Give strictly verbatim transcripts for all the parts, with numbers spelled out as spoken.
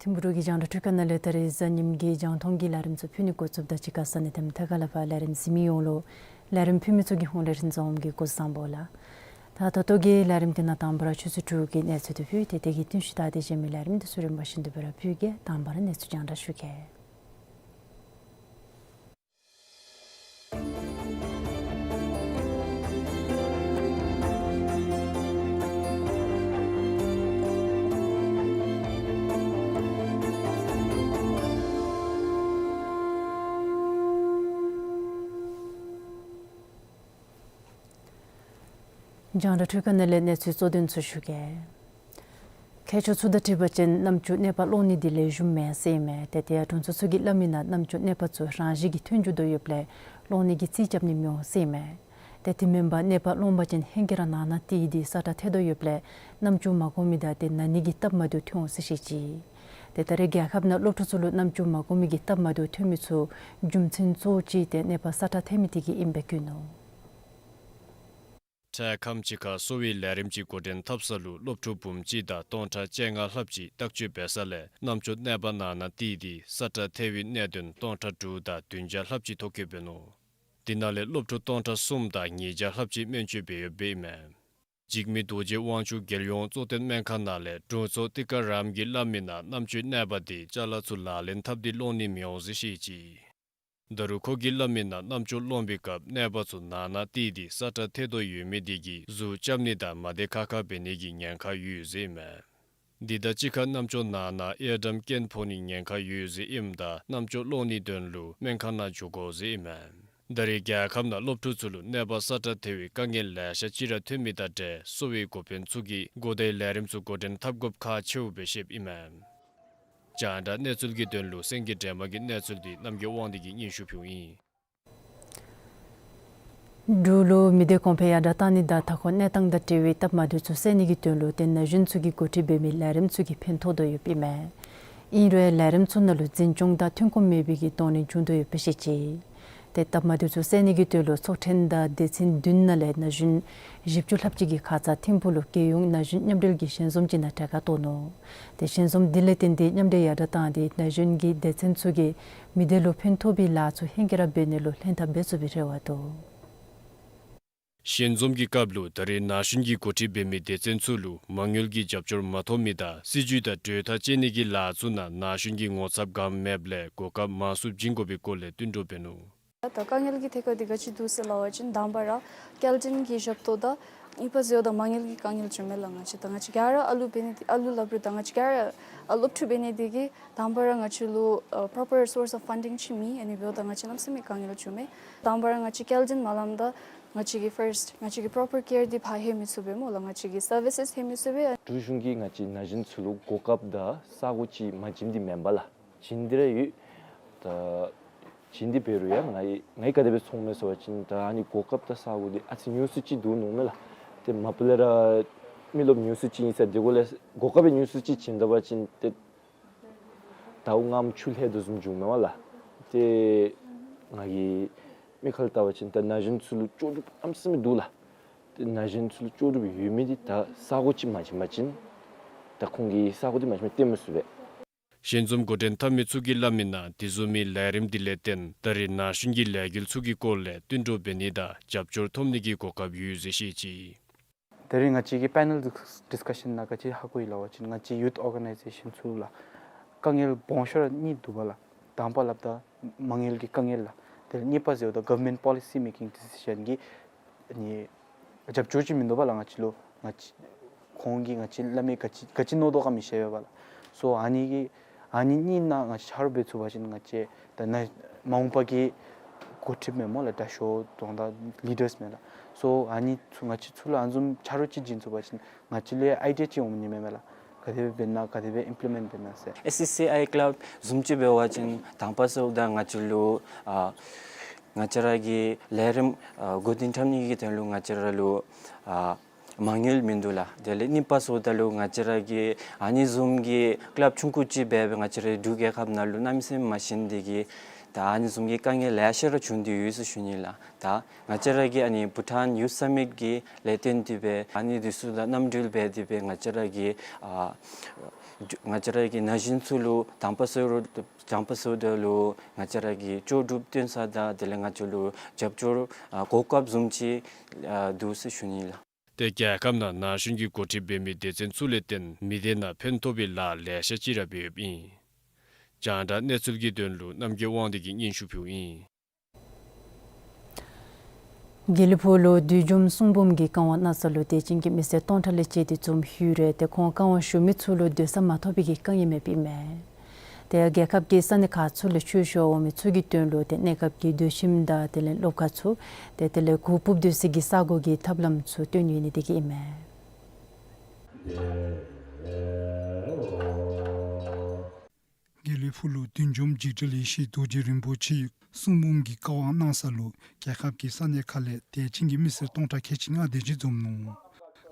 ཐིམ་ཕུ་རུ་གི་རྒྱང་བསྒྲགས་འཕྲུལ་ཁང་ནང་ལས་ད་རིས་གཟའ་ཉིམ་གི་རྒྱང་མཐོང་གི་ལས་རིམ་ཚུ་ཕུལ་ནི་འགོ་བཙུགསཔ་ད་གཅིག་ཁར་ས་གནས་དེ་མཐའ་ཁ་ལས་ཕར་ལས་རིམ་གཟིགས་མི་ཡོངས་ལུ་ལས་རིམ་ཕུལ་མི་ཚུ་གི་ཧོངས་ལས་རིན་འཛོམས་གིས་སྐུ་གཟུགས་བཟང་པོ་ལགས། ད་ད་ལྟོ་གི་ལས་རིམ་དེ་ནང་དང་པ་ར་ཆུ་ཚོད་དྲུག་གི་གནས་ཚུལ་དེ་ཕུལ་ཏེ་དེ་གི་བསྟུན་ཞིབ་ད་དེ་གཞན་མི་ལས་རིམ་དེ་ཚུ་རིམ་པ་བཞིན་དུ་སྦེ་ར་ཕུལ་གེ། དང་པ་ར་གནས་ཚུལ་རྒྱང་བསྒྲགས་ཞུ་གེ། རྒྱང་བསྒྲགས་འཕྲུལ་ཁང་ནང་ལས་གནས་ཚུལ་གཙོ་དོན་ཚུ་ཞུ་གེ། མཁས་མཆོག་ཚུ་དང་འཁྲིལ་བ་ཅིན་རྣམ་ཅོ་གནོད་པ་སློང་ནི་དེ་ལེགས་ཤོམ་མེན་ཟེར་ཨིན་མས། ཏེ་དེ་ཡང་དྲུང་འཚོ་ཚུ་གིས་སླབ་མི་ནང་རྣམ་ཅོ་གནོད་པ་ཚུ་རང་བཞིན་གྱིས་ཐོན་འགྱོ་དོ་ཡོདཔ་ལས་སློང་ནི་གི་རྩིས་རྐྱབ་ནི་མི་འོང་ཟེར་ཨིན་མས། ཏེ་དེ་མེན་པར་གནོད་པ་སློང་པ་ཅིན་ཧེང་སྐལ་ར་ནང་ན་བལྟ་སྟེ་ས་ཁྲ་ཐལ་དོ་ཡོདཔ་ལས་རྣམ་ཅོ་མ་གོ་མི་དང་དེ་ན་ནི་གི་སྟབས་མ་བདེཝ་ཐོན་འོང་ཟེར་བཤད་ཅི། ཏེ་ད་རེས་རྒྱལ་ཁབ་ནང་སློབ་ཕྲུག་ཚུ་ལུ་རྣམ་ཅོ་མ་གོ་མི་གི་སྟབས་མ་བདེཝ་ཐོན་མི་ཚུ་རྒྱུ་མཚན་གཙོ་བོ་ཅིག་དེ་གནོད་པ་ས་ཁྲ་ཐལ་མི་དེ་གིས་ཨིནམ་སྦེ་བཀོད་ནུག། འཕྲལ་ཁམས་ཅིག་ཁར་གསོ་བའི་ལས་རིམ་ཅིག་འགོ་འདྲེན་འཐབ་ས་ལུ་སློབ་ཕྲུག་འབུམ་གཅིག་དང་སྟོང་ཕྲག་བཅོ་ལྔ་ལྷགཔ་ཅིག་བརྟག་དཔྱད་འབད་ས་ལས་རྣམ་ཅོ་གནོད་པ་ནང་ན་བལྟ་སྟེ་ས་ཁྲ་ཐལ་བའི་གནད་དོན་སྟོང་ཕྲག་དྲུག་དང་བདུན་བརྒྱ་ལྷགཔ་ཅིག་ཐོ་བཀོད་འབད་ནུག། དེ་ནང་ལས་སློབ་ཕྲུག་སྟོང་ཕྲག་གསུམ་དང་ཉིས་བརྒྱ་ལྷགཔ་ཅིག་སྨན་བཅོས་འབད་ཡོདཔ་ཨིན་མས། འཇིགས་མེད་རྡོ་རྗེ་དབང་ཕྱུག་རྒྱལ་ཡོངས་གཙོ་བསྟེན་སྨན་ཁང་ནང་ལས་དྲུང་འཚོ་ཏི་ཀ་རམ་གྱིས་སླབ་མི་ནང་རྣམ་ཅོའི་གནོད་པ་དེ་ཅ་ལ་ཚུ་ལག་ལེན་འཐབ་སྟེ་སློང་ནི་མི་འོང་ཟེར་བཤད་ཅི། ད་རུང་ཁོ་གིས་སླབ་མི་ནང་རྣམ་ཅོ་སློང་པའི་སྐབས་གནོད་པ་ཚུ་ནང་ན་བལྟ་སྟེ་ས་ཁྲ་ཐལ་དོ་ཡོད་མི་དེ་གིས་གཟུགས་རྐྱབ་ནི་དང་མ་བདེ་ཁག་ཁ་འབད་ནི་གི་ཉེན་ཁ་ཡོད་ཟེར་ཨིན་མས། འདི་དང་གཅིག་ཁར་རྣམ་ཅོ་ནང་ན་ཨེ་ཌམ་རྐྱེན་ཕོག་ནི་ཉེན་ཁ་ཡོད་ཟེར་ཨིནམ་ད་རྣམ་ཅོ་སློང་ནིའི་དོན་ལུ་སྨན་ཁང་ནང་འགྱོ་དགོ་ཟེར་ཨིན་མས། ད་རེས་རྒྱལ་ཁབ་ནང་སློབ་ཕྲུག་ཚུ་ལུ་གནོད་པ་ས་ཁྲ་ཐལ་བའི་དཀའ་ངལ་ལེ་ཤ་ཅིག་ར་ཐོན་མི་དང་འབྲེལ་གསོ་བའི་འགོ་དཔོན་ཚུ་གིས་འགོ་བདག་ལས་རིམ་ཚུ་འགོ་འདྲེན་འཐབ་དགོཔ་ཁག་ཆེཝ་སྦེ་བཤདཔ་ཨིན་མས། རྒྱང་བསྒྲགས་གནས་ཚུལ་གྱི་དོན་ལུ་སེང་གེ་སྒྲོལ་མ་གི་གནས་ཚུལ་འདི་རྣམ་རྒྱལ་དབང་འདུས་ཀྱིས་སྙན་ཞུ་ཕུལཝ་ཨིན། འབྲུག་ལུ་མི་སྡེ་གོང་འཕེལ་ཡར་དྲག་གཏང་ནི་དང་མཐའ་འཁོར་གནས་སྟངས་དང་འབྲེལ་བའི་སྟབས་མ་བདེཝ་ཚུ་སེལ་ནི་གི་དོན་ལུ་ཏེ་ན་གཞོན་ཚུ་གིས་འགོ་ཁྲིད་འབད་མི་ལས་རིམ་ཚུ་གིས་ཕན་ཐོགས་དོ་ཡོདཔ་ཨིན་མས། ཨིན་རུང་ལས་རིམ་ཚུ་ནང་ལུ་འཛིན་སྐྱོང་དང་ཐོན་ཁུངས་མེད་པའི་གི་གདོང་ལེན་བྱུང་དོ་ཡོདཔ་སྦེ་བཤད་ཅི། ཏེ་སྟབས་མ་བདེཝ་ཚུ་སེལ་ནི་གི་དོན་ལུ་ཚོགས་ཐེངས་དང་སྡེ་ཚན་བདུན་ནང་ལས་ན་གཞོན་བཞི་བཅུ་ལྷགཔ་ཅིག་གིས་ཁ་ཙ་ཐིམ་ཕུག་ལུ་རྒྱལ་ཡོངས་ན་གཞོན་མཉམ་འབྲེལ་གྱི་ཞལ་འཛོམས་ཅིག་ནང་གྲལ་ཁར་གཏོགས་ནུག། ཏེ་ཞལ་འཛོམས་འདི་ལས་བརྟེན་ཏེ་མཉམ་འབྲེལ་ཡར་དྲག་བཏང་སྟེ་ན་གཞོན་གྱིས་སྡེ་ཚན་ཚུ་གིས་མི་སྡེ་ལུ་ཕན་ཐོགས་པའི་ལཱ་ཚུ་ཧེང་སྐལ་ར་འབད་ནི་ལུ་ལྷན་ཐབས་འབད་ཚུགས་པའི་རེ་བ་འདུག། ཞལ་འཛོམས་ཀྱི་སྐབས་ལུ་ད་རེས་ན་གཞོན་གྱིས་འགོ་ཁྲིད་འབད་མི་སྡེ་ཚན་ཚུ་ལུ་མ་དངུལ་གྱི་རྒྱབ་སྐྱོར་མ་ཐོབ་མི་དང་སྲིད་བྱུས་དང་གྲོས་ཐག་བཅད་ནི་གི་ལཱ་ཚུ་ནང་ན་གཞོན་གྱི་ངོ་ཚབ་གང་མེདཔ་ལས་གོ་སྐབས་མང་སུ་བྱིན་དགོ་པའི་སྐོར་ལས་བསྟུན་གྲོས་འབད་ནུག། ད་དཀའ་ངལ་གྱི་ཐད་ཁར་འདི་ག་ཅི་འདུག་ཟེར་སླབ་པ་ཅིན་དང་པ་ར་སྐྱེལ་འདྲེན་གྱི་ཞབས་ཏོག་དང་གཉིས་པ་ཟེརཝ་ད་མ་དངུལ་གྱི་དཀའ་ངལ་བྱུང་མས་ལགས། ང་བཅས་ད་ང་བཅས་ག་ར་ཨ་ལུ་འབད་ནི་འདི་ཨ་ལུ་སླབ་རུང་ད་ང་བཅས་ག་ར་ཨ་སློབ་ཕྲུག་འབད་ནི་འདི་གིས་དང་པ་ར་ང་བཅས་ལུ་ཨ་པོ་རོ་པར་སོརས་ཨོཕ་ཕན་ཌིང་ཅིག་མེད། ཨ་ནི་འབདཝ་ད་ང་བཅས་གནམ་མེད་ས་མེད་དཀའ་ངལ་བྱུང་མས། དང་པ་ར་ང་བཅས་སྐྱེལ་འདྲེན་མ་ལངམ་ད་ང་བཅས་ཀྱིས་ཕརསཊ་ང་བཅས་ཀྱིས་པོ་རོ་པར་ཀེར་འདི་ཕར་ལྷོད་མི་ཚུགས་པས་སྨོ་ལགས། ང་བཅས་ཀྱིས་སར་བི་སེས་ལྷོད་མི་ཚུགས་པས། འབྲུག་གཞུང་གིས་ང་བཅས་ན་གཞོན་ཚུ་ལུ་གོ་སྐབས་དང་ས་གོ་ཅིག་མ་བྱིནམ་འདི་མེན་པ་ལགས། བྱིན་ཏེ་ར་ཡོད། ད་བྱིན་ཏེ་འབད་རུང་ཡང་ང་ཡི་ང་ཡི་ག་དེ་སྦེ་མཐོངམ་མས་ཟེར་བ་ཅིན་ད་ཨ་ནི་གོ་སྐབས་དང་ས་གོ་འདི་ཨ་ཙི་ཉུང་སུ་ཅིག་འདུག་མནོཝ་མས་ལགས། ཏེ་མ་པ་ལས་ར་ མི་རློབས་ཉུང་སུ་ཅིག་ཨིན་ས། དེ་གུ་ལས་གོ་སྐབས་ཉུང་སུ་ཅིག་བྱིན་ད་པ་ཅིན་ཏེ་ཟླཝ་ལྔའམ་བཅུ་ལྷོད་དོ་བཟུམ་བྱུང་མས་པ་ལགས། ཏེ་ང་གིས་མིག་ཁར་བལྟ་བ་ཅིན་ད་ན་གཞོན་ཚུ་ལུ་ལྕོགས་གྲུབ་གནམ་མེད་ས་མེད་འདུག་ལགས། ཏེ་ན་གཞོན་ཚུ་ལུ་ལྕོགས་གྲུབ་ཡོད་མི་འདི་ད་ས་གོ་ཅིག་མ་བྱིན་པ་ཅིན་ད་ཁོང་གིས་ས་གོ་འདི་མ་བྱིན་པ་ཅིན་སྟོན་མི་ཚུགས་པས། ཞལ་འཛོམས་འགོ་འདྲེན་འཐབ་མི་ཚུ་གིས་སླབ་མིའི་ནང་དེ་བཟུམ་མའི་ལས་རིམ་འདི་ལས་བརྟེན་ད་རེས་ན་གཞོན་གྱི་ལས་འགུལ་ཚུ་གི་སྐོར་ལས་བསྟུན་གྲོས་འབད་ནི་དང་རྒྱབ་སྐྱོར་ཐོབ་ནི་གི་གོ་སྐབས་ཡོད་ཟེར་བཤད་ཅི། ད་རེས་ང་བཅས་ཀྱི་པེ་ནེལ་ཌིསི་ཀ་ཤཱན་ནང་ག་ཅི་ཧ་གོ་ཡི་ལབ་པ་ཅིན་ང་བཅས་ཡུཐ་ཨོར་ག་ནའི་ཛེ་ཤཱན་ཚུ་ལུ་དཀའ་ངལ་སྦོམ་ཤོས་ར་གཉིས་འདུག་པ་ལགས། དང་པ་སླབ་ད་མ་དངུལ་གྱི་དཀའ་ངལ་ལགས། དེ་ལས་གཉིས་པ་ཟེརཝ་ད་གོ་ཝར་མེནཊ་པོ་ལི་སི་མེ་ཀིང་ཌི་སི་ཤཱན་གྱི་ཨ་ནི་རྒྱབ་སྐྱོར་ཅིག་མིན་འདུག་པ་ལགས། ང་བཅས་ལུ་ང་བཅས་ཁོང་གིས་ང་བཅས་སླབ་མི་ག་ཅི་ག་ཅི་མནོ་དོ་ག་མི་ཤེས་པས་པ་ལགས། སོ་ཨ་ནི་གི་ཨ་ནི་གཉིས་ནང་ང་བཅས་ཆ་རོགས་འབད་ཚུགས་པ་ཅིན་ང་བཅས་ད་ནཱ་མ་འོངས་པ་གི་འགོ་ཁྲིདཔ་མས་སྨོ་ལགས། དྲག་ཤོས་དང་ད་ལི་ཌརསི་མས་ལགས། སོ་ཨ་ནི་ཚུ་ང་བཅས་ཚུ་ལུ་ཨ་ནི་བཟུམ་ཆ་རོགས་ཅིག་བྱིན་ཚུགས་པ་ཅིན་ང་བཅས་ལུ་ཡང་ཨའི་ཌི་ཡ་ཅིག་འོང་ནི་མས་མས་ལགས། ག་དེ་སྦེ་འབད་ན་ག་དེ་སྦེ་ཨིམ་པི་ལི་མེནཊ་འབད་ན་ཟེར། ཨེསི་ཨི་སི་ཨའི་ཀ་ལབ་བཟུམ་ཅིག་འབད་བ་ཅིན་དང་པ་ཟེརཝ་ད་ང་བཅས་ལུ་ཨ་ང་བཅས་ར་གི་ལས་རིམ་ཨ་འགོ་འདྲེན་འཐབ་ནི་གི་དོན་ལུ་ང་བཅས་ར་ལུ་ཨ་མ་དངུལ་མིན་འདུག་ལགས། དེ་ལས་གཉིས་པ་ཟེརཝ་ད་ལུ་ང་བཅས་ར་གི་ཨ་ནི་བཟུམ་གྱི་ཀ་ལབ་ཆུང་ཀུ་ཅིག་འབད་སྦེ་ང་བཅས་ར་འབྲུག་རྒྱལ་ཁབ་ནང་ལུ་གནམ་མེད་ས་མེད་མ་ཤེས་ནི་དེ་གིས་ད་ཨ་ནི་བཟུམ་གྱི་དཀའ་ངལ་ལེ་ཤ་ར་བྱུང་སྟེ་ཡོད་ཟེར་ཞུ་ནི་ལགས། ད་ང་བཅས་ར་གི་ཨ་ནི་བྷུ་ཊཱན་ཡུཐ་སམ་མིཊ་ཀྱི་ལས་བརྟེན་ཏེ་སྦེ་ཨ་ནི་འདི་ཚུ་དང་མཉམ་འབྲེལ་འབད་དེ་སྦེ་ང་བཅས་ར་གི་ཨ་ང་བཅས་ར་གི་ན་གཞོན་ཚུ་ལུ་དང་པ་ཟེར་རུང་དང་པ་ཟེརཝ་ད་ལུ་ང་བཅས་ར་གི་ལྕོགས་གྲུབ་སྟོན་ས་དང་དེ་ལས་ང་བཅས་ལུ་རྒྱབ་སྐྱོར་ཨ་གོ་སྐབས་བཟུམ་ཅིག་ཨ་འདུག་ཟེར་ཞུ་ནི་ལགས། ཏེ་རྒྱལ་ཁབ་ནང་ན་གཞོན་གྱི་འགོ་ཁྲིདཔ་འབད་མི་སྡེ་ཚན་ཚུ་ལས་བརྟེན་མི་སྡེ་ནང་ཕན་ཐོགས་པའི་ལཱ་ལེ་ཤ་ཅིག་ར་འབདཝ་ཨིན། རྒྱང་བསྒྲགས་གནས་ཚུལ་གྱི་དོན་ལུ་རྣམ་རྒྱལ་དབང་འདུས་ཀྱིས་སྙན་ཞུ་ཕུལཝ་ཨིན། དགེ་ལེགས་ཕུག་ལུ་བདུད་འཇོམས་གསུང་འབུམ་གྱི་བཀའ་དབང་གནང་ས་ལུ་དད་ཅན་གྱི་མི་སེར་སྟོང་ཕྲག་ལས་བཅད་དེ་འཛོམས་ཡོད་རུང་ཏེ་ཁོང་བཀའ་དབང་ཞུ་མི་ཚུ་ལུ་སྡོད་ས་མ་ཐོབ་པའི་གི་དཀའ་ངལ་མེདཔ་ཨིན་མས། ཏེ་རྒྱལ་ཁབ་ཀྱི་ས་གནས་ཁག་ཚུ་ལས་ཆོས་ཞུ་བར་འོང་མི་ཚུ་གི་དོན་ལུ་ཏེ་གནས་སྐབས་ཀྱི་སྡོད་ཁྱིམ་དང་དེ་ལས་སློབ་ཁང་ཚུ་ཏེ་དེ་ལས་གུར་ཕུབ་སྡོད་སའི་གི་ས་གོ་གི་ཐབས་ལམ་ཚུ་སྟོན་ཡོད་ནི་དེ་གིས་ཨིན་མས། དགེ་ལེགས་ཕུག་ལུ་བདུད་འཇོམས་འཇིགས་བྲལ་ཡེ་ཤེས་རྡོ་རྗེ་རིན་པོ་ཆེ་གསུང་འབུམ་གྱི་བཀའ་དབང་གནང་ས་ལུ་རྒྱལ་ཁབ་ཀྱི་ས་གནས་ཁག་ལས་དད་ཅན་གྱི་མི་སེར་སྟོང་ཕྲག་ཁལ་གཅིག་ལྔ་དེ་ཅིག་འཛོམས་ནུག།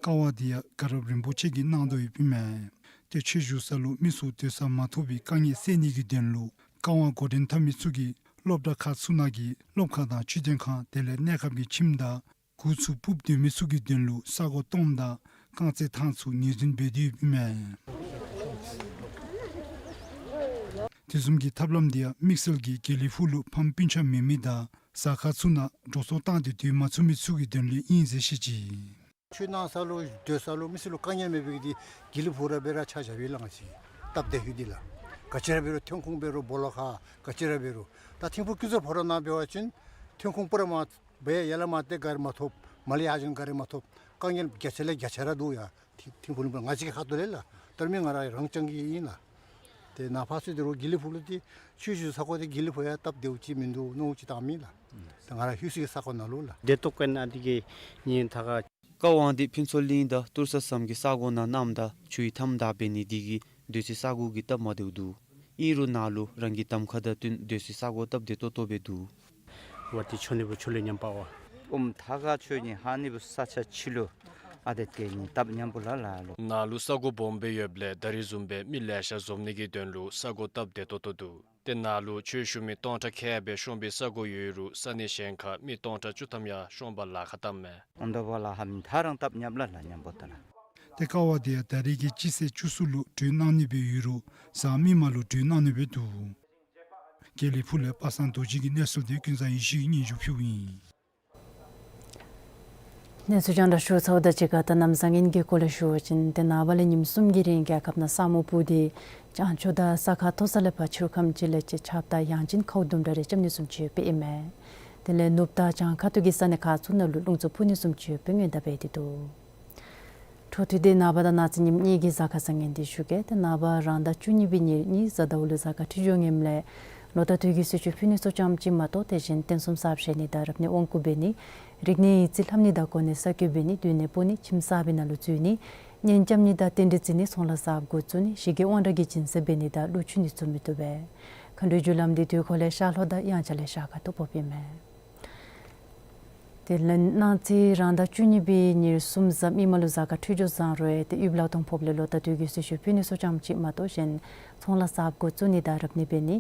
བཀའ་དབང་དེ་ཡང་དགའ་རབ་རིན་པོ་ཆེ་གིས་གནང་དོ་ཡོདཔ་ཨིན་མས། ཏེ་ཆོས་ཞུ་ས་ལུ་མི་ཚུ་སྡོད་ས་མ་ཐོབ་པའི་དཀའ་ངལ་སེལ་ནི་གི་དོན་ལུ་བཀའ་དབང་འགོ་འདྲེན་འཐབ་མི་ཚུ་གིས་སློབ་གྲྭ་ཁག་ཚུ་ནང་གི་སློབ་ཁང་དང་ཆོས་དོན་ཁང་དེ་ལས་གནས་སྐབས་ཀྱི་ཁྱིམ་དང་གུར་ཚུ་ཕུབ་སྡོད་མི་ཚུ་གི་དོན་ལུ་ས་གོ་སྟོངམ་དང་རྐང་རྩེད་ཐང་ཚུ་ངོས་འཛིན་འབད་དེ་ཡོདཔ་ཨིན་མས། དེ་བཟུམ་གྱི་ཐབས་ལམ་དེ་ཡང་དམིགས་བསལ་གྱིས་དགེ་ལེགས་ཕུག་ལུ་ཕམ་སྤུན་ཆ་མེད་མི་དང་གཟའ་སྐར་ཚུ་ནང་འགྲོ་སོང་བཏང་སྟེ་སྡོད་མ་ཚུགས་མི་ཚུ་གི་དོན་ལུ་ཨིན་ཟེར་བཤད་ཅི། ཆོས་གནང་ས་ལུ་སྡོད་ས་ལུ་མི་སེར་ལུ་དཀའ་ངལ་མེད་པའི་གི་དེ་དགེ་ལེགས་ཕུག་ར་སྦེ་ར་ཆ་བཞག་པས་ལགས། ང་བཅས་སྟབས་བདེ་ཡོད་དེ་ལགས། ག་ཅི་ར་འབད་རུང་ཐོན་ཁུངས་འབད་རུང་སྦོ་ལོགས་ཁར་ག་ཅི་ར་འབད་རུང་ད་ཐིམ་ཕུག་ཀུན་བཟང་ཕོ་བྲང་ནང་འབད་བ་ཅིན་ཐོན་ཁུངས་པུ་ར་མ་སྦེ་ཡར་ལས་མར་ཏེ་ག་ར་མ་ཐོབ། མར་ལས་ཡར་བྱོན་ག་ར་མ་ཐོབ། དཀའ་ངལ་བརྒྱ་ཆ་ལས་བརྒྱ་ཆ་ར་འདུག་ཡ། ཐིམ་ཐིམ་ཕུག་ལུ་ང་བཅས་ཀྱི་ཁ་ཐུག་ལས་ལགས། ད་རུང་མི་ང་ར་རང་རྐྱང་གིས་ཨིན་ལགས། ཏེ་ནཱ་ཕར་ཚུར་ཏེ་རུང་དགེ་ལེགས་ཕུག་ལུ་ཏེ་ཆོས་ཞུ་ས་གོ་འདི་དགེ་ལེགས་ཕུག་ཡང་སྟབས་བདེཝ་ཅིག་མིན་འདུག་མནོཝ་ཅིག་བཏངམ་ཨིན་ལགས། ད་ང་ར་ལྷོད་སའི་ས་གོ་ནང་ལུ་ལགས། བདེ་ཏོག་ཀུན་ཨ་དེ་གི་ཉིན་ཐ་ག་བཀའ་དབང་འདི་ཕུན་ཚོགས་གླིང་དང་ཏུར་ས་ཟམ་གྱི་ས་གོ་ནང་གནངམ་ད་ཆུའི་མཐའམ་བདའ་འབད་ནི་དེ་གིས་སྡོད་སའི་ས་གོ་གི་སྟབས་མ་བདེཝ་འདུག། ཨིན་རུང་ནཱ་ལུ་རང་གི་གདམ་ཁ་དང་བསྟུན་སྡོད་སའི་ས་གོ་སྟབས་བདེ་ཏོག་ཏོ་སྦེ་འདུག། ཝ་ཏི་ཆོ་ནི་བུ་ཆུ་ལུ་ཉམས་པ་བ། ཨོམ་ཐ་ག་ཆོས་ཉིད་ཧ་ནི་བུ་ས་ཆ་ཕྱི་ལུ་ཨ་དེ་གི་ཉིན་སྟབས་ཉམས་པོ་ལ་ལ་ལོ། ནཱ་ལུ་ས་གོ་སྦོམ་སྦེ་ཡོདཔ་ལས་ད་རིས་བཟུམ་སྦེ་མི་ལེ་ཤ་འཛོམས་ནི་གི་དོན་ལུ་ས་གོ་སྟབས་བདེ་ཏོག་ཏོ་འདུག། ཏེ་ནཱ་ལུ་ཆོས་ཞུ་མི་སྟོང་ཕྲག་ཁལ་སྦེ་ཤོང་པའི་ས་གོ་ཡོད་རུང་ས་གནས་གཞན་ཁར་མི་སྟོང་ཕྲག་བཅུ་ཐམ་ཡང་ཤོང་པར་ལཱ་ཁག་བཏངམ་མས། ཨོན་ཏོ་བ་ལ་ཧ་མི་ཐ་རང་སྟབས་ཉམས་ལ་ལ་ཉམས་པོ་ད་ལ། ཏེ་ཀ་བ་དེ་ཡང་ད་རིས་ཀྱི་སྤྱི་ཚེས་བཅུ་གསུམ་ལུ་གྲོལ་གནང་ནི་སྦེ་ཡོད་རུང་གཟའ་མིག་དམར་ལུ་གྲོལ་གནང་ནི་སྦེ་འདུག། དགེ་ལེགས་ཕུག་ལས་པ་སངས་རྡོ་རྗེ་གི་གནས་ཚུལ་དེ་ཀུན་བཟང་ཡེ་ཤེས་ཀྱིས་སྙན་ཞུ་ཕུལཝ་ཨིན། གནས་ཚུལ་རྒྱང་བསྒྲགས་ཞུ་ཚརཝ་དང་གཅིག་ཁར་ད་གནམ་བཟང་ངན་གྱི་སྐོར་ལས་ཞུ་བ་ཅིན་ཏེ་ནངས་པ་ལས་ཉིནམ་གསུམ་གྱི་རིང་རྒྱལ་ཁབ་ནང་ས་སྨུག་སྤུབས་ཏེ་བྱང་ཕྱོགས་དང་ས་ཁ་མཐོ་ས་ལས་ཕར་ཆུ་ཁམས་ཅིག་ལས་ཅིག་ཆརཔ་དང་ཡང་ཅིན་ཁཝ་དུམ་གྲ་རེ་རྐྱབ་ནི་བཟུམ་ཅིག་ཡོདཔ་ཨིན་མས། དེ་ལས་ནུབ་དང་བྱང་ཁ་ཐུག་གི་ས་གནས་ཁག་ཚུ་ནང་ལུ་རླུང་འཚུབ་འཕུ་ནི་བཟུམ་ཅིག་ཡོདཔ་སྔོན་བརྡ་འབད་དེ་འདུག། འཕྲོ་མཐུད་དེ་ནངས་པ་དང་གནངས་ཚེ་ཉིནམ་གཉིས་ཀྱི་གཟའ་སྐར་བཟང་ངན་དེ་ཞུ་གེ། ཏེ་ནངས་པ་རང་ཟླ་བཅུ་གཉིས་པའི་ཉེར་གཉིས་གཟའ་ཟླཝ་ལུ་གཟའ་སྐར་འཕྲོད་སྦྱོར་ངནམ་ལས་ལོ་ཟླ་དུས་ཀྱི་གསོལ་མཆོད་ཕུལ་ནི་ཚུ་ཙམ་ཅིག་མ་གཏོགས་དེ་བཞིན་རྟེན་གསུམ་གསར་བཞེངས་ནི་དང་རབ་གནས་དབང་བསྐུར་འབད་ནི་རིག་གནས་ཡིག་རྩིས་ལྷབ་ནི་དང་གོ་གནས་གསར་བསྐོ་འབད་ནི་སྡོད་གནས་སྤོ་ནི་ཁྱིམ་གསར་པའི་ནང་ལུ་འཛུལ་ནི་གཉེན་རྐྱབ་ནི་དང་རྟེན་འབྲེལ་བརྩི་ནི་ཚོང་ལཱ་གསརཔ་འགོ་བཙུགས་ནི་གཞི་རྒོས་དབང་དྲག་གི་སྦྱིན་སྲེག་འབད་ནི་དང་གླུ་མཆོད་ནི་ཚུ་མི་བཏུབ་པས། མཁའ་འགྲོའི་རྒྱུ་ལམ་འདི་དུས་འཁོར་ལས་ཤར་ལྷོ་དང་དབྱངས་འཆར་ལས་ཤར་ཁ་ཐུག་སྤོབས་ཨིན་མས། དེ་ལས་གནངས་ཚེ་རང་ཟླ་བཅུ་གཉིས་པའི་ཉེར་གསུམ་གཟའ་མིག་དམར་ལུ་གཟའ་སྐར་འཕྲོད་སྦྱོར་བཟང་རུང་ཏེ་དབུལ་ལག་གཏོང་ཕོགཔ་ལས་ལོ་ཟླ་དུས་ཀྱི་གསོལ་མཆོད་ཕུལ་ནི་ཚུ་ཙམ་ཅིག་མ་གཏོགས་གཞན་ཚོང་ལཱ་གསརཔ་འགོ་བཙུགས་ནི་དང་རབ་གནས་འབད་ནི་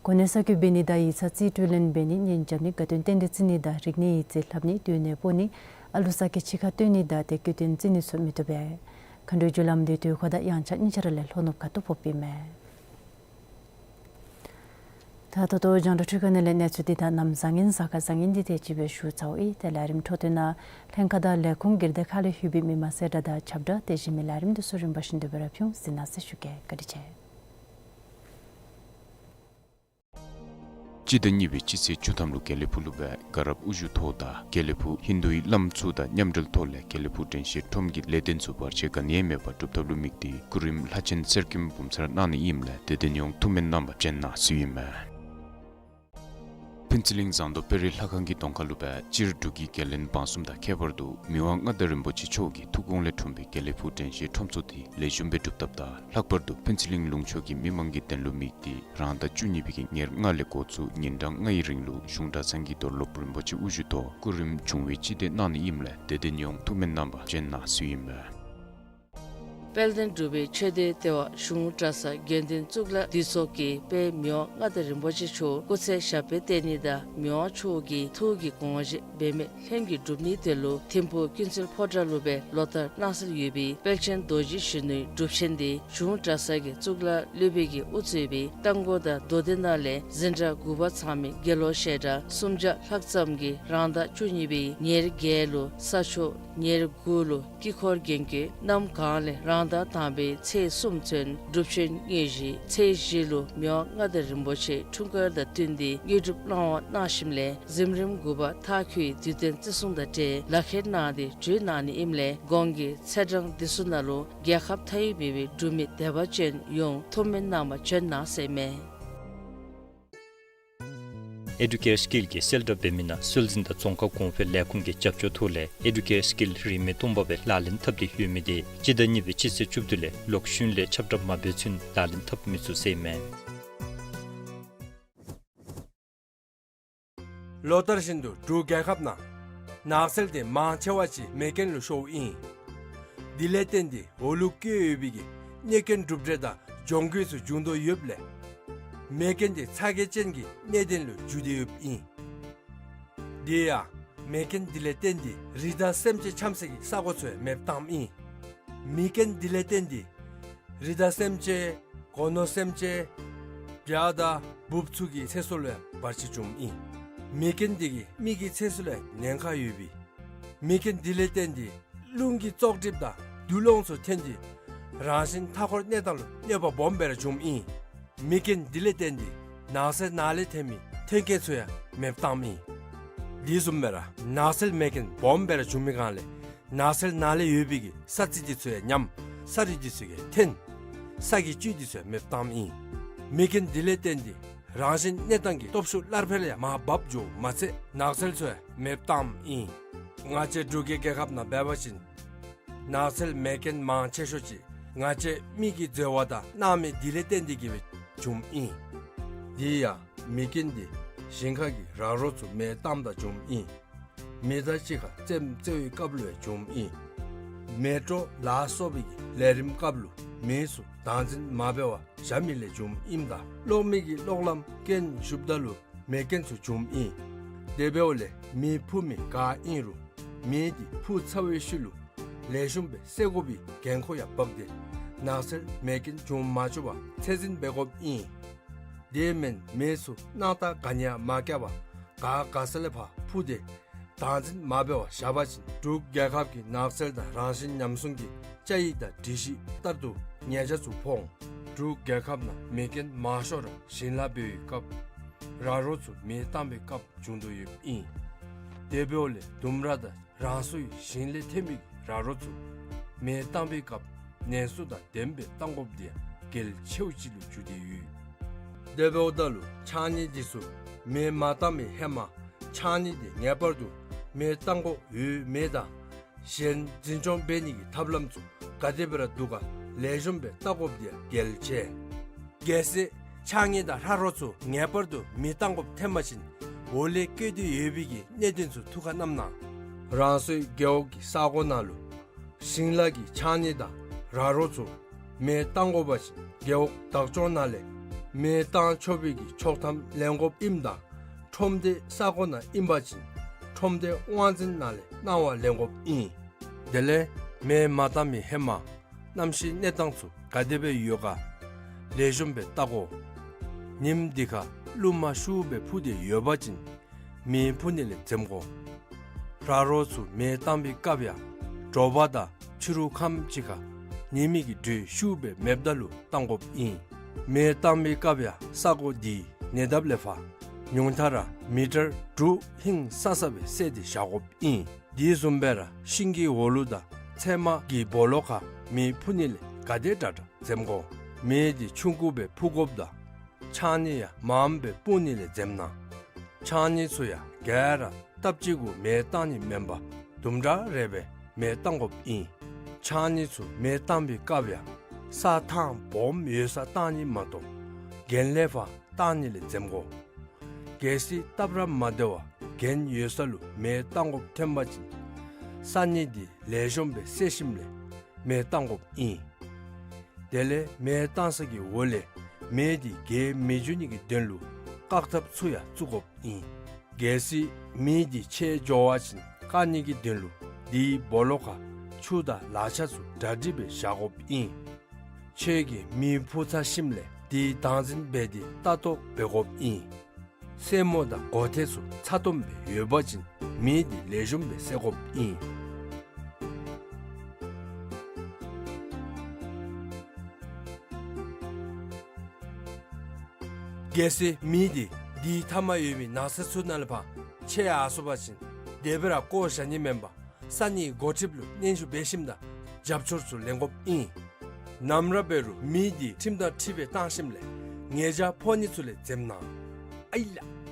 གོ་གནས་གསར་བསྐོ་འབད་ནི་དང་ཡིག་ཚང་རྩིས་སྤྲོད་ལེན་འབད་ནི་གཉེན་རྐྱབ་ནི་དགའ་སྟོན་རྟེན་འབྲེལ་བརྩི་ནི་དང་རིག་གནས་ཡིག་རྩིས་ལྷབ་ནི་སྡོད་གནས་སྤོ་ནི་ཨ་ལུ་ས་སྐྱེས་ཕྱི་ཁར་བཏོན་ནི་དང་ཏེ་སྐུ་རྟེན་བརྩི་ནི་ཚུ་མི་བཏུབ་པས། མཁའ་འགྲོའི་རྒྱུ་ལམ་འདི་དུས་འཁོར་དང་དབྱངས་འཆར་གཉིས་ཆ་ར་ལས་ལྷོ་ནུབ་ཁ་ཐུག་ཕོགཔ་ཨིན་མས། ད་ད་ལྟོ་རྒྱང་བསྒྲགས་འཕྲུལ་ཁང་ནང་ལས་གནས་ཚུལ་འདི་དང་གནམ་བཟང་ངན་གཟའ་སྐར་བཟང་ངན་འདི་དེ་ཅིག་སྦེ་ཞུ་ཚརཝ་ཨིན། ཏེ་ལས་རིམ་འཕྲོ་མཐུད་ནང་ལྷན་ཁག་དང་ལས་ཁུངས་སྒེར་སྡེ་ཁག་ལས་ལྷོད་པའི་མི་མང་གསལ་བསྒྲགས་དང་ཁྱབ་བསྒྲགས་དེ་བཞིན་མི་ལས་རིམ་འདི་ཚུ་རིམ་པ་བཞིན་དུ་སྦེ་ར་ཕུལ་འོང་གཟིགས་གནང་ཟེར་ཞུ་གེ། བཀའ་དྲིན་ཆེ། སྤྱི་ཟླ་གཉིས་པའི་སྤྱི་ཚེས་བཅུ་ཐམ་ལུ་དགེ་ལེགས་ཕུག་ལུ་སྦེ་དགའ་རབ་དབུ་བཞུགས་ཐོག་དང་དགེ་ལེགས་ཕུག་ཧིན་དུའི་བླམ་ཚུ་དང་མཉམ་འབྲེལ་ཐོག་ལས་དགེ་ལེགས་ཕུག་དྲན་ཤེས་ཁྲོམ་གྱི་ལས་དོན་ཚུ་བར་ཆད་ག་ནི་ཡང་མེད་པར་གྲུབ་ཐབས་ལུ་དམིགས་ཏེ་སྐུ་རིམ་ལྷ་ཆེན་གསེར་སྐྱེམས་འབུམ་ཚར་གནང་ནི་ཨིནམ་ལས་དད་ལྡན་ཡོངས་ཐུགས་སྨོན་གནང་བར་བྱོན་གནང་ཟེར་ཨིན་མས། ཕུན་ཚོགས་གླིང་ཟངས་མདོག་དཔལ་རི་ལྷ་ཁང་གི་གདོང་ཁ་ལུ་སྦེ་སྤྱིར་འབྲུག་གི་རྒྱལ་བློན་འབངས་གསུམ་དང་ཁྱད་པར་དུ་མི་དབང་མངའ་བདག་རིན་པོ་ཆེ་མཆོག་གི་ཐུགས་དགོངས་ལས་འཁྲུངས་པའི་དགེ་ལེགས་ཕུག་དྲན་ཤེས་ཁྲོམ་ཚོགས་འདི་ལེགས་ཤོམ་སྦེ་གྲུབ་ཐབས་དང་ལྷག་པར་དུ་ཕུན་ཚོགས་གླིང་ལུང་ཕྱོགས་ཀྱི་མི་མང་གི་དོན་ལུ་དམིགས་ཏེ་རང་ཟླ་བཅུ་གཉིས་པའི་གི་ཉེར་ལྔ་ལས་འགོ་བཙུགས་ཉིན་གྲངས་ལྔའི་རིང་ལུ་གཞུང་གྲྭ་ཚང་གི་རྡོར་སློབ་རིན་པོ་ཆེ་དབུ་བཞུགས་ཐོག་སྐུ་རིམ་བྱུང་བའི་སྤྱི་དེ་གནང་ནི་ཨིནམ་ལས་དད་ལྡན་ཡོངས་ཐུགས་སྨོན་གནང་བར་བྱོན་གནང་ཟེར་ཨིན་མས། དཔལ་ལྡན་འབྲུག་པའི་ཆོས་སྡེ་ལྟེ་བ་གཞུང་གྲྭ་ཚང་དགེ་འདུན་གཙུག་ལག་འདུས་ཚོགས་ཀྱིས་དཔལ་མི་དབང་མངའ་བདག་རིན་པོ་ཆེ་མཆོག་སྐུ་ཚེ་ཞབས་པད་བརྟན་ནི་དང་མི་དབང་མཆོག་གི་ཐུགས་ཀྱི་དགོངས་བཞེད་འབད་མེད་ལྷུན་གྱིས་འགྲུབ་ནིའི་དོན་ལུ་ཐིམ་ཕུག་ཀུན་གསལ་ཕོ་བྲང་ལུ་སྦེ་ལོ་ལྟར་གནང་སྲོལ་ཡོད་པའི་དཔལ་ཆེན་རྡོ་རྗེ་གཞོན་ནུའི་སྒྲུབ་ཆེན་འདི་གཞུང་གྲྭ་ཚང་གི་གཙུག་ལག་སློབ་དཔོན་གྱིས་དབུ་གཙོས་པའི་རྟ་མགོ་དང་མདོ་སྡེ་ནང་ལས་འཛིན་གྲྭ་དགུ་པ་ཚང་མའི་དགེ་སློང་ཞལ་གྲངས་སུམ་བརྒྱ་ལྷག་ཙམ་གྱིས་རང་ཟླ་བཅུ་གཉིས་པའི་ཉེར་བརྒྱད་ལུ་ས་ཕྱོགས་ཉེར་དགུ་ལུ་དཀྱིལ་འཁོར་རྒྱན་གྱི་གནམ་གང་ལས་རང་ཟླ་དང་པའི་ཚེས་གསུམ་ཚུན་སྒྲུབ་ཆེན་དངོས་གཞི། ཚེས་བཞི་ལུ་མི་དབང་མངའ་བདག་རིན་པོ་ཆེ་འཁྲུངས་སྐར་དང་བསྟུན་ཏེ་དངོས་གྲུབ་གནང་བ་གནང་ཞིནམ་ལས་གཟིམ་རིམ་དགུ་པ་མཐའ་འཁྱོལ་དུས་སྟོན་བརྩི་སྲུང་དང་འབྲེལ་ལག་ཁྱེར་གནང་སྟེ་འབྲུ་གནང་ནི་ཨིནམ་ལས་གོང་གི་ཚེས་གྲངས་འདི་ཚུ་ནང་ལུ་རྒྱལ་ཁབ་མཐའ་དབུས་མེད་པའི་འབྲུག་མི་དད་པ་ཅན་ཡོངས་ཐུགས་སྨོན་གནང་བར་བྱོན་གནང་ཟེར་ཨིན་མས། ཨེ་ཌུ་ཀེར་སི་ཀིལ་གྱི་གསལ་བསྒྲགས་འབད་མི་ནང་སྲོལ་འཛིན་དང་རྫོང་ཁ་གོང་འཕེལ་ལས་ཁུངས་ཀྱི་རྒྱབ་སྐྱོར་ཐོག་ལས་ཨེ་ཌུ་ཀེར་སི་ཀིལ་རིན་མེད་སྟོང་པ་སྦེ་ལག་ལེན་འཐབ་སྟེ་ཡོད་མི་དེ་སྤྱི་ཟླ་གཉིས་པའི་སྤྱི་ཚེས་བཅུ་བདུན་ལས་ལོག་གཞུང་ལས་ཁྱབ་བསྒྲགས་མ་འབད་ཚུན་ལག་ལེན་འཐབ་མི་ཚུགས་ཟེར་ཨིན་མས། ལོ་ལྟར་བཞིན་དུ་འབྲུག་རྒྱལ་ཁབ་ནང་ནགས་ཚལ་དེ་མང་ཆེ་བ་ཅིག་མེ་རྐྱེན་ལུ་ཤོརཝ་ཨིན། དེ་ལས་བརྟེན་ཏེ་འོག་ལུ་བཀལ་ཡོད་པའི་གི་གནོད་རྐྱེན་གྲུབ་འབྲས་དང་གྱོང་གུད་ཚུ་བྱུང་དོ་ཡོདཔ་ལས་མེ་རྐྱེན་དེ་ཚ་གྱང་ཅན་གྱི་གནད་དོན་ལུ་འགྱུར་ཏེ་ཡོདཔ་ཨིན། དེ་ཡང་མེ་རྐྱེན་དེ་ལས་བརྟེན་ཏེ་རི་དྭགས་སེམས་ཅན་འཁྱམ་སའི་གི་ས་གོ་ཚུ་ཡང་མེདཔ་བཏངམ་ཨིན། མེ་རྐྱེན་དེ་ལས་བརྟེན་ཏེ་རི་དྭགས་སེམས་ཅན་སྒོ་ནོར་སེམས་ཅན་བྱ་དང་འབུཔ་ཚུ་གི་ཚེ་སྲོག་ལུ་ཡང་བར་ཆད་བྱུངམ་ཨིན། མེ་རྐྱེན་དེ་གིས་མི་གི་ཚེ་སྲོག་ལུ་ཡང་ཉེན་ཁ་ཡོད་པས། མེ་རྐྱེན་དེ་ལས་བརྟེན་ཏེ་རླུང་གི་བཙོག་གྲིབ་དང་རྡུལ་སློང་ཚུ་ཐོན་ཏེ་རང་བཞིན་མཐའ་འཁོར་གནས་སྟངས་ལུ་གནོད་པ་སྦོམ་སྦེ་ར་བྱུངམ་ཨིན། མེ་རྐྱེན་དེ་ལས་བརྟེན་ཏེ་ནགས་ཚལ་ནང་ལས་ཐོན་མི་ཐོན་སྐྱེད་ཚུ་ཡང་མེདཔ་བཏངམ་ཨིན། དེ་བཟུམ་སྦེ་ར་ནགས་ཚལ་མེ་རྐྱེན་སྦོམ་སྦེ་ར་བྱུང་མི་སྒང་ལས་ནགས་ཚལ་ནང་ལས་ཡོད་པའི་གི་ས་རྩི་དེ་ཚུ་ཡང་ཉམས། ས་རུད་དེ་ཚུ་གིས་འཐོན། ས་གི་བཅུད་དེ་ཚུ་ཡང་མེདཔ་བཏངམ་ཨིན། མེ་རྐྱེན་དེ་ལས་བརྟེན་ཏེ་རང་བཞིན་གནས་སྟངས་ཀྱི་སྟོབས་ཤུགས་སླར་འཕེལ་ཡང་མར་བབས་འགྱོཝ་མ་ཚད་ནགས་ཚལ་ཚུ་ཡང་མེདཔ་བཏངམ་ཨིན། ང་བཅས་འབྲུག་གི་རྒྱལ་ཁབ་ནང་འབད་བ་ཅིན་ནགས་ཚལ་མེ་རྐྱེན་མང་ཆེ་ཤོས་ཅིག་ང་བཅས་མི་གིས་འཛོལ་བ་དང་གནང་མེད་དེ་ལས་བརྟེན་ཏེ་གིས་སྦེ་བྱུངམ་ཨིན། དེ་ཡང་མེ་རྐྱེན་དེ་ཞིང་ཁ་གི་ར་རོ་ཚུ་མེ་བཏངམ་ད་བྱུངམ་ཨིན། མེ་མདའ་གཅིག་ཁར་རྩེདམོ་རྩེ་བའི་སྐབས་ལུ་ཡང་བྱུངམ་ཨིན། མེ་ཏོག་ལ་སོགས་པའི་གི་ལས་རིམ་སྐབས་ལུ་མེ་ཚུ་བདག་འཛིན་མ་འབད་བར་བཞག་མི་ལས་བྱུངམ་ཨིནམ་ད་གློག་མེ་གི་གློག་ལམ་རྐྱེན་ཞུགསཔ་ད་ལུ་མེ་རྐྱེན་ཚུ་བྱུངམ་ཨིན། དེ་འབདཝ་ལས་མེ་འཕུ་མི་ག་ཨིན་རུང་མེ་དེ་འཕུ་ཚར་བའི་ཤུལ་ལུ་ལེགས་ཤོམ་སྦེ་བསད་དགོ་པའི་འགན་ཁུར་ཡང་བབས་ཏེ་ནགས་ཚལ་མེ་རྐྱེན་བྱུང་མ་བཅུག་པར་ཚད་འཛིན་འབད་དགོཔ་ཨིན། དེ་མེན་མེ་ཚུ་སྣང་ཐག་ག་ནི་ཡང་མ་བཀལ་བར་ག་ག་ས་ལས་ཕར་འཕུ་སྟེ་བདག་འཛིན་མ་འབད་བར་བཞག་པ་ཅིན་འབྲུག་རྒྱལ་ཁབ་ཀྱི་ནགས་ཚལ་དང་རང་བཞིན་ཉམས་སྲུང་གི་བཅའ་ཡིག་དང་སྒྲིག་གཞི་ལྟར་དུ་ཉེས་ཆད་ཚུ་ཕོག་འོང་། འབྲུག་རྒྱལ་ཁབ་ནང་མེ་རྐྱེན་མང་ཤོས་ར་ཞིང་ལཱ་འབད་བའི་སྐབས་ར་རོ་ཚུ་མེ་བཏང་བའི་སྐབས་བྱུང་དོ་ཡོདཔ་ཨིན། དེ་འབདཝ་ལས་ལྡུམ་ར་དང་རང་སོའི་ཞིང་ལས་ཐོན་པའི་ར་རོ་ཚུ་མེ་བཏང་བའི་སྐབས་ནན་སུ་དང་ལྡནམ་སྦེ་བཏང་དགོཔ་དེ་ཡང་གལ་ཆེཝ་ཅིག་ལུ་གྱུར་ཏེ་ཡོད། དེ་འབདཝ་ད་ལུ་ཕྱགས་སྙིགས་དེ་ཚུ་མེ་མ་བཏང་བའི་ཧེ་མ་ཕྱགས་སྙིགས་དེ་ངེས་པར་དུ་མེ་བཏང་དགོཔ་ཡོད་མེད་དང་གཞན་འཛིན་སྐྱོང་འབད་ནི་གི་ཐབས་ལམ་ཚུ་ག་དེ་སྦེ་ར་འདུག་ག་ལེགས་ཤོམ་སྦེ་བལྟ་དགོཔ་དེ་ཡང་གལ་ཆེ། གལ་སྲིད་ཕྱགས་སྙིགས་དང་ར་རོ་ཚུ་ངེས་པར་དུ་མེ་བཏང་དགོཔ་ཐོན་པ་ཅིན་ འོག་ལས་བཀོད་དེ་ཡོད་པའི་གི་གནད་དོན་ཚུ་ཐུགས་ཁར་བསྣམས་གནང་། རང་སོའི་རྒེད་འོག་གི་ས་གོ་ནང་ལུ་ཞིང་ལཱ་གི་ཕྱགས་སྙིགས་དང་ར་རོ་ཚུ་མེ་བཏང་དགོ་པ་ཅིན་རྒེད་འོག་བདག་སྐྱོང་ནང་ལས་མེ་བཏང་ཆོག་པའི་གི་ཆོག་ཐམ་ལེན་དགོཔ་ཨིནམ་ད་ཁྲོམ་སྡེ་ས་གོ་ནང་ཨིན་པ་ཅིན་ཁྲོམ་སྡེ་དབང་འཛིན་ནང་ལས་གནང་བ་ལེན་དགོཔ་ཨིན། དེ་ལས་མེ་མ་བཏང་མི་ཧེ་མ་གནམ་གཤིས་གནས་སྟངས་ཚུ་ག་དེ་སྦེ་ཡོད་ག་ལེགས་ཤོམ་སྦེ་བལྟ་དགོ། ཉིམ་འདི་ཁར་རླུང་མ་ཤུགས་སྦེ་འཕུ་སྟེ་ཡོད་པ་ཅིན་མེ་འཕུ་ནི་ལས་འཛེམ་དགོ། ར་རོ་ཚུ་མེ་བཏང་པའི་སྐབས་ཡང་དྲོ་པ་དང་ཕྱི་རུ་ཁམས་ཅིག་ཁར་ཉི་མའི་གི་དྲོད་ཤུགས་སྦེ་མེདཔ་ད་ལུ་བཏང་དགོཔ་ཨིན། མེ་བཏང་པའི་སྐབས་ཡང་ས་གོ་འདི་ཉེ་འདབས་ལས་ཕར་ཉུང་མཐའ་ར་མི་ཊར་དྲུག་ཧིང་སང་ས་སྦེ་བསལ་ཏེ་བཞག་དགོཔ་ཨིན། དེ་བཟུམ་སྦེ་ར་ཤིང་གི་འོག་ལུ་དང་ཚལ་མ་གི་སྦོ་ལོགས་ཁར་མེ་འཕུ་ནི་ལས་ག་དེ་དྲག་དྲག་འཛེམ་དགོ། མེ་འདི་ཆུང་ཀུ་སྦེ་འཕུ་དགོཔ་དང་ཕྱགས་སྙིགས་ཡང་མངམ་སྦེ་སྤུང་ནི་ལས་འཛེམ་གནང་། ཕྱགས་སྙིགས་ཚུ་ཡང་ག་ར་སྟབས་གཅིག་གུ་མེ་བཏང་ནི་མེན་པར་དུམ་གྲ་རེ་སྦེ་མེ་བཏང་དགོཔ་ཨིན། ཕྱགས་སྙིགས་ཚུ་མེ་བཏང་པའི་སྐབས་ཡང་ས་ཐང་སྦོམ་ཡོད་སར་བཏང་ནི་མ་གཏོགས་གྱེན་ལས་ཕར་བཏང་ནི་ལས་འཛེམ་དགོ། གལ་སྲིད་སྟབས་ར་མ་བདེ་བར་གྱེན་ཡོད་ས་ལུ་མེ་བཏང་དགོཔ་ཐོན་པ་ཅིན་ས་སྙིགས་འདི་ལེགས་ཤོམ་སྦེ་བསལ་ཞིནམ་ལས་མེ་བཏང་དགོཔ་ཨིན། དེ་ལས་མེ་བཏང་ས་གི་འོག་ལས་མེ་འདི་རྒྱས་མི་འགྱོ་ནི་གི་དོན་ལུ་བཀག་ཐབས་ཚུ་ཡང་བཙུགས་དགོཔ་ཨིན། གལ་སྲིད་མེ་འདི་ཆད་འགྱོ་བ་ཅིན་བཀག་ནི་གི་དོན་ལུ་དེའི་སྦོ་ལོགས་ཁར་ཆུ་དང་ལག་ཆས་ཚུ་གྲ་སྒྲིག་སྦེ་བཞག་དགོཔ་ཨིན། ཁྱོད་ཀྱིས་མེ་འཕུ་ཚར་ཞིནམ་ལས་དེའི་བདག་འཛིན་འབད་དེ་ལྟ་རྟོག་འབད་དགོཔ་ཨིན། སེན་མོ་དང་སྒོ་ཐེལ་ཚུ་ཚ་ཏོམ་སྦེ་ཡོད་པ་ཅིན་མེ་འདི་ལེགས་ཤོམ་སྦེ་བསད་དགོཔ་ཨིན། གལ་སྲིད་མེ་འདི་དེའི་མཐའ་མར་ཡོད་པའི་ནགས་ཚལ་ཚུ་ནང་ལས་ཕར་ཆད་ཡར་སོང་པ་ཅིན་དེ་སྦེ་ར་བཀོ་བཞག་ནི་མེན་པར་ས་གནས་འགོ་ཁྲིདཔ་ལུ་སྙན་ཞུ་འབད་ཞིནམ་ད་རྒྱབ་སྐྱོར་ཚུ་ལེན་དགོཔ་ཨིན། ནམ་ར་འབད་རུང་མེ་འདི་ཁྲིམས་དང་འཁྲིལ་བའི་བཏང་ཞིནམ་ལས་ཉེས་བྱ་ཕོག་ནི་ཚུ་ལས་འཛེམ་གནང་། ཨའི་ལགས།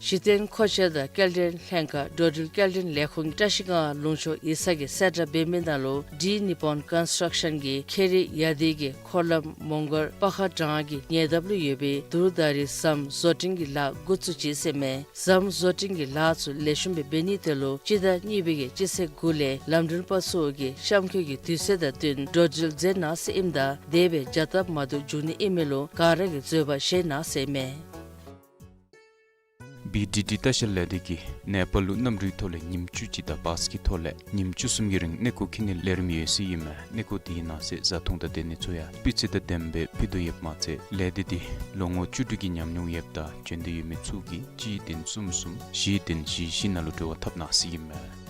གཞི་རྟེན་མཁོ་ཆས་དང་སྐྱེལ་འདྲེན་ལྷན་ཁག་འགྲོ་འགྲུལ་སྐྱེལ་འདྲེན་ལས་ཁུངས་བཀྲ་ཤིས་སྒང་ལུང་ཕྱོགས་ཡིག་ཚང་གིས་གསལ་བསྒྲགས་འབད་མི་ནང་ལུ་ཌི་ནི་པོན་ཀོན་སི་ཊརཀ་ཤཱན་གྱིས་ཁེ་རི་ཡ་དི་གི་འཁོར་ལམ་མོང་སྒར་པ་ཁ་འགྲམ་གྱི་ཉེ་འདབས་ལུ་ཡོད་པའི་དུར་ད་རི་ཟམ་བཟོ་སྐྲུན་གྱི་ལཱ་འགོ་བཙུགས་ཅི་ཟེར་མས། ཟམ་བཟོ་སྐྲུན་གྱི་ལཱ་ཚུ་ལེགས་ཤོམ་སྦེ་འབད་ནི་དེ་ལུ་སྤྱི་ཟླ་གཉིས་པའི་གི་སྤྱི་ཚེས་དགུ་ལས་ལམ་འགྲུལ་པ་ཚུ་གིས་གཤམ་འཁོད་ཀྱི་དུས་ཚོད་དང་བསྟུན་འགྲོ་འགྲུལ་མཛད་གནང་ཟེར་ཨིནམ་ད་དེ་སྦེ་བྱ་སྟབས་མ་བདེཝ་འབྱུང་ནི་ཨིན་མི་ལུ་ག་ར་གིས་བཟོད་པ་བཞེས་གནང་ཟེར་མས། བི་ཌི་ཌི་ལྟ་བཤལ་ལས་སྡེ་གིས་ནེ་པཱལ་ལུ་གནམ་གྲུའི་ཐོག་ལས་ཉིནམ་བཅུ་གཅིག་དང་བཱས་ཀྱི་ཐོག་ལས་ཉིནམ་བཅུ་གསུམ་གྱི་རིང་གནས་སྐོར་འཁྱིད་ནིའི་ལས་རིམ་ཡོད་ཟེར་ཨིན་མས། གནས་སྐོར་དེའི་ནང་གསེས་བཟའ་འཐུང་དང་སྡོད་གནས་ཚུ་ཡང་སྤུས་ཚད་དང་ལྡནམ་སྦེ་ཕུལ་དོ་ཡོདཔ་མ་ཚད་ལས་སྡེ་འདི་ལོ་ངོ་བཅུ་དྲུག་གི་ཉམས་མྱོང་ཡོདཔ་དང་བྱོན་འདོད་ཡོད་མི་ཚུ་གིས་གཅིག་བདུན་གསུམ་གསུམ་བཞི་བདུན་བཞི་བཞི་ནང་ལུ་འབྲེལ་བ་འཐབ་གནང་ཟེར་ཨིན་མས།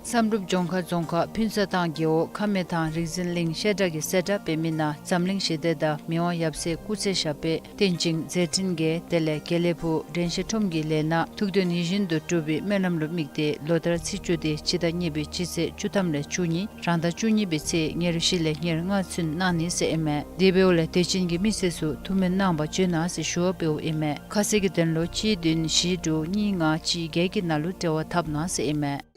མཚམས་སྒྲུབ་ལྗོངས་མཁར་རྫོང་ཁག་ཕུན་ཚོགས་ཐང་རྒེད་འོག་ཁ་སྨད་ཐང་རིག་འཛིན་གླིང་བཤད་གྲྭ་གིས་གསལ་བསྒྲགས་འབད་མི་ནང་འཛམ་གླིང་ཞི་བདེ་དང་མི་དབང་ཡབ་སྲས་སྐུ་ཚེ་ཞབས་པད་བརྟན་ཅིང་མཛད་འཕྲིན་རྒྱས། དེ་ལས་དགེ་ལེགས་ཕུག་དྲན་ཤེས་ཁྲོམ་གྱི་ལས་སྣ་ཐུགས་འདུན་ཡིད་བཞིན་དུ་འགྲུབ་པའི་སྨོན་ལམ་ལུ་དམིགས་ཏེ་ལོ་ལྟར་ཚེས་བཅུ་སྟེ་སྤྱི་ཟླ་གཉིས་པའི་སྤྱི་ཚེས་བཅུ་ཐམ་ལས་བཅུ་གཉིས་རང་ཟླ་བཅུ་གཉིས་པའི་ཚེས་ཉེར་བཞི་ལས་ཉེར་ལྔ་ཚུན་གནང་ནི་ཟེར་ཨིན་མས། དེ་འབདཝ་ལས་དད་ཅན་གྱི་མི་སེར་ཚུ་ཐུགས་སྨོན་གནང་བར་བྱོན་གནང་ཟེར་ཞུ་བ་འབདཝ་ཨིན་མས། ཁ་གསལ་གྱི་དོན་ལུ་གཅིག་བདུན་བཞི་དྲུག་གཉིས་ལྔ་གཅིག་བརྒྱད་ཀྱི་ནང་ལུ་འབྲེལ་བ་འཐབ་གནང་ཟེར་ཨིན་མས།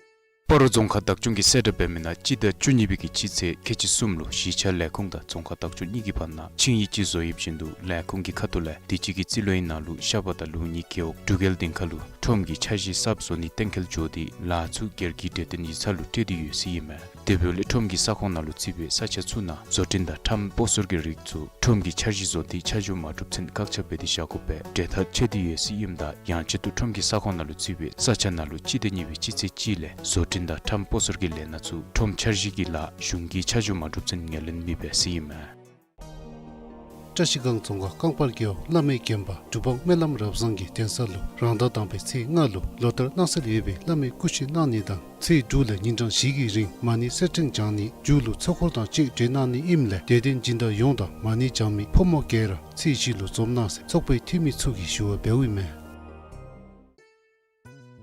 སྤ་རོ་རྫོང་ཁག་བདག་སྐྱོང་གིས་གསལ་བསྒྲགས་འབད་མི་ནང་སྤྱི་ཟླ་བཅུ་གཉིས་པའི་གི་སྤྱི་ཚེས་ཁལ་གཅིག་གསུམ་ལུ་གཞིས་ཆགས་ལས་ཁུངས་དང་རྫོང་ཁག་བདག་སྐྱོང་གཉིས་ཀྱི་བར་ན་ཆིངས་ཡིག་ཅིག་བཟོ་ཡོདཔ་བཞིན་དུ་ལས་ཁུངས་ཀྱི་ཁ་ཐུག་ལས་དུས་ཅི་གི་རྩིས་ལོའི་ནང་ལུ་ཤ་པ་དང་ལུགས་གཉིས་རྒེད་འོག་འབྲུག་རྒྱལ་སྡིངས་ཁ་ལུ་ཁྲོམ་གྱི་འཆར་གཞི་གསརཔ་བཟོ་ནི་གཏན་འཁེལ་འགྱོ་སྟེ་ལཱ་ཚུ་སྒེར་གྱི་གྲོས་བསྟུན་ཡིག་ཚང་ལུ་སྤྲོད་དེ་ཡོད་ཟེར་ཨིན་མས། དེ་འབདཝ་ལས་ཁྲོམ་གྱི་ས་ཁོངས་ནང་ལུ་བརྩིས་པའི་ས་ཆ་ཚུ་ནང་བཟོ་སྐྲུན་དང་ཁྲམ་སྤོ་སོར་གྱི་རིགས་ཚུ་ཁྲོམ་གྱི་འཆར་གཞི་བཟོ་སྟེ་ཆ་འཇོག་མ་གྲུབ་ཚུན་བཀག་ཆ་འབད་དེ་བཞག་དགོ་པའི་གྲོས་ཐག་བཅད་དེ་ཡོད་ཟེར་ཨིནམ་ད་ཡང་ཆེད་དུ་ཁྲོམ་གྱི་ས་ཁོངས་ནང་ལུ་བརྩིས་པའི་ས་ཆ་ནང་ལུ་སྤྱི་ཟླ་གཉིས་པའི་སྤྱི་ཚེས་གཅིག་ལས་བཟོ་སྐྲུན་དང་ཁྲམ་སྤོ་སོར་གྱི་ལས་སྣ་ཚུ་ཁྲོམ་འཆར་གཞི་གི་ལཱ་གཞུང་གིས་ཆ་འཇོག་མ་གྲུབ་ཚུན་ངོས་ལེན་མི་འབད་ཟེར་ཨིན་མས། བཀྲ་ཤིས་སྒང་རྫོང་ཁག་རྐང་སྤར་རྒེད་འོག་བླ་མའི་དགོན་པ་གྲུབ་དབང་སྨོན་ལམ་རབ་བཟང་གི་གདན་ས་ལུ་རང་ཟླ་དང་པའི་ཚེས་ལྔ་ལུ་ལོ་ལྟར་གནང་སྲོལ་ཡོད་པའི་བླ་མའི་སྐུ་མཆོད་གནང་ནི་དང་ཚེས་དྲུག་ལས་ཉིན་གྲངས་བཞི་གི་རིང་མ་ཎི་གསེར་ཕྲེང་བགྱང་ནི་མཇུག་ལུ་ཚོགས་འཁོར་དང་བཅས་གྲོལ་གནང་ནི་ཨིནམ་ལས་དད་ལྡན་སྦྱིན་བདག་ཡོངས་དང་མ་ཎི་བགྱང་མི་ཕོ་མོ་ག་ར་ཚེས་བཞི་ལུ་འཛོམས་གནང་ཟེར་ཚོགས་པའི་འཐུས་མི་ཚུ་གིས་ཞུ་བ་འབདཝ་ཨིན་མས།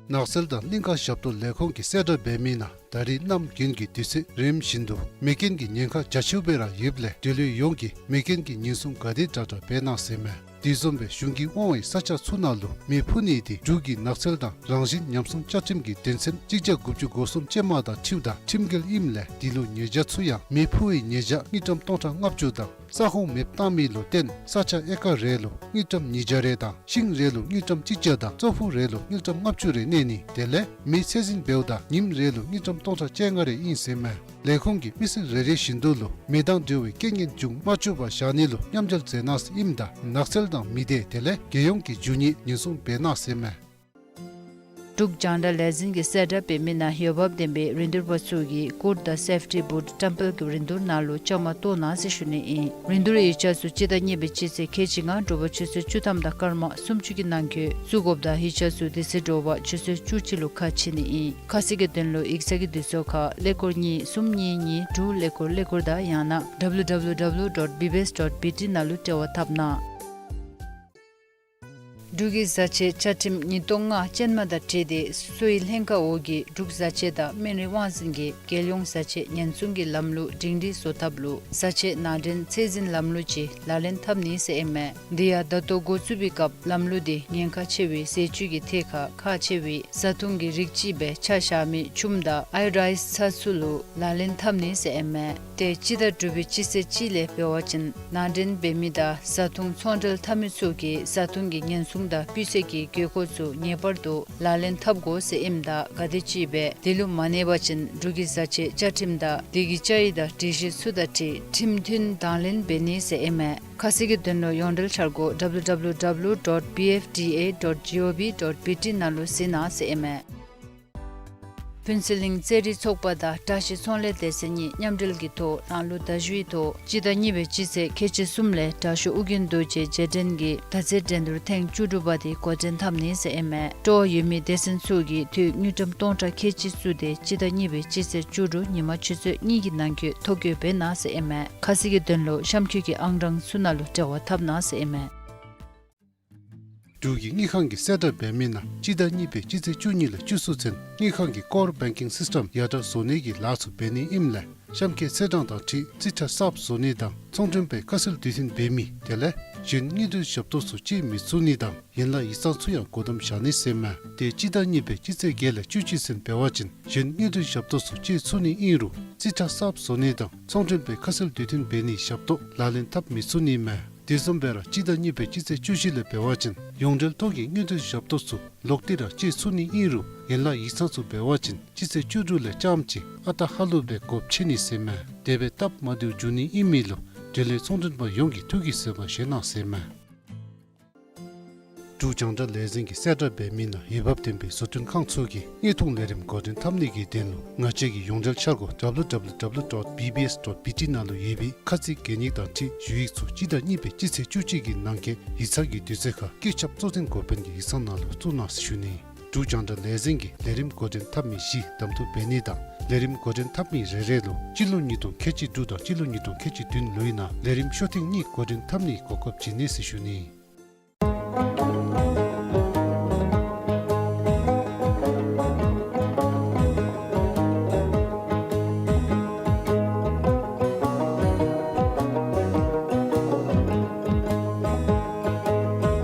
ནགས་ཚལ་དང་གླིང་ཁ་ཞབས་ཏོག་ལས་ཁུངས་ཀྱིས་གསལ་བསྒྲགས་འབད་མི་ནང་ད་རིས་གནམ་དགུན་གྱི་དུས་ཚོད་རིམ་བཞིན་དུ་མེ་རྐྱེན་གྱི་ཉེན་ཁ་རྒྱ་ཆེཝ་སྦེ་ར་ཡོདཔ་ལས་འབྲེལ་ཡོད་ཡོངས་ཀྱིས་མེ་རྐྱེན་གྱི་ཉེན་སྲུང་ག་དེ་དྲག་དྲག་འབད་གནང་ཟེར་མས། དེ་བཟུམ་སྦེ་གཞུང་གིས་དབང་བའི་ས་ཆ་ཚུ་ནང་ལུ་མེ་འཕུ་ནི་དེ་འབྲུག་གི་ནགས་ཚལ་དང་རང་བཞིན་ཉམས་སྲུང་བཅའ་ཁྲིམས་ཀྱི་དོན་ཚན་གཅིག་བརྒྱ་དགུ་བཅུ་གོ་གསུམ་ཅན་མ་དང་འཁྲིལཝ་ད་ཁྲིམས་འགལ་ཨིནམ་ལས་དེ་ལུ་ཉེས་བྱ་ཚུ་ཡང་མེ་འཕུ་བའི་ཉེས་བྱ་དངུལ་ཀྲམ་སྟོང་ཕྲག་ལྔ་བཅུ་དང་ ས་ཁོངས་མེདཔ་བཏང་མི་ལུ་བརྟེན་ས་ཆ་ཨེ་ཀར་རེ་ལུ་དངུལ་ཀྲམ་ཉིས་བརྒྱ་རེ་དང་ཤིང་རེ་ལུ་དངུལ་ཀྲམ་གཅིག་བརྒྱ་དང་ཙོག་ཕུག་རེ་ལུ་དངུལ་ཀྲམ་ལྔ་བཅུ་རེ་གནས་ནི་དེ་ལས་མེ་ཚད་འཛིན་འབདཝ་ད་ཉིནམ་རེ་ལུ་དངུལ་ཀྲམ་སྟོང་ཕྲག་བཅོ་ལྔ་རེ་ཨིན་ཟེར་མས། ལས་ཁུངས་ཀྱིས་མི་སེར་རེ་རེ་བཞིན་དུ་ལུ་མེ་དང་འབྲེལ་བའི་རྐྱེན་ངན་འབྱུང་མ་བཅུག་པར་བཞག་ནི་ལུ་མཉམ་འབྲེལ་མཛད་གནང་ཟེར་ཨིནམ་ད་ནགས་ཚལ་དང་མི་སྡེ་དེ་ལས་རྒྱལ་ཡོངས་ཀྱི་རྒྱུ་དངོས་ཉེན་སྲུང་འབད་གནང་ཟེར་མས། འབྲུག་རྒྱང་བསྒྲགས་ལས་འཛིན་གྱིས་གསལ་བསྒྲགས་འབད་མི་ནང་འོས་འབབ་ལྡན་པའི་རིན་བསྡུར་པ་ཚུ་གིས་ཀུར་དང་སེཕ་ཊི་བུཊ་ཊེམ་པལ་གྱི་རིན་བསྡུར་ནང་ལུ་བཅའ་མར་གཏོགས་གནང་ཟེར་ཞུ་ནི་ཨིན། རིན་བསྡུར་ཡིག་ཆ་ཚུ་སྤྱི་ཟླ་གཉིས་པའི་སྤྱི་ཚེས་ཁལ་གཅིག་ལྔ་དྲོ་པ་ཆུ་ཚོད་བཅུ་ཐམ་དང་སྐར་མ་སུམ་ཅུ་གི་ནང་འཁོད་བཙུགས་དགོཔ་དང་ཡིག་ཆ་ཚུ་དེ་ཚེ་དྲོ་པ་ཆུ་ཚོད་བཅུ་གཅིག་ལུ་ཁ་ཕྱེ་ནི་ཨིན། ཁ་གསལ་གྱི་དོན་ལུ་ཡིག་ཚང་གི་དུས་ཚོད་ཁར་ཀླད་ཀོར་གཉིས་གསུམ་གཉིས་གཉིས་དྲུག་ཀླད་ཀོར་ཀླད་ཀོར་དང་ཡང་ན་W W W dot B B S dot B T ནང་ལུ་འབྲེལ་བ་འཐབ་གནང་། འབྲུག་གི་བཟའ་ཆས་བཅའ་ཁྲིམས་ཉིས་སྟོང་ལྔ་ཅན་མ་དང་འཁྲིལ་ཏེ་སོ་ཡི་ལྷན་ཁག་འོག་གི་འབྲུག་བཟའ་ཆས་དང་སྨན་རིགས་དབང་འཛིན་གྱིས་རྒྱལ་ཡོངས་བཟའ་ཆས་ཉེན་སྲུང་གི་ལམ་ལུགས་སྒྲིང་སྒྲིང་བཟོ་ཐབས་ལུ་བཟའ་ཆས་ནང་འདྲེན་ཚད་འཛིན་ལམ་ལུགས་ཅིག་ལག་ལེན་འཐབ་ནི་ཟེར་ཨིན་མས། དེ་ཡང་ད་ལྟོ་འགོ་བཙུགས་པའི་སྐབས་ལམ་ལུགས་དེ་ཉེན་ཁ་ཆེ་བའི་ཟས་བཅུད་ཀྱི་ཐད་ཁར་ཁག་ཆེ་བའི་བཟའ་བཏུང་གི་རིགས་ཅིག་སྦེ་ཆ་བཞག་མི་ཆུམ་དང་ཨའི་རའིས་ཚྭ་ཚུ་ལུ་ལག་ལེན་འཐབ་ནི་ཟེར་ཨིན་མས། ཏེ་སྤྱི་ཟླ་དྲུག་པའི་སྤྱི་ཚེས་གཅིག་ལས་འབད་བ་ཅིན་ནང་འདྲེན་འབད་མི་དང་བཟའ་བཏུང་ཚོང་འབྲེལ་འཐབ་མི་ཚུ་གིས་བཟའ་བཏུང་གི་ཉེན་སྲུང་དང་སྤུས་ཚད་ཀྱི་དགོས་མཁོ་ཚུ་ངེས་པར་དུ་ལག་ལེན་འཐབ་དགོ་ཟེར་ཨིནམ་ད་ག་དེ་ཅིག་སྦེ་དེ་ལུ་མ་གནས་པ་ཅིན་འབྲུག་གི་བཟའ་ཆས་བཅའ་ཁྲིམས་དང་དེ་གི་བཅའ་ཡིག་དང་སྒྲིག་གཞི་ཚུ་དང་འཁྲིལ་ཁྲིམས་མཐུན་དང་ལེན་འབད་ནི་ཟེར་ཨིན་མས། ཁ་གསལ་གྱི་དོན་ལུ་ཡོངས་འབྲེལ་འཆར་སྒོ་W W W dot B F D A dot G O V dot B T ནང་ལུ་གཟིགས་གནང་ཟེར་ཨིན་མས། ཕུན་ཚོགས་གླིང་རྩེད་རིགས་ཚོགས་པ་དང་བཀྲ་ཤིས་ཚོང་ལས་སྡེ་ཚན་གཉིས་མཉམ་འབྲེལ་གྱི་ཐོག་ནང་ལུ་ཟླ་བཞི་པའི་ཐོག་སྤྱི་ཟླ་གཉིས་པའི་སྤྱི་ཚེས་ཁལ་གཅིག་གསུམ་ལས་དྲག་ཤོས་ཨོ་རྒྱན་རྡོ་རྗེ་རྗེས་དྲན་གྱི་མདའ་རྩེད་འགྲན་བསྡུར་ཐེངས་བཅུ་དྲུག་པ་དེ་འགོ་འདྲེན་འཐབ་ནི་ཟེར་ཨིན་མས། སྤྲོ་བ་ཡོད་མི་སྡེ་ཚན་ཚུ་གིས་དུས་དངུལ་ཀྲམ་སྟོང་ཕྲག་ཁལ་གཅིག་བཙུགས་ཏེ་སྤྱི་ཟླ་གཉིས་པའི་སྤྱི་ཚེས་བཅུ་དྲུག་ཉིན་མ་ཆུ་ཚོད་གཉིས་ཀྱི་ནང་འཁོད་ཐོ་བཀོད་འབད་གནང་ཟེར་ཨིན་མས། ཁ་གསལ་གྱི་དོན་ལུ་གཤམ་འཁོད་ཀྱི་ཨང་གྲངས་ཚུ་ནང་ལུ་འབྲེལ་བ་འཐབ་གནང་ཟེར་ཨིན་མས། འབྲུག་གི་དངུལ་ཁང་གིས་གསལ་བསྒྲགས་འབད་མི་ནང་སྤྱི་ཟླ་གཉིས་པའི་སྤྱི་ཚེས་བཅུ་གཉིས་ལས་བཅུ་གསུམ་ཚུན་དངུལ་ཁང་གི་ཀོར་བེང་ཀིང་སིས་ཊམ་ཡར་དྲག་བཟོ་ནི་གི་ལཱ་ཚུ་འབད་ནི་ཨིནམ་ལས་གཤམ་འཁོད་ཚེས་གྲངས་དང་འཁྲིལ་རྩིས་ཁྲ་གསརཔ་བཟོ་ནི་དང་ཚོང་མགྲོན་པའི་ཁ་གསལ་དུས་མཐུན་འབད་མི་དེ་ལས་གཞན་དངུལ་འབྲེལ་ཞབས་ཏོག་ཚུ་སྤྱོད་མི་ཚུགས་ནི་དང་ཡན་ལག་ཡིག་ཚང་ཚུ་ཡང་སྒོ་བསྡམ་བཞག་ནི་ཟེར་མས། ཏེ་སྤྱི་ཟླ་གཉིས་པའི་སྤྱི་ཚེས་བརྒྱད་ལས་བཅུ་གཅིག་ཚུན་འབད་བ་ཅིན་གཞན་དངུལ་འབྲེལ་ཞབས་ཏོག་ཚུ་སྤྱོད་ཚུགས་ནི་ཨིན་རུང་རྩིས་ཁྲ་གསརཔ་བཟོ་ནི་དང་ཚོང་མགྲོན་པའི་ཁ་གསལ་དུས་མཐུན་འབད་ནིའི་ཞབས་ཏོག་ལག་ལེན་འཐབ་མི་ཚུགས་ནི་མས། དེ་བཟུམ་སྦེ་ར་སྤྱི་ཟླ་གཉིས་པའི་སྤྱི་ཚེས་བཅུ་བཞི་ལས་འབད་བ་ཅིན་ཡོངས་འབྲེལ་ཐོག་གི་དངུལ་འབྲེལ་ཞབས་ཏོག་ཚུ་ལོག་སྟེ་ར་སྤྱོད་ཚུགས་ནི་ཨིན་རུང་ཡན་ལག་ཡིག་ཚང་ཚུ་འབད་བ་ཅིན་སྤྱི་ཚེས་བཅུ་དྲུག་ལས་རྐྱངམ་ཅིག་ཨ་རྟག་ཧ་ལུགས་སྦེ་སྒོ་ཕྱེ་ནི་ཟེར་མས། དེ་སྦེ་སྟབས་མ་བདེཝ་འབྱུང་ནི་ཨིན་མི་ལུ་འབྲེལ་ཡོད་ཚོང་མགྲོན་པ་ཡོངས་ཀྱིས་ཐུགས་ཀྱི་བཟོད་པ་བཞེས་གནང་ཟེར་མས། འབྲུག་རྒྱང་བསྒྲགས་ལས་འཛིན་གྱིས་གསལ་བསྒྲགས་འབད་མི་ནང་འོས་འབབ་ལྡན་པའི་བཟོ་སྐྲུན་ཁང་ཚུ་གིས་དངོས་མཐོང་ལས་རིམ་འགོ་འདྲེན་འཐབ་ནི་གི་དོན་ལུ་ང་བཅས་ཀྱི་ཡོངས་འབྲེལ་འཆར་སྒོ་W W W dot B B S dot B T ནང་ལུ་ཡོད་པའི་ཁ་ཚིག་གད་སྙིགས་དང་འཁྲིལ་ཞུ་ཡིག་ཚུ་སྤྱི་ཟླ་གཉིས་པའི་སྤྱི་ཚེས་བཅུ་གཅིག་གི་ནང་འཁོད་ཡིག་ཚང་གི་དུས་ཚོད་ཁར་བཀོད་ཁྱབ་གཙོ་འཛིན་འགོ་དཔོན་གྱི་ཡིག་ཚང་ནང་ལུ་བཙུགས་གནང་ཟེར་ཞུ་ནི། འབྲུག་རྒྱང་བསྒྲགས་ལས་འཛིན་གྱིས་ལས་རིམ་འགོ་འདྲེན་འཐབ་མི་བཞི་གདམ་འཐུ་འབད་ནི་དང་ལས་རིམ་འགོ་འདྲེན་འཐབ་མི་རེ་རེ་ལུ་སྤྱི་ལོ་ཉིས་སྟོང་ཁལ་གཅིག་དྲུག་དང་སྤྱི་ལོ་ཉིས་སྟོང་ཁལ་གཅིག་བདུན་ལོའི་ནང་ལས་རིམ་ཤོག་ཐེངས་གཉིས་འགོ་འདྲེན་འཐབ་ནིའི་གོ་སྐབས་བྱིན་ནི་ཟེར་ཞུ་ནི།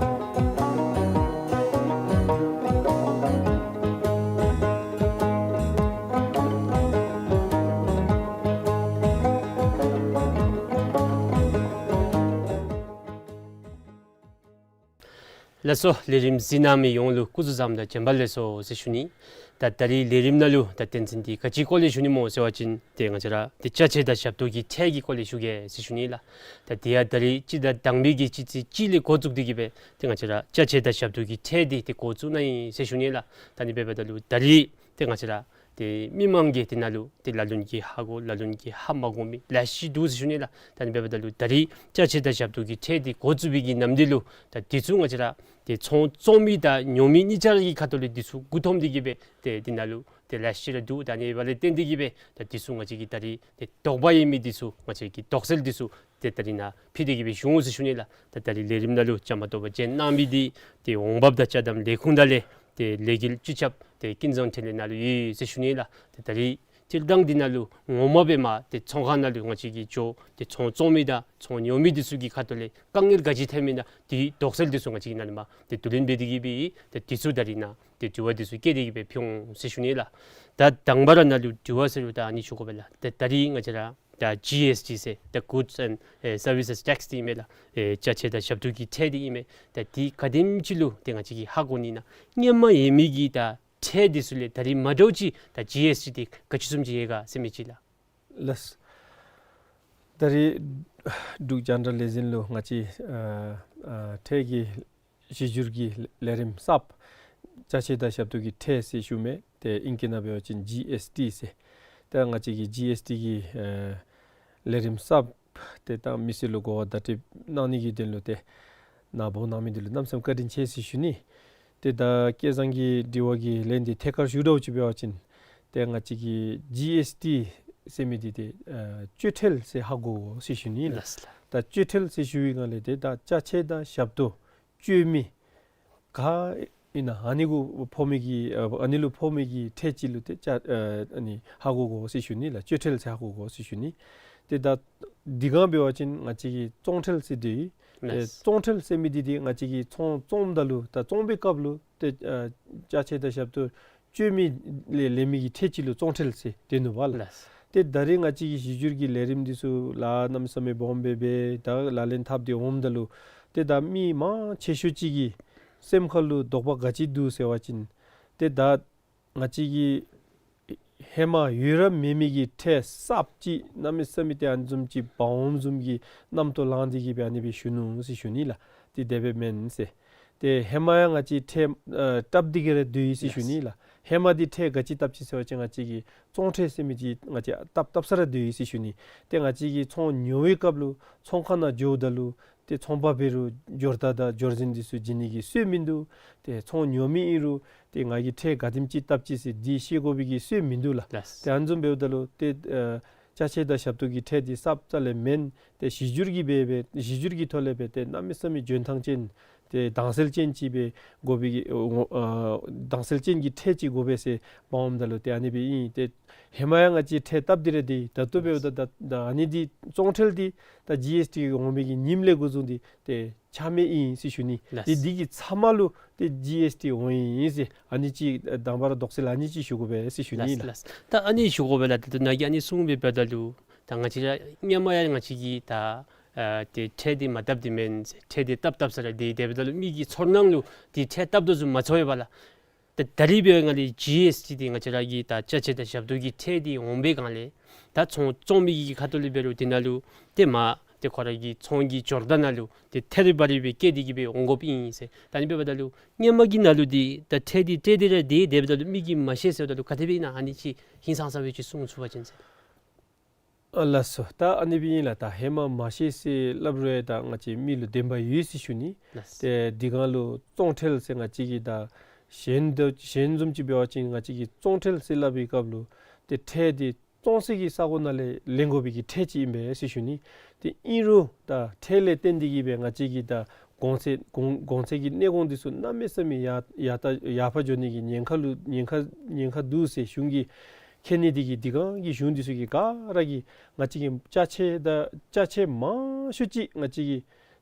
ལགས་སོ། ལས་རིམ་གཟིགས་གནང་མི་ཡོངས་ལུ་སྐུ་གཟུགས་བཟང་དང་བྱོན་པ་ལེགས་སོ་ཟེར་ཞུ་ནི། ད་ད་རིས་ལས་རིམ་ནང་ལུ་ད་བསྟན་འཛིན་འདི་ག་ཅིའི་སྐོར་ལས་ཞུ་ནི་སྨོ་ཟེར་བ་ཅིན་ཏེ་ང་བཅས་ར་ཏེ་ཅ་ཆས་དང་ཞབས་ཏོག་གི་ཁྲལ་གྱི་སྐོར་ལས་ཞུ་གེ་ཟེར་ཞུ་ནི་ལགས། ད་དེ་ཡང་ད་རིས་སྤྱི་ཟླ་དང་པའི་གི་སྤྱི་ཚེས་གཅིག་ལས་འགོ་བཙུགས་ཏེ་གི་སྦེ་ཏེ་ང་བཅས་ར་ཅ་ཆས་དང་ཞབས་ཏོག་གི་ཁྲལ་འདི་ཏེ་འགོ་བཙུགས་གནང་ཡི་ཟེར་ཞུ་ནི་ལགས། ད་ཨ་ནི་འབདཝ་ད་ལུ་ད་རིས་ཏེ་ང་བཅས་ར་ཏེ་མི་མང་གིས་དེ་ནང་ལུ་ཏེ་ལ་ལུ་ནི་གིས་ཧ་གོ་ལ་ལུ་ནི་གིས་ཧ་མ་གོ་མི་ལེ་ཤ་འདུག་ཟེར་ཞུ་ནི་ལགས། ད་ཨ་ནི་འབདཝ་ད་ལུ་ད་རིས་ཅ་ཆས་དང་ཞབས་ཏོག་གི་ཁྲལ་འདི་འགོ་བཙུགས་པའི་གི་ནམ་དུས་ལུ་ད་འདི་ཚུ་ང་བཅས་ར་ཏེ་ཚོང་བཙོང་མི་དང་ཉོ་མི་གཉིས་ཆ་ར་གི་ཁ་ཐུག་ལས་འདི་ཚུ་མགུ་འཐོམ་སྟེ་གི་སྦེ་ཏེ་འདི་ནང་ལུ་ཏེ་ལེ་ཤ་ར་འདུག། ད་ཨ་ནི་འབདཝ་ལས་བརྟེན་ཏེ་གི་སྦེ་ད་འདི་ཚུ་ང་བཅས་ཀྱིས་ད་རིས་ཏེ་དོགས་པ་ཡོད་མི་འདི་ཚུ་ང་བཅས་ཀྱིས་དོགས་སེལ་འདི་ཚུ་ཏེ་ད་རིས་ནཱ་ཕུལ་ཏེ་གི་སྦེ་ཞུ་འོང་ཟེར་ཞུ་ནི་ལགས། ད་ད་རིས་ལས་རིམ་ནང་ལུ་བཅའ་མར་གཏོགས་པར་བྱོན་གནང་མི་འདི་ཏེ་འོང་འབབ་དང་ཅ་དམ་ལས་ཁུངས་དང་ལས་ཏེ་ལས་འགུལ་སྤྱི་ཁྱབ་ཏེ་ཀུན་བཟང་འཕྲིན་ལས་ནང་ལུ་ཡོད་ཟེར་ཞུ་ནི་ལགས། ཏེ་ད་རིས་སྤྱིར་བཏང་འདི་ནང་ལུ་ངོ་མ་སྦེ་མར་ཏེ་ཚོང་ཁང་ནང་ལུ་ང་བཅས་ཀྱིས་འགྱོ་ཏེ་ཚོང་བཙོང་མི་དང་ཚོང་ཉོ་མི་འདི་ཚུ་གི་ཁ་ཐུག་ལས་དཀའ་ངལ་ག་ཅི་ཐོན་མི་ན་འདི་དོགས་སེལ་འདི་ཚུ་ང་བཅས་ཀྱིས་ནཱ་ལས་མར་ཏེ་བསྡུ་ལེན་འབད་དེ་གི་སྦེ་ཏེ་འདི་ཚུ་ད་རིས་ནཱ་ཏེ་དྲི་བ་འདི་ཚུ་བཀོད་དེ་གི་སྦེ་ཕུལ་འོང་ཟེར་ཞུ་ནི་ལགས། ད་དང་པ་ར་ནཱ་ལུ་དྲི་བ་ཟེར་རུང་ད་ཨ་ནི་ཞུ་དགོ་པས་ལགས། ཏེ་ད་རིས་ང་བཅས་ར་ ད་ཇི་ཨེསི་ཊི་ཟེར་ད་Goods and ཨེ་Services Tax འདི་ཨིན་མས་ལགས། ཨེ་ཅ་ཆས་དང་ཞབས་ཏོག་གི་ཁྲལ་འདི་ཨིན་མས། ད་འདི་ག་དེམ་ཅིག་ལུ་ཏེ་ང་བཅས་ཀྱིས་ཧ་གོ་ནི་ན་སྔོན་མ་ཡོད་མི་གི་ད་ཁྲལ་འདི་ཚུ་ལས་ད་རིས་མ་འདྲཝ་ཅིག་ད་ཇི་ཨེསི་ཊི་འདི་ག་ཅི་བཟུམ་ཅིག་ཡོད་ག་ཟེར་མི་ཅིག་ལགས། ལགས། ད་རིས་འབྲུག་རྒྱང་བསྒྲགས་ལས་འཛིན་ལུ་ང་བཅས་ཨ་ཨ་ཁྲལ་གྱི་གཞི་བསྒྱུར་གྱི་ལས་རིམ་གསརཔ་ཅ་ཆས་དང་ཞབས་ཏོག་གི་ཁྲལ་ཟེར་ཞུ་མི་དེ་ཨིང་སྐད་ནང་འབད་བ་ཅིན་ཇི་ཨེསི་ཊི་ཟེར། ད་ང་བཅས་ཀྱི་ཇི་ཨེསི་ཊི་གི་ཨ་ལས་རིམ་གསརཔ་དེ་ད་མི་སེར་ལུ་གོ་བ་བརྡ་སྤྲོད་གནང་ནི་གི་དོན་ལུ་ཏེ་ནཱ་འབོ་གནང་མི་འདི་ལུ་གནམ་མེད་ས་མེད་བཀའ་དྲིན་ཆེ་ཟེར་ཞུ་ནི། ཏེ་ད་སྐལ་བཟང་གི་དྲི་བ་གི་ལན་འདི་ཐད་ཀར་ཞུ་འདྲཝ་ཅིག་འབད་བ་ཅིན་ཏེ་ང་བཅས་ཀྱི་ཇི་ཨེསི་ཊི་ཟེར་མི་འདི་ཏེ་ཨ་སྤྱོད་ཁྲལ་ཟེར་ཧ་གོ་དགོ་ཟེར་ཞུ་ནི་ལགས། ལགས་ལགས། ད་སྤྱོད་ཁྲལ་ཟེར་ཞུ་བའི་སྒང་ལས་ཏེ་ད་ཅ་ཆས་དང་ཞབས་ཏོག་སྤྱོད་མི་ག་ཨིན་ན་ཨ་ནི་གུ་ཕོག་མི་གི་ཨ་ཨ་ནི་ལུ་ཕོག་མི་གི་ཁྲལ་ཅིག་ལུ་ཏེ་ཅ་ཨ་ཨ་ནི་ཧ་གོ་དགོ་ཟེར་ཞུ་ནི་ལགས། སྤྱོད་ཁྲལ་ཟེར་ཧ་གོ་དགོ་ཟེར་ཞུ་ནི། ཏེ་ད་འདི་སྒང་འབད་བ་ཅིན་ང་བཅས་ཀྱིས་བཙོང་ཁྲལ་ཟེར་དེ་ཨིན། ཨེ་ལགས། བཙོང་ཁྲལ་ཟེར་མི་འདི་འདི་ང་བཅས་ཀྱིས་ཚོང་བཙོངམ་ད་ལུ་ད་བཙོང་པའི་སྐབས་ལུ་ཏེ་ཨ་ཅ་ཆས་དང་ཞབས་ཏོག་སྤྱོད་མི་ལས་ལེན་མི་གི་ཁྲལ་ཅིག་ལུ་བཙོང་ཁྲལ་ཟེར་དེ་ནུག་པ་ལགས། ལགས། ཏེ་ད་རིས་ང་བཅས་ཀྱི་གཞི་བསྒྱུར་གྱི་ལས་རིམ་འདི་ཚུ་ལཱ་གནམ་མེད་ས་མེད་སྦོམ་སྦེ་སྦེ་ད་ལག་ལེན་འཐབ་སྟེ་འོངམ་ད་ལུ་ཏེ་ད་མི་མང་ཆེ་ཤོས་ཅིག་གི་སེམས་ཁ་ལུ་དོགས་པ་ག་ཅི་འདུག་ཟེར་བ་ཅིན་ཏེ་ད་ང་བཅས་ཀྱི་ཧེ་མ་ཡོད་ར་མེད་མི་གི་ཁྲལ་གསརཔ་ཅིག་གནམ་མེད་ས་མེད་ཏེ་ཨ་ནི་བཟུམ་ཅིག་འབག་འོངམ་བཟུམ་གྱི་རྣམ་རྟོག་ལངས་ཏེ་གི་སྦེ་ཨ་ནི་སྦེ་ཞུ་ནུག་ཟེར་ཞུ་ནི་ལགས། ཏེ་དེ་སྦེ་མེན་ཟེར། ཏེ་ཧེ་མ་ཡང་ང་བཅས་ཁྲལ་ཨ་བཏབ་སྟེ་གི་ར་སྡོད་ཡི་ཟེར་ཞུ་ནི་ལགས། ཧེ་མ་འདི་ཁྲལ་ག་ཅི་བཏབ་ཅི་ཟེར་བ་ཅིན་ང་བཅས་ཀྱིས་བཙོང་ཁྲལ་ཟེར་མི་ཅིག་ང་བཅས་བཏབ་བཏབ་ས་ར་སྡོད་ཡི་ཟེར་ཞུ་ནི། ཏེ་ང་བཅས་ཀྱིས་ཚོང་ཉོ་བའི་སྐབས་ལུ་ཚོང་ཁང་ནང་འགྱོཝ་ད་ལུ་ཏེ་ཚོང་པ་འབད་རུང་འབྱོར་རྟགས་དང་འབྱོར་འཛིན་འདི་ཚུ་བྱིན་ནི་གི་སྲོལ་མིན་འདུག། ཏེ་ཚོང་ཉོ་མི་ཨིན་རུང་ཏེ་ང་གིས་ཁྲལ་ག་དེམ་ཅིག་བཏབ་ཅི་ཟེར་འདི་ཤེས་དགོ་པའི་གི་སྲོལ་མིན་འདུག་ལགས། ལགས། ཏེ་ཨ་ནི་བཟུམ་འབདཝ་ད་ལུ་ཏེ་ཨ་ཅ་ཆས་དང་ཞབས་ཏོག་གི་ཁྲལ་འདི་གསརཔ་རྩ་ལས་མེན། ཏེ་གཞི་བསྒྱུར་གྱི་སྦེ་སྦེ་གཞི་བསྒྱུར་གྱི་ཐོག་ལས་སྦེ་ཏེ་གནམ་མེད་ས་མེད་འཇོན་ཐང་ཅན་ཏེ་དྭངས་གསལ་ཅན་ཅིག་སྦེ་དགོ་པའི་གི་ཨོ་ཨ་དྭངས་གསལ་ཅན་གྱི་ཁྲལ་ཅིག་དགོ་པས་ཟེར་འབག་འོངམ་ད་ལུ་ཏེ་ཨ་ནི་སྦེ་ཨིན། ཏེ་ཧེ་མ་ཡང་ང་བཅས་ཁྲལ་བཏབ་སྟེ་ར་སྡོད་ཡི། ད་ལྟོ་འབདཝ་ད་ད་ད་ཨ་ནི་འདི་བཙོང་ཁྲལ་འདི་ད་ཇི་ཨེསི་ཊི་འོང་མི་གི་ཉིནམ་ལས་འགོ་བཟུང་སྟེ་ཏེ་ཆ་མེད་ཨིན་ཟེར་ཞུ་ནི། ལགས། ཏེ་འདི་གི་ཚབ་མ་ལུ་ཏེ་ཇི་ཨེསི་ཊི་འོང་ཡི་ཟེར་ཨ་ནི་ཅིག་དང་པ་ར་དོགས་སེལ་ཨ་ནི་ཅིག་ཞུ་དགོ་པས་ཟེར་ཞུ་ནི་ལགས། ལགས། ལགས། ད་ཨ་ནི་ཞུ་དགོ་པས་ལགས། ད་ནཱ་གིས་ཨ་ནི་གསུངས་པའི་འབདཝ་ད་ལུ་ད་ང་བཅས་ར་སྔོན་མ་ཡང་ང་བཅས་ཀྱིས་ད་ཨ་ཏེ་ཁྲལ་འདི་མ་བཏབ་སྟེ་མེན་ཟེར་ཁྲལ་འདི་བཏབ་བཏབ་ས་ར་སྡོད་ཡི། དེ་འབདཝ་ད་ལུ་མི་གི་ཚོར་སྣང་ལུ་ཏེ་ཁྲལ་བཏབ་དོ་བཟུམ་མ་ཚོར་བས་པ་ལགས། ད་ད་རིས་འབད་བ་ཅིན་ང་ལས་ཇི་ཨེསི་ཊི་འདི་ང་བཅས་ར་གི་ད་ཅ་ཆས་དང་ཞབས་ཏོག་གི་ཁྲལ་འདི་འོང་པའི་སྒང་ལས་ད་ཚོང་བཙོང་མི་གི་ཁ་ཐུག་ལས་འབད་རུང་དེ་ནང་ལུ་ཏེ་མ་ཏེ་ཁོ་ར་གི་ཚོང་གི་འབྱོར་རྟགས་ནང་ལུ་ཏེ་ཐད་རི་བ་རི་སྦེ་བཀལ་ཏེ་གི་སྦེ་འོང་དགོཔ་ཨིན་ཟེར། ད་ཨ་ནི་འབདཝ་ད་ལུ་སྔོན་མ་གི་ནང་ལུ་འདི་ད་ཁྲལ་འདི་སྤྲོད་དེ་ར་སྡོད་ཡི། དེ་འབདཝ་ད་ལུ་མི་གིས་མ་ཤེས་ཟེརཝ་ད་ལུ་ག་དེ་སྦེ་ཨིན་ན་ཨ་ནི་ཅིག་ཧིང་སངས་ས་སྦེ་ཅིག་གསུང་ཚུགས་པ་ཅིན་ཟེར། ཨ་ལགས་སོ། ད་ཨ་ནི་སྦེ་ཨིན་ལགས། ད་ཧེ་མ་མ་ཤེས་ཟེར་སླབ་རུང་ད་ང་བཅས་མི་ལུ་བདེན་པ་ཡོད་ཟེར་ཞུ་ནི། ལགས། ཏེ་འདི་སྒང་ལུ་བཙོང་ཁྲལ་ཟེར་ང་བཅས་ཀྱིས་ད་གཞན་དང་གཞན་བཟུམ་ཅིག་འབད་བ་ཅིན་ང་བཅས་ཀྱིས་བཙོང་ཁྲལ་ཟེར་སླབ་པའི་སྐབས་ལུ་ཏེ་ཁྲལ་འདི་བཙོང་སའི་གི་ས་གོ་ནང་ལས་ལེན་དགོ་པའི་གི་ཁྲལ་ཅིག་ཨིན་པས་ཟེར་ཞུ་ནི། ཏེ་ཨིན་རུང་ད་ཁྲལ་ལས་བརྟེན་ཏེ་གི་སྦེ་ང་བཅས་ཀྱིས་ད་གོང་ཚད་གོང་གོང་ཚད་ཀྱི་གནས་གོང་འདི་ཚུ་གནམ་མེད་ས་མེད་ཡར་ཡར་ད་ཡར་འཕར་འགྱོ་ནི་གི་ཉེན་ཁ་ལུ་ཉེན་ཁ་ཉེན་ཁ་འདུག་ཟེར་གཞུང་གིས་མཁྱེན་ནི་འདི་གིས་འདི་སྒང་གི་གཞུང་འདི་ཚུ་གིས་ག་ར་གིས་ང་བཅས་ཀྱི་ཅ་ཆས་དང་ཅ་ཆས་མང་ཤོས་ཅིག་ང་བཅས་ཀྱི་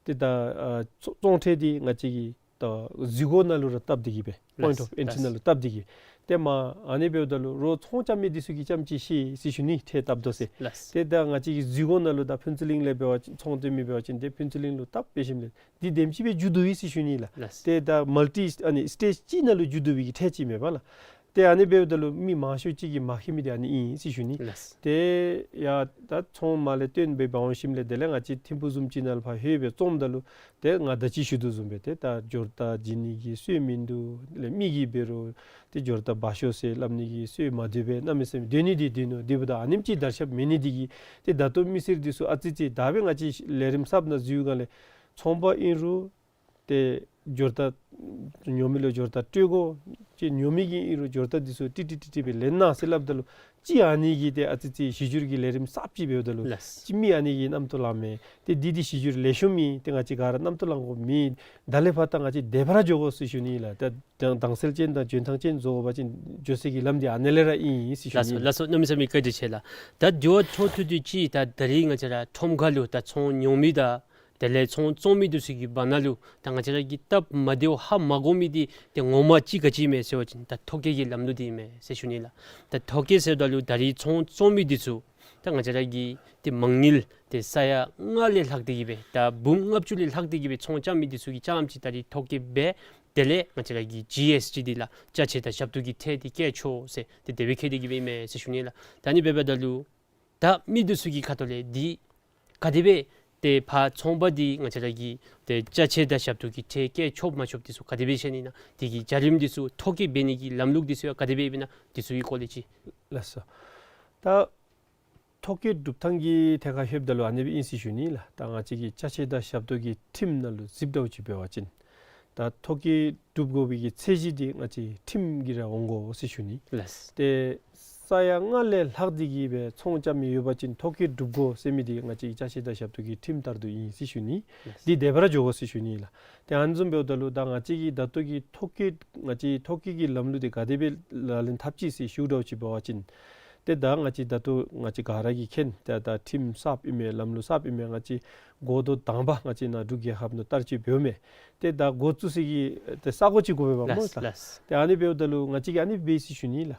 ཏེ་ད་ཨ་བཙོང་ཁྲལ་འདི་ང་བཅས་ཀྱི་ད་འཛུལ་སྒོ་ནང་ལུ་ར་བཏབ་སྟེ་གི་སྦེ་point of entry ནང་ལུ་བཏབ་སྟེ་གི་ཏེ་མ་ཨ་ནི་འབདཝ་ད་ལུ་རོགས་ཚོང་རྐྱབ་མི་འདི་ཚུ་གིས་རྐྱངམ་ཅིག་ཤེས་ཟེར་ཞུ་ནི་ཁྲལ་བཏབ་དོ་ཟེར། ལགས། ཏེ་ད་ང་བཅས་ཀྱི་འཛུལ་སྒོ་ནང་ལུ་ད་ཕུན་ཚོགས་གླིང་ལས་འབད་བ་ཅིན་ཚོང་སྟོན་མི་འབད་བ་ཅིན་ཏེ་ཕུན་ཚོགས་གླིང་ལུ་བཏབ་འབད་ཞིནམ་ལས་འདི་དེམ་ཅིག་སྦེ་འགྱོ་དོ་ཡོད་ཟེར་ཞུ་ནི་ལགས། ལགས། ཏེ་ད་མལ་ཊི་ཨ་ནི་སི་ཊེཇ་གཅིག་ནང་ལུ་འགྱོ་དོ་བའི་གི་ཁྲལ་ཅིག་མེན་པ་ལགས། ཏེ་ཨ་ནི་འབདཝ་ད་ལུ་མི་མང་ཤོས་ཅིག་གིས་མ་མཁྱེན་མི་འདི་ཨ་ནི་ཨིན་ཟེར་ཞུ་ནི། ལགས། ཏེ་ཡ་ད་ཚོང་མ་ལས་བཏོན་སྦེ་འབག་འོང་ཞིནམ་ལས་དེ་ལས་ང་བཅས་ཐིམ་ཕུག་བཟུམ་ཅིག་ནང་ལུ་ཕར་ལྷོད་སྦེ་བཙོངམ་ད་ལུ་ཏེ་ང་ད་ཅི་ཞུ་དོ་བཟུམ་སྦེ་ཏེ་ད་འབྱོར་རྟགས་བྱིན་ནི་གི་སྲོལ་མིན་འདུག། དེ་ལས་མི་གིས་འབད་རུང་ཏེ་འབྱོར་རྟགས་འབག་ཤོག་ཟེར་སླབ་ནི་གི་སྲོལ་མ་བདེ་བས། གནམ་མེད་ས་མེད་སྡོད་ནི་འདི་སྡོད་ནུག། དེ་འབདཝ་ད་ཨ་ནེམ་ཅིག་དར་ཁྱབ་མེད་ནི་འདི་གིས་ཏེ་ད་ལྟོ་མི་སེར་འདི་ཚུ་ཨ་ཙི་ཙི་ད་སྦེ་ང་བཅས་ལས་རིམ་གསརཔ་ནང་འཛུལ་སྒང་ལས་ཚོང་པ་ཨིན་རུང་ཏེ་འབྱོར་རྟགས་ཉོ་མི་ལུ་འབྱོར་རྟགས་སྤྲོད་དགོ། ཅིག་ཉོ་མི་གིས་ཨིན་རུང་འབྱོར་རྟགས་འདི་ཚུ་ཏིག་ཏིག་ཏིག་ཏིག་སྦེ་ལེན་གནང་ཟེར་སླབ་ད་ལུ་ཅིག་ཨ་ནི་གིས་ཏེ་ཨ་ཙི་ཙི་གཞི་བསྒྱུར་གྱི་ལས་རིམ་གསརཔ་ཅིག་འབདཝ་ད་ལུ། ལགས། ཅིག་མི་ཨ་ནི་གིས་རྣམ་རྟོག་ལངམ་མས། ཏེ་འདི་འདི་གཞི་བསྒྱུར་ལེགས་ཤོམ་ཨིན། ཏེ་ང་བཅས་ག་ར་རྣམ་རྟོག་ལང་དགོཔ་མེད། ད་ལས་ཕར་ད་ང་བཅས་བདེ་བར་འགྱོ་དགོ་ཟེར་ཞུ་ནི་ལགས། ད་དྭངས་གསལ་ཅན་དང་འཇོན་ཐང་ཅན་བཟོ་དགོ་པ་ཅིན་འགྱོ་སའི་གི་ལམ་འདི་ཨ་ནི་ལས་ར་ཨིན་ཟེར་ཞུ་ནི། ལགས་སོ། ལགས་སོ། གནམ་མེད་ས་མེད་བཀའ་དྲིན་ཆེ་ལགས། ད་དྲི་བ་འཕྲོ་མཐུད་དེ་ཅིག་ད་ད་རིས་ང་བཅས་ར་ཁྲོམ་ཁ་ལུ་ད་ཚོང་ཉོ་མི་དང་དེ་ལས་ཚོང་བཙོང་མི་འདི་ཚུ་གི་བར་ན་ལུ་ད་ང་བཅས་ར་གི་སྟབས་མ་བདེཝ་ཧ་མ་གོ་མི་འདི་ཏེ་ངོ་མ་ཅིག་ག་ཅི་ཨིན་མས་ཟེར་བ་ཅིན་ད་ཐོ་བཀོད་ཀྱི་ལམ་ལུགས་འདི་ཨིན་མས་ཟེར་ཞུ་ནི་ལགས། ད་ཐོ་བཀོད་ཟེརཝ་ད་ལུ་ད་རིས་ཚོང་བཙོང་མི་འདི་ཚུ་ ད་ང་བཅས་ར་གི་ཏེ་མང་ཉིལ་ཏེ་ས་ཡ་ལྔ་ལས་ལྷག་སྟེ་གི་སྦེ་ད་འབུམ་ལྔ་བཅུ་ལས་ལྷག་སྟེ་གི་སྦེ་ཚོང་རྐྱབ་མི་འདི་ཚུ་གིས་རྐྱངམ་ཅིག་ད་རིས་ཐོ་བཀོད་འབད། དེ་ལས་ང་བཅས་ར་གི་ཇི་ཨེསི་ཊི་འདི་ལགས་ཅ་ཆས་དང་ཞབས་ཏོག་གི་ཁྲལ་འདི་བཀལ་ཆོག་ཟེར་ཏེ་དེ་སྦེ་བཀལ་ཏེ་གི་སྦེ་ཨིན་མས་ཟེར་ཞུ་ནི་ལགས། ད་ཨ་ནི་འབདཝ་ད་ལུ་ད་མི་འདི་ཚུ་གི་ཁ་ཐུག་ལས་འདི་ག་དེ་སྦེ་ཏེ་ཕར་ཚོང་པ་འདི་ང་བཅས་ར་གི་ཏེ་ཅ་ཆས་དང་ཞབས་ཏོག་གི་ཁྲལ་བཀལ་ཆོག་མ་ཆོགཔ་འདི་ཚུ་ག་དེ་སྦེ་ཤེས་ནི་ཨིན་ན། དེ་གི་བྱ་རིམ་འདི་ཚུ་ཐོ་བཀོད་འབད་ནི་གི་ལམ་ལུགས་འདི་ཚུ་ཡང་ག་དེ་སྦེ་ཨིན་ན། འདི་ཚུ་གི་སྐོར་ལས་ཅིག། ལགས་སོ། ད་ཐོ་བཀོད་གྲུབ་ཐངས་ཀྱི་ཐད་ཁར་ལྷོདཔ་ད་ལུ་ཨ་ནི་སྦེ་ཨིན་ཟེར་ཞུ་ནི་ལགས། ད་ང་བཅས་ཀྱི་ཅ་ཆས་དང་ཞབས་ཏོག་གི་ཁྲིམས་ནང་ལུ་གཟིགསཔ་ད་ཅིག་འབད་བ་ཅིན་ད་ཐོ་བཀོད་གྲུབ་དགོ་པའི་གི་ཚད་གཞི་འདི་ང་བཅས་ཁྲིམས་ཀྱིས་ར་འོང་དགོ་ཟེར་ཞུ་ནི། ལགས། ཏེ་ས་ཡ་ལྔ་ལས་ལྷག་སྟེ་གི་སྦེ་ཚོང་རྐྱབ་མི་ཡོད་པ་ཅིན་ཐོ་བཀོད་གྲུབ་དགོ་ཟེར་མི་འདི་ང་བཅས་ཀྱི་ཅ་ཆས་དང་ཞབས་ཏོག་གི་ཁྲིམས་ལྟར་དུ་ཨིན་ཟེར་ཞུ་ནི། ལགས། འདི་དེ་སྦེ་ར་འགྱོ་དགོ་ཟེར་ཞུ་ནི་ལགས། ཏེ་ཨ་ནི་བཟུམ་འབདཝ་ད་ལུ་ད་ང་བཅས་ཀྱི་ད་ལྟོ་གི་ཐོ་བཀོད་ང་བཅས་ཐོ་བཀོད་ཀྱི་ལམ་ལུགས་འདི་ག་དེ་སྦེ་ལག་ལེན་འཐབ་ཅི་ཟེར་ཞུཝ་ད་ཅིག་འབད་བ་ཅིན་ཏེ་ད་ང་བཅས་ད་ལྟོ་ང་བཅས་ག་ར་གིས་མཁྱེན། ད་ད་ཁྲིམས་གསརཔ་ཨིན་མས། ལམ་ལུགས་གསརཔ་ཨིན་མས། ང་བཅས་འགོ་ཐོག་དང་པ་ང་བཅས་ནཱ་འབྲུག་རྒྱལ་ཁབ་ནང་བསྟར་སྤྱོད་འབདཝ་མས། ཏེ་ད་འགོ་བཙུགས་ས་གི་ཏེ་ས་གོ་ཅིག་དགོ་པས་པ་སྨོ། ལགས། ལགས། ཏེ་ཨ་ནི་འབདཝ་ད་ལུ་ང་བཅས་ཀྱིས་ཨ་ནི་སྦེ་ཟེར་ཞུ་ནི་ལགས།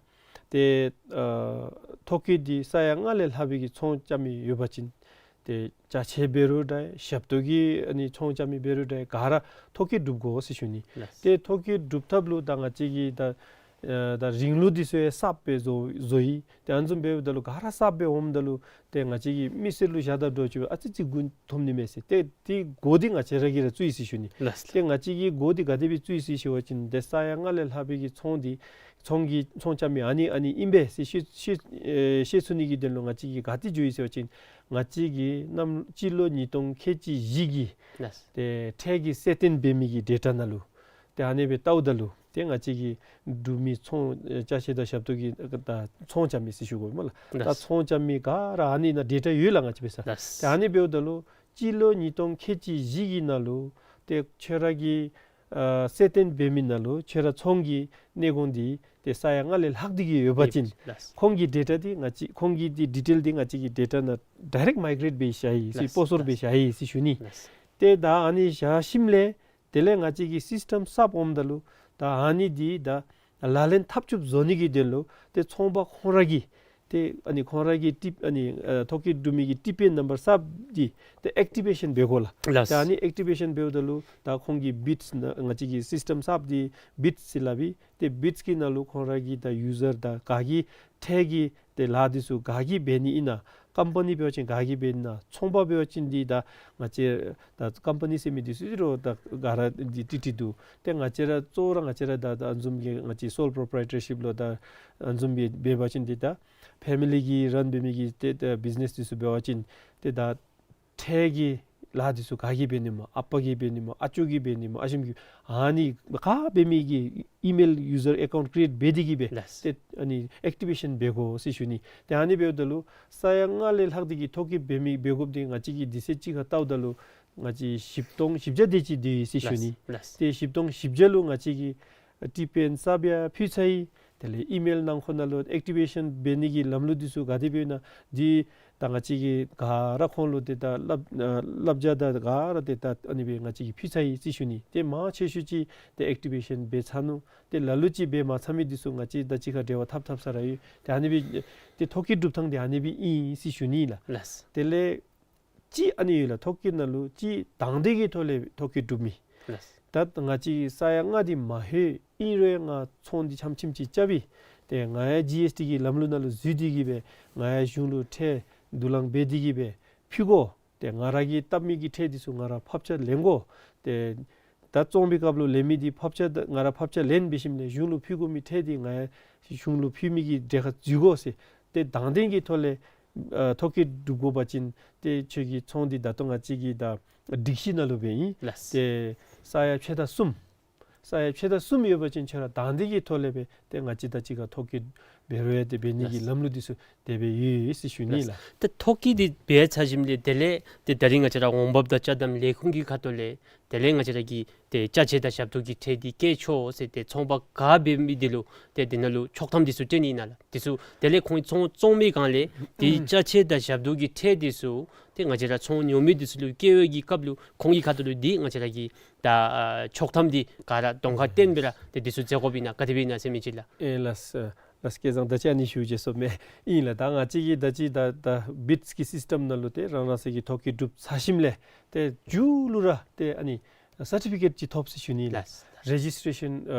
ཏེ་ཨ་ཐོ་བཀོད་འདི་ས་ཡ་ལྔ་ལས་ལྷག་པའི་གི་ཚོང་རྐྱབ་མི་ཡོད་པ་ཅིན་ཏེ་ཅ་ཆས་འབད་རུང་འདྲ། ཞབས་ཏོག་གི་ཨ་ནི་ཚོང་རྐྱབ་མི་འབད་རུང་འདྲ། ག་ར་ཐོ་བཀོད་གྲུབ་དགོ་ཟེར་ཞུ་ནི། ལགས། ཏེ་ཐོ་བཀོད་གྲུབ་ཐབས་ལུ་ད་ང་བཅས་ཀྱིས་ད་ཨ་ད་རིང་ལུགས་འདི་ཚུ་ཡང་གསརཔ་སྦེ་བཟོ་བཟོ་ཡི། ཏེ་ཨ་ནི་བཟུམ་འབདཝ་ད་ལུ་ག་ར་གསརཔ་སྦེ་འོངམ་ད་ལུ་ཏེ་ང་བཅས་ཀྱིས་མི་སེར་ལུ་བཞག་ད་འདྲཝ་ཅིག་ཨ་ཙི་ཙི་གུ་མཐོང་ནི་མས་ཟེར། ཏེ་དེ་འགོ་འདི་ང་བཅས་ར་གིས་ར་བཙུགས་ཡི་ཟེར་ཞུ་ནི། ལགས། ཏེ་ང་བཅས་ཀྱིས་འགོ་འདི་ག་དེ་སྦེ་བཙུགས་ཡི་ཟེར་ཞུ་བ་ཅིན་ཏེ་ས་ཡ་ལྔ་ལས་ལྷག་པའི་གི་ཚོང་འདི་ཚོང་གི་ཚོང་རྐྱབ་མི་ཨ་ནི་ཨ་ནི་ཨིན་པས་ཟེར་ཤེས་ཤེས་ཨེ་ཤེས་ཚུགས་ནི་གི་དོན་ལུ་ང་བཅས་ཀྱིས་ག་ཏེ་འགྱོ་ཡི་ཟེར་བ་ཅིན་ང་བཅས་ཀྱིས་གནམ་སྤྱི་ལོ་ཉིས་སྟོང་ཁལ་གཅིག་བཞི་གི་ལགས། ཏེ་ཁྲལ་གྱི་གསལ་སྟོན་འབད་མི་གི་ཌེ་ཊ་ནང་ལུ་ཏེ་ཨ་ནི་སྦེ་བལྟཝ་ད་ལུ་ཏེ་ང་བཅས་ཀྱི་འབྲུག་མི་ཚོང་ཨེ་ཅ་ཆས་དང་ཞབས་ཏོག་གི་ད་ཚོང་རྐྱབ་མི་ཟེར་ཞུ་དགོ་སྨོ་ལགས། ད་ལགས། ཚོང་རྐྱབ་མི་ག་ར་ཨ་ནི་ནང་ཌེ་ཊ་ཡོད་ལགས། ང་བཅས་འབད་ས། ལགས། ཏེ་ཨ་ནི་འབདཝ་ད་ལུ་སྤྱི་ལོ་ཉིས་སྟོང་ཁལ་གཅིག་བཞི་གི་ནང་ལུ་ཏེ་ཁྱོད་ར་གི་ཨ་གསལ་སྟོན་འབད་མི་ནང་ལུ་ཁྱོད་ར་ཚོང་གི་གནས་གོང་འདི་ཏེ་ས་ཡ་ལྔ་ལས་ལྷག་སྟེ་གི་ཡོད་པ་ཅིན་ལགས། ཁོང་གི་ཌེ་ཊ་འདི་ང་བཅས་ཁོང་གི་འདི་ཌི་ཊེལ་འདི་ང་བཅས་ཀྱི་ཌེ་ཊ་ནང་ཌའི་རེཀཊ་མའི་གེ་རེཊ་འབད་བཞག་ཡི་ཟེར། ལགས། སྤོ་སོར་འབད་བཞག་ཡི་ཟེར་ཞུ་ནི། ལགས། ཏེ་ད་ཨ་ནི་བཞག་ཞིནམ་ལས་དེ་ལས་ང་བཅས་ཀྱི་སིསི་ཊམ་གསརཔ་འོངམ་ད་ལུ་ད་ཨ་ནི་འདི་ད་ལག་ལེན་འཐབ་ཆོགཔ་བཟོ་ནི་གི་དོན་ལུ་ཏེ་ཚོང་པ་ཁོང་ར་གིས་ཏེ་ཨ་ནི་ཁོང་ར་གི་ཊི་ཨ་ནི་ཨ་ཐོ་བཀོད་གྲུབ་མི་གི་ཊི་པི་ཨེན་ནམ་བར་གསརཔ་འདི་ཏེ་ཨེག་ཊི་བེ་ཤཱན་འབད་དགོ་ལགས། ལགས། ཏེ་ཨ་ནི་ཨེག་ཊི་བེ་ཤཱན་འབདཝ་ད་ལུ་ད་ཁོང་གི་བིཊས་ནང་ང་བཅས་ཀྱི་སིསི་ཊམ་གསརཔ་འདི་བིཊས་ཟེར་སླབ་ཨིན། ཏེ་བིཊས་ཀྱི་ནང་ལུ་ཁོང་ར་གི་ད་ཡུ་ཟར་ད་ག་གིས་ཁྲལ་གྱི་ཏེ་ལཱ་འདི་ཚུ་ག་གིས་འབད་ནི་ཨིན་ན། ཀམ་པ་ནི་འབད་བ་ཅིན་ག་གིས་འབད་ནི་ཨིན་ན། ཚོང་པ་འབད་བ་ཅིན་འདི་ད་ང་བཅས་ད་ཀམ་པ་ནི་ཟེར་མི་འདི་ཚུ་རོགས་ད་ག་ར་འདི་ཀྲིག་ཀྲི་འདུག། ཏེ་ང་བཅས་ར་གཙོ་བོ་ར་ང་བཅས་ར་ད་ད་ཨ་ནི་བཟུམ་གྱི་ང་བཅས་སོལ་པོརོ་པ་རའི་ཊར་ཤིཔ་ལུ་ད་ཨ་ནི་བཟུམ་གྱི་འབད་བ་ཅིན་འདི་ད་ཕེ་མི་ལི་གིས་རཱན་འབད་མི་གི་ཏེ་ད་བིཛི་ནེསི་འདི་ཚུ་འབད་བ་ཅིན་ཏེ་ད་ཁྲལ་གྱི་ལཱ་འདི་ཚུ་ག་གིས་འབད་ནི་སྨོ། ཨ་པ་གིས་འབད་ནི་སྨོ། ཨ་ཅོ་གིས་འབད་ནི་སྨོ། ཨ་ཞིམ་གྱིས་ཨ་ནི་ག་འབད་མི་གི་ཨི་མེལ་ཡུ་ཟར་ཨེ་ཀའུནཊ་ཀྲི་ཨེཊ་འབད་དེ་གི་སྦེ་ལགས། ཏེ་ཨ་ནི་ཨེག་ཊི་བེ་ཤཱན་འབད་དགོ་ཟེར་ཞུ་ནི། ཏེ་ཨ་ནི་འབདཝ་ད་ལུ་ས་ཡ་ལྔ་ལས་ལྷག་སྟེ་གི་ཐོ་བཀོད་འབད་མི་འབད་དགོཔ་འདི་ང་བཅས་ཀྱིས་དུས་ཚོད་ཅིག་ཁར་བལྟཝ་ད་ལུ་ང་བཅས་བཞི་སྟོང་བཞི་བརྒྱ་དེ་ཅིག་སྡོད་ཡི་ཟེར་ཞུ་ནི། ལགས། ལགས། ཏེ་བཞི་སྟོང་བཞི་བརྒྱ་ལུ་ང་བཅས་ཀྱིས་ཊི་པི་ཨེན་གསརཔ་ཡང་ཕུལ་ཚར་ཡི། དེ་ལས་ཨི་མེལ་ནང་ཁོ་ན་ལུ་ཨེག་ཊི་བེ་ཤཱན་འབད་ནི་གི་ལམ་ལུགས་འདི་ཚུ་ག་དེ་སྦེ་ཨིན་ན་འདི་ད་ང་བཅས་ཀྱིས་ག་ར་ཁོང་ལུ་ཏེ་ད་བསླབ་ཨ་བསླབ་བྱ་དང་ག་ར་ཏེ་ད་ཨ་ནི་སྦེ་ང་བཅས་ཀྱིས་ཕུལ་ཚར་ཡི་ཟེར་ཞུ་ནི། ཏེ་མང་ཆེ་ཤོས་ཅིག་ཏེ་ཨེག་ཊི་བེ་ཤཱན་འབད་ཚར་ནུག། ཏེ་ལ་ལུ་ཅིག་འབད་མ་ཚར་མི་འདི་ཚུ་ང་བཅས་དང་གཅིག་ཁར་འབྲེལ་བ་འཐབ་འཐབ་ས་ར་ཡོད། ཏེ་ཨ་ནི་སྦེ་ཏེ་ཐོ་བཀོད་གྲུབ་ཐངས་འདི་ཨ་ནི་སྦེ་ཨིན་ཟེར་ཞུ་ནི་ལགས། ལགས། དེ་ལས་ཅིག་ཨ་ནི་ཡོད་ལགས། ཐོ་བཀོད་ནང་ལུ་ཅིག་དང་འདོད་ཀྱི་ཐོག་ལས་ཐོ་བཀོད་གྲུབ་མི། ལགས། ད་ང་བཅས་ས་ཡ་ལྔ་འདི་མ་ལྷོད། ཨིན་རུང་ང་ཚོང་འདི་ཆམ་ཆིམ་ཅིག་རྐྱབ་ཨིན། ཏེ་ང་ཡང་ཇི་ཨེསི་ཊི་གི་ལམ་ལུགས་ནང་ལུ་འཛུལ་ཏེ་གི་སྦེ་ང་ཡང་གཞུང་ལུ་ཁྲལ་བསྡུ་ལེན་འབད་དེ་གི་སྦེ་ཕུལ་དགོ། ཏེ་ང་ར་གིས་བཏབ་མི་གི་ཁྲལ་འདི་ཚུ་ང་ར་ཕབ་ཆ་ལེན་དགོ། ཏེ་ད་བཙོང་པའི་སྐབས་ལུ་ལེན་མི་འདི་ཕབ་ཆ་ད་ང་ར་ཕབ་ཆ་ལེན་འབད་ཞིནམ་ལས་གཞུང་ལུ་ཕུལ་དགོ་མི་ཁྲལ་འདི་ང་ཡང་གཞུང་ལུ་ཕུལ་མི་གི་གྲལ་ཁར་འཛུལ་དགོ་ཟེར། ཏེ་དང་འདོད་ཀྱི་ཐོག་ལས་ཨ་ཐོ་བཀོད་གྲུབ་དགོ་པ་ཅིན་ཏེ་ཁྱོད་ཀྱི་ཚོང་འདི་ད་ལྟོ་ང་བཅས་ཀྱི་ད་སྒྲིག་གཞི་ནང་ལུ་སྦེ་ཨིན། ལགས། ཏེ་ས་ཡ་ཕྱེད་དང་གསུམ། ས་ཡ་ཕྱེད་དང་གསུམ་ཡོད་པ་ཅིན་ཁྱོད་ར་དང་འདོད་ཀྱི་ཐོག་ལས་སྦེ་ཏེ་ང་བཅས་དང་གཅིག་ཁར་ཐོ་བཀོད་འབད་རུང་ཡང་ཏེ་འབད་ནི་གི་ལགས། ལམ་ལུགས་འདི་ཚུ་དེ་སྦེ་ཡོད་ཟེར་ཞུ་ནི་ལགས། ལགས། ཏེ་ཐོ་བཀོད་འདི་འབད་ཚར་ཞིནམ་ལས་དེ་ལས་ཏེ་ད་རིས་ང་བཅས་ར་འོང་འབབ་དང་ཅ་དམ་ལས་ཁུངས་ཀྱི་ཁ་ཐུག་ལས་དེ་ལས་ང་བཅས་ར་གི་ཏེ་ཅ་ཆས་དང་ཞབས་ཏོག་གི་ཁྲལ་འདི་བཀལ་ཆོག་ཟེར་ཏེ་ཚོང་པ་ག་འབད་མི་འདི་ལུ་ཏེ་འདི་ནང་ལུ་ཆོག་ཐམ་འདི་ཚུ་སྤྲོད་ནི་ཨིན་ན་ལགས། འདི་ཚུ་དེ་ལས་ཁོང་བཙོང་བཙོང་མི་སྒང་ལས་ཏེ་ཅ་ཆས་དང་ཞབས་ཏོག་གི་ཁྲལ་འདི་ཚུ་ཏེ་ང་བཅས་ར་ཚོང་ཉོ་མི་འདི་ཚུ་ལུ་བཀལ་བའི་གི་སྐབས་ལུ་ཁོང་གི་ཁ་ཐུག་ལུ་འདི་ང་བཅས་ར་གི་ད་ཨ་ཆོག་ཐམ་འདི་ག་ར་གདོང་ཁར་བསྟན་སྦེ་ར་ཏེ་འདི་ཚུ་མཛད་དགོཔ་ཨིན་ན་ག་དེ་སྦེ་ཨིན་ན་ཟེར་མི་ཅིག་ལགས། ཨེ་ལགས་སོ། ལགས། སྐལ་བཟང་ད་ཅི་ཨ་ནི་ཞུ་བྱེད་སོ་མེ་ཨིན་ལགས། ད་ང་བཅས་ཀྱིས་ད་ཅི་ད་ད་བིཊསི་གི་སིསི་ཊེམ་ནང་ལུ་ཏེ་རང་རང་སོའི་གི་ཐོ་བཀོད་གྲུབ་ཚར་ཞིནམ་ལས་ཏེ་མཇུག་ལུ་ར་ཏེ་ཨ་ནི་སར་ཊི་ཕི་ཀེཊ་ཅིག་ཐོབ་ཟེར་ཞུ་ནི་ལགས། ལགས། རེ་ཇིསི་ཊེ་ཤཱན་ཨ་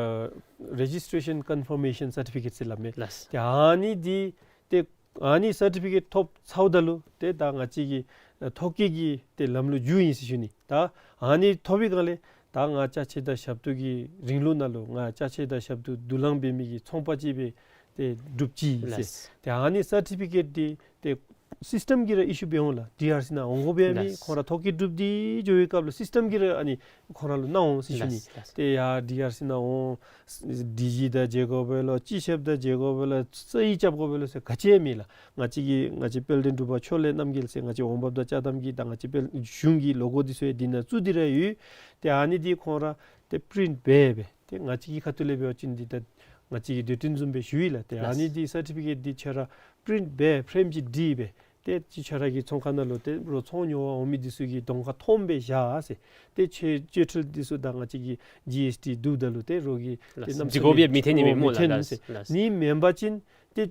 རེ་ཇིསི་ཊེ་ཤཱན་ཀོན་ཕར་མེ་ཤཱན་སར་ཊི་ཕི་ཀེཊ་ཟེར་སླབ་མས། ལགས། ཏེ་ཨ་ནི་འདི་ཏེ་ཨ་ནི་སར་ཊི་ཕི་ཀེཊ་ཐོབ་ཚརཝ་ད་ལུ་ཏེ་ད་ང་བཅས་ཀྱི་ཨ་ཐོ་བཀོད་ཀྱི་ཏེ་ལམ་ལུགས་མཇུག་ཨིན་ཟེར་ཞུ་ནི། ད་ཨ་ནི་ཐོབ་པའི་སྒང་ལས་ད་ང་ཅ་ཆས་དང་ཞབས་ཏོག་གི་རིང་ལུགས་ནང་ལུ་ང་ཅ་ཆས་དང་ཞབས་ཏོག་བསྡུ་ལེན་འབད་མི་གི་ཚོང་པ་ཅིག་སྦེ་ཏེ་གྲུབ་ཅི་ཟེར། ལགས། ཏེ་ཨ་ནི་སར་ཊི་ཕི་ཀེཊ་འདི་ཏེ་སིསི་ཊེམ་གྱིས་ར་ཨི་ཤུ་འབད་འོང་ལགས། ཌི་ཨར་སི་ནང་འོང་དགོ་པའི་མི། ལགས། ཁོང་ར་ཐོ་བཀོད་གྲུབ་སྟེ་འགྱོ་བའི་སྐབས་ལུ་སིསི་ཊེམ་གྱིས་ར་ཨ་ནི་ཁོང་ར་ལུ་གནང་འོང་ཟེར་ཞུ་ནི། ལགས། ལགས། ཏེ་ཡར་ཌི་ཨར་སི་ནང་འོང་ཌི་ཇི་དང་མཇལ་དགོ་པས་ལོ། སྤྱི་ཁྱབ་དང་མཇལ་དགོ་པས་ལོ། རྩ་ཡིག་རྐྱབ་དགོ་པས་ལོ་ཟེར་ག་ཅི་ཡང་མེད་ལགས། ང་བཅས་ཀྱི་ང་བཅས་དཔལ་ལྡན་འབྲུག་པ་ཕྱོགས་ལས་རྣམ་རྒྱལ་ཟེར་ང་བཅས་འོང་འབབ་དང་ཅ་དམ་གྱི་ད་ང་བཅས་དཔལ་གཞུང་གི་ལོ་གོ་འདི་ཚུ་ཡང་འདི་ནང་བཙུགས་ཏེ་ར་ཡོད། ཏེ་ཨ་ནི་འདི་ཁོང་ར་ཏེ་པི་རིནཊ་འབད་སྦེ་ཏེ་ང་བཅས་ཀྱི་ཁ་ཐུག་ལས་འབད་བ་ཅིན་འདི་ད་ང་བཅས་ཀྱི་འདོད་དོན་བཟུམ་སྦེ་ཞུ་ཡི་ལགས། ཏེ་ཨ་ནི་འདི་སར་ཊི་ཕི་ཀེཊ་འདི་ཁྱོད་ར་པི་རིནཊ་འབད་ཕྲེམ་ཅིག་བྲིས་སྦེ་ཏེ་ཅིག་ཁྱོད་ར་གི་ཚོང་ཁང་ནང་ལུ་ཏེ་རོགས་ཚོང་ཉོ་བར་འོང་མི་འདི་ཚུ་གི་གདོང་ཁར་མཐོངམ་སྦེ་བཞག་ཟེར། ཏེ་ཁྱོད་སྤྱོད་ཁྲལ་འདི་ཚུ་དང་ང་བཅས་ཀྱི་ཇི་ཨེསི་ཊི་བསྡུཝ་ད་ལུ་ཏེ་རོགས་ཀྱིས་ཏེ་ལགས། གནམ་ས་འཛིན་དགོ་པའི་མི་ཐོན་ནི་མས་སྨོ་ལགས། མི་ཐོན་ལགས། ཟེར། ལགས། ནི་མེན་པ་ཅིན་ཏེ་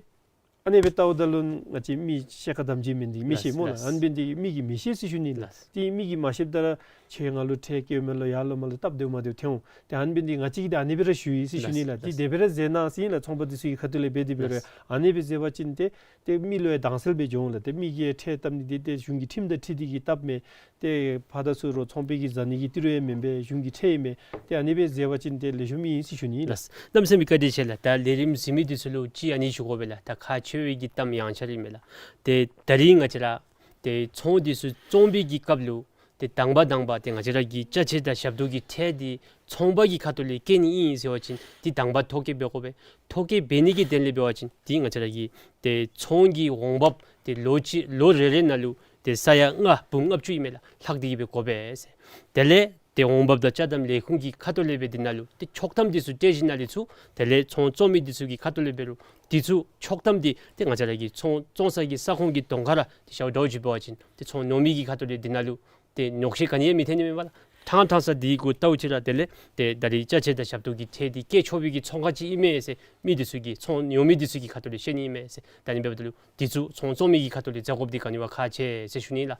ཨ་ནི་སྦེ་བལྟཝ་ད་ལུ་ང་བཅས་མི་ཤེས་ཁ་དམ་བཅའ་མི་འདི་མི་ཤེས་སྨོ་ལགས། ལགས། ཨ་ནི་འབད་ནི་འདི་མི་གིས་མི་ཤེས་ཟེར་ཞུ་ནི་ལགས། ལགས། ཏེ་མི་གིས་མ་ཤེསཔ་ད་ར་ཁྱོད་ང་ལུ་ཁྲལ་བཀལཝ་མས་ལོ་ཡར་ལོ་མར་ལོ་སྟབས་བདེཝ་མ་བདེཝ་ཐོན་འོང་། ཏེ་ཨ་ནི་འབད་ནི་འདི་ང་བཅས་ཀྱིས་ཏེ་ཨ་ནི་སྦེ་ར་ཞུ་ཡི་ཟེར་ཞུ་ནི་ལགས། ལགས། ཏེ་དེ་སྦེ་ར་མཛད་གནང་ཟེར་ཨིན་ལགས། ཚོང་པ་འདི་ཚུ་གི་ཁ་ཐུག་ལས་འབད་དེ་འབད་རུང་། ལགས། ཨ་ནི་སྦེ་མཛད་པ་ཅིན་ཏེ་ཏེ་མི་ལུ་ཡང་དྭངས་གསལ་སྦེ་འགྱོ་འོང་ལགས། ཏེ་མི་གིས་ཁྲལ་བཏབ་ནི་འདི་ཏེ་གཞུང་གི་ཁྲིམས་དང་འཁྲིལ་ཏེ་གིས་བཏབ་མས། ཏེ་ཕར་དང་ཚུར་རོགས་ཚོང་པའི་གི་བཟའ་ནི་གི་ཏི་རུ་ཡང་མེན་པས། གཞུང་གི་ཁྲལ་ཨིན་མས། ཏེ་ཨ་ནི་སྦེ་མཛད་པ་ཅིན་ཏེ་ལེགས་ཤོམ་ཨིན་ཟེར་ཞུ་ནི་ལགས། ལགས། གནམ་མེད་ས་མེད་བཀའ་དྲིན་ཆེ་ལགས། ད་ལས་རིམ་གཟིགས་མི་འདི་ཚུ་ལུ་ཅིག་ཨ་ནི་ཞུ་དགོ་པས་ལགས། ད་ཁག་ཆེ་བའི་གི་གཏམ་ཡང་ཆ་ར་ཨིན་མས་ལགས། ཏེ་ད་རིས་ང་བཅས་ར་ཏེ་ཚོང་འདི་ཚུ་བཙོང་པའི་གི་སྐབས་ལུ་ཏེ་དང་པ་དང་པ་ཏེ་ང་བཅས་ར་གི་ཅ་ཆས་དང་ཞབས་ཏོག་གི་ཁྲལ་འདི་ཚོང་པ་གི་ཁ་ཐུག་ལས་བཀལ་ནི་ཨིན་ཟེར་བ་ཅིན་ཏེ་དང་པ་ཐོ་བཀོད་འབད་དགོ་པས། ཐོ་བཀོད་འབད་ནི་གི་དོན་ལས་འབད་བ་ཅིན་ཏེ་ང་བཅས་ར་གི་ཏེ་ཚོང་གི་འོང་འབབ་ཏེ་ལོ་གཅིག་ལོ་རེ་རེ་ནང་ལུ་ཏེ་ས་ཡ་ལྔ་འབུམ་ལྔ་བཅུ་ཨིན་མས་ལགས། ལྷག་སྟེ་གིས་སྦེ་དགོ་པས་ཟེར། དེ་ལས་ཏེ་འོང་འབབ་དང་ཅ་དམ་ལས་ཁུངས་ཀྱི་ཁ་ཐུག་ལས་སྦེ་འདི་ནང་ལུ་ཏེ་ཆོག་ཐམ་འདི་ཚུ་སྤྲོད་ཞིནམ་ལས་ཚུར་དེ་ལས་ཚོང་བཙོང་མི་འདི་ཚུ་གི་ཁ་ཐུག་ལས་འབད་རུང་འདི་ཚུ་ཆོག་ཐམ་འདི་ཏེ་ང་བཅས་ར་གི་ཚོང་བཙོང་ས་གི་ས་ཁོངས་ཀྱི་གདོང་ཁར་ར་ཏེ་ཞརཝ་འདྲཝ་ཅིག་འབད་བ་ཅིན་ཏེ་ཚོང་ཉོ་མི་གི་ཁ་ཐུག་ལས་འདི་ནང་ལུ་ཏེ་ཉོགས་བཤད་ག་ནི་ཡང་མི་ཐོན་ནི་མས་པ་ལགས། ཐང་ཐང་ས་འདི་གུ་བལྟཝ་ཅིག་ར་དེ་ལས་ཏེ་ད་རིས་ཅ་ཆས་དང་ཞབས་ཏོག་གི་ཁྲལ་འདི་བཀལ་ཆོག་པའི་གི་ཚོང་ཁང་ཅིག་ཨིན་མས་ཟེར་མི་འདི་ཚུ་གིས་ཚོང་ཉོ་མི་འདི་ཚུ་གི་ཁ་ཐུག་ལས་ཤེས་ནི་ཨིན་མས་ཟེར། ད་ཨ་ནི་འབདཝ་ད་ལུ་འདི་ཚུ་ཚོང་བཙོང་མི་གི་ཁ་ཐུག་ལས་མཛད་དགོཔ་འདི་ག་ནི་བ་ཁག་ཆེ་ཟེར་ཞུ་ནི་ལགས།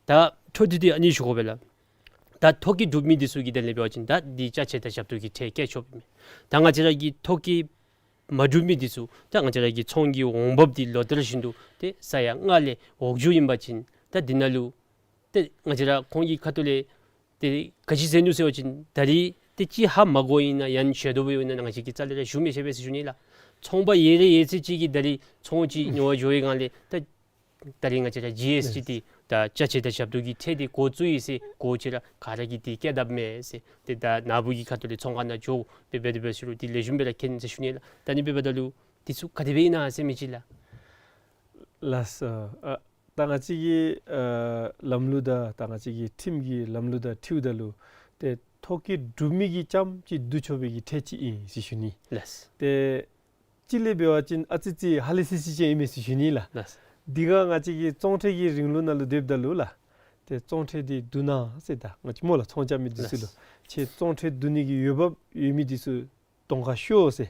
ད་འཕྲོ་མཐུད་དེ་ཨ་ནི་ཞུ་དགོ་པས་ལགས། ད་ཐོ་བཀོད་གྲུབ་མི་འདི་ཚུ་གི་དོན་ལས་འབད་བ་ཅིན་ད་འདི་ཅ་ཆས་དང་ཞབས་ཏོག་གི་ཁྲལ་བཀལ་ཆོགཔ་ཨིན་མས། ད་ང་བཅས་ར་གི་ཐོ་བཀོད་མ་གྲུབ་མི་འདི་ཚུ་ད་ང་བཅས་ར་གི་ཚོང་གི་འོང་འབབ་འདི་ལོ་ལྟར་བཞིན་དུ་ཏེ་ས་ཡ་ལྔ་ལས་འོག་འགྱོཝ་ཨིན་པ་ཅིན་ད་འདི་ནང་ལུ་ཏེ་ང་བཅས་ར་ཁོང་གི་ཁ་ཐུག་ལས་ཏེ་ག་ཅི་ཟེར་ནུག་ཟེར་བ་ཅིན་ད་རིས་ཏེ་ཅིག་ཧ་མ་གོཝ་ཨིན་ན་ཡང་ཤེས་དོ་བཟུམ་ཨིན་ན་ང་བཅས་ཀྱིས་རྩ་ལས་ར་ཞུ་མི་ཤེས་པས་ཟེར་ཞུ་ནི་ལགས། ཚོང་པ་ཡོད་རེ་ཡོད་ཚད་ཅིག་གིས་ད་རིས་ཚོང་ཅིག་ཉོ་བར་འགྱོ་བའི་སྒང་ལས་ད་ད་རིས་ང་བཅས་ར་ཇི་ཨེསི་ཊི་འདི་ད་ཅ་ཆས་དང་ཞབས་ཏོག་གི་ཁྲལ་འདི་འགོ་བཙུགས་ཡི་ཟེར་གོ་ཅི་ར་ག་ར་གིས་འདི་བཀལ་དཔ་མས་ཟེར། ཏེ་ད་ནཱ་བུ་གི་ཁ་ཐུག་ལས་ཚོང་ཁང་ནང་འགྱོ་སྦེ་འབད་དེ་འབད་ཟེར་རུང་འདི་ལེགས་ཤོམ་སྦེ་ར་མཁྱེན་ཟེར་ཞུ་ནི་ལགས། ད་ཨ་ནི་འབདཝ་ད་ལུ་འདི་ཚུ་ག་དེ་སྦེ་ཨིན་ན་ཟེར་མི་ཅིག་ལགས། ལགས་སོ། ཨ་ད་ང་བཅས་ཀྱི་ཨ་ལམ་ལུགས་དང་ད་ང་བཅས་ཀྱི་ཁྲིམས་ཀྱི་ལམ་ལུགས་དང་འཁྲིལཝ་ད་ལུ་ཏེ་ཐོ་བཀོད་གྲུབ་མི་གིས་རྐྱངམ་གཅིག་བསྡུ་ཆོག་པའི་གི་ཁྲལ་ཅིག་ཨིན་ཟེར་ཞུ་ནི། ལགས། ཏེ་སྤྱིར་ལས་འབད་བ་ཅིན་ཨ་ཙི་ཙི་ཧ་ལས་སི་སི་ཅིག་ཨིན་མས་ཟེར་ཞུ་ནི་ལགས། ལགས། འདི་ག་ང་བཅས་ཀྱི་བཙོང་ཁྲལ་གྱི་རིང་ལུགས་ནང་ལུ་སྡོདཔ་ད་ལུ་ལགས། ཏེ་བཙོང་ཁྲལ་འདི་བསྡུ་གནང་ཟེར་ད་ང་བཅས་སྨོ་ལགས་ཚོང་རྐྱབ་མི་འདི་ཚུ་ལུ། ལགས། ཁྱོད་བཙོང་ཁྲལ་བསྡུ་ནི་གི་འོས་འབབ་ཡོད་མི་འདི་ཚུ་གདོང་ཁར་ཤོག་ཟེར།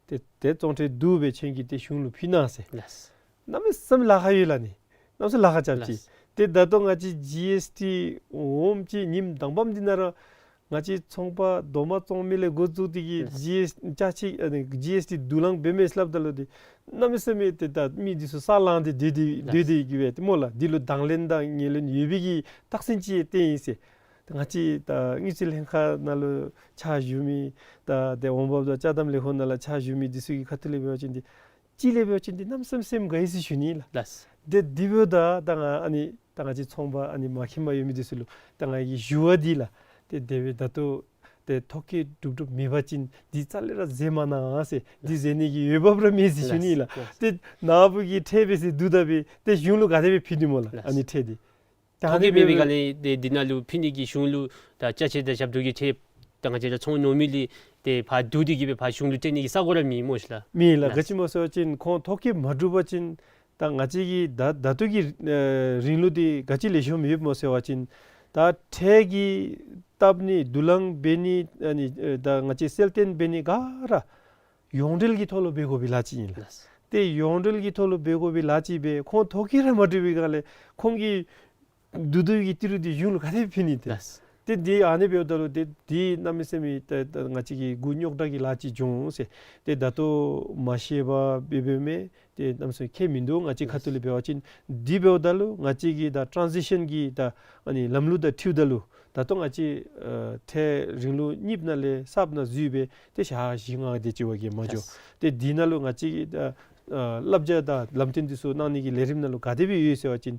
ཏེ་ཏེ་བཙོང་ཁྲལ་བསྡུ་སྦེ་ཁྱོད་ཀྱིས་ཏེ་གཞུང་ལུ་ཕུལ་གནང་ཟེར། ལགས། གནམ་མེད་ས་མེད་ལཱ་ཁག་ཡོད་ལགས་ནི། གནམ་མེད་ས་མེད་ལཱ་ཁག་རྐྱབ་ཅི། ལགས། ཏེ་ད་ལྟོ་ང་བཅས་ཇི་ཨེསི་ཊི་འོངམ་ཅིག་ཉིནམ་དང་པམ་འདི་ནང་ར་ང་བཅས་ཚོང་པ་རྡོག་མ་བཙོང་མི་ལས་འགོ་བཙུགས་ཏེ་གིས། ལགས། ཇི་ཨེསི་ཊི་ཅ་ཆས་ཨ་ནི་ཇི་ཨེསི་ཊི་བསྡུ་ལེན་འབད་མས་སླབ་ད་ལུ་ཏེ་གནམ་མེད་ས་མེད་ཏེ་ད་མི་འདི་ཚུ་ས་ལངས་ཏེ་སྡོད་དེ། ལགས། སྡོད་དེ་གིས་སྦེ་ཏེ་སྨོ་ལགས་འདི་ལུ་དང་ལེན་དང་ངོས་ལེན་ཡོད་པའི་གི་རྟགས་མཚན་ཅིག་ཏེ་ཨིན་ཟེར། ཏེ་ང་བཅས་ད་དངུལ་རྩིས་ལྷན་ཁག་ནང་ལུ་ཕྱག་ཞུ་མི་ད་ཏེ་འོང་འབབ་དང་ཅ་དམ་ལས་ཁུངས་ནང་ལུ་ཕྱག་ཞུ་མི་འདི་ཚུ་གི་ཁ་ཐུག་ལས་འབད་བ་ཅིན་འདི་སྤྱིར་ལས་འབད་བ་ཅིན་འདི་གནམ་མེད་ས་མེད་སེམས་དགའ་ཡི་ཟེར་ཞུ་ནི་ལགས། ལགས། ཏེ་འདི་འབདཝ་ད་ད་ང་ཨ་ནི་ད་ང་བཅས་ཚོང་པ་ཨ་ནི་མ་མཁྱེན་པ་ཡོད་མི་འདི་ཚུ་ལུ་ད་ང་གིས་ཞུ་བ་འདི་ལགས། ཏེ་དེ་སྦེ་ད་ལྟོ་ཏེ་ཐོ་བཀོད་གྲུབ་གྲུབ་མེད་པ་ཅིན་འདི་རྩ་ལས་ར་མཛད་མ་གནང་ཟེར། འདི་མཛད་ནི་གི་འོས་འབབ་ར་མེད་ཟེར་ཞུ་ནི་ལགས། ལགས། ཏེ་ནཱ་བུ་གིས་ཁྲལ་འབད་ཟེར་བསྡུ་ད་སྦེ་ཏེ་གཞུང་ལུ་ག་དེ་སྦེ་ཕུལ་ནི་སྨོ་ལགས། ལགས། ཨ་ནི་ཁྲལ་འདི། ད་ཐོ་བཀོད་མེད་པའི་སྒང་ལས་ཏེ་འདི་ནང་ལུ་ཕུལ་ནི་གི་གཞུང་ལུ་ད་ཅ་ཆས་དང་ཞབས་ཏོག་གི་ཁྲལ་ད་ང་བཅས་ར་ཚོང་ཉོ་མི་ལས་ཏེ་ཕར་བསྡུ་སྟེ་གིས་སྦེ་ཕར་གཞུང་ལུ་སྤྲོད་ནི་གི་ས་གོ་ར་མེད་སྨོ་ཤི་ལགས། མེད་ལགས། ལགས། ག་ཅི་སྨོ་ཟེར་བ་ཅིན་ཁོང་ཐོ་བཀོད་མ་གྲུབ་པ་ཅིན་ད་ང་བཅས་ཀྱི་ད་ད་ལྟོ་གི་ཨེ་རིང་ལུགས་འདི་ག་ཅི་ལེགས་ཤོམ་ཡོདཔ་སྨོ་ཟེར་བ་ཅིན་ད་ཁྲལ་གྱི་བཏབ་ནི་བསྡུ་ལེན་འབད་ནི་ཨ་ནི་ཨེ་ད་ང་བཅས་གསལ་སྟོན་འབད་ནི་ག་ར་ ཡོངས་འབྲེལ་གྱི་ཐོག་ལུ་འབད་དགོ་པའི་ལཱ་ཅིག་ཨིན་ལགས། ཏེ་ཡོངས་འབྲེལ་གྱི་ཐོག་ལུ་འབད་དགོ་པའི་ལཱ་ཅིག་སྦེ་ཁོང་ཐོ་བཀོད་ར་མ་གྲུབ་པའི་སྒང་ལས་ཁོང་གི་བསྡུ་བསྡུ་བའི་ཏི་རུ་འདི་གཞུང་ལུ་ག་དེ་ཕུལ་ནི་ཏེ། ལགས། ཏེ་འདི་ཨ་ནི་འབདཝ་ད་ལུ་ཏེ་འདི་གནམ་མེད་ས་མེད་ཏེ་ཏེ་ང་བཅས་ཀྱི་མགུ་རྙོག་དྲགས་ཀྱི་ལཱ་ཅིག་འབྱུང་ཟེར། ཏེ་ད་ལྟོ་མ་ཤེས་པར་འབད་འབདཝ་མས། ཏེ་གནམ་མེད་ས་མེད་ཁྱད་མིན་འདུག། ང་བཅས་ཁ་ཐུག་ལས་འབད་བ་ཅིན་འདི་འབདཝ་ད་ལུ་ང་བཅས་ཀྱི་ད་ཊཱན་ཟི་ཤཱན་གྱི་ད་ཨ་ནི་ལམ་ལུགས་དང་འཁྲིལཝ་ད་ལུ་ད་ལྟོ་ང་བཅས་ཨ་ཐད་རིང་ལུགས་གཉིས་ནང་ལས་གསརཔ་ནང་འཛུལ་སྦེ་ཏེ་ཞག་བཞི་ལྔ་དེ་ཅིག་བ་གིས་མ་འགྱོ། ལགས། ཏེ་འདི་ནང་ལུ་ང་བཅས་ཀྱི་ད་ཨ་བསླབ་བྱ་དང་ལམ་སྟོན་འདི་ཚུ་གནང་ནི་གི་ལས་རིམ་ནང་ལུ་ག་དེ་སྦེ་ཡོད་ཟེར་བ་ཅིན་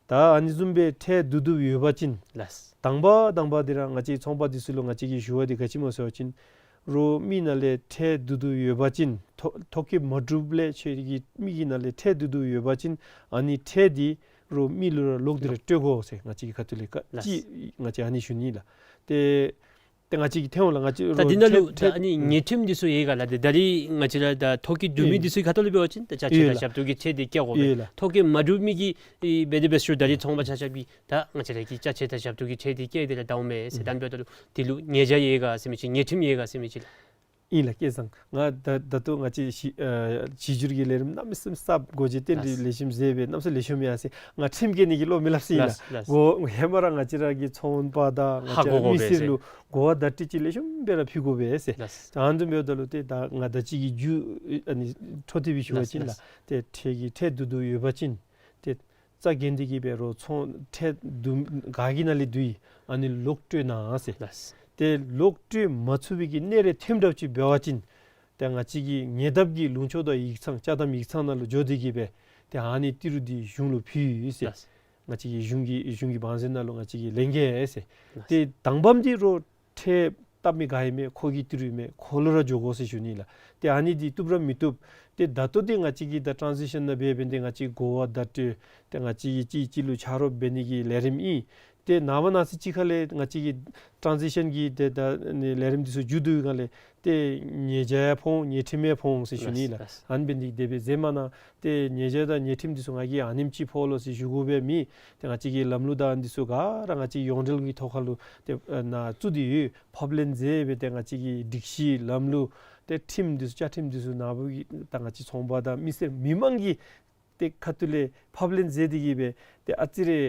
ད་ཨ་ནི་བཟུམ་སྦེ་ཁྲལ་བསྡུ་བསྡུཝ་ཡོད་པ་ཅིན། ལགས། དང་པ་དང་པ་འདི་ར་ང་བཅས་ཚོང་པ་འདི་ཚུ་ལུ་ང་བཅས་ཀྱིས་ཞུ་བ་འདི་ག་ཅི་སྨོ་ཟེར་བ་ཅིན་རོགས་མི་ནང་ལས་ཁྲལ་བསྡུ་བསྡུཝ་ཡོད་པ་ཅིན་ཐོ་ཐོ་བཀོད་མ་གྲུབ་ལས་ཁྱོད་ཀྱི་མི་གི་ནང་ལས་ཁྲལ་བསྡུ་བསྡུཝ་ཡོད་པ་ཅིན་ཨ་ནི་ཁྲལ་འདི་རོགས་མི་ལུ་ར་ལོག་སྟེ་ར་སྤྲོད་དགོ་ཟེར་ང་བཅས་ཀྱི་ཁ་ཐུག་ལས་ཀ་ལགས། ཅིག་ང་བཅས་ཨ་ནི་ཞུ་ནི་ལགས། ཏེ་ཏེ་ང་བཅས་ཀྱིས་ཐོན་འོང་ལགས། ང་བཅས་ད་འདི་ནང་ལུ་ད་ཨ་ནི་ཉེས་ཁྲིམས་འདི་ཚུ་ཡོད་ག་ལགས། ཏེ་ད་རིས་ང་བཅས་ར་ད་ཐོ་བཀོད་གྲུབ་མི་འདི་ཚུ་གི་ཁ་ཐུག་ལས་འབད་བ་ཅིན་ད་ཅ་ཆས་དང་ཞབས་ཏོག་གི་ཁྲལ་འདི་བཀལ་དགོ་པས། ཡོད་ལགས། ཐོ་བཀོད་མ་གྲུབ་མི་གིས་ཨེ་འབད་དེ་འབད་ཞུ་ད་རིས་ཚོང་པ་ཆ་ཁྱབ་ཀྱིས་ད་ང་བཅས་ར་གི་ཅ་ཆས་དང་ཞབས་ཏོག་གི་ཁྲལ་འདི་བཀལ་ཏེ་ར་ད་འོང་མས་ཟེར། ད་འབདཝ་ད་ལུ་འདི་ལུ་ཉེས་བྱ་ཡོད་ག་ཟེར་མི་ཅིག་ཉེས་ཁྲིམས་ཡོད་ག་ཟེར་མི་ཅིག་ལགས། ཨིན་ལགས་སྐལ་བཟང་། ང་ད་ད་ལྟོ་ང་བཅས་གཞི་ཨ་གཞི་འགྱུར་གྱི་ལས་རིམ་གནམ་མེད་ས་མེད་གསརཔ་སྒོ་འབྱེད་རྟེན་འབྲེལ་ལགས། ལེགས་ཤོམ་མཛད་སྦེ་གནམ་མེད་ས་མེད་ལེགས་ཤོམ་ཡར་སོང་། ང་ཁྲིམས་བཀལ་ནི་གི་བློ་མི་སླབ་ཟེར་ཨིན་ལགས། ལགས་ལགས། གོ་ཧེ་མ་ར་ང་བཅས་ར་གི་ཚོང་པ་དང་ང་ཧ་གོ་དགོ་པས་ཟེར། མི་སེར་ལུ་གོ་བ་བརྡ་སྤྲོད་ཅིག་ལེགས་ཤོམ་སྦེ་ར་ཕུལ་དགོ་པས་ཟེར། ལགས། ད་ཨ་ནི་འབདཝ་ད་ལུ་ཏེ་ད་ང་ད་ཅི་གི་རྒྱུ་ཨ་ནི་འཕྲོ་མཐུད་སྦེ་ཞུ་བ་ལགས་ཅིན་ལགས། ལགས། ཏེ་ཁྲལ་གྱི་ཁྲལ་བསྡུ་བསྡུཝ་ཡོད་པ་ཅིན་ཏེ་རྩ་འགེངས་ཏེ་གིས་སྦེ་རོགས་ཚོང་ཁྲལ་བསྡུ་ག་གི་ནང་ལས་བསྡུ་ཡི་ཨ་ནི་ལོག་སྤྲོད་གནང་ཟེར། ལགས། ཏེ་ལོག་སྤྲོད་མ་ཚུགས་པའི་གི་གནས་རེ་ཐོནམ་འདྲཝ་ཅིག་འབད་བ་ཅིན་ཏེ་ང་བཅས་ཀྱི་ཉེ་འདབས་ཀྱི་ལུང་ཕྱོགས་དང་ཡིག་ཚང་ཅ་དམ་ཡིག་ཚང་ནང་ལུ་འགྱོ་སྟེ་གིས་སྦེ་ཏེ་ཨ་ནི་ཏི་རུ་འདི་གཞུང་ལུ་ཕུལ་ཡི་ཟེར། ལགས། ང་བཅས་ཀྱི་གཞུང་གི་གཞུང་གི་བང་མཛོད་ནང་ལུ་ང་བཅས་ཀྱིས་ལེན་གེ་ཟེར། ལགས། ཏེ་དང་པམ་འདི་རོགས་ཁྲལ་བཏབ་མི་ག་ཨིན་མས་ཁོ་གི་ཏི་རུ་ཨིན་མས་ཁོ་ལུ་ར་འགྱོ་དགོ་ཟེར་ཞུ་ནི་ལགས། ཏེ་ཨ་ནི་འདི་བཏུབ་ར་མི་བཏུབ། ཏེ་ད་ལྟོ་འདི་ང་བཅས་ཀྱིས་ད་ཊཱན་ཟི་ཤཱན་ནང་འབད་འབདན་ཏེ་ང་བཅས་གོ་བ་བརྡ་སྤྲོད་ཏེ་ང་བཅས་ཀྱིས་གཅིག་གཅིག་ལུ་ཆ་རོགས་འབད་ནི་གི་ལས་རིམ་ཨིན། ཏེ་ནངས་པ་གནངས་ཚེ་གཅིག་ཁ་ལས་ང་བཅས་ཀྱི་ཊཱན་ཟི་ཤཱན་གྱི་ཏེ་ད་ནི་ལས་རིམ་འདི་ཚུ་མཇུག་བསྡུ་བའི་སྒང་ལས་ཏེ་ཉེས་བྱ་ཡང་ཕོག་འོང་ཉེས་ཁྲིམས་ཡང་ཕོག་འོང་ཟེར་ཞུ་ནི་ལགས། ལགས་ལགས། ཨ་ནི་འབད་ནི་དེ་སྦེ་མཛད་མ་གནང་། ཏེ་ཉེས་བྱ་དང་ཉེས་ཁྲིམས་འདི་ཚུ་ང་གིས་ཨ་ནེམ་ཅིག་ཕོག་ལོ་ཟེར་ཞུ་དགོ་པའི་མེད། ཏེ་ང་བཅས་ཀྱི་ལམ་ལུགས་དང་འདི་ཚུ་ག་ར་ང་བཅས་ཡོངས་འབྲེལ་གྱི་ཐོག་ཁ་ལུ་ཏེ་ཨ་ནཱ་བཙུགས་ཏེ་ཡོད། ཕབ་ལེན་མཛད་སྦེ་ཏེ་ང་བཅས་ཀྱི་སྒྲིག་གཞི་ལམ་ལུགས་ཏེ་ཁྲིམས་འདི་ཚུ་བཅའ་ཁྲིམས་འདི་ཚུ་ནཱ་བུ་གི་ད་ང་བཅས་ཚོང་པ་དང་མི་སེར་མི་མང་གི་ཏེ་ཁ་ཐུག་ལས་ཕབ་ལེན་མཛད་དེ་གིས་སྦེ་ཏེ་ཨ་ཙི་རེ་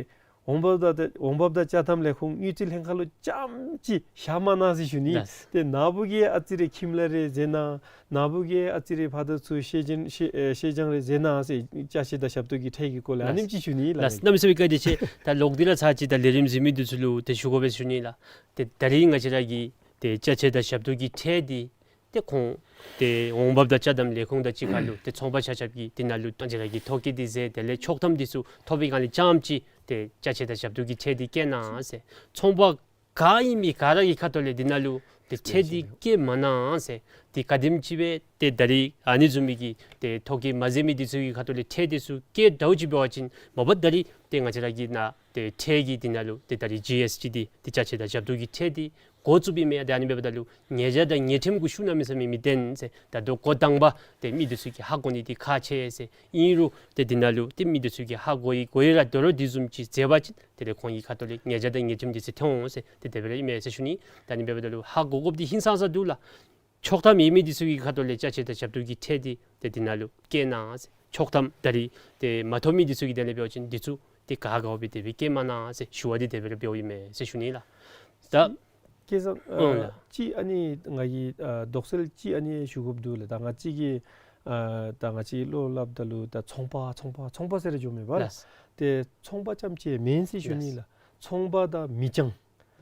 འོང་འབབ་དང་འོང་འབབ་དང་ཅ་དམ་ལས་ཁུངས་དངུལ་རྩིས་ལྷན་ཁག་ལུ་རྐྱངམ་ཅིག་བཞག་མ་གནང་ཟེར་ཞུ་ནི། ལགས། ཏེ་ནཱ་བུ་གིས་ཨ་ཙི་རེ་ཁྱིམ་ལཱ་རེ་མཛད་གནང་། ནཱ་བུ་གིས་ཨ་ཙི་རེ་ཕར་དང་ཚུར་ཤེས་ཅན་ཤེས་ཨེ་ཤེས་སྦྱང་རེ་མཛད་གནང་ཟེར་ཅ་ཆས་དང་ཞབས་ཏོག་གི་ཁྲལ་གྱི་སྐོར་ལས་ཨ་ནེམ་ཅིག་ཞུ་ནི་ལགས། ལགས། གནམ་མེད་ས་མེད་བཀའ་དྲིན་ཆེ། ད་ལོག་སྟེ་ར་ཚར་ཅིག་ད་ལས་རིམ་གཟིགས་མི་འདི་ཚུ་ལུ་ཏེ་ཞུ་དགོ་པས་ཞུ་ནི་ལགས། ཏེ་ད་རིས་ང་བཅས་ར་གི་ཏེ་ཅ་ཆས་དང་ཞབས་ཏོག་གི་ཁྲལ་འདི་ཏེ་ཁོང་ཏེ་འོང་འབབ་དང་ཅ་དམ་ལས་ཁུངས་དང་གཅིག་ཁར་ལུ་ཏེ་ཚོང་པ་ཆ་ཁྱབ་ཀྱིས་འདི་ནང་ལུ་ང་བཅས་ར་གི་ཐོ་བཀོད་འདི་མཛད། དེ་ལས་ཆོག་ཐམ་འདི་ཚུ་ཐོབ་པའི་སྒང་ལས་རྐྱངམ་ཅིག་ཏེ་ཅ་ཆས་དང་ཞབས་ཏོག་གི་ཁྲལ་འདི་བཀལ་གནང་ཟེར། ཚོང་པ་ག་ཨིན་མི་ག་ར་གི་ཁ་ཐུག་ལས་འདི་ནང་ལུ་ཏེ་ཁྲལ་འདི་བཀལ་མ་གནང་ཟེར། ཏེ་ག་དེམ་ཅིག་སྦེ་ཏེ་ད་རིས་ཨ་ནི་བཟུམ་མའི་གི་ཏེ་ཐོ་བཀོད་མ་མཛད་མི་འདི་ཚུ་གི་ཁ་ཐུག་ལས་ཁྲལ་འདི་ཚུ་བཀལ་འདྲཝ་ཅིག་འབད་བ་ཅིན་མ་པ་ད་རིས་ཏེ་ང་བཅས་ར་གི་ནཱ་ཏེ་ཁྲལ་གྱི་འདི་ནང་ལུ་ཏེ་ད་རིས་ཇི་ཨེསི་ཊི་འདི་ཏེ་ཅ་ཆས་དང་ཞབས་ཏོག་གི་ཁྲལ་འདི་འགོ་བཙུགསཔ་ཨིན་མས། ཏེ་ཨ་ནི་འབདཝ་ད་ལུ་ཉེས་བྱ་དང་ཉེས་ཁྲིམས་ཀྱི་ཤུགས་གནམ་མེད་ས་མེད་མི་བདེན་ཟེར། ད་ལྟོ་འགོ་དང་པ་ཏེ་མི་འདི་ཚུ་གིས་ཧ་གོ་ནི་འདི་ཁག་ཆེ་ཟེར། ཨིན་རུང་ཏེ་འདི་ནང་ལུ་ཏེ་མི་འདི་ཚུ་གིས་ཧ་གོ་ཡི་གོ་ཡི་ར་དོ་རུང་འདི་བཟུམ་ཅིག་མཛད་པ་ཅིན་དེ་ལས་ཁོང་གི་ཁ་ཐུག་ལས་ཉེས་བྱ་དང་ཉེས་ཁྲིམས་འདི་ཚུ་ཐོན་འོང་ཟེར་ཏེ་དེ་སྦེ་ར་ཨིན་མས་ཟེར་ཞུ་ནི། ད་ཨ་ནི་འབདཝ་ད་ལུ་ཧ་གོ་དགོཔ་འདི་ཧིང་སངས་ས་འདུག་ལགས། ཆོག་ཐམ་ཡོད་མི་འདི་ཚུ་གི་ཁ་ཐུག་ལས་ཅ་ཆས་དང་ཞབས་ཏོག་གི་ཁྲལ་འདི་ཏེ་འདི་ནང་ལུ་བཀལ་གནང་ཟེར། ཆོག་ཐམ་ད་རིས་ཏེ་མ་ཐོབ་མི་འདི་ཚུ་གི་དོན་ལས་འབད་བ་ཅིན་འདི་ཚུ་ཏེ་ག་དགའཝ་སྦེ་དེ་སྦེ་བཀལ་མ་གནང་ཟེར་ཞུ་བ་འདི་དེ་སྦེ་ར་འབདཝ་ཨིན་མས་ཟེར་ཞུ་ནི་ལགས། ད་སྐལ་བཟང་ཨ་ཨོ་ལགས། ཅིག་ཨ་ནི་ང་གིས་ཨ་དོགས་སེལ་ཅིག་ཨ་ནི་ཞུ་དགོཔ་འདུག་ལགས། ད་ང་བཅས་ཀྱིས་ཨ་ད་ང་བཅས་བློ་སླབ་ད་ལུ་ད་ཚོང་པ་ཚོང་པ་ཚོང་པ་ཟེར་ར་འགྱོཝ་མས་པ་ལགས། ལགས། ཏེ་ཚོང་པ་རྐྱངམ་ཅིག་མེན་ཟེར་ཞུ་ནི་ལགས། ལགས། ཚོང་པ་དང་མི་རྐྱང་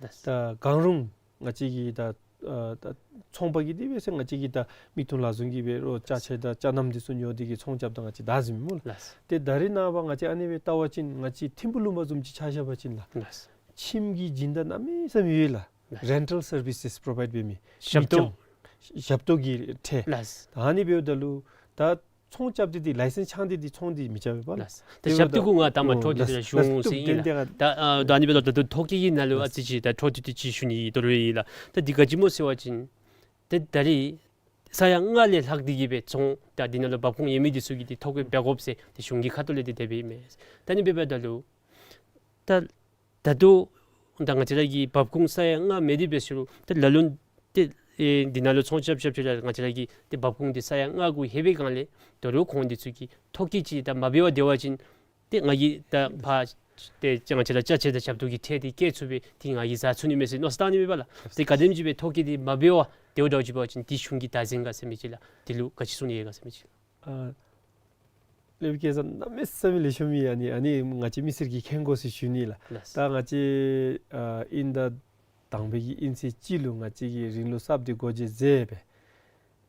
ལགས། ད་གང་རུང་ང་བཅས་ཀྱི་ད་ཨ་ད་ཚོང་པ་གི་དེ་སྦེ་ཟེར་ང་བཅས་ཀྱི་ད་མིག་ཏོ་ལག་བཟུང་གི་སྦེ་རོགས་ཅ་ཆས་དང་ཅ་དམ་འདི་ཚུ་ཉོ་སྟེ་གིས་ཚོང་རྐྱབ་ད་ང་བཅས་བདའ་ཟུན་སྨོ་ལགས། ལགས། ཏེ་ད་རིས་ནངས་པ་ང་བཅས་ཨ་ནི་སྦེ་བལྟ་བ་ཅིན་ང་བཅས་ཐིམ་ཕུག་ལུང་པ་བཟུམ་ཅིག་ཆ་བཞག་པ་ཅིན་ལགས། ལགས། ཁྱིམ་གྱི་སྦྱིན་བདག་གནམ་མེད་ས་མེད་ཡོད་ལགས། ལགས། རེན་ཊལ་སར་བིསི་པོ་རོ་བའིཌ་འབད་མི་ཞབས་ཏོག་མི་རྐྱང་ཞབས་ཏོག་གི་ཁྲལ། ལགས། ད་ཨ་ནི་འབདཝ་ད་ལུ་ད་ཚོང་རྐྱབ་སྟེ་འདི་ལའི་སེནསི་འཆང་སྟེ་འདི་ཚོང་འདི་མི་རྐྱབ་པས་པ། ལགས། ད་ཞབས་ཏོག་གུ་ང་ད་མ་འཕྲོ་མཐུད་དེ་ཞུ་འོང་ཟེར་ཨིན་ལགས། ད་ཨ་ད་ཨ་ནི་འབདཝ་ད་ད་ལྟོ་ཐོ་བཀོད་ཀྱི་ནང་ལུ་ཨ་ཙི་ཅིག་ད་འཕྲོ་མཐུད་དེ་ཅིག་ཞུ་ནི་ཡོད་དོ་རུང་ཨིན་ལགས། ད་འདི་ག་ཅི་སྨོ་ཟེར་བ་ཅིན་ཏེ་ད་རིས་ས་ཡ་ལྔ་ལས་ལྷག་སྟེ་གིས་སྦེ་ཚོང་ད་འདི་ནང་ལུ་འབབ་ཁུངས་ཡོད་མི་འདི་ཚུ་གིས་འདི་ཐོ་བཀོད་འབད་དགོཔ་ཟེར་ཏེ་གཞུང་གི་ཁ་ཐུག་ལས་འདི་དེ་སྦེ་ཨིན་མས། ད་ཨ་ནི་འབདཝ་ད་ལུ་ད་ད་ལྟོ་ད་ང་བཅས་ར་གི་འབབ་ཁུངས་ས་ཡ་ལྔ་མེད་དེ་འབད་ཞུ་རུང་ད་ལ་ལུ་ཏེ་ ཨེ་འདི་ནང་ལུ་ཚོང་རྐྱབ་རྐྱབ་རྐྱབ་ང་བཅས་ར་གི་ཏེ་འབབ་ཁུངས་འདི་ས་ཡ་ལྔ་གུ་ལྷོད་པའི་སྒང་ལས་དོ་རུང་ཁོང་འདི་ཚུ་གིས་ཐོ་བཀོད་ཅིག་ད་མ་འབད་བར་སྡོད་པ་ཅིན་ཏེ་ང་གིས་ད་ཕར་ཏེ་ང་བཅས་ར་ཅ་ཆས་དང་ཞབས་ཏོག་གི་ཁྲལ་འདི་བཀལ་ཚུགས་པའི་འདི་ང་གིས་བཟའ་ཚུགས་ནི་མས་ཟེར་མནོ་བསམ་བཏང་ནི་མས་པ་ལགས། ཏེ་ག་དེམ་ཅིག་སྦེ་ཐོ་བཀོད་འདི་མ་འབད་བར་སྡོད་དོ་ཅིག་འབད་བ་ཅིན་འདི་གཞུང་གི་བདག་འཛིན་ག་ཟེར་མི་ཅིག་ལགས། འདི་ལུ་ག་ཅི་གསུང་ནི་ཡོད་ག་ཟེར་མི་ཅིག་ལགས། ཨ་སློབ་དཔོན་སྐལ་བཟང་གནམ་མེད་ས་མེད་ལེགས་ཤོམ་ཨིན། ཨ་ནི་ཨ་ནི་ང་བཅས་མི་སེར་གྱིས་མཁྱེན་དགོ་ཟེར་ཞུ་ནི་ལགས། ལགས། ད་ང་བཅས་ཨ་དབྱིན་ཟླ་དང་པའི་གི་དབྱིན་ཚེས་གཅིག་ལུ་ང་བཅས་ཀྱི་རིང་ལུགས་གསརཔ་འདི་སྒོ་འབྱེད་མཛད་སྦེ་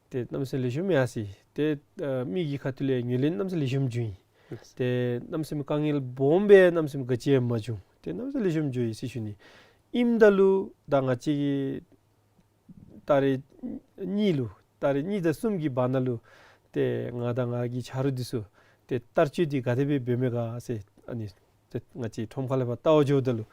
ཏེ་གནམ་མེད་ས་མེད་ལེགས་ཤོམ་ཡར་སོ་ཡི། ཏེ་ཨ་མི་གི་ཁ་ཐུག་ལས་ངོས་ལེན་གནམ་མེད་ས་མེད་ལེགས་ཤོམ་བྱུང་ཡི། ལགས། ཏེ་གནམ་མེད་ས་མེད་དཀའ་ངལ་སྦོམ་སྦེ་གནམ་མེད་ས་མེད་ག་ཅི་ཡང་མ་བྱུང་། ཏེ་གནམ་མེད་ས་མེད་ལེགས་ཤོམ་འགྱོ་ཡི་ཟེར་ཞུ་ནི། ཨིནམ་ད་ལུ་ད་ང་བཅས་ཀྱི་ཏ་རིག་གཉིས་ལུ་ཏ་རིག་གཉིས་དང་གསུམ་གྱི་བར་ན་ལུ་ཏེ་ང་དང་ང་གི་ཆ་རོགས་འདི་ཚུ་ཏེ་བསྟར་སྤྱོད་འདི་ག་དེ་སྦེ་འབད་མི་ག་ཟེར་ཨ་ནི་ཏེ་ང་བཅས་ཁྲོམ་ཁ་ལས་ཕར་བལྟ་བར་འགྱོཝ་ད་ལུ་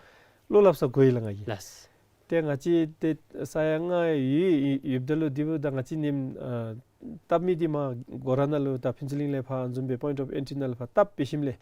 བློ་སླབ་ས་གོ་ཡི་ལགས་ང་གིས། ལགས། ཏེ་ང་བཅས་ཏེ་ས་ཡ་ལྔ་ཡོད་ཡོདཔ་ད་ལུ་དེ་འབདཝ་ད་ང་བཅས་ནེམ་ཨ་བཏབ་མི་འདི་མར་སྒོ་ར་ནང་ལུ་ད་ཕུན་ཚོགས་གླིང་ལས་ཕར་བཟུམ་སྦེ་པོའིནཊ་ཨོཕ་ཨེན་ཊི་ནང་ལུ་ཕར་བཏབ་འབད་ཞིནམ་ལས་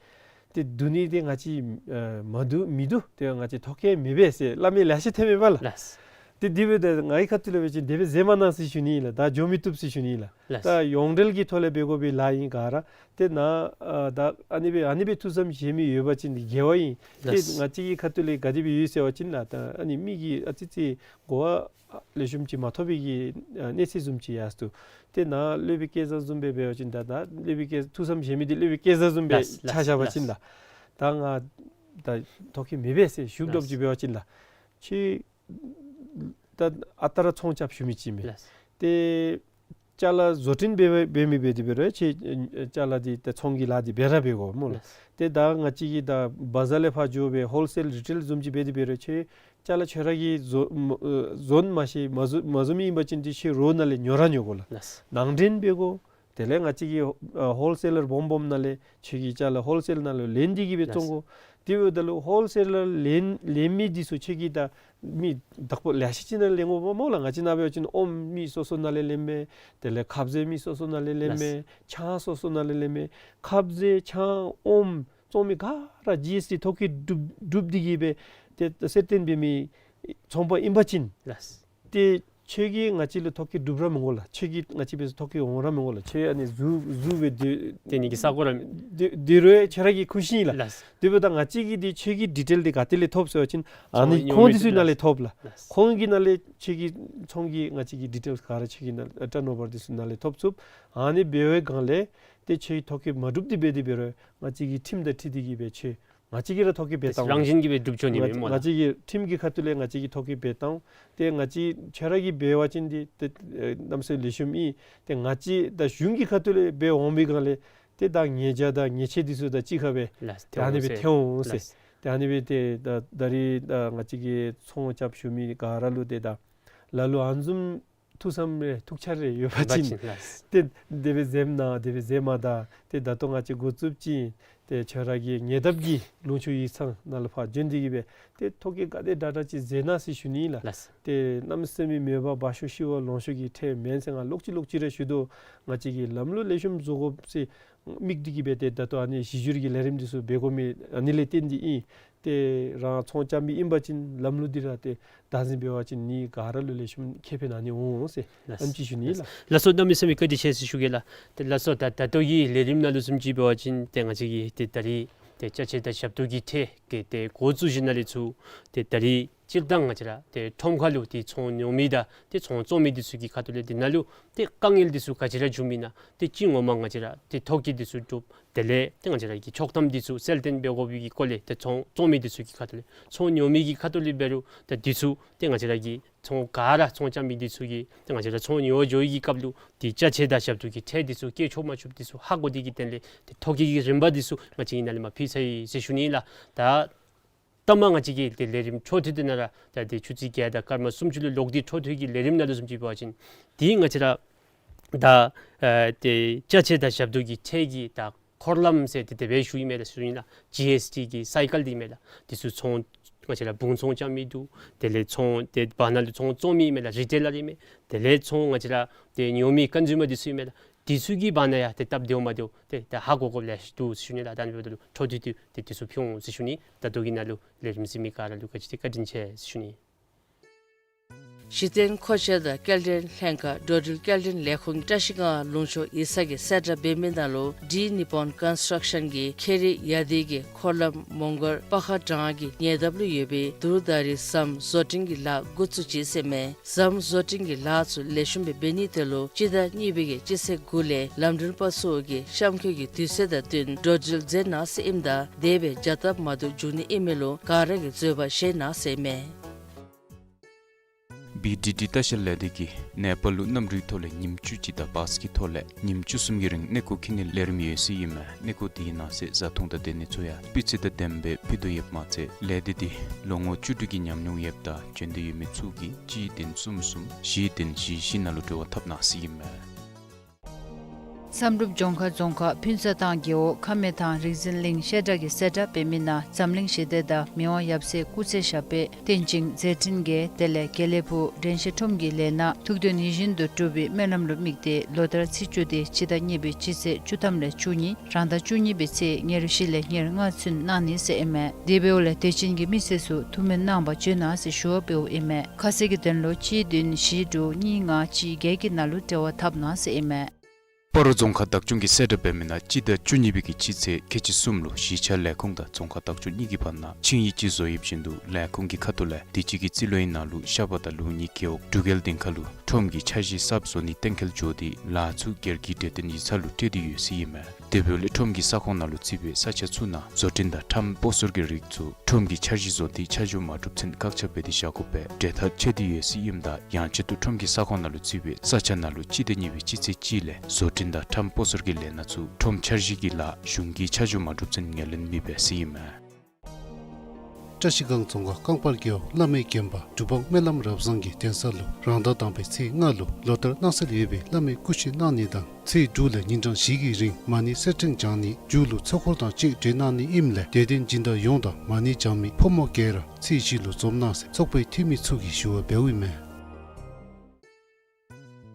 ཏེ་བསྡུ་ནི་འདི་ང་བཅས་ཨ་མ་བསྡུ་མི་བསྡུ་ཏེ་ང་བཅས་ཐོ་བཀོད་མེད་པས་ཟེར་སླབ་མི་ལེ་ཤ་ཐོན་མས་པ་ལགས། ལགས། ཏེ་དེ་འབདཝ་ད་ང་གི་ཁ་ཐུག་ལས་འབད་བ་ཅིན་དེ་སྦེ་མཛད་མ་གནང་ཟེར་ཞུ་ནི་ལགས། ད་འགྱོ་མི་བཏུབ་ཟེར་ཞུ་ནི་ལགས། ལགས། ད་ཡོངས་འབྲེལ་གྱི་ཐོག་ལས་འབད་དགོ་པའི་ལཱ་ཨིན་ག་ར། ཏེ་ནཱ་ཨ་ད་ཨ་ནི་སྦེ་ཨ་ནི་སྦེ་ཐུགས་བསམ་བཞེས་མི་ཡོད་པ་ཅིན་དགེ་བ་ཨིན། ཏེ་ལགས། ང་བཅས་ཀྱི་ཁ་ཐུག་ལས་ག་དེ་སྦེ་ཡོད་ཟེར་བ་ཅིན་ལགས་ད་ཨ་ནི་མི་གིས་ཨ་ཙི་ཙི་གོ་བ་ལེགས་ཤོམ་ཅིག་མ་ཐོབ་པའི་གི་ཨ་གནས་ཚད་བཟུམ་ཅིག་ཡར་སོ་ནུག། ཏེ་ནཱ་སློབ་དཔོན་སྐལ་བཟང་བཟུམ་སྦེ་འབད་བ་ཅིན་ད་ད་སློབ་དཔོན་སྐལ་ཐུགས་བསམ་བཞེས་མི་འདི་སློབ་དཔོན་སྐལ་བཟང་བཟུམ་སྦེ་ལགས་ལགས་ཆ་བཞག་པ་ཅིན་ལགས། ལགས། ད་ང་ད་ཐོ་བཀོད་མེད་པས་ཟེར་ཞུ་དོ་ལགས། ཅིག་འབད་བ་ཅིན་ལགས། ཁྱོད་ད་ཨ་རྟག་ར་ཚོང་རྐྱབ་ཞུ་མི་ཅིག་མས། ལགས། ཏེ་ཅ་ལ་བཟོ་སྐྲུན་འབད་འབད་མི་འབད་དེ་འབད་རུང་ཁྱོད་ཨ་ཅ་ལ་འདི་ད་ཚོང་གི་ལཱ་འདི་འབད་ར་འབད་དགོ་སྨོ་ལགས། ལགས། ཏེ་ད་ང་བཅས་ཀྱིས་ད་བ་ཛར་ལས་ཕར་འགྱོ་སྦེ་ཧོལ་སེལ་རི་ཊེལ་བཟུམ་ཅིག་འབད་དེ་འབད་རུང་ཁྱོད་ཅ་ལ་ཁྱོད་ར་གིས་བཟོ་ཨ་བཟོ་མ་ཤེས་མ་བཟོ་མ་བཟོ་མི་ཨིན་པ་ཅིན་འདི་ཁྱོད་རོགས་ནང་ལས་ཉོ་ར་ཉོ་དགོ་ལགས། ལགས། ནང་འདྲེན་འབད་དགོ། དེ་ལས་ང་བཅས་ཀྱི་ཨ་ཧོལ་སེ་ལར་སྦོམ་སྦོམ་ནང་ལས་ཁྱོད་ཀྱིས་ཅ་ལ་ཧོལ་སེལ་ནང་ལུ་ལེན་ཏེ་གིས་སྦེ་བཙོང་དགོ། དེ་འབདཝ་ད་ལུ་ཧོལ་སེ་ལར་ལེན་ལེན་མི་འདི་ཚུ་ཁྱོད་ཀྱིས་ད་མི་བདག་པོ་ལེ་ཤ་ཅིག་ནང་ལེན་དགོཔ་སྨོ་ལགས། ང་བཅས་ནཱ་འབད་བ་ཅིན་ཨོམ་མི་སོ་སོ་ནང་ལས་ལེནམ་མས། དེ་ལས་ཁབ་ཟས་མི་སོ་སོ་ནང་ལས་ལེནམ་མས། ལགས། ཆང་སོ་སོ་ནང་ལས་ལེནམ་མས། ཁབ་ཟས་ཆང་ཨོམ་བཙོང་མི་ག་ར་ཇི་ཨེསི་ཊི་ཐོ་བཀོད་གྲུབ་གྲུབ་སྟེ་གིས་སྦེ་ཏེ་གསལ་སྟོན་འབད་མི་ཚོང་པ་ཨིན་པ་ཅིན། ལགས། ཏེ་ཁྱོད་ཀྱིས་ང་བཅས་ལུ་ཐོ་བཀོད་གྲུབ་ར་མི་དགོ་ལགས། ཁྱོད་ཀྱིས་ང་བཅས་འབད་སར་ཐོ་བཀོད་འོང་ར་མི་དགོ་ལགས། ཁྱོད་ཨ་ནི་ཟུར་ཟུར་སྦེ་སྡོད་སྡོད་ནི་གི་ས་གོ་ར་སྡོད་སྡོད་རུང་ཁྱོད་ར་གི་ཁུ་བྱུག་ཨིན་ལགས། ལགས། དེ་འབདཝ་ད་ང་བཅས་ཀྱིས་འདི་ཁྱོད་ཀྱི་ཌི་ཊེལ་འདི་ག་ཏེ་ལས་ཐོབ་ཟེར་བ་ཅིན་ཨ་ནི་ཚོང་ཉོ་ཁོང་མི་འདི་ཚུ་ནང་ལས་ཐོབ་ལགས། ལགས། ཁོང་གི་ནང་ལས་ཁྱོད་ཀྱི་ཚོང་གི་ང་བཅས་ཀྱི་ཌི་ཊེལ་ག་ར་ཁྱོད་ཀྱི་ནང་ཊརན་ཨོ་བར་འདི་ཚུ་ནང་ལས་ཐོབ་ཚུགས། ཨ་ནི་འབད་བའི་སྒང་ལས་ཏེ་ཁྱོད་ཐོ་བཀོད་མ་གྲུབ་སྟེ་འབད་དེ་འབད་རུང་ང་བཅས་ཀྱི་ཁྲིམས་དང་འཁྲིལ་ཏེ་གིས་སྦེ་ཁྱོད་ང་བཅས་ཀྱིས་ར་ཐོ་བཀོད་འབད་བཏང་། རང་བཞིན་གྱིས་སྦེ་གྲུབ་ཆོག་ནི་མས་སྨོ་ལགས། ང་བཅས་ཀྱི་ཁྲིམས་ཀྱི་ཁ་ཐུག་ལས་ང་བཅས་ཀྱིས་ཐོ་བཀོད་འབད་བཏང་། ཏེ་ང་བཅས་ཁྱོད་ར་གིས་འབད་བ་ཅིན་འདི་ཏེ་ཨེ་གནམ་མེད་ས་མེད་ལེགས་ཤོམ་ཨིན། ཏེ་ང་བཅས་ད་གཞུང་གི་ཁ་ཐུག་ལས་འབད་འོང་པའི་སྒང་ལས་ཏེ་ད་ཉེས་བྱ་དང་ཉེས་ཆད་འདི་ཚུ་དང་གཅིག་ཁར་སྦེ་ལགས། ཏེ་ཨ་ནི་སྦེ་ཐོན་འོང་ཟེར། ལགས། ཏེ་ཨ་ནི་སྦེ་ཏེ་ད་ད་རིས་ད་ང་བཅས་ཀྱི་ཚོང་རྐྱབ་ཞུ་མི་ག་ར་ལུ་ཏེ་ད་ལ་ལུ་ཨ་ནི་བཟུམ་ཐུགས་བསམ་རེ་ཐུགས་འཆར་རེ་ཡོད་པ་ཡོད་པ་ཅིན་ཅིན་ལགས། ཏེ་དེ་སྦེ་མཛདཔ་ཨིན་ན་དེ་སྦེ་མཛདཔ་མེན་ན། ཏེ་ད་ལྟོ་ང་བཅས་འགོ་བཙུགསཔ་ཅིག་ཏེ་ཁྱོད་ར་གི་ཉེ་འདབས་ཀྱི་ལུང་ཕྱོགས་ཡིག་ཚང་ནང་ལུ་ཕར་བྱོན་ཏེ་གིས་སྦེ་ཏེ་ཐོ་བཀོད་ག་དེ་དྲག་དྲག་ཅིག་མཛད་གནང་ཟེར་ཞུ་ནི་ལགས། ལགས། ཏེ་གནམ་མེད་ས་མེད་མོས་པ་བ་ཤོ་ཤི་བ་ལོང་ཤོ་གི་ཁྲལ་མེན་ཟེར་ང་ལོག་ཅི་ལོག་ཅི་ར་ཞུ་དོ། ང་བཅས་ཀྱིས་ལམ་ལུགས་ལེགས་ཤོམ་བཟོ་དགོ་ཟེར་དམིགས་ཏེ་གིས་སྦེ་ཏེ་ད་ལྟོ་ཨ་ནི་གཞི་བསྒྱུར་གྱི་ལས་རིམ་འདི་ཚུ་འབད་དགོ་མི་ཨ་ནི་ལས་བརྟེན་ཏེ་ཨིན། ཏེ་རང་ཚོང་རྐྱབ་མི་ཨིན་པ་ཅིན་ལམ་ལུགས་འདི་ར་ཏེ་བདག་འཛིན་འབད་བ་ཅིན་ནི་ག་ར་ལུ་ལེགས་ཤོམ་ཁེ་ཕན་ཨ་ནི་འོང་ཟེར་ལགས། ཨ་ནེམ་ཅིག་ཞུ་ནི་ལགས། ལགས་སོ། གནམ་མེད་ས་མེད་བཀའ་དྲིན་ཆེ་ཟེར་ཞུ་གེ་ལགས། ཏེ་ལགས་སོ། ད་ད་ལྟོ་གི་ལས་རིམ་ནང་ལུ་བཟུམ་ཅིག་འབད་བ་ཅིན་ཏེ་ང་བཅས་ཀྱིས་ཏེ་ད་རིས་ཏེ་ཅ་ཆས་དང་ཞབས་ཏོག་གི་ཁྲལ་གྱི་ཏེ་འགོ་བཙུགས་ཞིནམ་ལས་ཚུར་ཏེ་ད་རིས་སྤྱིར་བཏང་ང་བཅས་ར་ཏེ་ཁྲོམ་ཁ་ལུ་ཏེ་ཚོང་ཉོ་མི་དང་ཏེ་ཚོང་བཙོང་མི་འདི་ཚུ་གི་ཁ་ཐུག་ལས་འདི་ནང་ལུ་ཏེ་དཀའ་ངལ་འདི་ཚུ་ག་ཅི་ར་བྱུངམ་ཨིན་ན་ཏེ་སྤྱི་ངོ་མ་ང་བཅས་ར་ཏེ་ཐོ་བཀོད་འདི་ཚུ་གྲུབ། དེ་ལས་ཏེ་ང་བཅས་ར་གི་ཆོག་ཐམ་འདི་ཚུ་གསལ་སྟོན་འབད་དགོ་པའི་གི་སྐོར་ལས་ཏེ་ཚོང་བཙོང་མི་འདི་ཚུ་གི་ཁ་ཐུག་ལས་ཚོང་ཉོ་མི་གི་ཁ་ཐུག་ལས་འབད་རུང་ཏེ་འདི་ཚུ་ཏེ་ང་བཅས་ར་གི་ཚོང་ག་ར་ཚོང་རྐྱབ་མི་འདི་ཚུ་གིས་ཏེ་ང་བཅས་ར་ཚོང་ཉོ་བར་འགྱོ་བའི་གི་སྐབས་ལུ་ཏེ་ཅ་ཆས་དང་ཞབས་ཏོག་གི་ཁྲལ་འདི་ཚུ་བཀལ་ཆོག་མ་ཆོགཔ་འདི་ཚུ་ཧ་གོ་སྟེ་གི་དོན་ལས་ཏེ་ཐོ་བཀོད་ཀྱི་རིམ་པ་འདི་ཚུ་ང་བཅས་ཀྱིས་ནཱ་ལས་མར་ཕུལ་ཚར་ཡི་ཟེར་ཞུ་ནི་ལགས། ད་ལྟ་མ་ང་བཅས་ཀྱི་ཏེ་ལས་རིམ་འཕྲོ་མཐུད་དེ་ནང་ར་ད་ཏེ་ཆུ་ཚོད་བརྒྱད་དང་སྐར་མ་སུམ་ཅུ་ལུ་ལོག་སྟེ་འཕྲོ་མཐུད་ཀྱི་ལས་རིམ་ནང་ལུ་བཟུམ་ཅིག་འབད་བ་ཅིན་ཏེ་ང་བཅས་ར་ད་ཨ་ཏེ་ཅ་ཆས་དང་ཞབས་ཏོག་གི་ཁྲལ་གྱི་ད་འཁོར་ལམ་ཟེར་ཏེ་དེ་སྦེ་ཞུ་ཡི་མས་ལགས། ཞུ་ཡི་ན་ཇི་ཨེསི་ཊི་གི་སའི་ཀལ་འདི་མས་ལགས། འདི་ཚུ་ཚོང་ང་བཅས་ར་བུང་ཚོང་རྐྱབ་མི་འདུག། དེ་ལས་ཚོང་ཏེ་བར་ན་ལུ་ཚོང་བཙོང་མི་མས་ལགས། རི་ཊེ་ལར་ཨིན་མས། དེ་ལས་ཚོང་ང་བཅས་ར་ཏེ་ཉོ་མི་ཀོན་སུ་མར་འདི་ཚུ་ཨིན་མས་ལགས། འདི་ཚུ་གི་བར་ན་ཡང་ཏེ་སྟབས་བདེཝ་མ་བདེཝ་ཏེ་ཏེ་ཧ་གོ་དགོཔ་ལེ་ཤ་འདུག་ཟེར་ཞུ་ནི་ལགས། ད་ཨ་ནི་འབདཝ་ད་ལུ་འཕྲོ་མཐུད་དེ་ཏེ་འདི་ཚུ་ཕུལ་འོང་ཟེར་ཞུ་ནི། ད་ལྟོ་གི་ནང་ལུ་ལས་རིམ་གཟིགས་མི་ག་ར་ལུ་བཀའ་དྲིན་ཆེ་ཟེར་ཞུ་ནི། གཞི་རྟེན་མཁོ་ཆས་དང་སྐྱེལ་འདྲེན་ལྷན་ཁག་འགྲོ་འགྲུལ་སྐྱེལ་འདྲེན་ལས་ཁུངས་བཀྲ་ཤིས་སྒང་ལུང་ཕྱོགས་ཡིག་ཚང་གི་གསལ་བསྒྲགས་འབད་མི་ནང་ལུ་ཌི་ནི་པོན་ཀོན་སི་ཊརཀ་ཤཱན་གྱིས་ཁེ་རི་ཡ་དི་གི་འཁོར་ལམ་མོང་སྒར་པ་ཁ་འབྲང་གི་ཉེ་འདབས་ལུ་ཡོད་པའི་དུར་ད་རི་ཟམ་བཟོ་སྐྲུན་གྱི་ལཱ་འགོ་བཙུགས་ཅི་ཟེར་ཨིན་མས། ཟམ་བཟོ་སྐྲུན་གྱི་ལཱ་ཚུ་ལེགས་ཤོམ་སྦེ་འབད་ནིའི་དོན་ལུ་སྤྱི་ཟླ་གཉིས་པའི་གི་སྤྱི་ཚེས་དགུ་ལས་ལམ་འགྲུལ་པ་ཚུ་གིས་གཤམ་འཁོད་ཀྱི་དུས་ཚོད་དང་བསྟུན་འགྲོ་འགྲུལ་མཛད་གནང་ཟེར་ཨིནམ་ད་དེ་སྦེ་བྱ་སྟབས་མ་བདེཝ་འབྱུང་ནི་ཨིན་མི་ལུ་ག་ར་གིས་བཟོད་པ་བཞེས་གནང་ཟེར་ཨིན་མས། བི་ཌི་ཌི་ལྟ་བཤལ་ལས་སྡེ་གིས་ནེ་པཱལ་ལུ་གནམ་གྲུའི་ཐོག་ལས་ཉིནམ་བཅུ་གཅིག་དང་བཱས་ཀྱི་ཐོག་ལས་ཉིནམ་བཅུ་གསུམ་གྱི་རིང་གནས་སྐོར་འཁྱིད་ནིའི་ལས་རིམ་ཡོད་ཟེར་ཨིན་མས། གནས་སྐོར་དེའི་ནང་གསེས་བཟའ་འཐུང་དང་སྡོད་གནས་ཚུ་ཡང་སྤུས་ཚད་དང་ལྡནམ་སྦེ་ཕུལ་དོ་ཡོདཔ་མ་ཚད་ལས་སྡེ་འདི་ལོ་ངོ་བཅུ་དྲུག་གི་ཉམས་མྱོང་ཡོདཔ་དང་བྱོན་འདོད་ཡོད་མི་ཚུ་གིས་གཅིག་བདུན་གསུམ་གསུམ་བཞི་བདུན་བཞི་བཞི་ནང་ལུ་འབྲེལ་བ་འཐབ་གནང་ཟེར་ཨིན་མས། བསམ་གྲུབ་ལྗོངས་མཁར་རྫོང་ཁག་ཕུན་ཚོགས་ཐང་རྒེད་འོག་ཁ་སྨད་ཐང་རིག་འཛིན་གླིང་བཤད་གྲྭ་གིས་གསལ་བསྒྲགས་འབད་མི་ནང་འཛམ་གླིང་ཞི་བདེ་དང་མི་དབང་ཡབ་སྲས་སྐུ་ཚེ་ཞབས་པད་བརྟན་ཅིང་མཛད་འཕྲིན་རྒྱས། དེ་ལས་དགེ་ལེགས་ཕུག་དྲན་ཤེས་ཁྲོམ་གྱི་ལས་སྣ་ཐུགས་འདོད་ཡིད་བཞིན་དུ་འགྲུབ་པའི་སྨོན་ལམ་ལུ་དམིགས་ཏེ་ལོ་ལྟར་ཚེས་བཅུ་སྟེ་སྤྱི་ཟླ་གཉིས་པའི་སྤྱི་ཚེས་བཅུ་ཐམ་ལས་བཅུ་གཉིས་རང་ཟླ་བཅུ་གཉིས་པའི་ཚེས་ཉེར་བཞི་ལས་ཉེར་ལྔ་ཚུན་གནང་ནི་ཟེར་ཨིན་མས། དེ་འབདཝ་ལས་དད་ཅན་གྱི་མི་སེར་ཚུ་ཐུགས་སྨོན་གནང་བར་བྱོན་གནང་ཟེར་ཞུ་བ་འབདཝ་ཨིན་མས། ཁ་གསལ་གྱི་དོན་ལུ་གཅིག་བདུན་བཞི་དྲུག་གཉིས་ལྔ་གཅིག་བརྒྱད་ཀྱི་ནང་ལུ་འབྲེལ་བ་འཐབ་གནང་ཟེར་ཨིན་མས། སྤ་རོ་རྫོང་ཁག་བདག་སྐྱོང་གིས་གསལ་བསྒྲགས་འབད་མི་ནང་སྤྱི་ཟླ་བཅུ་གཉིས་པའི་གི་སྤྱི་ཚེས་ཁལ་གཅིག་གསུམ་ལུ་གཞིས་ཆགས་ལས་ཁུངས་དང་རྫོང་ཁག་བདག་སྐྱོང་གཉིས་ཀྱི་བར་ན་ཆིངས་ཡིག་ཅིག་བཟོ་ཡོདཔ་བཞིན་དུ་ལས་ཁུངས་ཀྱི་ཁ་ཐུག་ལས་དུས་ཅི་གི་རྩིས་ལོའི་ནང་ལུ་ཤ་པ་དང་ལུགས་གཉིས་རྒེད་འོག་འབྲུག་རྒྱལ་སྡིངས་ཁ་ལུ་ཁྲོམ་གྱི་འཆར་གཞི་གསརཔ་བཟོ་ནི་གཏན་འཁེལ་འགྱོ་སྟེ་ལཱ་ཚུ་སྒེར་གྱི་འབྲེལ་ཡོད་ཡིག་ཚང་ལུ་སྤྲོད་དེ་ཡོད་ཟེར་ཨིན་མས། དེ་འབདཝ་ལས་ཁྲོམ་གྱི་ས་ཁོངས་ནང་ལུ་བརྩིས་པའི་ས་ཆ་ཚུ་ནང་བཟོ་སྐྲུན་དང་ཁྲོམ་སྤོ་སོར་གྱི་རིགས་ཚུ་ཁྲོམ་གྱི་འཆར་གཞི་བཟོ་སྟེ་ཆ་འཇོག་མ་གྲུབ་ཚུན་བཀག་ཆ་འབད་དེ་བཞག་དགོ་པའི་གྲོས་ཐག་བཅད་དེ་ཡོད་ཟེར་ཨིནམ་ད་ཡང་ཆེད་དུ་ཁྲོམ་གྱི་ས་ཁོངས་ནང་ལུ་བརྩིས་པའི་ས་ཆ་ནང་ལུ་སྤྱི་ཟླ་གཉིས་པའི་སྤྱི་ཚེས་གཅིག་ལས་བཟོ་སྐྲུན་དང་ཁྲོམ་སྤོ་སོར་གྱི་ལས་སྣ་ཚུ་ཁྲོམ་འཆར་གཞི་གི་ལཱ་གཞུང་གིས་ཆ་འཇོག་མ་གྲུབ་ཚུན་ངོས་ལེན་མི་འབད་ཟེར་ཨིན་མས། བཀྲ་ཤིས་སྒང་རྫོང་ཁག་རྐང་སྤར་རྒེད་འོག་བླ་མའི་དགོན་པ་གྲུབ་དབང་སྨོན་ལམ་རབ་བཟང་གི་གདན་ས་ལུ་རང་ཟླ་དང་པའི་ཚེས་ལྔ་ལུ་ལོ་ལྟར་གནང་སྲོལ་ཡོད་པའི་བླ་མའི་སྐུ་གཤེགས་གནང་ནི་དང་ཚེས་དྲུག་ལས་ཉིན་གྲངས་བཞི་གི་རིང་མ་ཎི་གསེར་ཕྲེང་བགྱང་ནི་མཇུག་ལུ་ཚོགས་འཁོར་དང་བཅས་གྲོལ་གནང་ནི་ཨིནམ་ལས་དད་ལྡན་སྦྱིན་བདག་ཡོངས་དང་མ་ཎི་བགྱང་མི་ཕོ་མོ་ག་ར་ཚེས་བཞི་ལུ་འཛོམས་གནང་ཟེར་ཚོགས་པའི་འཐུས་མི་ཚུ་གིས་ཞུ་བ་འབདཝ་ཨིན་མས།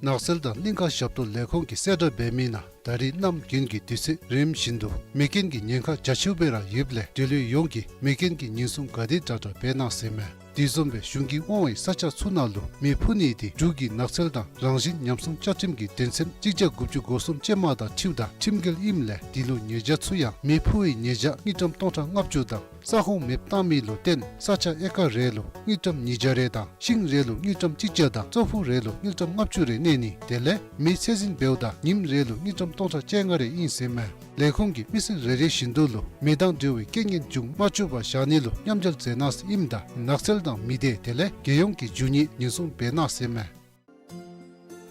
ནགས་ཚལ་དང་གླིང་ཁ་ཞབས་ཏོག་ལས་ཁུངས་ཀྱིས་གསལ་བསྒྲགས་འབད་མི་ནང་ད་རིས་གནམ་དགུན་གྱི་དུས་ཚོད་རིམ་བཞིན་དུ་མེ་རྐྱེན་གྱི་ཉེན་ཁ་རྒྱ་ཆེཝ་སྦེ་ར་ཡོདཔ་ལས་འབྲེལ་ཡོད་ཡོངས་ཀྱིས་མེ་རྐྱེན་གྱི་ཉེན་སྲུང་ག་དེ་དྲག་དྲག་འབད་གནང་ཟེར་མས། དེ་བཟུམ་སྦེ་གཞུང་གིས་དབང་བའི་ས་ཆ་ཚུ་ནང་ལུ་མེ་འཕུ་ནི་དེ་འབྲུག་གི་ནགས་ཚལ་དང་རང་བཞིན་ཉམས་སྲུང་བཅའ་ཁྲིམས་ཀྱི་དོན་ཚན་གཅིག་བརྒྱ་དགུ་བཅུ་གོ་གསུམ་ཅན་མ་དང་འཁྲིལཝ་ད་ཁྲིམས་འགལ་ཨིནམ་ལས་དེ་ལུ་ཉེས་བྱ་ཚུ་ཡང་མེ་འཕུ་བའི་ཉེས་བྱ་དངུལ་ཀྲམ་སྟོང་ཕྲག་ལྔ་བཅུ་དང་ས་ཁོངས་མེདཔ་བཏང་མི་ལུ་བརྟེན་ས་ཆ་ཨེ་ཀར་རེ་ལུ་དངུལ་ཀྲམ་ཉིས་བརྒྱ་རེ་དང་ཤིང་རེ་ལུ་དངུལ་ཀྲམ་གཅིག་བརྒྱ་དང་ཙོག་ཕུག་རེ་ལུ་དངུལ་ཀྲམ་ལྔ་བཅུ་རེ་གནས་ནི་དེ་ལས་མེ་ཚད་འཛིན་འབདཝ་ད་ཉིནམ་རེ་ལུ་དངུལ་ཀྲམ་སྟོང་ཕྲག་བཅོ་ལྔ་རེ་ཨིན་ཟེར་མས། ལས་ཁུངས་ཀྱིས་མི་སེར་རེ་རེ་བཞིན་དུ་ལུ་མེ་དང་འབྲེལ་བའི་རྐྱེན་ངན་འབྱུང་མ་བཅུག་པར་བཞག་ནི་ལུ་མཉམ་འབྲེལ་མཛད་གནང་ཟེར་ཨིནམ་ད་ནགས་ཚལ་དང་མི་སྡེ་དེ་ལས་རྒྱལ་ཡོངས་ཀྱི་རྒྱུ་ནོར་ཉེན་སྲུང་འབད་གནང་ཟེར་མས།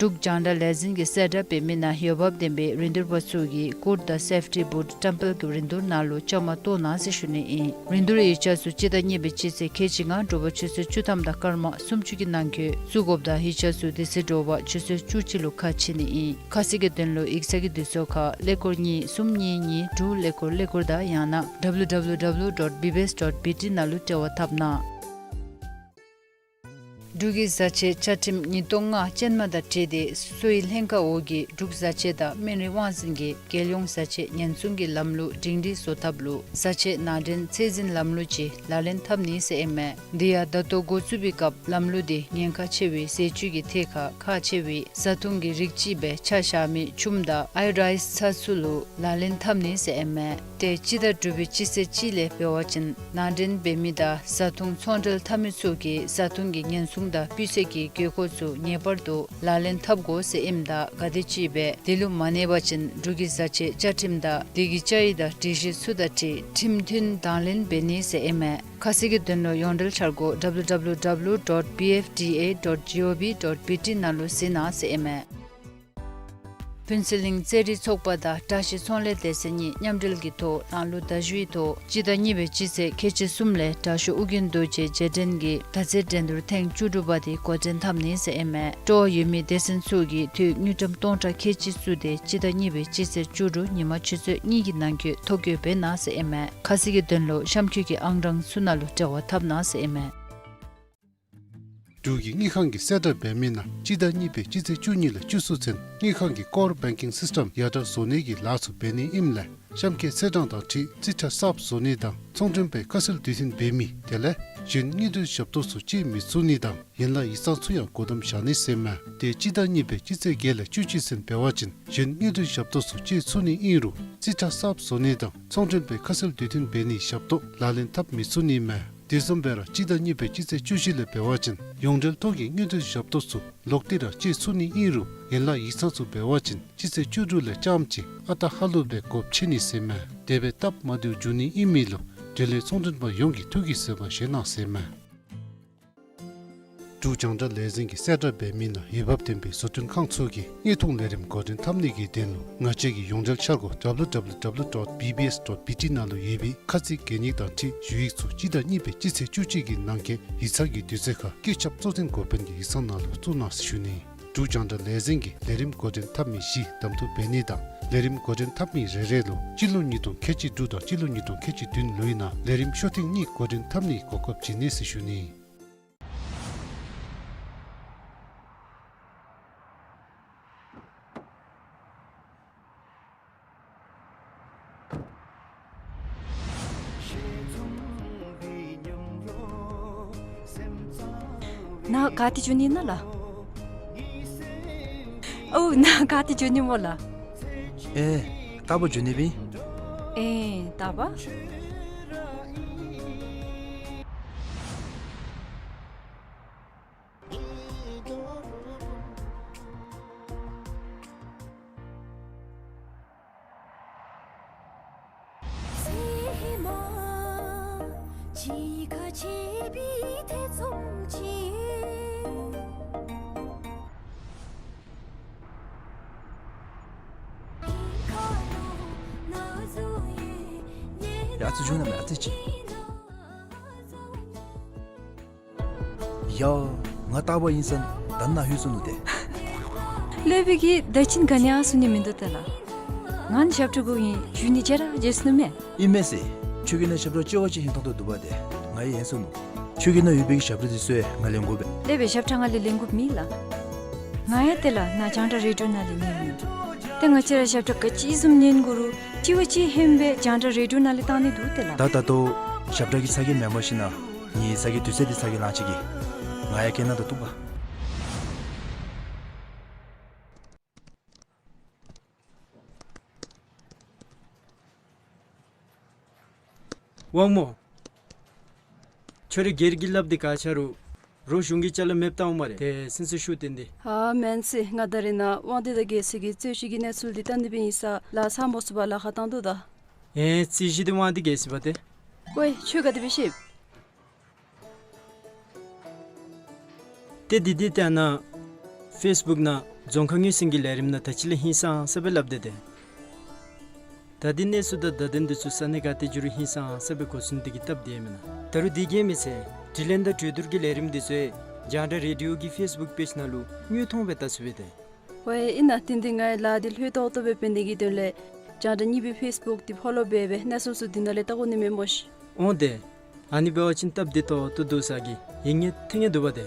འབྲུག་རྒྱང་བསྒྲགས་ལས་འཛིན་གྱིས་གསལ་བསྒྲགས་འབད་མི་ནང་འོས་འབབ་ལྡན་པའི་རིན་བསྡུར་པ་ཚུ་གིས་ཀུར་དང་སེཕ་ཊི་བུཊ་བཀྲམ་སྤེལ་གྱི་རིན་བསྡུར་ནང་ལུ་བཅའ་མར་གཏོགས་གནང་ཟེར་ཞུ་ནི་ཨིན། རིན་བསྡུར་ཡིག་ཆ་ཚུ་སྤྱི་ཟླ་གཉིས་པའི་སྤྱི་ཚེས་ཁལ་གཅིག་ལྔ་དྲོ་པ་ཆུ་ཚོད་བཅུ་ཐམ་དང་སྐར་མ་སུམ་ཅུ་གི་ནང་འཁོད་བཙུགས་དགོཔ་དང་ཡིག་ཆ་ཚུ་དེ་ཚེ་དྲོ་པ་ཆུ་ཚོད་བཅུ་གཅིག་ལུ་ཁ་ཕྱེ་ནི་ཨིན། ཁ་གསལ་གྱི་དོན་ལུ་ཡིག་ཚང་གི་དུས་ཚོད་ཁར་ཀླད་ཀོར་གཉིས་གསུམ་གཉིས་གཉིས་དྲུག་ཀླད་ཀོར་ཀླད་ཀོར་དང་ཡང་ན་W W W dot B B S dot B T ནང་ལུ་འབྲེལ་བ་འཐབ་གནང་། འབྲུག་གི་བཟའ་ཆས་བཅའ་ཁྲིམས་ཉིས་སྟོང་ལྔ་ཅན་མ་དང་འཁྲིལ་ཏེ་གསོ་བའི་ལྷན་ཁག་འོག་གི་འབྲུག་བཟའ་ཆས་དང་སྨན་རིགས་དབང་འཛིན་གྱིས་རྒྱལ་ཡོངས་བཟའ་ཆས་ཉེན་སྲུང་གི་ལམ་ལུགས་སྒྲིང་སྒྲིང་བཟོ་ཐབས་ལུ་བཟའ་ཆས་ནང་འདྲེན་ཚད་འཛིན་ལམ་ལུགས་ཀྱི་ལག་ལེན་འཐབ་ནི་ཟེར་ཨིན་མས། དེ་ཡང་ད་ལྟོ་འགོ་བཙུགས་པའི་སྐབས་ལམ་ལུགས་དེ་ཉེན་ཁ་ཆེ་བའི་ཟས་བཅུད་ཀྱི་ཐད་ཁར་ཁག་ཆེ་བའི་བཟའ་འཐུང་གི་རིགས་ཅིག་སྦེ་ཆ་བཞག་མི་ཆུམ་དང་ཨའི་ཡོ་ཌའིཛ་ཚྭ་ཚུ་ལུ་ལག་ལེན་འཐབ་ནི་ཟེར་ཨིན་མས། ཏེ་སྤྱི་ཟླ་དྲུག་པའི་སྤྱི་ཚེས་གཅིག་ལས་འབད་བ་ཅིན་ནང་འདྲེན་འབད་མི་དང་བཟའ་འཐུང་ཚོང་འབྲེལ་འཐབ་མི་ཚུ་གིས་བཟའ་འཐུང་གི་ཉེན་སྲུང་དང་སྤུས་ཚད་ཀྱི་དགོས་མཁོ་ཚུ་ངེས་པར་དུ་ལག་ལེན་འཐབ་དགོ་ཟེར་ཨིནམ་ད་ག་དེ་ཅིག་སྦེ་དེ་ལུ་མ་གནས་པ་ཅིན་འབྲུག་གི་བཟའ་ཆས་བཅའ་ཁྲིམས་དང་དེ་གི་བཅའ་ཡིག་དང་སྒྲིག་གཞི་ཚུ་དང་འཁྲིལ་ཁྲིམས་མཐུན་དང་ལེན་འབད་ནི་ཟེར་ཨིན་མས། ཁ་གསལ་གྱི་དོན་ལུ་ཡོངས་འབྲེལ་འཆར་སྒོ་W W W dot B F D A dot G O V dot B T ནང་ལུ་གཟིགས་གནང་ཟེར་ཨིན་མས། ཕུན་ཚོགས་གླིང་རྩེད་རིགས་ཚོགས་པ་དང་བཀྲ་ཤིས་ཚོང་ལས་སྡེ་ཚན་གཉིས་མཉམ་འབྲེལ་གྱི་ཐོག་ནང་ལུ་ཟླ་བཞི་པའི་ཐོག་སྤྱི་ཟླ་གཉིས་པའི་སྤྱི་ཚེས་ཁལ་གཅིག་གསུམ་ལས་དྲག་ཤོས་ཨོ་རྒྱན་རྡོ་རྗེ་རྗེས་དྲན་གྱི་མདའ་རྩེད་འགྲན་བསྡུར་ཐེངས་བཅུ་དྲུག་པ་དེ་འགོ་འདྲེན་འཐབ་ནི་ཟེར་ཨིན་མས། སྤྲོ་བ་ཡོད་མི་སྡེ་ཚན་ཚུ་གིས་དངུལ་ཀྲམ་སྟོང་ཕྲག་ཁལ་གཅིག་བཙུགས་ཏེ་སྤྱི་ཟླ་གཉིས་པའི་སྤྱི་ཚེས་བཅུ་དྲུག་ཉིན་མ་ཆུ་ཚོད་གཉིས་ཀྱི་ནང་འཁོད་ཐོ་བཀོད་འབད་གནང་ཟེར་ཨིན་མས། ཁ་གསལ་གྱི་དོན་ལུ་གཤམ་འཁོད་ཀྱི་ཨང་གྲངས་ཚུ་ནང་ལུ་འབྲེལ་བ་འཐབ་གནང་ཟེར་ཨིན་མས། འབྲུག་གི་དངུལ་ཁང་གིས་གསལ་བསྒྲགས་འབད་མི་ནང་སྤྱི་ཟླ་གཉིས་པའི་སྤྱི་ཚེས་བཅུ་གཉིས་ལས་བཅུ་གསུམ་ཚུན་དངུལ་ཁང་གི་ཀོར་བེང་ཀིང་སིསི་ཊམ་ཡར་དྲག་བཟོ་ནི་གི་ལཱ་ཚུ་འབད་ནི་ཨིནམ་ལས་གཤམ་འཁོད་ཚེས་གྲངས་དང་འཁྲིལ་རྩིས་ཁྲ་གསརཔ་བཟོ་ནི་དང་ཚོང་མགྲོན་པའི་ཁ་གསལ་དུས་མཐུན་འབད་མི་དེ་ལས་ གཞན་དངུལ་འདོན་ཞབས་ཏོག་ཚུ་སྤྱོད་མི་ཚུགས་ནི་དང་ཡན་ལག་ཡིག་ཚང་ཚུ་ཡང་སྒོ་བསྡམ་བཞག་ནི་ཟེར་མས། ཏེ་སྤྱི་ཟླ་གཉིས་པའི་སྤྱི་ཚེས་བརྒྱད་ལས་བཅུ་གཅིག་ཚུན་འབད་བ་ཅིན་གཞན་དངུལ་འདོན་ཞབས་ཏོག་ཚུ་སྤྱོད་ཚུགས་ནི་ཨིན་རུང་རྩིས་ཁྲ་གསརཔ་བཟོ་ནི་དང་ཚོང་མགྲོན་པའི་ཁ་གསལ་དུས་མཐུན་འབད་ནིའི་ཞབས་ཏོག་ལག་ལེན་འཐབ་མི་ཚུགས་ནི་མས། དེ་བཟུམ་སྦེ་ར་སྤྱི་ཟླ་གཉིས་པའི་སྤྱི་ཚེས་བཅུ་བཞི་ལས་འབད་བ་ཅིན་ཡོངས་འབྲེལ་ཐོག་གི་དངུལ་འདོན་ཞབས་ཏོག་ཚུ་ལོག་སྟེ་ར་སྤྱོད་ཚུགས་ནི་ཨིན་རུང་ཡན་ལག་ཡིག་ཚང་ཚུ་འབད་བ་ཅིན་སྤྱི་ཚེས་བཅུ་དྲུག་ལས་རྐྱངམ་གཅིག་ཨ་རྟག་ཧ་ལུགས་སྦེ་སྒོ་ཕྱེ་ནི་ཟེར་མས། དེ་སྦེ་སྟབས་མ་བདེཝ་འབྱུང་ནི་ཨིན་མི་ལུ་འབྲེལ་ཡོད་ཚོང་མགྲོན་པ་ཡོངས་ཀྱིས་ཐུགས་ཀྱི་བཟོད་པ་བཞེས་གནང་ཟེར་མས། འབྲུག་རྒྱང་བསྒྲགས་ལས་འཛིན་གྱིས་གསལ་བསྒྲགས་འབད་མི་ནང་འོས་འབབ་ལྡན་པའི་བཟོ་སྐྲུན་ཁང་ཚུ་གིས་དངོས་མཐོང་ལས་རིམ་འགོ་འདྲེན་འཐབ་ནི་གི་དོན་ལུ་ང་བཅས་ཀྱི་ཡོངས་འབྲེལ་འཆར་སྒོ་www dot bbs dot bt ནང་ལུ་ཡོད་པའི་ཁ་ཚིག་གན་ཡིག་དང་འཁྲིལ་ཞུ་ཡིག་ཚུ་སྤྱི་ཟླ་གཉིས་པའི་སྤྱི་ཚེས་བཅུ་གཅིག་གི་ནང་འཁོད་ཡིག་ཚང་གི་དུས་ཚོད་ཁར་བཀོད་ཁྱབ་གཙོ་འཛིན་འགོ་དཔོན་གྱི་ཡིག་ཚང་ནང་ལུ་བཙུགས་གནང་ཟེར་ཞུ་ནི། འབྲུག་རྒྱང་བསྒྲགས་ལས་འཛིན་གྱིས་ལས་རིམ་འགོ་འདྲེན་འཐབ་མི་བཞི་གདམ་འཐུ་འབད་ནི་དང་ལས་རིམ་འགོ་འདྲེན་འཐབ་མི་རེ་རེ་ལུ་སྤྱི་ལོ་ཉིས་སྟོང་ཁལ་གཅིག་དྲུག་དང་སྤྱི་ལོ་ཉིས་སྟོང་ཁལ་གཅིག་བདུན་ལོའི་ནང་ལས་རིམ་ཤོ་ཐེངས་གཉིས་འགོ་འདྲེན་འཐབ་ནིའི་གོ་སྐབས་བྱིན་ནི་ཟེར་ཞུ་ནི། ནཱ་ག་ཏེ་འགྱོ་ནི་ཨིན་ན་ལགས། ཨོ་ནཱ་ག་ཏེ་འགྱོ་ནི་སྨོ་ལགས། ཨེ་རྟ་པ་འགྱོ་ནི་སྦེ་ཨིན། ཨེ་རྟ་པ། ཡ་ཨ་ཙི་བྱོན་ན་མེ་ཨ་ཙི་ཅིག། ཡ། ང་རྟ་པ་ཨིན་ཟེར་ད་ནཱ་ལྷོད་སོ་ནུག་ཏེ། ལྷོད་པའི་གི་ད་ཅི་ག་ནི་ཡང་ཟེར་ནི་མིན་འདུག་ཏེ་ལགས། ང་ནི་ཞབས་ཁྲ་གུ་ཨིན། བཞུགས་ནི་བརྗེད་ར་བརྗེད་སོ་ནུག་མེ། ཨིན་མས་ཟེར། ཁྱོད་ཀྱི་ནང་ཞབས་ཁྲ་ལྕི་བ་ཅིག་ཧིང་ཐང་ཐོག་འདུག་པ་ཏེ། ང་ཡང་ཧན་སོ་ནུག། ཁྱོད་ཀྱི་ནང་ཡོད་པའི་གི་ཞབས་ཁྲ་འདི་ཚུ་ང་ལེན་དགོ་པས། ལྷོད་པའི་ཞབས་ཁྲ་ང་ལས་ལེན་དགོཔ་མེད་ལགས། ང་ཡང་ཏེ་ལགས་ནཱ་རྒྱང་བསྒྲགས་རེ་ཌི་ཡོ་ནང་ལས་ཉན་ནི། ཏེ་ང་བཅས་ར་ཞབས་ཁྲ་ག་ཅི་བཟུམ་ཉན་དགོ་རུང་ལྕི་བ་ཅིག་ཧན་སྦེ་རྒྱང་བསྒྲགས་རེ་ཌི་ཡོ་ནང་ལས་བཏང་ནི་འདུག་ཏེ་ལགས། ད་ད་ལྟོ་ཞབས་ཁྲ་གི་ཚ་གྱང་མེན་པར་ཞིན་ན་ངེའི་ཚ་གྱང་དུས་ཚོད་འདི་ཚ་གྱང་ལང་ཅི་གི། ང་ཡང་སྐད་ནང་དུ་གཏུགས་པ། དབང་མོ། ཁྱོད་རའི་སྒེར་གྱི་ལགཔ་འདི་ག་ཆ་རུང་རོགས་གཞུང་གི་ཅ་ལ་མེདཔ་བཏང་འོང་སྨ་རེ། ཏེ་སེམས་སུ་ཤུགས་བཏོན་ཏེ། ཨ་མེན་ཟེར། ང་ད་རེས་ནཱ་དབང་འདུས་དང་རྒྱལ་སྲས་ཀྱི་རྩོད་གཞི་གི་གནས་ཚུལ་འདི་བལྟ་ནི་སྦེ་ཨིན་ས་ལགས། ཚ་མོ་སུ་བ་ལཱ་ཁག་བཏང་འདུག་ད། ཨེ་རྩོད་གཞི་འདི་དབང་འདུས་རྒྱལ་སྲས་པ་ཏེ། ཝའེ་ཁྱོད་ག་དེ་སྦེ་ཤེས། ཏེ་འདི་འདི་ལྟ་ན་ཕེསི་བུཀ་ནང་རྫོང་ཁ་ངོས་ཟིན་གྱི་ལས་རིམ་ནང་ད་ཅི་ལས་ཧིང་སངས་ས་སྦེ་སླབ་སྟེ་ཏེ། ད་འདི་གནས་ཚུལ་དང་བརྡ་དོན་འདི་ཚུ་ས་གནས་ག་ཏེ་འགྱོ་རུང་ཧིང་སངས་ས་སྦེ་གོ་ཚུགས་ནི་དེ་གིས་སྟབས་བདེ་མེན་ན། ད་རུང་དེ་གིས་མི་ཚད་དྲི་ལན་དང་གྲོས་བསྡུར་གྱི་ལས་རིམ་འདི་ཚུ་རྒྱང་བསྒྲགས་རེ་ཌི་ཡོ་གི་ཕེསི་བུཀ་པེཇ་ནང་ལུ་དངོས་མཐོང་སྦེ་བལྟ་ཚུགས་པས་ཏེ། ཝའེ་ཨིན་ན། དེ་འདི་ངེའི་ལཱ་འདི་ལྷོད་ཏོག་ཏོ་སྦེ་འབད་ནི་གི་དོན་ལས་རྒྱང་བསྒྲགས་གཉིས་པའི་ཕེསི་བུཀ་འདི་ཕོ་ལོ་འབད་སྦེ་གནས་ཚུལ་ཚུ་འདི་ནང་ལས་བལྟ་དགོ་ནི་མས་སྨོ་ཤིག། འོང་ཏེ། ཨ་ནི་འབད་བ་ཅིན་སྟབས་བདེ་ཏོག་ཏོ་འདུག་ས་གི་ཡིད་ངེས་ཐིང་ངེ་འདུག་པ་ཏེ།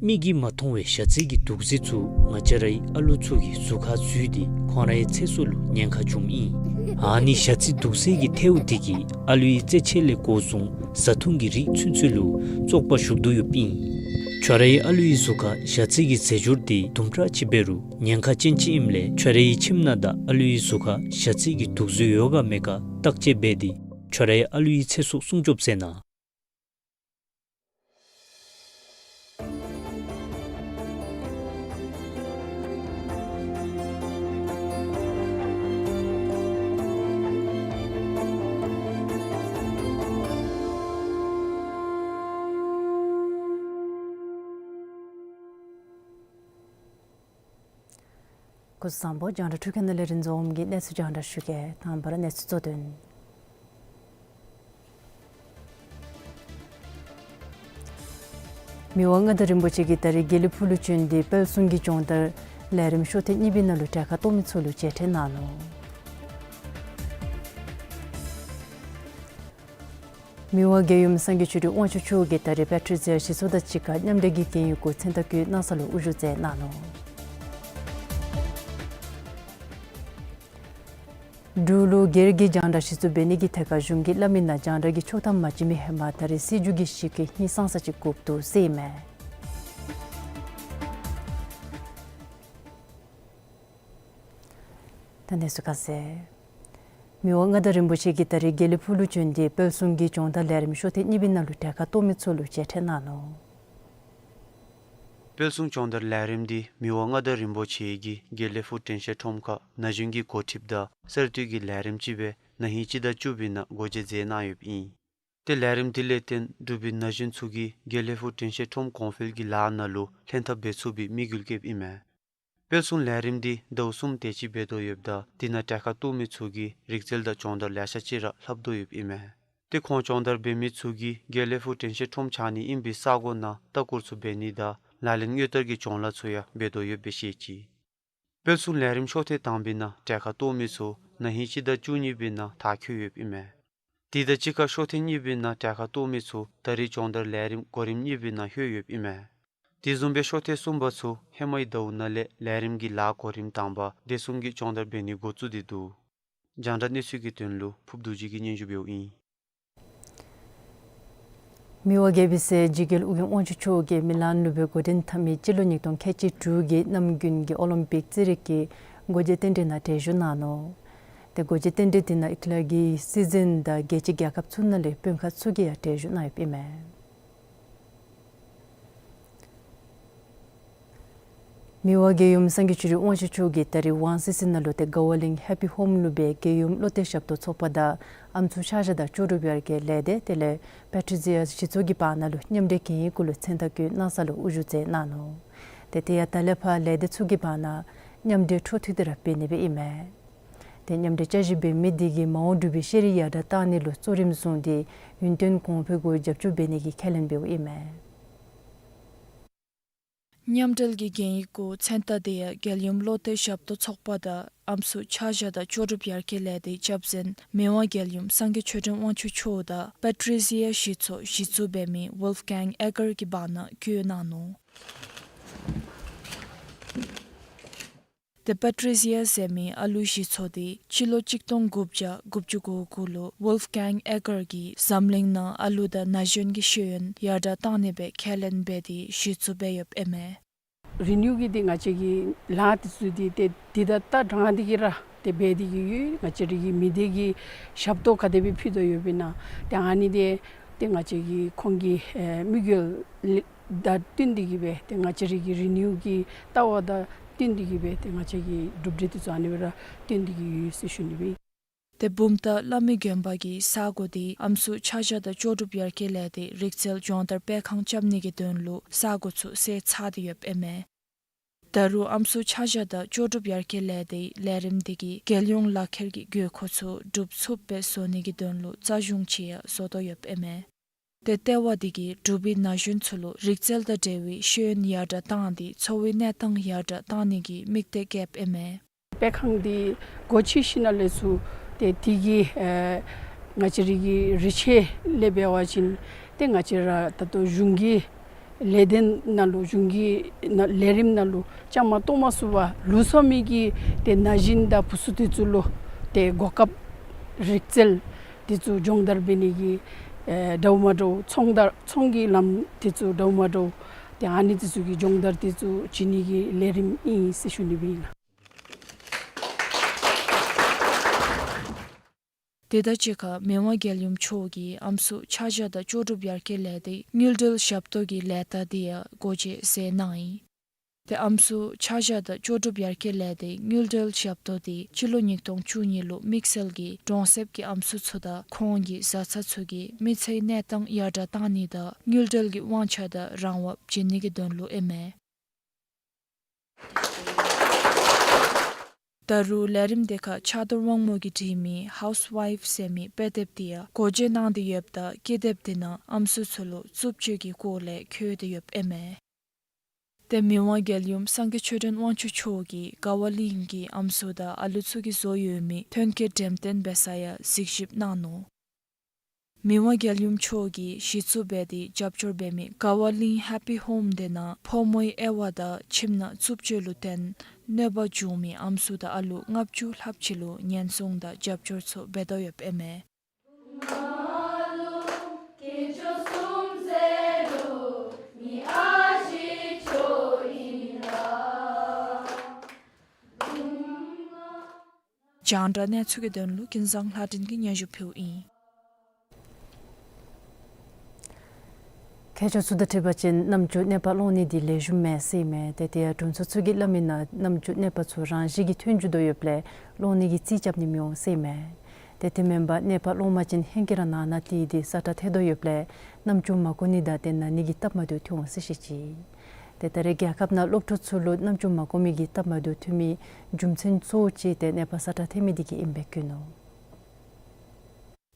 མིག་གིས་མ་མཐོང་བའི་ཞ་རྩི་གི་དུག་རྫས་ཚུ་ང་བཅས་རའི་ཨ་ལུ་ཚུ་གི་གཟུགས་ཁར་འཛུལ་ཏེ་ཁོང་རའི་ཚེ་སྲོག་ལུ་ཉེན་ཁ་འབྱུངམ་ཨིན། ཨ་ནི་ཞ་རྩི་དུག་རྫས་ཀྱི་ཐལཝ་འདི་གིས་ཨ་ལུའི་རྩེད་ཆས་ལས་འགོ་བཟུང་བཟའ་འཐུང་གི་རིགས་ཚུན་ཚོད་ལུ་བཙོག་པ་ཞུགས་དོ་ཡོདཔ་ཨིན། ཁྱོད་རའི་ཨ་ལུའི་གཟུགས་ཁར་ཞ་རྩི་གི་རྫས་སྦྱོར་འདི་དུམ་གྲ་ཅིག་འབད་རུང་ཉེན་ཁ་ཅན་ཅིག་ཨིནམ་ལས་ཁྱོད་རའི་ཁྱིམ་ནང་དང་ཨ་ལུའི་གཟུགས་ཁར་ཞ་རྩི་གི་དུག་རྫས་ཡོད་ག་མེད་ག་བརྟག་དཔྱད་འབད་དེ་ཁྱོད་རའི་ཨ་ལུའི་ཚེ་སྲོག་སྲུང་སྐྱོབ་མཛད་གནང་། སྐུ་གཟུགས་བཟང་པོ། རྒྱང་བསྒྲགས་འཕྲུལ་ཁང་ནང་ལས་རིན་འཛོམས་ཀྱིས་གནས་ཚུལ་རྒྱང་བསྒྲགས་ཞུ་གེ། དང་པ་ར་གནས་ཚུལ་གཙོ་དོན། མི་དབང་མངའ་བདག་རིན་པོ་ཆེ་གིས་ད་རིས་དགེ་ལེགས་ཕུག་ལུ་བྱོན་ཏེ་དཔལ་གསུང་གི་སྦྱོང་བརྡར་ལས་རིམ་ཤོ་ཐེངས་གཉིས་པའི་ནང་ལུ་གྲལ་ཁར་གཏོགས་མི་ཚུ་ལུ་མཇལ་འཕྲད་གནང་ནུག། མི་དབང་རྒྱལ་ཡུམ་སངས་རྒྱས་ཆོས་སྒྲོན་དབང་ཕྱུག་མཆོག་གིས་ད་རིས་པེ་ཊི་རི་ཛི་ཡ་ཞི་འཚོ་དང་གཅིག་ཁར་མཉམ་འབྲེལ་གྱི་གན་ཡིག་གུ་མཚན་རྟགས་བཀོད་གནང་ས་ལུ་དབུ་བཞུགས་མཛད་གནང་ནུག། འབྲུག་ལུ་སྒེར་གྱི་རྒྱང་བསྒྲགས་གཞི་བཙུགས་འབད་ནི་གི་ཐད་ཁར་གཞུང་གིས་སླབ་མི་ནང་རྒྱང་བསྒྲགས་ཀྱི་ཆོག་ཐམ་མ་བྱིན་མི་ཧེ་མ་ད་རེས་སྲིད་བྱུས་ཀྱི་གཞི་བཀོད་ཧིང་སངས་ས་ཅིག་དགོཔ་འདུག་ཟེར་ཨིན་མས། ད་གནས་ཚུལ་ཁ་གསལ། མི་དབང་མངའ་བདག་རིན་པོ་ཆེ་གིས་ད་རེས་དགེ་ལེགས་ཕུག་ལུ་བྱོན་ཏེ་དཔལ་གསུམ་གྱི་སྦྱོང་བརྡར་ལས་རིམ་ཤོག་ཐེངས་གཉིས་པའི་ནང་ལུ་གྲལ་ཁར་གཏོགས་མི་ཚུ་ལུ་མཇལ་འཕྲད་གནང་ནུག། དཔལ་གསུམ་སྦྱོང་བརྡར་ལས་རིམ་འདི་མི་དབང་མངའ་བདག་རིན་པོ་ཆེ་གིས་དགེ་ལེགས་ཕུག་དྲན་ཤེས་ཁྲོམ་ཁར་ན་གཞོན་གྱི་འགོ་ཁྲིདཔ་དང་གསར་གཏོད་ཀྱི་ལས་རིམ་ཅིག་སྦེ་ན་ཧིང་སྤྱི་ཟླ་བཅུ་པའི་ནང་སྒོ་འབྱེད་མཛད་གནང་ཡོདཔ་ཨིན། ཏེ་ལས་རིམ་འདི་ལས་བརྟེན་འབྲུག་པའི་ན་གཞོན་ཚུ་གིས་དགེ་ལེགས་ཕུག་དྲན་ཤེས་ཁྲོམ་གོང་འཕེལ་གྱི་ལཱ་ནང་ལུ་ལྷན་ཐབས་འབད་ཚུགས་པའི་དམིགས་ཡུལ་བསྐྱེདཔ་ཨིན་མས། དཔལ་གསུམ་ལས་རིམ་འདི་ཟླཝ་གསུམ་དེ་ཅིག་འབད་དོ་ཡོདཔ་ད་དེ་ནང་གྲལ་ཁར་གཏོགས་མི་ཚུ་གིས་རིག་རྩལ་དང་སྦྱོང་བརྡར་ལེ་ཤ་ཅིག་ར་ལྷབ་དོ་ཡོདཔ་ཨིན་མས། ཏེ་ཁོང་སྦྱོང་བརྡར་འབད་མི་ཚུ་གིས་དགེ་ལེགས་ཕུག་དྲན་ཤེས་ཁྲོམ་ཆགས་ནི་ཨིན་པའི་ས་གོ་ནང་ལྟ་སྐོར་ཚུ་འབད་ནི་དང་ལག་ལེན་དངོས་བསྟར་གྱི་སྦྱོང་ལཱ་ཚུ་ཡང་འབད་དོ་ཡོདཔ་སྦེ་བཤད་ཅི། དཔལ་གསུམ་ལས་རིམ་ཤོག་ཐེངས་དང་པའི་ནང་གྲལ་ཁར་གཏོགས་མི་ཚུ་ན་ཧིང་སྤྱི་ཟླ་བཅུ་གཉིས་པའི་ནང་མཐར་འཁྱོལ་ཡོདཔ་ཨིན་མས། དེ་དང་གཅིག་ཁར་ཤོག་ཐེངས་གཉིས་པའི་ནང་གྲལ་ཁར་གཏོགས་མི་ཚུ་ད་རེས་སྦྱོང་བརྡར་ལས་རིམ་གོ་རིམ་གཉིས་པའི་ནང་ལྷོད་ཡོདཔ་ཨིན་མས། དེ་བཟུམ་སྦེ་ཤོག་ཐེངས་གསུམ་པ་ཚུ་ཧེ་མའི་ཟླཝ་ནང་ལས་ལས་རིམ་གྱི་ལཱ་གོ་རིམ་དང་པ་སྡེ་གསུམ་གྱི་སྦྱོང་བརྡར་འབད་ནི་འགོ་བཙུགས་ཏེ་འདུག། རྒྱང་བསྒྲགས་གནས་ཚུལ་གྱི་དོན་ལུ་ཕུརཔ་རྡོ་རྗེ་གིས་སྙན་ཞུ་འབདཝ་ཨིན། མི་དབང་རྒྱལ་པོའི་སྲས་འཇིགས་རྒྱལ་ཨོ་རྒྱན་དབང་ཕྱུག་མཆོག་གིས་མི་ལན་ལུ་སྦེ་འགོ་འདྲེན་འཐབ་མི་སྤྱི་ལོ་ཉིས་སྟོང་ཁལ་གཅིག་དྲུག་གི་གནམ་དགུན་གྱི་ཨོ་ལིམ་པིག་རྩེད་རིགས་ཀྱི་སྒོ་འབྱེད་རྟེན་འབྲེལ་ནང་གྲལ་བཞུགས་གནང་ནུག། ཏེ་སྒོ་འབྱེད་རྟེན་འབྲེལ་འདི་ནང་ཨི་ཁི་ལ་གི་སྲིད་འཛིན་དང་རྒྱལ་སྤྱིའི་རྒྱལ་ཁབ་ཚུ་ནང་ལས་དཔོན་ཁག་ཚུ་གིས་ཡང་གྲལ་བཞུགས་གནང་ཡོདཔ་ཨིན་མས། མི་དབང་རྒྱལ་ཡུམ་སངས་རྒྱས་ཆོས་སྒྲོན་དབང་ཕྱུག་མཆོག་གིས་ད་རེས་ཝང་སི་སི་ནང་ལུ་ཏེ་དགའ་བ་གླིང་ཧེ་པི་ཧོམ་ལུ་སྦེ་རྒྱལ་ཡུམ་བློ་གཏད་ཞབས་ཏོག་ཚོགས་པ་དང་ཨམ་སྲུ་ཆ་བཞག་དང་ལྕོགས་གྲུབ་ཡར་རྒྱས་ལས་སྡེ་དེ་ལས་པེ་ཊི་རི་ཛི་ཡ་གཞི་ཚོགས་ཀྱི་བར་ན་ལུ་མཉམ་འབྲེལ་གན་ཡིག་གུ་ལུ་མཚན་རྟགས་བཀོད་གནང་ས་ལུ་དབུ་བཞུགས་མཛད་གནང་ནུག། ཏེ་དེ་ཡང་ད་ལས་ཕར་ལས་སྡེ་ཚུ་གི་བར་ན་མཉམ་འབྲེལ་འཕྲོ་མཐུད་དེ་ར་འབད་ནི་སྦེ་ཨིན་མས། ཏེ་མཉམ་འབྲེལ་བསྐྱར་ཞིབ་འབད་མི་འདི་གིས་མ་འོངས་འབྲུག་པའི་ཤེས་རིག་ཡར་དྲག་གཏང་ནི་ལུ་གཙོ་རིམ་བཟུང་སྟེ་ཡུན་བརྟན་གོང་འཕེལ་གུ་རྒྱབ་སྐྱོར་འབད་ནི་གི་ཁས་ལེན་འབདཝ་ཨིན་མས། མཉམ་འབྲེལ་གྱི་གན་ཡིག་གུ་མཚན་རྟགས་དེ་ཡང་རྒྱལ་ཡུམ་བློ་གཏད་ཞབས་ཏོག་ཚོགས་པ་དང་ཨམ་སྲུ་ཆ་བཞག་དང་ལྕོགས་གྲུབ་ཡར་རྒྱས་ལས་སྡེའི་ཆབ་སྲིད་མི་དབང་རྒྱལ་ཡུམ་སངས་རྒྱས་ཆོས་སྒྲོན་དབང་ཕྱུག་མཆོག་དང་པེ་ཊི་རི་ཛི་ཡ་གཞི་ཚོགས་གཞི་བཙུགས་འབད་མི་ཝོལཕ་གྷེང་ཨེ་གར་གྱི་བར་ན་བཀོད་གནང་ནུག། ཏེ་པེ་ཊི་རི་ཛི་ཡ་ཟེར་མི་ཨ་ལུ་གཞི་ཚོགས་འདི་སྤྱི་ལོ་གཅིག་སྟོང་དགུ་བརྒྱ་དགུ་བཅུ་གོ་དགུ་ལུ་ཝོལཕ་གྷེང་ཨེ་གར་གྱིས་འཛམ་གླིང་ནང་ཨ་ལུ་དང་ན་གཞོན་གྱི་ཤེས་ཡོན་ཡར་དྲག་གཏང་ནི་སྦེ་ཁས་ལེན་འབད་དེ་གཞི་བཙུགས་འབད་ཡོདཔ་ཨིན་མས། རི་ནིའུ་གི་འདི་ང་བཅས་ཀྱི་ལཱ་འདི་ཚུ་འདི་ཏེ་འདི་ད་ལྟ་དྲང་སྟེ་གི་ར་ཏེ་འབད་དེ་གི་ཡོད། ང་བཅས་ར་གི་མི་སྡེ་གི་ཞབས་ཏོག་ག་དེ་སྦེ་ཕུལ་དོ་ཡོདཔ་ཨིན་ན་ཏེ་ཨ་ནི་འདི་ཏེ་ང་བཅས་ཀྱི་ཁོང་གི་ཨེ་དམིགས་ཡུལ་དང་བསྟུན་ཏེ་གི་སྦེ་ཏེ་ང་བཅས་ར་གི་རི་ནིའུ་གི་ལྟ་བ་དང་བསྟུན་ཏེ་གི་སྦེ་ཏེ་ང་བཅས་ཀྱི་གྲུབ་འབྲས་འདི་ཚུ་ཨ་ནི་སྦེ་ར་བསྟུན་ཏེ་གི་ཡོད་ཟེར་ཞུ་ནི་སྦེ། ཏེ་བུམ་ཐང་བླ་མའི་དགོན་པ་གི་ས་གོ་འདི་ཨམ་སྲུ་ཆ་བཞག་དང་ལྕོགས་གྲུབ་ཡར་རྒྱས་ལས་སྡེའི་རིག་རྩལ་སྦྱོང་བརྡར་སྤེལ་ཁང་རྐྱབ་ནི་གི་དོན་ལུ་ས་གོ་ཚུ་བསལ་ཚར་ཏེ་ཡོདཔ་ཨིན་མས། ད་རུང་ཨམ་སྲུ་ཆ་བཞག་དང་ལྕོགས་གྲུབ་ཡར་རྒྱས་ལས་སྡེའི་ལས་རིམ་འདི་གིས་རྒྱལ་ཡོངས་ལག་ཁྱེར་གྱི་དགོས་མཁོ་ཚུ་འགྲུབ་ཚུགསཔ་སྦེ་བཟོ་ནི་གི་དོན་ལུ་རྩ་གཞུང་ཅིག་ཡང་བཟོ་དོ་ཡོདཔ་ཨིན་མས། ཏེ་ལྟེ་བ་འདི་གིས་འབྲུག་པའི་ན་གཞོན་ཚུ་ལུ་རིག་རྩལ་དང་འབྲེལ་བའི་ཤེས་ཡོན་ཡར་དྲག་བཏང་སྟེ་འཚོ་བའི་གནས་སྟངས་ཡར་དྲག་བཏང་ནི་གི་དམིགས་གཏད་བསྐྱེདཔ་ཨིན་མས། སྤེལ་ཁང་འདི་སྒོ་ཕྱེ་ཞིནམ་ལས་ཚུར་ཏེ་དེ་གི་ཨེ་ང་བཅས་ར་གི་རིག་ཆས་ལས་འབད་བ་ཅིན་ཏེ་ང་བཅས་ར་ད་ལྟོ་གཞུང་གི་ལས་དོན་ནང་ལུ་གཞུང་གི་ནང་ལས་རིམ་ནང་ལུ་བཅའ་མར་གཏོགས་མ་ཚུགས་པར་ལུས་སོང་མི་གི་ཏེ་ན་གཞོན་དང་བུ་ཚུ་འདི་ཚུ་ལུ་ཏེ་གོ་སྐབས་རིག་རྩལ་འདི་ཚུ་སྦྱོང་བརྡར་འབད་ནི་གི་ཨེ་འདྲཝ་མ་འདྲཝ་ཚོང་བརྡར་ཚོང་གི་ལམ་འདི་ཚུ་འདྲཝ་མ་འདྲཝ་ཏེ་ཨ་ནི་འདི་ཚུ་གི་སྦྱོང་བརྡར་འདི་ཚུ་བྱིན་ནི་གི་ལས་རིམ་ཨིན་ཟེར་ཞུ་ནི་སྦེ་ཨིན། དེ་དང་གཅིག་ཁར་མི་དབང་རྒྱལ་ཡུམ་མཆོག་གིས་ཨམ་སྲུ་ཆ་བཞག་དང་ལྕོགས་གྲུབ་ཡར་རྒྱས་ལས་སྡེའི་དངུལ་འབྲེལ་ཞབས་ཏོག་གི་ལས་རྟགས་འདི་ཡང་སྒོ་འབྱེད་མཛད་གནང་ཡི། ཏེ་ཨམ་སྲུ་ཆ་བཞག་དང་ལྕོགས་གྲུབ་ཡར་རྒྱས་ལས་སྡེའི་དངུལ་འབྲེལ་ཞབས་ཏོག་འདི་སྤྱི་ལོ་ཉིས་སྟོང་བཅུ་གཉིས་ལུ་དམིགས་བསལ་གྱིས་གྲོང་གསེབ་ཀྱི་ཨམ་སྲུ་ཚུ་དང་ཁོང་གི་བཟའ་ཚང་ཚུ་གི་མི་ཚེའི་གནས་སྟངས་ཡར་དྲག་བཏང་ནི་དང་དངུལ་འབྲེལ་གྱི་དབང་ཆ་དང་རང་དབང་བྱིན་ནི་གི་དོན་ལུ་ཨིན་མས། ད་རུང་ལས་རིམ་དེ་ཁར་ཕྱག་རྡོར་དབང་མོ་གིས་བྲིས་མི་ཧའུསི་ཝའིཕ་ཟེར་མི་དཔེ་དེབ་དེ་ཡང་སྒོ་འབྱེད་གནང་སྟེ་ཡོདཔ་ད་ཀི་དེབ་དེ་ནང་ཨམ་སྲུ་ཚུ་ལུ་རྩུབ་སྤྱོད་ཀྱི་སྐོར་ལས་འཁོད་དེ་ཡོདཔ་ཨིན་མས། ཏེ་མི་དབང་རྒྱལ་ཡུམ་སངས་རྒྱས་ཆོས་སྒྲོན་དབང་ཕྱུག་མཆོག་གིས་དགའ་བ་གླིང་གི་ཨམ་སྲུ་དང་ཨ་ལུ་ཚུ་གིས་བཟོ་ཡོད་མི་ཐོན་སྐྱེད་འགྲེམས་སྟོན་འབད་ས་ཡང་གཟིགས་ཞིབ་གནང་ནུག། མི་དབང་རྒྱལ་ཡུམ་མཆོག་གིས་གཞི་བཙུགས་འབད་དེ་རྒྱབ་སྐྱོར་འབད་མི་དགའ་བ་གླིང་ཧེ་པི་ཧོམ་དེ་ནང་ཕོ་མོའི་དབྱེ་བ་དང་ཁྱིམ་ནང་རྩུབ་སྤྱོད་ལུ་བརྟེན་ གནོད་པ་བྱུང་མི་ཨམ་སྲུ་དང་ཨ་ལུ་ལྔ་བཅུ་ལྷགཔ་ཅིག་ལུ་ཉེན་སྲུང་དང་རྒྱབ་སྐྱོར་ཚུ་འབད་དོ་ཡོདཔ་ཨིན་མས། རྒྱང་བསྒྲགས་གནས་ཚུལ་གྱི་དོན་ལུ་ཀུན་བཟང་ལྷ་སྒྲོན་གྱིས་སྙན་ཞུ་ཕུལཝ་ཨིན། མཁས་མཆོག་ཚུ་དང་འཁྲིལ་བ་ཅིན་རྣམ་ཅོ་གནོད་པ་སློང་ནི་འདི་ལེགས་ཤོམ་མེད་ཟེར་ཨིན་མས། ཏེ་དེ་ཡང་དྲུང་འཚོ་ཚུ་གིས་སླབ་མི་ནང་རྣམ་ཅོ་གནོད་པ་ཚུ་རང་བཞིན་གྱིས་ཐོན་འགྱོ་དོ་ཡོདཔ་ལས་སློང་ནི་གི་རྩིས་རྐྱབ་ནི་མི་འོང་ཟེར་ཨིན་མས། ཏེ་དེ་མེན་པར་གནོད་པ་སློང་པ་ཅིན་ཧེང་སྐལ་ར་ནང་ན་སྡོད་དེ་ས་ཁྲ་འཐེན་དོ་ཡོདཔ་ལས་རྣམ་ཅོ་མ་གོ་ནི་དང་ཏེ་ན་ནི་གི་སྟབས་མ་བདེཝ་ཐོན་འོང་ཟེར་བཤད་ཅི། ཏེ་ད་རེས་རྒྱལ་ཁབ་ནང་སློབ་ཕྲུག་ཚུ་ལུ་རྣམ་ཅོ་མ་གོ་མི་གི་སྟབས་མ་བདེཝ་ཐོན་མི་རྒྱུ་མཚན་གཙོ་བོ་ཅིག་ཏེ་གནོད་པ་ས་ཁྲ་འཐེན་མི་འདི་གིས་ཨིནམ་སྦེ་བཀོད་ནུག།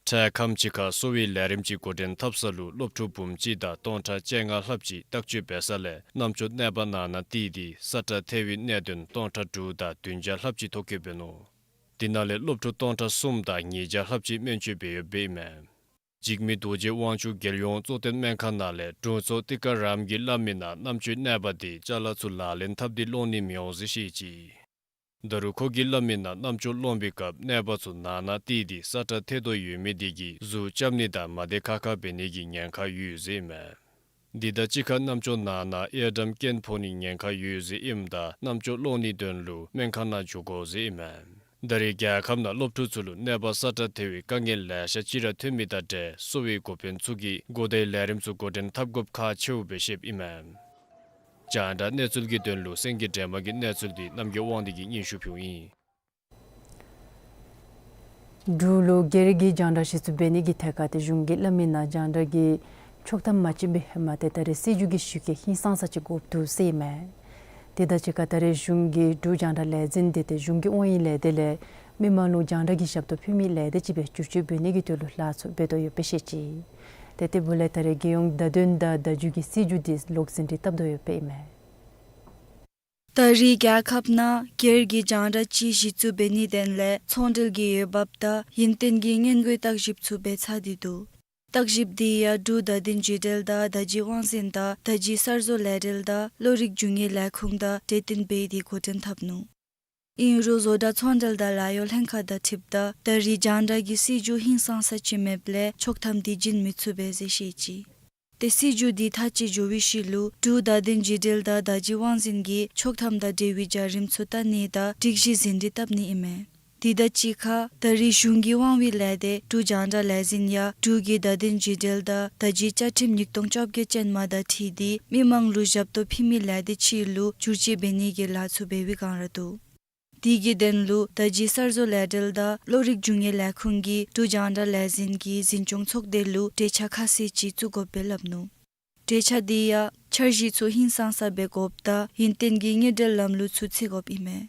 འཕྲལ་ཁམས་ཅིག་ཁར་གསོ་བའི་ལས་རིམ་ཅིག་འགོ་འདྲེན་འཐབ་ས་ལུ་སློབ་ཕྲུག་འབུམ་གཅིག་དང་སྟོང་ཕྲག་བཅོ་ལྔ་ལྷགཔ་ཅིག་བརྟག་དཔྱད་འབད་ས་ལས་རྣམ་ཅོ་གནོད་པ་ནང་ན་སྡོད་དེ་ས་ཁྲ་འཐེན་པའི་གནད་དོན་སྟོང་ཕྲག་དྲུག་དང་བདུན་བརྒྱ་ལྷགཔ་ཅིག་ཐོ་བཀོད་འབད་ནུག། དེ་ནང་ལས་སློབ་ཕྲུག་སྟོང་ཕྲག་གསུམ་དང་ཉིས་བརྒྱ་ལྷགཔ་ཅིག་སྨན་བཅོས་འབད་ཡོདཔ་ཨིན་མས། འཇིགས་མེད་རྡོ་རྗེ་དབང་ཕྱུག་རྒྱལ་ཡོངས་གཙོ་བསྟེན་སྨན་ཁང་ནང་ལས་དྲུང་འཚོ་ཏི་ཀ་རམ་གྱིས་སླབ་མི་ནང་རྣམ་ཅོའི་གནོད་པ་འདི་ཅ་ལ་ཚུ་ལག་ལེན་འཐབ་སྟེ་སློང་ནི་མི་འོང་ཟེར་བཤད་ཅི། ད་རུང་ཁོ་གིས་སླབ་མི་ནང་རྣམ་ཅོ་སློང་པའི་སྐབས་གནོད་པ་ཚུ་ནང་ན་སྡོད་དེ་ས་ཁྲ་འཐེན་དོ་ཡོད་མི་དེ་གིས་གཟུགས་རྐྱབ་ནི་དང་མ་བདེ་ཁག་ཁ་འབད་ནི་གི་ཉེན་ཁ་ཡོད་ཟེར་ཨིན་མས། འདི་དང་གཅིག་ཁར་རྣམ་ཅོ་ནང་ན་ཨེ་འགྲམ་རྐྱེན་ཕོག་ནི་ཉེན་ཁ་ཡོད་ཟེར་ཨིནམ་ད་རྣམ་ཅོ་སློང་ནིའི་དོན་ལུ་སྨན་ཁང་ནང་འགྱོ་དགོ་ཟེར་ཨིན་མས། ད་རེས་རྒྱལ་ཁབ་ནང་སློབ་ཕྲུག་ཚུ་ལུ་གནོད་པ་ས་ཁྲ་འཐེན་པའི་དཀའ་ངལ་ལེ་ཤ་ཅིག་ར་ཐོན་མི་དང་འབྲེལ་གསོ་བའི་འགོ་དཔོན་ཚུ་གིས་འགོ་བདག་ལས་རིམ་ཚུ་འགོ་འདྲེན་འཐབ་དགོཔ་ཁག་ཆེཝ་སྦེ་བཤདཔ་ཨིན་མས། རྒྱང་བསྒྲགས་གནས་ཚུལ་གྱི་དོན་ལུ་སེང་གེ་སྒྲོལ་མ་གི་གནས་ཚུལ་འདི་རྣམ་རྒྱལ་དབང་འདུས་ཀྱིས་སྙན་ཞུ་ཕུལཝ་ཨིན། འབྲུག་ལུ་སྒེར་གྱི་རྒྱང་བསྒྲགས་གཞི་བཙུགས་འབད་ནི་གི་ཐད་ཁར་ཏེ་གཞུང་གིས་སླབ་མི་ནང་རྒྱང་བསྒྲགས་ཀྱི་ཆོག་ཐམ་མ་བྱིན་པའི་ཧེ་མ་ཏེ་ད་རེས་སྲིད་བྱུས་ཀྱི་ཤུགས་རྐྱེན་ཧིང་སངས་ས་ཅིག་དགོཔ་འདུག་ཟེར་ཨིན་མས། ཏེ་ད་ཅི་ཁར་ད་རེས་གཞུང་གིས་འབྲུག་རྒྱང་བསྒྲགས་ལས་འཛིན་འདི་ཏེ་གཞུང་གི་དབང་ཡོད་ལས་སྡེ་ལས་མི་མང་ལུ་རྒྱང་བསྒྲགས་ཀྱི་ཞབས་ཏོག་ཕུལ་མི་ལས་སྡེ་ཅིག་སྦེ་བསྒྱུར་བཅོས་འབད་ནི་གི་དོན་ལུ་ལཱ་ཚུ་འབད་དོ་ཡོདཔ་སྦེ་བཤད་ཅི། ཏེ་དེ་འབདཝ་ལས་ད་རེས་རྒྱལ་ཡོངས་བརྡ་དོན་དང་བརྡ་བརྒྱུད་ཀྱི་སྲིད་བྱུས་འདི་ལོག་ཟིན་བྲིས་བཏབ་དོ་ཡོདཔ་ཨིན་མས། ད་རེས་རྒྱལ་ཁབ་ནང་སྒེར་གྱི་རྒྱང་བསྒྲགས་ཅིག་གཞི་བཙུགས་འབད་ནིའི་དོན་ལས་ཚོང་འབྲེལ་གྱི་འོས་འབབ་དང་ཡུན་བརྟན་གྱི་སྔོན་འགོག་བརྟག་ཞིབ་ཚུ་འབད་ཚར་ཏེ་འདུག། བརྟག་ཞིབ་འདི་ཡང་འབྲུག་བརྡ་དོན་བརྒྱུད་འབྲེལ་དང་བརྡ་བརྒྱུད་དབང་འཛིན་དང་བརྡ་བརྒྱུད་གསར་བཟོ་ལས་འབྲེལ་དང་གློག་རིག་རྒྱུ་དངོས་ལས་ཁུངས་དང་གྲོས་བསྟུན་འབད་དེ་འགོ་འདྲེན་འཐབ་ནུག། ཨིན་རུང་བཟོ་གྲྭ་ཚོང་འབྲེལ་དང་ལཱ་གཡོག་ལྷན་ཁག་དང་འཁྲིལཝ་ད་ད་རེས་རྒྱང་བསྒྲགས་ཀྱི་སྲིད་བྱུས་ཧིང་སངས་ས་ཅིག་མེདཔ་ལས་ཆོག་ཐམ་འདི་བྱིན་མི་ཚུགས་པས་ཟེར་བཤད་ཅི། ཏེ་སྲིད་བྱུས་འདི་མཐའ་དཔྱད་འགྱོ་བའི་ཤུལ་ལུ་འབྲུག་བརྡ་དོན་བརྒྱུད་འབྲེལ་དང་བརྡ་བརྒྱུད་དབང་འཛིན་གྱིས་ཆོག་ཐམ་དང་འབྲེལ་བའི་བྱ་རིམ་ཚུ་བལྟ་ནི་དང་སྒྲིག་གཞི་ཟིན་བྲིས་བཏབ་ནི་ཨིན་མས། དེ་དང་གཅིག་ཁར་ད་རེས་གཞུང་གི་དབང་བའི་ལས་སྡེ་འབྲུག་རྒྱང་བསྒྲགས་ལས་འཛིན་ཡང་འབྲུག་གི་བརྡ་དོན་བརྒྱུད་འབྲེལ་དང་བརྡ་བརྒྱུད་བཅའ་ཁྲིམས་ཉིས་སྟོང་བཅོ་བརྒྱད་ཅན་མ་དང་འཁྲིལ་ཏེ་མི་མང་ལུ་ཞབས་ཏོག་ཕུལ་མི་ལས་སྡེ་ཅིག་ལུ་བསྒྱུར་བཅོས་འབད་ནི་གི་ལཱ་ཚུ་འབད་བའི་བསྒང་ར་འདུག། དེ་གི་དོན་ལུ་བརྡ་བརྒྱུད་གསར་བཟོ་ལས་འབྲེལ་དང་གློག་རིག་རྒྱུ་དངོས་ལས་ཁུངས་ཀྱིས་འབྲུག་རྒྱང་བསྒྲགས་ལས་འཛིན་གྱི་འཛིན་སྐྱོང་ཚོགས་སྡེ་ལུ་གྲོས་འཆར་ཁ་གསལ་ཅིག་བཙུགས་དགོཔ་སྦེ་སླབ་ནུག། གྲོས་འཆར་འདི་ཡང་འཆར་གཞི་ཚུ་ཧིང་སངས་ས་འབད་དགོཔ་དང་ཡུན་བརྟན་གྱི་དངུལ་འབྲེལ་ལམ་ལུགས་ཚུ་བརྩི་དགོཔ་ཨིན་མས།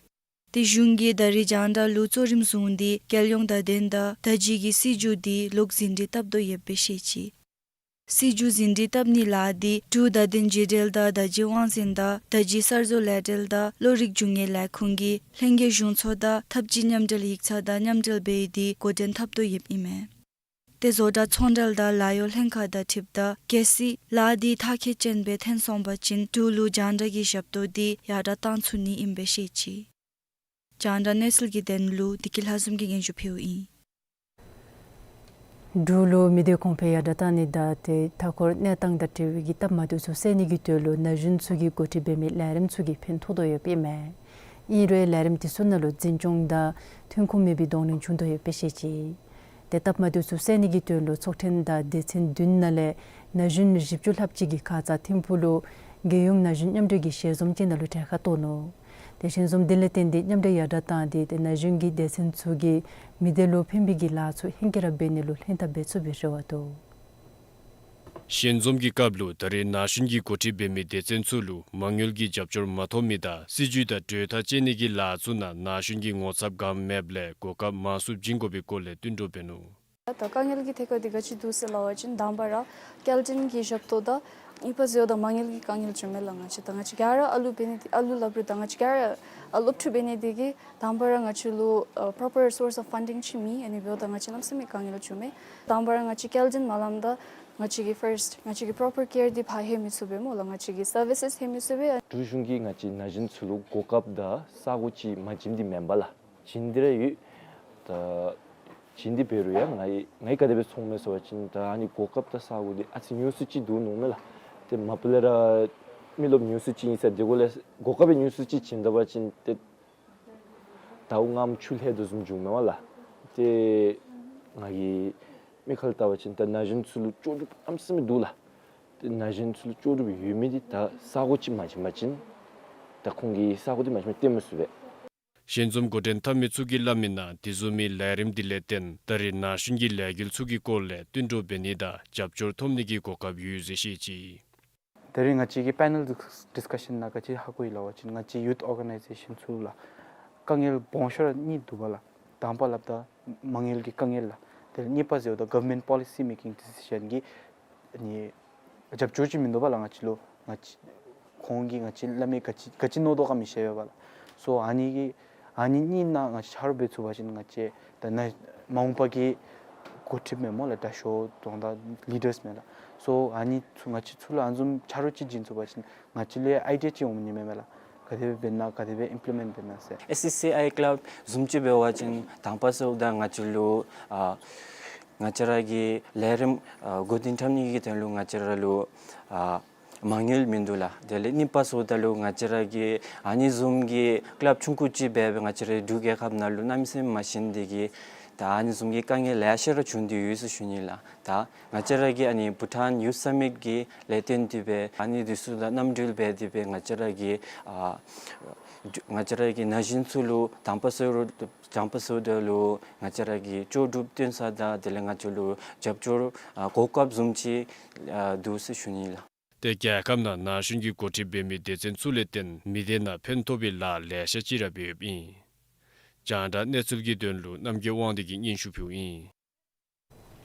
ཏེ་གཞུང་གིས་ད་རེས་རྒྱང་བསྒྲགས་ལུ་གཙོ་རིམ་བཟུང་སྟེ་རྒྱལ་ཡོངས་བརྡ་དོན་དང་བརྡ་བརྒྱུད་ཀྱི་སྲིད་བྱུས་འདི་ལོག་ཟིན་བྲིས་བཏབ་དོ་ཡོདཔ་སྦེ་བཤད་ཅི། སྲིད་བྱུས་ཟིན་བྲིས་བཏབ་ནིའི་ལཱ་འདི་འབྲུག་བརྡ་དོན་བརྒྱུད་འབྲེལ་དང་བརྡ་བརྒྱུད་དབང་འཛིན་དང་བརྡ་བརྒྱུད་གསར་བཟོ་ལས་འབྲེལ་དང་གློག་རིག་རྒྱུ་དངོས་ལས་ཁུངས་ཀྱི་ལྷན་རྒྱས་གཞུང་ཚོགས་དང་ཐབས་ཇུས་མཉམ་འབྲེལ་ཡིག་ཚང་དང་མཉམ་འབྲེལ་འབད་དེ་འགོ་འདྲེན་འཐབ་དོ་ཡོདཔ་ཨིན་མས། ཏེ་བཟོ་གྲྭ་ཚོང་འབྲེལ་དང་ལཱ་གཡོག་ལྷན་ཁག་དང་འཁྲིལཝ་ད་གལ་སྲིད་ལཱ་འདི་མཐར་འཁྱོལ་ཅན་སྦེ་ཐོན་སོང་པ་ཅིན་འབྲུག་ལུ་རྒྱང་བསྒྲགས་ཀྱི་ཞབས་ཏོག་འདི་ཡར་དྲགས་བཏང་ཚུགས་ནི་ཨིནམ་སྦེ་བཤད་ཅི། རྒྱང་བསྒྲགས་གནས་ཚུལ་གྱི་དོན་ལུ་བདེ་སྐྱིད་ལྷ་འཛོམས་ཀྱིས་སྙན་ཞུ་ཕུལཝ་ཨིན། འབྲུག་ལུ་མི་སྡེ་གོང་འཕེལ་ཡར་དྲགས་བཏང་ནི་དང་ཏེ་མཐའ་འཁོར་གནས་སྟངས་དང་འབྲེལ་བའི་གི་སྟབས་མ་བདེཝ་ཚུ་སེལ་ནི་གི་དོན་ལུ་ན་གཞོན་ཚུ་གིས་འགོ་ཁྲིད་འབད་མི་ལས་རིམ་ཚུ་གིས་ཕན་ཐོགས་དོ་ཡོདཔ་ཨིན་མས། ཨིན་རུང་ལས་རིམ་དེ་ཚུ་ནང་ལུ་འཛིན་སྐྱོང་དང་ཐོན་ཁུངས་མེད་པའི་གདོང་ལེན་བྱུང་དོ་ཡོདཔ་སྦེ་བཤད་ཅི། ཏེ་སྟབས་མ་བདེཝ་ཚུ་སེལ་ནི་གི་དོན་ལུ་ཚོགས་ཐེངས་དང་སྡེ་ཚན་བདུན་ནང་ལས་ན་གཞོན་བཞི་བཅུ་ལྷགཔ་ཅིག་གིས་ཁ་ཙ་ཐིམ་ཕུག་ལུ་རྒྱལ་ཡོངས་ན་གཞོན་མཉམ་འབྲེལ་གྱི་ཞལ་འཛོམས་ཅིག་ནང་ལུ་གྲལ་ཁར་གཏོགས་ནུག། ཏེ་ཞལ་འཛོམས་དེ་ལས་བརྟེན་ཏེ་མཉམ་འབྲེལ་ཡར་དྲགས་བཏང་སྟེ་ཏེ་ན་གཞོན་གྱི་སྡེ་ཚན་ཚུ་གིས་མི་སྡེ་ལུ་ཕན་པའི་གི་ལཱ་ཚུ་ཧེང་སྐལ་ར་འབད་ནི་ལུ་ལྷན་ཐབས་འབད་ཚུགས་པའི་རེ་བ་འདུག། ཞལ་འཛོམས་ཀྱི་སྐབས་ལུ་ད་རེས་ན་གཞོན་གྱིས་འགོ་ཁྲིད་འབད་མི་སྡེ་ཚན་ཚུ་ལུ་མ་དངུལ་གྱི་རྒྱབ་སྐྱོར་མ་ཐོབ་མི་དང་སྲིད་བྱུས་དང་གྲོས་ཐག་བཅད་ནི་གི་ལཱ་ཚུ་ནང་ན་གཞོན་གྱི་ངོ་ཚབ་གང་མེདཔ་ལས་གོ་སྐབས་མང་སུ་བྱིན་དགོ་པའི་སྐོར་ལས་བསྟུན་གྲོས་འབད་ནུག། ད་དཀའ་ངལ་གྱི་ཐད་ཁར་འདི་ག་ཅི་འདུག་ཟེར་སླབ་པ་ཅིན་དང་པ་ར་སྐྱེལ་འདྲེན་གྱི་ཞབས་ཏོག་དང་ གཉིས་པ་ཟེརཝ་ད་མ་དངུལ་གྱི་དཀའ་ངལ་བྱུངམ་མས་ལགས། ང་བཅས་ད་ང་བཅས་ག་ར་ཨ་ལུ་འབད་ནི་འདི་ཨ་ལུ་སླབ་རུང་ད་ང་བཅས་ག་ར་ཨ་སློབ་ཕྲུག་འབད་ནི་འདི་གིས་དང་པ་ར་ང་བཅས་ལུ་ཨ་པོརོ་པར་སོརསི་ཨོཕ་ཕན་ཌིང་ཅིག་མེད། ཨ་ནི་འབདཝ་ད་ང་བཅས་གནམ་མེད་ས་མེད་དཀའ་ངལ་བྱུངམ་མས། དང་པ་ར་ང་བཅས་སྐྱེལ་འདྲེན་མ་ལངམ་ད་ང་བཅས་ཀྱིས་ཕརསཊ་ང་བཅས་ཀྱིས་པོརོ་པར་ཀེར་འདི་ཕར་ལྷོད་མི་ཚུགས་པས་སྨོ་ལགས། ང་བཅས་ཀྱིས་སར་བི་སེས་ལྷོད་མི་ཚུགས་པས། འབྲུག་གཞུང་གིས་ང་བཅས་ན་གཞོན་ཚུ་ལུ་གོ་སྐབས་དང་ས་གོ་ཅིག་མ་བྱིནམ་འདི་མེན་པ་ལགས། བྱིན་ཏེ་ར་ཡོད། ད་བྱིན་ཏེ་འབད་རུང་ཡང་ང་ཡི་ང་ཡི་ག་དེ་སྦེ་ཚོརཝ་མས་ཟེར་བ་ཅིན་ད་ཨ་ནི་གོ་སྐབས་དང་ས་གོ་འདི་ཨ་ཙི་ཉུང་སུ་ཅིག་འདུག་མནོཝ་མས་ལགས། ཏེ་མ་པ་ལས་ར་མི་རློབས་ཉུང་སུ་ཅིག་ཨིན་ས། དེ་གུ་ལས་གོ་སྐབས་ཡང་ཉུང་སུ་ཅིག་བྱིན་ད་བ་ཅིན་ཏེ་ད་ཨོ་ངམ་ཆུ་ལྷོད་དོ་བཟུམ་བྱུངམ་མས་ལགས། ཏེ་ང་གིས་མིག་ཁར་བལྟ་བ་ཅིན་ད་ན་གཞོན་ཚུ་ལུ་ལྕོགས་གྲུབ་གནམ་མེད་ས་མེད་འདུག་ལགས། ཏེ་ན་གཞོན་ཚུ་ལུ་ལྕོགས་གྲུབ་ཡོད་མི་འདི་ད་ས་གོ་ཅིག་མ་བྱིན་པ་ཅིན་ད་ཁོང་གིས་ས་གོ་འདི་མ་བྱིན་པ་ཅིན་སྟོན་མི་ཚུགས་པས། ཞལ་འཛོམས་འགོ་འདྲེན་འཐབ་མི་ཚུ་གིས་སླབ་མིའི་ནང་དེ་བཟུམ་མའི་ལས་རིམ་འདི་ལས་བརྟེན་ད་རེས་ན་གཞོན་གྱི་ལས་འགུལ་ཚུ་གི་སྐོར་ལས་བསྟུན་གྲོས་འབད་ནི་དང་རྒྱབ་སྐྱོར་ཐོབ་ནི་གི་གོ་སྐབས་ཡོད་ཟེར་བཤད་ཅི། ད་རེས་ང་བཅས་ཀྱི་པེ་ནེལ་ཌིསི་ཀ་ཤཱན་ནང་ག་ཅི་ཧ་གོ་ཡི་ལབ་པ་ཅིན་ང་བཅས་ཡུཐ་ཨོར་ག་ནའི་ཛེ་ཤཱན་ཚུ་ལུ་དཀའ་ངལ་སྦོམ་ཤོས་ར་གཉིས་འདུག་པ་ལགས། དང་པ་སླབ་ད་མ་དངུལ་གྱི་དཀའ་ངལ་ལགས། དེ་ལས་གཉིས་པ་ཟེརཝ་ད་གོ་ཝར་མེནཊ་པོ་ལི་སི་མེ་ཀིང་ཌི་སི་ཤཱན་གྱི་ཨ་ནི་རྒྱབ་སྐྱོར་ཅིག་མིན་འདུག་པ་ལགས། ང་བཅས་ལུ་ང་བཅས་ཁོང་གིས་ང་བཅས་སླབ་མི་ག་ཅི་ག་ཅི་མནོ་དོ་ག་མི་ཤེས་པས་པ་ལགས། སོ་ཨ་ནི་གི་ཨ་ནི་གཉིས་ནང་ང་བཅས་ཆ་རོགས་འབད་ཚུགས་པ་ཅིན་ང་བཅས་ད་ན་མ་འོངས་པ་གི་འགོ་ཁྲིདཔ་མས་སྨོ་ལགས། དྲག་ཤོས་དང་ད་ལི་ཌརསི་མས་ལགས། སོ་ཨ་ནི་ཚུ་ང་བཅས་ཚུ་ལུ་ཨ་ནི་བཟུམ་ཆ་རོགས་ཅིག་བྱིན་ཚུགས་པ་ཅིན་ང་བཅས་ལུ་ཡང་ཨའི་ཌི་ཡ་ཅིག་འོང་ནི་མས་མས་ལགས། ག་དེ་སྦེ་འབད་ན་ག་དེ་སྦེ་ཨིམ་པི་ལི་མེནཊ་འབད་ན་ཟེར། ཨེསི་ཨེསི་ཨའི་ཀ་ལབ་བཟུམ་ཅིག་འབད་བ་ཅིན་དང་པ་ཟེརཝ་ད་ང་བཅས་ལུ་ཨ་ང་བཅས་ར་གི་ལས་རིམ་ཨ་འགོ་འདྲེན་འཐབ་ནི་གི་དོན་ལུ་ང་བཅས་ར་ལུ་ཨ་མ་དངུལ་མིན་འདུག་ལགས། དེ་ལས་གཉིས་པ་ཟེརཝ་ད་ལུ་ང་བཅས་ར་གི་ཨ་ནི་བཟུམ་གྱི་ཀ་ལབ་ཆུང་ཀུ་ཅིག་འབད་བའི་ང་བཅས་ར་འབྲུག་རྒྱལ་ཁབ་ནང་ལུ་གནམ་མེད་ས་མེད་མ་ཤེས་ནི་འདི་གིས་ད་ཨ་ནི་བཟུམ་གྱི་དཀའ་ངལ་ལེ་ཤ་ར་བྱུང་སྟེ་ཡོད་ཟེར་ཞུ་ནི་ལགས། ད་ང་བཅས་ར་གི་ཨ་ནི་བྷུ་ཊཱན་ཡུཐ་སམ་མིཊ་གི་ལས་བརྟེན་ཏེ་སྦེ་ཨ་ནི་འདི་ཚུ་དང་མཉམ་འབྲེལ་འབད་དེ་སྦེ་ང་བཅས་ར་གི་ཨ་ང་བཅས་ར་གི་ན་གཞོན་ཚུ་ལུ་དང་པ་ཟེར་རུང་དང་པ་ཟེརཝ་ད་ལུ་ང་བཅས་ར་གི་ལྕོགས་གྲུབ་སྟོན་ས་དང་དེ་ལས་ང་བཅས་ལུ་རྒྱབ་སྐྱོར་ཨ་གོ་སྐབས་བཟུམ་ཅིག་ཨ་འདུག་ཟེར་ཞུ་ནི་ལགས། ཏེ་རྒྱལ་ཁབ་ནང་ན་གཞོན་གྱི་འགོ་ཁྲིདཔ་འབད་མི་སྡེ་ཚན་ཚུ་ལས་བརྟེན་མི་སྡེ་ནང་ཕན་ཐོགས་པའི་ལཱ་ལེ་ཤ་ཅིག་ར་འབད་ཡོདཔ་ཨིན། རྒྱང་བསྒྲགས་གནས་ཚུལ་གྱི་དོན་ལུ་རྣམ་རྒྱལ་དབང་འདུས་ཀྱིས་སྙན་ཞུ་ཕུལཝ་ཨིན།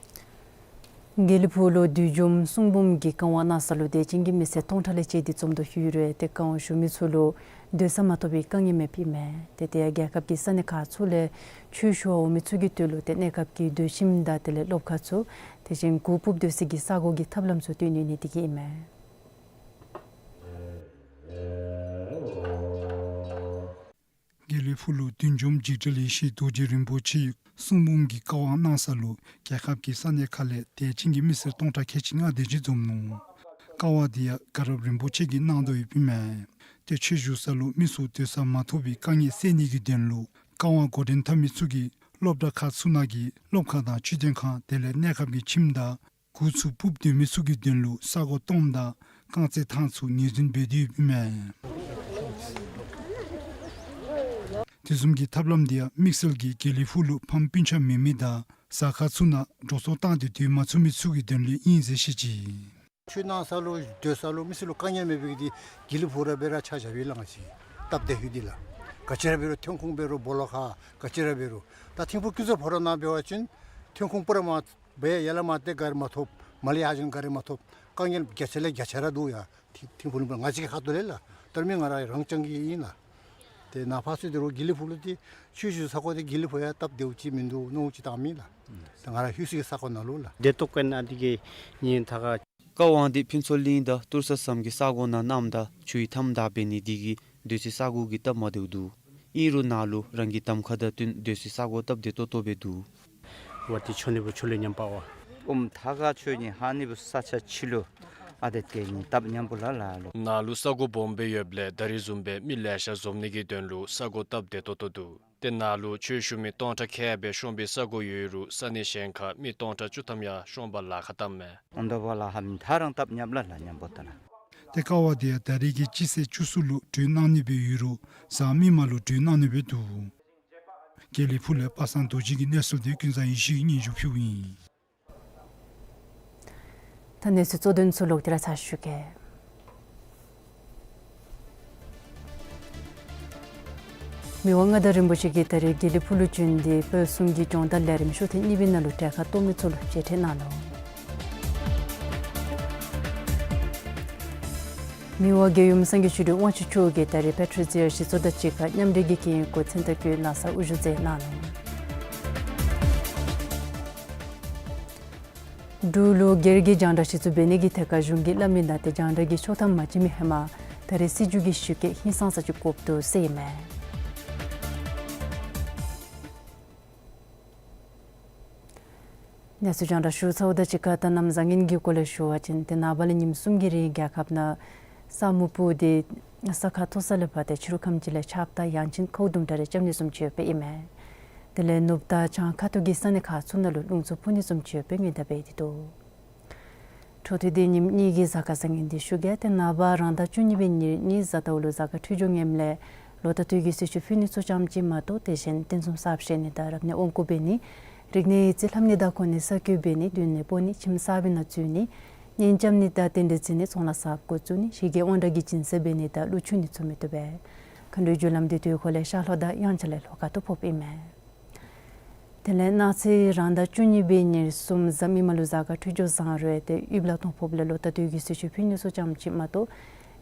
དགེ་ལེགས་ཕུག་ལུ་བདུད་འཇོམས་གསུང་འབུམ་གྱི་བཀའ་དབང་གནང་ས་ལུ་དད་ཅན་གྱི་མི་སེར་སྟོང་ཕྲག་ལས་བཅད་དེ་འཛོམས་དོ་ཡོད་རུང་ཏེ་བཀའ་དབང་ཞུ་མི་ཚུ་ལུ་སྡོད་ས་མ་ཐོབ་པའི་དཀའ་ངལ་མེདཔ་ཨིན་མས། ཏེ་དེ་ཡང་རྒྱལ་ཁབ་ཀྱི་ས་གནས་ཁག་ཚུ་ལས་ཆོས་ཞུ་བར་འོང་མི་ཚུ་གི་དོན་ལུ་ཏེ་གནས་སྐབས་ཀྱི་སྡོད་ཁྱིམ་དང་དེ་ལས་སློབ་ཁང་ཚུ་དེ་བཞིན་གོ་སྤུབས་སྡོད་ས་གི་ས་གོ་གི་ཐབས་ལམ་ཚུ་སྟོན་ནི་ཨིན་ནི་དེ་གིས་ཨིན་མས། དགེ་ལེགས་ཕུག་ལུ་བདུད་འཇོམས་འཇིགས་བྲལ་ཡེ་ཤེས་རྡོ་རྗེ་རིན་པོ་ཆེ་གསུང་འབུམ་གྱི་བཀའ་དབང་གནང་ས་ལུ་རྒྱལ་ཁབ་ཀྱི་ས་གནས་ཁག་ལས་དད་ཅན་གྱི་མི་སེར་སྟོང་ཕྲག་ཁལ་གཅིག་ལྔ་དེ་ཅིག་འཛོམས་ནུག། བཀའ་དབང་དེ་ཡང་དགའ་རབ་རིན་པོ་ཆེ་གིས་གནང་དོ་ཡོདཔ་ཨིན་མས། ཏེ་ཆོས་ཞུ་ས་ལུ་མི་ཚུ་སྡོད་ས་མ་ཐོབ་པའི་དཀའ་ངལ་སེལ་ནི་གི་དོན་ལུ་བཀའ་དབང་འགོ་འདྲེན་འཐབ་མི་ཚུ་གིས་སློབ་གྲྭ་ཁག་ཚུ་ནང་གི་སློབ་ཁང་དང་སྤྱི་དོན་ཁང་དེ་ལས་གནས་སྐབས་ཀྱི་ཁྱིམ་དང་གུར་ཚུ་སྤུབས་སྡོད་མི་ཚུ་གི་དོན་ལུ་ས་གོ་སྟོངམ་དང་རྐང་རྩེད་ཐང་ཚུ་ངོས་འཛིན་འབད་དེ་ཡོདཔ་ཨིན་མས། དེ་བཟུམ་གྱི་ཐབས་ལམ་དེ་ཡང་དམིགས་བསལ་གྱིས་དགེ་ལེགས་ཕུག་ལུ་ཕམ་སྤུན་ཆ་མེད་མི་དང་གཟའ་སྐར་ཚུ་ནང་འགྲོ་སོང་བཏང་སྟེ་སྡོད་མ་ཚུགས་མི་ཚུ་གི་དོན་ལུ་ཨིན་ཟེར་བཤད་ཅི། ཆོས་གནང་ས་ལུ་སྡོད་ས་ལུ་མི་སེར་ལུ་དཀའ་ངལ་མེད་པའི་གི་དེ་དགེ་ལེགས་ཕུག་ར་འབད་ར་ཆ་བཞག་པས་ལགས། ང་བཅས་སྟབས་བདེ་ཡོད་དེ་ལགས། ག་ཅི་ར་འབད་རུང་ཐོན་ཁུངས་འབད་རུང་སྦོ་ལོགས་ཁར་ག་ཅི་ར་འབད་རུང་ད་ཐིམ་ཕུག་ཀུན་བཟང་ཕོ་བྲང་ནང་འབད་བ་ཅིན་ཐོན་ཁུངས་པུ་ར་མ་འབད་ཡ་ལ་མ་ཏེ་ག་ར་མ་ཐོབ། མ་ལས་ཡར་བྱོན་ག་ར་མ་ཐོབ། དཀའ་ངལ་བརྒྱ་ཆ་ལས་བརྒྱ་ཆ་ར་འདུག་ཡ། ཐིམ་ཐིམ་ཕུག་ལུ་ང་བཅས་ཀྱི་ཁ་ཐུག་ལས་ལགས། ད་རིས་མི་ང་ར་རང་རྐྱང་གིས་ཨིན་ལགས། ཏེ་ནཱ་ཕར་ཚུར་འདི་རུ་དགེ་ལེགས་ཕུག་ལུ་ཏེ་ཆོས་ཞུ་ས་གོ་འདི་དགེ་ལེགས་ཕུག་ཡང་སྟབས་བདེཝ་ཅིག་མིན་འདུག་མནོཝ་ཅིག་བཏངམ་ཨིན་ལགས། ད་ང་ར་ལྷོད་ས་གི་ས་གོ་ནང་ལུ་ལགས། དེ་ལྟོ་གོ་ན་འདི་གི་ཉིན་ཐ་ག་བཀའ་དབང་འདི་ཕུན་ཚོགས་གླིང་དང་ཏུར་ས་ཟམ་གྱི་ས་གོ་ནང་གནངམ་ད་ཆུའི་མཐའམ་བདའ་འབད་ནི་འདི་གིས་སྡོད་སའི་ས་གོ་གི་སྟབས་མ་བདེཝ་འདུག། ཨིན་རུང་ནཱ་ལུ་རང་གི་གདམ་ཁ་དང་བསྟུན་སྡོད་སའི་ས་གོ་སྟབས་བདེ་ཏོག་ཏོ་སྦེ་འདུག། ཝ་ཏི་ཆོ་ནི་བུ་ཆུ་ལུ་ཉམས་པ་བ། ཨུམ་ཐ་ག་ཆོས་ཉིད་ཧ་ནི་བུ་ས་ཆ་ཕྱི་ལུ་ཨ་དེ་དེ་ཉིད་སྟབས་ཉམས་པོ་ལ་ལ་ལོ། ནཱ་ལུ་ས་གོ་སྦོམ་སྦེ་ཡོདཔ་ལས་ད་རིས་བཟུམ་སྦེ་མི་ལེ་ཤ་འཛོམས་ནི་གི་དོན་ལུ་ས་གོ་སྟབས་བདེ་ཏོག་ཏོ་འདུག། ཏེ་ནཱ་ལུ་ཆོས་ཞུ་མི་སྟོང་ཕྲག་ཁལ་སྦེ་ཤོང་པའི་ས་གོ་ཡོད་རུང་ས་གནས་གཞན་ཁར་མི་སྟོང་ཕྲག་བཅུ་ཐམ་ཡང་ཤོང་པར་ལཱ་ཁག་བཏངམ་མས། ཨོ་ད་བ་ལ་ཧ་མི་ཐ་རང་སྟབས་ཉམས་ལ་ལ་ཉམས་པོ་ད་ལ། ཏེ་ཀ་བ་དེ་ཡང་ད་རིས་ཀྱི་སྤྱི་ཚེས་བཅུ་གསུམ་ལུ་གྲོལ་གནང་ནི་སྦེ་ཡོད་རུང་གཟའ་མིག་དམར་ལུ་གྲོལ་གནང་ནི་སྦེ་འདུག། དགེ་ལེགས་ཕུག་ལས་པ་སངས་རྡོ་རྗེ་གི་གནས་ཚུལ་དེ་ཀུན་བཟང་ཡེ་ཤེས་ཀྱིས་སྙན་ཞུ་ཕུལཝ་ཨིན། ད་གནས་ཚུལ་གཙོ་དོན་ཚུ་ལོག་སྟེ་ར་ཚར་ཞུ་གེ། མི་དབང་མངའ་བདག་རིན་པོ་ཆེ་གིས་ད་རིས་དགེ་ལེགས་ཕུག་ལུ་བྱོན་ཏེ་བོད་གསུམ་གྱི་སྦྱོང་བརྡར་ལས་རིམ་ཤོག་ཐེངས་གཉིས་པའི་ནང་ལུ་གྲལ་ཁར་གཏོགས་མི་ཚུ་ལུ་མཇལ་ཕྲད་གནང་ནུག། མི་དབང་རྒྱལ་ཡུམ་སངས་རྒྱས་ཆོས་དྲུག་དབང་ཕྱུག་མཆོག་གིས་ད་རིས་པེ་ཊི་རི་ཛི་ཡ་ཞི་འཚོ་དང་གཅིག་ཁར་མཉམ་འབྲེལ་གྱི་གན་ཡིག་སྐོར་མཚན་རྟགས་བཀོད་གནང་ས་དབུ་བཞུགས་མཛད་གནང་ནུག། འབྲུག་ལུ་སྒེར་གྱི་རྒྱང་བསྒྲགས་གཞི་བཙུགས་འབད་ནི་གི་ཐད་ཁར་གཞུང་གིས་སླབ་མི་ནང་དེ་རྒྱང་བསྒྲགས་ཀྱི་ཆོག་ཐམ་མ་བྱིན་མི་ཧེ་མ་ད་རེས་སྲིད་བྱུས་ཀྱི་ཞིབ་བཀོད་ཧིང་སངས་ས་ཅིག་དགོཔ་འདུག་ཟེར་ཨིན་མས། གནས་ཚུལ་རྒྱང་བསྒྲགས་ཞུ་ཚརཝ་དང་གཅིག་ཁར་ད་གནམ་བཟང་ངན་གྱི་སྐོར་ལས་ཞུ་བ་ཅིན་ཏེ་ནངས་པ་ལས་ཉིནམ་གསུམ་གྱི་རིང་རྒྱལ་ཁབ་ནང་ས་སྨུག་སྤུབས་ཏེ་ས་ཁ་མཐོ་ས་ལས་ཕར་ཏེ་ཕྱི་རུ་ཁམས་ཅིག་ལས་ཆརཔ་དང་ཡང་ཅིན་ཁཝ་དུམ་གྲ་རེ་རྐྱབ་ནི་བཟུམ་ཅིག་ཡོདཔ་ཨིན་མས། དེ་ལས་ནུབ་དང་བྱང་ཁ་ཐུག་གི་ས་གནས་ཁག་ཚུ་ནང་ལུ་རླུང་འཚུབ་འཕུ་ནི་བཟུམ་ཅིག་ཡོདཔ་སྨོན་ལམ་འབད་དེ་འདུག། འཕྲོ་མཐུད་དེ་ཉིནམ་གཉིས་ཀྱི་གཟའ་སྐར་བཟང་ངན་འདི་ཞུ་གེ། ཏེ་ནངས་པ་རང་ཟླ་བཅུ་གཉིས་པའི་ཉེར་གཉིས་གཟའ་ཟླཝ་ལུ་གཟའ་སྐར་འཕྲོད་སྦྱོར་ངནམ་ལས་ལོ་རྟགས་བསྟུད་རྒྱུའི་གསོལ་མཆོད་ཕུལ་ནི་ཚུ་ཙམ་ཅིག་མ་གཏོགས་དེ་བཞིན་རྟེན་གསུམ་གསར་བཞེངས་ནི་དང་རབ་གནས་དབང་བསྐུར་འབད་ནི་རིག་གནས་ཡིག་རྩིས་ལྷབ་ནི་དང་གོ་གནས་གསར་བསྐོ་འབད་ནི་མདུན་ནེ་སྤོ་ནི་ཁྱིམ་གསར་པའི་ནང་འཛུལ་ནི་གཉེན་རྐྱབ་ནི་དང་རྟེན་འབྲེལ་བརྩི་ནི་ཚོང་ལཱ་གསརཔ་འགོ་བཙུགས་ནི་གཞི་རྒྱས་དབང་དྲག་གི་སྦྱིན་སྲེག་འབད་ནི་དང་གླུ་མཆོད་ནི་ཚུ་མི་བཏུབ་པས། མཁའ་འགྲོའི་རྒྱུ་ལམ་འདི་དུས་འཁོར་ལས་ཤར་ལྷོ་དང་དབྱངས་འཆར་ལས་ལྷོ་ཁ་ཐུག་ཕོགཔ་ཨིན་མས། དེ་ལས་གནངས་ཚེ་རང་ཟླ་བཅུ་གཉིས་པའི་ཉེར་གསུམ་གཟའ་མིག་དམར་ལུ་གཟའ་སྐར་འཕྲོད་སྦྱོར་བཟང་རུང་ཏེ་དབུས་ལ་སྟོང་ཕོགཔ་ལས་ལོ་རྟགས་བསྟུད་རྒྱུའི་གསོལ་མཆོད་ཕུལ་ནི་ཚུ་ཙམ་ཅིག་མ་གཏོགས་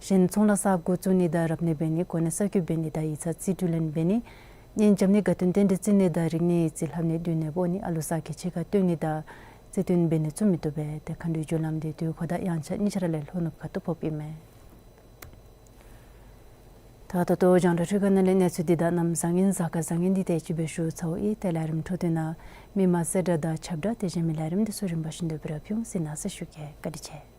གཞན་ཚོང་ལཱ་གསརཔ་འགོ་བཙུགས་ནི་དང་རབ་གནས་འབད་ནི་གོ་གནས་གསར་བསྐོ་འབད་ནི་དང་ཡིག་ཚང་རྩིས་སྤྲོད་ལེན་འབད་ནི་གཉེན་རྐྱབ་ནི་དགའ་སྟོན་རྟེན་འབྲེལ་བརྩི་ནི་དང་རིག་གནས་ཡིག་རྩིས་ལྷབ་ནི་མདུན་ནེ་སྤོ་ནི་ཨ་ལུ་ས་ཁལ་གཅིག་ཁར་བཏོན་ནི་དང་རྩིས་སྟོན་འབད་ནི་ཚུ་མི་བཏུབ་པས། ཏེ་མཁའ་འགྲོའི་རྒྱུ་ལམ་འདི་དུས་འཁོར་དང་དབྱངས་འཆར་གཉིས་ཆ་ར་ལས་ལྷོ་ནུབ་ཁ་ཐུག་ཕོགཔ་ཨིན་མས། ད་ད་ལྟོ་རྒྱང་བསྒྲགས་འཕྲུལ་ཁང་ནང་ལས་གནས་ཚུལ་འདི་དང་གནམ་བཟང་ངན་གཟའ་སྐར་བཟང་ངན་འདི་དེ་ཅིག་སྦེ་ཞུ་ཚརཝ་ཨིན། ཏེ་ལས་རིམ་འཕྲོ་མཐུད་ནང་མི་མང་གསལ་བསྒྲགས་དང་ཁྱབ་བསྒྲགས་དེ་བཞིན་མི་ལས་རིམ་འདི་ཚུ་རིམ་པ་བཞིན་དུ་སྤེལ་ར་ཕུལ་འོང་ཟེར་གནང་ཟེར་ཞུ་གེ། བཀའ་དྲིན་ཆེ།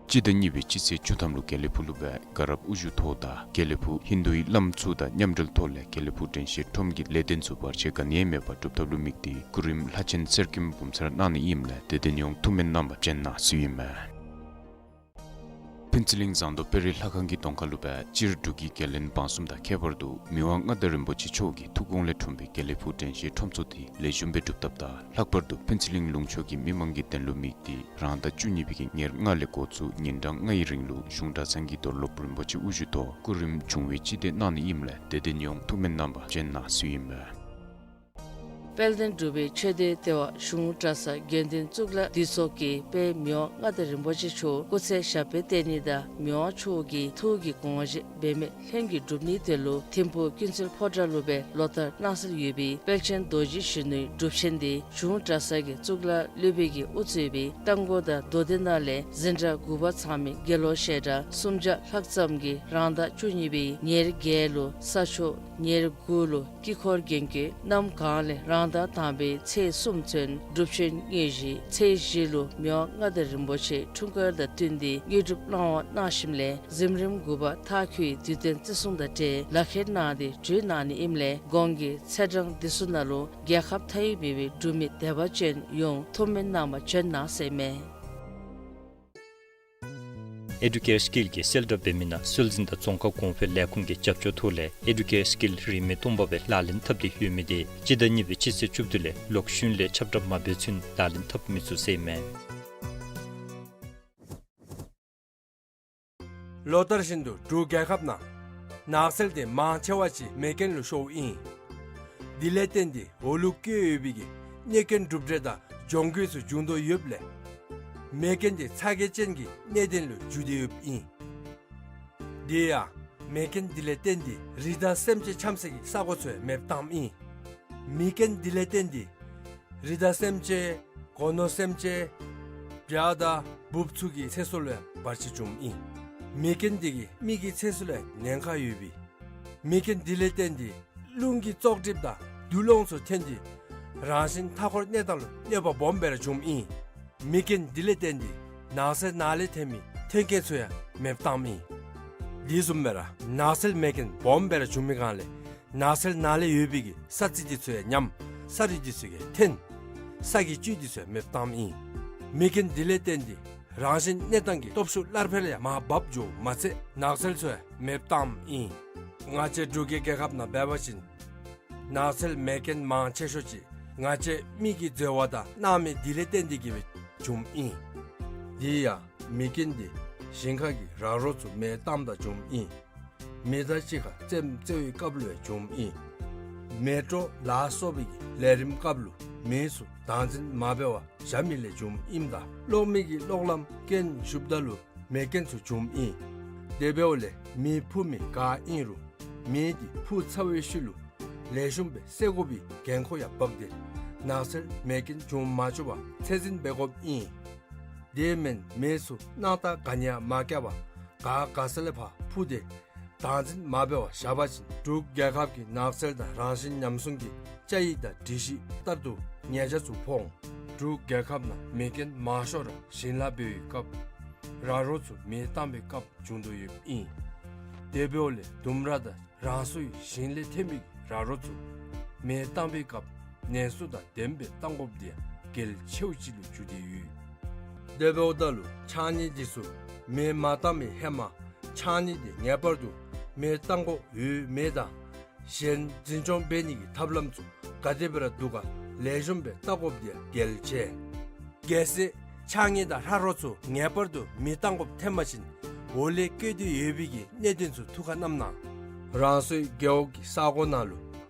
སྤྱི་ཟླ་གཉིས་པའི་སྤྱི་ཚེས་བཅུ་ཐམ་ལུ་དགེ་ལེགས་ཕུག་ལུ་སྦེ་དགའ་རབ་དབུ་བཞུགས་ཐོག་དང་དགེ་ལེགས་ཕུག་ཧིན་དུའི་བླམ་ཚུ་དང་མཉམ་འབྲེལ་ཐོག་ལས་དགེ་ལེགས་ཕུག་དྲན་ཤེས་ཁྲོམ་གྱི་ལས་དོན་ཚུ་བར་ཆད་ག་ནི་ཡང་མེད་པར་སྒྲུབ་ཐབས་ལུ་དམིགས་ཏེ་སྐུ་རིམ་ལྷ་ཆེན་གསེར་སྐྱེམས་འབུམ་ཚར་གནང་ནི་ཨིནམ་ལས་དད་ལྡན་ཡོངས་ཐུགས་སྨོན་གནང་བར་བྱོན་གནང་ཟེར་ཨིན་མས། ཕུན་ཚོགས་གླིང་ཟངས་མདོག་དཔལ་རི་ལྷ་ཁང་གི་གདོང་ཁ་ལུ་སྦེ་སྤྱིར་འབྲུག་གི་རྒྱལ་བློན་འབངས་གསུམ་དང་ཁྱད་པར་དུ་མི་དབང་མངའ་བདག་རིན་པོ་ཆེ་མཆོག་གི་ཐུགས་དགོངས་ལས་འཁྲུངས་པའི་དགེ་ལེགས་ཕུག་དྲན་ཤེས་ཁྲོམ་ཚོགས་འདི་ལེགས་ཤོམ་སྦེ་གྲུབ་བཏབ་ད་ལྷག་པར་དུ་ཕུན་ཚོགས་གླིང་ལུང་ཕྱོགས་ཀྱི་མི་མང་གི་དོན་ལུ་དམིགས་ཏེ་རང་ཟླ་བཅུ་གཉིས་པའི་ཉེར་ལྔ་ལས་འགོ་བཙུགས་ཉིན་གྲངས་ལྔའི་རིང་ལུ་གཞུང་གྲྭ་ཚང་གི་རྡོར་སློབ་རིན་པོ་ཆེ་དབུ་བཞུགས་ཐོག་སྐུ་རིམ་བྱུང་བའི་སྤྱི་བསྡད་གནང་ནི་ཨིནམ་ལས་དད་ལྡན་ཡོངས་ཐུགས་སྨོན་གནང་བར་བྱོན་གནང་ཟེར་ཨིན་མས། དཔལ་ལྡན་འབྲུག་པའི་ཆོས་སྡེ་ལྟེ་བ་གཞུང་གྲྭ་ཚང་དགེ་འདུན་གཙུག་ལག་འདུས་ཚོགས་ཀྱིས་དཔལ་མི་དབང་མངའ་བདག་རིན་པོ་ཆེ་མཆོག་སྐུ་ཚེ་ཞབས་པད་བརྟན་ནི་དང་མི་དབང་མཆོག་གི་ཐུགས་ཀྱི་དགོངས་བཞེད་འབད་མེད་ལྷུན་གྱིས་འགྲུབ་ནིའི་དོན་ལུ་ཐིམ་ཕུག་ཀུན་གསལ་ཕོ་བྲང་ལུ་སྦེ་ལོ་ལྟར་གནང་སྲོལ་ཡོད་པའི་དཔལ་ཆེན་རྡོ་རྗེ་གཞོན་ནུའི་སྒྲུབ་ཆེན་འདི་གཞུང་གྲྭ་ཚང་གི་གཙུག་ལག་སློབ་དཔོན་གྱིས་དབུ་གཙོས་པའི་རྟ་མགོ་དང་མདོ་སྡེ་ནང་ལས་འཛིན་གྲྭ་དགུ་པ་ཚང་མའི་དགེ་སློང་བཤད་གྲྭ་སུམ་བརྒྱ་ལྷག་ཙམ་གྱིས་རང་ཟླ་བཅུ་གཉིས་པའི་ཉེར་བརྒྱད་ལུ་ས་ཕྱོགས་ཉེར་དགུ་ལུ་དཀྱིལ་འཁོར་རྒྱན་གྱི་གནམ་གང་ལས་རང་ཟླ་དང་པའི་ཚེས་གསུམ་ཚུན་སྒྲུབ་ཆེན་དངོས་གཞི། ཚེས་བཞི་ལུ་མི་དབང་མངའ་བདག་རིན་པོ་ཆེ་འཁྲུངས་སྐར་དང་བསྟུན་ཏེ་དངོས་གྲུབ་གནང་བ་གནང་ཞིནམ་ལས་གཟིམ་རིམ་དགུ་པ་མཐར་འཁྱོལ་བའི་དུས་སྟོན་བརྩི་སྲུང་དང་འབྲེལ་ལག་ཁྱེར་གནང་སྟེ་གྲོལ་གནང་ནི་ཨིནམ་ལས་གོང་གི་ཚེས་གྲངས་འདི་ཚུ་ནང་ལུ་རྒྱལ་ཁབ་མཐའ་དབུས་མེད་པའི་འབྲུག་མི་དད་པ་ཅན་ཡོངས་ཐུགས་སྨོན་གནང་བར་བྱོན་གནང་ཟེར་མས། ཨེ་ཌུ་ཀེར་སི་ཀིལ་གྱིས་གསལ་བསྒྲགས་འབད་མི་ནང་སྲོལ་འཛིན་དང་རྫོང་ཁ་གོང་འཕེལ་ལས་ཁུངས་ཀྱི་རྒྱབ་སྐྱོར་ཐོག་ལས་ཨེ་ཌུ་ཀེར་སི་ཀིལ་རིན་མེད་སྟོང་པ་སྦེ་ལག་ལེན་འཐབ་སྟེ་ཡོད་མི་དེ་སྤྱི་ཟླ་གཉིས་པའི་སྤྱི་ཚེས་བཅུ་བདུན་ལས་ལོག་ཤུལ་ལས་ཁྱབ་བསྒྲགས་མ་འབད་ཚུན་ལག་ལེན་འཐབ་མི་ཚུགས་ཟེར་མས། ལོ་ལྟར་བཞིན་དུ་འབྲུག་རྒྱལ་ཁབ་ནང་ནགས་ཚལ་དེ་མང་ཆེ་བ་ཅིག་མེ་རྐྱེན་ལུ་ཤོརཝ་ཨིན། དེ་ལས་བརྟེན་ཏེ་འོ་ལུ་བཀོད་ཡོད་པའི་གི་གནོད་སྐྱོན་གྲུབ་འབྲས་དང་གྱོང་གུད་ཚུ་འབྱུང་དོ་ཡོདཔ་ལས་མེ་རྐྱེན་དེ་ཚ་གྱང་ཅན་གྱི་གནད་དོན་ལུ་འགྱུར་ཏེ་ཡོདཔ་ཨིན། དེ་ཡང་མེ་རྐྱེན་དེ་ལས་བརྟེན་ཏེ་རི་དྭགས་སེམས་ཅན་འཁྱམས་སའི་གི་ས་གོ་ཚུ་ཡང་མེདཔ་བཏངམ་ཨིན། མེ་རྐྱེན་འདི་ལས་བརྟེན་ཏེ་རི་དྭགས་སེམས་ཅན་སྒོ་ནོར་སེམས་ཅན་བྱ་དང་འབུཔ་ཚུ་གི་ཚེ་སྲོག་ལུ་ཡང་བར་ཆད་འབྱུངམ་ཨིན། མེ་རྐྱེན་འདི་གིས་མི་གི་ཚེ་སྲོག་ལུ་ཡང་ཉེན་ཁ་ཡོདཔ་ཨིན། མེ་རྐྱེན་འདི་ལས་བརྟེན་ཏེ་རླུང་གི་བཙོག་གྲིབ་དང་རྡུལ་སློང་ཚུ་ཐོན་ཏེ་རང་བཞིན་མཐའ་འཁོར་གནས་སྟངས་ལུ་གནོད་པ་སྦོམ་སྦེ་ར་འབྱུངམ་ཨིན། མེ་རྐྱེན་འདི་ལས་བརྟེན་ཏེ་ནགས་ཚལ་ནང་ལས་ཐོན་མི་ཐོན་སྐྱེད་ཚུ་ཡང་མེདཔ་བཏངམ་ཨིན། དེ་བཟུམ་སྦེ་ར་ནགས་ཚལ་མེ་རྐྱེན་སྦོམ་སྦེ་ར་འབྱུང་མི་སྒང་ལས་ནགས་ཚལ་ནང་ལས་ཡོད་པའི་གི་ས་རྩི་འདི་ཚུ་ཡང་ཉམས། ས་རུད་འདི་ཚུ་ཡང་ཐོན། ས་གི་བཅུད་འདི་ཚུ་ཡང་མེདཔ་བཏངམ་ཨིན། མེ་རྐྱེན་འདི་ལས་བརྟེན་ཏེ་རང་བཞིན་གནས་སྟངས་ཀྱི་སྟོབས་ཤུགས་སླར་འཕེལ་ཡང་མར་བབས་འགྱོཝ་མ་ཚད་ནགས་ཚལ་ཚུ་ཡང་མེདཔ་བཏངམ་ཨིན། ང་བཅས་འབྲུག་གི་རྒྱལ་ཁབ་ནང་འབད་བ་ཅིན་ནགས་ཚལ་མེ་རྐྱེན་མང་ཆེ་ཤོས་ཅིག་ང་བཅས་མི་གི་འཛོལ་བ་དང་སྣང་མེད་འདི་ལས་བརྟེན་ཏེ་གིས་སྦེ་འབྱུངམ་ཨིན། དེ་ཡང་མེ་རྐྱེན་འདི་ཞིང་ཁ་གི་ར་རོ་ཚུ་མེ་བཏངམ་ད་འབྱུངམ་ཨིན། མེ་དང་གཅིག་ཁར་རྩེདམོ་རྩེ་བའི་སྐབས་ལུ་ཡང་འབྱུངམ་ཨིན། མེ་དྲོད་ལ་སོགས་པའི་གི་ལས་རིམ་སྐབས་ལུ་མེ་ཚུ་བདག་འཛིན་མ་འབད་བར་བཞག་མི་ལས་འབྱུངམ་ཨིནམ་ད་གློག་མེ་གི་གློག་ལམ་རྐྱེན་ཞུགསཔ་ད་ལུ་མེ་རྐྱེན་ཚུ་འབྱུངམ་ཨིན། དེ་འབདཝ་ལས་མེ་ཕུ་མི་ག་ཨིན་རུང་མེ་འདི་ཕུ་ཚར་བའི་ཤུལ་ལུ་ལེགས་ཤོམ་སྦེ་བསད་དགོ་པའི་འགན་ཁུར་ཡང་འབག་སྟེ་ནགས་ཚལ་མེ་རྐྱེན་འབྱུང་མ་བཅུག་པར་ཚད་འཛིན་འབད་དགོཔ་ཨིན། དེ་མེན་མེ་ཚུ་སྣང་ཐག་ག་ནི་ཡང་མ་བཀལ་བར་ག་ག་ས་ལས་ཕར་ཕུ་སྟེ་བདག་འཛིན་མ་འབད་བར་བཞག་པ་ཅིན་འབྲུག་རྒྱལ་ཁབ་ཀྱི་ནགས་ཚལ་དང་རང་བཞིན་ཉམས་སྲུང་གི་བཅའ་ཡིག་དང་སྒྲིག་གཞི་ལྟར་དུ་ཉེས་ཆད་ཚུ་ཕོག་འོང་། འབྲུག་རྒྱལ་ཁབ་ནང་མེ་རྐྱེན་མང་ཤོས་ར་ཞིང་ལཱ་འབད་བའི་སྐབས་ར་རོ་ཚུ་མེ་བཏང་བའི་སྐབས་འབྱུང་དོ་ཡོདཔ་ཨིན། དེ་འབདཝ་ལས་ལྡུམ་ར་དང་རང་སོའི་ཞིང་ལས་ཐོན་མི་ར་རོ་ཚུ་མེ་བཏང་བའི་སྐབས་ནན་སུ་དང་ལྡནམ་སྦེ་བཏང་དགོཔ་འདི་ཡང་གལ་ཆེཝ་ཅིག་ལུ་གྱུར་ཏེ་ཡོད། དེ་འབདཝ་ད་ལུ་ཕྱགས་སྙིགས་འདི་ཚུ་མེ་མ་བཏང་བའི་ཧེ་མ་ཕྱགས་སྙིགས་འདི་ངེས་པར་དུ་མེ་བཏང་དགོཔ་ཡོད་མེད་དང་གཞན་འཛིན་སྐྱོང་འབད་ནི་གི་ཐབས་ལམ་ཚུ་ག་དེ་སྦེ་ར་འདུག་ག་ལེགས་ཤོམ་སྦེ་བལྟ་དགོཔ་འདི་ཡང་གལ་ཆེ། གལ་སྲིད་ཕྱགས་སྙིགས་དང་ར་རོ་ཚུ་ངེས་པར་དུ་མེ་བཏང་དགོཔ་ཐོན་པ་ཅིན་འོག་ལས་བཀོད་དེ་ཡོད་པའི་གི་གནད་དོན་ཚུ་ཐུགས་ཁར་བསྣམ་གནང་། རང་སོའི་རྒེད་འོག་གི་ས་གོ་ནང་ལུ་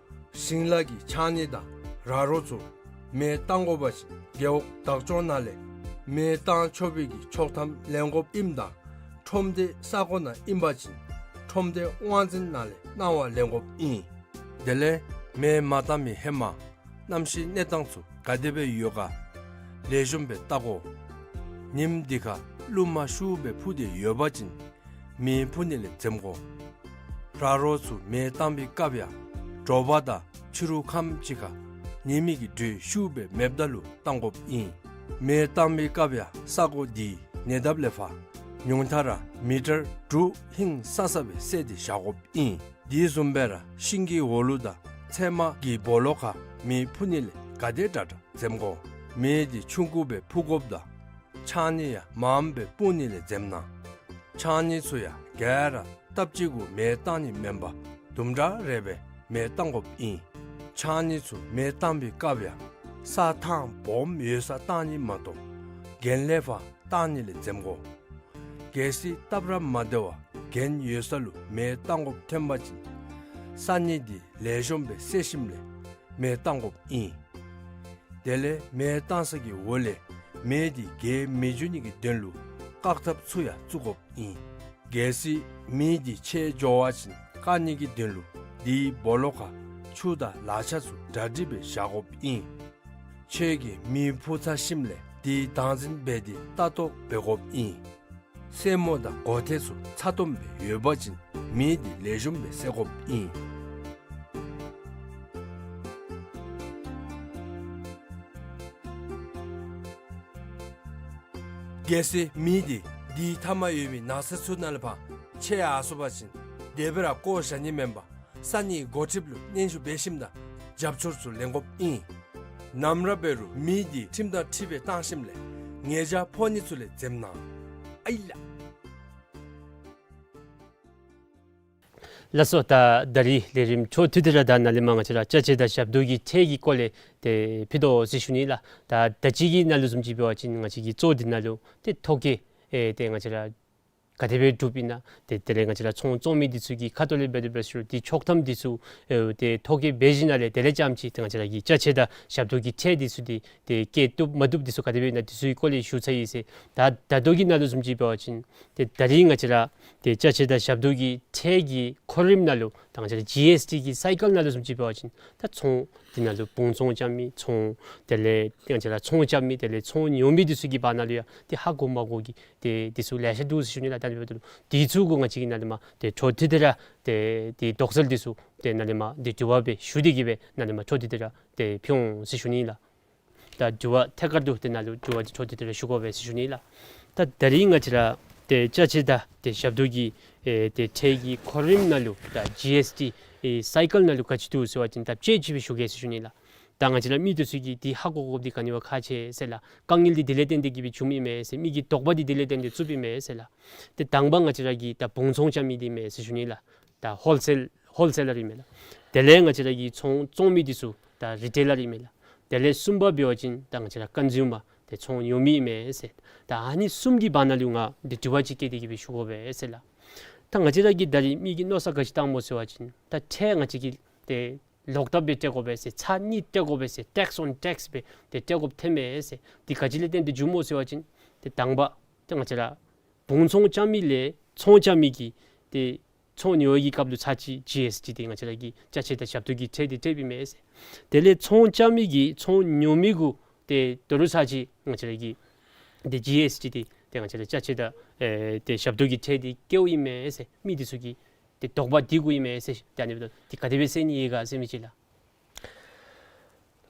ཞིང་ལཱ་གི་ཕྱགས་སྙིགས་དང་ར་རོ་ཚུ་མེ་བཏང་དགོ་པ་ཅིན་རྒེད་འོག་བདག་སྐྱོང་ནང་ལས་མེ་བཏང་ཆོག་པའི་གི་ཆོག་ཐམ་ལེན་དགོཔ་ཨིནམ་ད་ཁྲོམ་སྡེ་ས་གོ་ནང་ཨིན་པ་ཅིན་ཁྲོམ་སྡེ་དབང་འཛིན་ནང་ལས་གནང་བ་ལེན་དགོཔ་ཨིན། དེ་ལས་མེ་མ་བཏང་བའི་ཧེ་མ་གནམ་གཤིས་གནས་སྟངས་ཚུ་ག་དེ་སྦེ་ཡོད་ག་ལེགས་ཤོམ་སྦེ་བལྟ་དགོ། ཉིམ་འདི་ཁར་རླུང་མ་ཤུགས་སྦེ་འཕུ་སྟེ་ཡོད་པ་ཅིན་མེ་འཕུ་ནི་ལས་འཛེམ་དགོ། ར་རོ་ཚུ་མེ་བཏང་བའི་སྐབས་ཡང་དྲོ་པ་དང་ཕྱི་རུ་ཁམས་ཅིག་ཁར་ཉི་མའི་གི་དྲོད་ཤུགས་སྦེ་མེདཔ་ད་ལུ་བཏང་དགོཔ་ཨིན། མེ་བཏང་བའི་སྐབས་ཡང་ས་གོ་འདི་ཉེ་འདབས་ལས་ཕར་ཉུང་མཐའ་ར་མི་ཊར་དྲུག་ཧིང་སང་ས་སྦེ་བསལ་ཏེ་བཞག་དགོཔ་ཨིན། དེ་བཟུམ་སྦེ་ར་ཤིང་གི་འོག་ལུ་དང་ཚལ་མ་གི་སྦོ་ལོགས་ཁར་མེ་འཕུ་ནི་ལས་ག་དེ་དྲག་དྲག་འཛེམ་དགོ། མེ་འདི་ཆུང་ཀུ་སྦེ་འཕུ་དགོཔ་དང་ཕྱགས་སྙིགས་ཡང་མངམ་སྦེ་སྤུངས་ནི་ལས་འཛེམ་གནང་། ཕྱགས་སྙིགས་ཚུ་ཡང་ག་ར་སྟབས་གཅིག་གུ་མེ་བཏང་ནི་མེན་པར་དུམ་གྲ་རེ་སྦེ་མེ་བཏང་དགོཔ་ཨིན། ཕྱགས་སྙིགས་ཚུ་མེ་བཏང་བའི་སྐབས་ཡང་ས་ཐང་སྦོམ་ཡོད་སར་བཏང་ནི་མ་གཏོགས་གྱེན་ལས་ཕར་བཏང་ནི་ལས་འཛེམ་དགོ། གལ་སྲིད་སྟབས་ར་མ་བདེ་བར་གྱེན་ཡོད་ས་ལུ་མེ་བཏང་དགོཔ་ཐོན་པ་ཅིན་ས་སྙིགས་འདི་ལེགས་ཤོམ་སྦེ་བསལ་ཞིནམ་ལས་མེ་བཏང་དགོཔ་ཨིན། དེ་ལས་མེ་བཏང་ས་གི་འོག་ལས་མེ་འདི་རྒྱས་མི་འགྱོ་ནི་གི་དོན་ལུ་བཀག་ཐབས་ཚུ་ཡང་བཙུགས་དགོཔ་ཨིན། གལ་སྲིད་མེ་འདི་ཆད་འགྱོ་བ་ཅིན་བཀག་ནི་གི་དོན་ལུ་དེའི་སྦོ་ལོགས་ཁར་ཆུ་དང་ལག་ཆས་ཚུ་གྲ་སྒྲིག་སྦེ་བཞག་དགོཔ་ཨིན། ཁྱོད་ཀྱིས་མེ་འཕུ་ཚར་ཞིནམ་ལས་དེ་བདག་འཛིན་འབད་དེ་ལྟ་རྟོག་འབད་དགོཔ་ཨིན། སེན་མོ་དང་གོ་ཐེར་ཚུ་ཚ་ཏོམ་སྦེ་ཡོད་པ་ཅིན་མེ་འདི་ལེགས་ཤོམ་སྦེ་བསད་དགོཔ་ཨིན། གལ་སྲིད་མེ་འདི་དེའི་མཐའ་མར་ཡོད་པའི་ནགས་ཚལ་ཚུ་ནང་ལས་ཕར་ཆད་ཡར་སོང་པ་ཅིན་དེ་སྦེ་ར་བཀོ་བཞག་ནི་མེན་པར་ས་གནས་འགོ་ཁྲིདཔ་ལུ་སྙན་ཞུ་འབད་ཞིནམ་དང་རྒྱབ་སྐྱོར་ཚུ་ལེན་དགོཔ་ཨིན། ནམ་ར་འབད་རུང་མེ་འདི་ཁྲིམས་དང་འཁྲིལ་སྦེ་བཏང་ཞིནམ་ལས་ཉེས་ཆད་ཕོག་ནི་ཚུ་ལས་འཛེམ་གནང་། ཨའི་ལགས། ལགས་སོ། ད་ད་རིས་ལས་རིམ་འཕྲོ་མཐུད་དེ་ར་ད་ནཱ་ལས་མར་ང་བཅས་ར་ཅ་ཆས་དང་ཞབས་ཏོག་གི་ཁྲལ་གྱི་སྐོར་ལས་ཏེ་ཕུལ་དོ་ཟེར་ཞུ་ནི་ལགས། ད་ད་ཅི་གི་ནང་ལུ་བཟུམ་ཅིག་འབད་བ་ཅིན་ང་བཅས་ཀྱི་གཙོ་འདི་ནང་ལུ་ཏེ་ཐོ་བཀོད་ཨེ་ཏེ་ང་བཅས་ར་ག་དེ་སྦེ་གྲུབ་ཨིན་ན། ཏེ་དེ་ལས་ང་བཅས་ར་ཚོང་བཙོང་མི་འདི་ཚུ་གི་ཁ་ཐུག་ལས་འབད་དེ་འབད་ཞུ་ཏེ་ཆོག་ཐམ་འདི་ཚུ་ཨེ་ཏེ་ཐོ་བཀོད་འབད་ཞིནམ་ལས་དེ་ལས་རྐྱངམ་ཅིག་ཏེ་ང་བཅས་ར་གི་ཅ་ཆས་དང་ཞབས་ཏོག་གི་ཁྲལ་འདི་ཚུ་འདི་ཏེ་བཀལ་བཏུབ་མ་བཏུབ་འདི་ཚུ་ག་དེ་སྦེ་ཨིན་ན་འདི་ཚུ་གི་སྐོར་ལས་ཞུ་ཚར་ཡི་ཟེར། ད་ད་ལྟོ་གི་ནང་ལུ་བཟུམ་ཅིག་འབད་བ་ཅིན་ཏེ་ད་རིས་ང་བཅས་ར་ཏེ་ཅ་ཆས་དང་ཞབས་ཏོག་གི་ཁྲལ་གྱི་འཁོར་རིམ་ནང་ལུ་ད་ང་བཅས་ར་ཇི་ཨེསི་ཊི་གི་སའི་ཀལ་ནང་ལུ་བཟུམ་ཅིག་འབད་བ་ཅིན་ད་ཚོང་ དེ་ནང་ལུ་བུང་ཚོང་རྐྱབ་མི་ཚོང་དེ་ལས་ང་བཅས་ར་ཚོང་རྐྱབ་མི་དེ་ལས་ཚོང་ཉོ་མི་འདི་ཚུ་གི་བར་ན་ལུ་ཡང་ཏེ་ཧ་གོ་མ་གོ་གི་ཏེ་འདི་ཚུ་ལེ་ཤ་འདུག་ཟེར་ཞུ་ནི་ལགས། ད་འདི་འབདཝ་ད་ལུ་འདི་ཚུ་གུ་ང་བཅས་ཀྱིས་ནཱ་ལས་མར་ཏེ་འཕྲོ་མཐུད་དེ་ར་ཏེ་ཏེ་དོགས་སེལ་འདི་ཚུ་ཏེ་ནཱ་ལས་མར་ཏེ་དྲི་བ་སྦེ་ཞུ་སྟེ་གིས་སྦེ་ནཱ་ལས་མར་འཕྲོ་མཐུད་དེ་ར་ཏེ་ཕུལ་འོང་ཟེར་ཞུ་ནི་ལགས། ད་དྲི་བ་ཐད་ཀར་དུ་ཏེ་ནཱ་ལུ་དྲི་བ་འདི་འཕྲོ་མཐུད་དེ་ར་ཞུ་དགོ་པས་ཟེར་ཞུ་ནི་ལགས། ད་ད་རིས་ང་བཅས་ར་ཏེ་ཅ་ཆས་དང་ཏེ་ཞབས་ཏོག་གི་ཨེ་ཏེ་ཁྲལ་གྱི་གོ་རིམ་ནང་ལུ་ད་ཇི་ཨེསི་ཊི་ཨེ་སའི་ཀལ་ནང་ལུ་ག་ཅི་འདུག་ཟེར་བ་ཅིན་ད་དཔྱེ་ཅིག་སྦེ་ཞུ་གེ་ཟེར་ཞུ་ནི་ལགས། ད་ང་བཅས་ར་མི་འདི་ཚུ་གིས་འདི་ཧ་གོ་དགོཔ་འདི་ག་ནི་བ་ཁག་ཆེ་ཟེར་ལགས། དཀའ་ངལ་འདི་དེ་ལས་བརྟེན་ཏེ་གིས་སྦེ་བྱུངམ་ཨིན་མས་ཟེར། མི་གི་དོགས་པ་འདི་དེ་ལས་བརྟེན་ཏེ་བཙུགསཔ་ཨིན་མས་ཟེར་ལགས། ཏེ་དང་པ་ང་བཅས་ར་གི་ད་བུང་ཚོང་རྐྱབ་མི་འདི་ཨིན་མས་ཟེར་ཞུ་ནི་ལགས། ད་ཧོལ་སེལ་ཧོལ་སེ་ལར་ཨིན་མས་ལགས། དེ་ལས་ང་བཅས་ར་གི་ཚོང་བཙོང་མི་འདི་ཚུ་ད་རི་ཊེ་ལར་ཨིན་མས་ལགས། དེ་ལས་གསུམ་པ་འབད་བ་ཅིན་ད་ང་བཅས་ར་ཀོན་སིའུ་མར་ཏེ་ཚོང་ཉོ་མི་ཨིན་མས་ཟེར། ད་ཨ་ནི་གསུམ་གྱི་བར་ན་ལུ་ང་འདི་དྲི་བ་ཅིག་བཀོད་དེ་གིས་སྦེ་ཞུ་དགོ་པས་ཟེར་ལགས། ད་ང་བཅས་ར་གིས་ད་རིས་མི་གིས་མནོ་བསམ་ག་ཅི་བཏངམ་སྨོ་ཟེར་བ་ཅིན་ད་ཁྲལ་ང་བཅས་ཀྱིས་ཏེ་ལོག་ལྟབ་སྦེ་སྤྲོད་དགོ་པས་ཟེར། ཚར་གཉིས་སྤྲོད་དགོ་པས་ཟེར། ཊེགསི་ཨོན་ཊེགསི་སྦེ་ཏེ་སྤྲོད་དགོཔ་ཐོནམ་མས་ཟེར། འདི་ག་ཅི་ལས་བརྟེན་ཏེ་བྱུངམ་སྨོ་ཟེར་བ་ཅིན་ཏེ་དང་པ་ཏེ་ང་བཅས་ར་བུང་ཚོང་རྐྱབ་མི་ལས་ཚོང་རྐྱབ་མི་གི་ཏེ་ཚོང་ཉོ་བའི་སྐབས་ལུ་ཚར་གཅིག་ཇི་ཨེསི་ཊི་འདི་ང་བཅས་ར་གི་ཅ་ཆས་དང་ཞབས་ཏོག་གི་ཁྲལ་འདི་སྤྲོདཔ་ཨིན་མས་ཟེར། དེ་ལས་ཚོང་རྐྱབ་མི་གིས་ཚོང་ཉོ་མི་གུ་ཏེ་ད་རུང་ཚར་གཅིག་ང་བཅས་ར་གི་ཏེ་ཇི་ཨེསི་ཊི་འདི་ཏེ་ང་བཅས་ར་ཅ་ཆས་དང་ཨེ་ཏེ་ཞབས་ཏོག་གི་ཁྲལ་འདི་བཀལཝ་ཨིན་མས་ཟེར། མི་འདི་ཚུ་གི་ཏེ་དོགས་པ་འདི་གུ་ཨིན་མས་ཟེར། ཏེ་ཨ་ནི་འབདཝ་ད་འདི་ག་དེ་སྦེ་སེལ་ནི་ཡོད་ག་ཟེར་མི་ཅིག་ལགས།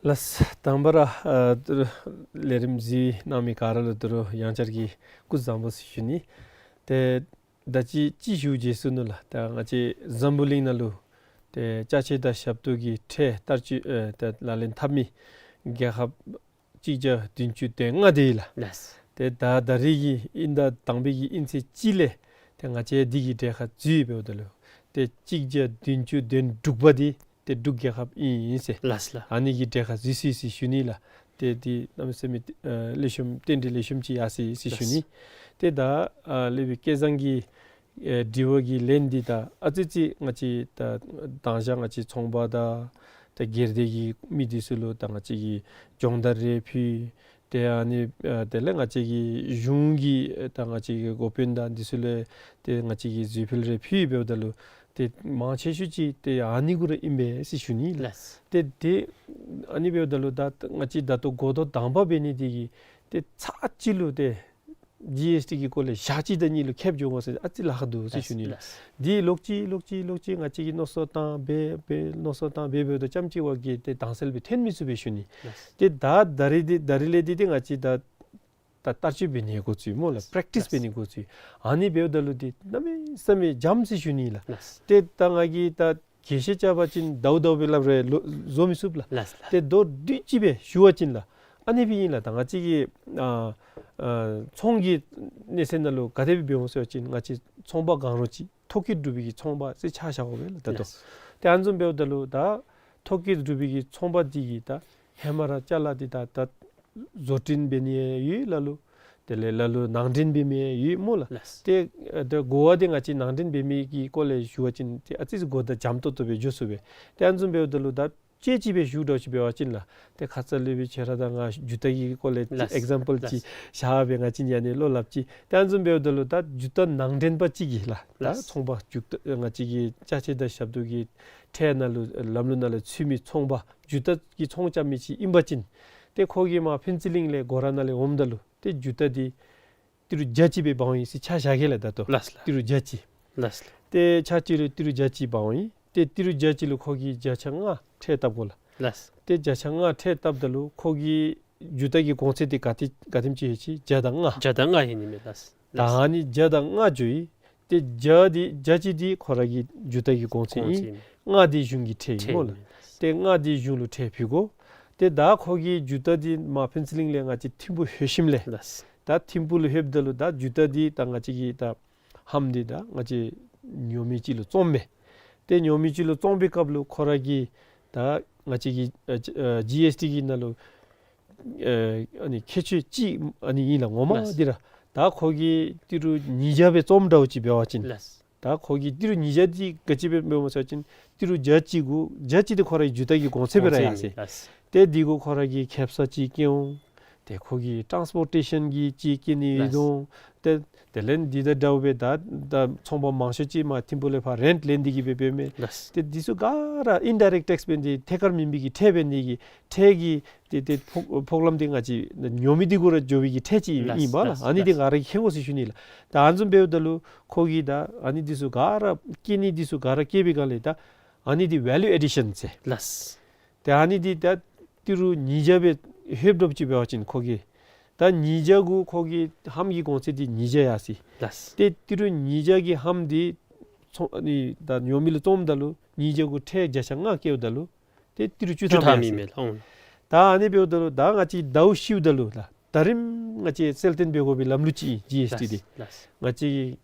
ལགས། དང་པ་ར་ཨ་ད་རུང་ལས་རིམ་གཟིགས་གནང་མི་ག་ར་ལུ་ད་རུང་ཡང་བསྐྱར་གྱི་སྐུ་གཟུགས་བཟང་པོ་ཟེར་ཞུ་ནི། ཏེ་ད་ཅི་ཅིག་ཞུ་རྗེས་སུ་ནུག་ལགས། ད་ང་བཅས་འཛམ་བུ་གླིང་ནང་ལུ་ཏེ་ཅ་ཆས་དང་ཞབས་ཏོག་གི་ཁྲལ་ལྟར་སྤྱོད་ཨེ་ཏེ་ལག་ལེན་འཐབ་མི་རྒྱལ་ཁབ་གཅིག་བརྒྱ་བདུན་ཅུ་དོན་ལྔ་དེ་ཡོད་ལགས། ལགས། ཏེ་ད་ད་རིས་ཀྱི་དབྱིན་ཟླ་དང་པའི་གི་དབྱིན་ཚེས་གཅིག་ལས་ཏེ་ང་བཅས་འདི་གི་གྲལ་ཁར་འཛུལ་འབདཝ་ད་ལུ་ཏེ་གཅིག་བརྒྱ་བདུན་ཅུ་དོན་དྲུག་པ་འདི་ཏེ་འབྲུག་རྒྱལ་ཁབ་ཨིན་ཟེར། ལགས་ལགས། ཨ་ནི་གི་གྲལ་ཁར་འཛུལ་སོ་ཡི་ཟེར་ཞུ་ནི་ལགས། ཏེ་འདི་གནམ་མེད་ས་མེད་ཨ་ལེགས་ཤོམ་རྟེན་འབྲེལ་ལེགས་ཤོམ་ཅིག་ཡར་སོ་ཡི་ཟེར་ཞུ་ནི། ལགས། ཏེ་ད་ཨ་ལས་སྦེ་སྐལ་བཟང་གི་ཨེ་དྲི་བ་གི་ལན་འདི་ད་ཨ་ཙི་ཙི་ང་བཅས་ད་དང་ཞག་ང་བཅས་ཚོང་པ་དང་ད་སྒེར་སྡེ་གི་མི་འདི་ཚུ་ལུ་ད་ང་བཅས་ཀྱིས་སྦྱོང་བརྡར་རེ་ཕུལ། ཏེ་ཨ་ནི་ཨ་དེ་ལས་ང་བཅས་ཀྱི་གཞུང་གི་ད་ང་བཅས་ཀྱི་འགོ་དཔོན་དང་འདི་ཚུ་ལུ་ཏེ་ང་བཅས་ཀྱིས་རྩིས་འཕུལ་རེ་ཕུལ་འབདཝ་ད་ལུ་ཏེ་མང་ཆེ་ཤོས་ཅིག་ཏེ་ཨ་ནི་གུ་ར་ཨིན་པས་ཟེར་ཞུ་ནི་ལགས། ལགས། ཏེ་ཏེ་ཨ་ནི་འབདཝ་ད་ལུ་ད་ང་བཅས་ད་ལྟོ་འགོ་ཐོག་དང་པ་འབད་ནི་འདི་གིས་ཏེ་ཚར་གཅིག་ལུ་ཏེ་ཇི་ཨེསི་ཊི་གི་སྐོར་ལས་ཞག་གཅིག་དང་གཉིས་ལུ་ཁེབས་འགྱོ་དགོ་ཟེར་ཨ་ཙི་ལཱ་ཁག་འདུག་ཟེར་ཞུ་ནི་ལགས། ལགས། འདི་ལོག་ཅི་ལོག་ཅི་ལོག་ཅི་ང་བཅས་ཀྱིས་མནོ་བསམ་བཏང་འབད་འབད་མནོ་བསམ་བཏང་འབད་འབདཝ་ད་ཙམ་ཅིག་བ་གིས་ཏེ་དྭངས་གསལ་སྦེ་ཐོན་མི་ཚུགས་པས་ཞུ་ནི། ལགས། ཏེ་ད་ད་རིས་འདི་ད་རིས་ལས་འདི་ཏེ་ང་བཅས་ད་ད་བསྟར་སྤྱོད་འབད་ནི་འགོ་བཙུགས་སྨོ་ལགས། ལགས། པེརེཀ་ཊིསི་འབད་ནི་འགོ་བཙུགས། ཨ་ནི་འབདཝ་ད་ལུ་འདི་གནམ་མེད་ས་མེད་འཇམ་ཟེར་ཞུ་ནི་ལགས། ལགས། ཏེ་ད་ང་གིས་ད་དགེ་བཤེས་རྐྱབ་པ་ཅིན་ཟླཝ་ཟླཝ་སྦེ་སླབ་རུང་ལོ་བཟོ་མི་ཚུགས་ལགས། ལགས་ལགས། ཏེ་མདོར་བསྡུས་ཅིག་སྦེ་ཞུ་བ་ཅིན་ལགས། ཨ་ནི་སྦེ་ཨིན་ལགས། ད་ང་བཅས་ཀྱི་ཨ་ཨ་ཚོང་གི་གནས་ཚད་ནང་ལུ་ག་དེ་སྦེ་འབད་འོང་ཟེར་བ་ཅིན་ང་བཅས་ཚོང་པ་གང་རུང་ཅིག་ཐོ་བཀོད་གྲུབ་པའི་གི་ཚོང་པ་ཟེར་ཆ་བཞག་དགོ་པས་ལགས་ད་ལྟོ། ལགས། ཏེ་ཨ་ནི་བཟུམ་འབདཝ་ད་ལུ་ད་ཐོ་བཀོད་གྲུབ་པའི་གི་ཚོང་པ་འདི་གིས་ད་ཧེ་མ་ར་ཅ་ལ་འདི་ད་ད་བཟོ་སྐྲུན་འབད་ནི་ཡོད་ལ་ལུ། དེ་ལས་ལ་ལུ་ནང་འདྲེན་འབད་མི་ཡོད་སྨོ་ལགས། ལགས། ཏེ་ཨ་ད་གོ་བ་འདི་ང་བཅས་ནང་འདྲེན་འབད་མི་གི་སྐོར་ལས་ཞུ་བ་ཅིན་ཏེ་ཨ་ཙི་ཙི་གོ་བརྡ་འཇམ་ཏོག་ཏོ་སྦེ་འགྱོ་ཚུགས་པས། ཏེ་ཨ་ནི་བཟུམ་འབདཝ་ད་ལུ་ད་དཔྱེ་ཅིག་སྦེ་ཞུ་འདྲཝ་ཅིག་འབད་བ་ཅིན་ལགས། ཏེ་ཁ་ཙ་ལས་སྦེ་ཁྱེད་ར་དང་ང་རྒྱུ་རྟ་གི་སྐོར་ལས་ལགས། ཨེག་ཛམ་པཱལ་ལགས། ཅིག་བཞག་སྦེ་ང་བཅས་ཡང་ནི་བློ་སླབ་ཅི། ཏེ་ཨ་ནི་བཟུམ་འབདཝ་ད་ལུ་ད་རྒྱུ་རྟ་ནང་འདྲེན་པ་ཅིག་གིས་ལགས། ད་ལགས། ཚོང་པ་རྒྱུ་རྟ་ང་བཅས་ཀྱི་ཅ་ཆས་དང་ཞབས་ཏོག་གི་ཁྲལ་ནང་ལུ་ལམ་ལུགས་ནང་ལུ་ཚུད་མི་ཚོང་པ་རྒྱུ་རྟ་གི་ཚོང་རྐྱབ་མི་ཅིག་ཨིན་པ་ཅིན་ཏེ་ཁོ་གིས་མར་ཕུན་ཚོགས་གླིང་ལས་སྒོ་ར་ནང་ལས་འོངམ་ད་ལུ་ཏེ་རྒྱུ་རྟ་འདི་ཏི་རུ་བརྒྱ་ཅིག་སྦེ་འབག་འོང་ཡི་ཟེར་ཆ་བཞག་གེ་ལགས་ད་ལྟོ། ལགས་ལགས། ཏི་རུ་བརྒྱ་ཅིག། ལགས་ལགས། ཏེ་ཆ་གཅིག་ལུ་ཏི་རུ་བརྒྱ་ཅིག་འབག་འོང་ཡི། ཏེ་ཏི་རུ་བརྒྱ་ཅིག་ལུ་ཁོ་གིས་བརྒྱ་ཆ་ལྔ་ཁྲལ་བཏབ་དགོ་ལགས། ལགས། ཏེ་བརྒྱ་ཆ་ལྔ་ཁྲལ་བཏབ་ད་ལུ་ཁོ་གི་རྒྱུ་རྟ་གི་གོང་ཚད་འདི་ག་དེ་ག་དེམ་ཅིག་ཡོད་ཅི། བརྒྱ་དང་ལྔ། བརྒྱ་དང་ལྔ་ཡོད་ནི་མས་ལགས། ད་ཨ་ནི་བརྒྱ་དང་ལྔ་འགྱོ་ཡི། ཏེ་བརྒྱ་འདི་བརྒྱ་ཅིག་འདི་ཁོ་ར་གི་རྒྱུ་རྟ་གི་གོང་ཚད་གོང་ཚད་ཨིན། ཨིན། ལྔ་འདི་གཞུང་གིས་ཁྲལ་ཨིན་སྨོ་ལགས། ཁྲལ་ཨིན། ཏེ་ལྔ་འདི་གཞུང་ལུ་ཁྲལ་ཕུལ་དགོ། ཏེ་ད་ཁོ་གིས་རྒྱུ་རྟ་འདི་མར་ཕུན་ཚོགས་གླིང་ལས་ང་བཅས་ཐིམ་ཕུག་ལྷོད་ཞིནམ་ལས་ལགས། ད་ཐིམ་ཕུག་ལུ་ལྷོདཔ་ད་ལུ་ད་རྒྱུ་རྟ་འདི་ད་ང་བཅས་ཀྱི་ད་ལྷམ་འདི་ད་ང་བཅས་ཉོ་མི་ཅིག་ལུ་བཙོངམ་མས། ཏེ་ཉོ་མི་ཅིག་ལུ་བཙོང་པའི་སྐབས་ལུ་ཁོ་ར་གིས་ད་ང་བཅས་ཀྱི་ཨ་ཨ་ཇི་ཨེསི་ཊི་གི་ནང་ལུ་ཨ་ཨ་ནི་ཁྱད་ཆོས་ཅིག་ཨ་ནི་ཨིན་ལགས། ངོ་མ་ལགས། འདི་ར་ད་ཁོ་གིས་ཏི་རུ་ཉིས་བརྒྱ་སྦེ་བཙོངམ་འདྲཝ་ཅིག་འབད་བ་ཅིན་ལགས། ད་ཁོ་གིས་ཏི་རུ་ཉིས་བརྒྱ་འདི་ག་ཅི་སྦེ་འབདཝ་སྨོ་ཟེར་བ་ཅིན་ཏི་རུ་བརྒྱ་ཅིག་གུ་བརྒྱ་ཅིག་འདི་ཁོ་རའི་རྒྱུ་རྟ་གི་གོང་ཚད་སྦེ་ར་ཡར་སོ་ཡི། གོང་ཚད་ཨིན། ལགས། ཏེ་འདི་གུ་ཁོ་ར་གིས་ཁེབ་ས་ཅིག་བཀལ་འོང་། ཏེ་ཁོ་གི་ཊཱནསི་པོར་ཊེ་ཤཱན་གྱི་ཅིག་བཀལ་ནི་ཡོད་དོ། ལགས། ཏེ་དེ་ལས་འདི་དང་འདྲཝ་སྦེ་ད་ད་ཚོང་པ་མང་ཤོས་ཅིག་མར་ཐིམ་ཕུག་ལས་ཕར་རེནཊ་ལེན་ཏེ་གི་སྦེ་འབད་མི། ལགས། ཏེ་འདི་ཚུ་ག་ར་ཨིན་ཌའི་རེཀཊ་ཊེགསི་འབད་ནི་འདི་ཐད་ཀར་མེན་པའི་གི་ཁྲལ་འབད་ནི་གི་ཁྲལ་གྱི་ཏེ་ཏེ་ཕོག་ཕོག་ལམ་འདི་ང་བཅས་ཉོ་མི་འདི་གུ་ར་འགྱོ་བའི་གི་ཁྲལ་ཅིག་ཨིན་ལགས། ཨིན་པས་ལགས། ལགས། ཨ་ནི་འདི་ལགས། ང་ར་གིས་མཁྱེན་དགོ་ཟེར་ཞུ་ནི་ལགས། ད་ཨ་ནི་བཟུམ་འབདཝ་ད་ལུ་ཁོ་གིས་ད་ཨ་ནི་འདི་ཚུ་ག་ར་བཀལ་ནི་འདི་ཚུ་ག་ར་བཀལ་བའི་སྒང་ལས་ད་ཨ་ནི་འདི་ཝེ་ལུ་ཨེ་ཌི་ཤཱན་ཟེར། ལགས། ཏེ་ཨ་ནི་འདི་ད་ཏི་རུ་ཉིས་བརྒྱ་སྦེ་ལྷོདཔ་འདྲཝ་ཅིག་འབད་བ་ཅིན་ཁོ་གིས་ད་ཉིས་བརྒྱ་གུ་ཁོ་གི་ལྷམ་གྱི་གོང་ཚད་འདི་ཉིས་བརྒྱ་ཡར་སོ་ཡི། ལགས། ཏེ་ཏི་རུ་ཉིས་བརྒྱ་གི་ལྷམ་འདི་ཚོང་ཨ་ནི་ད་ཉོ་མི་ལུ་བཙོངམ་ད་ལུ་ཉིས་བརྒྱ་གུ་ཁྲལ་བརྒྱ་ཆ་ལྔ་བཀལཝ་ད་ལུ་ཏེ་ཏི་རུ་བཅུ་ཐམ་ཡར་སོ་ཡི། ཨོང་། ད་ཨ་ནི་འབདཝ་ད་ལུ་ད་ང་བཅས་ཟླཝ་བཞིཝ་ད་ལུ་ད་ད་རིམ་ང་བཅས་གསལ་སྟོན་འབད་དགོ་པའི་ལམ་ལུགས་ཅིག་ཨིན་ཇི་ཨེསི་ཊི་འདི། ལགས། ལགས། ང་བཅས་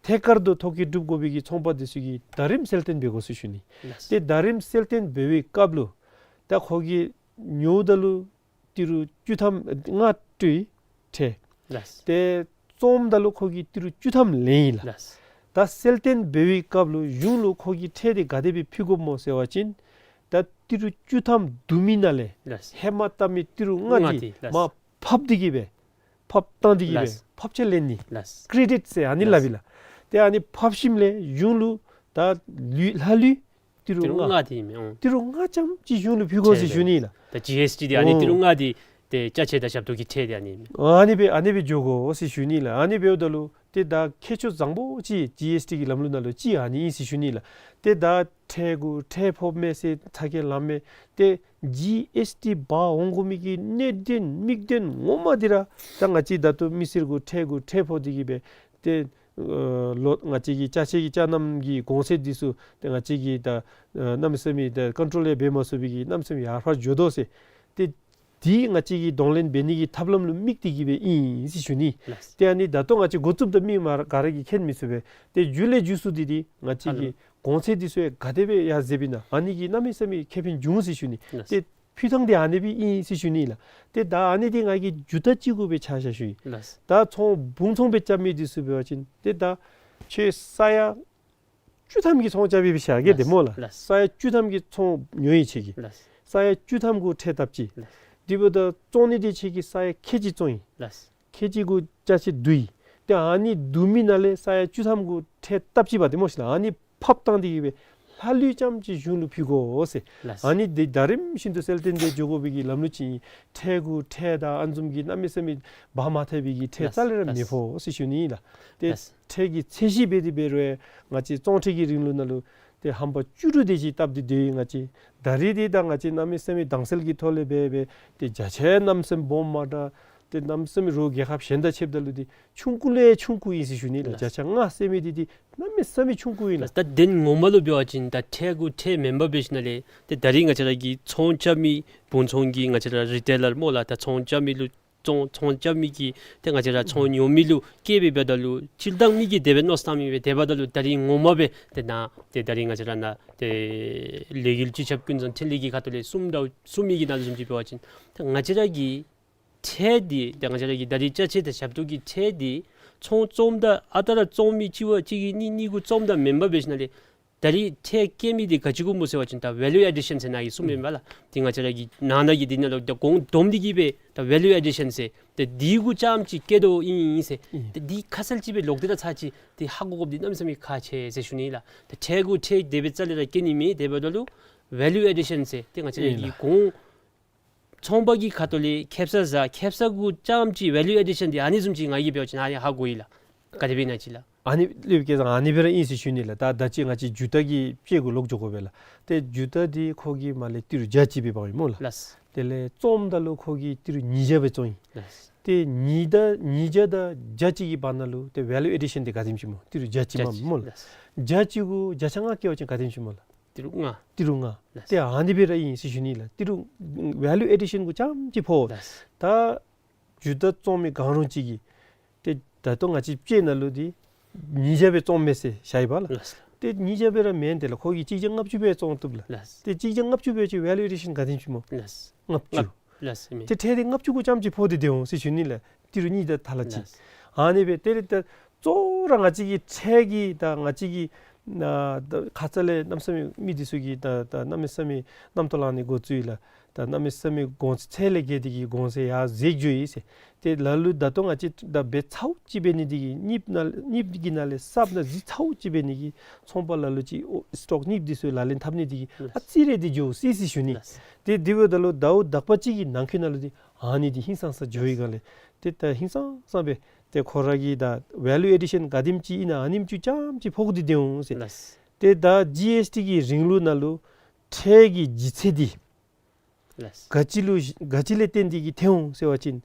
ཐད་ཀར་དུ་ཐོ་བཀོད་གྲུབ་དགོ་པའི་གི་ཚོང་པ་འདི་ཚུ་གིས་ད་རིམ་གསལ་སྟོན་འབད་དགོ་ཟེར་ཞུ་ནི། ལགས། ཏེ་ད་རིམ་གསལ་སྟོན་འབད་བའི་སྐབས་ལུ་ད་ཁོ་གིས་ཉོཝ་ད་ལུ་ཏི་རུ་བཅུ་ཐམ་ལྔ་སྤྲོད་ཡི་ཁྲལ། ལགས། ཏེ་བཙོངམ་ད་ལུ་ཁོ་གིས་ཏི་རུ་བཅུ་ཐམ་ལེན་ཡི་ལགས། ལགས། ད་གསལ་སྟོན་འབད་བའི་སྐབས་ལུ་གཞུང་ལུ་ཁོ་གིས་ཁྲལ་འདི་ག་དེ་སྦེ་ཕུལ་དགོཔ་སྨོ་ཟེར་བ་ཅིན་ད་ཏི་རུ་བཅུ་ཐམ་བསྡུ་མི་ནང་ལས་ལགས། ཧེ་མ་བཏབ་མི་ཏི་རུ་ལྔ་ལྔ་འདི་འདི་ལགས། མར་ཕབ་སྟེ་གི་སྦེ་ཕབ་བཏང་སྟེ་གི་སྦེ། ལགས། ཕབ་ཆ་ལེན་ནི། ལགས། ཀེ་རེ་ཌིཊ་ཟེར་ཨ་ནི་ལགས། སླབ་ཨིན་ལགས། ཏེ་ཨ་ནི་ཕབ་ཞིནམ་ལས་གཞུང་ལུ་ད་ལུས་ལྷག་ལུས་ཏི་རུ་ཏི་རུ་ལྔ། ལྔ་འདི་ཨིན་མས། ཨོང་། ཏི་རུ་ལྔ་ཙམ་ཅིག་གཞུང་ལུ་ཕུལ་དགོ་ཟེར་ཞུ་ནི་ལགས། ད་ཇི་ཨེསི་ཊི་འདི་ཨ་ནི་ཨོང་། ཏི་རུ་ལྔ་འདི་ཏེ་ཅ་ཆས་དང་ཞབས་ཏོག་གི་ཁྲལ་འདི་ཨ་ནི་ཨིན་མས། ཨ་ནི་སྦེ་ཨ་ནི་སྦེ་འགྱོ་དགོ་ཟེར་ཞུ་ནི་ལགས། ཨ་ནི་འབདཝ་ད་ལུ་ཏེ་ད་ཁྱད་ཆོས་བཟང་པོ་ཅིག་ཇི་ཨེསི་ཊི་གི་ལམ་ལུགས་ནང་ལུ་ཅིག་ཨ་ནི་ཨིན་ཟེར་ཞུ་ནི་ལགས། ཏེ་ད་ཁྲལ་གུ་ཁྲལ་ཕོགཔ་མས་ཟེར་ཚ་གྱང་ལངམ་མས། ཏེ་ཇི་ཨེསི་ཊི་འབག་འོང་དགོ་མི་གི་གནད་དོན་དམིགས་དོན་ངོ་མ་འདི་ར་ད་ང་བཅས་ད་ལྟོ་མི་སེར་གུ་ཁྲལ་གུ་ཁྲལ་ཕོག་སྟེ་གི་སྦེ་ཏེ་ཨ་ལོ་ང་བཅས་ཀྱི་ཅ་ཆས་ཀྱི་ཅ་རྣམ་གྱི་གོང་ཚད་འདི་ཚུ་ཏེ་ང་བཅས་ཀྱིས་ད་ཨ་གནམ་མེད་ས་མེད་ད་ཀོན་ཊོལ་ཡང་འབད་མ་ཚུགས་པའི་གི་གནམ་མེད་ས་མེད་ཡར་འཕར་འགྱོ་དོ་ཟེར། ཏེ་འདི་ང་བཅས་ཀྱིས་གདོང་ལེན་འབད་ནི་གི་ཐབས་ལམ་ལུ་དམིགས་ཏེ་གི་སྦེ་ཨིན་ཟེར་ཞུ་ནི། ལགས། ཏེ་ཨ་ནི་ད་ལྟོ་ང་བཅས་འགོ་བཙུགསཔ་ད་མི་མ་ག་ར་གིས་མཁྱེན་མི་ཚུགས་པས། ཏེ་མཇུག་ལས་མཇུག་སུ་འདི་འདི་ང་བཅས་ཀྱི་ཨ་ལོ། གོང་ཚད་འདི་ཚུ་ཡང་ག་དེ་སྦེ་ཡར་འཛེགས་པས་ན་ཨ་ནི་གིས་གནམ་མེད་ས་མེད་ཁེ་ཕན་འབྱུང་ཟེར་ཞུ་ནི། ལགས། ཏེ་ཕུལ་ཐངས་འདི་ཨ་ནི་སྦེ་ཨིན་ཟེར་ཞུ་ནི་ལགས། ཏེ་ད་ཨ་ནི་འདི་ང་གིས་མཇུག་ད་ཅིག་གུ་སྦེ་ཆ་བཞག་ཞུ་ཡི། ལགས། ད་ཚོང་སྦུང་ཚོང་སྦེ་རྐྱབ་མི་འདི་ཚུ་འབད་བ་ཅིན་ཏེ་ད་ཁྱོད་ས་ཡ་བཅུ་ཐམ་གྱི་ཚོང་རྐྱབ་ཡི་སྦེ་བཞག་གེ། ཏེ་སྨོ་ལགས། ལགས། ས་ཡ་བཅུ་ཐམ་གྱི་ཚོང་ཉོ་ཡི་ཁྱོད་ཀྱིས། ལགས། ས་ཡ་བཅུ་ཐམ་གུ་ཁྲལ་བཏབ་ཅི། ལགས། དེ་འབདཝ་ད་བཙོང་ནི་འདི་ཁྱོད་ཀྱིས་ས་ཡ་ཁལ་གཅིག་བཙོང་ཡི། ལགས། ཁལ་གཅིག་གུ་ཅ་ཆས་བསྡུ་ཡི། ཏེ་ཨ་ནི་བསྡུ་མི་ནང་ལས་ས་ཡ་བཅུ་ཐམ་གུ་ཁྲལ་བཏབ་ཅི་པ་ཏེ་སྨོ་ཤིག་ལགས། ཨ་ནི་ཕབ་བཏང་སྟེ་གི་སྦེ་ལྷག་ལུས་ཙམ་ཅིག་གཞུང་ལུ་ཕུལ་དགོ་ཟེར། ལགས། ཨ་ནི་འདི་ད་རིམ་བཞིན་དུ་གསལ་སྟོན་འདི་འགྱོ་དགོ་པའི་གི་ལམ་ལུགས་ཅིག་ཨིན། ཁྲལ་གུ་ཁྲལ་དང་ཨ་ནི་བཟུམ་གྱི་གནམ་མེད་ས་མེད་འབག་མ་ཐེག་པའི་གི་ཁྲལ་ལགས། རྩ་ལས་ར་ལགས། མི་ཕོག་ཟེར་ཞུ་ནི་ལགས། ཏེ་ལགས། ཁྲལ་གྱི་ཚད་གཞི་འབད་དེ་འབད་རུང་ང་བཅས་བཙོང་ཁྲལ་གྱི་རིང་ལུགས་ནང་ལུ་ཏེ་ཧམ་པ་བཅུ་དྲུག་དེ་ཅིག་བཏབ་སྟེ་སྡོད་ཡི་ང་བཅས། ད་རིས་འདི་ད་ང་བཅས་གནམ་མེད་ས་མེད་དྭངས་གསལ་གྱི་ཐོག་ལས་འབད་འབད་ཏེ་བརྒྱ་ཆ་གནམ་མེད་ས་མེད་སྦོམ་མ་དྲགས། ཏེ་གནམ་མེད་ས་མེད་རོགས་རྒྱལ་ཁབ་གཞན་དང་ཕྱདཔ་ད་ལུ་འདི་ཆུང་ཀུ་ལས་ཆུང་ཀུ་ཨིན་ཟེར་ཞུ་ནི་ལགས། ལགས། བརྒྱ་ཆ་ལྔ་ཟེར་མི་འདི་འདི་གནམ་མེད་ས་མེད་ཆུང་ཀུ་ཨིན་ལགས། ད་དོན་ངོ་མ་ལུ་འབད་བ་ཅིན་ད་ཁྲལ་གུ་ཁྲལ་མེན་པར་འབད་ཞིནམ་ལས་ཏེ་ད་རིས་ང་བཅས་ར་གི་ཚོང་རྐྱབ་མི་སྦུང་ཚོང་གི་ང་བཅས་ར་རི་ཊེ་ལར་སྨོ་ལགས། ད་ཚོང་རྐྱབ་མི་ལུ་ཚོང་ཚོང་རྐྱབ་མི་གིས་ཏེ་ང་བཅས་ར་ཚོང་ཉོ་མི་ལུ་བཀལ་སྦེ་འབདཝ་ད་ལུ་སྤྱིར་བཏང་མི་གིས་དེ་སྦེ་མནོ་བསམ་བཏང་མི་སྦེ་དེ་འབདཝ་ད་ལུ་ད་རིས་ངོ་མ་སྦེ་ཏེ་ནཱ་ཏེ་ད་རིས་ང་བཅས་ར་ནཱ་ཏེ་ལས་འགུལ་སྤྱི་ཁྱབ་ཀུན་བཟང་འཕྲིན་ལས་ཀྱི་ཁ་ཐུག་ལས་གསུངམ་ད་གསུང་མི་གི་ནང་ལུ་བཟུམ་ཅིག་འབད་བ་ཅིན་ཏེ་ང་བཅས་ར་གི་ཁྲལ་འདི་ཏེ་ང་བཅས་ར་གི་ད་རིས་ཅ་ཆས་དང་ཞབས་ཏོག་གི་ཁྲལ་འདི་ཚོང་བཙོངམ་ད་ཨ་རྟག་ར་བཙོང་མི་གཅིག་བ་གཅིག་གིས་གཉིས་གཉིས་གུ་བཙོངམ་ད་མེན་པར་འབད་ཞིནམ་ལས་ད་རིས་ཁྲལ་བཀལ་མི་འདི་ག་ཅི་གུ་སྨོ་ཟེར་བ་ཅིན་ད་ཝེ་ལུ་ཨེ་ཌི་ཤཱན་ཟེར་ནཱ་གིས་གསུངམ་ཨིན་པས་ལགས། ཏེ་ང་བཅས་ར་གི་ནང་ན་གི་འདི་ནང་ལུ་ད་གོང་བསྡོམས་ཏེ་གི་སྦེ་ད་ཝེ་ལུ་ཨེ་ཌི་ཤཱན་ཟེར་ཏེ་འདི་གུ་རྐྱངམ་ཅིག་བཀལ་དོ་ཨིན་ཟེར། ཨིན། ཏེ་འདི་ཁ་གསལ་ཅིག་སྦེ་ལོག་སྟེ་ར་ཚར་ཅིག་ཏེ་ཧ་གོ་དགོཔ་འདི་གནམ་མེད་ས་མེད་ཁག་ཆེ་ཟེར་ཞུ་ནི་ལགས། ད་ཁྲལ་གུ་ཁྲལ་དེ་སྦེ་རྩ་ལས་ར་བཀལ་ནི་མེད། དེ་འབདཝ་ད་ལུ་ཝེ་ལུ་ཨེ་ཌི་ཤཱན་ཟེར་ཏེ་ང་བཅས་ར་གི་ཨིན་ལགས། གོང་ཚོང་པ་གི་ཁ་ཐུག་ལས་ཁེ་སང་བཟའ་ཁེ་སང་གུ་རྐྱངམ་ཅིག་ཝེ་ལུ་ཨེ་ཌི་ཤཱན་འདི་ཨ་ནི་བཟུམ་ཅིག་ང་གིས་འབད་བ་ཅིན་ཨ་ནི་ཧ་གོ་ཡི་ལགས། ག་དེ་སྦེ་ཨིན་ན་ཅིག་ལགས། ཨ་ནི་ལུ་སྐལ་བཟང་ཨ་ནི་སྦེ་ར་ཨིན་ཟེར་ཞུ་ནི་ལགས། ད་ད་ཅི་ང་བཅས་མཇུག་མཐའ་གི་དཔྱད་གུ་ལོག་འགྱོ་དགོ་པས་ལགས། ཏེ་མཇུག་མཐའ་འདི་ཁོ་གིས་མར་ལས་ཏི་རུ་བརྒྱ་གཅིག་སྦེ་འབག་ཡི་སྨོ་ལགས། ལགས། དེ་ལས་བཙོངམ་ད་ལུ་ཁོ་གིས་ཏི་རུ་ཉིས་བརྒྱ་སྦེ་བཙོང་ཡི། ལགས། ཏེ་ཉིས་བརྒྱ་ཉིས་བརྒྱ་དང་བརྒྱ་གཅིག་གི་བར་ན་ལུ་ཏེ་ཝེ་ལུ་ཨེ་ཌི་ཤཱན་འདི་ག་དེམ་ཅིག་སྨོ། ཏི་རུ་བརྒྱ་གཅིག་མམ་སྨོ་ལགས། ལགས། བརྒྱ་གཅིག་གུ་བརྒྱ་ཆ་ལྔ་བཀལ་བ་ཅིན་ག་དེམ་ཅིག་སྨོ་ལགས། ཏི་རུ་ལྔ། ཏི་རུ་ལྔ། ལགས། ཏེ་ཨ་ནི་སྦེ་ར་ཨིན་ཟེར་ཞུ་ནི་ལགས། ཏི་རུ་ཝེ་ལུ་ཨེ་ཌི་ཤཱན་གུ་རྐྱངམ་ཅིག་ཕོག། ལགས། ད་མཇུག་མཐའ་བཙོང་མི་གང་རུང་ཅིག་གིས་ཏེ་ད་ལྟོ་ང་བཅས་དཔྱད་ནང་ལུ་འདི་ཉིས་བརྒྱ་སྦེ་བཙོངམ་མས་ཟེར་བཞག་ཡི་པ་ལགས། ལགས། ཏེ་ཉིས་བརྒྱ་སྦེ་ར་མེན། དེ་ལས་ཁོ་གིས་གཅིག་བརྒྱ་ལྔ་བཅུ་སྦེ་བཙོང་བཏུབ་ལགས། ལགས། ཏེ་གཅིག་བརྒྱ་ལྔ་བཅུ་སྦེ་ཅིན་ཝེ་ལུ་ཨེ་ཌི་ཤཱན་ག་དེམ་ཅིག་སྨོ། ལགས། ལྔ་བཅུ། ལགས། ལགས་སེ་མེན། ཏེ་ཁྲལ་འདི་ལྔ་བཅུ་གུ་རྐྱངམ་ཅིག་ཕོག་སྟེ་སྡོད་འོང་ཟེར་ཞུ་ནི་ལགས། ཏི་རུ་གཉིས་དང་ཐ་ལ་གཅིག། ལགས། ཨ་ནི་སྦེ་དེ་ལས་ད་གཙོ་བོ་ར་ང་བཅས་ཀྱི་ཁྲལ་གྱི་ད་ང་བཅས་ཀྱི་ན་ད་ཁ་ཙ་ལས་གནམ་མེད་ས་མེད་མི་འདི་ཚུ་གིས་ད་ད་གནམ་མེད་ས་མེད་རྣམ་རྟོག་ལང་ནི་འགོ་བཙུགས་ཡི་ལགས། ད་གནམ་མེད་ས་མེད་གོང་ཚད་ལས་བརྒལ་ཏེ་གི་གོང་ཚད་ཡར་འཛེགས་འགྱོ་ཡི་ཟེར། ཏེ་ལ་ལུ་ད་ལྟོ་ང་བཅས་ད་འབད་ཚརཝ་ཅིག་འབད་ནི་འདི་གིས་གཉིསཔ་ནང་གཉིསཔ་གི་ནང་ལས་གསརཔ་ནང་འཛུལ་ཚརཝ་ཅིག་འབད་ནི་གིས་ཚོང་པ་ལ་ལུ་ཅིག་ཨོ་སི་ཊོཀ་གཉིསཔ་འདི་ཚུ་ལག་ལེན་འཐབ་ནི་འདི་གིས་ལགས། ཨ་ཙི་རེ་འདི་འགྱོ་སི་སི་ཞུ་ནི། ལགས། ཏེ་དེ་འབདཝ་ད་ལུ་ཟླཝ་དག་པ་ཅིག་གི་ནང་འཁོད་ནང་ལུ་འདི་ཨ་ནི་འདི་ཧིང་སངས་ས་འགྱོ་ཡི་ག་ལས། ཏེ་ད་ཧིང་སངས་ས་སྦེ་ཏེ་ཁོ་ར་གི་ད་ཝེ་ལུ་ཨེ་ཌི་ཤཱན་ག་དེམ་ཅིག་ཨིན་ན་ཨ་ནེམ་ཅིག་རྐྱངམ་ཅིག་ཕོག་སྟེ་སྡོད་འོང་ཟེར། ལགས། ཏེ་ད་ཇི་ཨེསི་ཊི་གི་རིང་ལུགས་ནང་ལུ་ཁྲལ་གྱི་ལྗིད་ཚད་འདི་ལགས། ག་ཅི་ལུ་ག་ཅི་ལས་བརྟེན་ཏེ་གི་ཐོན་འོང་ཟེར་བ་ཅིན་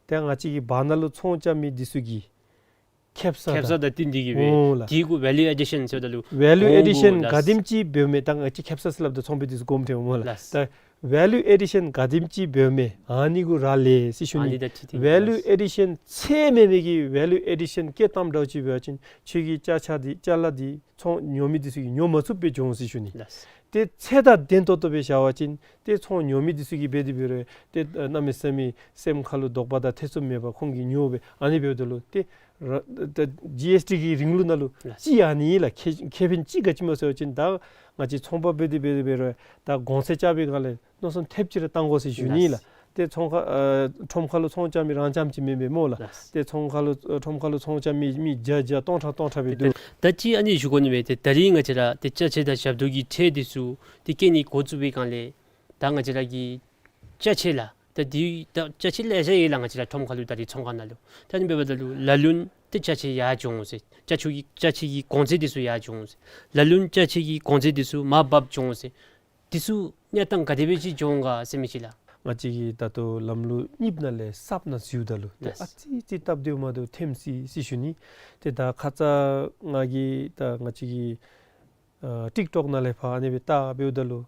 ཏེ་ང་བཅས་ཀྱི་བར་ན་ལུ་ཚོང་རྐྱབ་མི་འདི་ཚུ་གི་ཁེབ་ས་ཁེབ་ས་དང་དང་བསྟུན་ཏེ་གི་འོང་ལགས། སྦེ་དེ་གུ་ཝེ་ལུ་ཨེ་ཌི་ཤཱན་ཟེརཝ་ད་ལུ་ཝེ་ལུ་ཨེ་ཌི་ཤཱན་གོང་གུ་ག་དེམ་ཅིག་འབདཝ་མས། ད་ང་བཅས་ཁེབ་ས་ཟེར་སླབ་ད་ཚོང་པ་འདི་ཚུ་དགོངསམ་ཁྲེལ་འོང་སྨོ་ལགས། ལགས། ད་ཝེ་ལུ་ཨེ་ཌི་ཤཱན་ག་དེམ་ཅིག་འབདཝ་མས་ཨ་ནི་གུ་རག་ལས་ཟེར་ཞུ་ནི། ཨ་ནི་ད་ཅི་ཏེ་ཝེ་ལུ་ཨེ་ཌི་ཤཱན་ཚད་མེད་མི་གི་ཝེ་ལུ་ཨེ་ཌི་ཤཱན་སྐྱེད་བཏངམ་འདྲཝ་ཅིག་འབད་བ་ཅིན་ཁྱོད་ཀྱི་ཅ་ཆས་འདི་ཅ་ལ་འདི་ཚོང་ཉོ་མི་འདི་ཚུ་གིས་ཉོ་མ་ཚུགསཔ་སྦེ་འགྱོ་འོང་ཟེར་ཞུ་ནི། ལགས། ཏེ་ཚད་དང་ལྡན་ཏོག་ཏོ་སྦེ་བཞག་པ་ཅིན་ཏེ་ཚོང་ཉོ་མི་འདི་ཚུ་གིས་འབད་དེ་འབད་རུང་ཏེ་གནམ་མེད་ས་མེད་སེམས་ཁ་ལུ་དོགས་པ་དང་ཐེ་ཚོམ་མེད་པར་ཁོང་གིས་ཉོ་སྦེ་ཨ་ནི་འབདཝ་ད་ལུ་ཏེ་ར་ད་ཇི་ཨེསི་ཊི་གི་རིང་ལུགས་ནང་ལུ་ལགས། ཅིག་ཨ་ནི་ལགས། ཁེ་ཁེ་ཕན་ཅིག་ག་ཅི་སྨོ་ཟེར་བ་ཅིན་ད་ང་བཅས་ཚོང་པ་འབད་དེ་འབད་དེ་འབད་རུང་ད་གོང་ཚད་རྐྱབ་པའི་སྒང་ལས་མནོ་བསམ་ཐེབས་ཅིག་ར་བཏང་དགོ་ཟེར་ཞུ་ནི་ལགས། ལགས། ཏེ་ཚོང་ཁང་ཨ་ཁྲོམ་ཁ་ལུ་ཚོང་རྐྱབ་མི་རང་རྐྱངམ་ཅིག་མེན་པས་སྨོ་ལགས། ལགས། ཏེ་ཚོང་ཁ་ལུ་ཨ་ཁྲོམ་ཁ་ལུ་ཚོང་རྐྱབ་མི་མི་བརྒྱ་བརྒྱ་སྟོང་ཕྲག་སྟོང་ཕྲག་སྦེ་འདུག། ད་ཅི་ཨ་ནི་ཞུ་དགོ་ནི་མས། ཏེ་ད་རིས་ང་བཅས་ར་ཏེ་ཅ་ཆས་དང་ཞབས་ཏོག་གི་ཁྲལ་འདི་ཚུ་ཏེ་བཀལ་ནི་འགོ་བཙུགས་པའི་སྒང་ལས་ད་ང་བཅས་ར་གི་ཅ་ཆས་ལགས། ད་འདི་ད་ཅ་ཆས་ལེ་ཤ་ཡོད་ལགས། ང་བཅས་ར་ཁྲོམ་ཁ་ལུ་ད་རིས་ཚོང་ཁང་ནང་ལུ་ད་ཨ་ནི་འབདཝ་ད་ལུ་ལ་ལུ་ན་ཏེ་ཅ་ཆས་ཡར་འགྱོ་འོང་ཟེར། ཅ་ཆས་ཀྱི་ཅ་ཆས་ཀྱི་གོང་ཚད་འདི་ཚུ་ཡར་འགྱོ་འོང་ཟེར། ལ་ལུ་ན་ཅ་ཆས་ཀྱི་གོང་ཚད་འདི་ཚུ་མར་བབས་འགྱོ་འོང་ཟེར། འདི་ཚུ་གནས་སྟངས་ག་དེ་སྦེ་ཅིག་འགྱོ་འོང་ག་ཟེར་མི་ཅིག་ལགས། ང་བཅས་ཀྱིས་ད་ལྟོ་ལམ་ལུགས་གཉིསཔ་ནང་ལས་གསརཔ་ནང་འཛུལཝ་ད་ལུ་ཏེ་ལགས། ཨ་ཙི་ཙི་སྟབས་བདེཝ་མ་བདེཝ་ཐོནམ་ཅིག་ཟེར་ཞུ་ནི། ཏེ་ད་ཁ་ཙ་ང་གིས་ད་ང་བཅས་ཀྱི་ཨ་ཊིཀ་ཊོཀ་ནང་ལས་ཕར་ཨ་ནི་སྦེ་བལྟ་འབདཝ་ད་ལུ་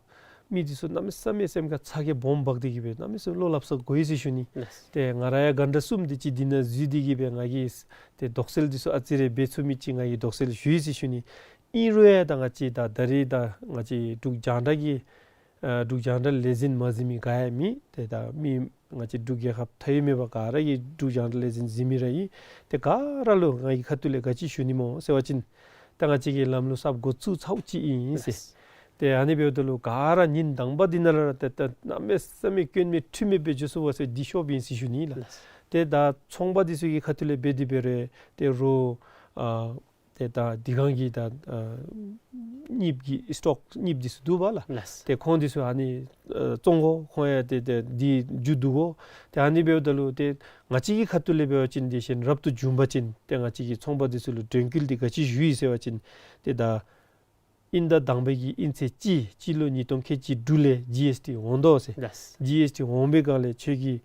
མི་འདི་ཚུ་གནམ་མེད་ས་མེད་སེམས་ཁར་ཚ་གྱང་སྦོམ་འབག་སྟེ་གི་སྦེ་གནམ་མེད་ས་མེད་བློ་སླབ་ས་གོ་ཡི་ཟེར་ཞུ་ནི། ལགས། ཏེ་ང་ར་ཡང་གཱན་ཊ་གསུམ་དེ་ཅིག་འདི་ནང་འཛུལ་ཏེ་གི་སྦེ་ང་གིས་ཏེ་དོགས་སེལ་འདི་ཚུ་ཨ་ཙི་རེ་འབད་ཚུགས་མི་ཅིག་ང་གིས་དོགས་སེལ་ཞུ་ཡི་ཟེར་ཞུ་ནི། ཨིན་རུང་ཡང་ད་ང་བཅས་ད་ད་རིས་ད་ང་བཅས་འབྲུག་རྒྱང་བསྒྲགས་ཀྱི་ཨ་འབྲུག་རྒྱང་བསྒྲགས་ལས་འཛིན་མ་འཛུལ་མི་ག་ཡང་མེད། ཏེ་ད་མི་ང་བཅས་འབྲུག་རྒྱལ་ཁབ་མཐའ་དབུས་མེད་པར་ག་ར་གིས་འབྲུག་རྒྱང་བསྒྲགས་ལས་འཛིན་འཛུལ་མི་ར་ཨིན། ཏེ་ག་ར་ལུ་ང་གི་ཁ་ཐུག་ལས་ག་ཅི་ཞུ་ནི་སྨོ་ཟེར་བ་ཅིན་ད་ང་བཅས་ཀྱིས་ལམ་ལུགས་གསརཔ་འགོ་བཙུགས་ཚརཝ་ཅིག་ཨིན་ཟེར། ལགས། ཏེ་ཨ་ནི་འབདཝ་ད་ལུ་ག་ར་ཉིནམ་དང་པ་འདི་ནང་ལུ་ར་ཏེ་ད་གནམ་མེད་ས་མེད་སྐྱོན་མེད་འཁྲུལ་མེད་སྦེ་འགྱོ་ཚུགས་པས་ཟེར་འདི་ཤོབ་ཨིན་ཟེར་ཞུ་ནི་ལགས། ལགས། ཏེ་ད་ཚོང་པ་འདི་ཚུ་གི་ཁ་ཐུག་ལས་འབད་དེ་འབད་རུང་ཏེ་རོགས་ཨ་ཏེ་ད་འདི་སྒང་གི་ད་ཨ་གཉིསཔ་གི་སི་ཊོཀ་གཉིསཔ་འདི་ཚུ་འདུག་པ་ལགས། ལགས། ཏེ་ཁོང་འདི་ཚུ་ཨ་ནི་ཨ་བཙོང་དགོ། ཁོང་ཡང་ཏེ་ཏེ་འདི་མཇུག་བསྡུ་དགོ། ཏེ་ཨ་ནི་འབདཝ་ད་ལུ་ཏེ་ང་བཅས་ཀྱི་ཁ་ཐུག་ལས་འབད་བ་ཅིན་དེ་བཞིན་རབ་ཏུ་བྱུང་པ་ཅིན་ཏེ་ང་བཅས་ཀྱིས་ཚོང་པ་འདི་ཚུ་ལུ་དྲན་སྐུལ་འདི་ག་ཅི་ཞུ་ཡི་ཟེར་བ་ཅིན་ཏེ་ད་དབྱིན་ཟླ་དང་པའི་གི་དབྱིན་ཚེས་གཅིག་སྤྱི་ལོ་ཉིས་སྟོང་ཁལ་གཅིག་དྲུག་ལས་ཇི་ཨེསི་ཊི་འོང་དོ་ཟེར། ལགས། ཇི་ཨེསི་ཊི་འོང་པའི་སྒང་ལས་ཁྱོད་ཀྱི་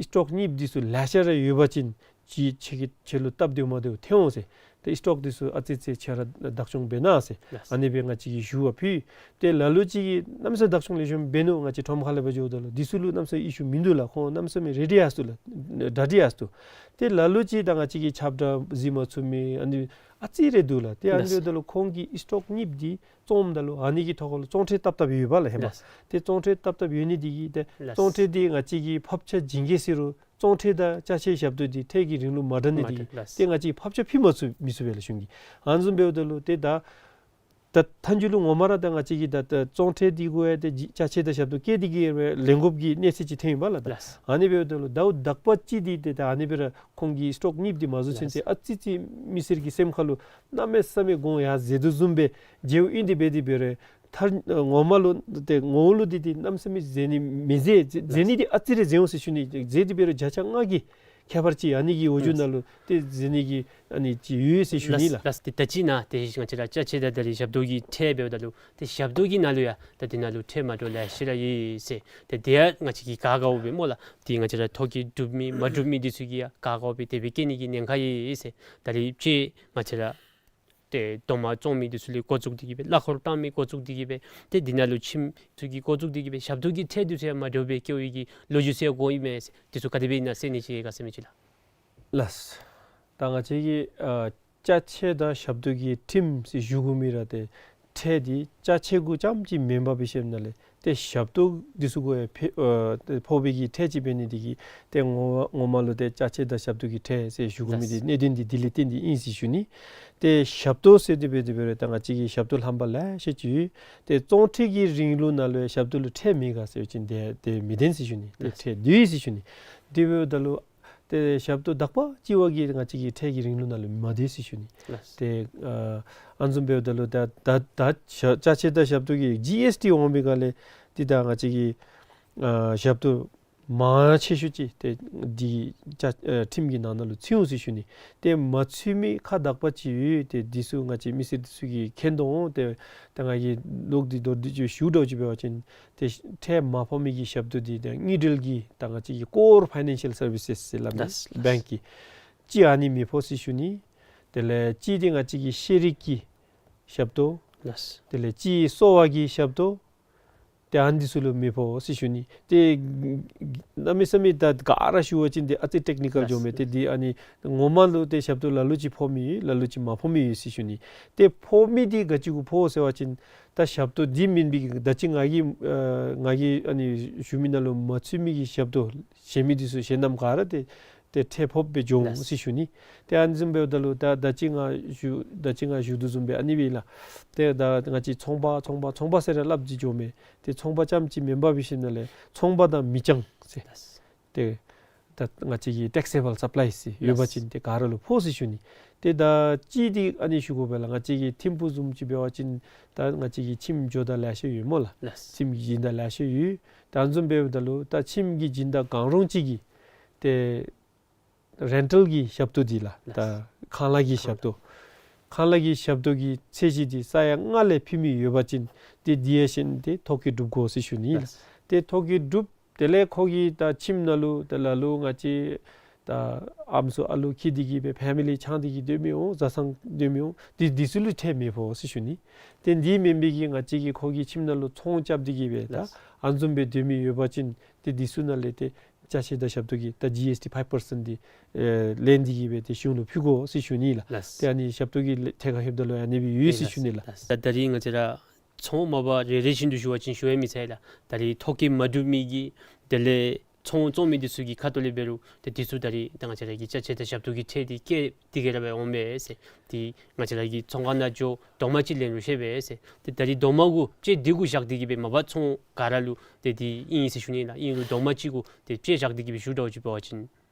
སི་ཊོཀ་གཉིསཔ་འདི་ཚུ་ལེ་ཤ་ར་ཡོད་པ་ཅིན་ཅིག་ཁྱོད་ཀྱི་ཁྱོད་ལུ་སྟབས་བདེཝ་མ་བདེཝ་ཐོན་འོང་ཟེར། ཏེ་སི་ཊོཀ་འདི་ཚུ་ཨ་ཙི་ཙི་ཁྱོད་ར་བདག་སྐྱོང་འབད་གནང་ཟེར། ལགས། ཨ་ནི་སྦེ་ང་བཅས་ཀྱིས་ཞུ་བ་ཕུལ། ཏེ་ལ་ལུ་ཅིག་གིས་གནམ་མེད་ས་མེད་བདག་སྐྱོང་ལེགས་ཤོམ་འབད་ནུག། ང་བཅས་ཁྲོམ་ཁ་ལས་འབད་འགྱོཝ་ད་ལུ་འདི་ཚུ་ལུ་གནམ་མེད་ས་མེད་ཨི་ཤུ་མིན་འདུག་ལགས། ཁོང་གནམ་མེད་ས་མེད་རེ་ཌི་ཡར་སོང་ལགས། གྲ་སྒྲིག་ཡར་སོང་། ཏེ་ལ་ལུ་ཅིག་ད་ང་བཅས་ཀྱི་ཁྱབ་བསྒྲགས་གཟིགས་མ་ཚུགས་མི་ཨ་ནི་ཨ་ཙི་རེ་འདུག་ལགས། ཏེ་ཨ་ནི་ལགས། འབདཝ་ད་ལུ་ཁོང་གིས་སི་ཊོཀ་གཉིསཔ་འདི་བཙོངམ་ད་ལུ་ཨ་ནི་གི་ཐོག་ཁ་ལུ་བཙོང་ཁྲལ་བཏབ་བཏབ་ཡོདཔ་ལགས་ཧེ་མ། ལགས། ཏེ་བཙོང་ཁྲལ་བཏབ་བཏབ་ཡོད་ནི་འདི་གིས་ཏེ་ལགས། བཙོང་ཁྲལ་འདི་ང་བཅས་ཀྱིས་ཕབ་ཆག་བྱིན་གེ་ཟེར་རུང་བཙོང་ཁྲལ་དང་ཅ་ཆས་ཞབས་ཏོག་འདི་ཁྲལ་གྱི་རིང་ལུགས་མ་འདྲ་ནི་མ་འདི་འདྲ་ལགས། ཏེ་ང་བཅས་ཕབ་ཆག་ཕུལ་མ་ཚུགས་མི་ཚུགས་པས་ལགས་གཞུང་གིས། ཨ་ནི་བཟུམ་འབདཝ་ད་ལུ་ཏེ་ད་ད་མཐའ་མཇུག་ལུ་ངོ་མ་ར་ད་ང་བཅས་ཀྱིས་ད་ད་བཙོང་ཁྲལ་འདི་གུ་ཡང་ཏེ་ཅ་ཆས་དང་ཞབས་ཏོག་བཀལ་ཏེ་གི་ལེན་དགོཔ་གི་གནས་ཚད་ཅིག་ཐོན་ཡི་པ་ལགས། ད་ལགས། ཨ་ནི་འབདཝ་ད་ལུ་ཟླཝ་དག་པ་ཅིག་འདི་ཏེ་ད་ཨ་ནི་སྦེ་ར་ཁོང་གི་སི་ཊོཀ་གཉིསཔ་འདི་མ་བཟོ་ཚུན་ཚོད་ལགས། ཨ་ཙི་ཙི་མི་སེར་གྱི་སེམས་ཁ་ལུ་གནམ་མེད་ས་མེད་གོང་ཡར་འཛེགས་དོ་བཟུམ་སྦེ་མཇལཝ་ཨིན། དེ་འབད་དེ་འབད་རུང་མཐར་ངོ་མ་ལུ་ཏེ་ངོ་བོ་ལུ་འདི་ཏེ་གནམ་མེད་ས་མེད་འཛེགས་ནི་མི་འཛེགས། འཛེགས་ནི་འདི་ཨ་ཙི་རེ་འཛེགས་འོང་ཟེར་ཞུ་ནི། འཛེགས་དེ་འབད་རུང་བརྒྱ་ཆ་ལྔ་གི་ཁྱད་པར་ཅིག་ཨ་ནི་གི་འོག་འཇུག་ནང་ལུ་ཏེ་འཛེགས་ནི་གི་ཨ་ནི་ཅིག་ཡོད་ཟེར་ཞུ་ནི་ལགས། ལགས། ཏེ་ད་ཅི་ནཱ་ཏེ་ང་བཅས་ར་ཅ་ཆས་དང་ད་རིས་ཞབས་ཏོག་གི་ཁྲལ་འབདཝ་ད་ལུ་ཏེ་ཞབས་ཏོག་གི་ནང་ལུ་ཡང་ད་འདི་ནང་ལུ་ཁྲལ་མ་འདྲཝ་ལེ་ཤ་ར་ཡོད་ཟེར། ཏེ་དེ་ཡང་ང་བཅས་ཀྱིས་ག་དགའཝ་སྦེ་སྨོ་ལགས། ཏེ་ང་བཅས་ར་ཐོ་བཀོད་གྲུབ་མི་མ་གྲུབ་མི་འདི་ཚུ་གིས་ཡང་ག་དགའཝ་སྦེ་དེ་སྦེ་བཀལ་ནི་གི་ཉེན་ཁ་ཡོད་ཟེར། ད་རིས་ཅིག་ང་བཅས་ར་ཏེ་རྡོག་མ་བཙོང་མི་འདི་ཚུ་ལས་འགོ་བཙུགས་ཏེ་གི་སྦེ་གླ་འཁོར་བཏང་མི་འགོ་བཙུགས་ཏེ་གི་སྦེ་ཏེ་འདི་ནང་ལུ་ཁྱིམ་ཚུ་གི་འགོ་བཙུགས་ཏེ་གི་སྦེ་ཞབས་ཏོག་གི་ཁྲལ་འདི་ཚུ་ཡང་མ་འདྲཝ་སྦེ་བཀལ་བའི་གི་ལོ་རྒྱུས་ཟེར་གོ་ཡི་མས་ཟེར། འདི་ཚུ་ག་དེ་སྦེ་ཨིན་ན་ཟེར་ནི་ཅིག་ག་ཟེར་མི་ཅིག་ལགས། ལགས། ད་ང་བཅས་ཀྱི་ཨ་ཅ་ཆས་དང་ཞབས་ཏོག་གི་ཁྲིམས་ཟེར་ཞུ་དགོ་མི་ར་ཏེ་ཁྲལ་འདི་ཅ་ཆས་གུ་རྐྱངམ་ཅིག་མེན་པར་སྦེ་ཞིནམ་ལས་ ཏེ་ཞབས་ཏོག་འདི་ཚུ་གུ་ཡང་ཕེ་ཨ་ཏེ་ཕོག་པའི་གི་ཁྲལ་ཅིག་འབད་ནི་འདི་གིས་ཏེ་ངོ་མ་ངོ་མ་ལུ་ཏེ་ཅ་ཆས་དང་ཞབས་ཏོག་གི་ཁྲལ་ཟེར་ཞུ་དགོ་མི་འདི་གནད་དོན་འདི་དེ་ལས་བརྟེན་ཏེ་ཨིན་ཟེར་ཞུ་ནི། ཏེ་ཞབས་ཏོག་ཟེར་དེ་སྦེ་དེ་སྦེ་ར་ད་ང་བཅས་ཀྱི་ཞབས་ཏོག་རྣམ་པ་ལེ་ཤ་ཅིག་ཡོད། ཏེ་ཙོང་ཁྲི་གི་རིང་ལུགས་ནང་ལུ་ཡང་ཞབས་ཏོག་ལུ་ཁྲལ་མེད་ག་ཟེར་བ་ཅིན་དེ་དེ་མི་བདེན་ཟེར་ཞུ་ནི། ཏེ་ཁྲལ་འདུག་ཟེར་ཞུ་ནི། དེ་འབདཝ་ད་ལུ་ཏེ་ཞབས་ཏོག་དག་པ་ཅིག་བ་གིས་ང་བཅས་ཀྱི་ཁྲལ་གྱི་རིང་ལུགས་ནང་ལུ་མ་བསྡུ་ཟེར་ཞུ་ནི། ལགས། ཏེ་ཨ་ཨ་ནི་བཟུམ་འབདཝ་ད་ལུ་ད་ད་ད་ཅ་ཆས་དང་ཞབས་ཏོག་གི་ཇི་ཨེསི་ཊི་འོང་པའི་སྒང་ལས་ཏེ་ད་ང་བཅས་ཀྱི་ཨ་ཞབས་ཏོག་མང་ཆེ་ཤོས་ཅིག་ཏེ་འདི་ཅ་ཨ་ཁྲིམས་ཀྱི་ནང་ན་ལུ་ཚུད་འོང་ཟེར་ཞུ་ནི། ཏེ་མ་ཚུད་མི་ཁག་དག་པ་ཅིག་ཡོད། ཏེ་འདི་ཚུ་ང་བཅས་མི་སེར་འདི་ཚུ་གིས་མཁྱེན་དོ་འོང་། ཏེ་ད་ང་གིས་ལོག་སྟེ་མདོར་བསྡུས་ཅིག་ཞུ་འདྲཝ་ཅིག་འབད་བ་ཅིན་ཏེ་ཁྲལ་མ་ཕོག་མི་གི་ཞབས་ཏོག་འདི་ཏེ་དངུལ་འབྲེལ་གྱི་ད་ང་བཅས་ཀྱི་ཀོར་ཕའི་ནན་ཤལ་སར་བི་སེས་ཟེར་སླབ་ནི། ལགས། བེངཀ་གི་ཅིག་ཨ་ནི་མི་ཕོག་ཟེར་ཞུ་ནི། དེ་ལས་ཅིག་འདི་ང་བཅས་ཀྱི་ཤེས་རིག་གི་ཞབས་ཏོག། ལགས། དེ་ལས་ཅིག་གསོ་བ་གི་ཞབས་ཏོག། ཏེ་ཨ་ནི་འདི་ཚུ་ལུ་མི་ཕོག་ཟེར་ཞུ་ནི། ཏེ་གནམ་མེད་ས་མེད་ད་ག་ར་ཞུ་བ་ཅིན་ཏེ་ཨ་ཙི་ཊེཀ་ནི་ཀལ་ལགས། འགྱོཝ་མས། ཏེ་འདི་ཨ་ནི་ངོ་མ་ལུ་ཏེ་ཞབས་ཏོག་ལ་ལུ་ཅིག་ཕོག་མི་ཡོད། ལ་ལུ་ཅིག་མ་ཕོག་མི་ཡོད་ཟེར་ཞུ་ནི། ཏེ་ཕོག་མི་འདི་ག་ཅི་གུ་ཕོག་ཟེར་བ་ཅིན་ད་ཞབས་ཏོག་འདི་མེན་པའི་གི་ད་ཅི་ང་གིས་ཨ་ང་གིས་ཨ་ནི་ཞུ་མི་ནང་ལུ་མ་ཚུད་མི་གི་ཞབས་ཏོག་གཞན་མི་འདི་ཚུ་གཞན་རྣམས་ག་ར་ཏེ་ཏེ་ཁྲལ་ཕོགཔ་སྦེ་འགྱོ་འོང་ཟེར་ཞུ་ནི། ཏེ་ཨ་ནི་བཟུམ་འབདཝ་ད་ལུ་ད་ད་ཅི་ང་ཞུ་ད་ཅི་ང་ཞུ་དོ་བཟུམ་སྦེ་ཨ་ནི་སྦེ་ལགས། ཏེ་ད་ང་བཅས་ཚོང་པ་ཚོང་པ་ཚོང་པ་ཟེར་ར་སླབ་ཅི་འགྱོཝ་མས། ཏེ་ཚོང་པ་རྐྱངམ་ཅིག་མེན་པར་འབད་ཞིནམ་ལས་ཚོང་པ་དང་མི་རྐྱང་ཟེར། ཏེ་ད་ང་བཅས་ཀྱི་ཊེག་སི་ཨེ་བཱལ་སབ་ལའིས་ཟེར་ཡོད་པ་ཅིན་ཏེ་ག་ར་ལུ་ཕོག་ཟེར་ཞུ་ནི། ཏེ་ད་ཅིག་འདི་ཨ་ནི་ཞུ་དགོ་པས་ལགས། ང་བཅས་ཀྱི་ཐིམ་ཕུག་བཟུམ་ཅིག་འབད་བ་ཅིན་ད་ང་བཅས་ཀྱི་ཁྱིམ་འགྱོ་ད་ལེ་ཤ་ཡོད་སྨོ་ལགས། ལགས། ཁྱིམ་གྱི་སྦྱིན་བདག་ལེ་ཤ་ཡོད། ད་ཨ་ནི་བཟུམ་འབདཝ་ད་ལུ་ད་ཁྱིམ་གྱི་སྦྱིན་བདག་གང་རུང་ཅིག་གིས་ཏེ་རེན་ཊལ་གྱི་ཞབས་ཏོག་འདི་ལགས། ད་ཁང་གླ་གི་ཞབས་ཏོག། ཁང་གླ་གི་ཞབས་ཏོག་གི་ཚད་གཞི་འདི་ས་ཡ་ལྔ་ལས་ཕུལ་མི་ཡོད་པ་ཅིན་ཏེ་འདི་ཡང་ཞིནམ་ཏེ་ཐོ་བཀོད་གྲུབ་དགོ་ཟེར་ཞུ་ནི་ལགས། ཏེ་ཐོ་བཀོད་གྲུབ། དེ་ལས་ཁོ་གིས་ད་ཁྱིམ་ནང་ལུ་ད་ལ་ལུ་ང་བཅས་ད་ཨམ་སྲུ་ཨ་ལུ་འཁྱིད་དེ་གིས་སྦེ་ཕེ་མི་ལི་ཚང་སྟེ་གིས་སྡོད་མི་འོང་། བཟའ་ཚང་སྡོད་མི་འོང་། ཏེ་འདི་ཚུ་ལུ་ཁྲལ་མི་ཕོག་ཟེར་ཞུ་ནི། ཏེ་འདི་མེན་པའི་གི་ང་བཅས་ཀྱིས་ཁོ་གི་ཁྱིམ་ནང་ལུ་ཚོང་རྐྱབ་སྟེ་གིས་སྦེ་ད་ལགས། ཨ་ནི་བཟུམ་སྦེ་སྡོད་མི་ཡོད་པ་ཅིན་ཏེ་འདི་ཚུ་ནང་ལས་ཏེ་ཅ་ཆས་དང་ཞབས་ཏོག་གི་ད་ཇི་ཨེསི་ཊི་ཕའིབ་པར་སེནཊ་འདི་ཨེ་ལེན་ཏེ་གིས་སྦེ་ཏེ་གཞུང་ལུ་ཕུལ་དགོ་ཟེར་ཞུ་ནི་ལགས། ལགས། ཏེ་ཨ་ནི་ཞབས་ཏོག་གི་ལེ་ཐད་ཁར་ལྷོདཔ་ད་ལུ་ཨ་ནི་སྦེ་ཡོད་ཟེར་ཞུ་ནི་ལགས། ལགས། ད་ད་རིས་ང་བཅས་ར་ཚོང་མ་པ་རེ་རེ་བཞིན་དུ་ཞུ་བ་ཅིན་ཞུ་ཡང་མི་ཚར་ལགས། ད་རིས་ཐོ་བཀོད་མ་གྲུབ་མི་གི་དེ་ལས་ཚོང་བཙོང་མི་འདི་ཚུ་གི་ཁ་ཐུག་ལས་འབད་རུང་ཏེ་འདི་ཚུ་ད་རིས་ད་ང་བཅས་ར་གི་ཅ་ཆས་དང་ཞབས་ཏོག་གི་ཁྲལ་འདི་བཀལ་ཏེ་གིས་ར་སྦེ་འོངམ་མས་ཟེར། ཏེ་ང་བཅས་ར་གི་ཚོང་ཁང་ནང་འགྱོ་རྡོག་མ་ཅིག་ལེན་རུང་ཤེས་པས་ཟེར། ཏེ་ད་རིས་རྡོག་མ་གུ་དཔྱད་འདི་གུ་བཞག་སྟེ་གིས་སྦེ་མ་པ་ཚོང་ག་ར་ལུ་ཏེ་འདི་ཨིན་ཟེར་ཞུ་ནི་ལགས། ཨིན་རུང་རྡོག་མ་ཅིག་གུ་ཏེ་དཔྱད་བཞག་སྟེ་གིས་སྦེ་ཞུ་འདྲཝ་ཅིག་འབད་བ་ཅིན་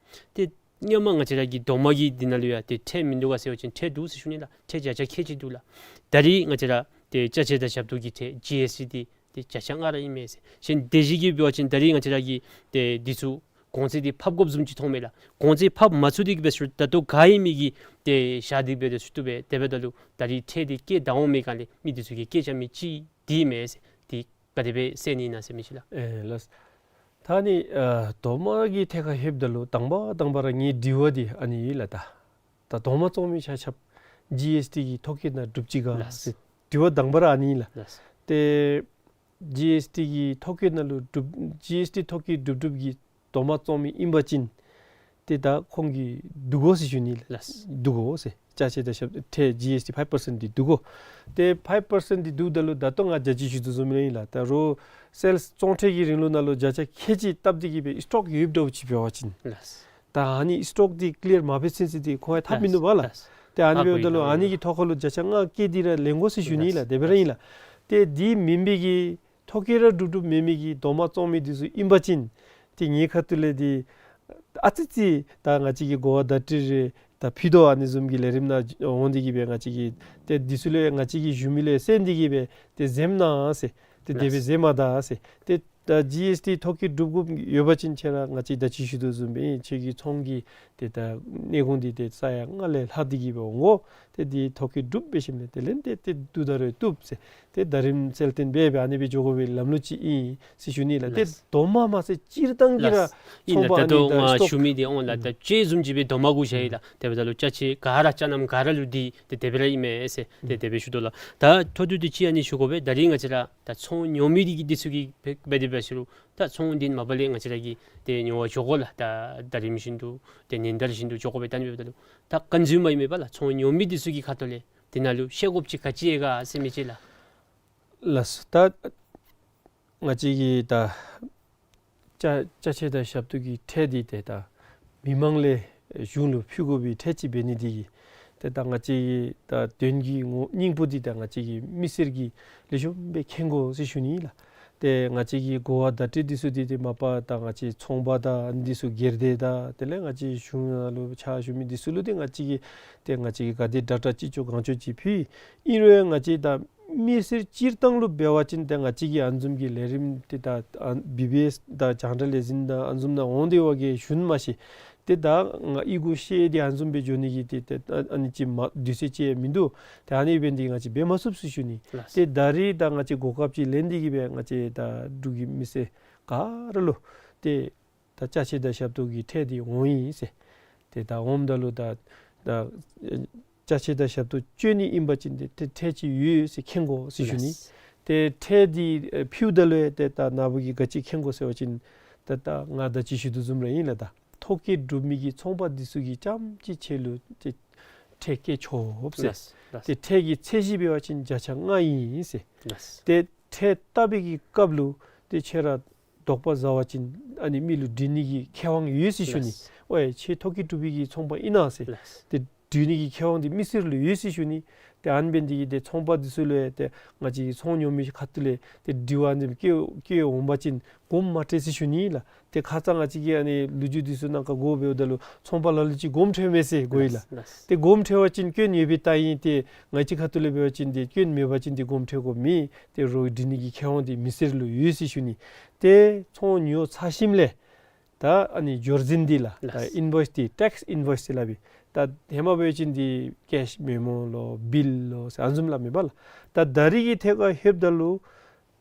ཏེ་སྔོན་མ་ང་བཅས་ར་གི་རྡོག་མ་གི་འདི་ནང་ལུ་ཡང་ཏེ་ཁྲལ་མིན་འདུག་ག་ཟེར་བ་ཅིན་ཁྲལ་འདུག་ཟེར་ཞུ་ནི་ལགས། ཁྲལ་བརྒྱ་ཆ་ཁལ་གཅིག་འདུག་ལགས། ད་རིས་ང་བཅས་ར་ཏེ་ཅ་ཆས་དང་ཞབས་ཏོག་གི་ཁྲལ་ཇི་ཨེསི་ཊི་འདི་ཏེ་བརྒྱ་ཆ་ལྔ་ར་ཨིན་མས་ཟེར། གཞན་དེ་བཞིན་གྱི་འབད་བ་ཅིན་ད་རིས་ང་བཅས་ར་གིས་ཏེ་འདི་ཚུ་གོང་ཚད་འདི་ཕབ་དགོཔ་བཟུམ་ཅིག་མཐོངམ་མས་ལགས། གོང་ཚད་ཕབ་མ་ཚུགས་ཏེ་གིས་སྦེ་ཞུ་ད་ལྟོ་ག་ཨིན་མི་གི་ཏེ་བཞག་སྟེ་སྦེ་ཏེ་ཚུད་དོ་སྦེ། དེ་འབདཝ་ད་ལུ་ད་རིས་ཁྲལ་འདི་བཀལ་ད་འོང་མི་སྒང་ལས་མི་འདི་ཚུ་གིས་བཀལ་བཞག་མི་ཅིག་འདི་མས་ཟེར། འདི་ག་དེ་སྦེ་ཟེར་ནི་ཨིན་ན་ཟེར་མི་ཅིག་ལགས། ཨེ་ལགས། ད་ཨ་ནི་ཨ་རྡོག་མ་གི་ཐད་ཁར་ལྷོདཔ་ད་ལུ་དང་པ་དང་པ་ར་ངེའི་དྲི་བ་འདི་ཨ་ནི་ཨིན་ལགས། ད་ད་རྡོག་མ་བཙོང་མི་ཆ་ཁྱབ་ཇི་ཨེསི་ཊི་གི་ཐོ་བཀོད་ནང་འགྲུབ་ཅི་ག་ལགས། ཟེར་དྲི་བ་དང་པ་ར་ཨ་ནི་ཨིན་ལགས། ལགས། ཏེ་ཇི་ཨེསི་ཊི་གི་ཐོ་བཀོད་ནང་ལུ་འགྲུབ་ཇི་ཨེསི་ཊི་ཐོ་བཀོད་འགྲུབ་འགྲུབ་ཀྱི་རྡོག་མ་བཙོང་མི་ཨིན་པ་ཅིན་ཏེ་ད་ཁོང་གིས་བསྡུ་དགོ་ཟེར་ཞུ་ནི་ལགས། ལགས། བསྡུ་དགོ་ཟེར། ཅ་ཆས་དང་ཞབས་ཁྲལ་ཇི་ཨེསི་ཊི་ཕའིབ་པར་སེནཊ་འདི་བསྡུ་དགོ། ཏེ་ཕའིབ་པར་སེནཊ་འདི་བསྡུཝ་ད་ལུ་ད་ལྟོ་ང་ད་ཅི་ཞུ་དོ་བཟུམ་ཨིན་ལགས། ད་རུང་སེལསི་ཚོང་ཁྲལ་གྱི་རིང་ལུགས་ནང་ལུ་བརྒྱ་ཆ་ཁལ་གཅིག་བཏབ་སྟེ་གིས་སྦེ་སི་ཊོག་ཡོདཔ་འདྲཝ་ཅིག་འབད་བ་ཅིན་ལགས། ད་ཨ་ནི་སི་ཊོག་འདི་ཀི་ལི་ཡར་མ་འབད་ཚུན་ཚོད་འདི་ཁོང་ཡང་ཐབས་མིན་ནུག་པ་ལགས། ལགས། ཏེ་ཨ་ནི་འབདཝ་ད་ལུ་ཨ་ནི་གི་ཐོག་ཁར་ལུ་བརྒྱ་ཆ་ལྔ་བཀལ་ཏེ་ར་ལེན་དགོ་ཟེར་ཞུ་ནི་ལགས། ལགས། དེ་སྦེ་ར་ཨིན་ལགས། ཏེ་འདི་མེན་པའི་གི་ཐོ་བཀོད་ར་འགྲུབ་འགྲུབ་མེད་མི་གི་རྡོག་མ་བཙོང་མི་འདི་ཚུ་ཨིན་པ་ཅིན་ཏེ་ངེའི་ཁ་ཐུག་ལས་འདི་ཨ་ཙི་ཅིག་ད་ང་བཅས་ཀྱི་གོ་བ་བརྡ་སྤྲོད་རེ་ད་ཕུད་རྡོག་ཨ་ནི་བཟུམ་གྱི་ལས་རིམ་ནང་འོང་སྟེ་གིས་སྦེ་ང་བཅས་ཀྱིས་ཏེ་འདི་ཚུ་ལུ་ཡང་ང་བཅས་ཀྱིས་ཞུ་མི་ལུ་ཡང་གསན་ཏེ་གིས་སྦེ་ཏེ་འཛེམ་གནང་ཟེར། ཏེ་དེ་སྦེ་ལགས། འཛེམ་མ་ད་ཟེར། ཏེ་ད་ཇི་ཨེསི་ཊི་ཐོ་བཀོད་འགྲུབ་དགོཔ་ཡོད་པ་ཅིན་ཁྱེད་ར་ང་བཅས་ད་ཅི་ཞུ་དོ་བཟུམ་སྦེ་ཁྱེད་ཀྱི་ཚོང་གི་ཏེ་ད་གནས་ཁུངས་འདི་ཏེ་ས་ཡ་ལྔ་ལས་ལྷག་སྟེ་གིས་སྦེ་འོང་དགོ། ཏེ་འདི་ཐོ་བཀོད་འགྲུབ་འབད་ཞིནམ་ལས་དེ་ལས་ཏེ་ཏེ་བསྡུ་ད་རུང་བཏུབ་ཟེར། ཏེ་ཟླ་རིམ་གསལ་སྟོན་འབད་འབད་ཨ་ནི་སྦེ་འགྱོ་དགོ་པའི་ལམ་ལུགས་ཅིག་ཨིན་ཟེར་ཞུ་ནི་ལགས། ཏེ་ལགས། རྡོག་མ་མ་ཚད་སྤྱིར་བཏང་གི་ར་ལགས། ཨིན་ལགས། ཚོང་པ་ད་ཨ་ནི་ལྟོ་ད་ང་སི་ཊོག་ཞུ་མི་འདི་འོང་ལགས། ད་དཔྱད་བཟུམ་ཅིག་སྦེ་རྡོག་མ་གུ་བཞག་ཡི་ལགས། དེ་འབདཝ་ད་ལུ་ཅ་ཆས་ག་ར་ཅ་རྣམས་ག་ར་ལུ་འདི་ཏེ་དེ་སྦེ་ར་ཨིན་མས་ཟེར་ཏེ་དེ་སྦེ་ཞུ་དོ་ལགས། ད་མཐོ་ཏོ་འདི་ཅིག་ཨ་ནི་ཞུ་དགོ་པས། ད་རིས་ང་བཅས་ར་ད་ཚོང་ཉོ་མི་འདི་གིས་འདི་ཚུ་གིས་འབད་འབད་དེ་འབད་ཞུ་རུང་ད་ཚོང་འདི་མ་པ་ལས་ང་བཅས་ར་གིས་ཏེ་ཉོ་བར་འགྱོ་དགོ་ལགས། ད་ཟླ་རིམ་བཞིན་དུ་ཏེ་ཉིན་ལྟར་བཞིན་དུ་འགྱོ་དགོ་པས། ད་ཨ་ནི་འབདཝ་ད་ལུ་ད་ཀོན་སིའུ་མར་ཨིན་མས་པ་ལགས། ཚོང་ཉོ་མི་འདི་ཚུ་གི་ཁ་ཐུག་ལས་དེ་ནང་ལུ་ཤེས་དགོཔ་ཅིག་ག་ཅི་ཡོད་ག་ཟེར་མི་ཅིག་ལགས། ལགས་སོ། ད་ ང་བཅས་ཀྱི་ད་ཅ་ཅ་ཆས་དང་ཞབས་ཏོག་གི་ཁྲལ་འདི་ཏེ་ད་མི་མང་ལས་གཞུང་ལུ་ཕུལ་དགོ་པའི་ཁྲལ་ཅིག་འབད་ནི་འདི་གིས་ཏེ་ད་ང་བཅས་ཀྱི་ད་དོན་གྱི་ངོ་སྙིང་པོ་འདི་ད་ང་བཅས་ཀྱི་མི་སེར་གྱིས་ལེགས་ཤོམ་སྦེ་མཁྱེན་དགོ་ཟེར་ཞུ་ནི་ལགས། ཏེ་ང་བཅས་ཀྱི་གོ་བ་བརྡ་སྤྲོད་འདི་ཚུ་འདི་ཏེ་མ་པ་ད་ང་བཅས་ཚོང་པ་དང་འདི་ཚུ་སྒེར་སྡེ་དང་དེ་ལས་ང་བཅས་གཞུང་ནང་ལུ་ཕྱག་ཞུ་མི་འདི་ཚུ་ལུ་ཏེ་ང་བཅས་ཀྱིས་ཏེ་ང་བཅས་ཀྱིས་ག་དེ་དྲག་དྲག་ཅིག་ཆོག་གང་ཆོག་ཅིག་ཕུལ། ཨིན་རུང་ང་བཅས་ད་མི་སེར་སྤྱིར་བཏང་ལུ་འབད་བ་ཅིན་ཏེ་ང་བཅས་ཀྱི་ཨ་ནི་བཟུམ་གྱི་ལས་རིམ་ཏེ་ད་ཨ་བི་བི་ཨེསི་དང་རྒྱང་བསྒྲགས་ལས་འཛིན་དང་ཨ་ནི་བཟུམ་ནང་འོང་སྟེ་བ་གི་ཞུ་ནི་མ་ཤེས། ཏེ་ད་ང་ཨི་གུ་ཤེས་ཏེ་ཨ་ནི་བཟུམ་སྦེ་འགྱོ་ནི་གི་ཏེ་ཏེ་ཨ་ཨ་ནི་ཅིག་མ་དུས་ཚོད་ཅིག་མིན་འདུག། ཏེ་ཨ་ནི་འབད་ནི་འདི་ང་བཅས་འབད་མ་ཚུགས་ཟེར་ཞུ་ནི། ལགས། ཏེ་ད་རིས་ད་ང་བཅས་གོ་སྐབས་ཅིག་ལེན་ཏེ་གི་སྦེ་ང་བཅས་ད་འབྲུག་གི་མི་སེར་ག་ར་ལུ་ཏེ་ད་ཅ་ཆས་དང་ཞབས་ཏོག་གི་ཁྲལ་འདི་འོང་ཡི་ཟེར། ཏེ་ད་འོངམ་ད་ལུ་ད་ད་ཅ་ཆས་དང་ཞབས་ཏོག་སྤྱོད་ནི་ཨིན་པ་ཅིན་ཏེ་ཏེ་ཁྲལ་ཅིག་ཡོད་ཟེར་མཁྱེན་དགོ་ཟེར་ཞུ་ནི། ལགས། ཏེ་ཁྲལ་འདི་ཨེ་ཕུལཝ་ད་ལུ་ཡང་ཏེ་ད་ནཱ་བུ་གིས་ག་ཅི་མཁྱེན་དགོ་ཟེར་བ་ཅིན་ད་ད་ང་ད་ཅི་ཞུ་དོ་བཟུམ་ར་ཨིན་ལགས། ད་ཐོ་བཀོད་གྲུབ་མི་གི་ཚོང་པ་འདི་ཚུ་གིས་རྐྱངམ་གཅིག་ཁྱེད་ལུ་ཏེ་ཁྲལ་བཀལ་ཆོགཔ་ཟེར། ལགས། ལགས། ཏེ་ཁྲལ་གྱི་ཚད་གཞི་འབད་བ་ཅིན་བརྒྱ་ཆ་ལྔ་ཨིན་ཟེར། ལགས། ཏེ་ཁྲལ་བཏབ་པའི་གི་སྐབས་ལུ་ཏེ་ཁྱོད་ར་དོགས་པ་ཟ་བ་ཅིན་ཨ་ནི་མི་ལུ་འདྲི་ནི་གི་ཁེ་དབང་ཡོད་ཟེར་ཞུ་ནི། ལགས། ཝའེ་ཁྱོད་ཐོ་བཀོད་གྲུབ་པའི་གི་ཚོང་པ་ཨིན་ན་ཟེར། ལགས། ཏེ་འདྲི་ནི་གི་ཁེ་དབང་འདི་མི་སེར་ལུ་ཡོད་ཟེར་ཞུ་ནི། ཏེ་ཨ་ནི་འབད་ནི་འདི་གིས་ཏེ་ཚོང་པ་འདི་ཚུ་ལུ་ཡང་ཏེ་ང་བཅས་ཀྱི་ཚོང་ཉོ་མི་ཁ་ཐུག་ལས་ཏེ་དྲི་བ་འདི་བཀོད་བཀོད་འོང་པ་ཅིན་དགོངསམ་མ་ཁྲེལ་ཟེར་ཞུ་ནི་ལགས། ཏེ་ཁ་ཙ་ང་བཅས་ཀྱི་ཨ་ནི་ལོ་རྒྱུས་འདི་ཚུ་ནང་ཁར་གོ་འབདཝ་ད་ལུ་ཚོང་པ་ལ་ལུ་ཅིག་དགོངསམ་ཁྲེལཝ་མས་ཟེར་གོ་ཡི་ལགས། ལགས། ཏེ་དགོངསམ་ཁྲེལ་བ་ཅིན་སྐྱོན་ཡོད་པའི་རྟགས་ཨིན། ཏེ་ང་བཅས་ཁ་ཐུག་ལས་འབད་བ་ཅིན་ཏེ་སྐྱོན་མེད་པ་ཅིན་ཏེ་དགོངསམ་ཁྲེལ་དགོཔ་མེད། ཏེ་རོགས་འདྲི་ནི་གི་ཁེ་དབང་འདི་མི་སེར་ལུ་ཡོད་ཟེར་ཞུ་ནི། ཏེ་ཚོང་ཉོ་ཚར་ཞིནམ་ལས་ད་ཨ་ནི་འབྱོར་འཛིན་འདི་ལགས། ད་ལགས། ཨིན་ཝོའིསི་འདི་ཊེགསི་ཨིན་ཝོའིསི་ཟེར་སླབ་ཨིན། ད་ཧེ་མ་འབད་བ་ཅིན་འདི་ཀེཤ་མེ་མོ་ལོ་བིལ་ལོ་ཟེར་ཨ་ནི་བཟུམ་སླབ་མས་པ་ལགས། ད་ད་རིས་ཀྱི་ཐད་ཁར་ལྷོདཔ་ད་ལུ་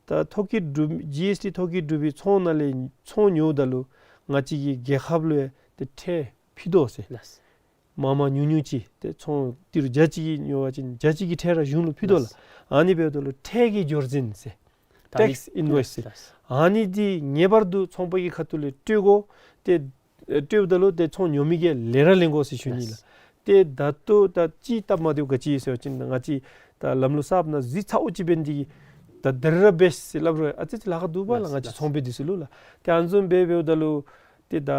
ད་ཐོ་བཀོད་གྲུབ་ཇི་ཨེསི་ཊི་ཐོ་བཀོད་གྲུབ་པའི་ཚོང་ནང་ལས་ཚོང་ཉོཝ་ད་ལུ་ང་བཅས་ཀྱི་རྒྱལ་ཁབ་ལུ་ཡང་ཏེ་ཁྲལ་ཕུལ་དོ་ཟེར། ལགས། མང་མང་ཉུང་ཉུང་ཅིག་ཏེ་ཚོང་ཏི་རུ་བརྒྱ་ཅིག་གིས་ཉོ་བ་ཅིན་བརྒྱ་ཅིག་གི་ཁྲལ་ར་གཞུང་ལུ་ཕུལ་དོ་ལགས། ལགས། ཨ་ནི་འབདཝ་ད་ལུ་ཁྲལ་གྱི་འབྱོར་འཛིན་ཟེར། ད་ཨ་ནི་ཊེགསི་ཨིན་ཝོའིསི་ཟེར། ལགས། ཨ་ནི་འདི་ངེས་པར་དུ་ཚོང་པ་གི་ཁ་ཐུག་ལས་སྤྲོད་དགོ། ཏེ་ཨེ་སྤྲོདཔ་ད་ལུ་ཏེ་ཚོང་ཉོ་མི་གིས་ལན་ར་ལེན་དགོ་ཟེར་ཞུ་ནི་ལགས། ལགས། ཏེ་ད་ལྟོ་ད་ཅི་སྟབས་མ་བདེཝ་ག་ཅི་ཡོད་ཟེར་བ་ཅིན་ང་བཅས་ད་ལམ་ལུགས་གསརཔ་ནང་གཟིགས་ཚརཝ་ཅིག་འབད་ནི་འདི་གིས་ད་ད་རིས་ར་འབད་ཟེར་སླབ་རུང་ཨ་ཙི་ཙི་ལཱ་ཁག་འདུག་པ་ལགས། ལགས། ང་བཅས་ཚོང་པ་འདི་ཚུ་ལུ་ལགས། ཏེ་ཨ་ནི་བཟུམ་སྦེ་འབདཝ་ད་ལུ་ཏེ་ད་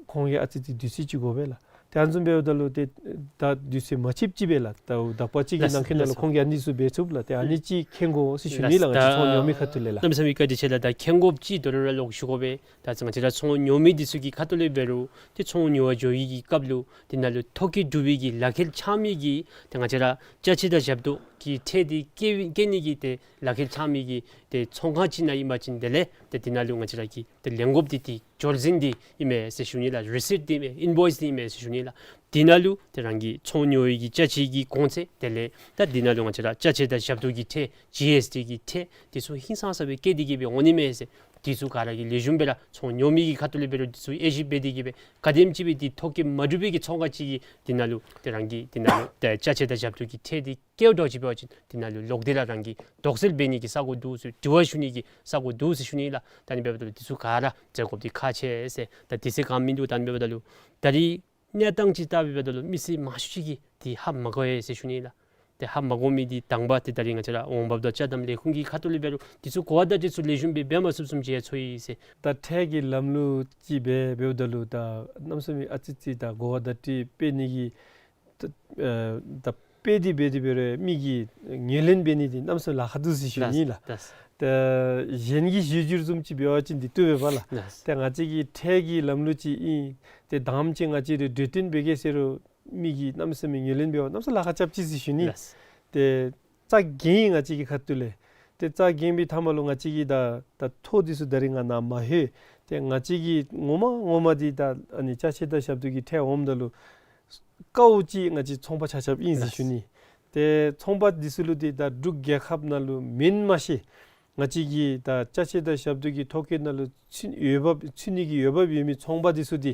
ཁོང་གིས་ཨ་ཙི་ཙི་དུས་ཚོད་ཅིག་དགོ་པས་ལགས། ཏེ་ཨ་ནི་བཟུམ་འབདཝ་ད་ལུ་ཏེ་ད་དུས་ཚོད་མ་ཆིབ་ཅིག་སྦེ་ལགས། ད་དག་པ་ཅིག་གི་ལགས། ནང་འཁོད་ནང་ལུ་ལགས། ཁོང་གིས་ཨ་ནི་ཚུ་འབད་ཚུགས་ལགས། ཏེ་ཨ་ནི་ཅིག་མཁྱེན་དགོ་ཟེར་ཞུ་ནི་ལགས། ལགས། ང་བཅས་ཚོང་ཉོ་མི་ཁ་ཐུག་ལས་ལགས། གནམ་མེད་ས་མེད་བཀའ་དྲིན་ཆེ་ལགས། ད་མཁྱེན་དགོཔ་ཅིག་དོ་རུང་ར་ལོག་ཞུ་དགོ་པས། ད་ང་བཅས་ར་ཚོང་ཉོ་མི་འདི་ཚུ་གི་ཁ་ཐུག་ལས་འབད་རུང་ཏེ་ཚོང་ཉོ་བར་འགྱོ་བའི་གི་སྐབས་ལུ་དེ་ནང་ལུ་ཐོ་བཀོད་གྲུབ་པའི་གི་ལག་ཁྱེར་འཆང་མི་གི་ཏེ་ང་བཅས་ར་ཅ་ཆས་དང་ཞབས་ཏོག་གི་ཁྲལ་འདི་བཀལ་བཀལ་ནི་གི་ཏེ་ལག་ཁྱེར་འཆང་མི་གི་ཏེ་ཚོང་ཁང་ཅིག་ནང་ཨིན་པ་ཅིན་དེ་ལས་ཏེ་དེ་ནང་ལུ་ང་བཅས་ར་གིས་ཏེ་ལེན་དགོཔ་འདི་ཏེ་འབྱོར་འཛིན་འདི་ཨིན་མས་ཟེར་ཞུ་ནི་ལགས། རི་སིཊ་འདི་ཨིན་མས། ཨིན་ཝོའིསི་འདི་ཨིན་མས་ཟེར་ཞུ་ནི་ལགས། དེ་ནང་ལུ་ཏེ་རང་གི་ཚོང་ཉོ་བའི་གི་ཅ་ཆས་ཀྱི་གོང་ཚད་དེ་ལས་ད་དེ་ནང་ལུ་ང་བཅས་ར་ཅ་ཆས་དང་ཞབས་ཏོག་གི་ཁྲལ་ཇི་ཨེསི་ཊི་གི་ཁྲལ་འདི་ཚུ་ཧིང་སངས་ས་སྦེ་བཀལ་ཏེ་གི་སྦེ་འོང་ནི་མས་ཟེར། འདི་ཚུ་ག་ར་གིས་ལེགས་ཤོམ་སྦེ་ར་ཚོང་ཉོ་མི་གི་ཁ་ཐུག་ལས་འབད་རུང་འདི་ཚུ་དབྱེ་ཞིབ་འབད་དེ་གི་སྦེ་ག་དེམ་ཅིག་སྦེ་འདི་ཐོ་བཀོད་མ་གྲུབ་པའི་གི་ཚོང་ཁང་ཅིག་གིས་དེ་ནང་ལུ་ཏེ་རང་གི་དེ་ནང་ལུ་ཏེ་ཅ་ཆས་དང་ཞབས་ཏོག་གི་ཁྲལ་འདི་བཀལཝ་འདྲཝ་ཅིག་འབད་བ་ཅིན་དེ་ནང་ལུ་ལོག་སྟེ་ར་རང་གིས་དོགས་སེལ་འབད་ནི་གི་ས་གོ་འདུག་ཟེར། དྲི་བ་ཞུ་ནི་གི་ས་གོ་འདུག་ཟེར་ཞུ་ནི་ལགས། ད་ཨ་ནི་འབདཝ་ད་ལུ་འདི་ཚུ་ག་ར་མཛད་དགོཔ་འདི་ཁག་ཆེ་ཟེར། ད་དུས་ཚོད་གང་མིན་འདུག། ད་ཨ་ནི་འབདཝ་ད་ལུ་ད་རིས་གནས་སྟངས་ཅིག་བལྟཝ་ད་ལུ་མི་སེར་མང་ཤོས་ཅིག་གིས་འདི་ཧ་མ་གོ་བས་ཟེར་ཞུ་ནི་ལགས། ཏེ་ཧ་མ་གོ་མི་འདི་དང་པ་འདི་ད་རིས་ང་བཅས་ར་འོང་འབབ་དང་ཅ་དམ་ལས་ཁུངས་ཀྱི་ཁ་ཐུག་ལས་འབད་རུང་འདི་ཚུ་གོ་བ་བརྡ་སྤྲོད་ཚུ་ལེགས་ཤོམ་སྦེ་འབད་མ་ཚུགསཔ་བཟུམ་ཅིག་ཡང་ཚོར་ཡི་ཟེར། ད་ཁྲལ་གྱི་ལམ་ལུགས་ཅིག་སྦེ་འབདཝ་ད་ལུ་ད་གནམ་མེད་ས་མེད་ཨ་ཙི་ཙི་ད་གོ་བ་བརྡ་སྤྲོད་འབད་ནི་གི་ད་ཨེ་ད་དཔེ་འདི་འབད་དེ་འབད་རུང་མི་གིས་ངོས་ལེན་འབད་ནི་འདི་གནམ་མེད་ས་མེད་ལཱ་ཁག་འདུག་ཟེར་ཞུ་ནི་ལགས། ལགས། ད་གཞན་གྱིས་ཞུ་རྒྱུར་བཟུམ་ཅིག་འབད་བ་ཅིན་འདི་བཏུབ་པས་པ་ལགས། ལགས། ད་ང་བཅས་ཀྱི་ཁྲལ་གྱི་ལམ་ལུགས་ཅིག་ཨིན། ཏེ་དང་པ་ཅིག་ང་བཅས་ར་གྲོས་བསྟུན་འབད་གེ་ཟེར་རུང་མི་གིས་གནམ་མེད་ས་མེད་ངོས་ལེན་འབད་བ་གནམ་མེད་ས་མེད་ལཱ་ཁག་རྐྱབ་ཅི་ཟེར་ཞུ་ནི། ལགས། ཏེ་རྩ་འགེངས་ཡི་ང་བཅས་ཀྱི་ཁ་ཐུག་ལས། ཏེ་རྩ་འགེངས་པའི་མཐའ་མ་ལུ་ང་བཅས་ཀྱིས་ད་ད་ཐོ་འདི་ཚུ་ད་རིས་ང་ནཱ་མ་ལྷོད། ཏེ་ང་བཅས་ཀྱིས་ངོ་མ་ངོ་མ་འདི་ད་ཨ་ནི་ཅ་ཆས་དང་ཞབས་ཏོག་གི་ཁྲལ་འོངམ་ད་ལུ་དཀའཝ་ཅིག་ང་བཅས་ཚོང་པ་ཆ་ཁྱབ་ཨིན་ཟེར་ཞུ་ནི། ཏེ་ཚོང་པ་འདི་ཚུ་ལུ་འདི་ད་འབྲུག་རྒྱལ་ཁབ་ནང་ལུ་མེན་མ་ཤེས། ང་བཅས་ཀྱི་ད་ཅ་ཆས་དང་ཞབས་ཏོག་གི་ཐོ་བཀོད་ནང་ལུ་ཚུད་འོས་འབབ་ཚུད་ནི་གི་འོས་འབབ་ཡོད་མི་ཚོང་པ་འདི་ཚུ་འདི་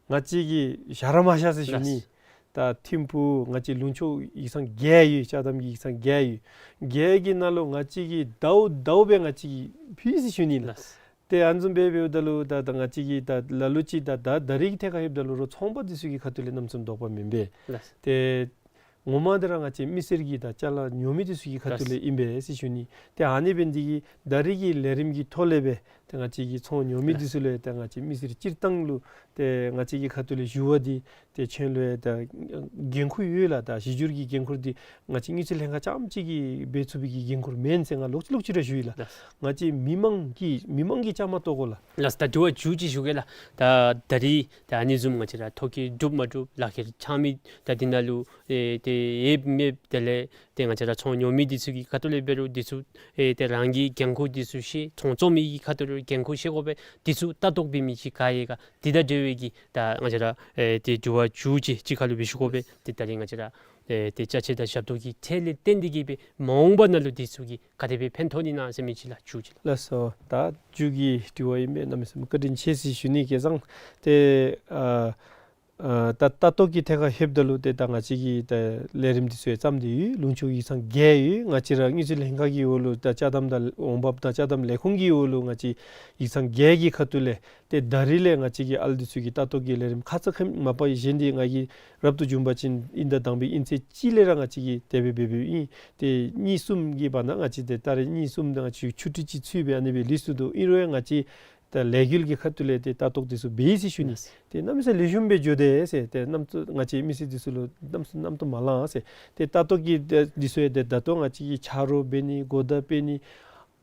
ང་བཅས་ཀྱིས་བཞག་ར་མ་བཞག་ཟེར་ཞུ་ནི། ལགས། ད་ཐིམ་ཕུག་ང་བཅས་ལུང་ཕྱོགས་ཡིག་ཚང་བརྒྱད་ཡོད། ཅ་དམ་གྱི་ཡིག་ཚང་བརྒྱད་ཡོད། བརྒྱད་ཀྱི་ནང་ལུ་ང་བཅས་ཀྱིས་ཟླཝ་ཟླཝ་སྦེ་ང་བཅས་ཀྱིས་ཕུལ་ཟེར་ཞུ་ནི་ལགས། ལགས། ཏེ་ཨ་ནི་བཟུམ་སྦེ་འབདཝ་ད་ལུ་ད་ད་ང་བཅས་ཀྱིས་ད་ལ་ལུ་ཅིག་ད་ད་ད་རིས་ཐད་ཁར་ལྷོདཔ་ད་ལུ་རོགས་ཚོང་པ་འདི་ཚུ་གི་ཁ་ཐུག་ལས་གནམ་མེད་ས་མེད་དོགས་པ་མེན་པས། ལགས། ཏེ་ ངོ་མ་འདི་ར་ང་བཅས་མི་སེར་གྱི་ད་ཅ་ལ་ཉོ་མི་འདི་ཚུ་གི་ཁ་ཐུག་ལས་ཨིན་པས་ཟེར་ཞུ་ནི། ཏེ་ཨ་ནི་འབད་ནི་འདི་གིས་ད་རིས་ཀྱི་ལས་རིམ་གྱི་ཐོག་ལས་སྦེ་ཏེ་ང་བཅས་ཀྱི་ཚོང་ཉོ་མི་འདི་ཚུ་ལུ་ཏེ་ང་བཅས་མི་སེར་སྤྱིར་བཏང་ལུ་ཏེ་ང་བཅས་ཀྱི་ཁ་ཐུག་ལས་ཞུ་བ་འདི་ཏེ་ཁྱོད་ལུ་ཡང་ད་འགན་ཁུར་ཡོད་ལགས། ད་གཞི་འགྱུར་གྱི་འགན་ཁུར་འདི་ང་བཅས་དངུལ་རྩིས་ལྷན་ཁག་རྐྱངམ་གཅིག་གིས་འབད་ཚུགས་པའི་གི་འགན་ཁུར་མེན་ཟེར་ང་ལོག་ཅི་ལོག་ཅི་ར་ཞུ་ཡི་ལགས། ལགས། ང་བཅས་མི་མང་གི་མི་མང་གིས་བཅའ་མར་གཏོགས་དགོ་ལགས། ལགས། ད་དྲི་བ་མཇུག་ཅིག་ཞུ་གེ་ལགས། ད་ད་རིས་ད་ཨ་ནི་བཟུམ་ང་བཅས་ར་ཐོ་བཀོད་གྲུབ་མ་གྲུབ་ལག་ཁྱེར་འཆང་མི་ད་འདི་ནང་ལུ་ཨེ་ཏེ་ཡོདཔ་མེདཔ་དེ་ལས་ཏེ་ང་བཅས་ར་ཚོང་ཉོ་མི་འདི་ཚུ་གི་ཁ་ཐུག་ལས་འབད་རུང་འདི་ཚུ་ཨེ་ཏེ་རང་གི་འགན་ཁུར་འདི་ཚུ་ཤེས། ཚོང་བཙོང་མི་གི་ཁ་ཐུག་ལས་འགན་ཁུར་ཤེས་དགོ་པས། འདི་ཚུ་ལྟ་རྟོག་འབད་མི་ཅིག་ག་ཡོད་ག་འདི་དང་འབྲེལ་བའི་གི་ད་ང་བཅས་ར་ཨེ་ཏེ་དྲི་བ་མཇུག་ཅིག་གཅིག་ཁ་ལུ་སྦེ་ཞུ་དགོ་པས། ཏེ་ད་རིས་ང་བཅས་ར་ཨེ་ཏེ་ཅ་ཆས་དང་ཞབས་ཏོག་གི་ཁྲལ་ལས་བརྟེན་ཏེ་གིས་སྦེ་མ་འོངས་པ་ནང་ལུ་འདི་ཚུ་གིས་ག་དེ་སྦེ་ཕན་ཐོགས་ནི་ན་ཟེར་མི་ཅིག་ལགས། མཇུག་ཅིག་ལགས། ལགས་སོ། ད་མཇུག་གི་དྲི་བ་ཨིན་པས། གནམ་མེད་ས་མེད་བཀའ་དྲིན་ཆེ་ཟེར་ཞུ་ནི། བྱས་ཙང་ཏེ་ཨ་ཨ་ད་ལྟ་རྟོག་གི་ཐད་ཁར་ལྷོདཔ་ད་ལུ་ཏེ་ད་ང་བཅས་ཀྱི་ད་ལས་རིམ་འདི་ཚུ་ཡང་བརྩམས་ཏེ་ཡོད། ལུང་ཕྱོགས་ཡིག་ཚང་བརྒྱད་ཡོད། ང་བཅས་ར་དངུལ་རྩིས་ལྷན་ཁག་གི་འོག་ལུ་ད་ཅ་དམ་དང་འོང་འབབ་དང་ཅ་དམ་ལས་ཁུངས་ཀྱི་འོག་ལུ་ང་བཅས་ཡིག་ཚང་བརྒྱད་ཀྱི་ཁ་ཐུག་ལས་ཏེ་ད་རིས་ལས་ང་བཅས་ཀྱི་ཨ་ལུ་འདི་ཚུ་གི་ལྟ་རྟོག་གི་ལས་རིམ་ཁ་ཙ་ཁ་ཉིནམ་པ་གཞན་འདི་ང་གིས་རབ་ཏུ་བྱུང་པ་ཅིན་དབྱིན་ཟླ་དང་པའི་དབྱིན་ཚེས་གཅིག་ལས་ར་ང་བཅས་ཀྱིས་དེ་སྦེ་འབད་འབདཝ་ཨིན། ཏེ་གཉིས་གསུམ་གྱི་བར་ན་ང་བཅས་ཏེ་ད་རིས་གཉིས་གསུམ་དང་ང་བཅས་ཆུ་ཊི་ཅིག་ཚུད་སྦེ་ཨ་ནི་སྦེ་ལུས་སོ་ནུག། ཨིན་རུང་ཡང་ང་བཅས་ད་ལས་འགུལ་གྱི་ཁ་ཐུག་ལས་ཏེ་ལྟ་རྟོག་འདི་ཚུ་འབད་ཡི་ཟེར་ཞུ་ནི། ཏེ་གནམ་མེད་ས་མེད་ལེགས་ཤོམ་སྦེ་འགྱོ་དེས་ཟེར། ཏེ་རྣམ་རྟོག་ང་བཅས་མི་སེར་འདི་ཚུ་ལུ་རྣམ་རྣམ་རྟོག་མ་ལང་ཟེར། ཏེ་ལྟ་རྟོག་གི་འདི་ཚུ་ཡང་ཏེ་ད་ལྟོ་ང་བཅས་ཀྱིས་ཆ་རོགས་འབད་ནི་གོ་བརྡ་སྤེལ་ནི་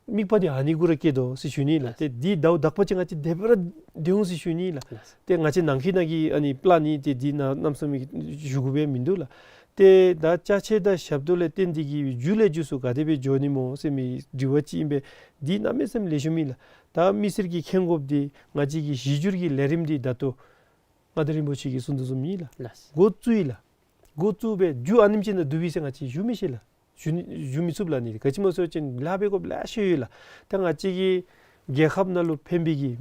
དམིགས་པ་འདི་ཨ་ནི་གུ་ར་བསྐྱེད་དོ་ཟེར་ཞུ་ནི་ལགས། ཏེ་འདི་ཟླཝ་དག་པ་ཅིན་ང་བཅས་དེ་སྦེ་ར་སྡོད་འོང་ཟེར་ཞུ་ནི་ལགས། ཏེ་ང་བཅས་ནང་འཁོད་ནང་གི་ཨ་ནི་པི་ལཱན་ནི་ཏེ་འདི་ནང་གནམ་མེད་ས་མེད་ཞུ་དགོ་པའི་མིན་འདུག་ལགས། ཏེ་ད་ཅ་ཆས་དང་ཞབས་ཏོག་ལས་བརྟེན་ཏེ་གིས་མཇུག་ལས་མཇུག་སུ་ག་དེ་སྦེ་འགྱོ་ནི་སྨོ་ཟེར་མི་དྲི་བ་ཅིག་ཨིན་པས། འདི་གནམ་མེད་ས་མེད་ལེགས་ཤོམ་ཨིན་ལགས། ད་མི་སེར་གྱིས་མཁྱེན་དགོཔ་འདི་ང་བཅས་ཀྱི་གཞི་འགྱུར་གྱི་ལས་རིམ་འདི་ད་ལྟོ་མངའ་བདག་རིན་པོ་ཆེ་གིས་གསུངས་དོ་བཟུམ་ཨིན་ལགས། ལགས། འགོ་བཙུགས་ཡི་ལགས། འགོ་བཙུགས་སྦེ་མཇུག་ཨ་ནེམ་ཅིག་ནང་བསྡུ་བས་ཟེར་ང་བཅས་ཞུ་མི་ཤེས་ལགས། ཞུ་ནི་ཞུ་མི་ཚུགས་ལགས། ནི་ག་ཅི་སྨོ་ཟེར་བ་ཅིན་ལཱ་འབད་དགོཔ་ལེ་ཤ་ཡོད་ལགས། ད་ང་བཅས་ཀྱི་རྒྱལ་ཁབ་ནང་ལུ་ཕན་པའི་གི་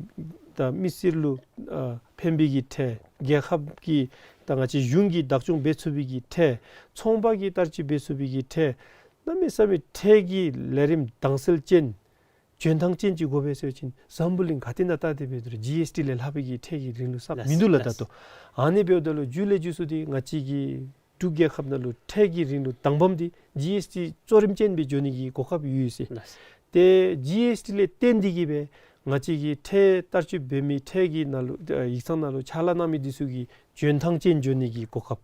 ད་མི་སེར་ལུ་ཨ་ཕན་པའི་གི་ཁྲལ། རྒྱལ་ཁབ་ཀྱི་ད་ང་བཅས་གཞུང་གིས་བདག་སྐྱོང་འབད་ཚུགས་པའི་གི་ཁྲལ། ཚོང་པ་གིས་བསྟར་སྤྱོད་འབད་ཚུགས་པའི་གི་ཁྲལ། གནམ་མེད་ས་མེད་ཁྲལ་གྱི་ལས་རིམ་དྭངས་གསལ་ཅན་འཇོན་ཐང་ཅན་ཅིག་དགོ་པས་ཟེར་བ་ཅིན་འཛམ་བུ་གླིང་ག་ཏེ་ནང་བལྟ་སྟེ་འབད་རུང་ཇི་ཨེསི་ཊི་ལས་ལྷག་པའི་གི་ཁྲལ་གྱི་རིན་ལུགས་གསརཔ་མིན་འདུག་ལགས། ད་ལྟོ་ཨ་ནི་འབདཝ་ད་ལུ་མཇུག་ལས་མཇུག་སུ་འདི་ང་བཅས་ཀྱི་འབྲུག་རྒྱལ་ཁབ་ནང་ལུ་ཁྲལ་གྱི་རིན་ལུགས་དང་པམ་འདི་ཇི་ཨེསི་ཊི་གཙོ་རིམ་ཅན་སྦེ་འགྱོ་ནི་གི་གོ་སྐབས་ཡོད་ཟེར། ལགས། ཏེ་ཇི་ཨེསི་ཊི་ལས་བརྟེན་ཏེ་གིས་སྦེ་ང་བཅས་ཀྱི་ཁྲལ་བསྟར་སྤྱོད་འབད་མི་ཁྲལ་གྱི་ནང་ལུ་ཡིག་ཚང་ནང་ལུ་ཕྱག་ལཱ་གནང་མི་འདི་ཚུ་གི་འཇོན་ཐང་ཅན་འགྱོ་ནི་གི་གོ་སྐབས།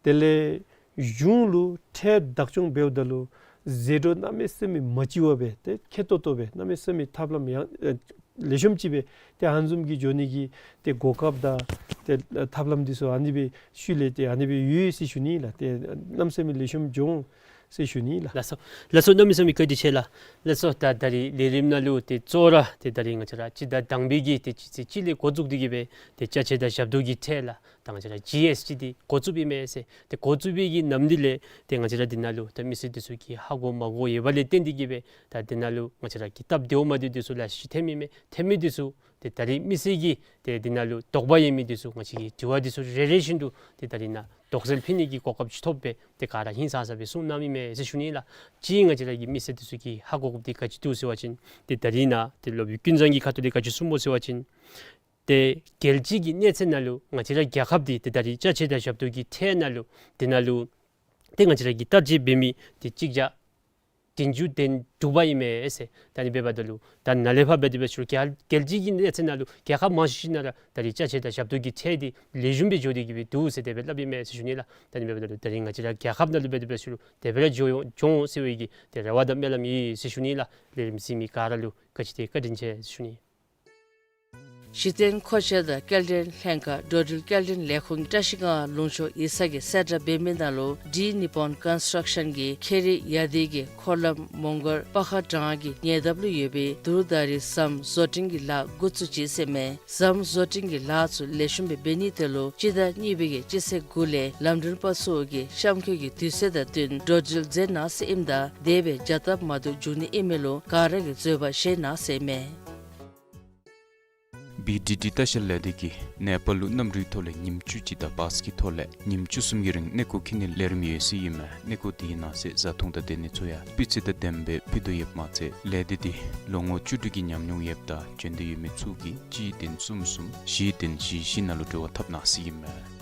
དེ་ལས་གཞུང་ལུ་ཁྲལ་བདག་སྐྱོང་འབདཝ་ད་ལུ་ཟད་འགྲོ་གནམ་མེད་ས་མེད་མ་ལྕི་བ་སྦེ་ཏེ་ཁེ་ཏོག་ཏོ་སྦེ་གནམ་མེད་ས་མེད་ཐབས་ལམ་ཡང་ཨེ་ལེགས་ཤོམ་ཅིག་སྦེ་ཏེ་ཨ་ནི་བཟུམ་གྱི་འགྱོ་ནི་གི་ཏེ་གོ་སྐབས་དང་ཏེ་ཐབས་ལམ་འདི་ཚུ་ཨ་ནི་སྦེ་ཤུལ་ལས་ཏེ་ཨ་ནི་སྦེ་ཡོད་ཟེར་ཞུ་ནི་ལགས། ཏེ་གནམ་མེད་ས་མེད་ལེགས་ཤོམ་འགྱོ་འོང་ཟེར་ཞུ་ནི་ལགས། ལགས་སོ། ལགས་སོ། གནམ་མེད་ས་མེད་བཀའ་དྲིན་ཆེ་ལགས། ལགས་སོ། ད་ད་རིས་ལས་རིམ་ནང་ལུ་ཏེ་གཙོ་བོ་ར་ཏེ་ད་རིས་ང་བཅས་ར་སྤྱི་ཟླ་དང་པའི་གི་ཏེ་སྤྱི་ཚེས་གཅིག་ལས་འགོ་བཙུགས་ཏེ་གིས་སྦེ་ཏེ་ཅ་ཆས་དང་ཞབས་ཏོག་གི་ཁྲལ་ལགས། ད་ང་བཅས་ར་ཇི་ཨེསི་ཊི་འདི་འགོ་བཙུགསཔ་ཨིན་མས་ཟེར། ཏེ་འགོ་བཙུགས་པའི་གི་ནམ་དུས་ལས་ཏེ་ང་བཅས་ར་འདི་ནང་ལུ་ད་མི་སེར་འདི་ཚུ་གིས་ཧ་གོ་མ་གོ་ཡོདཔ་ལས་བརྟེན་ཏེ་གིས་སྦེ་ད་འདི་ནང་ལུ་ང་བཅས་ར་གི་སྟབས་བདེཝ་མ་བདེཝ་འདི་ཚུ་ལེ་ཤ་ཅིག་ཐོནམ་ཨིན་མས། ཐོན་མི་འདི་ཚུ་ཏེ་ད་རིས་མི་སེར་གྱིས་ཏེ་འདི་ནང་ལུ་དོགས་པ་ཡོད་མི་འདི་ཚུ་ང་བཅས་ཀྱིས་དྲི་བ་འདི་ཚུ་རེ་རེ་བཞིན་དུ་ཏེ་ད་རིས་ནཱ་དོགས་སེལ་ཕུལ་ནི་གི་གོ་སྐབས་ཅིག་ཐོབ་སྦེ་ཏེ་ག་ར་ཧིང་སངས་ས་སྦེ་གསུང་གནངམ་ཨིན་མས་ཟེར་ཞུ་ནི་ལགས། གཅིག་ང་བཅས་ར་གི་མི་སེར་འདི་ཚུ་གིས་ཧ་གོ་དགོཔ་འདི་ག་ཅི་འདུག་ཟེར་བ་ཅིན་ཏེ་ད་རིས་ནཱ་ཏེ་སློབ་དཔོན་ཀུན་བཟང་གི་ཁ་ཐུག་ལས་ག་ཅི་གསུངས་སྨོ་ཟེར་བ་ཅིན་ཏེ་རྒྱལ་སྤྱི་གི་གནས་ཚད་ནང་ལུ་ང་བཅས་ར་རྒྱལ་ཁབ་འདི་ཏེ་ད་རིས་ཅ་ཆས་དང་ཞབས་ཏོག་གི་ཁྲལ་ནང་ལུ་འདི་ནང་ལུ་ཏེ་ང་བཅས་ར་གིས་བསྟར་སྤྱོད་འབད་མི་འདི་གཅིག་བརྒྱ་བདུན་ཅུ་དོན་དྲུག་པ་ཨིན་མས་ཟེར། ད་ཨ་ནི་འབདཝ་ད་ལུ་ད་ནཱ་ལས་ཕར་འབད་དེ་འབད་ཞུ་རུང་རྒྱལ་རྒྱལ་སྤྱི་གི་གནས་ཚད་ནང་ལུ་རྒྱལ་ཁབ་མང་ཤོས་ཅིག་ནང་ར་ད་རིས་ཅ་ཆས་དང་ཞབས་ཏོག་གི་ཁྲལ་འདི་ལེགས་ཤོམ་སྦེ་འགྱོ་སྟེ་གིས་སྦེ་འདུག་ཟེར་དེ་སྦེ་སླབ་ཨིན་མས་ཟེར་ཞུ་ནི་ལགས། ད་ཨ་ནི་འབདཝ་ད་ལུ་ད་རིས་ང་བཅས་ར་རྒྱལ་ཁབ་ནང་ལུ་འབད་དེ་འབད་ཞུ་རུང་དེ་སྦེ་ར་འགྱོ་འོང་འགྱོ་འོང་ཟེར་བའི་གི་ཏེ་རེ་བ་དང་སྨོན་ལམ་ཡོད་ཟེར་ཞུ་ནི་ལགས། ལས་རིམ་གཟིགས་མི་ག་ར་ལུ་ག་ཅི་ཏེ་བཀའ་དྲིན་ཆེ་ཟེར་ཞུ་ནི། གཞི་རྟེན་མཁོ་ཆས་དང་སྐྱེལ་འདྲེན་ལྷན་ཁག་འགྲོ་འགྲུལ་སྐྱེལ་འདྲེན་ལས་ཁུངས་ཀྱིས་བཀྲིས་སྒང་ལུང་ཕྱོགས་ཡིག་ཚང་གི་གསལ་བསྒྲགས་འབད་མི་ནང་ལུ་ཌི་ནི་པོན་ཀོན་སི་ཊརཀ་ཤཱན་གྱིས་ཁེ་རི་ཡ་དི་གི་འཁོར་ལམ་མོང་སྒར་པ་ཁ་འགྲམ་གྱི་ཉེ་འདབས་ལུ་ཡོད་པའི་དུར་ད་རི་ཟམ་བཟོ་སྐྲུན་གྱི་ལཱ་འགོ་བཙུགས་ཅི་ཟེར་མས། ཟམ་བཟོ་སྐྲུན་གྱི་ལཱ་ཚུ་ལེགས་ཤོམ་སྦེ་འབད་ནི་དེ་ལུ་སྤྱི་ཟླ་གཉིས་པའི་གི་སྤྱི་ཚེས་དགུ་ལས་ལམ་གྲོན་པ་ཚུ་གིས་གཤམ་འཁོད་ཀྱི་དུས་ཚོད་དང་བསྟུན་འགྲོ་འགྲུལ་མཛད་གནང་ཟེར་ཨིནམ་ད་དེ་སྦེ་བྱ་སྟབས་མ་བདེཝ་འབྱུང་ནི་ཨིན་མས་ལུ་ག་ར་གིས་བཟོད་པ་བཞེས་གནང་ཟེར་མས། བི་ཌི་ཌི་ལྟ་བཤལ་ལས་སྡེ་གིས་ནེ་པཱལ་ལུ་གནམ་གྲུའི་ཐོག་ལས་ཉིནམ་བཅུ་གཅིག་དང་བཱས་ཀྱི་ཐོག་ལས་ཉིནམ་བཅུ་གསུམ་གྱི་རིང་གནས་སྐོར་འཁྱིད་ནིའི་ལས་རིམ་ཡོད་ཟེར་ཨིན་མས། གནས་སྐོར་དེའི་ནང་གསེས་བཟའ་འཐུང་དང་སྡོད་གནས་ཚུ་ཡང་སྤུས་ཚད་དང་ལྡནམ་སྦེ་ཕུལ་དོ་ཡོདཔ་མ་ཚད་ལས་སྡེ་འདི་ལོ་ངོ་བཅུ་དྲུག་གི་ཉམས་མྱོང་ཡོདཔ་དང་འབྱོན་འདོད་ཡོད་མི་ཚུ་གིས་གཅིག་བདུན་གསུམ་གསུམ་བཞི་བདུན་བཞི་བཞི་ནང་ལུ་འབྲེལ་བ་འཐབ་གནང་ཟེར་ཨིན་མས།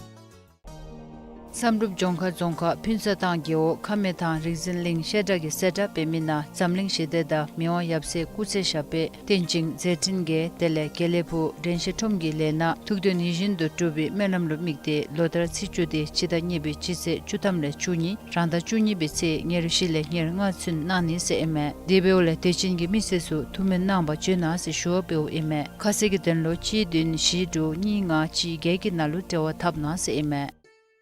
བསམ་གྲུབ་ལྗོངས་མཁར་རྫོང་ཁག་ཕུན་ཚོགས་ཐང་རྒེད་འོག་ཁ་སྨད་ཐང་རིག་འཛིན་གླིང་བཤད་གྲྭ་གིས་གསལ་བསྒྲགས་འབད་མི་ནང་འཛམ་གླིང་ཞི་བདེ་དང་མི་དབང་ཡབ་སྲས་སྐུ་ཚེ་ཞབས་པད་བརྟན་ཅིང་མཛད་འཕྲིན་རྒྱས། དེ་ལས་དགེ་ལེགས་ཕུག་དྲན་ཤེས་ཁྲོམ་གྱི་ལས་སྣ་ཐུགས་འདོད་ཡིད་བཞིན་དུ་འགྲུབ་པའི་སྨོན་ལམ་ལུ་དམིགས་ཏེ་ལོ་ལྟར་ཚེས་བཅུ་སྟེ་སྤྱི་ཟླ་གཉིས་པའི་སྤྱི་ཚེས་བཅུ་ཐམ་ལས་བཅུ་གཉིས། རང་ཟླ་བཅུ་གཉིས་པའི་ཚེས་ཉེར་བཞི་ལས་ཉེར་ལྔ་ཚུན་གནང་ནི་ཟེར་ཨིན་མས། དེ་འབདཝ་ལས་དད་ཅན་གྱི་མི་སེར་ཚུ་ཐུགས་སྨོན་གནང་བར་བྱོན་གནང་ཟེར་ཞུ་བ་འབདཝ་ཨིན་མས། ཁ་གསལ་གྱི་དོན་ལུ་གཅིག་བདུན་བཞི་དྲུག་གཉིས་ལྔ་གཅིག་བརྒྱད་ཀྱི་ནང་ལུ་འབྲེལ་བ་འཐབ་གནང་ཟེར་ཨིན་མས།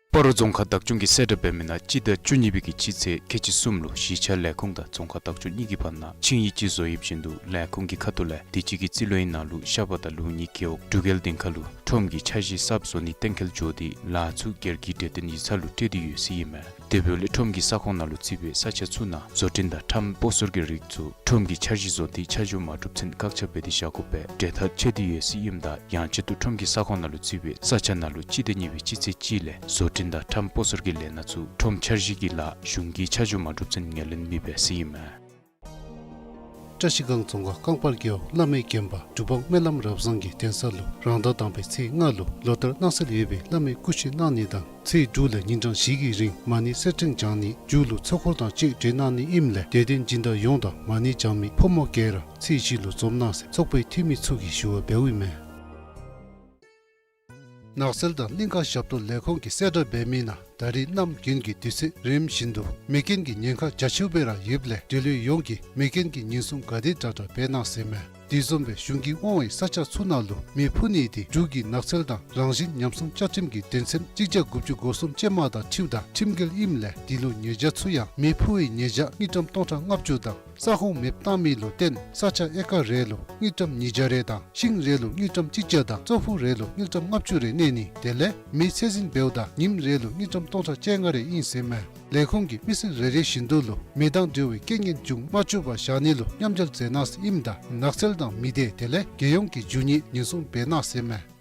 སྤ་རོ་རྫོང་ཁག་བདག་སྐྱོང་གིས་གསལ་བསྒྲགས་འབད་མི་ནང་སྤྱི་ཟླ་བཅུ་གཉིས་པའི་གི་སྤྱི་ཚེས་ཁལ་གཅིག་གསུམ་ལུ་གཞིས་ཆགས་ལས་ཁུངས་དང་རྫོང་ཁག་བདག་སྐྱོང་གཉིས་ཀྱི་བར་ན་ཆིངས་ཡིག་ཅིག་བཟོ་ཡོདཔ་བཞིན་དུ་ལས་ཁུངས་ཀྱི་ཁ་ཐུག་ལས་དུས་ཅི་གི་རྩིས་ལོའི་ནང་ལུ་ཤ་པ་དང་ལུགས་གཉིས་རྒེད་འོག་འབྲུག་རྒྱལ་སྡིངས་ཁ་ལུ་ཁྲོམ་གྱི་འཆར་གཞི་གསརཔ་བཟོ་ནི་གཏན་འཁེལ་འགྱོ་སྟེ་ལཱ་ཚུ་སྒེར་གྱི་གྲོས་བསྟུན་ཡིག་ཚང་ལུ་སྤྲོད་དེ་ཡོད་ཟེར་ཨིན་མས། དེ་འབདཝ་ལས་ཁྲོམ་གྱི་ས་ཁོངས་ནང་ལུ་བརྩིས་པའི་ས་ཆ་ཚུ་ནང་བཟོ་སྐྲུན་དང་ཁྲོམ་སྤོ་སོར་གྱི་རིགས་ཚུ་ཁྲོམ་གྱི་འཆར་གཞི་བཟོ་སྟེ་ཆ་འཇོག་མ་གྲུབ་ཚུན་བཀག་ཆ་འབད་དེ་བཞག་དགོ་པའི་གྲོས་ཐག་བཅད་དེ་ཡོད་ཟེར་ཨིནམ་ད་ཡང་ཆེད་དུ་ཁྲོམ་གྱི་ས་ཁོངས་ནང་ལུ་བརྩིས་པའི་ས་ཆ་ནང་ལུ་སྤྱི་ཟླ་གཉིས་པའི་སྤྱི་ཚེས་གཅིག་ལས་བཟོ་སྐྲུན་དང་ཁྲོམ་སྤོ་སོར་གྱི་ལས་སྣ་ཚུ་ཁྲོམ་འཆར་གཞི་གི་ལཱ་གཞུང་གིས་ཆ་འཇོག་མ་གྲུབ་ཚུན་ངོས་ལེན་མི་འབད་ཟེར་ཨིན་མས། བཀྲ་ཤིས་སྒང་རྫོང་ཁག་རྐང་སྤར་རྒེད་འོག་བླ་མའི་དགོན་པ་འབྲུག་འབངས་སྨོན་ལམ་རབ་བཟང་གི་གདན་ས་ལུ་རང་ཟླ་དང་པའི་ཚེས་ལྔ་ལུ་ལོ་ལྟར་གནང་སྲོལ་ཡོད་པའི་བླ་མའི་སྐུ་མཆོད་གནང་ནི་དང་ཚེས་དྲུག་ལས་ཉིན་གྲངས་བཞི་གི་རིང་མ་ཎི་གསེར་ཕྲེང་བགྱང་ནི་མཇུག་ལུ་ཚོགས་འཁོར་དང་བཅས་གྲོལ་གནང་ནི་ཨིནམ་ལས་དད་ལྡན་སྦྱིན་བདག་ཡོངས་དང་མ་ཎི་བགྱང་མི་ཕོ་མོ་ག་ར་ཚེས་བཞི་ལུ་འཛོམས་གནང་ཟེར་ཚོགས་པའི་འཐུས་མི་ཚུ་གིས་ཞུ་བ་འབདཝ་ཨིན་མས། ནགས་ཚལ་དང་གླིང་ཁ་ཞབས་ཏོག་ལས་ཁུངས་ཀྱིས་གསལ་བསྒྲགས་འབད་མི་ནང་ད་རེས་གནམ་དགུན་གྱི་དུས་ཚོད་རནམ་བཞིན་དུ་མེ་རྐྱེན་གྱི་ཉེན་ཁ་རྒྱ་ཆེཝ་སྦེ་ར་ཡོདཔ་ལས་འབྲེལ་ཡོད་ཡོངས་ཀྱིས་མེ་རྐྱེན་གྱི་ཉེན་སྲུང་ག་དེ་དྲག་དྲག་འབད་གནང་ཟེར་མས། དེ་བཟུམ་སྦེ་གཞུང་གིས་དབང་བའི་ས་ཆ་ཚུ་ནང་ལུ་མེ་འཕུ་ནི་དེ་འབྲུག་གི་ནགས་ཚལ་དང་རང་བཞིན་ཉམས་སྲུང་བཅའ་ཁྲིམས་ཀྱི་དོན་ཚན་གཅིག་བརྒྱ་དགུ་བཅུ་གོ་གསུམ་ཅན་མ་དང་འཁྲིལཝ་ད་ཁྲིམས་འགལ་ཨིནམ་ལས་དེ་ལུ་ཉེས་བྱ་ཚུ་ཡང་མེ་འཕུ་བའི་ཉེས་བྱ་དངུལ་ཀྲམ་སྟོང་ཕྲག་ལྔ་བཅུ་དང་ས་ཁོངས་མེདཔ་བཏང་མི་ལུ་བརྟེན་ས་ཆ་ཨེ་ཀར་རེ་ལུ་དངུལ་ཀྲམ་ཉིས་བརྒྱ་རེ་དང་ཤིང་རེ་ལུ་དངུལ་ཀྲམ་གཅིག་བརྒྱ་དང་ཙོག་ཕུག་རེ་ལུ་དངུལ་ཀྲམ་ལྔ་བཅུ་རེ་གནས་ནི་དེ་ལས་མེ་ཚད་འཛིན་འབདཝ་ད་ཉིནམ་རེ་ལུ་དངུལ་ཀྲམ་སྟོང་ཕྲག་བཅོ་ལྔ་རེ་ཨིན་ཟེར་མས། ལས་ཁུངས་ཀྱིས་མི་སེར་རེ་རེ་བཞིན་དུ་ལུ་མེ་དང་འབྲེལ་བའི་རྐྱེན་ངན་འབྱུང་མ་བཅུག་པར་བཞག་ནི་ལུ་མཉམ་འབྲེལ་མཛད་གནང་ཟེར་ཨིནམ་ད་ནགས་ཚལ་དང་མི་སྡེ་དེ་ལས་རྒྱལ་ཡོངས་ཀྱི་རྒྱུ་ནི་ཉེན་སྲུང་འབད་གནང་ཟེར་མས།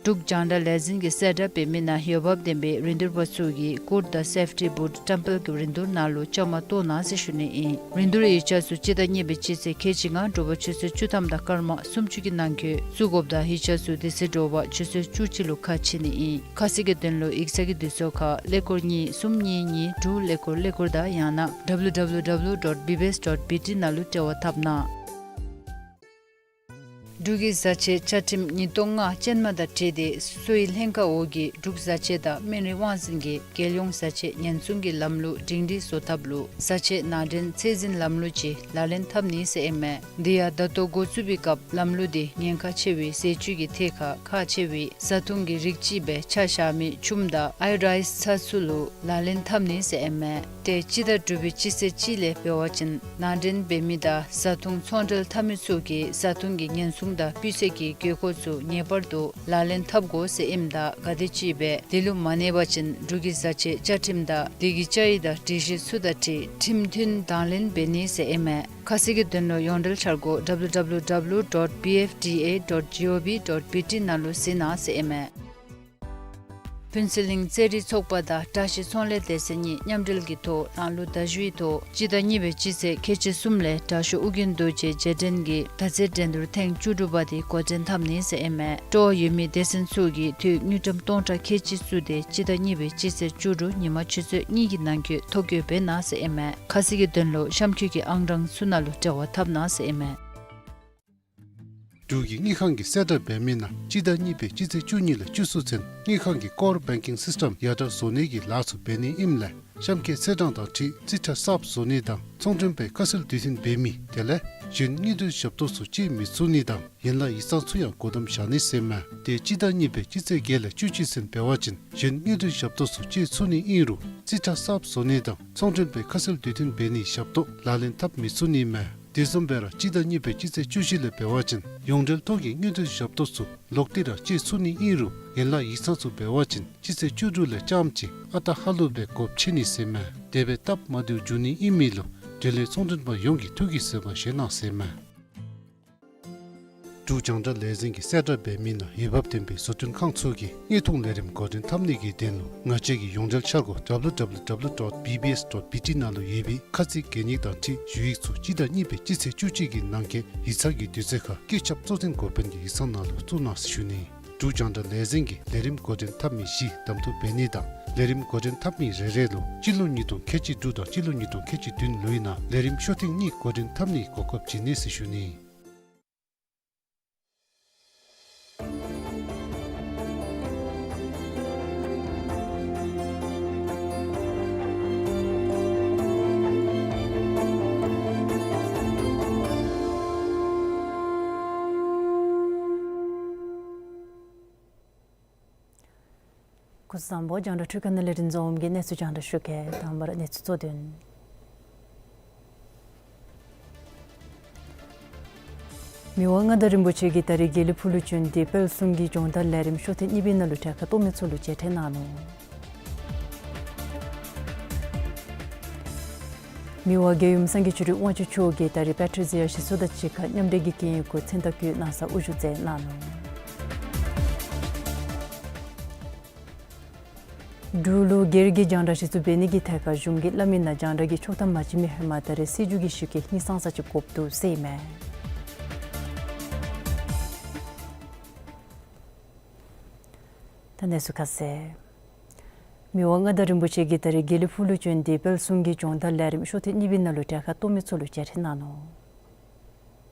འབྲུག་རྒྱང་བསྒྲགས་ལས་འཛིན་གྱིས་གསལ་བསྒྲགས་འབད་མི་ནང་འོས་འབབ་ལྡན་པའི་རིན་བསྡུར་པ་ཚུ་གིས་ཀུར་དང་སེཕ་ཊི་བུཊ་བཀྲམ་སྤེལ་གྱི་རིན་བསྡུར་ནང་ལུ་བཅའ་མར་གཏོགས་གནང་ཟེར་ཞུ་ནི་ཨིན། རིན་བསྡུར་ཡིག་ཆ་ཚུ་སྤྱི་ཟླ་གཉིས་པའི་སྤྱི་ཚེས་ཁལ་གཅིག་ལྔ་དྲོ་པ་ཆུ་ཚོད་བཅུ་ཐམ་དང་སྐར་མ་སུམ་ཅུ་གི་ནང་འཁོད་བཙུགས་དགོཔ་དང་ཡིག་ཆ་ཚུ་དེ་ཚེ་དྲོ་པ་ཆུ་ཚོད་བཅུ་གཅིག་ལུ་ཁ་ཕྱེ་ནི་ཨིན། ཁ་གསལ་གྱི་དོན་ལུ་ཡིག་ཚང་གི་དུས་ཚོད་ཁར་ཀླད་ཀོར་གཉིས་གསུམ་གཉིས་གཉིས་དྲུག་ཀླད་ཀོར་ཀླད་ཀོར་དང་ཡང་ན་W W W dot B B S dot B T ནང་ལུ་འབྲེལ་བ་འཐབ་གནང་། འབྲུག་གི་བཟའ་ཆས་བཅའ་ཁྲིམས་ཉིས་སྟོང་ལྔ་ཅན་མ་དང་འཁྲིལ་ཏེ་གསོ་བའི་ལྷན་ཁག་འོག་གི་འབྲུག་བཟའ་ཆས་དང་སྨན་རིགས་དབང་འཛིན་གྱིས་རྒྱལ་ཡོངས་བཟའ་ཆས་ཉེན་སྲུང་གི་ལམ་ལུགས་སྒྲིང་སྒྲིང་བཟོ་ཐབས་ལུ་བཟའ་ཆས་ནང་འདྲེན་ཚད་འཛིན་ལམ་ལུགས་ཀྱི་ལག་ལེན་འཐབ་ནི་ཟེར་ཨིན་མས། དེ་ཡང་ད་ལྟོ་འགོ་བཙུགས་པའི་སྐབས་ལམ་ལུགས་དེ་ཉེན་ཁ་ཆེ་བའི་ཟས་བཅུད་ཀྱི་ཐད་ཁར་ཁག་ཆེ་བའི་བཟའ་བཏུང་གི་རིགས་ཅིག་སྦེ་ཆ་བཞག་མི་ཆུམ་དང་ཨའི་ཡོ་ཌའིཛ་ཚྭ་ཚུ་ལུ་ལག་ལེན་འཐབ་ནི་ཟེར་ཨིན་མས། ཏེ་སྤྱི་ཟླ་དྲུག་པའི་སྤྱི་ཚེས་གཅིག་ལས་འབད་བ་ཅིན་ནང་འདྲེན་འབད་མི་དང་བཟའ་བཏུང་ཚོང་འབྲེལ་འཐབ་མི་ཚུ་གིས་བཟའ་བཏུང་གི་ཉེན་སྲུང་དང་སྤུས་ཚད་ཀྱི་དགོས་མཁོ་ཚུ་ངེས་པར་དུ་ལག་ལེན་འཐབ་དགོ་ཟེར་ཨིནམ་ད་ག་དེ་ཅིག་སྦེ་དེ་ལུ་མ་གནས་པ་ཅིན་འབྲུག་གི་བཟའ་ཆས་བཅའ་ཁྲིམས་དང་དེ་གི་བཅའ་ཡིག་དང་སྒྲིག་གཞི་ཚུ་དང་འཁྲིལ་ཁྲིམས་མཐུན་དང་ལེན་འབད་ནི་ཟེར་ཨིན་མས། ཁ་གསལ་གྱི་དོན་ལུ་ཡོངས་འབྲེལ་འཆར་སྒོ་W W W dot B F D A dot G O V dot B T ནང་ལུ་གཟིགས་གནང་ཟེར་ཨིན་མས། ཕུན་ཚོགས་གླིང་རྩེད་རིགས་ཚོགས་པ་དང་བཀྲ་ཤིས་ཚོང་ལས་སྡེ་ཚན་གཉིས་མཉམ་འབྲེལ་གྱི་ཐོག་ནང་ལུ་ཟླ་བཞི་པའི་ཐོག་སྤྱི་ཟླ་གཉིས་པའི་སྤྱི་ཚེས་ཁལ་གཅིག་གསུམ་ལས་དྲག་ཤོས་ཨོ་རྒྱན་རྡོ་རྗེ་རྗེས་དྲན་གྱི་མདའ་རྩེད་འགྲན་བསྡུར་ཐེངས་བཅུ་དྲུག་པ་དེ་འགོ་འདྲེན་འཐབ་ནི་ཟེར་ཨིན་མས། སྤྲོ་བ་ཡོད་མི་སྡེ་ཚན་ཚུ་གིས་འཐུས་དངུལ་ཀྲམ་སྟོང་ཕྲག་ཁལ་གཅིག་བཙུགས་ཏེ་སྤྱི་ཟླ་གཉིས་པའི་སྤྱི་ཚེས་བཅུ་དྲུག་ཉིན་མ་ཆུ་ཚོད་གཉིས་ཀྱི་ནང་འཁོད་ཐོ་བཀོད་འབད་གནང་ཟེར་ཨིན་མས། ཁ་གསལ་གྱི་དོན་ལུ་གཤམ་འཁོད་ཀྱི་ཨང་གྲངས་ཚུ་ནང་ལུ་འབྲེལ་བ་འཐབ་གནང་ཟེར་ཨིན་མས། འབྲུག་གི་དངུལ་ཁང་གིས་གསལ་བསྒྲགས་འབད་མི་ནང་སྤྱི་ཟླ་གཉིས་པའི་སྤྱི་ཚེས་བཅུ་གཉིས་ལས་བཅུ་གསུམ་ཚུན་དངུལ་ཁང་གི་ཀོར་བེང་ཀིང་སིསི་ཊེམ་ཡར་དྲག་བཟོ་ནི་གི་ལཱ་ཚུ་འབད་ནི་ཨིནམ་ལས་གཤམ་འཁོད་ཚེས་གྲངས་དང་འཁྲིལ་རྩིས་ཁྲ་གསརཔ་བཟོ་ནི་དང་ཚོང་མགྲོན་པའི་ཁ་གསལ་དུས་མཐུན་འབད་མི་དེ་ལས་གཞན་དངུལ་འབྲེལ་ཞབས་ཏོག་ཚུ་སྤྱོད་མི་ཚུགས་ནི་དང་ཡན་ལག་ཡིག་ཚང་ཚུ་ཡང་སྒོ་བསྡམ་བཞག་ནི་ཟེར་མས། ཏེ་སྤྱི་ཟླ་གཉིས་པའི་སྤྱི་ཚེས་བརྒྱད་ལས་བཅུ་གཅིག་ཚུན་འབད་བ་ཅིན་གཞན་དངུལ་འབྲེལ་ཞབས་ཏོག་ཚུ་སྤྱོད་ཚུགས་ནི་ཨིན་རུང་རྩིས་ཁྲ་གསརཔ་བཟོ་ནི་དང་ཚོང་མགྲོན་པའི་ཁ་གསལ་དུས་མཐུན་འབད་ནིའི་ཞབས་ཏོག་ལག་ལེན་འཐབ་མི་ཚུགས་ནི་མས། དེ་བཟུམ་སྦེ་ར་སྤྱི་ཟླ་གཉིས་པའི་སྤྱི་ཚེས་བཅུ་བཞི་ལས་འབད་བ་ཅིན་ཡོངས་འབྲེལ་ཐོག་གི་དངུལ་འབྲེལ་ཞབས་ཏོག་ཚུ་ལོག་སྟེ་ར་སྤྱོད་ཚུགས་ནི་ཨིན་རུང་ཡན་ལག་ཡིག་ཚང་ཚུ་འབད་བ་ཅིན་སྤྱི་ཚེས་བཅུ་དྲུག་ལས་རྐྱངམ་ཅིག་ཨ་རྟག་ཧ་ལུགས་སྦེ་སྒོ་ཕྱེ་ནི་ཟེར་མས། དེ་སྦེ་སྟབས་མ་བདེཝ་འབྱུང་ནི་ཨིན་མི་ལུ་འབྲེལ་ཡོད་ཚོང་མགྲོན་པ་ཡོངས་ཀྱིས་ཐུགས་ཀྱིས་བཟོད་པ་བཞེས་གནང་ཟེར་མས། འབྲུག་རྒྱང་བསྒྲགས་ལས་འཛིན་གྱིས་གསལ་བསྒྲགས་འབད་མི་ནང་འོས་འབབ་ལྡན་པའི་བཟོ་སྐྲུན་ཁང་ཚུ་གིས་དངོས་མཐོང་ལས་རིམ་འགོ་འདྲེན་འཐབ་ནི་གི་དོན་ལུ་ང་བཅས་ཀྱི་ཡོངས་འབྲེལ་འཆར་སྒོ་W W W dot B B S dot B T ནང་ལུ་ཡོད་པའི་ཁ་ཚིག་གན་ཡིག་དང་འཁྲིལ་ཞུ་ཡིག་ཚུ་སྤྱི་ཟླ་གཉིས་པའི་སྤྱི་ཚེས་བཅུ་གཅིག་གི་ནང་འཁོད་ཡིག་ཚང་གི་དུས་ཚོད་ཁར་བཀོད་ཁྱབ་གཙོ་འཛིན་འགོ་དཔོན་གྱི་ཡིག་ཚང་ནང་ལུ་བཙུགས་གནང་ཟེར་ཞུ་ནི། འབྲུག་རྒྱང་བསྒྲགས་ལས་འཛིན་གྱིས་ལས་རིམ་འགོ་འདྲེན་འཐབ་མི་བཞི་གདམ་འཐུ་འབད་ནི་དང་ ལས་རིམ་འགོ་འདྲེན་འཐབ་མི་རེ་རེ་ལུ་སྤྱི་ལོ་ཉིས་སྟོང་ཁལ་གཅིག་དྲུག་དང་སྤྱི་ལོ་ཉིས་སྟོང་ཁལ་གཅིག་བདུན་ལོའི་ནང་ལས་རིམ་ཤོག་ཐེངས་གཉིས་འགོ་འདྲེན་འཐབ་ནིའི་གོ་སྐབས་བྱིན་ནི་ཟེར་ཞུ་ནི། སྐུ་གཟུགས་བཟང་པོ། རྒྱང་བསྒྲགས་འཕྲུལ་ཁང་ནང་ལས་རིན་འཛོམས་ཀྱིས་གནས་ཚུལ་རྒྱང་བསྒྲགས་ཞུ་གེ། དང་པ་ར་གནས་ཚུལ་གཙོ་དོན། མི་དབང་མངའ་བདག་རིན་པོ་ཆེ་གིས་ད་རིས་དགེ་ལེགས་ཕུག་ལུ་བྱོན་ཏེ་དཔལ་གསུམ་གྱི་སྦྱོང་བརྡར་ལས་རིམ་ཤོག་ཐེངས་གཉིས་པའི་ནང་ལུ་གྲལ་ཁར་གཏོགས་མི་ཚུ་ལུ་མཇལ་འཕྲད་གནང་ནུག། མི་དབང་རྒྱལ་ཡུམ་སངས་རྒྱས་ཆོས་སྒྲོན་དབང་ཕྱུག་མཆོག་གིས་ད་རིས་པེ་ཊི་རི་ཛི་ཡ་ཞི་འཚོ་དང་གཅིག་ཁར་མཉམ་འབྲེལ་གྱི་གན་ཡིག་གུ་མཚན་རྟགས་བཀོད་གནང་ས་དབུ་བཞུགས་མཛད་གནང་ནུག། འབྲུག་ལུ་སྒེར་གྱི་རྒྱང་བསྒྲགས་གཞི་བཙུགས་འབད་ནི་གི་ཐད་ཁར་གཞུང་གིས་སླབ་མི་ནང་རྒྱང་བསྒྲགས་ཀྱི་ཆོག་ཐམ་མ་བྱིན་མི་ཧེ་མ་ད་རིས་སྲིད་བྱུས་ཀྱི་གཞི་བཀོད་ཧིང་སངས་ས་ཅིག་དགོཔ་འདུག་ཟེར་ཨིན་མས། ད་གནས་ཚུལ་ཁ་གསལ། མི་དབང་མངའ་བདག་རིན་པོ་ཆེ་གིས་ད་རིས་དགེ་ལེགས་ཕུག་ལུ་བྱོན་ཏེ་དཔལ་གསུམ་གྱི་སྦྱོང་བརྡར་ལས་རིམ་ཤོག་ཐེངས་གཉིས་པའི་ནང་ལུ་གྲལ་ཁར་གཏོགས་མི་ཚུ་ལུ་མཇལ་འཕྲད་གནང་ནུག།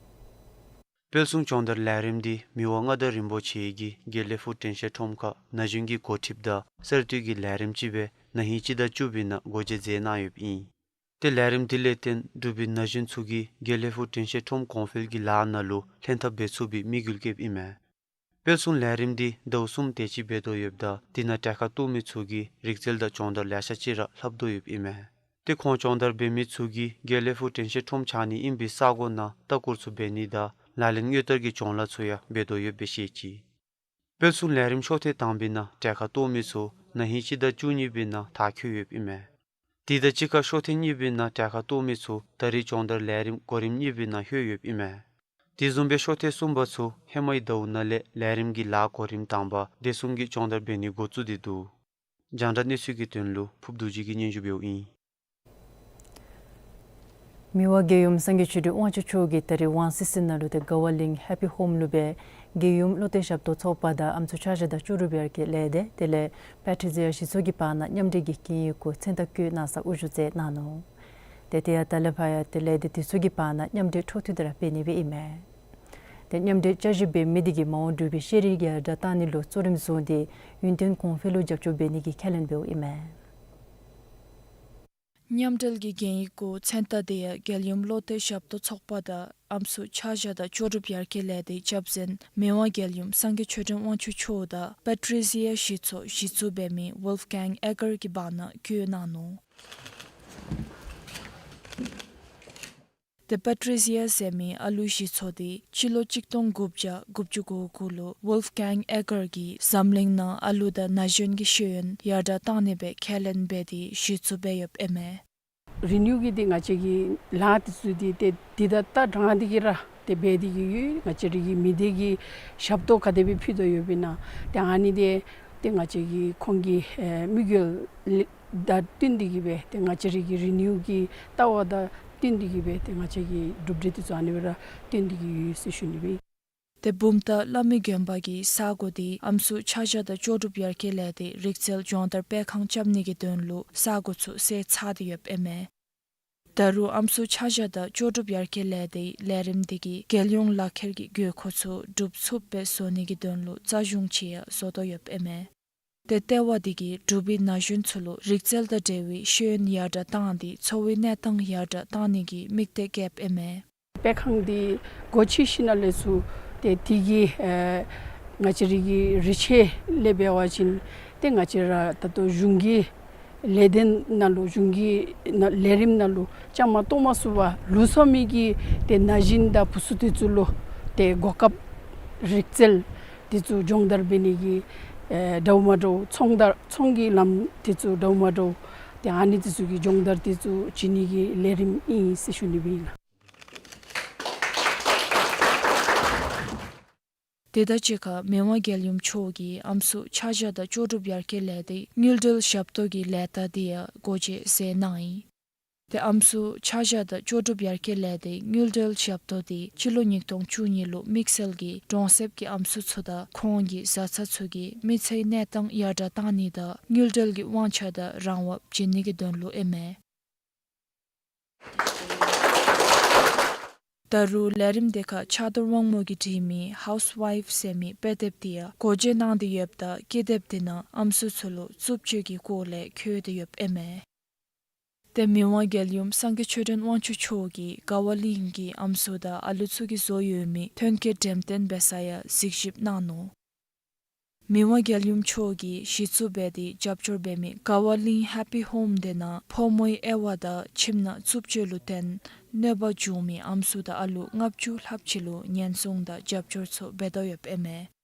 དཔལ་གསུམ་སྦྱོང་བརྡར་ལས་རིམ་འདི་མི་དབང་མངའ་བདག་རིན་པོ་ཆེ་གིས་དགེ་ལེགས་ཕུག་དྲན་ཤེས་ཁྲོམ་ཁར་ན་གཞོན་གྱི་འགོ་ཁྲིདཔ་དང་གསར་གཏོད་ཀྱི་ལས་རིམ་ཅིག་སྦེ་ན་ཧིང་སྤྱི་ཟླ་བཅུ་པའི་ནང་སྒོ་འབྱེད་མཛད་གནང་ཡོདཔ་ཨིན། ཏེ་ལས་རིམ་འདི་ལས་བརྟེན་འབྲུག་པའི་ན་གཞོན་ཚུ་གིས་དགེ་ལེགས་ཕུག་དྲན་ཤེས་ཁྲོམ་གོང་འཕེལ་གྱི་ལཱ་ནང་ལུ་ལྷན་ཐབས་འབད་ཚུགས་པའི་དམིགས་ཡུལ་བསྐྱེདཔ་ཨིན་མས། དཔལ་གསུམ་ལས་རིམ་འདི་ཟླཝ་གསུམ་དེ་ཅིག་འབད་དོ་ཡོདཔ་ད་དེ་ནང་གྲལ་ཁར་གཏོགས་མི་ཚུ་གིས་རིག་རྩལ་དང་སྦྱོང་བརྡར་ལེ་ཤ་ཅིག་ར་ལྷབ་དོ་ཡོདཔ་ཨིན་མས། ཏེ་ཁོང་སྦྱོང་བརྡར་འབད་མི་ཚུ་གིས་དགེ་ལེགས་ཕུག་དྲན་ཤེས་ཁྲོམ་ཆགས་ནི་ཨིན་པའི་ས་གོ་ནང་ལྟ་སྐོར་ཚུ་འབད་ནི་དང་ལག་ལེན་དངོས་བསྟར་གྱི་སྦྱོང་ལཱ་ཚུ་ཡང་འབད་དོ་ཡོདཔ་སྦེ་བཤད་ཅི། དཔལ་གསུམ་ལས་རིམ་ཤོག་ཐེངས་དང་པའི་ནང་གྲལ་ཁར་གཏོགས་མི་ཚུ་ན་ཧིང་སྤྱི་ཟླ་བཅུ་གཉིས་པའི་ནང་མཐར་འཁྱོལ་ཡོདཔ་ཨིན་མས། དེ་དང་གཅིག་ཁར་ཤོག་ཐེངས་གཉིས་པའི་ནང་གྲལ་ཁར་གཏོགས་མི་ཚུ་ད་རིས་སྦྱོང་བརྡར་ལས་རིམ་གོ་རིམ་གཉིས་པའི་ནང་ལྷོད་ཡོདཔ་ཨིན་མས། དེ་བཟུམ་སྦེ་ཤོག་ཐེངས་གསུམ་པ་ཚུ་ཧེ་མའི་ཟླཝ་ནང་ལས་ལས་རིམ་གྱི་ལཱ་གོ་རིམ་དང་པ་སྡེ་གསུམ་གྱི་སྦྱོང་བརྡར་འབད་ནི་འགོ་བཙུགས་ཏེ་འདུག། རྒྱང་བསྒྲགས་གནས་ཚུལ་གྱི་དོན་ལུ་ཕུརཔ་རྡོ་རྗེ་གིས་སྙན་ཞུ་འབདཝ་ཨིན། མི་དབང་རྒྱལ་ཡུམ་སངས་རྒྱས་ཆོས་སྒྲོན་དབང་ཕྱུག་མཆོག་གིས་ད་རིས་ཝང་སི་སི་ནང་ལུ་ཏེ་དགའ་བ་གླིང་ཧེ་པི་ཧོམ་ལུ་སྦེ་རྒྱལ་ཡུམ་བློ་གཏད་ཞབས་ཏོག་ཚོགས་པ་དང་ཨམ་སྲུ་ཆ་བཞག་དང་ལྕོགས་གྲུབ་ཡར་རྒྱས་ལས་སྡེ་དེ་ལས་པེ་ཊི་རི་ཛི་ཡ་ཞི་འཚོ་གི་བར་ན་མཉམ་འབྲེལ་གྱི་གན་ཡིག་གུ་མཚན་རྟགས་བཀོད་གནང་ས་དབུ་བཞུགས་མཛད་གནང་ནུག། ཏེ་དེ་ཡང་ད་ལས་ཕར་ཡང་ཏེ་ལས་སྡེ་དེ་ཚུ་གི་བར་ན་མཉམ་འབྲེལ་འཕྲོ་མཐུད་དེ་ར་འབད་ནི་སྦེ་ཨིན་མས། ཏེ་མཉམ་འབྲེལ་བསྐྱར་ཞིབ་འབད་མི་དེ་གིས་མ་འོངས་འབྲུག་པའི་ཤེས་རིག་ཡར་དྲག་གཏང་ནི་ལུ་གཙོ་རིམ་བཟུང་སྟེ་ཡུན་བརྟན་གོང་འཕེལ་ལུ་རྒྱབ་སྐྱོར་འབད་ནི་གི་ཁས་ལེན་འབདཝ་ཨིན་མས། མཉམ་འབྲེལ་གྱི་གན་ཡིག་གུ་མཚན་རྟགས་དེ་ཡང་རྒྱལ་ཡུམ་བློ་གཏད་ཞབས་ཏོག་ཚོགས་པ་དང་ཨམ་སྲུ་ཆ་བཞག་དང་ལྕོགས་གྲུབ་ཡར་རྒྱས་ལས་སྡེའི་ཆབ་འཛིན་མི་དབང་རྒྱལ་ཡུམ་སངས་རྒྱས་ཆོས་སྒྲོན་དབང་ཕྱུག་མཆོག་དང་པེ་ཊི་རི་ཛི་ཡ་ཞི་འཚོ་གཞི་བཙུགས་འབད་མི་ཝོལཕ་གྷེང་ཨེ་གར་གྱི་བར་ན་བཀོད་གནང་ནུག། ཏེ་པེ་ཊི་རི་ཛི་ཡ་ཟེར་མི་ཨ་ལུ་གཞི་ཚོགས་དེ་སྤྱི་ལོ་གཅིག་སྟོང་དགུ་བརྒྱ་དགུ་བཅུ་གོ་དགུ་ལུ་ཝོལཕ་གྷེང་ཨེ་གར་གྱིས་འཛམ་གླིང་ནང་ཨ་ལུ་དང་ན་གཞོན་གྱི་ཤེས་ཡོན་ཡར་དྲག་གཏང་ནི་སྦེ་ཁས་ལེན་འབད་དེ་གཞི་བཙུགས་འབད་ཡོདཔ་ཨིན་མས། རི་ནིའུ་གི་འདི་ང་བཅས་ཀྱི་ལཱ་འདི་ཚུ་འདི་ཏེ་འདི་ད་ལྟོ་དྲང་སྟེ་གི་ར་ཏེ་འབད་དེ་གི་ཡོད། ང་བཅས་ར་གི་མི་སྡེ་གི་ཞབས་ཏོག་ག་དེ་སྦེ་ཕུལ་དོ་ཡོདཔ་ཨིན་ན་ཏེ་ཨ་ནི་འདི་ཏེ་ང་བཅས་ཀྱི་ཁོང་གི་ཨེ་དམིགས་ཡུལ་ལས་དང་བསྟུན་ཏེ་གི་སྦེ་ཏེ་ང་བཅས་ར་གི་རི་ནིའུ་གི་ལྟ་བ་དང་བསྟུན་ཏེ་གི་སྦེ་ཏེ་ང་བཅས་ཀྱི་གྲུབ་འབྲས་འདི་ཚུ་ཨ་ནི་སྦེ་ར་བསྟུན་ཏེ་གི་ཡོད་ཟེར་ཞུ་ནི་སྦེ། ཏེ་བུམ་ཐང་བླ་མའི་དགོན་པ་གི་ས་གོ་འདི་ཨམ་སྲུ་ཆ་བཞག་དང་ལྕོགས་གྲུབ་ཡར་རྒྱས་ལས་སྡེའི་རིག་རྩལ་སྦྱོང་བརྡར་སྤེལ་ཁང་རྐྱབ་ནི་གི་དོན་ལུ་ས་གོ་ཚུ་བསལ་ཚར་ཏེ་ཡོདཔ་ཨིན་མས། ད་རུང་ཨམ་སྲུ་ཆ་བཞག་དང་ལྕོགས་གྲུབ་ཡར་རྒྱས་ལས་སྡེའི་ལས་རིམ་འདི་གིས་རྒྱལ་ཡོངས་ལག་ཁྱེར་གྱི་དགོས་མཁོ་ཚུ་སྒྲུབ་ཚུགསཔ་སྦེ་བཟོ་ནི་གི་དོན་ལུ་རྩ་གཞུང་ཅིག་ཡང་བཟོ་དོ་ཡོདཔ་ཨིན་མས། ཏེ་ལྟེ་བ་འདི་གིས་འབྲུག་པའི་ན་གཞོན་ཚུ་ལུ་རིག་རྩལ་དང་འབྲེལ་བའི་ཤེས་ཡོན་ཡར་དྲག་བཏང་སྟེ་འཚོ་བའི་གནས་སྟངས་ཡར་དྲག་བཏང་ནི་གི་དམིགས་གཏད་བསྐྱེདཔ་ཨིན་མས། སྤེལ་ཁང་འདི་སྒོ་ཕྱེ་ཞིནམ་ལས་ཚུར་ཏེ་དེ་གི་ཨེ་ང་བཅས་ར་གི་རིག་ཆས་ལས་འབད་བ་ཅིན་ཏེ་ང་བཅས་ར་ད་ལྟོ་གཞུང་གི་ལས་དོན་ནང་ལུ་གཞུང་གི་ནང་ལས་རིམ་ནང་ལུ་བཅའ་མར་གཏོགས་མ་ཚུགས་པར་ལུས་སོ་མི་གི་ཏེ་ན་གཞོན་དང་བུ་ཚུ་དེ་ཚུ་ལུ་ཏེ་གོ་སྐབས་རིག་རྩལ་དེ་ཚུ་སྦྱོང་བརྡར་འབད་ནི་གི་ཨེ་འདྲཝ་མ་འདྲཝ་ཚོང་བརྡར་ཚོང་གི་ལམ་དེ་ཚུ་འདྲཝ་མ་འདྲཝ་ཏེ་ཨ་ནི་དེ་ཚུ་གི་སྦྱོང་བརྡར་དེ་ཚུ་བྱིན་ནི་གི་ལས་རིམ་ཨིན་ཟེར་ཞུ་ནི་སྦེ་ཨིན་ལགས། དེ་དང་གཅིག་ཁར་མི་དབང་རྒྱལ་ཡུམ་མཆོག་གིས་ཨམ་སྲུ་ཆ་བཞག་དང་ལྕོགས་གྲུབ་ཡར་རྒྱས་ལས་སྡེའི་དངུལ་འབྲེལ་ཞབས་ཏོག་གི་ལས་རྟགས་དེ་ཡང་སྒོ་འབྱེད་མཛད་གནང་ཡི། ཏེ་ཨམ་སྲུ་ཆ་བཞག་དང་ལྕོགས་གྲུབ་ཡར་རྒྱས་ལས་སྡེའི་དངུལ་འབྲེལ་ཞབས་ཏོག་འདི་སྤྱི་ལོ་ཉིས་སྟོང་བཅུ་གཉིས་ལུ་དམིགས་བསལ་གྱིས་གྲོང་གསེབ་ཀྱི་ཨམ་སྲུ་ཚུ་དང་ཁོང་གི་བཟའ་ཚང་ཚུ་གི་མི་ཚེའི་གནས་སྟངས་ཡར་དྲག་བཏང་ནི་དང་དངུལ་འབྲེལ་གྱི་དབང་ཆ་དང་རང་དབང་བྱིན་ནི་གི་དོན་ལུ་ཨིན་མས། ད་རུང་ལས་རིམ་དེ་ཁར་ཕྱག་རྡོར་དབང་མོ་གིས་བྲིས་མི་ཧའུསི་ཝའིཕ་ཟེར་མི་དཔེ་དེབ་དེ་ཡང་འགོ་འབྱེད་གནང་སྟེ་ཡོདཔ་ད་དཀྱིལ་དེབ་དེ་ནང་ཨམ་སྲུ་ཚུ་ལུ་རྩུབ་སྤྱོད་ཀྱི་སྐོར་ལས་འཁོད་དེ་ཡོདཔ་ཨིན་མས། ཏེ་མི་དབང་རྒྱལ་ཡུམ་སངས་རྒྱས་ཆོས་སྒྲོན་དབང་ཕྱུག་མཆོག་གིས་དགའ་བ་གླིང་གི་ཨམ་སྲུ་དང་ཨ་ལུ་ཚུ་གིས་བཟོ་ཡོད་མི་ཐོན་སྐྱེད་འགྲེམས་སྟོན་འབད་ས་ཡང་གཟིགས་ཞིབ་གནང་ནུག། མི་དབང་རྒྱལ་ཡུམ་མཆོག་གིས་གཞི་བཙུགས་འབད་དེ་རྒྱབ་སྐྱོར་འབད་མི་དགའ་བ་གླིང་ཧེ་པི་ཧོམ་དེ་ནང་ཕོ་མོའི་དབྱེ་བ་དང་ཁྱིམ་ནང་རྩུབ་སྤྱོད་ལུ་བརྟེན་གནོད་པ་བྱུང་མི་ཨམ་སྲུ་དང་ཨ་ལུ་ལྔ་བཅུ་ལྷགཔ་ཅིག་ལུ་ཉེན་སྲུང་དང་རྒྱབ་སྐྱོར་ཚུ་འབད་དོ་ཡོདཔ་ཨིན་མས།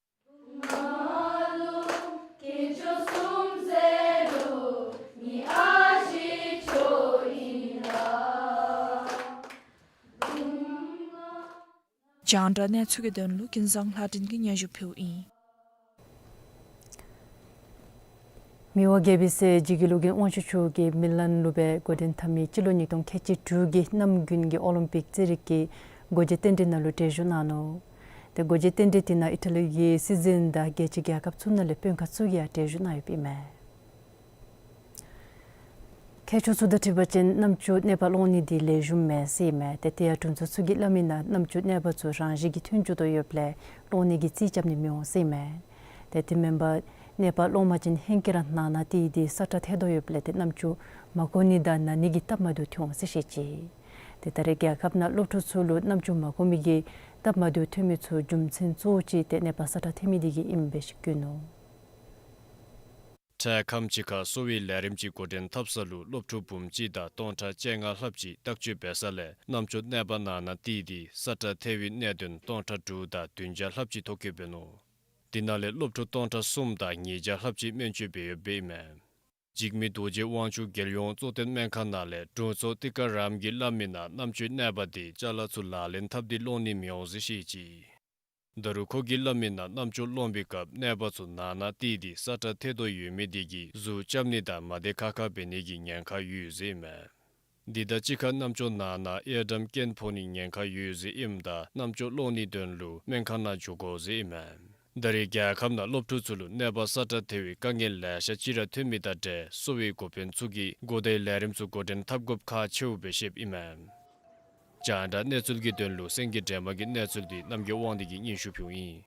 རྒྱང་བསྒྲགས་གནས་ཚུལ་གྱི་དོན་ལུ་ཀུན་བཟང་ལྷ་སྒྲོན་གྱིས་སྙན་ཞུ་ཕུལཝ་ཨིན། མི་དབང་རྒྱལ་པོའི་སྲས་འཇིགས་བརྒྱད་ཀླུ་མགོན་དབང་ཕྱུག་མཆོག་གིས་མི་ལན་ལུ་སྦེ་འགོ་འདྲེན་འཐབ་མི་སྤྱི་ལོ་ཉིས་སྟོང་ཁལ་གཅིག་དྲུག་གི་གནམ་དགུན་གྱི་ཨོ་ལིམ་པིག་རྩེད་རིགས་ཀྱི་སྒོ་འབྱེད་རྟེན་འབྲེལ་ནང་ལུ་གྲལ་བཞུགས་གནང་ནུག། ཏེ་སྒོ་འབྱེད་རྟེན་འབྲེལ་དེ་ནང་ཨི་ཊ་ལི་གི་སྲིད་འཛིན་དང་རྒྱལ་སྤྱིའི་རྒྱལ་ཁབ་ཚུ་ནང་ལས་དཔོན་ཁག་ཚུ་གིས་ཡང་གྲལ་བཞུགས་གནང་ཡོདཔ་ཨིན་མས། མཁས་མཆོག་ཚུ་དང་འཁྲིལ་བ་ཅིན་རྣམ་ཅོ་ནད་པ་སློང་ནི་འདི་ལེགས་ཤོམ་མེད་ཟེར་ཨིན་མས། ཏེ་དེ་ཡང་དྲུང་འཚོ་ཚུ་གིས་སླབ་མི་ནང་རྣམ་ཅོ་ནད་པ་ཚུ་རང་བཞིན་གྱིས་ཐོན་འགྱོ་དོ་ཡོདཔ་ལས་སློང་ནི་གི་རྩིས་རྐྱབ་ནི་མི་འོང་ཟེར་ཨིན་མས། ཏེ་དེ་མེན་པར་ནད་པ་སློང་པ་ཅིན་ཧེང་སྐལ་ར་ན་ན་ཏེ་འདི་ས་ཁྲ་ཐལ་དོ་ཡོདཔ་ལས་ཏེ་རྣམ་ཅོ་མ་གོ་ནི་དང་ན་ནི་གི་སྟབས་མ་བདེཝ་ཐོན་འོང་ཟེར་བཤད་ཅི། ཏེ་ད་རེས་རྒྱལ་ཁབ་ནང་སློབ་ཕྲུག་ཚུ་ལུ་རྣམ་ཅོ་མ་གོ་མི་གི་སྟབས་མ་བདེཝ་ཐོན་མི་ཚུ་རྒྱུ་མཚན་གཙོ་བོ་ཅིག་ཏེ་ནད་པ་ས་ཁྲ་ཐལ་མི་འདི་གིས་ཨིནམ་སྦེ་ཞིག་བཀོད་ནུག། འཕྲལ་ཁམས་ཅིག་ཁར་གསོ་བའི་ལས་རིམ་ཅིག་འགོ་འདྲེན་འཐབ་ས་ལུ་སློབ་ཕྲུག་འབུམ་གཅིག་དང་སྟོང་ཕྲག་བཅོ་ལྔ་ལྷགཔ་ཅིག་བརྟག་དཔྱད་འབད་ས་ལས་རྣམ་ཅོ་ནད་པ་ན་ན་ཏེ་འདི་ས་ཁྲ་ཐལ་བའི་གནད་དོན་སྟོང་ཕྲག་དྲུག་དང་བདུན་བརྒྱ་ལྷགཔ་ཅིག་ཐོ་བཀོད་འབད་ནུག། དེ་ནང་ལས་སློབ་ཕྲུག་སྟོང་ཕྲག་གསུམ་དང་ཉིས་བརྒྱ་ལྷགཔ་ཅིག་སྨན་བཅོས་འབད་ཡོདཔ་ཨིན་མས། འཇིགས་མེད་རྡོ་རྗེ་དབང་ཕྱུག་རྒྱལ་ཡོངས་གཙོ་བསྟེན་སྨན་ཁང་ནང་ལས་དྲུང་འཚོ་ཏི་ཀ་རམ་གྱིས་སླབ་མི་ནང་རྣམ་ཅོའི་ནད་པ་འདི་ཅ་ལ་ཚུ་ལག་ལེན་འཐབ་སྟེ་སློང་ནི་མི་འོང་ཟེར་བཤད་ཅི། ད་རུང་ཁོ་གིས་སླབ་མི་ནང་རྣམ་ཅོ་སློང་པའི་སྐབས་ནད་པ་ཚུ་ན་ན་ཏེ་འདི་ས་ཁྲ་ཐལ་དོ་ཡོད་མི་འདི་གིས་གཟུགས་རྐྱབ་ནི་དང་མ་བདེ་ཁག་ཁ་འབད་ནི་གི་ཉེན་ཁ་ཡོད་ཟེར་ཨིན་མས། འདི་དང་གཅིག་ཁར་རྣམ་ཅོ་ན་ན་ཨེ་ཌམ་རྐྱེན་ཕོག་ནི་ཉེན་ཁ་ཡོད་ཟེར་ཨིནམ་ད་རྣམ་ཅོ་སློང་ནིའི་དོན་ལུ་སྨན་ཁང་ནང་འགྱོ་དགོ་ཟེར་ཨིན་མས། ད་རེས་རྒྱལ་ཁབ་ནང་སློབ་ཕྲུག་ཚུ་ལུ་ནད་པ་ས་ཁྲ་ཐལ་བའི་དཀའ་ངལ་ལེ་ཤ་ཅིག་ར་ཐོན་མི་དང་འབྲེལ་གསོ་བའི་འགོ་དཔོན་ཚུ་གིས་གོ་བརྡའི་ལས་རིམ་ཚུ་འགོ་འདྲེན་འཐབ་དགོཔ་ཁག་ཆེཝ་སྦེ་བཤདཔ་ཨིན་མས། རྒྱང་བསྒྲགས་གནས་ཚུལ་གྱི་དོན་ལུ་སེང་གེ་སྒྲོལ་མ་གི་གནས་ཚུལ་འདི་རྣམ་རྒྱལ་དབང་འདུས་ཀྱིས་སྙན་ཞུ་ཕུལཝ་ཨིན།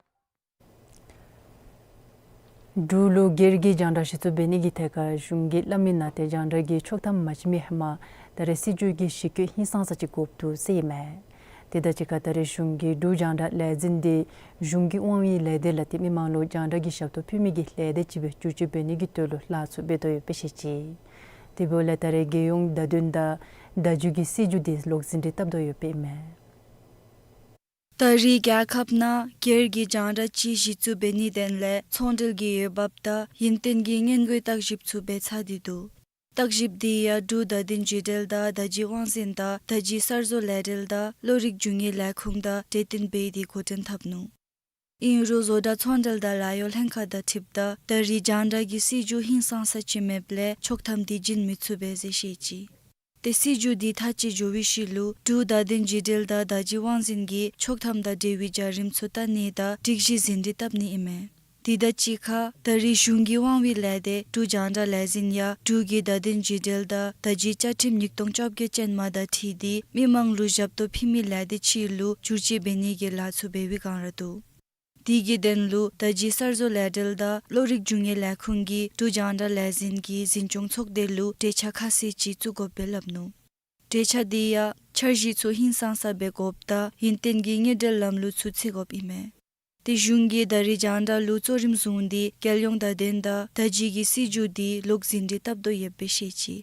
འབྲུག་ལུ་སྒེར་གྱི་རྒྱང་བསྒྲགས་གཞི་བཙུགས་འབད་ནི་གི་ཐད་ཁར་གཞུང་གིས་སླབ་མི་ནང་ཏེ་རྒྱང་བསྒྲགས་ཀྱི་ཆོག་ཐམ་མ་བྱིན་མི་ཧེ་མ་ད་རེས་སྲིད་བྱུས་ཀྱི་གཞི་བཀོད་ཧིང་སངས་ས་ཅིག་དགོཔ་འདུག་ཟེར་ཨིན་མས། དེ་དང་གཅིག་ཁར་ད་རེས་གཞུང་གིས་འབྲུག་རྒྱང་བསྒྲགས་ལས་འཛིན་འདི་གཞུང་གི་དབང་བའི་ལས་སྡེ་ལས་ཏེ་མི་མང་ལུ་རྒྱང་བསྒྲགས་ཀྱི་ཞབས་ཏོག་ཕུལ་མི་གི་ལས་སྡེ་ཅིག་སྦེ་བསྒྱུར་བཅོས་འབད་ནི་གི་དོན་ལུ་ལཱ་ཚུ་འབད་དོ་ཡོདཔ་སྦེ་བཤད་ཅི། དེ་འབདཝ་ལས་ད་རེས་རྒྱལ་ཡོངས་བརྡ་དོན་དང་བརྡ་བརྒྱུད་ཀྱི་སྲིད་བྱུས་འདི་ལོག་ཟིན་བྲིས་བཏབ་དོ་ཡོདཔ་ཨིན་མས། ད་རེས་རྒྱལ་ཁབ་ནང་སྒེར་གྱི་རྒྱང་བསྒྲགས་ཅིག་གཞི་བཙུགས་འབད་ནིའི་དོན་ལས་ཚོང་འབྲེལ་གྱི་འོས་འབབ་དང་ཡུན་བརྟན་གྱི་སྔོན་འགོག་བརྟག་ཞིབ་ཚུ་འབད་ཚར་ཏེ་འདུག། བརྟག་ཞིབ་འདི་ཡང་འབྲུག་བརྡ་དོན་བརྒྱུད་འབྲེལ་དང་བརྡ་བརྒྱུད་དབང་འཛིན་དང་བརྡ་བརྒྱུད་གསར་བཟོ་ལས་འབྲེལ་དང་གློག་རིག་རྒྱུ་དངོས་ལས་ཁུངས་དང་གྲོས་བསྟུན་འབད་དེ་འགོ་འདྲེན་འཐབ་ནུག། ཨིན་རུང་བཟོ་གྲྭ་ཚོང་འབྲེལ་དང་ལཱ་གཡོག་ལྷན་ཁག་དང་འཁྲིལཝ་ད་ད་རེས་རྒྱང་བསྒྲགས་ཀྱི་སྲིད་བྱུས་ཧིང་སངས་ས་ཅིག་མེདཔ་ལས་ཆོག་ཐམ་འདི་བྱིན་མི་ཚུགས་པས་ཟེར་བཤད་ཅི། ཏེ་སྲིད་བྱུས་འདི་མཐའ་དཔྱད་འགྱོ་བའི་ཤུལ་ལུ་འབྲུག་བརྡ་དོན་བརྒྱུད་འབྲེལ་དང་བརྡ་བརྒྱུད་དབང་འཛིན་གྱིས་ཆོག་ཐམ་དང་འབྲེལ་བའི་བྱ་རིམ་ཚུ་བལྟ་ནི་དང་སྒྲིག་གཞི་ཟིན་བྲིས་བཏབ་ནི་ཨིན་མས། དེ་དང་གཅིག་ཁར་ད་རེས་གཞུང་གི་དབང་བའི་ལས་སྡེ་འབྲུག་རྒྱང་བསྒྲགས་ལས་འཛིན་ཡང་འབྲུག་གི་བརྡ་དོན་བརྒྱུད་འབྲེལ་དང་བརྡ་བརྒྱུད་བཅའ་ཁྲིམས་ཉིས་སྟོང་བཅོ་བརྒྱད་ཅན་མ་དང་འཁྲིལ་ཏེ་མི་མང་ལུ་ཞབས་ཏོག་ཕུལ་མི་ལས་སྡེ་ཅིག་ལུ་བསྒྱུར་བཅོས་འབད་ནི་གི་ལཱ་ཚུ་འབད་བའི་བསྒང་ར་འདུག། དེ་གི་དོན་ལུ་བརྡ་བརྒྱུད་གསར་བཟོ་ལས་འབྲེལ་དང་གློག་རིག་རྒྱུ་དངོས་ལས་ཁུངས་ཀྱིས་འབྲུག་རྒྱང་བསྒྲགས་ལས་འཛིན་གྱི་འཛིན་སྐྱོང་ཚོགས་སྡེ་ལུ་གྲོས་འཆར་ཁ་གསལ་ཅིག་བཙུགས་དགོཔ་སྦེ་སླབ་ནུག། གྲོས་འཆར་འདི་ཡང་འཆར་གཞི་ཚུ་ཧིང་སངས་ས་སྦེ་དགོཔ་དང་ཡུན་བརྟན་གྱི་དངུལ་འབྲེལ་ལམ་ལུགས་ཚུ་བརྩི་དགོཔ་ཨིན་མས། ཏེ་གཞུང་གིས་ད་རེས་རྒྱང་བསྒྲགས་ལུ་གཙོ་རིམ་བཟུང་སྟེ་རྒྱལ་ཡོངས་བརྡ་དོན་དང་བརྡ་བརྒྱུད་ཀྱི་སྲིད་བྱུས་འདི་ལོག་ཟིན་བྲིས་བཏབ་དོ་ཡོདཔ་སྦེ་བཤད་ཅི།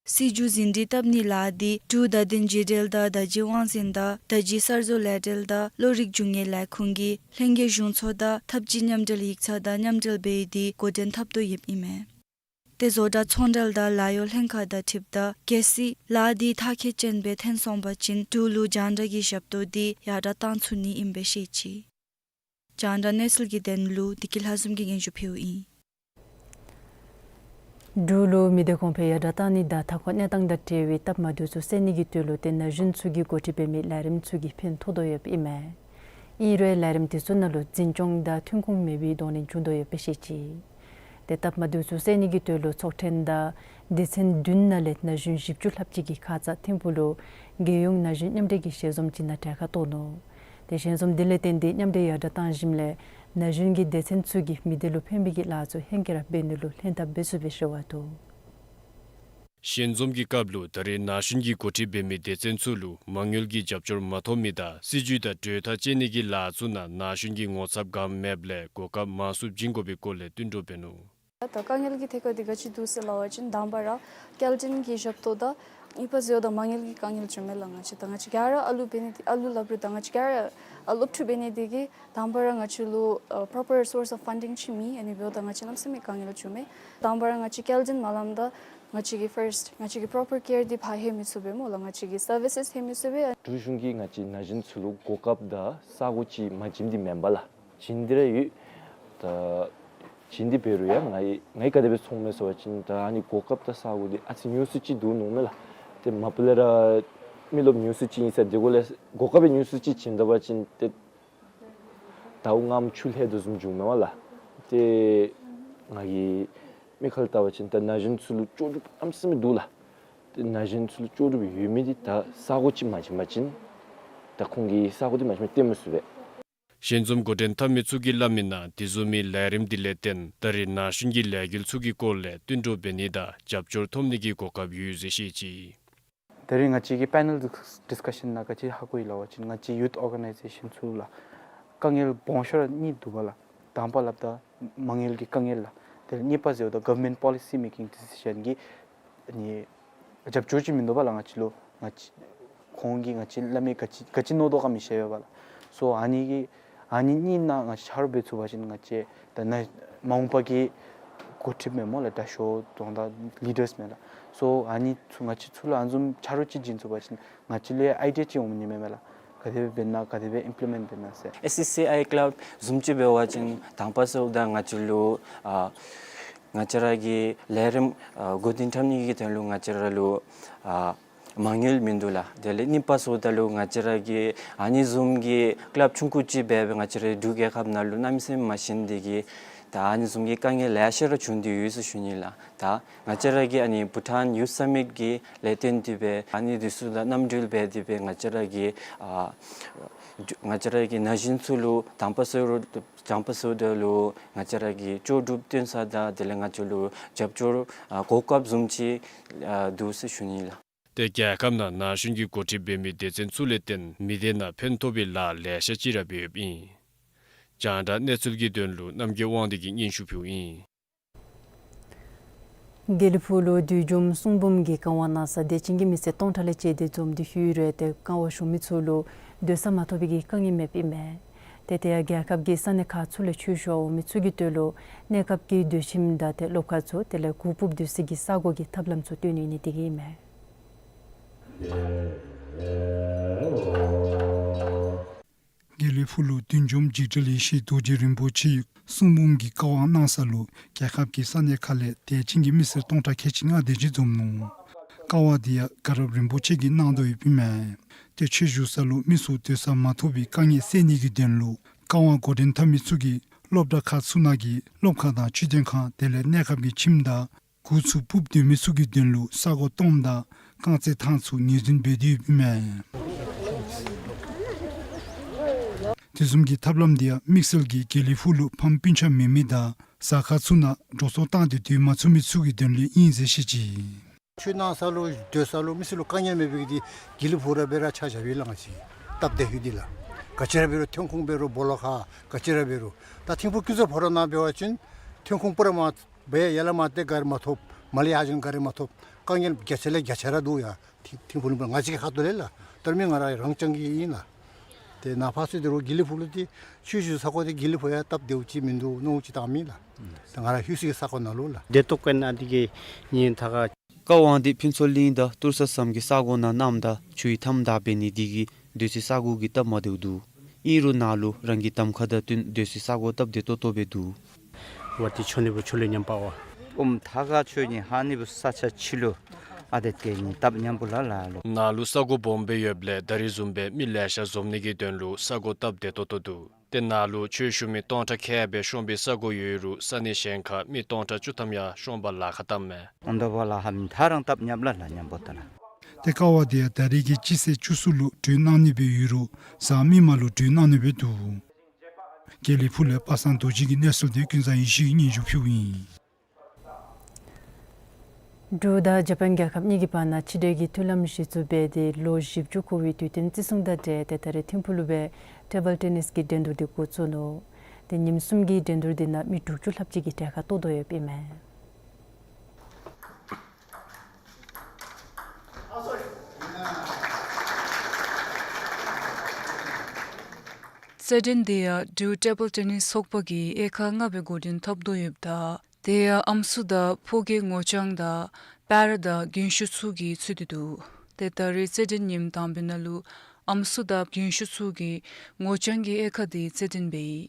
སྲིད་བྱུས་ཟིན་བྲིས་བཏབ་ནིའི་ལཱ་འདི་འབྲུག་བརྡ་དོན་བརྒྱུད་འབྲེལ་དང་བརྡ་བརྒྱུད་དབང་འཛིན་དང་བརྡ་བརྒྱུད་གསར་བཟོ་ལས་འབྲེལ་དང་གློག་རིག་རྒྱུ་དངོས་ལས་ཁུངས་ཀྱིས་ལྷན་རྒྱས་གཞུང་ཚོགས་དང་ཐབས་ཇུས་མཉམ་འབྲེལ་ཡིག་ཚང་དང་མཉམ་འབྲེལ་འབད་དེ་འགོ་འདྲེན་འཐབ་དོ་ཡོདཔ་ཨིན་མས། ཏེ་བཟོ་གྲྭ་ཚོང་འབྲེལ་དང་ལཱ་གཡོག་ལྷན་ཁག་དང་འཁྲིལཝ་ད་གལ་སྲིད་ལཱ་འདི་མཐར་འཁྱོལ་ཅན་སྦེ་ཐོན་སོང་པ་ཅིན་འབྲུག་ལུ་རྒྱང་བསྒྲགས་ཀྱི་ཞབས་ཏོག་འདི་ཡར་དྲག་བཏང་ཚུགས་ནི་ཨིནམ་སྦེ་བཤད་ཅི། རྒྱང་བསྒྲགས་གནས་ཚུལ་གྱི་དོན་ལུ་བདེ་སྐྱིད་ལྷ་འཛོམས་ཀྱིས་སྙན་ཞུ་ཕུལཝ་ཨིན། འབྲུག་ལུ་མི་སྡེ་གོང་འཕེལ་ཡར་དྲག་གཏང་ནི་དང་མཐའ་འཁོར་གནས་སྟངས་དང་འབྲེལ་བའི་སྟབས་མ་བདེཝ་ཚུ་སེལ་ནི་གི་དོན་ལུ་ཏེ་ན་གཞོན་ཚུ་གིས་འགོ་ཁྲིད་འབད་མི་ལས་རིམ་ཚུ་གིས་ཕན་ཐོགས་དོ་ཡོདཔ་ཨིན་མས། ཨིན་རུང་ལས་རིམ་དེ་ཚུ་ནང་ལུ་འཛིན་སྐྱོང་དང་ཐོན་ཁུངས་མེད་པའི་གདོང་ལེན་བྱུང་དོ་ཡོདཔ་སྦེ་བཤད་ཅི། ཏེ་སྟབས་མ་བདེཝ་ཚུ་སེལ་ནི་གི་དོན་ལུ་ཚོགས་ཐེངས་དང་སྡེ་ཚན་བདུན་ནང་ལས་ན་གཞོན་བཞི་བཅུ་ལྷགཔ་ཅིག་གིས་ཁ་ཙ་ཐིམ་ཕུག་ལུ་རྒྱལ་ཡོངས་ན་གཞོན་མཉམ་འབྲེལ་གྱི་ཞལ་འཛོམས་ཅིག་ནང་གྲལ་ཁར་གཏོགས་ནུག། ཏེ་ཞལ་འཛོམས་དེ་ལས་བརྟེན་ཏེ་མཉམ་འབྲེལ་ཡར་དྲག་གཏང་ཞིནམ་ལས་ན་གཞོན་གྱིས་སྡེ་ཚན་ཚུ་གིས་མི་སྡེ་ལུ་ཕན་པའི་གི་ལཱ་ཚུ་ཧེང་སྐལ་ར་འབད་ནི་ལུ་ལྷན་ཐབས་འབད་ཚུགས་པའི་རེ་བ་འདུག། ཞལ་འཛོམས་ཀྱི་སྐབས་ལུ་ད་རེས་ན་གཞོན་གྱིས་འགོ་ཁྲིད་འབད་མི་སྡེ་ཚན་ཚུ་ལུ་མ་དངུལ་གྱི་རྒྱབ་སྐྱོར་མ་ཐོབ་མི་དང་སྲིད་བྱུས་དང་གྲོས་ཐག་བཅད་ནི་གི་ལཱ་ཚུ་ནང་ན་གཞོན་གྱི་ངོ་ཚབ་གང་མེདཔ་ལས་གོ་སྐབས་མང་སུ་བྱིན་དགོ་པའི་སྐོར་ལས་བསྟུན་གྲོས་འབད་ནུག། ད་དཀའ་ངལ་གྱི་ཐད་ཁར་འདི་ག་ཅི་འདུག་ཟེར་སླབ་པ་ཅིན་དང་པ་ར་སྐྱེལ་འདྲེན་གྱི་ཞབས་ཏོག་དང་གཉིས་པ་ཟེརཝ་ད་མ་དངུལ་གྱི་དཀའ་ངལ་བྱུང་མས་ལགས། ང་བཅས་ད་ང་བཅས་ག་ར་ཨ་ལུ་འབད་ནི་འདི་ཨ་ལུ་སླབ་རུང་ད་ང་བཅས་ག་ར་ཨ་སློབ་ཕྲུག་འབད་ནི་འདི་གིས་དང་པ་ར་ང་བཅས་ལུ་ཨ་proper source of funding ཅིག་མེད། ཨ་ནི་འབདཝ་ད་ང་བཅས་གནམ་མེད་ས་མེད་དཀའ་ངལ་བྱུང་མས། དང་པ་ར་ང་བཅས་སྐྱེལ་འདྲེན་མ་ལངམ་ད་ང་བཅས་ཀྱིས་first ང་བཅས་ཀྱིས་proper care འདི་ཕར་ལྷོད་མི་ཚུགས་པས་སྨོ་ལགས། ང་བཅས་ཀྱིས་services ལྷོད་མི་ཚུགས་པས། འབྲུག་གཞུང་གིས་ང་བཅས་ན་གཞོན་ཚུ་ལུ་གོ་སྐབས་དང་ས་གོ་ཅིག་མ་བྱིནམ་འདི་མེན་པ་ལགས། བྱིན་ཏེ་ར་ཡོད། ད་བྱིན་ཏེ་འབད་རུང་ཡང་ང་ཡི་ང་ཡི་ག་དེ་སྦེ་མཐོངམ་མས་ཟེར་བ་ཅིན་ད་ཨ་ནི་གོ་སྐབས་དང་ས་གོ་འདི་ཨ་ཙི་ཉུང་སུ་ཅིག་འདུག་མནོཝ་མས་ལགས། ཏེ་མ་པ་ལས་ར་མི་རློབས་ཉུང་སུ་ཅིག་ཨིན་ས། དེ་གུ་ལས་གོ་སྐབས་ཡང་ཉུང་སུ་ཅིག་བྱིན་ད་བ་ཅིན་ཏེ་ཟླཝ་ལྔའམ་ཆུ་ལྷོད་དོ་བཟུམ་འགྱོཝ་མས་པ་ལགས། ཏེ་ང་གིས་མིག་ཁར་བལྟ་བ་ཅིན་ད་ན་གཞོན་ཚུ་ལུ་ལྕོགས་གྲུབ་གནམ་མེད་ས་མེད་འདུག་ལགས། ཏེ་ན་གཞོན་ཚུ་ལུ་ལྕོགས་གྲུབ་ཡོད་མི་འདི་ད་ས་གོ་ཅིག་མ་བྱིན་པ་ཅིན་ད་ཁོང་གིས་ས་གོ་འདི་མ་བྱིན་པར་སྟོན་མི་ཚུགས་པས། ཞལ་འཛོམས་འགོ་འདྲེན་འཐབ་མི་ཚུ་གིས་སླབ་མིའི་ནང་དེ་བཟུམ་མའི་ལས་རིམ་འདི་ལས་བརྟེན་ད་རེས་ན་གཞོན་གྱི་ལས་འགུལ་ཚུ་གི་སྐོར་ལས་བསྟུན་གྲོས་འབད་ནི་དང་རྒྱབ་སྐྱོར་ཐོབ་ནི་གི་གོ་སྐབས་ཡོད་ཟེར་བཤད་ཅི། ད་རེས་ང་བཅས་ཀྱིས་པེ་ནེལ་ཌིསི་ཌིསི་ཀ་ཤཱན་ནང་ག་ཅི་ཧ་གོ་ཡི་ལབ་པ་ཅིན་ང་བཅས་ཡུཐ་ཨོར་ག་ནའི་ཛེ་ཤཱན་ཚུ་ལུ་དཀའ་ངལ་སྦོམ་ཤོས་ར་གཉིས་འདུག་པ་ལགས། དང་པ་སླབ་ད་མ་དངུལ་གྱི་དཀའ་ངལ་ལགས། དེ་ལས་གཉིས་པ་ཟེརཝ་ད་government policy making decision གི་ཨ་ནི་རྒྱབ་སྐྱོར་ཅིག་མིན་འདུག་པ་ལགས། ང་བཅས་ལུ་ང་བཅས་ཁོང་གིས་ང་བཅས་སླབ་མི་ག་ཅི་ག་ཅི་མནོ་དོ་ག་མི་ཤེས་པས་པ་ལགས། སོ་ཨ་ནི་གི་ཨ་ནི་གཉིས་ནང་ང་བཅས་ཆ་རོགས་འབད་ཚུགས་པ་ཅིན་ང་བཅས་ད་ན་མ་འོངས་པ་གི་འགོ་ཁྲིདཔ་མས་སྨོ་ལགས། དྲག་ཤོས་དོན་དག་ལི་ཌརསི་མས་ལགས། སོ་ཨ་ནི་ཚུ་ང་བཅས་ཚུ་ལུ་ཨ་ནི་བཟུམ་ཆ་རོགས་ཅིག་བྱིན་ཚུགས་པ་ཅིན་ང་བཅས་ལུ་ཡང་ཨའི་ཌི་ཡ་ཅིག་འོང་ནི་མས་མས་ལགས། ག་དེ་སྦེ་འབད་ན་ག་དེ་སྦེ་ཨིམ་པི་ལི་མེནཊ་འབད་ན་ཟེར། ཨེསི་ཨེསི་སི་ཨའི་ཀ་ལབ་བཟུམ་ཅིག་འབད་བ་ཅིན་དང་པ་ཟེརཝ་ད་ང་བཅས་ལུ་ཨ་ང་བཅས་ར་གི་ལས་རིམ་ཨ་འགོ་འདྲེན་འཐབ་ནི་གི་དོན་ལུ་ང་བཅས་ར་ལུ་ཨ་མ་དངུལ་མིན་འདུག་ལགས། དེ་ལས་གཉིས་པ་ཟེརཝ་ད་ལུ་ང་བཅས་ར་གི་ཨ་ནི་བཟུམ་གྱི་ཀ་ལབ་ཆུང་ཀུ་ཅིག་འབད་སྦེ་ང་བཅས་ར་འབྲུག་རྒྱལ་ཁབ་ནང་ལུ་གནམ་མེད་ས་མེད་མ་ཞན་ཏེ་གིས་ད་ཨ་ནི་བཟུམ་གྱི་དཀའ་ངལ་ལེ་ཤ་ར་བྱུང་སྟེ་ཡོད་ཟེར་ཞུ་ནི་ལགས། ད་ང་བཅས་ར་གི་ཨ་ནི་བྷུ་ཊཱན་ཡུཐ་སམ་མིཊ་གི་ལས་དོན་འདི་སྦེ་ཨ་ནི་འདི་ཚུ་དང་མཉམ་འབྲེལ་འབད་དེ་སྦེ་ང་བཅས་ར་གི་ཨ་ང་བཅས་ར་གི་ན་གཞོན་ཚུ་ལུ་དང་པ་ཟེར་རུང་དང་པ་ཟེརཝ་ད་ལུ་ང་བཅས་ར་གི་ལྕོགས་གྲུབ་སྟོན་ས་དང་དེ་ལས་ང་བཅས་ལུ་རྒྱབ་སྐྱོར་ཨ་གོ་སྐབས་བཟུམ་ཅིག་ཨ་འདུག་ཟེར་ཞུ་ནི་ལགས། ཏེ་རྒྱལ་ཁབ་ནང་ན་གཞོན་གྱིས་འགོ་ཁྲིད་འབད་མི་སྡེ་ཚན་ཚུ་ལས་བརྟེན་མི་སྡེ་ནང་ཕན་ཐོགས་པའི་ལཱ་ལེ་ཤ་ཅིག་ར་འབད་ཡོདཔ་ཨིན། རྒྱང་བསྒྲགས་གནས་ཚུལ་གྱི་དོན་ལུ་རྣམ་རྒྱལ་དབང་འདུས་ཀྱིས་སྙན་ཞུ་ཕུལཝ་ཨིན། དགེ་ལེགས་ཕུག་ལུ་བདུད་འཇོམས་གསུང་འབུམ་གྱི་བཀའ་དབང་གནང་ས་དད་ཅན་གྱི་མི་སེར་སྟོང་ཕྲག་ལས་བཅད་དེ་འཛོམས་ཏེ་ཡོད་རུང་ཏེ་བཀའ་དབང་ཞུ་མི་ཚུ་ལུ་སྡོད་ས་མ་ཐོབ་པའི་གི་དཀའ་ངལ་མེདཔ་ཨིན་མས། ཏེ་དེ་ཡང་རྒྱལ་ཁབ་ཀྱི་ས་གནས་ཁག་ཚུ་ལས་ཆོས་ཞུ་བར་འོང་མི་ཚུ་གི་དོན་ལུ་གནས་སྐབས་ཀྱི་སྡོད་ཁྱིམ་དང་ཏེ་སློབ་ཁང་ཚུ་དེ་ལས་གོ་སྤུབས་སྡོད་སའི་གི་ས་གོ་གི་ཐབས་ལམ་ཚུ་སྟོན་ནི་ཨིན་ནི་དེ་གིས་ཨིན་མས། དགེ་ལེགས་ཕུག་ལུ་བདུད་འཇོམས་འཇིགས་བྲལ་ཡེ་ཤེས་རྡོ་རྗེ་རིན་པོ་ཆེ་གསུང་འབུམ་གྱི་བཀའ་དབང་གནང་ས་ལུ་རྒྱལ་ཁབ་ཀྱི་ས་གནས་ཁག་ལས་དད་ཅན་གྱི་མི་སེར་སྟོང་ཕྲག་ཁལ་གཅིག་ལྔ་དེ་ཅིག་འཛོམས་ནུག། བཀའ་དབང་དེ་ཡང་དགའ་རབ་རིན་པོ་ཆེ་གིས་གནང་དོ་ཡོདཔ་ཨིན་མས། ཏེ་ཆོས་ཞུ་ས་ལུ་མི་ཚུ་སྡོད་ས་མ་ཐོབ་པའི་དཀའ་ངལ་སེལ་ནི་གི་དོན་ལུ་བཀའ་དབང་འགོ་འདྲེན་འཐབ་མི་ཚུ་གིས་སློབ་གྲྭ་ཁག་ཚུ་ནང་གི་སློབ་ཁང་དང་སྤྱི་དོན་ཁང་དེ་ལས་གནས་སྐབས་ཀྱི་ཁྱིམ་དང་གོ་ཚུ་སྤུབས་སྡོད་མི་ཚུ་གི་དོན་ལུ་ས་གོ་སྟོངམ་དང་རྐང་རྩེད་ཐང་ཚུ་ངོས་འཛིན་འབད་དེ་ཡོདཔ་ཨིན་མས། དེ་བཟུམ་གྱི་ཐབས་ལམ་དེ་ཡང་དམིགས་བསལ་གྱིས་དགེ་ལེགས་ཕུག་ལུ་ཕམ་སྤུན་ཆ་མེད་མི་དང་ཟ་ཁང་ཚུ་ནང་འགྲོ་སོང་བཏང་སྟེ་སྡོད་མ་ཚུགས་མི་ཚུ་གི་དོན་ལུ་ཨིན་ཟེར་བཤད་ཅི། ཆོས་གནང་ས་ལུ་སྡོད་ས་ལུ་མི་སེར་ལུ་དཀའ་ངལ་མེད་པའི་གི་དེ་དགེ་ལེགས་ཕུག་ར་འབད་ར་ཆ་བཞག་པའི་ལགས། ང་བཅས་སྟབས་བདེ་ཧུད་དེ་ལགས། ག་ཅི་ར་འབད་རུང་ཐོན་ཁུངས་འབད་རུང་སྦོ་ལོགས་ཁར་ག་ཅི་ར་འབད་རུང་ད་ཐིམ་ཕུག་ཀུན་བཟང་ཕོ་བྲང་ནང་འབད་བ་ཅིན་ཐོན་ཁུངས་པུ་ར་མ་འབད་ཡར་ལས་མར་ཏེ་ག་ར་མ་ཐོབ། མར་ལས་ཡར་བྱོན་ག་ར་མ་ཐོབ། དཀའ་ངལ་རྒྱ་ཆེ་ལས་རྒྱ་ཆེ་ར་འདུག་ཡ། ཐིམ་ཐིམ་ཕུག་ལུ་ང་བཅས་ཀྱི་ཁ་ཐུག་ལས་ལགས། ད་རུང་མི་ང་ར་རང་རྐྱང་གིས་ཨིན་ལགས། ཏེ་ནཱ་ཕར་ཚུར་དེ་རུང་དགེ་ལེགས་ཕུག་ལུ་ཏེ་ཆོས་ཞུ་ས་གོ་དེ་དགེ་ལེགས་ཕུག་ཡང་སྟབས་བདེཝ་ཅིག་མིན་འདུག་མནོཝ་ཅིག་བཏངམ་ཨིན་ལགས། ཏེ་ང་ར་ལྷོད་སའི་གི་ས་གོ་ནང་ལུ་ལགས། བདེ་ཏོག་ཀུན་ཨ་དེ་གིས་ཉིན་ཐ་ག་བཀའ་དབང་འདི་ཕུན་ཚོགས་གླིང་དང་ཏུར་ས་ཟམ་གྱི་ས་གོ་ནང་གནངམ་ད་ཆུའི་མཐའམ་བདའ་འབད་ནི་དེ་གིས་སྡོད་སའི་ས་གོ་གི་སྟབས་མ་བདེཝ་འདུག། ཨིན་རུང་ནཱ་ལུ་རང་གི་གདམ་ཁ་དང་བསྟུན་སྡོད་སའི་ས་གོ་སྟབས་བདེ་ཏོག་ཏོ་སྦེ་འདུག། ཝ་ཏི་ཆོ་ནི་བུ་ཆོ་ལེ་ཉམས་པ་བ། ཨུམ་ཐ་ག་ཆོས་ཉིད་ཧ་ནི་བུ་ས་ཆ་ཕྱི་ལུ་ཨ་དེ་གི་ནི་སྟབས་ཉམས་པོ་ལ་ལ་ལུ། ནཱ་ལུ་ས་གོ་སྦོམ་སྦེ་ཡོདཔ་ལས་ད་རིས་བཟུམ་སྦེ་མི་ལེ་ཤ་འཛོམས་ནི་གི་དོན་ལུ་ས་གོ་སྟབས་བདེ་ཏོག་ཏོ་འདུག། ཏེ་ནཱ་ལུ་ཆོས་ཞུ་མི་སྟོང་ཕྲག་ཁལ་སྦེ་ཤོང་པའི་ས་གོ་ཡོད་རུང་ས་གནས་གཞན་ཁར་མི་སྟོང་ཕྲག་བཅུ་ཐམ་ཡང་ཤོང་པར་ལཱ་ཁག་བཏངམ་མས། ཨོ་དོ་བ་ལ་ཧ་མི་ཐ་རང་སྟབས་ཉམས་ལ་ལ་ཉམས་པོ་ད་ལ། ཏེ་ཀ་བ་དེ་ཡང་ད་རིས་ཀྱི་སྤྱི་ཚེས་བཅུ་གསུམ་ལུ་གྲོལ་གནང་ནི་སྦེ་ཡོད་རུང་གཟའ་མིག་དམར་ལུ་གྲོལ་གནང་ནི་སྦེ་འདུག། དགེ་ལེགས་ཕུག་ལས་པ་སངས་རྡོ་རྗེ་གི་གནས་ཚུལ་དེ་ཀུན་བཟང་ཡེ་ཤེས་ཀྱིས་སྙན་ཞུ་ཕུལཝ་ཨིན། འབྲུག་དང་ཇ་པཱན་རྒྱལ་ཁབ་གཉིས་ཀྱི་བར་ན་ཕྱི་འབྲེལ་གྱི་མཐུན་ལམ་གཞི་བཙུགས་འབད་དེ་ལོ་བཞི་བཅུ་འཁོར་བའི་དུས་སྟོན་བརྩི་སྲུང་དང་འབྲེལ་ཏེ་ད་རིས་ཐིམ་ཕུག་ལུ་སྦེ་ཊེ་བཱལ་ཊེ་ནིས་ཀྱི་འགྲན་བསྡུར་དེ་འགོ་བཙུགས་ནུག། ཏེ་ཉིནམ་གསུམ་གྱི་འགྲན་བསྡུར་དེ་ནང་མི་དྲུག་ཅུ་ལྷགཔ་ཅིག་གིས་གྲལ་ཁར་གཏོགས་དོ་ཡོདཔ་ཨིན་མས། རྩེད་འགྲན་དེ་ཡང་འབྲུག་ཊེ་བཱལ་ཊེ་ནིས་ཚོགས་པ་གིས་དབྱེ་ཁག་ལྔ་སྦེ་འགོ་འདྲེན་འཐབ་དོ་ཡོདཔ་ད་དེ་ཡང་ཨམ་སྲུ་དང་ཕོ་སྐྱེས་ངོ་རྐྱང་དང་པ་ར་དང་རྒན་ཤོས་ཚུ་གིས་ཚུད་དེ་འདུག། ཏེ་ད་རིས་རྩེད་འགྲན་ཉིནམ་དང་པའི་ནང་ལུ་ཨམ་སྲུ་དང་རྒན་ཤོས་ཚུ་གིས་ངོ་རྐྱང་གི་དབྱེ་ཁག་དེ་རྩེད་འགྲན་འབད་ཡི།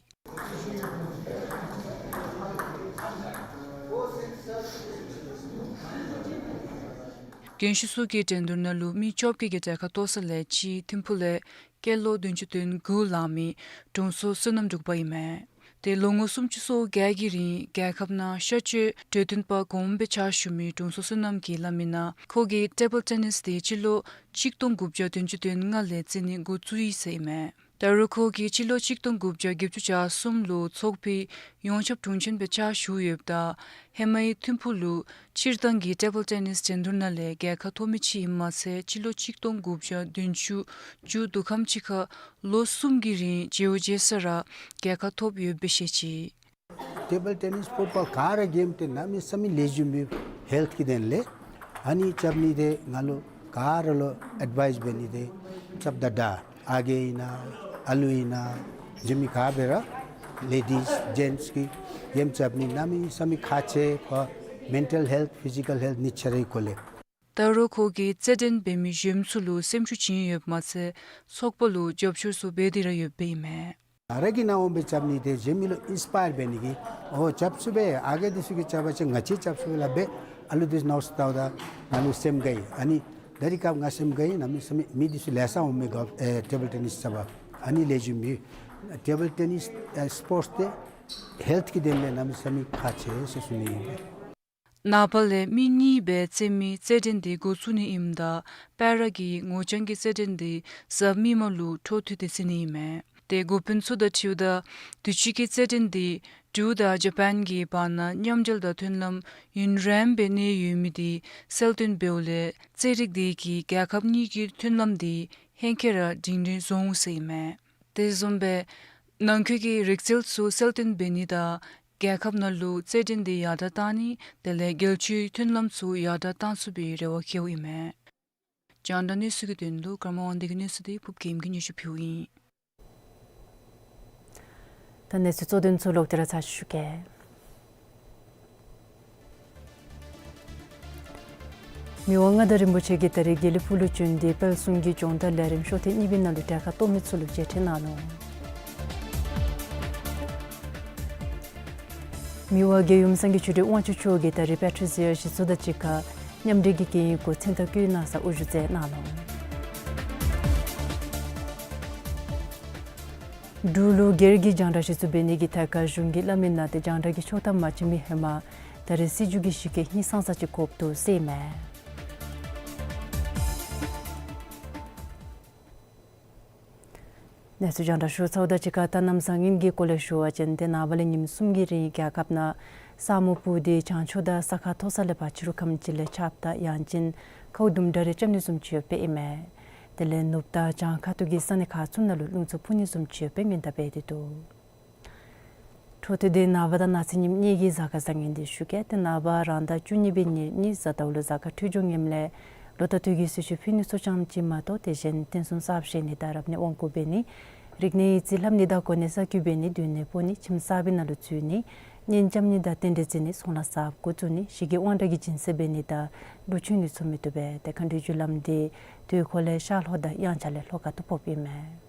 རྒན་ཤོས་ཚུ་གི་འགྲན་བསྡུར་ནང་ལུ་མི་བཅོ་བརྒྱད་ཀྱིས་གྲལ་ཁར་གཏོགས་ས་ལས་གཅིག་ཐིམ་ཕུག་ལས་སྐྱེས་ལོ་བདུན་ཅུ་དོན་དགུ་ལང་མི་དྲུང་འཚོ་བསོད་ནམས་འབྲུག་པ་ཨིན་མས། ཏེ་ལོ་ངོ་སུམ་ཅུ་སོ་བརྒྱད་ཀྱི་རིང་རྒྱལ་ཁབ་ནང་ཤར་ཕྱོགས་འབྲེལ་ཡོད་པ་གོངམ་སྦེ་ཕྱག་ཞུ་མི་དྲུང་འཚོ་བསོད་ནམས་ཀྱིས་སླབ་མི་ནང་ཁོ་གིས་ཊེ་བཱལ་ཊེ་ནིས་དེ་སྤྱི་ལོ་གཅིག་སྟོང་དགུ་བརྒྱ་བདུན་ཅུ་དོན་ལྔ་ལས་རྩེད་ནི་འགོ་བཙུགས་ཡི་ཟེར་ཨིན་མས། ད་རུང་ཁོ་གིས་སྤྱི་ལོ་གཅིག་སྟོང་དགུ་བརྒྱ་བརྒྱད་ཅུ་གྱ་གསུམ་ལུ་ཚོགས་པའི་ཡོངས་ཁྱབ་དྲུང་ཆེན་སྦེ་ཕྱག་ཞུ་ཡོདཔ་ད་ཧེ་མའི་ཐིམ་ཕུག་ལུ་སྤྱིར་བཏང་གི་ཊེ་བཱལ་ཊེ་ནིས་འགྲན་བསྡུར་ནང་ལས་རྒྱལ་ཁ་ཐོབ་མི་ཅིག་ཨིནམ་མ་ཚད་སྤྱི་ལོ་གཅིག་སྟོང་དགུ་བརྒྱ་བདུན་ཅུ་དོན་དགུ་ཁམས་ཅིག་ཁར་ལོ་གསུམ་གྱི་རིང་བརྗེ་བོ་བརྗེ་ས་ར་རྒྱལ་ཁ་ཐོབ་ཡོདཔ་སྦེ་བཤད་ཅི། ཊེ་བཱལ་ཊེ་ནིས་ཕུཊ་བཱལ་ག་ར་གེམ་དེ་གནམ་མེད་ས་མེད་ལེགས་ཤོམ་ཨིན། ཧེལཐ་གི་དོན་ལས་ཨ་ནི་རྐྱབ་ནི་དེ་ང་ལུ་ག་ར་ལུ་ཨེཌ་ཝའིསི་འབད་ནི་དེ་རྐྱབ་ད་ད་ཨ་རྒས་ཨིན་ན་ཨ་ལུ་ཨིན་ན་འཛིན་མི་ག་འབད་ར་ལེ་ཌིསི་ཇེནཊསི་གིས་གེམ་རྐྱབ་ནི་གནམ་མེད་ས་མེད་ཁག་ཆེ། ཁོ་མེན་ཊལ་ཧེལཐ་ཕི་ཇི་ཀལ་ཧེལཐ་གཉིས་ཆ་ར་གི་སྐོར་ལས། ད་རུང་ཁོ་གིས་རྩེད་འགྲན་འབད་མི་གཞན་ཚུ་ལུ་སེམས་ཤུགས་བྱིན་ཡོདཔ་མ་ཚད་ཚོགས་པ་ལུ་རྒྱབ་སྐྱོར་ཚུ་འབད་དེ་ར་ཡོདཔ་ཨིན་མས། ང་ར་གིས་ནཱ་འོང་སྦེ་རྐྱབ་ནི་དེ་གཞན་མི་ལུ་ཨིན་སི་པ་ཡར་འབད་ནི་གི་འོ་རྐྱབ་ཚུགས་པས། ཨ་རྒས་འདི་ཚུ་གིས་རྐྱབ་པ་ཅིན་ང་བཅས་རྐྱབ་ཚུགས་པས་ལགས་སྦེ་ཨ་ལུ་འདི་ཚུ་མནོ་བསམ་བཏངམ་ད་ང་ལུ་སེམས་དགའ་ཡི། ཨ་ནི་ད་རིས་སྐབས་ང་སེམས་དགའ་ཡི། གནམ་མེད་ས་མེད་མི་འདི་ཚུ་ལེ་ཤ་འོང་མི་གོ་ཨེ་ཊེ་བཱལ་ཊེ་ནིས་རྐྱབ་པར། ཨ་ནི་ལེགས་ཤོམ་ཨིན། ཊེ་བཱལ་ཊེ་ནིས་ཨེ་སི་པོརཊསི་དེ་ཧེལཐ་གི་དོན་ལས་གནམ་མེད་ས་མེད་ཁག་ཆེ་ཟེར་ཞུ་ནི་ཨིན། ནངས་པ་ལས་མི་གཉིས་སྦེ་རྩེད་མི་རྩེད་འགྲན་དེ་འགོ་བཙུགས་ནི་ཨིནམ་ད་པ་ར་གི་ངོ་རྐྱང་གི་རྩེད་འགྲན་དེ་གཟའ་མིག་དམར་ལུ་འཕྲོ་མཐུད་དེ་རྩེ་ནི་ཨིན་མས། ཏེ་འགོ་དཔོན་ཚུ་དང་འཁྲིལཝ་ད་དུས་ཅི་གི་རྩེད་འགྲན་དེ་འབྲུག་དང་ཇ་པཱན་གྱི་བར་ན་མཉམ་འབྲེལ་དང་མཐུན་ལམ་ཡུན་རིངམོ་སྦེ་གནས་ཡོད་མི་དེ་གསལ་སྟོན་འབདཝ་ལས་རྩེད་རིགས་དེ་གིས་རྒྱལ་ཁབ་གཉིས་ཀྱི་མཐུན་ལམ་དེ་ཧེང་སྐལ་ར་སྒྲིང་སྒྲིང་བཟོ་འོང་ཟེར་ཨིན་མས། དེ་བཟུམ་སྦེ་ནང་འཁོད་ཀྱི་རིག་རྩལ་ཚུ་གསལ་སྟོན་འབད་ནི་དང་རྒྱལ་ཁབ་ནང་ལུ་རྩེད་འགྲན་དེ་ཡར་དྲག་གཏང་ནི་དེ་ལས་རྒྱལ་སྤྱིའི་མཐུན་ལམ་ཚུ་ཡར་དྲག་གཏང་ཚུགས་པའི་རེ་བ་བསྐྱེདཔ་ཨིན་མས། རྒྱང་བསྒྲགས་གནས་ཚུལ་གྱི་དོན་ལུ་ཀརྨ་དབང་འདུས་ཀྱི་གནས་ཚུལ་དེ་ཕུབ་རྒྱལམ་གྱིས་སྙན་ཞུ་ཕུལཝ་ཨིན། ད་གནས་ཚུལ་གཙོ་དོན་ཚུ་ལོག་སྟེ་ར་ཚར་ཞུ་གེ། མི་དབང་མངའ་བདག་རིན་པོ་ཆེ་གིས་ད་རིས་དགེ་ལེགས་ཕུག་ལུ་བྱོན་ཏེ་དཔལ་གསུམ་གྱི་སྦྱོང་བརྡར་ལས་རིམ་ཤོག་ཐེངས་གཉིས་པའི་ནང་ལུ་གྲལ་ཁར་གཏོགས་མི་ཚུ་ལུ་མཇལ་ཕྲད་གནང་ནུག། མི་དབང་རྒྱལ་ཡུམ་སངས་རྒྱས་ཆོས་སྒྲོན་དབང་ཕྱུག་མཆོག་གིས་ད་རིས་པེ་ཊི་རི་ཤི་ཡ་གཞི་བཙུགས་དང་གཅིག་ཁར་མཉམ་འབྲེལ་གྱི་གན་ཡིག་གུ་མཚན་རྟགས་བཀོད་གནང་ས་དབུ་བཞུགས་མཛད་གནང་ནུག། འབྲུག་ལུ་སྒེར་གྱི་རྒྱང་བསྒྲགས་གཞི་བཙུགས་འབད་ནི་གི་ཐད་ཁར་གཞུང་གིས་སླབ་མི་ནང་ཏེ་རྒྱང་བསྒྲགས་ཀྱི་ཆོག་ཐམ་མ་བྱིན་མི་ཧེ་མ་ད་རིས་སྲིད་བྱུས་ཀྱི་གཞི་བཀོད་ཧིང་སངས་ས་ཅིག་དགོཔ་འདུག་ཟེར་ཨིན་མས། གནས་ཚུལ་རྒྱང་བསྒྲགས་ཞུ་ཚརཝ་དང་གཅིག་ཁར་ད་གནམ་བཟང་ངན་གྱི་སྐོར་ལས་ཞུ་བ་ཅིན་ཏེ་ནངས་པ་ལས་ཉིནམ་གསུམ་གྱི་རིང་རྒྱལ་ཁབ་ནང་ས་སྨུག་སྤུབས་ཏེ་བྱང་ཕྱོགས་དང་ས་ཁ་མཐོ་ས་ལས་ཕར་ཕྱི་རུ་ཁམས་ཅིག་ལས་ཆརཔ་དང་ཡང་ཅིན་ཁཝ་དུམ་གྲ་རེ་རྐྱབ་ནི་བཟུམ་ཅིག་ཡོདཔ་ཨིན་མས། དེ་ལས་ནུབ་དང་བྱང་ཁ་ཐུག་གི་ས་གནས་ཁག་ཚུ་ནང་ལུ་རླུང་འཚུབ་འཕུ་ནི་བཟུམ་ཅིག་ཡོདཔ་སྨོན་བརྡ་འབད་དེ་འདུག། འཕྲོ་མཐུད་དེ་ནངས་པ་དང་གནངས་ཚེ་ཉིནམ་གཉིས་ཀྱི་གཟའ་སྐར་བཟང་ངན་དེ་ཞུ་གེ། ཏེ་ནངས་པ་རང་ཟླ་བཅུ་གཉིས་པའི་ཉེར་གཉིས་གཟའ་ཟླཝ་ལུ་གཟའ་སྐར་འཕྲོད་སྦྱོར་ངནམ་ལས་ལོ་ཟླ་དུས་ཀྱི་གསོལ་མཆོད་ཕུལ་ནི་ཚུ་ཙམ་ཅིག་མ་གཏོགས་དེ་བཞིན་རྟེན་གསུམ་གསརཔ་བཞེངས་ནི་དང་རབ་གནས་དབང་བསྐུར་འབད་ནི་རིག་གནས་ཡིག་རྩིས་ལྷབ་ནི་དང་གོ་གནས་གསར་བསྐོ་འབད་ནི་སྡོད་གནས་སྤོ་ནི་ཁྱིམ་གསར་པའི་ནང་ལུ་འཛུལ་ནི་གཉེན་རྐྱབ་ནི་དང་རྟེན་འབྲེལ་བརྩི་ནི་ཚོང་ལཱ་གསརཔ་འགོ་བཙུགས་ནི་ཞི་རྒོལ་དབང་གྲགས་ཀྱི་སྦྱིན་སྲེག་འབད་ནི་དང་ལུག་མཆོད་ནི་ཚུ་མི་བཏུབ་པས། ཏེ་མཁའ་འགྲོའི་རྒྱུ་ལམ་དེ་དུས་འཁོར་ལས་ཤར་ལྷོ་དང་དབྱངས་འཆར་ལས་ལྷོ་ཁ་ཐུག་ཕོགཔ་ཨིན་མས།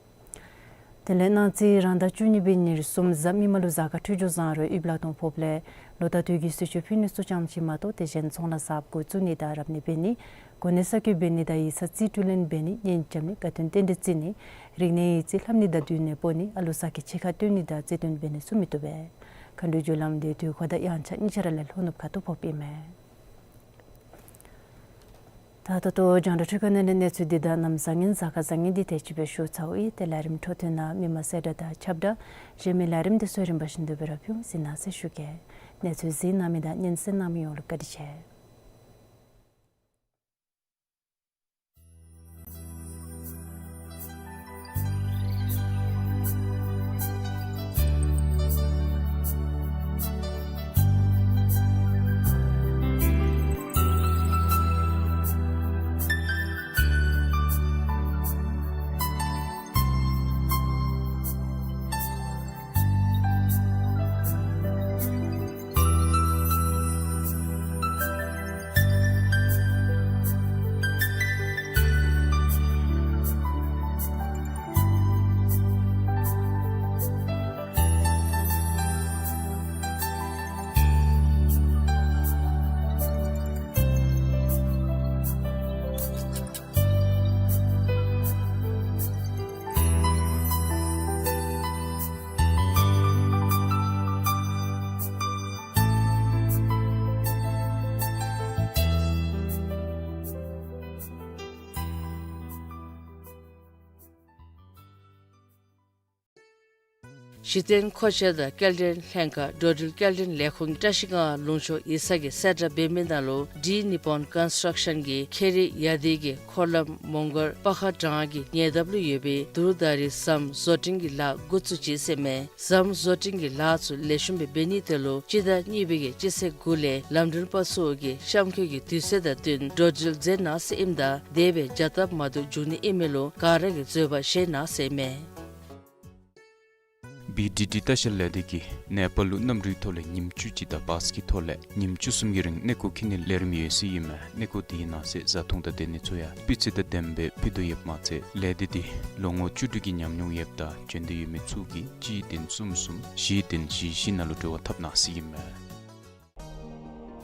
དེ་ལས་གནངས་ཚེ་རང་ཟླ་བཅུ་གཉིས་པའི་ཉེར་གསུམ་གཟའ་མིག་དམར་ལུ་གཟའ་སྐར་འཕྲོད་སྦྱོར་བཟང་རུང་ཡུལ་བླ་གཏོང་ཕོགཔ་ལས་ལོ་ཟླ་དུས་ཀྱི་གསོལ་མཆོད་ཕུལ་ནི་ཚུ་ཙམ་ཅིག་མ་གཏོགས་དེ་གཞན་ཚོང་ལཱ་གསརཔ་འགོ་བཙུགས་ནི་དང་རབ་གནས་འབད་ནི་གོ་གནས་གསར་བསྐོ་འབད་ནི་དང་ཡིག་ཚང་རྩིས་སྤྲོད་ལེན་འབད་ནི་གཉེན་རྐྱབ་ནི་དགའ་སྟོན་རྟེན་འབྲེལ་བརྩི་ནི་རིག་གནས་ཡིག་རྩིས་ལྷབ་ནི་དང་སྡོད་གནས་སྤོ་ནི་ཨ་ལུ་ས་ཁྱི་ཕྱེད་ཀ་བཏོན་ནི་དང་རྩིས་སྟོན་འབད་ནི་ཚུ་མི་བཏུབ་པས། མཁའ་འགྲོའི་རྒྱུ་ལམ་དེ་དུས་འཁོར་དང་དབྱངས་འཆར་གཉིས་ཆ་ར་ལས་ལྷོ་ནུབ་ཁ་ཐུག་ཕོགཔ་ཨིན་མས། ད་ད་ལྟོ་རྒྱང་བསྒྲགས་འཕྲུལ་ཁང་ནང་ལས་གནས་ཚུལ་འདི་དང་གནམ་བཟང་ངན་གཟའ་སྐར་བཟང་ངན་འདི་དེ་ཅིག་སྦེ་ཞུ་ཚརཝ་ཨིན། ཏེ་ལས་རིམ་འཕྲོ་མཐུད་ནང་མི་མང་གསལ་བསྒྲགས་དང་ཁྱབ་བརྡ་གཞན་མི་ལས་རིམ་འདི་ཚུ་རིམ་པ་བཞིན་དུ་སྦེ་ར་ཕུལ་ཟེར་གནང་ཟེར་ཞུ་གེ། གནས་ཚུལ་གཟིགས་གནང་མི་དང་སྙན་གསན་གནང་མི་ཡོངས་ལུ་བཀའ་དྲིན་ཆེ། གཞི་རྟེན་མཁོ་ཆས་དང་སྐྱེལ་འདྲེན་ལྷན་ཁག་འགྲོ་འགྲུལ་སྐྱེལ་འདྲེན་ལས་ཁུངས་ཀྱིས་བཀྲིས་སྒང་ལུང་ཕྱོགས་ཡིག་ཚང་གི་གསལ་བསྒྲགས་འབད་མི་ནང་ལུ་ཌི་ནི་པོན་ཀོན་སི་ཊརེག་ཤཱན་གྱིས་ཁེ་རི་ཡ་དི་གི་འཁོར་ལམ་མོང་སྒར་པ་ཁ་འགྲམ་གྱི་ཉེ་འདབས་ལུ་ཡོད་པའི་དུར་ད་རི་ཟམ་བཟོ་སྐྲུན་གྱི་ལཱ་འགོ་བཙུགས་ཅི་ཟེར་ཨིན་མས། ཟམ་བཟོ་སྐྲུན་གྱི་ལཱ་ཚུ་ལེགས་ཤོམ་སྦེ་འབད་ནིའི་དོན་ལུ་སྤྱི་ཟླ་གཉིས་པའི་གི་སྤྱི་ཚེས་དགུ་ལས་ལམ་འགྲུལ་པ་ཚུ་གིས་གཤམ་འཁོད་ཀྱི་དུས་ཚོད་དང་བསྟུན་འགྲོ་འགྲུལ་མཛད་གནང་ཟེར་ཨིནམ་ད་དེ་སྦེ་བྱ་སྟབས་མ་བདེཝ་འབྱུང་ནི་ཨིན་མི་ལུ་ག་ར་གིས་བཟོད་པ་བཞེས་གནང་ཟེར་ཨིན་མས། བི་ཌི་ཌི་ལྟ་བཤལ་ལས་སྡེ་གིས་ནེ་པཱལ་ལུ་གནམ་གྲུའི་ཐོག་ལས་ཉིནམ་བཅུ་གཅིག་དང་བཱས་ཀྱི་ཐོག་ལས་ཉིནམ་བཅུ་གསུམ་གྱི་རིང་གནས་སྐོར་འཁྱིད་ནིའི་ལས་རིམ་ཡོད་ཟེར་ཨིན་མས། གནས་སྐོར་དེའི་ནང་གསེས་བཟའ་འཐུང་དང་སྡོད་གནས་ཚུ་ཡང་སྤུས་ཚད་དང་ལྡནམ་སྦེ་ཕུལ་དོ་ཡོདཔ་མ་ཚད་ལས་སྡེ་འདི་ལོ་ངོ་བཅུ་དྲུག་གི་ཉམས་མྱོང་ཡོདཔ་དང་འབྱོན་འདོད་ཡོད་མི་ཚུ་གིས་གཅིག་བདུན་གསུམ་གསུམ་བཞི་བདུན་བཞི་བཞི་ནང་ལུ་འབྲེལ་བ་འཐབ་གནང་ཟེར་ཨིན་མས།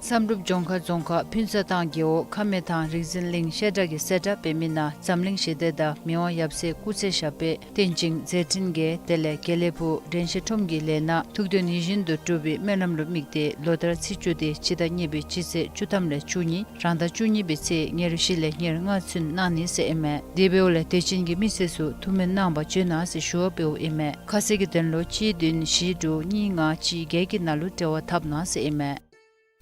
མཚམས་སྒྲུབ་ལྗོངས་མཁར་རྫོང་ཁག་ཕུན་ཚོགས་ཐང་རྒེད་འོག་ཁ་སྨད་ཐང་རིག་འཛིན་གླིང་བཤད་གྲྭ་གིས་གསལ་བསྒྲགས་འབད་མི་ནང་འཛམ་གླིང་ཞི་བདེ་དང་མི་དབང་ཡབ་སྲས་སྐུ་ཚེ་ཞབས་པད་བརྟན་ཅིང་མཛད་འཕྲིན་རྒྱས། དེ་ལས་དགེ་ལེགས་ཕུག་དྲན་ཤེས་ཁྲོམ་གྱི་ལས་སྣ་ཐུགས་འདུན་ཡིད་བཞིན་དུ་འགྲུབ་པའི་སྨོན་ལམ་ལུ་དམིགས་ཏེ་ལོ་ལྟར་ཚེས་བཅུ་སྟེ་སྤྱི་ཟླ་གཉིས་པའི་སྤྱི་ཚེས་བཅུ་ཐམ་ལས་བཅུ་གཉིས་རང་ཟླ་བཅུ་གཉིས་པའི་ཚེས་ཉེར་བཞི་ལས་ཉེར་ལྔ་ཚུན་གནང་ནི་ཟེར་ཨིན་མས། དེ་འབདཝ་ལས་དད་ཅན་གྱི་མི་སེར་ཚུ་ཐུགས་སྨོན་གནང་བར་བྱོན་གནང་ཟེར་ཞུ་བ་འབདཝ་ཨིན་མས། ཁ་གསལ་གྱི་དོན་ལུ་གཅིག་བདུན་བཞི་དྲུག་གཉིས་ལྔ་གཅིག་བརྒྱད་ཀྱི་ནང་ལུ་འབྲེལ་བ་འཐབ་གནང་ཟེར་ཨིན་མས།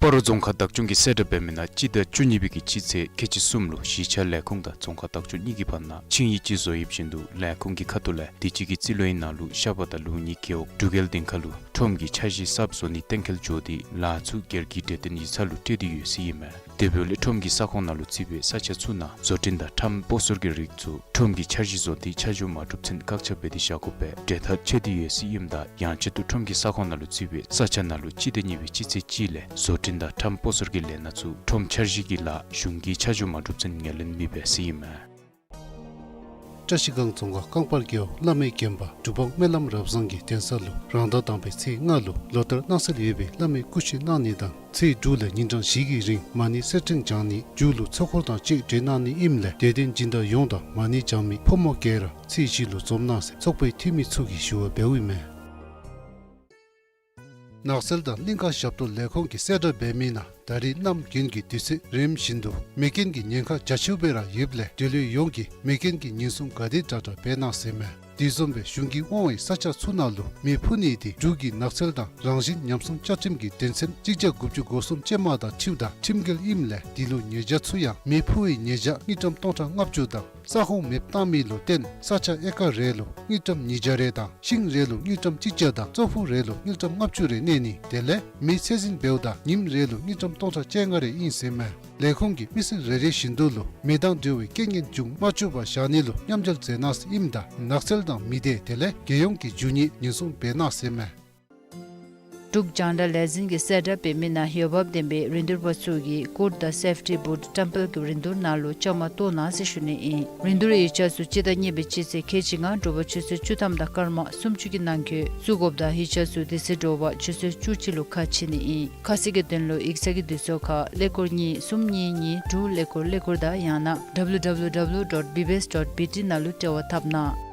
སྤ་རོ་རྫོང་ཁག་བདག་སྐྱོང་གིས་གསལ་བསྒྲགས་འབད་མི་ནང་སྤྱི་ཟླ་བཅུ་གཉིས་པའི་གི་སྤྱི་ཚེས་ཁལ་གཅིག་གསུམ་ལུ་གཞིས་ཆགས་ལས་ཁུངས་དང་རྫོང་ཁག་བདག་སྐྱོང་གཉིས་ཀྱི་བར་ན་ཆིངས་ཡིག་ཅིག་བཟོ་ཡོདཔ་བཞིན་དུ་ལས་ཁུངས་ཀྱི་ཁ་ཐུག་ལས་དུས་ཅི་གི་རྩིས་ལོའི་ནང་ལུ་ཤར་པ་དང་ལུང་གཉིས་རྒེད་འོག་འབྲུག་རྒྱལ་སྡིངས་ཁ་ལུ་ཁྲོམ་གྱི་འཆར་གཞི་གསརཔ་བཟོ་ནི་གཏན་འཁེལ་འགྱོ་སྟེ་ལཱ་ཚུ་སྒེར་གྱི་གྲོས་བསྟུན་ཡིག་ཚང་ལུ་སྤྲོད་དེ་ཡོད་ཟེར་ཨིན་མས། དེ་འབདཝ་ལས་ཁྲོམ་གྱི་ས་ཁོངས་ནང་ལུ་བརྩིས་པའི་ས་ཆ་ཚུ་ནང་བཟོ་སྐྲུན་དང་ཁྲོམ་སྤོ་སོར་གྱི་རིགས་ཚུ་ཁྲོམ་གྱི་འཆར་གཞི་བཟོ་སྟེ་ཆ་འཇོག་མ་གྲུབ་ཚུན་བཀག་ཆ་འབད་དེ་བཞག་དགོ་པའི་གྲོས་ཐག་བཅད་དེ་ཡོད་ཟེར་ཨིནམ་ད་ཡང་ཆེད་དུ་ཁྲོམ་གྱི་ས་ཁོངས་ནང་ལུ་བརྩིས་པའི་ས་ཆ་ནང་ལུ་སྤྱི་ཟླ་གཉིས་པའི་སྤྱི་ཚེས་གཅིག་ལས་བཟོ་སྐྲུན་དང་ཁྲོམ་སྤོ་སོར་གྱི་ལས་སྣ་ཚུ་ཁྲོམ་འཆར་གཞི་གི་ལཱ་གཞུང་གིས་ཆ་འཇོག་མ་གྲུབ་ཚུན་ངོས་ལེན་མི་འབད་ཟེར་ཨིན་མས། བཀྲིས་སྒང་རྫོང་ཁག་རྐང་སྤར་རྒེད་འོག་བླ་མའི་དགོན་པ་གྲུབ་དབང་སྨོན་ལམ་རབ་བཟང་གི་གདན་ས་ལུ་རང་ཟླ་དང་པའི་ཚེས་ལྔ་ལུ་ལོ་ལྟར་གནང་སྲོལ་ཡོད་པའི་བླ་མའི་སྐུ་ཕྱག་གནང་ནི་དང་ཚེས་དྲུག་ལས་ཉིན་གྲངས་བཞི་གི་རིང་མ་ཎི་གསེར་ཕྲེང་བགྱང་ནི་མཇུག་ལུ་ཚོགས་འཁོར་དང་བཅས་གྲོལ་གནང་ནི་ཨིནམ་ལས་དད་ལྡན་སྦྱིན་བདག་ཡོངས་དང་མ་ཎི་བགྱང་མི་ཕོ་མོ་ག་ར་ཚེས་བཞི་ལུ་འཛོམས་གནང་ཟེར་ཚོགས་པའི་འཐུས་མི་ཚུ་གིས་ཞུ་བ་འབདཝ་ཨིན་མས། ནགས་ཚལ་དང་གླིང་ཁ་ཞབས་ཏོག་ལས་ཁུངས་ཀྱིས་གསལ་བསྒྲགས་འབད་མི་ནང་ད་རིས་གནམ་དགུན་གྱི་དུས་ཚོད་རིམ་བཞིན་དུ་མེ་རྐྱེན་གྱི་ཉེན་ཁ་རྒྱ་ཆེཝ་སྦེ་ར་ཡོདཔ་ལས་འབྲེལ་ཡོད་ཡོངས་ཀྱིས་མེ་རྐྱེན་གྱི་ཉེན་སྲུང་ག་དེ་དྲག་དྲག་འབད་གནང་ཟེར་ཨིན་མས། དེ་བཟུམ་སྦེ་གཞུང་གིས་དབང་བའི་ས་ཆ་ཚུ་ནང་ལུ་མེ་ཕུ་ནི་དེ་འབྲུག་གི་ནགས་ཚལ་དང་རང་བཞིན་ཉམས་སྲུང་བཅའ་ཁྲིམས་ཀྱི་དོན་ཚན་གཅིག་བརྒྱ་དགུ་བཅུ་གོ་གསུམ་ཅན་མ་དང་འཁྲིལཝ་ད་ཁྲིམས་འགལ་ཨིནམ་ལས་དེ་ལུ་ཉེས་བྱ་ཚུ་ཡང་མེ་ཕུ་བའི་ཉེས་བྱ་དངུལ་ཀྲམ་སྟོང་ཕྲག་ལྔ་བཅུ་དང་ས་ཁོངས་མེདཔ་བཏང་མི་ལུ་བརྟེན་ས་ཆ་ཨེ་ཀར་རེ་ལུ་དངུལ་ཀྲམ་ཉིས་བརྒྱ་རེ་དང་ཤིང་རེ་ལུ་དངུལ་ཀྲམ་གཅིག་བརྒྱ་དང་ཙོག་ཕུག་རེ་ལུ་དངུལ་ཀྲམ་ལྔ་བཅུ་རེ་གནས་ནི་དེ་ལས་མེ་ཚད་འཛིན་འབདཝ་ད་ཉིནམ་རེ་ལུ་དངུལ་ཀྲམ་སྟོང་ཕྲག་བཅོ་ལྔ་རེ་ཨིན་ཟེར་ཨིན་མས། ལས་ཁུངས་ཀྱིས་མི་སེར་རེ་རེ་བཞིན་དུ་ལུ་མེ་དང་འབྲེལ་བའི་རྐྱེན་ངན་འབྱུང་མ་བཅུག་པར་བཞག་ནི་ལུ་མཉམ་འབྲེལ་མཛད་གནང་ཟེར་ཨིནམ་ད་ནགས་ཚལ་དང་མི་སྡེ་དེ་ལས་རྒྱལ་ཡོངས་ཀྱི་རྒྱུ་དངོས་ཉེན་སྲུང་འབད་གནང་ཟེར་ཨིན་མས། འབྲུག་རྒྱང་བསྒྲགས་ལས་འཛིན་གྱིས་གསལ་བསྒྲགས་འབད་མི་ནང་འོས་འབབ་ལྡན་པའི་རིན་བསྡུར་པ་ཚུ་གིས་གུར་དང་སེཕ་ཊི་བུཊ་ཊེམ་པལ་གྱི་རིན་བསྡུར་ནང་ལུ་བཅའ་མར་གཏོགས་གནང་ཟེར་ཞུ་ནི་ཨིན། རིན་བསྡུར་ཡིག་ཆ་ཚུ་སྤྱི་ཟླ་གཉིས་པའི་སྤྱི་ཚེས་ཁལ་གཅིག་ལྔ་དྲོ་པ་ཆུ་ཚོད་བཅུ་ཐམ་དང་སྐར་མ་སུམ་ཅུ་གི་ནང་འཁོད་བཙུགས་དགོཔ་དང་ཡིག་ཆ་ཚུ་དེ་ཚེ་དྲོ་པ་ཆུ་ཚོད་བཅུ་གཅིག་ལུ་ཁ་ཕྱེ་ནི་ཨིན། ཁ་གསལ་གྱི་དོན་ལུ་ཡིག་ཚང་གི་དུས་ཚོད་ཁར་ཀླད་ཀོར་གཉིས་གསུམ་གཉིས་གཉིས་དྲུག་ཀླད་ཀོར་ཀླད་ཀོར་དང་ཡང་ན་W W W dot B B S dot B T ནང་ལུ་འབྲེལ་བ་འཐབ་གནང་།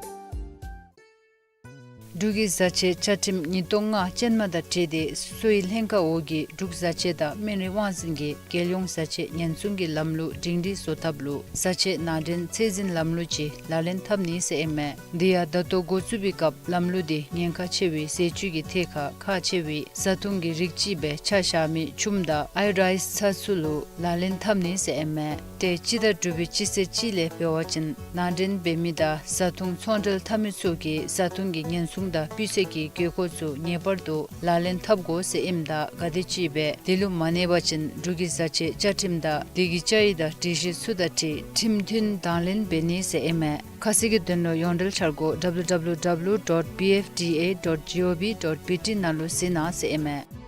འབྲུག་གི་བཟའ་ཆས་བཅའ་ཁྲིམས་ཉིས་སྟོང་ལྔ་ཅན་མ་དང་འཁྲིལ་ཏེ་གསོ་བའི་ལྷན་ཁག་འོག་གི་འབྲུག་བཟའ་ཆས་དང་སྨན་རིགས་དབང་འཛིན་གྱིས་རྒྱལ་ཡོངས་བཟའ་ཆས་ཉེན་སྲུང་གི་ལམ་ལུགས་སྒྲིང་སྒྲིང་བཟོ་ཐབས་ལུ་བཟའ་ཆས་ནང་འདྲེན་ཚད་འཛིན་ལམ་ལུགས་ཅིག་ལག་ལེན་འཐབ་ནི་ཟེར་ཨིན་མས། དེ་ཡང་ད་ལྟོ་འགོ་བཙུགས་པའི་སྐབས་ལམ་ལུགས་དེ་ཉེན་ཁ་ཆེ་བའི་ཟས་བཅུད་ཀྱི་ཐད་ཁར་ཁག་ཆེ་བའི་བཟའ་བཏུང་གི་རིགས་ཅིག་སྦེ་ཆ་བཞག་མི་ཆུམ་དང་ཨའི་རའིསི་ཚྭ་ཚུ་ལུ་ལག་ལེན་འཐབ་ནི་ཟེར་ཨིན་མས། ཏེ་སྤྱི་ཟླ་དྲུག་པའི་སྤྱི་ཚེས་གཅིག་ལས་འབད་བ་ཅིན་ནང་འདྲེན་འབད་མི་དང་བཟའ་བཏུང་ཚོང་འབྲེལ་འཐབ་མི་ཚུ་གིས་བཟའ་བཏུང་གི་ཉེན་སྲུང་དང་སྤུས་ཚད་ཀྱི་དགོས་མཁོ་ཚུ་ངེས་པར་དུ་ལག་ལེན་འཐབ་དགོ་ཟེར་ཨིནམ་ད་ག་དེམ་ཅིག་སྦེ་དེ་ལུ་མ་གནས་པ་ཅིན་འབྲུག་གི་བཟའ་ཆས་བཅའ་ཁྲིམས་དང་དེ་གི་བཅའ་ཡིག་དང་སྒྲིག་གཞི་ཚུ་དང་འཁྲིལ་ཁྲིམས་མཐུན་དང་ལེན་འབད་ནི་ཟེར་ཨིན་མས། ཁ་གསལ་གྱི་དོན་ལུ་ཡོངས་འབྲེལ་འཆར་སྒོ་W W W dot B F D A dot gov dot B T ནང་ལུ་གཟིགས་གནང་ཟེར་ཨིན་མས།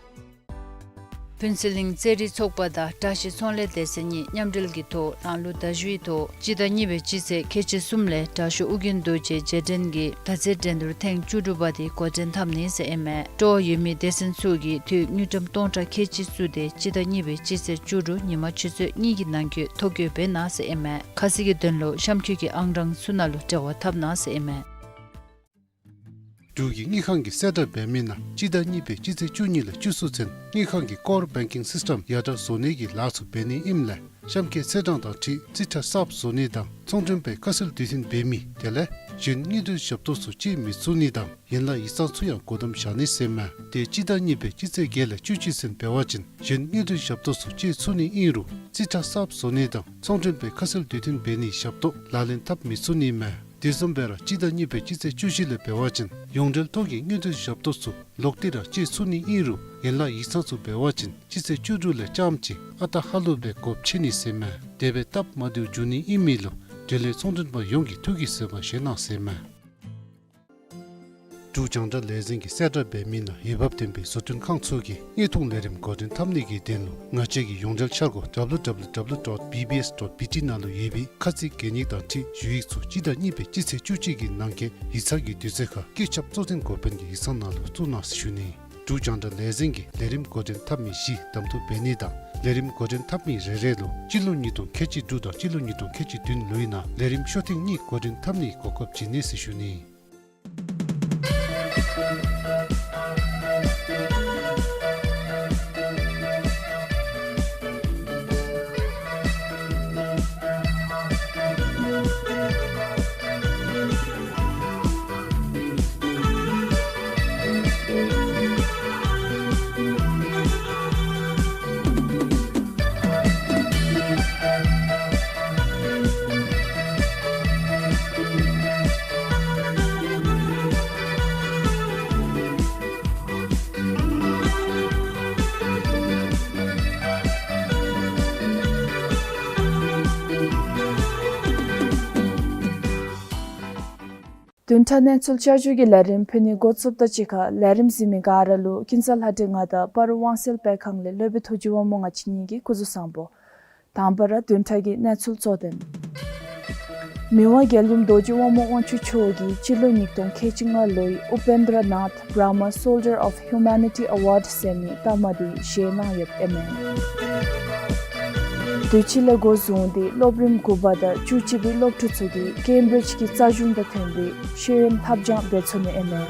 ཕུན་ཚོགས་གླིང་རྩེད་རིགས་ཚོགས་པ་དང་བཀྲ་ཤིས་ཚོང་ལས་སྡེ་ཚན་གཉིས་མཉམ་འབྲེལ་གྱི་ཐོག་རང་ལུགས་ཟླ་བཞུགས་ཐོག་སྤྱི་ཟླ་གཉིས་པའི་སྤྱི་ཚེས་ཁལ་གཅིག་གསུམ་ལས་དྲག་ཤོས་ཨོ་རྒྱན་རྡོ་རྗེ་རྗེས་དྲན་གྱི་མདའ་རྩེད་འགྲན་བསྡུར་ཐེངས་བཅུ་དྲུག་པ་དེ་འགོ་འདྲེན་འཐབ་ནི་ཟེར་ཨིན་མས། སྤྲོ་བ་ཡོད་མི་སྡེ་ཚན་ཚུ་གིས་དངུལ་ཀྲམ་སྟོང་ཕྲག་ཁལ་གཅིག་བཙུགས་ཏེ་སྤྱི་ཟླ་གཉིས་པའི་སྤྱི་ཚེས་བཅུ་དྲུག་ཉིན་མ་ཆུ་ཚོད་གཉིས་ཀྱི་ནང་འཁོད་ཐོ་བཀོད་འབད་གནང་ཟེར་ཨིན་མས། ཁ་གསལ་གྱི་དོན་ལུ་གཤམ་འཁོད་ཀྱི་ཨང་གྲངས་ཚུ་ནང་ལུ་འབྲེལ་བ་འཐབ་གནང་ཟེར་ཨིན་མས། འབྲུག་གི་དངུལ་ཁང་གིས་གསལ་བསྒྲགས་འབད་མི་ནང་སྤྱི་ཟླ་གཉིས་པའི་སྤྱི་ཚེས་བཅུ་གཉིས་ལས་བཅུ་གསུམ་ཚུན་དངུལ་ཁང་གི་ཀོར་བེང་ཀིང་སིསི་ཊམ་ཡར་དྲག་བཟོ་ནི་གི་ལཱ་ཚུ་འབད་ནི་ཨིནམ་ལས་གཤམ་འཁོད་ཚེས་གྲངས་དང་འཁྲིལ་རྩིས་ཁྲ་གསརཔ་བཟོ་ནི་དང་ཚོང་མགྲོན་པའི་ཁ་གསལ་དུས་མཐུན་འབད་མི་དེ་ལས་གཞན་དངུལ་འབྲེལ་ཞབས་ཏོག་ཚུ་སྤྱོད་མི་ཚུགས་ནི་དང་ཡན་ལག་ཡིག་ཚང་ཚུ་ཡང་སྒོ་བསྡམ་བཞག་ནི་ཟེར་མས། ཏེ་སྤྱི་ཟླ་གཉིས་པའི་སྤྱི་ཚེས་བརྒྱད་ལས་བཅུ་གཅིག་ཚུན་འབད་བ་ཅིན་གཞན་དངུལ་འབྲེལ་ཞབས་ཏོག་ཚུ་སྤྱོད་ཚུགས་ནི་ཨིན་རུང་རྩིས་ཁྲ་གསརཔ་བཟོ་ནི་དང་ཚོང་མགྲོན་པའི་ཁ་གསལ་དུས་མཐུན་འབད་ནིའི་ཞབས་ཏོག་ལག་ལེན་འཐབ་མི་ཚུགས་ནི་མས། དེ་བཟུམ་སྦེ་ར་སྤྱི་ཟླ་གཉིས་པའི་སྤྱི་ཚེས་བཅུ་བཞི་ལས་འབད་བ་ཅིན་ཡོངས་འབྲེལ་ཐོག་གི་དངུལ་འབྲེལ་ཞབས་ཏོག་ཚུ་ལོག་སྟེ་ར་སྤྱོད་ཚུགས་ནི་ཨིན་རུང་ཡན་ལག་ཡིག་ཚང་ཚུ་འབད་བ་ཅིན་སྤྱི་ཚེས་བཅུ་དྲུག་ལས་རྐྱངམ་ཅིག་ཨ་རྟག་ཧ་ལུགས་སྦེ་སྒོ་ཕྱེ་ནི་ཟེར་མས། དེ་སྦེ་སྟབས་མ་བདེཝ་འབྱུང་ནི་ཨིན་མི་ལུ་འབྲེལ་ཡོད་ཚོང་མགྲོན་པ་ཡོངས་ཀྱིས་ཐུགས་ཀྱི་བཟོད་པ་བཞེས་གནང་ཟེར་མས། འབྲུག་རྒྱང་བསྒྲགས་ལས་འཛིན་གྱིས་གསལ་བསྒྲགས་འབད་མི་ནང་འོས་འབབ་ལྡན་པའི་བཟོ་སྐྲུན་ཁང་ཚུ་གིས་དངོས་མཐོང་ལས་རིམ་འགོ་འདྲེན་འཐབ་ནི་གི་དོན་ལུ་ང་བཅས་ཀྱི་ཡོངས་འབྲེལ་འཆར་སྒོ་W W W dot B B S dot B T ནང་ལུ་ཡོད་པའི་ཁ་ཚིག་གན་ཡིག་དང་འཁྲིལ་ཞུ་ཡིག་ཚུ་སྤྱི་ཟླ་གཉིས་པའི་སྤྱི་ཚེས་བཅུ་གཅིག་གི་ནང་འཁོད་ཡིག་ཚང་གི་དུས་ཚོད་ཁར་སྐུ་ཚབ་གཙོ་འཛིན་འགོ་དཔོན་གྱི་ཡིག་ཚང་ནང་ལུ་བཙུགས་གནང་ཟེར་ཞུ་ནི། འབྲུག་རྒྱང་བསྒྲགས་ལས་འཛིན་གྱིས་ལས་རིམ་འགོ་འདྲེན་འཐབ་མི་བཞི་གདམ་འཐུ་འབད་ནི་དང་ལས་རིམ་འགོ་འདྲེན་འཐབ་མི་རེ་རེ་ལུ་སྤྱི་ལོ་ཉིས་སྟོང་ཁལ་གཅིག་དྲུག་དང་སྤྱི་ལོ་ཉིས་སྟོང་ཁལ་གཅིག་བདུན་ལོའི་ནང་ལས་རིམ་ཤོ་ཐེངས་གཉིས་འགོ་འདྲེན་འཐབ་ནིའི་གོ་སྐབས་བྱིན་ནི་ཟེར་ཞུ་ནི། བདུན་ཕྲག་གནས་ཚུལ་བསྐྱར་ཞུ་གི་ལས་རིམ་ཕུལ་ནི་འགོ་བཙུགསཔ་དང་གཅིག་ཁར་ལས་རིམ་གཟིགས་མི་ག་ར་ལུ་ཀུན་བཟང་ལྷ་སྒྲོན་ང་དང་པར་དབང་གསལ་དཔེ་ཁང་ལས་སློབ་དཔོན་ཐུགས་རྗེ་དབང་མོ་ང་བཅས་གཉིས་ཀྱིས་སྐུ་གཟུགས་བཟང་པོ། དང་པ་ར་བདུན་ཕྲག་གི་གནས་ཚུལ་གཙོ་དོན། མི་དབང་རྒྱལ་ཡུམ་རྡོ་རྗེ་དབང་མོ་དབང་ཕྱུག་མཆོག་གིས་སྤྱི་ལོ་ཉིས་སྟོང་ཁལ་གཅིག་ལྔ་ལོའི་Upendranath Brahma Soldier of Humanity Award ཟེར་མི་རྟགས་མ་དེ་བཞེས་གནང་ཡོདཔ་ཨིན་མས། དུས་ཅི་ལས་འགོ་བཟུང་སྟེ་སློབ་རིམ་དགུ་པ་དང་བཅུ་གཅིག་པའི་སློབ་ཕྲུག་ཚུ་གིས་ཀེམ་བིརིཇ་གི་རྩ་གཞུང་དང་མཐུན་པའི་ཤེས་ཡོན་ལྷབ་སྦྱང་འབད་ཚུགས་ནི་ཨིན་མས།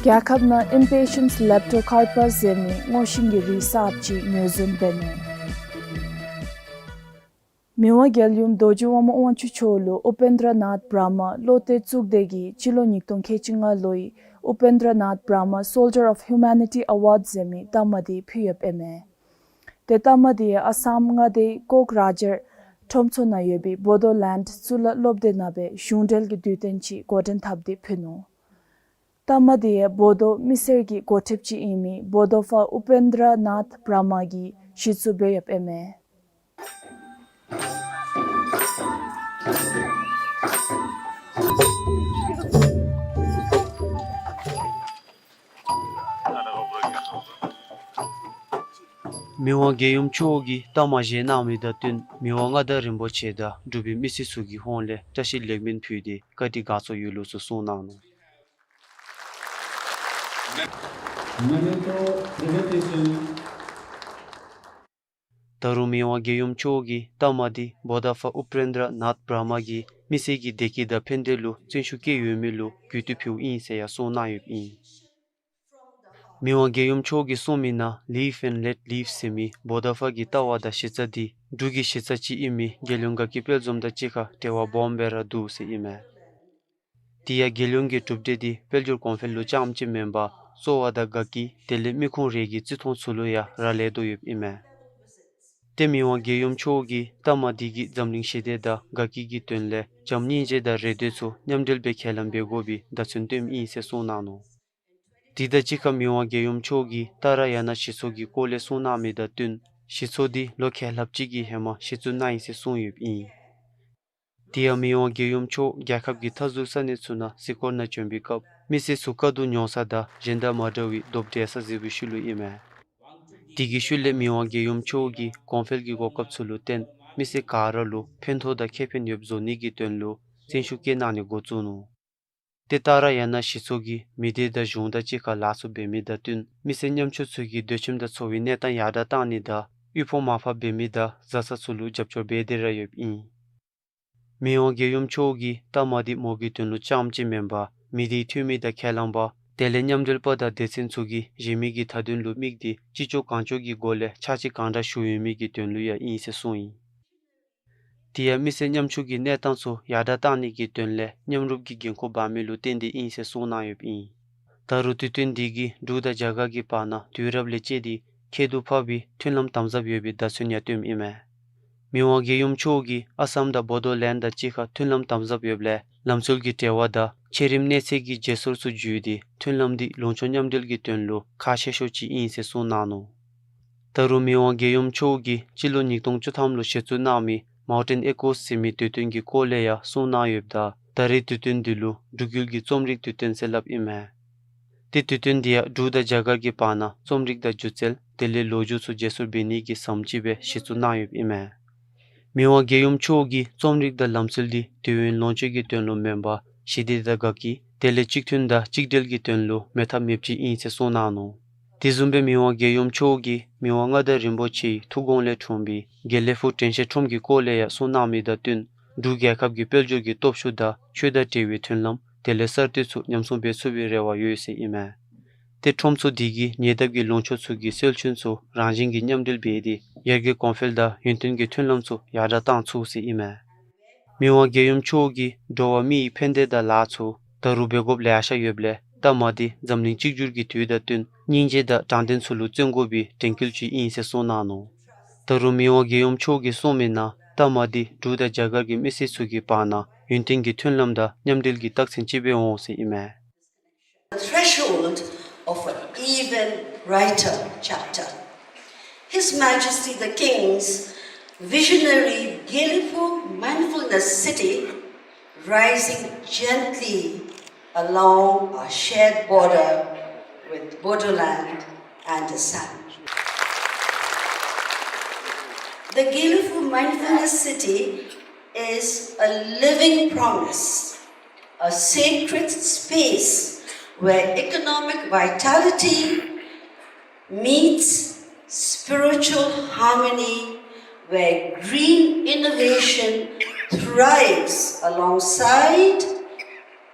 རྒྱལ་ཁབ་ནང་Impatiens leptocarpus ཟེར་མི་སྔོ་ཤིང་གི་རིགས་གསརཔ་ཅིག་ངོས་འཛིན་འབད་ནུག། མི་དབང་རྒྱལ་ཡུམ་རྡོ་རྗེ་དབང་མོ་དབང་ཕྱུག་མཆོག་ལུ་Upendranath Brahma བློ་གཏད་བཙུགས་སྡེ་གིས་སྤྱི་ལོ་ཉིས་སྟོང་ཁལ་གཅིག་ལྔ་ལོའི་Upendranath Brahma Soldier of Humanity Award ཟེར་མི་རྟགས་མ་དེ་ཕུལ་ཡོདཔ་ཨིན་མས། ཏེ་རྟགས་མ་དེ་ཡང་ཨ་སམ་མངའ་སྡེའི་ཀོག་རཱ་ཇར་ཁྲོམ་ཚོགས་ནང་ཡོད་པའི་བོ་དོ་ལེནཌ་གཙུག་ལག་སློབ་སྡེ་ནང་སྦེ་གཞུང་འབྲེལ་གྱི་དུས་སྟོན་ཅིག་འགོ་འདྲེན་འཐབ་སྟེ་ཕུལ་ནུག། རྟགས་མ་དེ་ཡང་བོ་དོ་མི་སེར་གྱི་འགོ་ཁྲིདཔ་ཅིག་ཨིན་མི་བོ་དོ་ཕ་ཨུ་པེན་དྲ་ནཱཐ་བྲ་མ་གིས་གཞི་བཙུགས་འབད་ཡོདཔ་ཨིན་མས། མི་དབང་རྒྱལ་ཡུམ་མཆོག་གིས་རྟགས་མ་བཞེས་གནང་མི་དང་བསྟུན་མི་དབང་མངའ་བདག་རིན་པོ་ཆེ་དང་འབྲུག་པའི་མི་སེར་ཚུ་གི་ཧོངས་ལས་བཀྲ་ཤིས་ལེགས་སྨོན་ཕུལ་ཏེ་བཀའ་དྲིན་དགའ་ཚོར་ཡོད་ལུགས་ཚུ་གསུངས་གནང་ནུག། Memento presentation. ད་རུང་མི་དབང་རྒྱལ་ཡུམ་མཆོག་གིས་རྟགས་མ་འདི་བོ་དྷ་ཕ་ཨུ་པེནྡྲ་ནཱཐ་བྷར་མ་གིས་མི་སེར་གྱི་བདེ་སྐྱིད་དང་ཕན་བདེ་ལུ་བརྩོན་ཤུགས་བསྐྱེད་ཡོད་མི་ལུ་གུས་བཏུད་ཕུལཝ་ཨིན་ཟེར་ཡང་གསུངས་གནང་ཡོདཔ་ཨིན། མི་དབང་རྒྱལ་ཡུམ་མཆོག་གིས་གསུངས་མི་ནང་Live and Let Live ཟེར་མི་བོ་དྷ་ཕ་གི་ལྟ་བ་དང་གཞི་རྩ་འདི་འབྲུག་གི་གཞི་རྩ་ཅིག་ཨིན་མི་རྒྱལ་ཡོངས་དགའ་སྐྱིད་དཔལ་འཛོམས་དང་གཅིག་ཁར་འབྲེལ་བ་སྦོམ་སྦེ་ར་འདུག་ཟེར་ཨིན་མས། དེ་ཡང་རྒྱལ་ཡོངས་ཀྱི་གྲུབ་འབྲས་འདི་དཔལ་འབྱོར་གོང་འཕེལ་ལུ་རྐྱངམ་ཅིག་མེན་པར་ཚོར་བ་དང་དགའ་སྐྱིད་དེ་ལས་མི་ཁུངས་རེ་གི་བརྩི་མཐོང་ཚུ་ལུ་ཡང་རག་ལས་དོ་ཡོདཔ་ཨིན་མས། ཏེ་མི་དབང་རྒྱལ་ཡུམ་མཆོག་གིས་རྟགས་མ་འདི་གིས་འཛམ་གླིང་ཞི་བདེ་དང་དགའ་སྐྱིད་ཀྱི་དོན་ལས་བྱམས་སྙིང་རྗེ་དང་རེ་འདོད་ཚུ་མཉམ་འབྲེལ་སྦེ་ཁས་ལེན་འབད་དགོ་པའི་བརྡ་མཚོན་སྟོནམ་ཨིན་ཟེར་གསུངས་གནང་ནུག། དེ་དང་གཅིག་ཁར་མི་དབང་རྒྱལ་ཡུམ་མཆོག་གིས་ཏཱ་ར་ཡ་ན་གཞི་ཚོགས་ཀྱི་སྐོར་ལས་གསུངས་གནང་མི་དང་བསྟུན་གཞི་ཚོགས་འདི་ལོ་ཁལ་ལྷགཔ་ཅིག་གི་ཧེ་མ་གཞི་བཙུགས་གནང་ཡི་ཟེར་གསུངས་ཡོདཔ་ཨིན། དེ་ཡང་མི་དབང་རྒྱལ་ཡུམ་མཆོག་རྒྱལ་ཁབ་ཀྱི་མཐའ་ཟུར་ས་གནས་ཚུ་ནང་གཟིགས་སྐོར་ནང་བྱོན་པའི་སྐབས་མི་སེར་ཚུ་དཀའ་སྡུག་མྱོང་ས་དང་གཞན་དང་མ་འདྲ་བའི་རྡོབ་འགྲིལ་ས་ཟེར་བའི་ཤུལ་ལུ་ཨིན་མས། དེ་གི་ཤུལ་ལས་མི་དབང་རྒྱལ་ཡུམ་མཆོག་གིས་གོང་འཕེལ་གྱི་གོ་སྐབས་ཚུ་ལུ་བརྟེན་མི་སེར་ག་ར་ལུ་ཕན་ཐོགས་དང་ཁེ་ཕན་ཡོདཔ་བཟོ་ནི་གི་དོན་ལུ་བརྩོན་ཤུགས་བསྐྱེད་གནང་ནི་འགོ་བཙུགས་ནུག། ཏེ་ཏཱ་ར་ཡ་ན་གཞི་ཚོགས་ཀྱིས་མི་སྡེ་དང་གཞུང་དང་གཅིག་ཁར་ལཱ་ཚུ་འབད་མི་དང་བསྟུན་མི་སེར་ཉམ་ཆུང་ཚུ་གི་སྡོད་ཁྱིམ་དང་འཚོ་བའི་གནས་སྟངས་ཡར་དྲག་བཏང་ནི་དང་དབུལ་ཕོངས་མར་ཕབ་འབད་མི་དང་བཟའ་ཚང་ཚུ་ལུ་རྒྱབ་སྐྱོར་འབད་དེ་ར་ཡོདཔ་ཨིན། མི་དབང་རྒྱལ་ཡུམ་མཆོག་གིས་རྟགས་མ་འདི་མོ་གི་དོན་ལུ་རྐྱངམ་ཅིག་མེན་པར་མི་སྡེའི་འཐུས་མི་དང་ཁས་བླངས་པ་དེ་ལས་མཉམ་འབྲེལ་པ་དང་སྡེ་ཚན་ཚུ་གིས་གཞན་མི་གི་མཐའ་དོན་ལུ་དམིགས་ཏེ་ཅི་ལྕོགས་གང་ལྕོགས་ཀྱི་སྒོ་ལས་ཕྱག་ཕྱིད་གང་དྲག་ཞུ་ཡོད་མི་གི་དོན་ལུ་ཡང་ཨིན་ཟེར་གསུངས་ཡི། དེ་ཡང་མི་སེར་ཉམ་ཆུང་གི་གནས་སྟངས་ཚུ་ཡར་དྲག་བཏང་ནི་གི་དོན་ལས་མཉམ་རུབ་ཀྱི་འགན་ཁུར་འབག་མི་ལུ་བརྟེན་ཏེ་ཨིན་ཟེར་གསུངས་གནང་ཡོདཔ་ཨིན། ད་རུང་དུས་སྟོན་འདི་གིས་འབྲུག་དང་རྒྱ་གར་གྱི་བར་ན་དུས་རབས་ལས་བཅད་དེ་ཁྱད་དུ་འཕགས་པའི་མཐུན་ལམ་དམ་ཟབ་ཡོད་པའི་བརྡ་མཚོན་ཡང་སྟོནམ་ཨིན་མས། མི་དབང་རྒྱལ་ཡུམ་མཆོག་གིས་ཨ་སམ་དང་བོ་དོ་ལེནཌ་དང་གཅིག་ཁར་མཐུན་ལམ་དམ་ཟབ་ཡོདཔ་ལས་ལམ་སྲོལ་གྱི་འབྲེལ་བ་དང་འཆི་རིམ་གནས་ཚད་ཀྱི་བརྗེ་སོར་ཚུ་བརྒྱུད་དེ་མཐུན་ལམ་འདི་ལུང་ཕྱོགས་མཉམ་འབྲེལ་གྱི་དོན་ལུ་ཁག་ཆེ་ཤོས་ཅིག་ཨིན་ཟེར་གསུངས་གནང་ནུག། ད་རུང་མི་དབང་རྒྱལ་ཡུམ་མཆོག་གིས་སྤྱི་ལོ་ཉིས་སྟོང་བཅུ་ཐམ་ལུ་གཞི་བཙུགས་གནང་མི་Mountain Accords ཟེར་མི་དུས་སྟོན་གྱི་སྐོར་ལས་ཡང་གསུངས་གནང་ཡོདཔ་ད་ད་རེས་དུས་སྟོན་འདི་ལུ་འབྲུག་ཡུལ་གྱི་རྩོམ་རིག་དུས་སྟོན་ཟེར་སླབ་ཨིན་མས། ཏེ་དུས་སྟོན་འདི་ཡང་འབྲུག་དང་རྒྱ་གར་གྱི་བར་ན་རྩོམ་རིག་དང་སྒྱུ་རྩལ་དེ་ལས་ལོ་རྒྱུས་ཚུ་བརྗེ་སོར་འབད་ནི་གི་ཟམ་ཅིག་སྦེ་གཞི་བཙུགས་གནང་ཡོདཔ་ཨིན་མས། མི་དབང་རྒྱལ་ཡུམ་མཆོག་གིས་རྩོམ་རིག་དང་ལམ་སྲོལ་འདི་དུས་ཡུན་ལོངས་སྤྱོད་ཀྱི་དོན་ལུ་མེན་པར་ཞི་བདེ་དང་དགའ་སྐྱིད་དེ་ལས་གཅིག་མཐུན་དང་གཅིག་སྒྲིལ་གྱི་དོན་ལུ་མེད་ཐབས་མེདཔ་ཅིག་ཨིན་ཟེར་གསུངས་གནང་ནུག། དེ་བཟུམ་སྦེ་མི་དབང་རྒྱལ་ཡུམ་མཆོག་གིས་མི་དབང་མངའ་བདག་རིན་པོ་ཆེའི་ཐུགས་དགོངས་ལས་འཁྲུངས་པའི་དགེ་ལེགས་ཕུག་དྲན་ཤེས་ཁྲོམ་གྱི་སྐོར་ལས་ཡང་གསུངས་གནང་མི་དང་བསྟུན་འབྲུག་རྒྱལ་ཁབ་ཀྱི་དཔལ་འབྱོར་གྱི་སྟོབས་ཤུགས་དང་ཆོས་དང་འབྲེལ་བའི་མཐུན་ལམ་དེ་ལས་གསར་གཏོད་ཚུ་ཉམས་སྲུང་འབད་ཚུགས་པའི་རེ་བ་ཡོད་ཟེར་ཨིན་མས། ཏེ་ཁྲོམ་ཚུ་འདི་གིས་ཉེ་འདབས་ཀྱི་ལུང་ཕྱོགས་ཚུ་གི་སེལ་ཆུན་ཚུ་རང་བཞིན་གྱིས་མཉམ་འབྲེལ་འབད་དེ་ཡར་རྒྱས་གོང་འཕེལ་དང་ཡུན་བརྟན་གྱི་མཐུན་ལམ་ཚུ་ཡར་དྲག་བཏང་ཚུགས་ཟེར་ཨིན་མས། མི་དབང་རྒྱལ་ཡུམ་མཆོག་གིས་འགྲོ་བ་མི་ཡི་ཕན་བདེ་དང་ལཱ་ཚུ་ད་རུང་འབད་དགོཔ་ལེ་ཤ་ཡོདཔ་ལས་རྟགས་མ་འདི་འཛམ་གླིང་གཅིག་གྱུར་གྱི་དུས་དང་བསྟུན་སྙིང་རྗེ་དང་དྲང་བདེན་ཚུ་ལུ་བརྩོན་དགོ་པའི་དྲན་སྐུལ་ཅིག་ཨིན་ཟེར་གསུངས་གནང་ནུག། ད་རུང་མི་དབང་རྒྱལ་ཡུམ་མཆོག་གིས་གསུངས་མི་ནང་རྟགས་མ་འདི་འབྲུག་དང་རྒྱ་གར་གྱི་མི་སེར་ཚུ་གི་བར་ན་ཡུན་བརྟན་གྱི་མཐུན་ལམ་དང་མཉམ་འབྲེལ་གྱི་རྟགས་མཚན་ཅིག་སྦེ་འོང་ཟེར་ཨིན་མས། The threshold of an even brighter chapter. His Majesty the King's visionary Gelephu Mindfulness City, rising gently along our shared border with Bodoland and Assam. The Gelephu Mindfulness City is a living promise, a sacred space where economic vitality meets spiritual harmony, where green innovation thrives alongside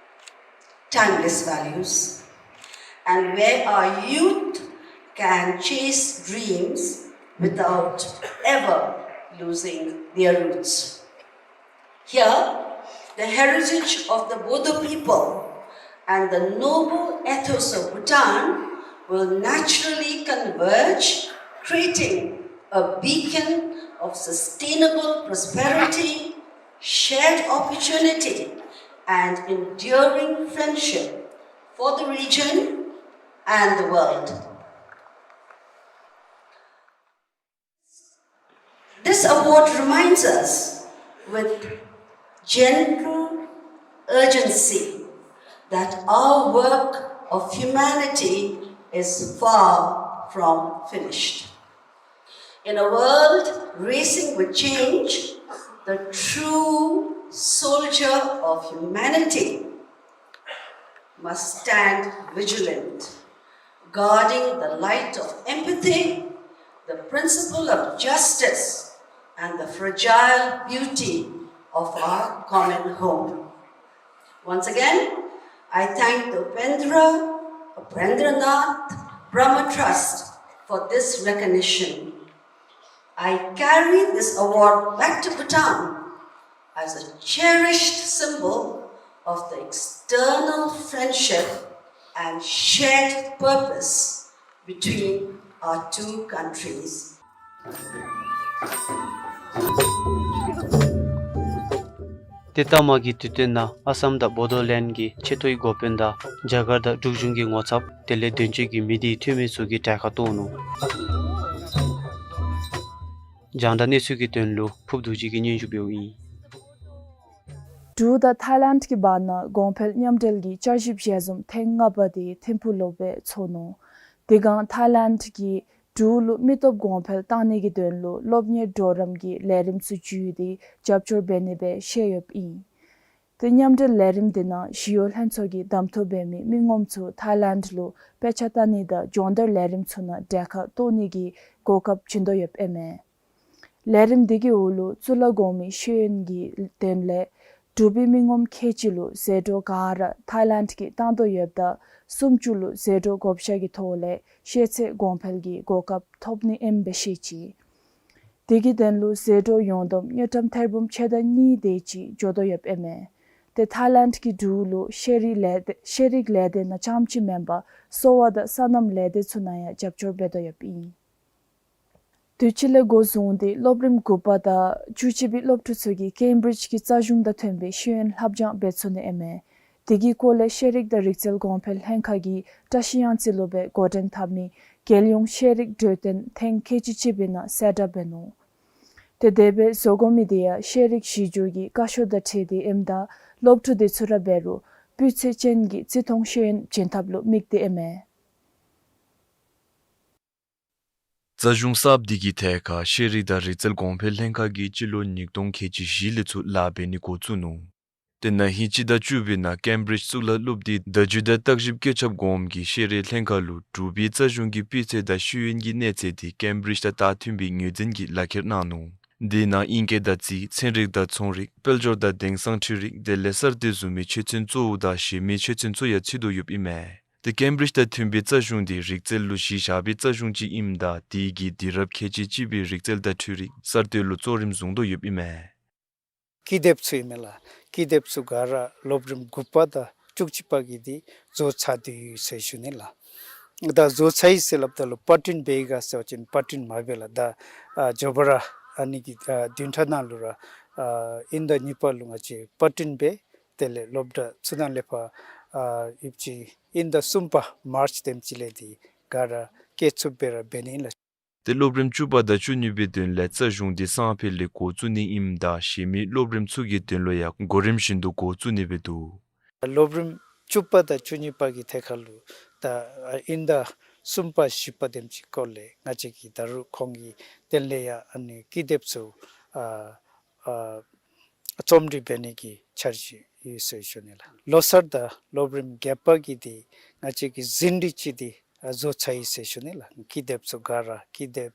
timeless values, and where our youth can chase dreams without ever losing their roots. Here, the heritage of the Bodo people and the noble ethos of Bhutan will naturally converge, creating a beacon of sustainable prosperity, shared opportunity, and enduring friendship for the region and the world. This award reminds us with gentle urgency that our work of humanity is far from finished. In a world racing with change, the true soldier of humanity must stand vigilant, guarding the light of empathy, the principle of justice, and the fragile beauty of our common home. Once again, I thank the Upendra, Upendranath Brahma Trust for this recognition. I carry this award back to Bhutan as a cherished symbol of the eternal friendship and shared purpose between our two countries. ཏེ་ལྟ་མ་གི་དུས་སྟོན་ནང་ཨ་སམ་དང་བོ་དོ་ལེནཌ་གི་ཆེ་མཐོའི་འགོ་དཔོན་དང་རྒྱ་གར་དང་འབྲུག་གཞུང་གི་ངོ་ཚབ་དེ་ལས་དོན་གཅོད་ཀྱི་མི་སྡེའི་འཐུས་མི་ཚུ་གིས་གྲལ་ཁར་གཏོགས་ནུག། རྒྱང་བསྒྲགས་གནས་ཚུལ་གྱི་དོན་ལུ་ཕུབ་རྡོ་རྗེ་གིས་སྙན་ཞུ་འབདཝ་ཨིན། འབྲུག་དང་ཐའི་ལེནཌ་གི་བར་ན་གོང་འཕེལ་མཉམ་འབྲེལ་གྱི་བསྐྱར་ཞིབ་ཞལ་འཛོམས་ཐེངས་ལྔ་པ་དེ་ཐིམ་ཕུག་ལུ་སྦེ་ཚོགས་ནུག། དེ་སྒང་ཐའི་ལེནཌ་གིས་འབྲུག་ལུ་མི་སྟོབས་གོང་འཕེལ་གཏང་ནི་གི་དོན་ལུ་སློབ་གཉེར་གྲོགས་རམ་གྱི་ལས་རིམ་ཚུ་བརྒྱུད་དེ་རྒྱབ་སྐྱོར་འབད་ནི་སྦེ་བཤད་ཡོདཔ་ཨིན། ཏེ་མཉམ་འབྲེལ་ལས་རིམ་དེ་ནང་ཞི་གཡོག་ལྷན་ཚོགས་ཀྱིས་གདམ་འཐུ་འབད་མི་མི་ངོམ་ཚུ་ཐའི་ལེནཌ་ལུ་དཔེ་ཆ་ལྟ་ནི་དང་སྦྱོང་བརྡར་ལས་རིམ་ཚུ་ནང་གྲལ་ཁར་གཏོགས་ནི་གི་གོ་སྐབས་བྱིན་དོ་ཡོདཔ་ཨིན་མས། ལས་རིམ་འདི་གི་འོག་ལུ་གཙུག་ལག་གོང་མའི་ཤེས་ཡོན་གྱི་དོན་ལས་འབྲུག་པའི་མི་ངོམ་ཁལ་གཅིག་ལུ་ཟད་འགྲོ་ག་ར་ཐའི་ལེནཌ་གིས་བཏང་དོ་ཡོདཔ་ད་སུམ་ཅུ་ལུ་ཟད་འགྲོ་བགོ་བཤའ་གི་ཐོག་ལས་ཤེས་ཚད་གོང་འཕེལ་གྱི་གོ་སྐབས་ཐོབ་ནི་ཨིནམ་སྦེ་བཤད་ཅི། དེ་གི་དོན་ལུ་ཟད་འགྲོ་ཡོངས་བསྡོམས་དངུལ་ཀྲམ་ཐེར་འབུམ་ཕྱེད་དང་གཉིས་དེ་ཅིག་འགྱོ་དོ་ཡོདཔ་ཨིན་མས། ཏེ་ཐའི་ལེནཌ་གིས་འབྲུག་ལུ་ཤེས་རིག་ལས་སྡེ་ཤེས་རིག་ལས་སྡེ་ནང་རྐྱངམ་ཅིག་མེན་པར་གསོ་བ་དང་སོ་ནམ་ལས་སྡེ་ཚུ་ནང་ཡང་རྒྱབ་སྐྱོར་འབད་དོ་ཡོདཔ་ཨིན། དུས་ཅི་ལས་འགོ་བཟུང་སྟེ་སློབ་རིམ་དགུ་པ་དང་བཅུ་གཅིག་པའི་སློབ་ཕྲུག་ཚུ་གིས་ཀེམ་བྲིཇ་གྱི་རྩ་གཞུང་དང་མཐུན་པའི་ཤེས་ཡོན་ལྷབ་སྦྱང་འབད་ཚུགས་ནི་ཨིན་མས། དེ་གི་སྐོར་ལས་ཤེས་རིག་དང་རིག་རྩལ་གོང་འཕེལ་ལྷན་ཁག་གིས་བཀྲ་ཤིས་གཡང་རྩེ་ལུ་སྦེ་འགོ་འདྲེན་འཐབ་མི་རྒྱལ་ཡོངས་ཤེས་རིག་གྲོས་སྟོན་ཐེངས་ཁལ་གཅིག་གཅིག་པའི་ནང་གསལ་བསྒྲགས་འབད་ནུག། ཏེ་དེ་སྦེ་བཟོ་དགོ་མི་དེ་ཡང་ཤེས་རིག་གཞི་འགྱུར་གྱི་བཀའ་ཤོག་དང་འཁྲིལ་ཏེ་ཨིནམ་ད་སློབ་ཕྲུག་དེ་ཚུ་ར་འབད་རུང་སྤུས་ཚད་ཅན་གྱི་བརྩི་མཐོང་ཤེས་ཡོན་བྱིན་ཐབས་ལུ་དམིགས་ཏེ་ཨིན་མས། རྩ་གཞུང་གསརཔ་འདི་གི་ཐད་ཁར་ཤེས་རིག་དང་རིག་རྩལ་གོང་འཕེལ་ལྷན་ཁག་གིས་སྤྱི་ལོ་ཉིས་སྟོང་ཁལ་གཅིག་བཞི་ལས་ཚུར་ལཱ་འབད་ནི་འགོ་བཙུགས་ནུག། ཏེ་ན་ཧིང་སྤྱི་ཟླ་བཅུ་པའི་ནང་ཀེམ་བྲིཇ་གཙུག་ལག་སློབ་སྡེའི་བརྡ་བརྒྱུད་དང་བརྟག་ཞིབ་བཀོད་ཁྱབ་གོངམ་གྱི་ཤེས་རིག་ལྷན་ཁག་ལུ་འབྲུག་པའི་རྩ་གཞུང་གི་སྤུས་ཚད་དང་ཤེས་ཡོན་གྱི་གནས་ཚད་དེ་ཀེམ་བྲིཇ་དང་མཐུན་པའི་ངོས་འཛིན་གྱི་ལག་ཁྱེར་གནང་ནུག། དེ་ནང་ཨིང་སྐད་དང་རྩིས། ཚན་རིག་དང་ཚོང་རིག། དཔལ་འབྱོར་དང་དེང་སང་འཕྲུལ་རིག། དེ་ལས་གསར་གཏོད་བཟོ་མི་ཆོས་ཚན་གཙོ་བོ་དང་གཞན་མི་ཆོས་ཚན་ཚུ་ཡང་ཚུད་དོ་ཡོདཔ་ཨིན་མས། ཏེ་ཀེམ་བྲིཇ་དང་མཐུན་པའི་རྩ་གཞུང་དེ་རིག་རྩལ་ལུ་གཞི་བཞག་པའི་རྩ་གཞུང་ཅིག་ཨིནམ་ད་དེ་གིས་དུས་རབས་ཁལ་གཅིག་གཅིག་པའི་རིག་རྩལ་དང་འཕྲུལ་རིག་གསར་གཏོད་ལུ་གཙོ་རིམ་བཟུང་དོ་ཡོདཔ་ཨིན་མས། ཀི་དེབ་ཚུ་ཨིན་མས་ལགས། ཀི་དེབ་ཚུ་ག་ར་སློབ་རིམ་དགུ་པ་དང་བཅུ་གཅིག་པ་གི་དེ་བཟོ་ཚར་ཏེ་ཡོད་ཟེར་ཞུ་ནི་ལགས། ད་བཟོ་ཚར་ཡི་ཟེར་སླབ་ད་ལུ་པར་སྐྲུན་འབད་ཡི་ག་ཟེར་བ་ཅིན་པར་སྐྲུན་མ་འབད་ལགས། ད་ཨ་མགྱོགས་པ་ར་ཨ་ནི་གི་ཨ་བདུན་ཕྲག་ནང་ལུ་ར་ཨ་དབྱིན་ཟླ་གཉིས་པ་ལུ་ང་བཅས་པར་སྐྲུན་འབད། དེ་ལས་སློབ་གྲྭ་ཚུ་ནང་ལས་ཕར་ཨ་ཡོདཔ་ཅིག་དབྱིན་ཟླ་གསུམ་པ་མཱརཅ་དེམ་ཅིག་ལས་དེ་ག་ར་སྐྱེལ་ཚུགསཔ་སྦེ་ར་འབད་ནི་ལགས། ཏེ་སློབ་རིམ་བཅུ་པ་དང་བཅུ་གཉིས་པའི་དོན་ལས་རྩ་གཞུང་དེ་སང་ཕོད་ལས་འགོ་བཙུགས་ནི་ཨིནམ་ད་གཞན་མི་སློབ་རིམ་ཚུ་གི་དོན་ལུ་ཡང་གོ་རིམ་བཞིན་དུ་འགོ་བཙུགས་ནི་སྦེ་འདུག། སློབ་རིམ་བཅུ་པ་དང་བཅུ་གཉིས་པ་གི་ཐད་ཁར་ལུ་ད་ཨ་དབྱིན་ཟླ་གསུམ་པ་བཞི་པ་དེམ་ཅིག་སྐོར་ལས་ང་བཅས་ཀྱིས་ད་རུང་ཁོང་གི་དོན་ལས་ཡང་ཨ་ནི་ཀི་དེབ་ཚུ་ཨ་ཨ་རྩོམ་སྒྲིག་འབད་ནི་གི་འཆར་གཞི་ཡོད་ཟེར་ཞུ་ནི་ལགས། ལོ་གསར་དང་སློབ་རིམ་བརྒྱད་པ་གི་དེ་ང་བཅས་ཀྱིས་ཟིན་བྲིས་ཅིག་དེ་ཨ་བཟོ་ཚར་ཡི་ཟེར་ཞུ་ནི་ལགས། ཀི་དེབ་ཚུ་ག་ར་ཀི་དེབ་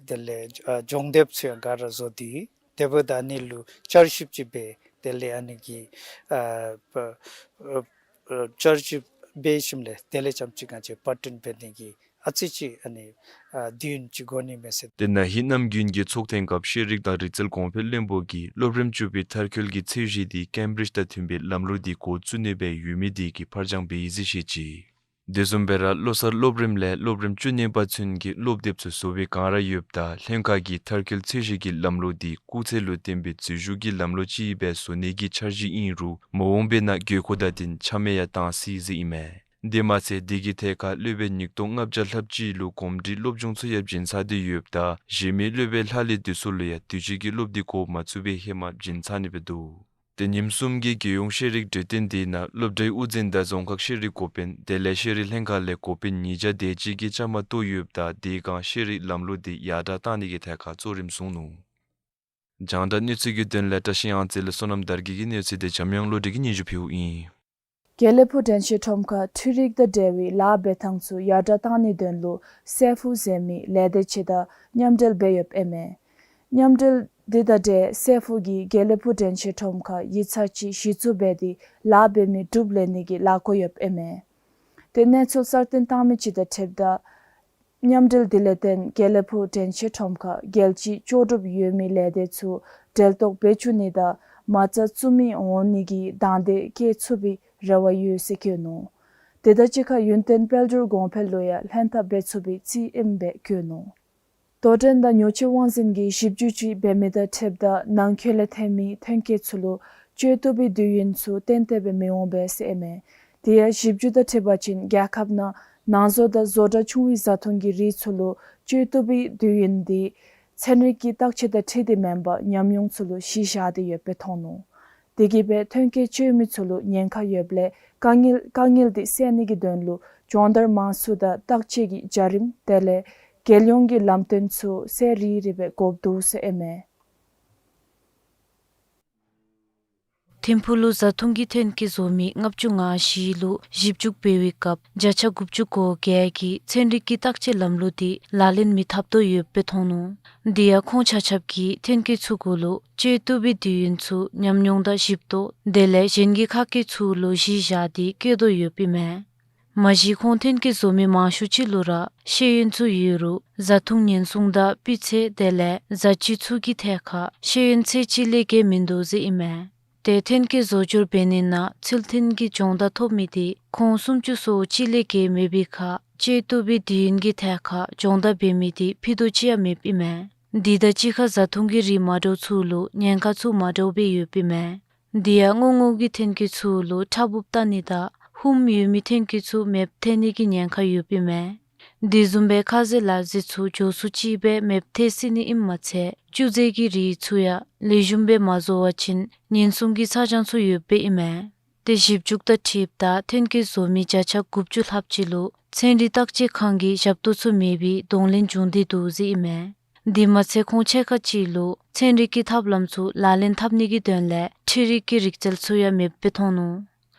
དེ་ལས་ཨ་སྦྱོང་དེབ་ཚུ་ཡང་ག་ར་བཟོ་སྟེ་ཡོད། དེ་འབདཝ་ད་ཨ་ནི་ལུ་བསྐྱར་ཞིབ་ཅིག་འབད། དེ་ལས་ཨ་ནི་གི་ཨ་ཨ་ཨ་བསྐྱར་ཞིབ་འབད་ཞིནམ་ལས་དེ་ལས་རྐྱངམ་ཅིག་ང་བཅས་པར་སྐྲུན་འབད་ནི་གི་ཨ་ཙི་ཅིག་ཨ་ནི་ཨ་དུས་ཡུན་ཅིག་འགོར་ནི་མས་ཟེར། དེ་ན་ཧིང་གནམ་དགུན་གྱི་ཚོགས་ཐེངས་སྐབས་ཤེས་རིག་དང་རིག་རྩལ་གོང་འཕེལ་བློན་པོ་གིས་སློབ་རིམ་བཅུ་པའི་མཐར་འཁྱོལ་གྱི་ཚད་གཞི་དེ་ཀེམ་བྲིཇ་དང་མཐུན་པའི་ལམ་ལུགས་དེ་འགོ་བཙུགས་ནི་སྦེ་ཡོད་མི་དེ་གིས་ཕར་འགྱངས་འབད་ཡི་ཟེར་བཤད་ཅི། དེ་བཟུམ་སྦེ་ར་ལོ་གསར་སློབ་རིམ་ལས་སློབ་རིམ་བཅུ་གཉིས་པ་ཚུན་གྱི་སློབ་དེབ་ཚུ་བཟོ་བའི་བསྒང་ར་ཡོདཔ་ད་ལྷན་ཁག་གིས་མཐར་འཁྱོལ་ཚད་གཞི་གི་ལམ་ལུགས་དེ་སྐུགས་ཚད་ལུ་བརྟེན་པའི་འཛུལ་ཞུགས་ཀྱི་ལམ་ལུགས་ཅིག་སྦེ་བཟོ་ནི་གི་འཆར་གཞི་ཨིན་རུང་མ་འོངས་པའི་ནང་དགོས་མཁོ་དང་བསྟུན་ཆ་མེད་ཡང་བཏང་སྲིད་ཟེར་ཨིན་མས། དེ་མ་ཚད་དེ་གི་ཐད་ཁར་སློབ་དཔོན་ཉིས་སྟོང་ལྔ་བརྒྱ་ལྷགཔ་ཅིག་ལུ་གོམས་འདྲིས་སློབ་སྦྱོང་ཚུ་ཡང་བྱིན་ཚར་ཏེ་ཡོདཔ་ད་གཞན་མི་སློབ་དཔོན་ལྷག་ལུས་དེ་ཚུ་ལུ་ཡང་དུས་ཅི་གི་སློབ་དེ་འགོ་མ་བཙུགས་པའི་ཧེ་མ་བྱིན་ཚར་ནི་སྦེ་འདུག། ཏེ་ཉིནམ་གསུམ་གྱི་རྒྱལ་ཡོངས་ཤེས་རིག་གྲོས་བསྟུན་དེ་ནང་སློབ་གྲྭའི་དབུ་འཛིན་དང་རྫོང་ཁག་ཤེས་རིག་འགོ་དཔོན་དེ་ལས་ཤེས་རིག་ལྷན་ཁག་ལས་འགོ་དཔོན་ཉིས་བརྒྱ་དེ་ཅིག་གིས་བཅའ་མར་གཏོགས་ཡོདཔ་ད་དེ་སྒང་ཤེས་རིག་ལམ་ལུགས་དེ་ཡར་དྲགས་གཏང་ནི་གི་ཐད་ཁར་གཙོ་རིམ་བཟུང་ནུག། རྒྱང་བསྒྲགས་གནས་ཚུལ་གྱི་དོན་ལས་བཀྲ་ཤིས་གཡང་རྩེ་ལས་བསོད་ནམས་དར་རྒྱས་ཀྱི་གནས་ཚུལ་དེ་འཇམ་དབྱངས་བློ་གྲོས་ཀྱིས་སྙན་ཞུ་ཕུལཝ་ཨིན། དགེ་ལེགས་ཕུག་དྲན་ཤེས་ཁྲོམ་ཁར་འཕྲུལ་རིག་དང་འབྲེལ་བའི་ལཱ་འབད་ཐངས་ཚུ་ཡར་དྲགས་གཏང་ནིའི་དོན་ལུ་སེ་ཕུ་ཟེར་མི་ལས་སྡེ་ཅིག་དང་མཉམ་འབྲེལ་འབད་ཡོདཔ་ཨིན་མས། མཉམ་འབྲེལ་དེ་དང་འབྲེལ་སེ་ཕུ་གིས་དགེ་ལེགས་ཕུག་དྲན་ཤེས་ཁྲོམ་ཁར་ཡིག་ཚང་ཅིག་གཞི་བཙུགས་འབད་དེ་ལཱ་འབད་མི་དྲུག་ལེན་ནི་གི་ལཱ་བཀོད་ཡོདཔ་ཨིན་མས། ཏེ་གནས་ཚུལ་གསར་བཏོན་བཏང་མི་ཅིག་དང་འཁྲིལཝ་ད་མཉམ་འབྲེལ་དེ་ལས་བརྟེན་དགེ་ལེགས་ཕུག་དྲན་ཤེས་ཁྲོམ་ཁར་རྒྱལ་སྤྱིའི་ལྕོགས་གྲུབ་ཡོད་མི་ལས་སྡེ་ཚུ་འབྲེལ་གཏོགས་འབད་བཅུག་ནི་དང་མ་རྩ་བཙུགས་མི་འོང་ནི་གི་དང་འདོད་བསྐྱེད་ཚུགས་པའི་རེ་བ་ཡོད་ཟེར་བཀོད་ནུག། དེ་དང་གཅིག་ཁར་ཡུན་བརྟན་དཔལ་འབྱོར་གོང་འཕེལ་ལུ་ཡང་ལྷན་ཐབས་འབད་ཚུགས་པའི་རྩིས་ཨིནམ་སྦེ་བཀོད་ནུག། དོ་འགྲན་དང་ཉོ་སྤྱོད་དབང་འཛིན་གྱིས་ཞིབ་འཇུག་ཅིག་འབད་མི་དང་འཁྲིལཝ་ད་ནང་འཁོད་ལས་ཐོན་མི་ཐོན་སྐྱེད་ཚུ་ལུ་བཅོས་ཐུབ་པའི་དུས་ཡུན་ཚུ་ཏན་ཏན་སྦེ་མི་འོང་པས་ཟེར་ཨིན་མས། དེ་ཡང་ཞིབ་འཇུག་དང་འཁྲིལ་བ་ཅིན་རྒྱལ་ཁབ་ནང་ནང་བཟོ་དང་བཟོ་གྲྭ་ཆུང་བའི་བཟའ་འཐུང་གི་རིགས་ཚུ་ལུ་བཅོས་ཐུབ་པའི་དུས་ཡུན་དེ་ཚན་རིག་གི་བརྟག་དཔྱད་དང་འཁྲིལ་ཏེ་མེན་པར་ཉམས་མྱོང་ཚུ་ལུ་གཞི་བཞག་སྟེ་ཡོདཔ་སྦེ་མཐོང་ནུག། དེ་གིས་སྦེ་ཐོན་སྐྱེད་བཅོས་མི་ཚུ་ལུ་ཉེན་ཁ་ཡོདཔ་ལས་དཀའ་ངལ་དཀའ་ངལ་དེ་སེལ་ནི་གི་དོན་ལུ་སྦྱོང་བརྡར་མང་སུ་དང་བརྟག་དཔྱད་ཀྱི་བྱ་རིམ་དེ་ལས་རྒྱལ་ཡོངས་ཀྱི་ལམ་སྟོན་ཚུ་གསལ་རི་རི་སྦེ་དགོཔ་འདུག་ཟེར་ཨིན་མས། ཐིམ་ཕུག་ལུ་བཟའ་འཐུང་གི་ཐོན་སྐྱེད་བཟོ་མི་ལྔ་བཅུ་ང་བཞི་ལུ་ཞིབ་འཇུག་འབད་བའི་སྐབས་བརྒྱ་ཆ་དགུ་བཅུ་གོ་བརྒྱད་ཀྱིས་ཚན་རིག་གི་བརྟག་དཔྱད་ལམ་ལུགས་དེ་ལག་ལེན་མི་འཐབ་དོ་ཡོདཔ་སྦེ་མཐོང་ནུག། དེ་ཡང་ཁོང་ཆ་ཁྱབ་ཀྱིས་ཐོན་སྐྱེད་ཚུ་གུ་ལུ་བཅོས་ཐུབ་པའི་དུས་ཡུན་ཚུ་ཉམས་མྱོང་དང་ཞིབ་ཏོག་དེ་ལས་གཞན་གྱི་ཁ་སྐད་ཚུ་ལུ་གཞི་བཞག་སྟེ་བཀོད་དོ་ཡོདཔ་ཨིན་མས། མ་གཞི་ཁོང་ཐོན་སྐྱེད་བཟོ་མི་མང་ཤོས་ཅིག་ལུ་ར་ཤེས་ཡོན་ཚུ་ཡོད་རུང་བཟའ་འཐུང་ཉེན་སྲུང་དང་སྤུས་ཚད་དེ་ལས་བཟའ་བཅའ་ཚུ་གི་ཐད་ཁར་ཤེས་ཡོན་ཚད་ཅིག་ལས་བརྒལ་མིན་འདུག་ཟེར་ཨིན་མས། ཏེ་ཐོན་སྐྱེད་བཟོ་སྦྱོར་འབད་ནི་ནང་ཚུལ་མཐུན་གྱི་སྦྱོང་བརྡར་ཐོབ་མི་དེ་ཁོང་སུམ་ཅུ་སོ་གཅིག་ལས་བརྒལ་མེད་པའི་ཁར་བཅོས་ཐུབ་པའི་དུས་ཡུན་གྱི་ཐད་ཁར་སྦྱོང་བརྡར་འབད་མི་དེ་ཕུད་རྡོག་ཅིག་ཡང་མེདཔ་ཨིན་མས། དེ་དང་གཅིག་ཁར་བཟའ་འཐུང་གི་རིགས་མ་འདྲཝ་ཚུ་ལུ་ཉེན་ཁ་ཚུ་མ་འདྲཝ་སྦེ་ཡོདཔ་ཨིན་མས། དེ་ཡང་སྔོ་སྔོ་གི་ཐོན་སྐྱེད་ཚུ་ལུ་ཁྲག་འབུབ་བཏང་ནི་དང་ཧུམ་ཡོད་མི་ཐོན་སྐྱེད་ཚུ་མེདཔ་ཐལ་ནི་གི་ཉེན་ཁ་ཡོདཔ་ཨིན་མས། དེ་བཟུམ་སྦེ་ཁ་ཟས་ལ་ཟས་ཚུ་མགྱོགས་སུ་ཅིག་སྦེ་མེདཔ་ཐལ་སྲིད་ནི་ཨིནམ་མ་ཚད་བཅུད་རྫས་ཀྱི་རིགས་ཚུ་ཡང་ལེགས་ཤོམ་སྦེ་མ་བཟོ་བ་ཅིན་ཉེན་སྲུང་གི་ཚ་གྱང་ཚུ་ཡོདཔ་ཨིན་མས། ཏེ་ཞིབ་འཇུག་དང་འཁྲིལཝ་ད་ཐོན་སྐྱེད་བཟོ་མི་བརྒྱ་ཆ་དགུ་བཅུ་ལྷགཔ་ཅིག་ལུ་ཚན་རིག་བརྟག་དཔྱད་ཁང་གི་ཞབས་ཏོག་ཚུ་མེད་པའི་གདོང་ལེན་བྱུང་སྟེ་འདུག་ཟེར་ཨིན་མས། དེ་མ་ཚད་ཁོང་ཕྱེད་ཀ་ཅིག་ལུ་ཚན་རིག་གི་ཐབས་ལམ་ཚུ་ལག་ལེན་འཐབ་ནི་གི་དོན་ལས་འཕྲུལ་རིག་གི་རིག་རྩལ་ཚུ་ཡང་མེདཔ་སྦེ་མཐོང་ནུག།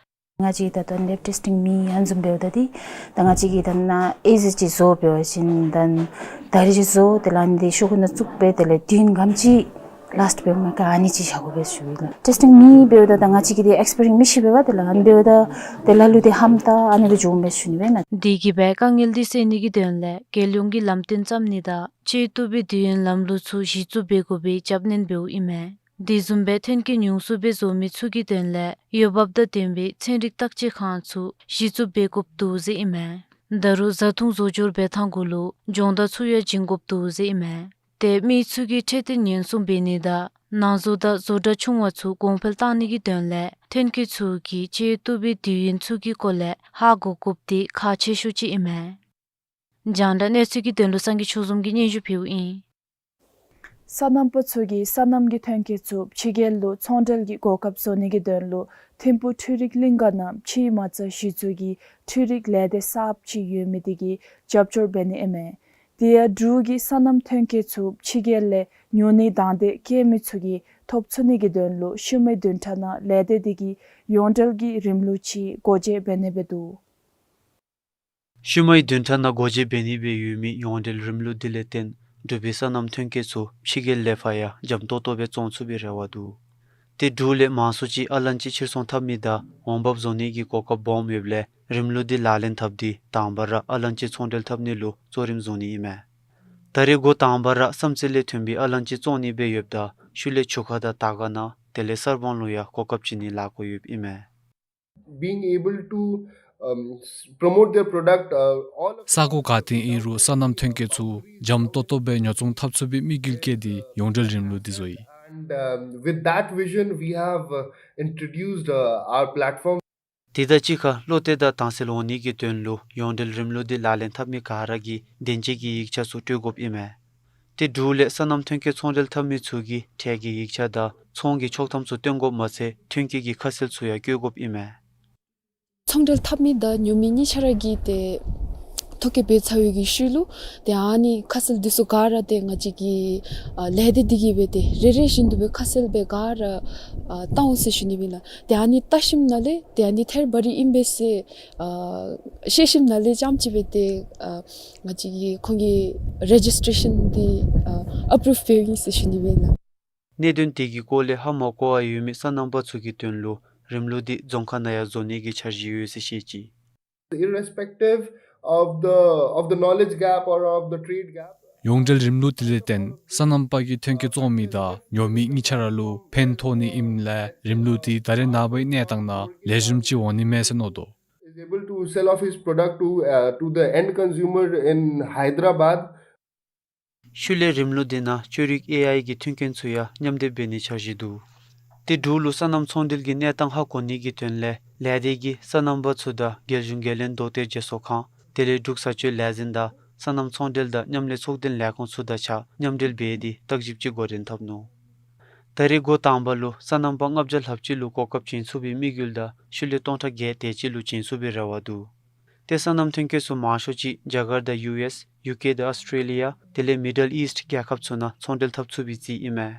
ང་བཅས་ད་ལྟོ་ལེབ་ཊེསི་ཊིང་མེད་ཨ་ནི་བཟུམ་འབདཝ་ད་འདི་ད་ང་བཅས་ཀྱིས་ད་ནཱ་ཨེ་ཟི་ཅིག་བཟོ་འབད་བ་ཅིན་ད་ད་རིས་ཅིག་བཟོ་དེ་ལས་ཨ་ནི་འདི་ཤོག་ཀུ་ནང་བཙུགས་སྦེ་དེ་ལས་དུས་ཡུན་ག་དེམ་ཅིག་ལཱསིཊ་འབདཝ་མས་ག་ཨ་ནི་ཅིག་བཞག་དགོ་པས་ཞུ་ནི་ལགས། ལེབ་ཊེསི་ཊིང་མེད་འབདཝ་ད་ད་ང་བཅས་ཀྱིས་འདི་ཨེགསི་པི་རི་མེནཊ་མི་ཤེས་པས་པ། དེ་ལས་ཨ་ནི་འབདཝ་ད་དེ་ལ་ལུ་འདི་ཧམ་ད་ཨ་ནི་སྦེ་འགྱོཝ་མས་ཞུ་ནི་སྦེ་ཨིན་ན། དེ་གིས་སྦེ་དཀའ་ངལ་འདི་སེལ་ནི་གི་དོན་ལས་རྒྱལ་ཡོངས་ཀྱི་ལམ་སྟོན་བརྩམ་ནི་དང་བཅོས་ཐུབ་པའི་དུས་ཡུན་ལམ་ལུགས་ཚུ་གཞི་བཙུགས་འབད་དགོ་པའི་རྒྱབ་སྣོན་འབདཝ་ཨིན་མས། དེ་བཟུམ་སྦེ་ཐོན་སྐྱེད་ཉུང་སུ་སྦེ་བཟོ་མི་ཚུ་གི་དོན་ལས་འོས་འབབ་དང་ལྡན་པའི་ཚན་རིག་བརྟག་དཔྱད་ཁང་ཚུ་གཞི་བཙུགས་འབད་དགོཔ་འདུག་ཟེར་ཨིན་མས། ད་རུང་བཟའ་འཐུང་བཟོ་སྦྱོར་འབད་ཐངས་གུ་ལུ་སྦྱོང་བརྡར་ཚུ་ཡང་བྱིན་དགོཔ་འདུག་ཟེར་ཨིན་མས། ཏེ་མི་ཚུ་གི་འཕྲོད་བསྟེན་ཉེན་སྲུང་འབད་ནི་དང་ནང་བཟོ་དང་བཟོ་གྲྭ་ཆུང་བ་ཚུ་གོང་འཕེལ་བཏང་ནི་གི་དོན་ལས་ཐོན་སྐྱེད་ཚུ་གིས་བཅོས་ཐུབ་པའི་དུས་ཡུན་ཚུ་གི་སྐོར་ལས་ཧ་གོ་དགོཔ་འདི་ཁག་ཆེ་ཤོས་ཅིག་ཨིན་མས། རྒྱང་བསྒྲགས་གནས་ཚུལ་གྱི་དོན་ལུ་སངས་རྒྱས་ཆོས་འཛོམས་ཀྱིས་སྙན་ཞུ་ཕུལཝ་ཨིན། སོ་ནམ་པ་ཚུ་གིས་སོ་ནམ་གྱི་ཐོན་སྐྱེད་ཚུ་ཕྱི་རྒྱལ་ལུ་ཚོང་འབྲེལ་གྱི་གོ་སྐབས་བཟོ་ནི་གི་དོན་ལུ་ཐིམ་ཕུག་འཕྲུལ་རིག་གླིང་ག་ནང་ཕྱིའི་མ་རྩ་གཞི་བཙུགས་ཀྱི་འཕྲུལ་རིག་ལས་སྡེ་གསརཔ་ཅིག་ཡོད་མི་དེ་གིས་རྒྱབ་སྐྱོར་འབད་ནི་ཨིན་མས། དེ་ཡང་འབྲུག་གི་སོ་ནམ་ཐོན་སྐྱེད་ཚུ་ཕྱི་རྒྱལ་ལས་ཉོ་ནིའི་དང་འདོད་བསྐྱེད་མི་ཚུ་གིས་ཐོབ་ཚུགས་ནི་གི་དོན་ལུ་ཤུལ་མའི་བདུན་ཕྲག་ནང་ལས་སྡེ་དེ་གིས་ཡོངས་འབྲེལ་གྱི་རིམ་ལུགས་ཅིག་སྒོ་འབྱེད་འབད་ནི་སྦེ་འདུག། ཤུལ་མའི་བདུན་ཕྲག་ནང་སྒོ་འབྱེད་འབད་ནི་སྦེ་ཡོད་མི་ཡོངས་འབྲེལ་རིམ་ལུགས་དེ་ལས་བརྟེན་འབྲུག་པའི་སོ་ནམ་ཐོན་སྐྱེད་ཚུ་ཕྱི་རྒྱལ་ལས་ཕར་ཡང་འཇམ་ཏོག་ཏོ་སྦེ་བཙོང་ཚུགས་པའི་རེ་བ་འདུག། ཏེ་འབྲུག་ལས་མང་སུ་ཅིག་ཨ་ལན་ཅི་ཕྱིར་ཚོང་འཐབ་ནི་དང་འོང་འབབ་བཟོ་ནི་གི་གོ་སྐབས་སྦོམ་ཡོདཔ་ལས་རིམ་ལུགས་འདི་ལག་ལེན་འཐབ་སྟེ་དང་པ་ར་ཨ་ལན་ཅི་ཚོང་འབྲེལ་འཐབ་ནི་ལུ་གཙོ་རིམ་བཟུང་ནི་ཨིན་མས། ད་རེས་འགོ་དང་པ་ར་བསམ་རྩེ་ལས་ཐོན་པའི་ཨ་ལན་ཅི་བཙོང་ནི་སྦེ་ཡོདཔ་ད་ཤུལ་ལས་ཆུ་ཁ་དང་དར་དཀར་ནང་དེ་ལས་གསར་སྤང་ལུ་ཡང་གོ་སྐབས་བྱིན་ནི་ལཱ་འགོ་ཡོདཔ་ཨིན་མས། Being able to, um, s- promote their product, uh, all of ས་གོ་ག་ཏེ་ཨིན་རུང་སོ་ནམ་ཐོན་སྐྱེད་ཚུ་འཇམ་ཏོག་ཏོ་སྦེ་ཉོ་ཚོང་འཐབ་ཚུགས་པའི་དམིགས་ཡུལ་བསྐྱེད་དེ་ཡོངས་འབྲེལ་རིམ་ལུགས་འདི་བཟོ་ཡི། And, um, with that vision, we have, uh, introduced, uh, our platform. དེ་དང་གཅིག་ཁར་བློ་གཏད་དང་དྭངས་གསལ་འོང་ནི་གི་དོན་ལུ་ཡོངས་འབྲེལ་རིམ་ལུགས་འདི་ལག་ལེན་འཐབ་མི་ག་ར་གིས་བདེན་འཇགས་ཀྱི་ཡིག་ཆ་ཚུ་སྤྲོད་དགོཔ་ཨིན་མས། ཏེ་འབྲུག་ལས་སོ་ནམ་ཐོན་སྐྱེད་ཚོང་འབྲེལ་འཐབ་མི་ཚུ་གིས་ཁྲལ་གྱི་ཡིག་ཆ་དང་ཚོང་གི་ཆོག་ཐམ་ཚུ་སྟོན་དགོཔ་མ་ཚད་ཐོན་སྐྱེད་ཀྱི་ཁ་གསལ་ཚུ་ཡང་བཀོད་དགོཔ་ཨིན་མས། ཚོང་འབྲེལ་འཐབ་མི་དང་ཉོ་མི་གཉིས་ཆ་ར་གིས་ཏེ་ཐོ་བཀོད་འབད་ཚར་བའི་གི་ཤུལ་ལུ་ཏེ་ཨ་ནི་ཁ་གསལ་འདི་ཚུ་ག་ར་ཏེ་ང་བཅས་ཀྱི་ཨ་ལས་སྡེ་འདི་གིས་སྦེ་ཏེ་རེ་རེ་བཞིན་དུ་སྦེ་ཁ་གསལ་སྦེ་ག་ར་ཨ་བཏང་འོང་ཟེར་ཞུ་ནི་ཨིན་ལགས། ཏེ་ཨ་ནི་བལྟ་ཞིནམ་ལས་ཏེ་ཨ་ནི་ཐད་རི་བ་རི་ཨིན་པས་ཟེར་ཨ་ཤེས་ཞིནམ་ལས་རྐྱངམ་ཅིག་སྦེ་ཏེ་ཨ་ང་བཅས་ཀྱིས་ཁོང་གི་རེ་ཇིས་ཊེ་རེ་ཤཱན་འདི་ཨ་ཨེ་པྲུབ་འབདཝ་ཨིན་ཟེར་ཞུ་ནི་ཨིན་ལགས། གནད་དོན་དེ་གི་སྐོར་ལས་ཧ་མ་གོ་བར་ཡོད་མི་སོ་ནམ་པ་ཚུ་གི་དོན་ལུ་རིམ་ལུགས་འདི་རྫོང་ཁག་ནང་ཡང་བཟོ་ནི་གི་འཆར་གཞི་ཡོད་ཟེར་བཤད་ཅི། Irrespective of the, of the knowledge gap or of the trade gap. ཡོངས་འབྲེལ་རིམ་ལུགས་དེ་ལས་བརྟེན་སོ་ནམ་པ་གིས་ཐོན་སྐྱེད་བཙོང་མི་དང་ཉོ་མི་གཉིས་ཆ་ར་ལུ་ཕན་ཐོགས་ནི་ཨིནམ་ལས་རིམ་ལུགས་དེ་ད་རེས་ནངས་པའི་གནས་སྟངས་ནང་ལེགས་ཤོམ་ཅིག་འོང་ནི་མས་ཟེར་མནོ་དོ། Is able to sell off his product to, uh, to the end consumer in Hyderabad. ཤུལ་ལས་རིམ་ལུགས་དེ་ནང་བཅོས་རིག་ཨེ་ཨའི་གི་མཐུན་རྐྱེན་ཚུ་ཡང་མཉམ་སྡེབ་འབད་ནིའི་འཆར་གཞི་འདུག། ཏེ་འབྲུག་ལུ་སོ་ནམ་ཚོང་འབྲེལ་གྱི་གནས་སྟངས་ཧ་གོ་ནི་གི་དོན་ལས་ལས་སྡེ་གིས་སོ་ནམ་པ་ཚུ་དང་རྒྱལ་གཞུང་འགན་ལེན་མདོ་སྟོད་རྒེད་འོག་ཁང་དེ་ལས་འབྲུག་བཟའ་སྤྱོད་ལས་འཛིན་དང་སོ་ནམ་ཚོང་འབྲེལ་དང་མཉམ་ལས་ཚོགས་སྡེ་ལས་ཁུངས་ཚུ་དང་གཅིག་ཁར་མཉམ་འབྲེལ་འབད་དེ་བརྟག་ཞིབ་ཅིག་འགོ་འདྲེན་འཐབ་ནུག། ད་རེས་འགོ་དང་པ་ལུ་སོ་ནམ་པ་ལྔ་བརྒྱ་ལྷགཔ་ཅིག་ལུ་གོ་སྐབས་བྱིན་ཚུགས་པའི་དམིགས་ཡུལ་དང་ཤུལ་ལས་སྟོང་ཕྲག་བརྒྱད་དེ་ཅིག་ལུ་བྱིན་ཚུགས་པའི་རེ་བ་འདུག། ཏེ་སོ་ནམ་ཐོན་སྐྱེད་ཚུ་མང་ཤོས་ཅིག་རྒྱ་གར་དང་ཡུ་ཨེསི་ཡུ་ཀེ་དང་ཨོསི་ཊེ་ལི་ཡ་དེ་ལས་མི་ཌལ་ཨིསཊ་རྒྱལ་ཁབ་ཚུ་ནང་ཚོང་འབྲེལ་འཐབ་ཚུགས་པའི་རྩིས་ཨིན་མས།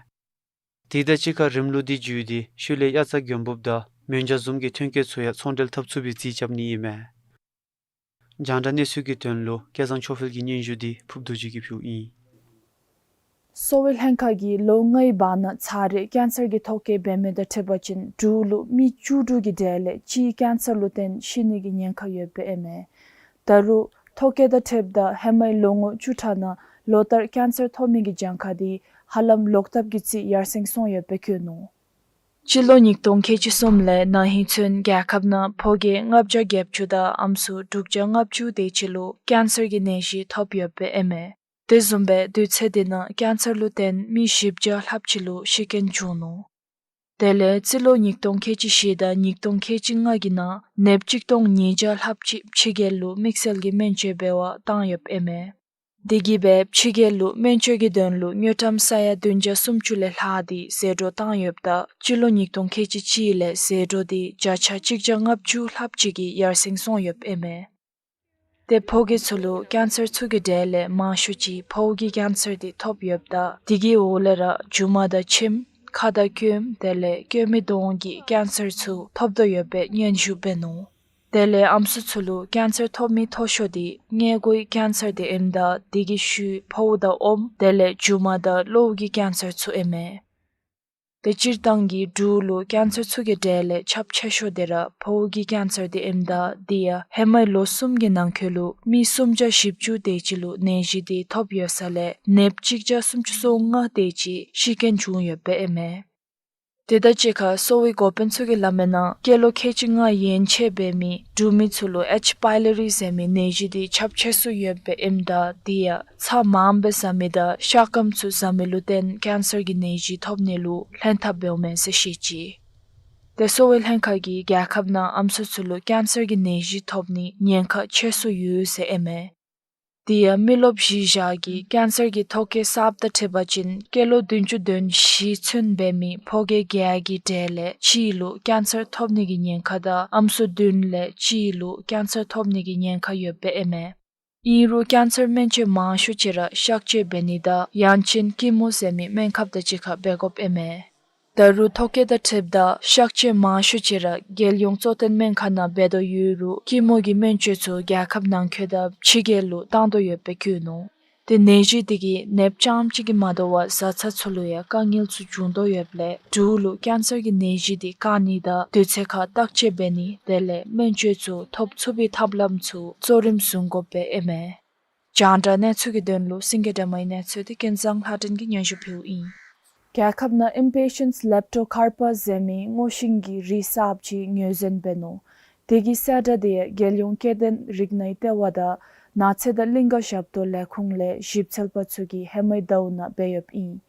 དེ་དང་གཅིག་ཁར་རིམ་ལུགས་དེ་བརྒྱུད་དེ་ཤུལ་ལས་དབྱར་རྩྭ་དགུན་འབུབ་དང་མོན་ཇ་བཟུམ་གྱི་ཐོན་སྐྱེད་ཚུ་ཡང་ཚོང་འབྲེལ་འཐབ་ཚུགས་པའི་རྩིས་རྐྱབ་ནི་ཨིན་མས། རྒྱང་བསྒྲགས་གནས་ཚུལ་གྱི་དོན་ལུ་སྐལ་བཟང་ཆོས་འཕེལ་གྱི་སྙན་ཞུ་དེ་ཕུབ་རྡོ་རྗེ་གིས་ཕུལཝ་ཨིན། གསོ་བའི་ལྷན་ཁག་གིས་ལོ་ལྔའི་བར་ན་ཚར་རེ་ཀེན་སར་གྱི་ཐོ་བཀོད་འབད་མི་དང་འཁྲིལ་བ་ཅིན་འབྲུག་ལུ་མི་བཅུ་དྲུག་གི་གྲས་ལས་གཅིག་ཀེན་སར་ལུ་བརྟེན་ཤི་ནི་གི་ཉེན་ཁ་ཡོདཔ་ཨིན་མས། ད་རུང་ཐོ་བཀོད་དང་འཁྲིལཝ་ད་ཧེ་མའི་ལོ་ངོ་བཅུ་ཕྲག་ནང་ལོ་ལྟར་ཀེན་སར་ཐོབ་མི་གི་གྱངས་ཁ་དེ་ཧ་ལམ་ལོག་ལྟབ་ཀྱི་རྩིས་ཡར་སེང་སོང་ཡོདཔ་སྦེ་བཀོད་ནུག། སྤྱི་ལོ་ཉིས་སྟོང་ཁལ་གཅིག་གསུམ་ལས་ན་ཧིང་ཚུན་རྒྱལ་ཁབ་ནང་ཕོ་སྐྱེས་ལྔ་བརྒྱ་བརྒྱད་ཅུ་དང་ཨམ་སྲུ་དྲུག་བརྒྱ་ལྔ་བཅུ་དེ་ཅིག་ལུ་ཀེན་སར་གྱི་ནད་གཞི་ཐོབ་ཡོདཔ་ཨིན་མས། དེ་བཟུམ་སྦེ་དུས་ཚོད་དེ་ནང་ཀེན་སར་ལུ་བརྟེན་མི་བཞི་བརྒྱ་ལྷགཔ་ཅིག་ལུ་ཤི་རྐྱེན་བྱུང་ནུག། དེ་ལས་སྤྱི་ལོ་ཉིས་སྟོང་ཁལ་གཅིག་བཞི་དང་ཉིས་སྟོང་ཁལ་གཅིག་ལྔ་གི་ནང་ནདཔ་གཅིག་སྟོང་ཉིས་བརྒྱ་ལྷགཔ་ཅིག་ཕྱི་རྒྱལ་ལུ་དམིགས་བསལ་གྱི་སྨན་བཅོས་འབད་བར་བཏང་ཡོདཔ་ཨིན་མས། དེ་གིས་སྦེ་ཕྱི་རྒྱལ་ལུ་སྨན་བཅོས་ཀྱི་དོན་ལུ་དངུལ་ཀྲམ་ས་ཡ་བདུན་བརྒྱ་སུམ་ཅུ་ལས་ལྷག་སྟེ་ཟད་འགྲོ་བཏང་ཡོདཔ་ད་སྤྱི་ལོ་ཉིས་སྟོང་ཁལ་གཅིག་གཅིག་ལས་ཟད་འགྲོ་དེ་བརྒྱ་ཆ་གཅིག་བརྒྱ་ལྔ་བཅུ་ལྷགཔ་ཅིག་གིས་ཡར་སེང་སོང་ཡོདཔ་ཨིན་མས། ཏེ་ཕོ་སྐྱེས་ཚུ་ལུ་ཀེན་སར་ཚུ་གི་གྲས་ལས་མང་ཤོས་ཅིག་ཕོཝ་གི་ཀེན་སར་དེ་ཐོབ་ཡོདཔ་ད་དེ་གི་འོག་ལས་ར་མཇུག་མ་དང་མཆིནམ་ཁ་དང་སྐྱོནམ་དེ་ལས་སྐྱོ་མའི་གདོང་གི་ཀེན་སར་ཚུ་ཐོབ་དོ་ཡོདཔ་སྦེ་སྙན་ཞུ་འབད་ནུག། དེ་ལས་ཨམ་སྲུ་ཚུ་ལུ་ཀེན་སར་ཐོབ་མི་མཐོ་ཤོས་དེ་མངལ་སྒོའི་ཀེན་སར་དེ་ཨིནམ་ད་དེ་གི་ཤུལ་ཕོཝ་དང་ཨོམ་དེ་ལས་མཇུག་མ་དང་གློཝ་གི་ཀེན་སར་ཚུ་ཨིན་མས། ཏེ་སྤྱིར་བཏང་གི་འབྲུག་ལུ་ཀེན་སར་ཚུ་གི་གྲས་ལས་ཁྱབ་ཆེ་ཤོས་དེ་ར་ཕོཝ་གི་ཀེན་སར་དེ་ཨིནམ་ད་དེ་ཡང་ཧེ་མའི་ལོ་གསུམ་གྱི་ནང་འཁོད་ལུ་མི་སུམ་བརྒྱ་བཞི་བཅུ་དེ་ཅིག་ལུ་ནད་གཞི་དེ་ཐོབ་ཡོད་ས་ལས་ནདཔ་གཅིག་བརྒྱ་སུམ་ཅུ་སོ་ལྔ་དེ་ཅིག་ཤི་རྐྱེན་བྱུང་ཡོདཔ་ཨིན་མས། དེ་དང་གཅིག་ཁར་གསོ་བའི་འགོ་དཔོན་ཚུ་གིས་སླབ་མིའི་ནང་སྐྱེས་ལོ་ཁལ་གཅིག་ལྔ་ཡན་ཆད་འབད་མི་འབྲུག་མི་ཚུ་ལུ་ཨེཆ་པའི་ལོ་རི་ཟེར་མི་ནད་གཞི་དེ་ཁྱབ་ཆེ་སུ་ཡོདཔ་ཨིནམ་ད་དེ་ཡང་ཚྭ་མངམ་སྦེ་བཟའ་མི་དང་ཤ་སྐམ་ཚུ་བཟའ་མི་ལུ་བརྟེན་ཀེན་སར་གྱི་ནད་གཞི་ཐོབ་ནི་ལུ་ལྷན་ཐབས་འབདཝ་མས་ཟེར་བཤད་ཅི། ཏེ་གསོ་བའི་ལྷན་ཁག་གིས་རྒྱལ་ཁབ་ནང་ཨམ་སྲུ་ཚུ་ལུ་ཀེན་སར་གྱི་ནད་གཞི་ཐོབ་ནི་ཉེན་ཁ་ཆེ་སུ་ཡོད་ཟེར་ཨིན་མས། དེ་ཡང་མི་རློབས་གཞི་བཞག་གི་ཀེན་སར་གྱི་ཐོ་བཀོད་གསརཔ་དང་འཁྲིལ་བ་ཅིན་སྐྱེས་ལོ་བདུན་ཅུ་དོན་བཞི་ཚུན་འབད་མི་ཕོ་སྐྱེས་བརྒྱད་ཀྱི་གྲས་ལས་གཅིག་ལུ་ཀེན་སར་ཐོབ་ནི་གི་ཉེན་ཁ་དང་ཨམ་སྲུ་བདུན་ལས་གཅིག་ལུ་ཀེན་སར་ཐོབ་ནི་གི་ཉེན་ཁ་ཡོདཔ་ཨིན་མས། ཨིན་རུང་ཀེན་སར་སྨན་བཅོས་མང་ཤོས་ཅིག་ར་གཤག་བཅོས་འབད་ནི་དང་ཡང་ཅིན་ཀི་མོ་ཟེར་མི་སྨན་ཁབ་དང་གཅིག་ཁར་འབད་དགོཔ་ཨིན་མས། ད་རུང་ཐོ་བཀོད་དང་འཁྲིལཝ་ད་གཤག་བཅོས་མང་ཤོས་ཅིག་ར་རྒྱལ་ཡོངས་གཙོ་བསྟེན་སྨན་ཁང་ནང་འབད་དོ་ཡོད་རུང་ཀི་མོ་གི་སྨན་བཅོས་ཚུ་རྒྱལ་ཁབ་ནང་འཁོད་དང་ཕྱི་རྒྱལ་ལུ་བཏང་དོ་ཡོདཔ་སྦེ་བཀོད་ནུག། ཏེ་ནད་གཞི་དེ་གིས་ནདཔ་རྐྱངམ་གཅིག་གིས་མ་དོ་བར་བཟའ་ཚང་ཚུ་ལུ་ཡང་དཀའ་ངལ་ཚུ་འབྱུང་དོ་ཡོདཔ་ལས་འབྲུག་ལུ་ཀེན་སར་གྱི་ནད་གཞི་དེ་བཀག་ནི་དང་དུས་ཚོད་ཁར་བརྟག་དཔྱད་འབད་ནི་དེ་ལས་སྨན་བཅོས་ཚུ་ཐོབ་ཚུགས་པའི་ཐབས་ལམ་ཚུ་གཙོ་རིམ་བཟུང་དགོཔ་སྦེ་ཨིན་མས། རྒྱང་བསྒྲགས་གནས་ཚུལ་གྱི་དོན་ལུ་སེང་གེ་སྒྲོལ་མའི་གནས་ཚུལ་དེ་ཀུན་བཟང་ལྷ་སྒྲོན་གྱིས་སྙན་ཞུ་ཕུལཝ་ཨིན། རྒྱལ་ཁབ་ནང་ཨིམ་པེ་ཤནསི་ལེབ་ཊོ་ཀར་པ་ཟེར་མི་སྔོ་ཤིང་གི་རིགས་གསརཔ་ཅིག་ངོས་འཛིན་འབད་ནུག། དེ་གི་གསལ་བསྒྲགས་དེ་ཡང་རྒྱལ་ཡོངས་སྐྱེ་ལྡན་རིགས་སྣའི་ལྟེ་བ་དང་ནགས་ཚལ་དང་གླིང་ཀ་ཞབས་ཏོག་ལས་ཁུངས་ལས་ཞིབ་འཚོལ་པ་ཚུ་གིས་ཧེ་མའི་ཟླཝ་ནང་འབད་ཡོདཔ་ཨིན།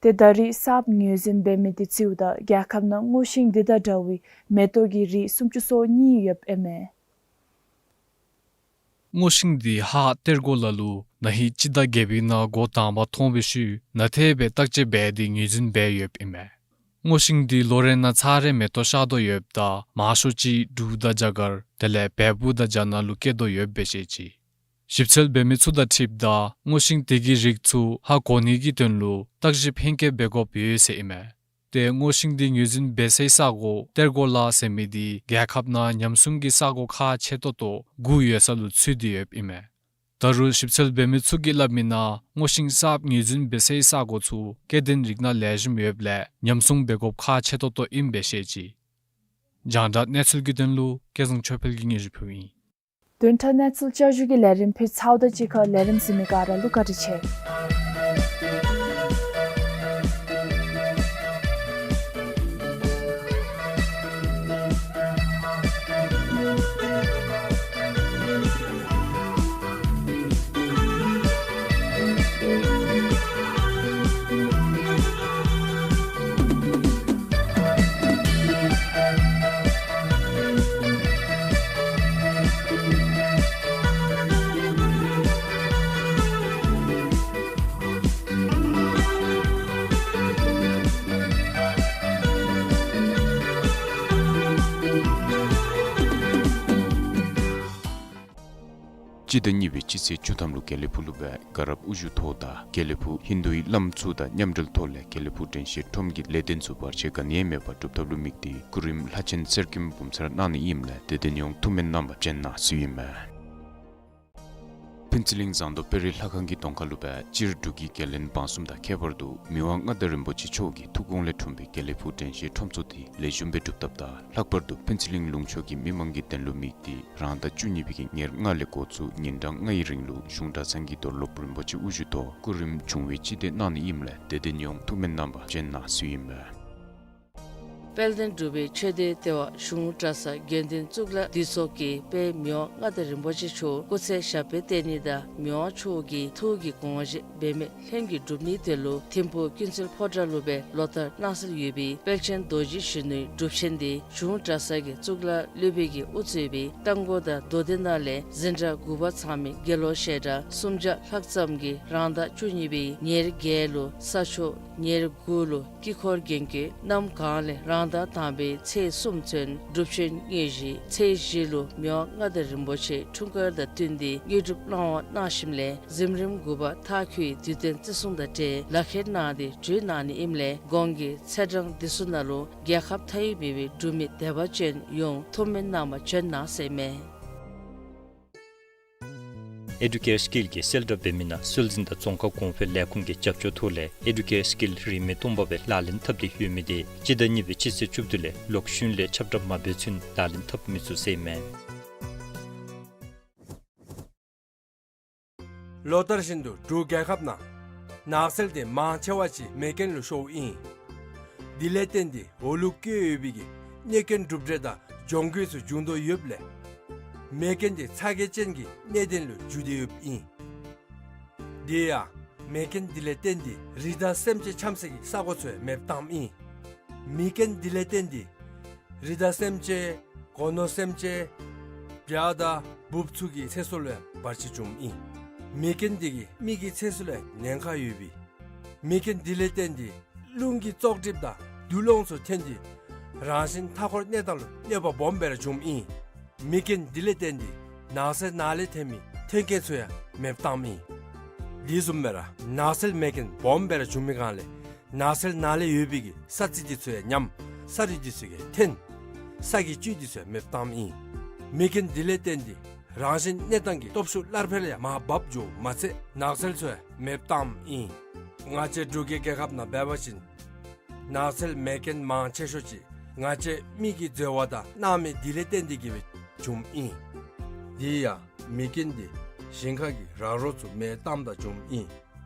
ཏེ་ད་རིས་གསརཔ་ངོས་འཛིན་འབད་མི་དེ་རྩིསཝ་ད་རྒྱལ་ཁབ་ནང་སྔོ་ཤིང་དེ་དང་འདྲ་བའི་མེ་ཏོག་གི་རིགས་སུམ་ཅུ་སོ་གཉིས་ཡོདཔ་ཨིན་མས། སྔོ་ཤིང་འདི་ཧཱ་གཏེར་སྒོ་ལ་ལུ་ན་ཧིང་སྤྱི་ཟླ་བརྒྱད་པའི་ནང་འགོ་དང་པ་མཐོང་བའི་ཤུལ་ན་ཏེ་སྦེ་བརྟག་དཔྱད་འབད་དེ་ངོས་འཛིན་འབད་ཡོདཔ་ཨིན་མས། སྔོ་ཤིང་འདི་ལོ་རེ་ནང་ཚར་རེ་མེ་ཏོག་ཤར་དོ་ཡོདཔ་ད་མང་ཤོས་ཅིག་འབྲུག་དང་རྒྱ་གར་དེ་ལས་བལ་པོ་དང་རྒྱ་ནག་ལུ་སྐྱེ་དོ་ཡོདཔ་སྦེ་བཤད་ཅི། ཞིབ་འཚོལ་འབད་མི་ཚུ་དང་འཁྲིལཝ་ད་སྔོ་ཤིང་དེ་གི་རིགས་ཚུ་ཧ་གོ་ནི་གི་དོན་ལུ་བརྟག་ཞིབ་ཧེང་སྐལ་འབད་དགོཔ་ཡོད་ཟེར་ཨིན་མས། ཏེ་སྔོ་ཤིང་འདི་ངོས་འཛིན་འབད་སའི་ས་སྒོ་གཏེར་སྒོ་ལ་ཟེར་མི་འདི་རྒྱལ་ཁབ་ནང་ཉམས་སྲུང་གི་ས་སྒོ་ཁག་ཆེ་ཏོག་ཏོ་དགུ་ཡོད་ས་ལུ་ཚུད་དེ་ཡོདཔ་ཨིན་མས། ད་རུང་ཞིབ་འཚོལ་འབད་མི་ཚུ་གིས་སླབ་མི་ནང་སྔོ་ཤིང་གསརཔ་ངོས་འཛིན་འབད་སའི་ས་སྒོ་ཚུ་སྐྱེ་ལྡན་རིགས་སྣ་ལེགས་ཤོམ་ཡོདཔ་ལས་ཉམས་སྲུང་འབད་དགོཔ་ཁག་ཆེ་ཏོག་ཏོ་ཨིནམ་སྦེ་བཤད་ཅི། རྒྱང་བསྒྲགས་གནས་ཚུལ་གྱི་དོན་ལུ་སྐལ་བཟང་ཆོས་འཕེལ་གྱིས་སྙན་ཞུ་ཕུལཝ་ཨིན། བདུན་ཕྲག་གནས་ཚུལ་བསྐྱར་ཞུ་གི་ལས་རིམ་ཕུལ་ཚརཝ་ད་གཅིག་ཁར་ལས་རིམ་གཟིགས་མི་ག་ར་ལུ་བཀའ་དྲིན་ཆེ། སྤྱི་ཟླ་གཉིས་པའི་སྤྱི་ཚེས་བཅུ་ཐམ་ལུ་དགེ་ལེགས་ཕུག་ལུ་སྦེ་དགའ་རབ་དབུ་བཞུགས་ཐོག་དང་དགེ་ལེགས་ཕུག་ཧིན་དུའི་བླམ་ཚུ་དང་མཉམ་འབྲེལ་ཐོག་ལས་དགེ་ལེགས་ཕུག་དྲན་ཤེས་ཁྲོམ་གྱི་ལས་དོན་ཚུ་བར་ཆད་ག་ནི་ཡང་མེད་པར་སྒྲུབ་ཐབས་ལུ་དམིགས་ཏེ་སྐུ་རིམ་ལྷ་ཆེན་གསེར་སྐྱེམས་འབུམ་ཚར་གནང་ནི་ཨིནམ་ལས་དད་ལྡན་ཡོངས་ཐུགས་སྨོན་གནང་བར་བྱོན་གནང་ཟེར་ཨིན་མས། ཕུན་ཚོགས་གླིང་ཟངས་མདོག་དཔལ་རི་ལྷ་ཁང་གི་གདོང་ཁ་ལུ་སྦེ་སྤྱིར་འབྲུག་གི་རྒྱལ་བློན་འབངས་གསུམ་དང་ཁྱད་པར་དུ་མི་དབང་མངའ་བདག་རིན་པོ་ཆེ་མཆོག་གི་ཐུགས་དགོངས་ལས་འཁྲུངས་པའི་དགེ་ལེགས་ཕུག་དྲན་ཤེས་ཁྲོམ་ཚུ་དེ་ལེགས་ཤོམ་སྦེ་སྒྲུབ་ཐབས་དང་ལྷག་པར་དུ་ཕུན་ཚོགས་གླིང་ལུང་ཕྱོགས་ཀྱི་མི་མང་གི་དོན་ལུ་དམིགས་ཏེ་རང་ཟླ་བཅུ་གཉིས་པའི་གི་ཉེར་ལྔ་ལས་འགོ་བཙུགས་ཉིན་གྲངས་ལྔའི་རིང་ལུ་གཞུང་གྲྭ་ཚང་གི་རྡོར་སློབ་རིན་པོ་ཆེ་དབུ་བཞུགས་ཐོག་སྐུ་རིམ་བྱུང་བའི་སྤྱི་དེ་གནང་ནི་ཨིནམ་ལས་དད་ལྡན་ཡོངས་ཐུགས་སྨོན་གནང་བར་བྱོན་གནང་ཟེར་ཨིན་མས། དཔལ་ལྡན་འབྲུག་པའི་ཆོས་སྡེ་ལྟེ་བ་གཞུང་གྲྭ་ཚང་དགེ་འདུན་གཙུག་ལག་འདུས་ཚོགས་ཀྱིས་དཔལ་མི་དབང་མངའ་བདག་རིན་པོ་ཆེ་མཆོག་སྐུ་ཚེ་ཞབས་པད་བརྟན་ནི་དང་མི་དབང་མཆོག་གི་ཐུགས་ཀྱི་དགོངས་བཞེད་འབད་མེད་ལྷུན་གྱིས་འགྲུབ་ནིའི་དོན་ལུ་ཐིམ་ཕུག་ཀུན་གསལ་ཕོ་བྲང་ལུ་སྦེ་ལོ་ལྟར་གནང་སྲོལ་ཡོད་པའི་དཔལ་ཆེན་རྡོ་རྗེ་གཞོན་ནུའི་སྒྲུབ་ཆེན་དེ་གཞུང་གྲྭ་ཚང་གི་གཙུག་ལག་སློབ་དཔོན་གྱིས་དབུ་གཙོས་པའི་རྟ་མགོ་དང་མདོ་སྡེ་ནང་ལས་འཛིན་གྲྭ་དགུ་པ་ཚང་མའི་དགེ་སློང་བཤད་གྲྭ་སུམ་བརྒྱ་ལྷག་ཙམ་གྱིས་རང་ཟླ་བཅུ་གཉིས་པའི་ཉེར་བརྒྱད་ལུ་ས་ཕྱོགས་ཉེར་དགུ་ལུ་དཀྱིལ་འཁོར་རྒྱན་གྱི་གནམ་གང་ལས་རང་ཟླ་དང་པའི་ཚེས་གསུམ་ཚུན་སྒྲུབ་ཆེན་དངོས་གཞི། ཚེས་བཞི་ལུ་མི་དབང་མངའ་བདག་རིན་པོ་ཆེ་འཁྲུངས་སྐར་དང་བསྟུན་ཏེ་དངོས་གྲུབ་གནང་བ་གནང་ཞིནམ་ལས་གཟིམ་རིམ་དགུ་པ་མཐའ་འཁྱོལ་བའི་དུས་སྟོན་བརྩི་སྲུང་དང་འབྲེལ་ལག་ཁྱེར་གནང་སྟེ་འབྲུ་གནང་ནི་ཨིནམ་ལས་གོང་གི་ཚེས་གྲངས་འདི་ཚུ་ནང་ལུ་རྒྱལ་ཁབ་མཐའ་དབུས་མེད་པའི་འབྲུག་མི་དད་པ་ཅན་ཡོངས་ཐུགས་སྨོན་གནང་བར་བྱོན་གནང་ཟེར་ཨིན་མས། ཨེ་ཌུ་ཀེར་སི་ཀིལ་གྱིས་གསལ་བསྒྲགས་འབད་མི་ནང་སྲོལ་འཛིན་དང་རྫོང་ཁ་གོང་འཕེལ་ལས་ཁུངས་ཀྱི་རྒྱབ་སྐྱོར་ཐོག་ལས་ཨེ་ཌུ་ཀེར་སི་ཀིལ་རིན་མེད་སྟོང་པ་སྦེ་ལག་ལེན་འཐབ་སྟེ་ཡོད་མི་དེ་སྤྱི་ཟླ་གཉིས་པའི་སྤྱི་ཚེས་བཅུ་བདུན་ལས་ལོག་གཞུང་ལས་ཁྱབ་བསྒྲགས་མ་འབད་ཚུན་ལག་ལེན་འཐབ་མི་ཚུགས་ཟེར་ཨིན་མས། ལོ་ལྟར་བཞིན་དུ་འབྲུག་རྒྱལ་ཁབ་ནང་ནགས་ཚལ་དེ་མང་ཆེ་བ་ཅིག་མེ་རྐྱེན་ལུ་ཤོརཝ་ཨིན། དེ་ལས་བརྟེན་ཏེ་འོག་ལུ་བཀོད་ཡོད་པའི་གི་གནོད་རྐྱེན་གྲུབ་འབྲས་དང་གྱོང་གུད་ཚུ་བྱུང་དོ་ཡོདཔ་ལས་མེ་རྐྱེན་དེ་ཚ་གྱང་ཅན་གྱི་གནད་དོན་ལུ་འགྱུར་ཏེ་ཡོདཔ་ཨིན། དེ་ཡང་མེ་རྐྱེན་དེ་ལས་བརྟེན་ཏེ་རི་དྭགས་སེམས་ཅན་འཁྱམ་སའི་གི་ས་གོ་ཚུ་ཡང་མེདཔ་བཏངམ་ཨིན། མེ་རྐྱེན་དེ་ལས་བརྟེན་ཏེ་རི་དྭགས་སེམས་ཅན་སྒོ་ནོར་སེམས་ཅན་བྱ་དང་འབུཔ་ཚུ་གི་ཚེ་སྲོག་ལུ་ཡང་བར་ཆད་བྱུངམ་ཨིན། མེ་རྐྱེན་དེ་གིས་མི་གི་ཚེ་སྲོག་ལུ་ཡང་ཉེན་ཁ་ཡོད་པས། མེ་རྐྱེན་དེ་ལས་བརྟེན་ཏེ་རླུང་གི་བཙོག་གྲིབ་དང་རྡུལ་སློང་ཚུ་ཐོན་ཏེ་རང་བཞིན་མཐའ་འཁོར་གནས་སྟངས་ལུ་གནོད་པ་སྦོམ་སྦེ་ར་བྱུངམ་ཨིན། མེ་རྐྱེན་དེ་ལས་བརྟེན་ཏེ་ནགས་ཚལ་ནང་ལས་ཐོན་མི་ཐོན་སྐྱེད་ཚུ་ཡང་མེདཔ་བཏངམ་ཨིན། དེ་བཟུམ་སྦེ་ར་ནགས་ཚལ་མེ་རྐྱེན་སྦོམ་སྦེ་ར་བྱུང་མི་སྒང་ལས་ནགས་ཚལ་ནང་ལས་ཡོད་པའི་གི་ས་རྩི་དེ་ཚུ་ཡང་ཉམས། ས་རུད་དེ་ཚུ་ཡང་ཐོན། ས་གི་བཅུད་དེ་ཚུ་ཡང་མེདཔ་བཏངམ་ཨིན། མེ་རྐྱེན་དེ་ལས་བརྟེན་ཏེ་རང་བཞིན་གནས་སྟངས་ཀྱི་སྟོབས་ཤུགས་སླར་འཕེལ་ཡང་མར་བབས་འགྱོཝ་མ་ཚད་ནགས་ཚལ་ཚུ་ཡང་མེདཔ་བཏངམ་ཨིན། ང་བཅས་འབྲུག་གི་རྒྱལ་ཁབ་ནང་འབད་བ་ཅིན་ནགས་ཚལ་མེ་རྐྱེན་མང་ཆེ་ཤོས་ཅིག་ང་བཅས་མི་གིས་འཛོལ་བ་དང་གནང་མེད་དེ་ལས་བརྟེན་ཏེ་གིས་སྦེ་བྱུངམ་ཨིན། དེ་ཡང་མེ་རྐྱེན་དེ་ཞིང་ཁ་གི་ར་རོ་ཚུ་མེ་བཏངམ་ད་བྱུངམ་ཨིན།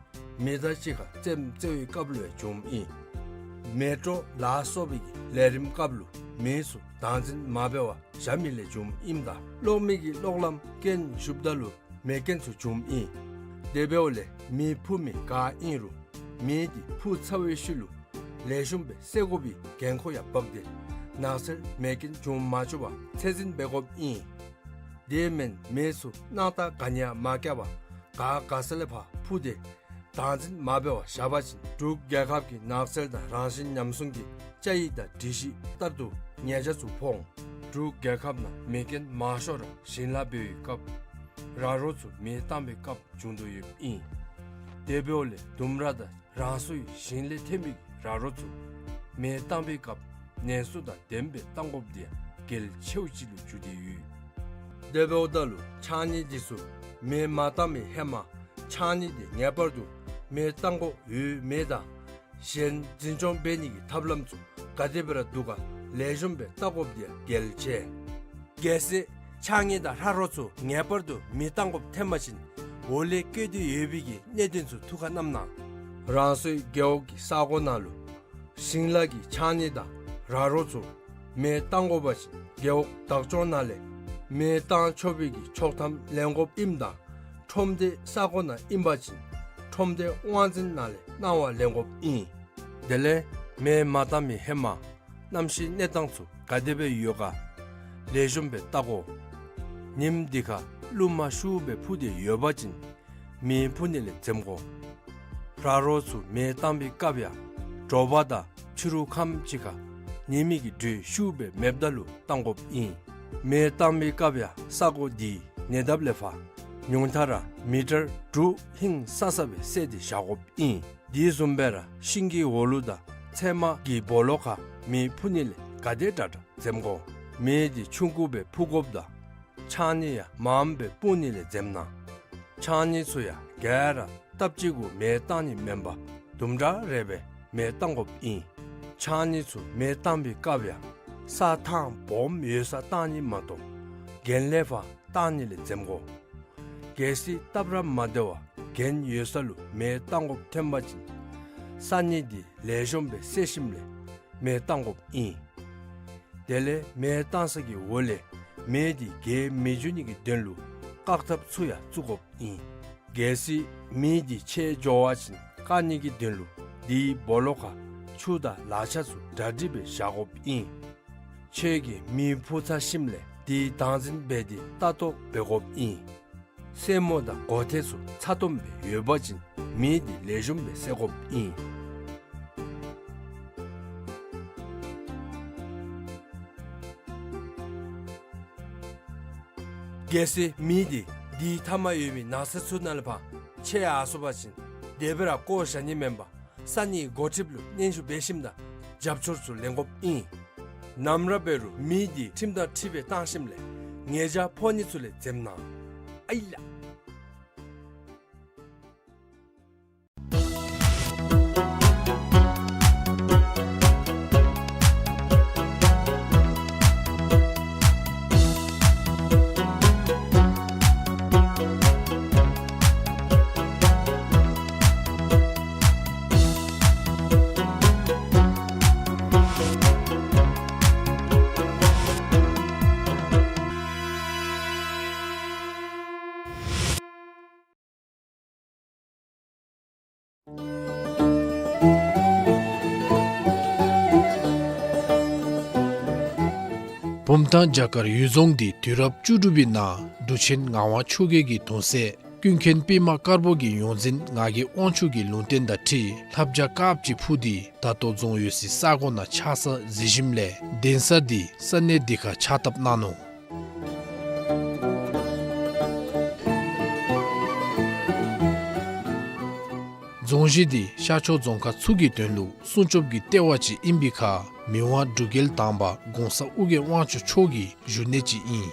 མེ་དང་གཅིག་ཁར་རྩེདམོ་རྩེ་བའི་སྐབས་ལུ་ཡང་བྱུངམ་ཨིན། མེ་སྤྲོ་ལ་སོགས་པའི་གི་ལས་རིམ་སྐབས་ལུ་མེ་ཚུ་བདག་འཛིན་མ་འབད་བར་བཞག་མི་ལས་བྱུངམ་ཨིནམ་ད་གློག་མེ་གི་གློག་ལམ་རྐྱེན་ཞུགསཔ་ད་ལུ་མེ་རྐྱེན་ཚུ་བྱུངམ་ཨིན། དེ་འབདཝ་ལས་མེ་འཕུ་མི་ག་ཨིན་རུང་མེ་དེ་འཕུ་ཚར་བའི་ཤུལ་ལུ་ལེགས་ཤོམ་སྦེ་བསད་དགོ་པའི་འགན་ཁུར་ཡང་བབས་ཏེ་ནགས་ཚལ་མེ་རྐྱེན་བྱུང་མ་བཅུག་པར་ཚད་འཛིན་འབད་དགོཔ་ཨིན། དེ་མེན་མེ་ཚུ་སྣང་ཐག་ག་ནི་ཡང་མ་བཀལ་བར་ག་ག་ས་ལས་ཕར་འཕུར་ཏེ་བདག་འཛིན་མ་འབད་བར་བཞག་པ་ཅིན་འབྲུག་རྒྱལ་ཁབ་ཀྱི་ནགས་ཚལ་དང་རང་བཞིན་ཉམས་སྲུང་གི་བཅའ་ཡིག་དང་སྒྲིག་གཞི་ལྟར་དུ་ཉེས་ཆད་ཚུ་ཕོག་འོང་། འབྲུག་རྒྱལ་ཁབ་ནང་མེ་རྐྱེན་མང་ཤོས་ར་ཞིང་ལཱ་འབད་བའི་སྐབས་ར་རོ་ཚུ་མེ་བཏང་བའི་སྐབས་བྱུང་དོ་ཡོདཔ་ཨིན། དེ་འབདཝ་ལས་ལྡུམ་ར་དང་རང་སོའི་ཞིང་ལས་ཐོན་པའི་ར་རོ་ཚུ་མེ་བཏང་བའི་སྐབས་ནན་སུ་དང་ལྡནམ་སྦེ་བཏང་དགོཔ་དེ་ཡང་གལ་ཆེཝ་ཅིག་ལུ་གྱུར་ཏེ་ཡོད། དེ་འབདཝ་ད་ལུ་ཕྱགས་སྙིགས་འདི་ཚུ་མེ་མ་བཏང་བའི་ཧེ་མ་ཕྱགས་སྙིགས་དེ་ངེས་པར་དུ་མེ་བཏང་དགོཔ་ཡོད་མེད་དང་གཞན་འཛིན་སྐྱོང་འབད་ནི་གི་ཐབས་ལམ་ཚུ་ག་དེ་སྦེ་ར་འདུག་ག་ལེགས་ཤོམ་སྦེ་བལྟ་དགོཔ་དེ་ཡང་གལ་ཆེ། གལ་སྲིད་ཕྱགས་སྙིགས་དང་ར་རོ་ཚུ་ངེས་པར་དུ་མེ་བཏང་དགོཔ་ཐོན་པ་ཅིན་འོག་ལས་བཀོད་དེ་ཡོད་པའི་གི་གནད་དོན་ཚུ་ཐུགས་ཁར་བསྣམ་གནང་། རང་སོའི་རྒེད་འོག་གི་ས་གོ་ནང་ལུ་ཞིང་ལཱ་གི་ཕྱགས་སྙིགས་དང་ར་རོ་ཚུ་མེ་བཏང་དགོ་པ་ཅིན་རྒེད་འོག་བདག་སྐྱོང་ནང་ལས་མེ་བཏང་ཆོག་པའི་གི་ཆོག་ཐམ་ལེན་དགོཔ་ཨིནམ་ད་ཁྲོམ་སྡེ་ས་གོ་ནང་ཨིན་པ་ཅིན་ཁྲོམ་སྡེ་དབང་འཛིན་ནང་ལས་གནང་བ་ལེན་དགོཔ་ཨིན། དེ་ལས་མེ་མ་བཏང་མི་ཧེ་མ་གནམ་གཤིས་གནས་སྟངས་ཚུ་ག་དེ་སྦེ་ཡོད་ག་ལེགས་ཤོམ་སྦེ་བལྟ་དགོ། ཉིནམ་འདི་ཁར་རླུང་མ་ཤུགས་སྦེ་འཕུ་སྟེ་ཡོད་པ་ཅིན་མེ་འཕུ་ནི་ལས་འཛེམ་དགོ། ར་རོ་ཚུ་མེ་བཏང་བའི་སྐབས་ཡང་དྲོ་པ་དང་ཕྱི་རུ་ཁམས་ཅིག་ཁར་ཉི་མའི་གི་དྲོད་ཤུགས་སྦེ་མེདཔ་ད་ལུ་བཏང་དགོཔ་ཨིན། མེ་བཏང་བའི་སྐབས་ཡང་ས་གོ་འདི་ཉེ་འདབས་ལས་ཕར་ཉུང་མཐའ་ར་མི་ཊར་དྲུག་ཧིང་སང་ས་སྦེ་བསལ་ཏེ་བཞག་དགོཔ་ཨིན། དེ་བཟུམ་སྦེ་ར་ཤིང་གི་འོག་ལུ་དང་ཚལ་མ་གི་སྦོ་ལོགས་ཁར་མེ་འཕུ་ནི་ལས་ག་དེ་དྲག་དྲག་འཛེམ་དགོ། མེ་འདི་ཆུང་ཀུ་སྦེ་འཕུ་དགོཔ་དང་ཕྱགས་སྙིགས་ཡང་མངམ་སྦེ་སྤུངས་ནི་ལས་འཛེམ་གནང་། ཕྱགས་སྙིགས་ཚུ་ཡང་ག་ར་སྟབས་གཅིག་གུ་མེ་བཏང་ནི་མེན་པར་དུམ་གྲ་རེ་སྦེ་མེ་བཏང་དགོཔ་ཨིན། ཕྱགས་སྙིགས་ཚུ་མེ་བཏང་བའི་སྐབས་ཡང་ས་ཐང་སྦོམ་ཡོད་སར་བཏང་ནི་མ་གཏོགས་གྱེན་ལས་ཕར་བཏང་ནི་ལས་འཛེམ་དགོ། གལ་སྲིད་སྟབས་ར་མ་བདེ་བར་གྱེན་ཡོད་ས་ལུ་མེ་བཏང་དགོཔ་ཐོན་པ་ཅིན་ས་སྙིགས་འདི་ལེགས་ཤོམ་སྦེ་བསལ་ཞིནམ་ལས་མེ་བཏང་དགོཔ་ཨིན། དེ་ལས་མེ་བཏང་ས་གི་འོག་ལས་མེ་འདི་རྒྱས་མི་འགྱོ་ནི་གི་དོན་ལུ་བཀག་ཐབས་ཚུ་ཡང་བཙུགས་དགོཔ་ཨིན། གལ་སྲིད་མེ་འདི་ཆད་འགྱོ་བ་ཅིན་བཀག་ནི་གི་དོན་ལུ་དེའི་སྦོ་ལོགས་ཁར་ཆུ་དང་ལག་ཆ་ཚུ་གྲ་སྒྲིག་སྦེ་བཞག་དགོཔ་ཨིན། ཁྱོད་ཀྱིས་མེ་འཕུ་ཚར་ཞིནམ་ལས་དེ་བདག་འཛིན་འབད་དེ་ལྟ་རྟོག་འབད་དགོཔ་ཨིན། སེན་མོ་དང་གོ་ཐེར་ཚུ་ཚ་ཏོམ་སྦེ་ཡོད་པ་ཅིན་མེ་འདི་ལེགས་ཤོམ་སྦེ་བསད་དགོཔ་ཨིན། གལ་སྲིད་མེ་འདི་དེའི་མཐའ་མར་ཡོད་མི་ནགས་ཚལ་ཚུ་ནང་ལས་ཕར་ཆད་ཡར་སོང་པ་ཅིན་དེ་སྦེ་ར་བཀོ་བཞག་ནི་མེན་པར་ས་གནས་འགོ་ཁྲིདཔ་ལུ་སྙན་ཞུ་འབད་ཞིནམ་དང་རྒྱབ་སྐྱོར་ཚུ་ལེན་དགོཔ་ཨིན། ནམ་ར་འབད་རུང་མེ་འདི་ཁྲིམས་དང་འཁྲིལ་སྦེ་བཏང་ཞིནམ་ལས་ཉེས་ཆད་ཕོག་ནི་ཚུ་ལས་འཛེམ་གནང་། ཨའི་ལགས། བུམ་ཐང་བྱ་དཀར་གཡུལ་རྫོང་འདི་དུས་རབས་བཅུ་དྲུག་པའི་ནང་འབྲུག་ཆེན་ངག་དབང་ཆོས་རྒྱལ་གྱི་གདུང་སྲས་ཀུན་མཁྱེན་པདྨ་དཀར་པོ་གི་ཡོངས་འཛིན་ངག་གི་དབང་ཕྱུག་གི་ལུང་བསྟན་དང་འཁྲིལ་ལྷ་བྱ་དཀརཔོ་ཅིག་འཕུར་ཏེ་ད་ལྟོ་རྫོང་ཡོད་སའི་ས་གོ་ནང་ཆགས་ས་གཟིགས་ཞིནམ་ལས་གདན་ས་འདི་ས་གནས་འདི་ཁར་ཕྱག་བཏབ་གནང་ནུག། རྫོང་གཞི་འདི་ཤར་ཕྱོགས་རྫོང་ཁག་ཚུ་གི་དོན་ལུ་སྲུང་སྐྱོབ་ཀྱི་ལྟེ་བ་ཅིག་ཨིན་པའི་ཁར་མི་དབང་འབྲུག་རྒྱལ་དང་པ་གོང་ས་ཨོ་རྒྱན་དབང་ཕྱུག་མཆོག་གི་བཞུགས་གནས་ཅིག་ཨིན།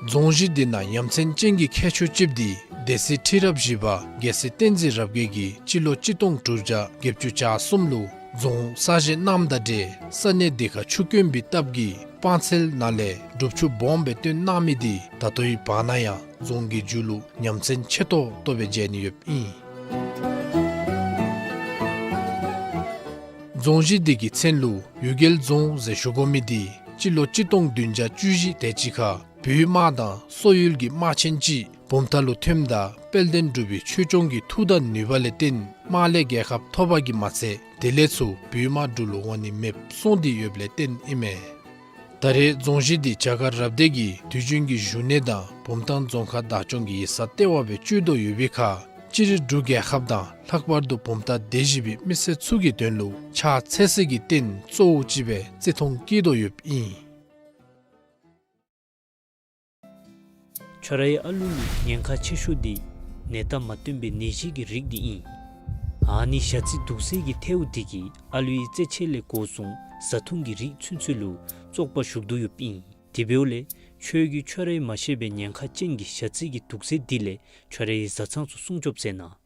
རྫོང་གཞི་འདི་ནང་ཡ་མཚན་ཅན་གྱི་ཁྱད་ཆོས་ཅིག་འདི་སྡེ་སྲིད་ཁྲི་རབས་བཞི་པ་རྒྱལ་སྲས་བསྟན་འཛིན་རབ་རྒྱས་ཀྱིས་སྤྱི་ལོ་གཅིག་སྟོང་དྲུག་བརྒྱ་བརྒྱད་ཅུ་གྱ་གསུམ་ལུ་རྫོང་གསར་བཞེངས་གནངམ་དང་འབྲེལ་ས་གནས་འདི་ཁར་ཆུ་དཀོན་པའི་སྟབས་ཀྱིས་སྤང་ཚལ་ནང་ལས་སྒྲུབ་ཆུ་སྦོམ་སྦེ་བཏོན་གནང་མི་འདི་ད་ལྟོའི་བར་ན་ཡང་རྫོང་གི་མཇུག་ལུ་ཡ་མཚན་ཆེ་ཏོག་ཏོ་སྦེ་མཇལ་ནི་ཡོདཔ་ཨིན། རྫོང་གཞི་འདི་གི་མཚན་ལུ་གཡུལ་རྒྱལ་རྫོང་ཟེར་ཞུ་དགོ་མི་འདི་སྤྱི་ལོ་གཅིག་སྟོང་བདུན་བརྒྱ་བཅུ་བཞི་དེ་ཅིག་ཁར་བོད་དམག་དང་སོག་ཡུལ་གྱི་དམག་ཆེན་ཅིག་བུམ་ཐང་ལུ་ཐོནམ་ད་དཔལ་ལྡན་འབྲུག་པའི་ཆོས་སྐྱོང་གི་མཐུ་དང་ནུས་པ་ལས་བརྟེན་དམག་ལས་རྒྱལ་ཁ་ཐོབ་པ་གིས་མ་ཚད་དེ་ལས་ཚུར་བོད་དམག་འབྲུག་ལུ་འོང་ནི་མེདཔ་སོང་སྟེ་ཡོདཔ་ལས་བརྟེན་ཨིན་མས། ད་རེས་རྫོང་གཞི་འདི་བྱ་དགའ་རབ་སྡེ་གི་དུས་རྒྱུན་གྱི་བཞུགས་གནས་དང་བུམ་ཐང་རྫོང་ཁག་བདག་སྐྱོང་གི་ཡིག་ཚང་ལྟེ་བ་སྦེ་སྤྱོད་དོ་ཡོད་པའི་ཁར་སྤྱིར་འབྲུག་རྒྱལ་ཁབ་དང་ལྷག་པར་དུ་བུམ་ཐང་སྡེ་བཞི་པའི་མི་སེར་ཚུ་གི་དོན་ལུ་ཕྱག་འཚལ་སའི་རྟེན་གཙོ་བོ་ཅིག་སྦེ་བརྩི་མཐོང་བསྐྱེད་དོ་ཡོདཔ་ཨིན། ཁྱོད་རའི་ཨ་ལུ་ལུ་ཉེན་ཁ་ཆེ་ཤོས་འདི་ནད་རྟགས་མ་སྟོན་པའི་ནད་གཞི་གི་རིགས་འདི་ཨིན། ཨ་ནི་ཞ་རྩི་དུག་སེལ་གྱི་ཐལཝ་འདི་གིས་ཨ་ལུའི་རྩེད་ཆས་ལས་འགོ་བཟུང་བཟའ་འཐུང་གི་རིགས་ཚུན་ཚོད་ལུ་བཙོག་པ་ཞུགས་དོ་ཡོདཔ་ཨིན། དེ་འབདཝ་ལས་ཁྱོད་ཀྱིས་ཁྱོད་རའི་མ་ཤེས་པའི་ཉེན་ཁ་ཅན་གྱི་ཞ་རྩི་གི་དུག་སེལ་འདི་ལས་ཁྱོད་རའི་བཟའ་ཚང་ཚུ་སྲུང་སྐྱོབ་མཛད་གནང་།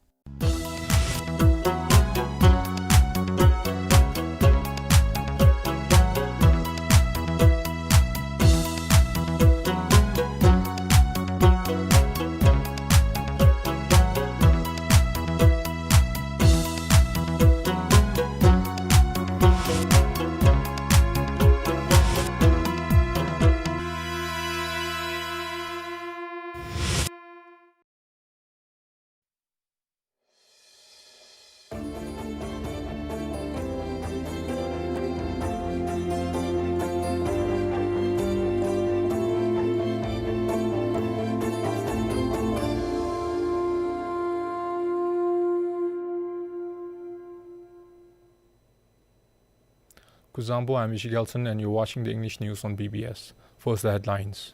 Kuzuzangpo, I'm Ishi Gelson, and you're watching the English news on B B S. First, the headlines.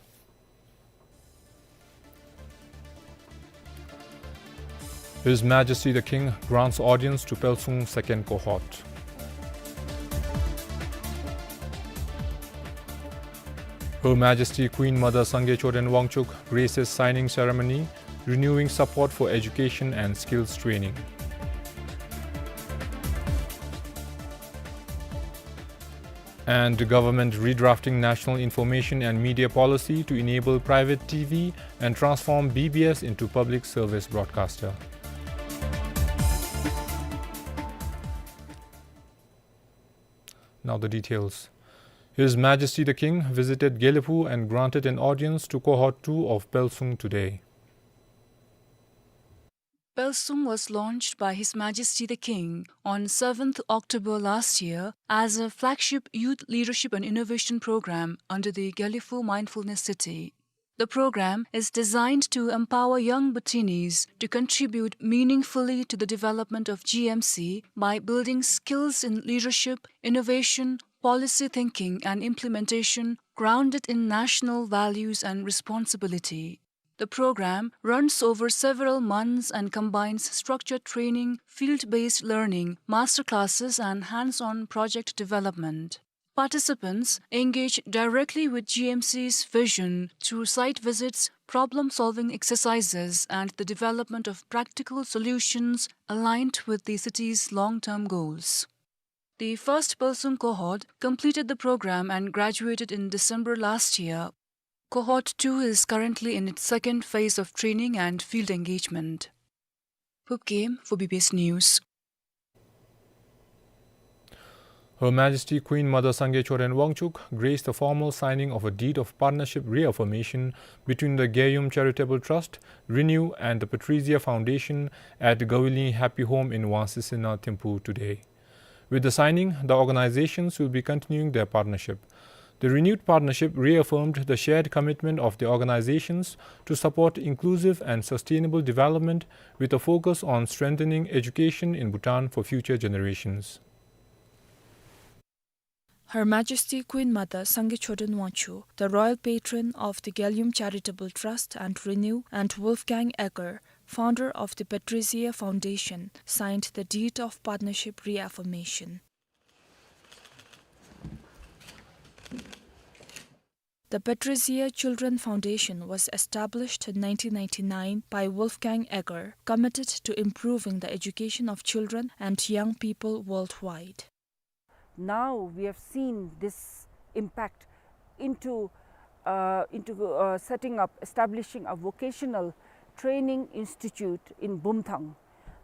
His Majesty the King grants audience to Pelsung second cohort. Her Majesty Queen Mother Sangay Choden Wangchuck graces signing ceremony, renewing support for education and skills training. And government redrafting National Information and Media Policy to enable private T V and transform B B S into public service broadcaster. Now the details. His Majesty the King visited Gelephu and granted an audience to cohort two of Pelsung today. Pelsung was launched by His Majesty the King on seventh October last year as a flagship youth leadership and innovation program under the Gelephu Mindfulness City. The program is designed to empower young Bhutinis to contribute meaningfully to the development of G M C by building skills in leadership, innovation, policy thinking, and implementation grounded in national values and responsibility. The program runs over several months and combines structured training, field-based learning, master classes, and hands-on project development. Participants engage directly with G M C's vision through site visits, problem-solving exercises, and the development of practical solutions aligned with the city's long-term goals. The first Pelsung cohort completed the program and graduated in December last year. Cohort two is currently in its second phase of training and field engagement. Phub Game for B B S News. Her Majesty Queen Mother Sangay Choden Wangchuck graced the formal signing of a deed of partnership reaffirmation between the Gyeyum Charitable Trust, Renew, and the Patrizia Foundation at Gawili Happy Home in Wangsisena Thimphu today. With the signing, the organizations will be continuing their partnership. The renewed partnership reaffirmed the shared commitment of the organizations to support inclusive and sustainable development with a focus on strengthening education in Bhutan for future generations. Her Majesty Queen Mother Sangay Choden Wangchuck, the royal patron of the Gyalum Charitable Trust and Renew, and Wolfgang Egger, founder of the Patrizia Foundation, signed the deed of partnership reaffirmation. The Patrizia Children Foundation was established in nineteen ninety-nine by Wolfgang Egger, committed to improving the education of children and young people worldwide. Now we have seen this impact into, uh, into, uh, setting up, establishing a vocational training institute in Bumthang.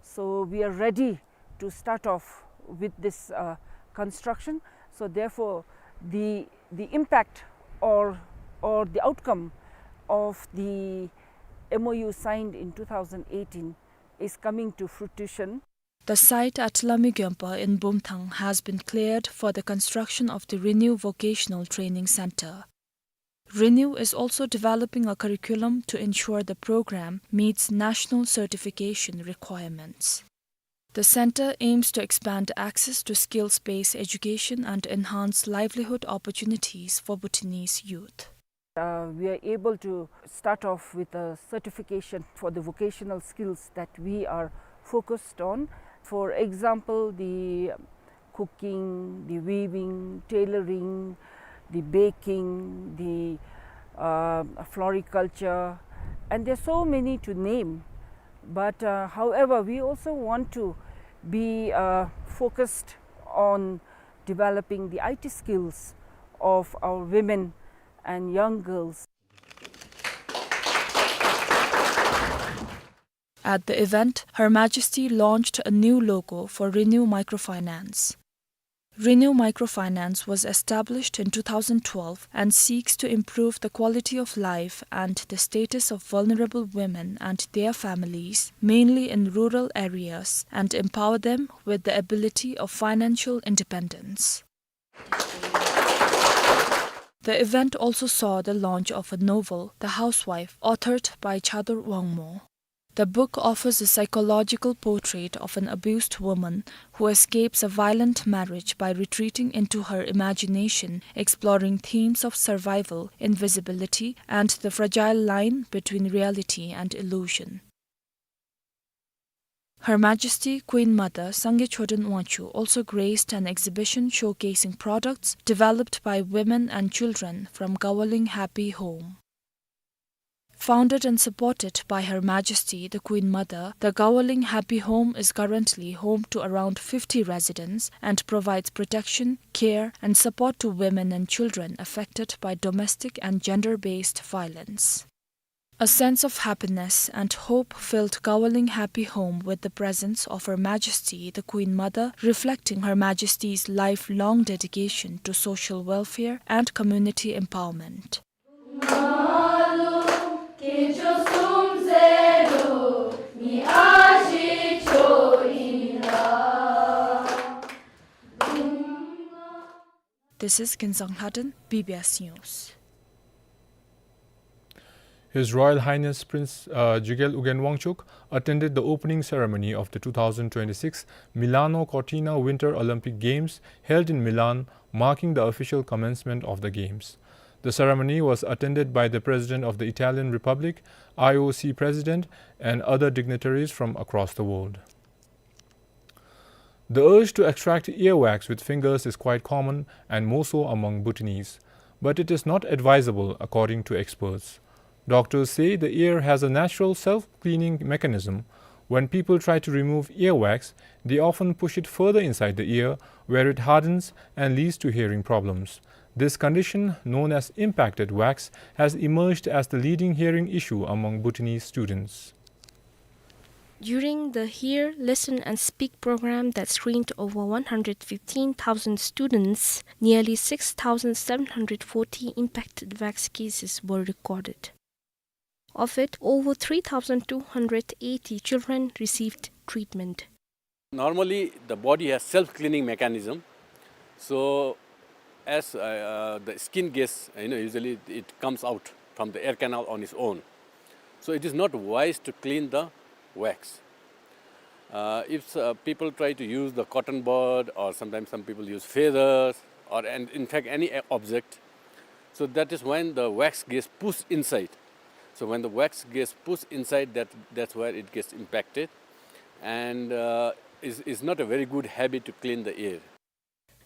So we are ready to start off with this, uh, construction. So therefore, the, the impact or, or the outcome of the M O U signed in two thousand eighteen is coming to fruition. The site at Lami Gyompa in Bumthang has been cleared for the construction of the Renew Vocational Training Center. Renew is also developing a curriculum to ensure the program meets national certification requirements. The center aims to expand access to skills-based education and enhance livelihood opportunities for Bhutanese youth. Uh, we are able to start off with a certification for the vocational skills that we are focused on. For example, the cooking, the weaving, tailoring, the baking, the, uh, floriculture, and there's so many to name. But, uh, however, we also want to be, uh, focused on developing the I T skills of our women and young girls. At the event, Her Majesty launched a new logo for Renew Microfinance. Renew Microfinance was established in two thousand twelve and seeks to improve the quality of life and the status of vulnerable women and their families, mainly in rural areas, and empower them with the ability of financial independence. The event also saw the launch of a novel, The Housewife, authored by Chador Wangmo. The book offers a psychological portrait of an abused woman who escapes a violent marriage by retreating into her imagination, exploring themes of survival, invisibility, and the fragile line between reality and illusion. Her Majesty Queen Mother Sangay Choden Wangchuck also graced an exhibition showcasing products developed by women and children from Gawaling Happy Home. Founded and supported by Her Majesty the Queen Mother, the Gawaling Happy Home is currently home to around fifty residents and provides protection, care, and support to women and children affected by domestic and gender-based violence. A sense of happiness and hope filled Gawaling Happy Home with the presence of Her Majesty the Queen Mother, reflecting Her Majesty's lifelong dedication to social welfare and community empowerment. This is Kinzang Lhaden, B B S News. His Royal Highness Prince, uh, Jigel Ugyen Wangchuck attended the opening ceremony of the two thousand twenty-six Milano Cortina Winter Olympic Games held in Milan, marking the official commencement of the Games. The ceremony was attended by the President of the Italian Republic, I O C President, and other dignitaries from across the world. The urge to extract earwax with fingers is quite common and more so among Bhutanese, but it is not advisable according to experts. Doctors say the ear has a natural self-cleaning mechanism. When people try to remove earwax, they often push it further inside the ear, where it hardens and leads to hearing problems. This condition, known as impacted wax, has emerged as the leading hearing issue among Bhutanese students. During the Hear, Listen and Speak program that screened over one hundred fifteen thousand students, nearly six thousand seven hundred forty impacted wax cases were recorded. Of it, over three thousand two hundred eighty children received treatment. Normally, the body has self-cleaning mechanism. So, as, uh, uh, the skin gets, you know, usually it comes out from the ear canal on its own. So, it is not wise to clean the wax. Uh, if, uh, people try to use the cotton bud, or sometimes some people use feathers, or, and in fact, any, uh, object, so that is when the wax gets pushed inside. So when the wax gets pushed inside, that, that's where it gets impacted, and, uh, is, is not a very good habit to clean the ear.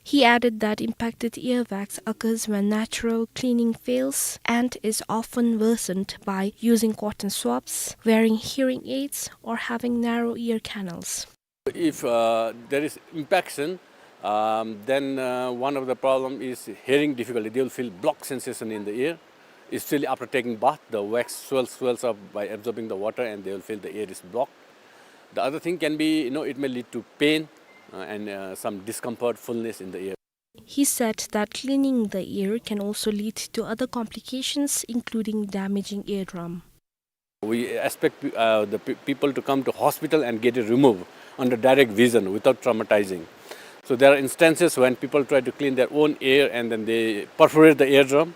He added that impacted earwax occurs when natural cleaning fails and is often worsened by using cotton swabs, wearing hearing aids, or having narrow ear canals. If, uh, there is impaction, um, then, uh, one of the problem is hearing difficulty. They will feel blocked sensation in the ear. Especially after taking bath, the wax swells, swells up by absorbing the water, and they will feel the ear is blocked. The other thing can be, you know, it may lead to pain, uh, and, uh, some discomfort, fullness in the ear. He said that cleaning the ear can also lead to other complications, including damaging eardrum. We expect, uh, the pe-, people to come to hospital and get it removed. under direct vision without traumatizing. So there are instances when people try to clean their own ear and then they perforate the eardrum.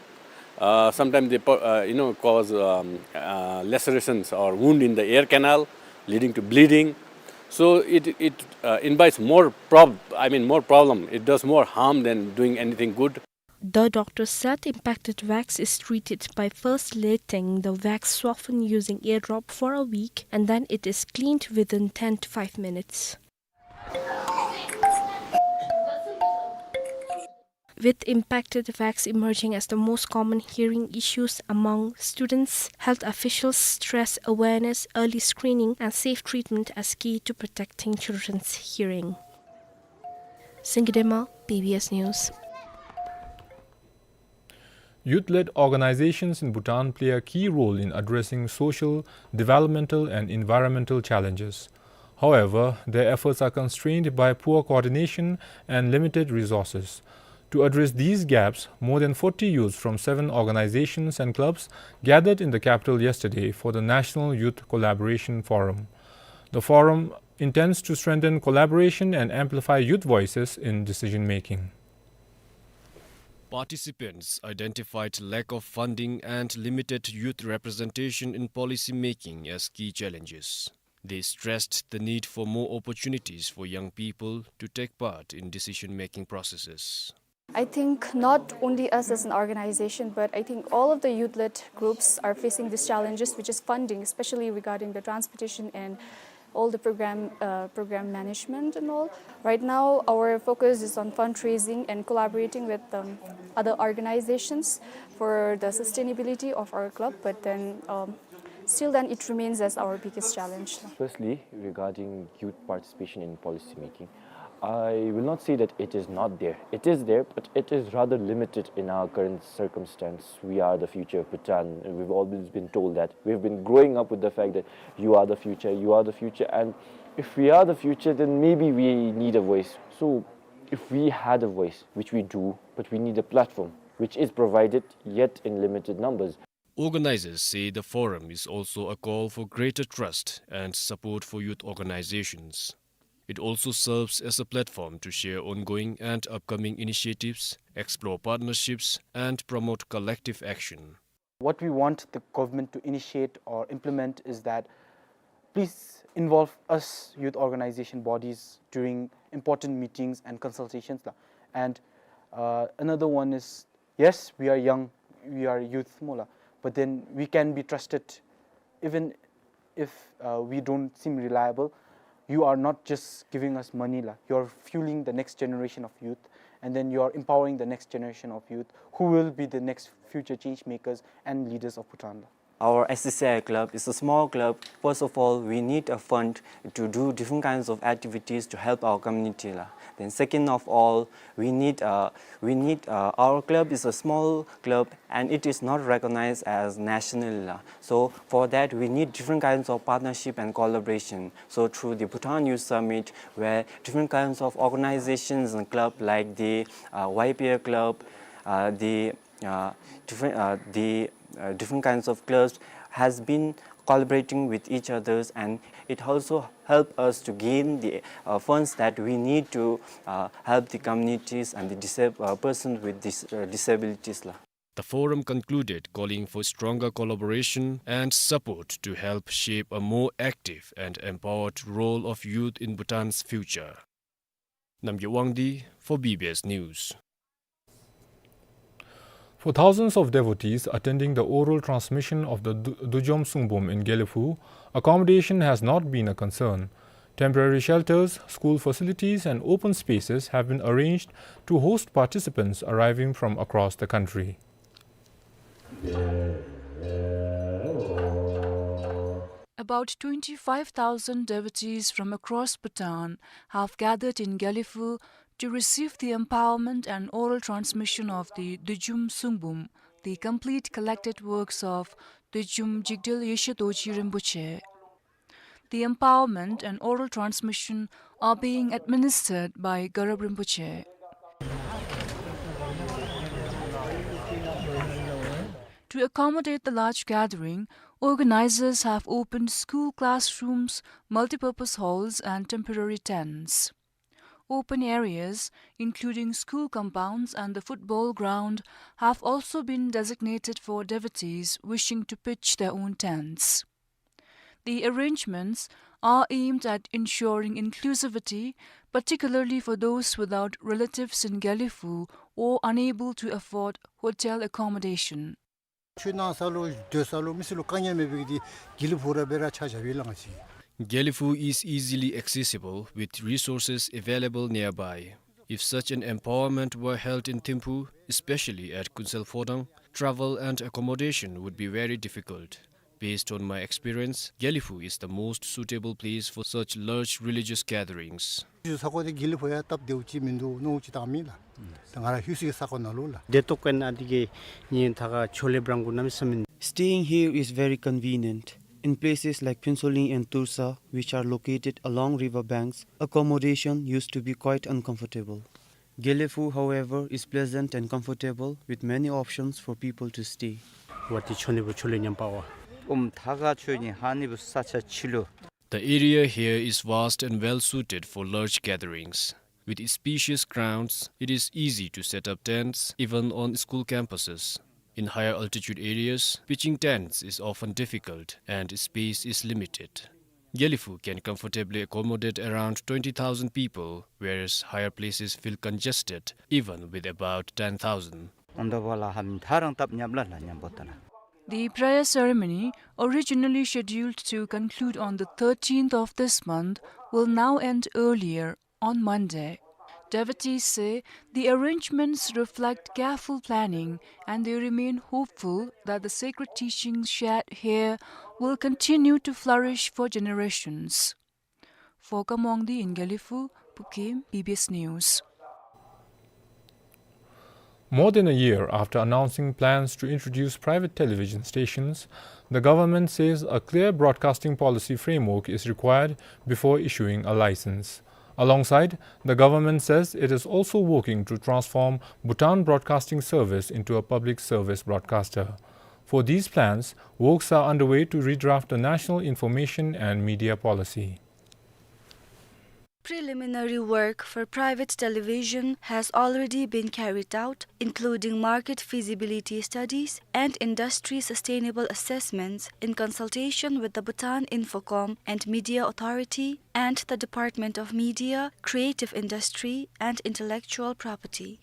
Uh, sometimes they, per- uh, you know, cause um, uh, lacerations or wound in the ear canal, leading to bleeding. So it, it uh, invites more prob- I mean, more problem. It does more harm than doing anything good. The doctor said impacted wax is treated by first letting the wax soften using ear drop for a week, and then it is cleaned within ten to five minutes. With impacted wax emerging as the most common hearing issues among students, health officials stress awareness, early screening, and safe treatment as key to protecting children's hearing. Singidema, B B S News. Youth-led organizations in Bhutan play a key role in addressing social, developmental, and environmental challenges. However, their efforts are constrained by poor coordination and limited resources. To address these gaps, more than forty youths from seven organizations and clubs gathered in the capital yesterday for the National Youth Collaboration Forum. The forum intends to strengthen collaboration and amplify youth voices in decision-making. Participants identified lack of funding and limited youth representation in policy making as key challenges. They stressed the need for more opportunities for young people to take part in decision-making processes. I think not only us as an organization, but I think all of the youth-led groups are facing these challenges, which is funding, especially regarding the transportation and all the program, uh, program management and all. Right now, our focus is on fundraising and collaborating with, um, other organizations for the sustainability of our club, but then, um, still then it remains as our biggest challenge. Firstly, regarding youth participation in policy making, I will not say that it is not there. It is there, but it is rather limited in our current circumstance. We are the future of Bhutan. We've always been told that. We've been growing up with the fact that you are the future, you are the future. And if we are the future, then maybe we need a voice. So if we had a voice, which we do, but we need a platform, which is provided yet in limited numbers. Organizers say the forum is also a call for greater trust and support for youth organizations. It also serves as a platform to share ongoing and upcoming initiatives, explore partnerships, and promote collective action. What we want the government to initiate or implement is that please involve us youth organization bodies during important meetings and consultations la. And, uh, another one is, yes, we are young, we are youth mo la, but then we can be trusted even if, uh, we don't seem reliable. You are not just giving us money la, you are fueling the next generation of youth, and then you are empowering the next generation of youth who will be the next future change makers and leaders of Bhutan la. Our S C C I club is a small club. First of all, we need a fund to do different kinds of activities to help our community la. Then second of all, we need, uh, we need, uh, our club is a small club and it is not recognized as national la. So for that, we need different kinds of partnership and collaboration. So through the Bhutan Youth Summit, where different kinds of organizations and club like the, uh, Y P A club, uh, the uh, different, uh, the, uh, different kinds of clubs has been collaborating with each others, and it also help us to gain the, uh, funds that we need to, uh, help the communities and the disab- uh, persons with dis- uh, disabilities la. The forum concluded calling for stronger collaboration and support to help shape a more active and empowered role of youth in Bhutan's future. Namgay Wangdi for B B S News. For thousands of devotees attending the oral transmission of the Du- Dudjom Sungbum in Gelephu, accommodation has not been a concern. Temporary shelters, school facilities, and open spaces have been arranged to host participants arriving from across the country. About twenty-five thousand devotees from across Bhutan have gathered in Gelephu to receive the empowerment and oral transmission of the Dudjom Sungbum, the complete collected works of Dudjom Jigdel Yeshe Dorji Rinpoche. The empowerment and oral transmission are being administered by Garab Rinpoche. To accommodate the large gathering, Organizers have opened school classrooms, multipurpose halls, and temporary tents. Open areas, including school compounds and the football ground, have also been designated for devotees wishing to pitch their own tents. The arrangements are aimed at ensuring inclusivity, particularly for those without relatives in Gelephu or unable to afford hotel accommodation. ཆོས་གནང་ས་ལུ་སྡོད་ས་ལུ་མི་སེར་ལུ་དཀའ་ངལ་མེད་པའི་གི་དེ་དགེ་ལེགས་ཕུག་ར་སྦེ་ར་ཆ་བཞག་པའི་ལང་ཅི། Gelephu is easily accessible with resources available nearby. If such an empowerment were held in Thimphu, especially at Kunsel Phodang, travel and accommodation would be very difficult. Based on my experience, Gelephu is the most suitable place for such large religious gatherings. ས་གོ་དེ་དགེ་ལེགས་ཕུག་ཡང་སྟབས་བདེཝ་ཅིག་མིན་འདུག་མནོཝ་ཅིག་བཏང་མི་ལགས། ད་ང་ར་ལྷོད་སའི་ས་གོ་ནང་ལུ་ལགས། དེ་ལྟོ་གོ་ན་འདི་གིས་ངེའི་ད་ག་ཆོ་ལེ་བྲང་གུ་གནམ་མེད་ས་མེད། Staying here is very convenient. In places like Phuentsholing and Torsha, which are located along river banks, accommodation used to be quite uncomfortable. Gelephu, however, is pleasant and comfortable with many options for people to stay. ཝ་ཏི་ཆོ་ནི་བུ་ཆོ་ལེ་ཉམས་པ་ཝ། ཨོམ་ཐ་ག་ཆོས་ཉིད་ཧ་ནི་བུ་ས་ཆ་ཆི་ལུ། The area here is vast and well suited for large gatherings. With its spacious grounds, it is easy to set up tents even on school campuses. In higher altitude areas, pitching tents is often difficult and space is limited. Gelephu can comfortably accommodate around twenty thousand people, whereas higher places feel congested even with about ten thousand. ཨོན་ད་བ་ལ་ཧ་མི་ཐ་རང་སྟབས་ཉམས་ལ་ལ་ཉམས་པོ་ད་ལ། The prayer ceremony, originally scheduled to conclude on the thirteenth of this month, will now end earlier, on Monday. Devotees say the arrangements reflect careful planning and they remain hopeful that the sacred teachings shared here will continue to flourish for generations. For Kamongdi in Gelephu, Pukim, B B S News. More than a year after announcing plans to introduce private television stations, the government says a clear broadcasting policy framework is required before issuing a license. Alongside, the government says it is also working to transform Bhutan Broadcasting Service into a public service broadcaster. For these plans, works are underway to redraft the National Information and Media Policy. Preliminary work for private television has already been carried out, including market feasibility studies and industry sustainable assessments in consultation with the Bhutan Infocom and Media Authority and the Department of Media, Creative Industry and Intellectual Property.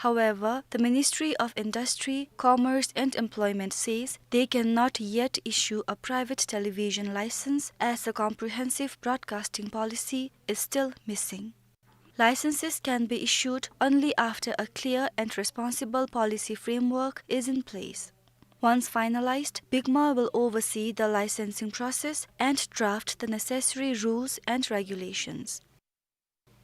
However, the Ministry of Industry, Commerce and Employment says they cannot yet issue a private television license as a comprehensive broadcasting policy is still missing. Licenses can be issued only after a clear and responsible policy framework is in place. Once finalized, BIGMA will oversee the licensing process and draft the necessary rules and regulations.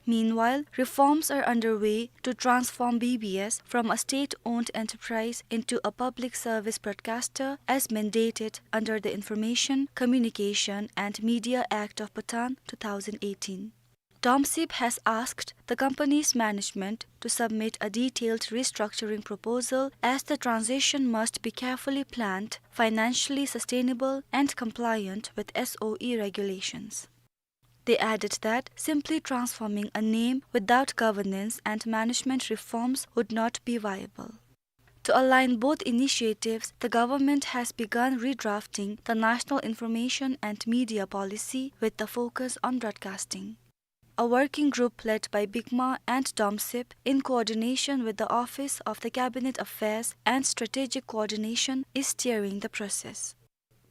Meanwhile, reforms are underway to transform B B S from a state-owned enterprise into a public service broadcaster as mandated under the Information, Communication and Media Act of Bhutan two thousand eighteen. DOMSIB has asked the company's management to submit a detailed restructuring proposal as the transition must be carefully planned, financially sustainable and compliant with S O E regulations. They added that simply transforming a name without governance and management reforms would not be viable. To align both initiatives, the government has begun redrafting the National Information and Media Policy with the focus on broadcasting. A working group led by BIGMA and DOMSIB, in coordination with the Office of the Cabinet Affairs and Strategic Coordination, is steering the process.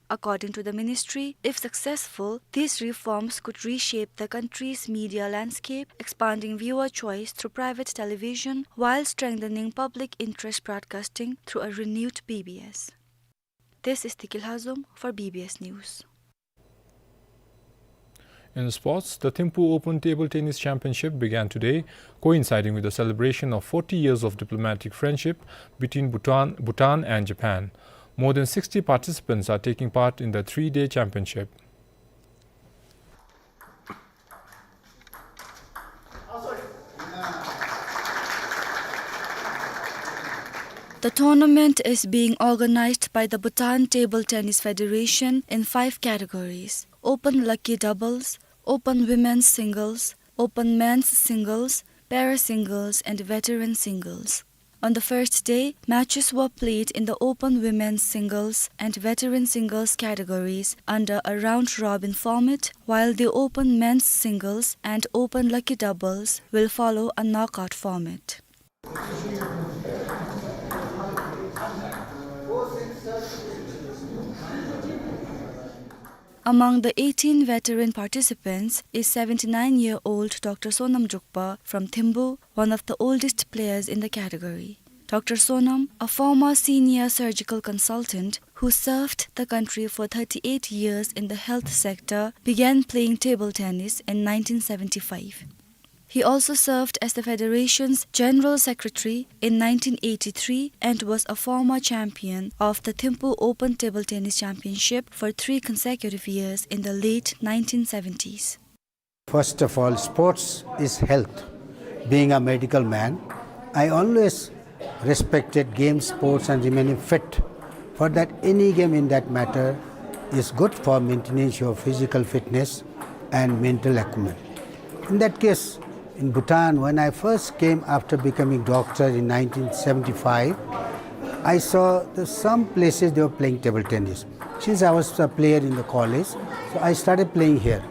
According to the ministry, if successful, these reforms could reshape the country's media landscape, expanding viewer choice through private television while strengthening public interest broadcasting through a renewed B B S. This is Tikil Hazum for B B S News. In sports, the Thimphu Open Table Tennis Championship began today, coinciding with the celebration of forty years of diplomatic friendship between Bhutan, Bhutan and Japan. More than sixty participants are taking part in the three-day championship. The tournament is being organized by the Bhutan Table Tennis Federation in five categories: Open Lucky Doubles, Open Women's Singles, Open Men's Singles, Para Singles, and Veteran Singles. On the first day, matches were played in the Open Women's Singles and Veteran Singles categories under a round-robin format, while the Open Men's Singles and Open Lucky Doubles will follow a knockout format. Among the eighteen veteran participants is seventy-nine-year-old Doctor Sonam Drukpa from Thimphu, one of the oldest players in the category. Doctor Sonam, a former senior surgical consultant who served the country for thirty-eight years in the health sector, began playing table tennis in nineteen seventy-five. He also served as the federation's general secretary in nineteen eighty-three and was a former champion of the Thimphu Open Table Tennis Championship for three consecutive years in the late nineteen seventies. First of all, sports is health. Being a medical man, I always respected games, sports, and remaining fit. For that, any game in that matter is good for maintaining your physical fitness and mental acumen. In that case, in Bhutan, when I first came after becoming doctor in nineteen seventy-five, I saw the, some places they were playing table tennis. Since I was a player in the college, so I started playing here.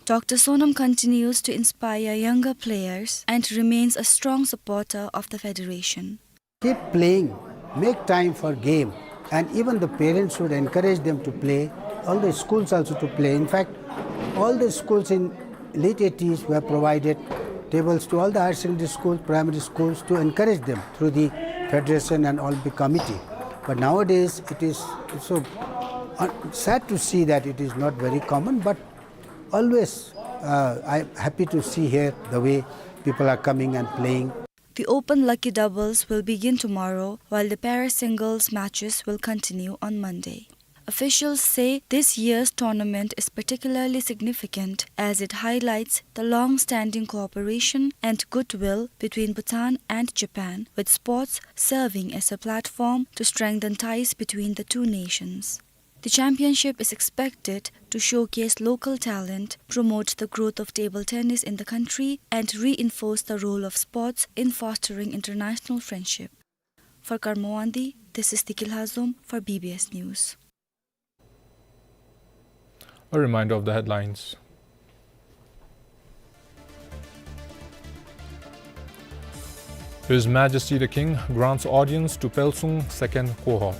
Doctor Sonam continues to inspire younger players and remains a strong supporter of the federation. Keep playing, make time for game, and even the parents should encourage them to play. All the schools also to play. In fact, all the schools in late eighties were provided tables to all the higher secondary schools, primary schools to encourage them through the federation and Olympic Committee. But nowadays, it is so, uh, sad to see that it is not very common, but always, uh, I'm happy to see here the way people are coming and playing. The Open Lucky Doubles will begin tomorrow, while the Para Singles matches will continue on Monday. Officials say this year's tournament is particularly significant as it highlights the long-standing cooperation and goodwill between Bhutan and Japan, with sports serving as a platform to strengthen ties between the two nations. The championship is expected to showcase local talent, promote the growth of table tennis in the country, and reinforce the role of sports in fostering international friendship. For Karmo Wangdi, this is Tikil Hazoum for B B S News. A reminder of the headlines. His Majesty the King grants audience to Phelsung second cohort.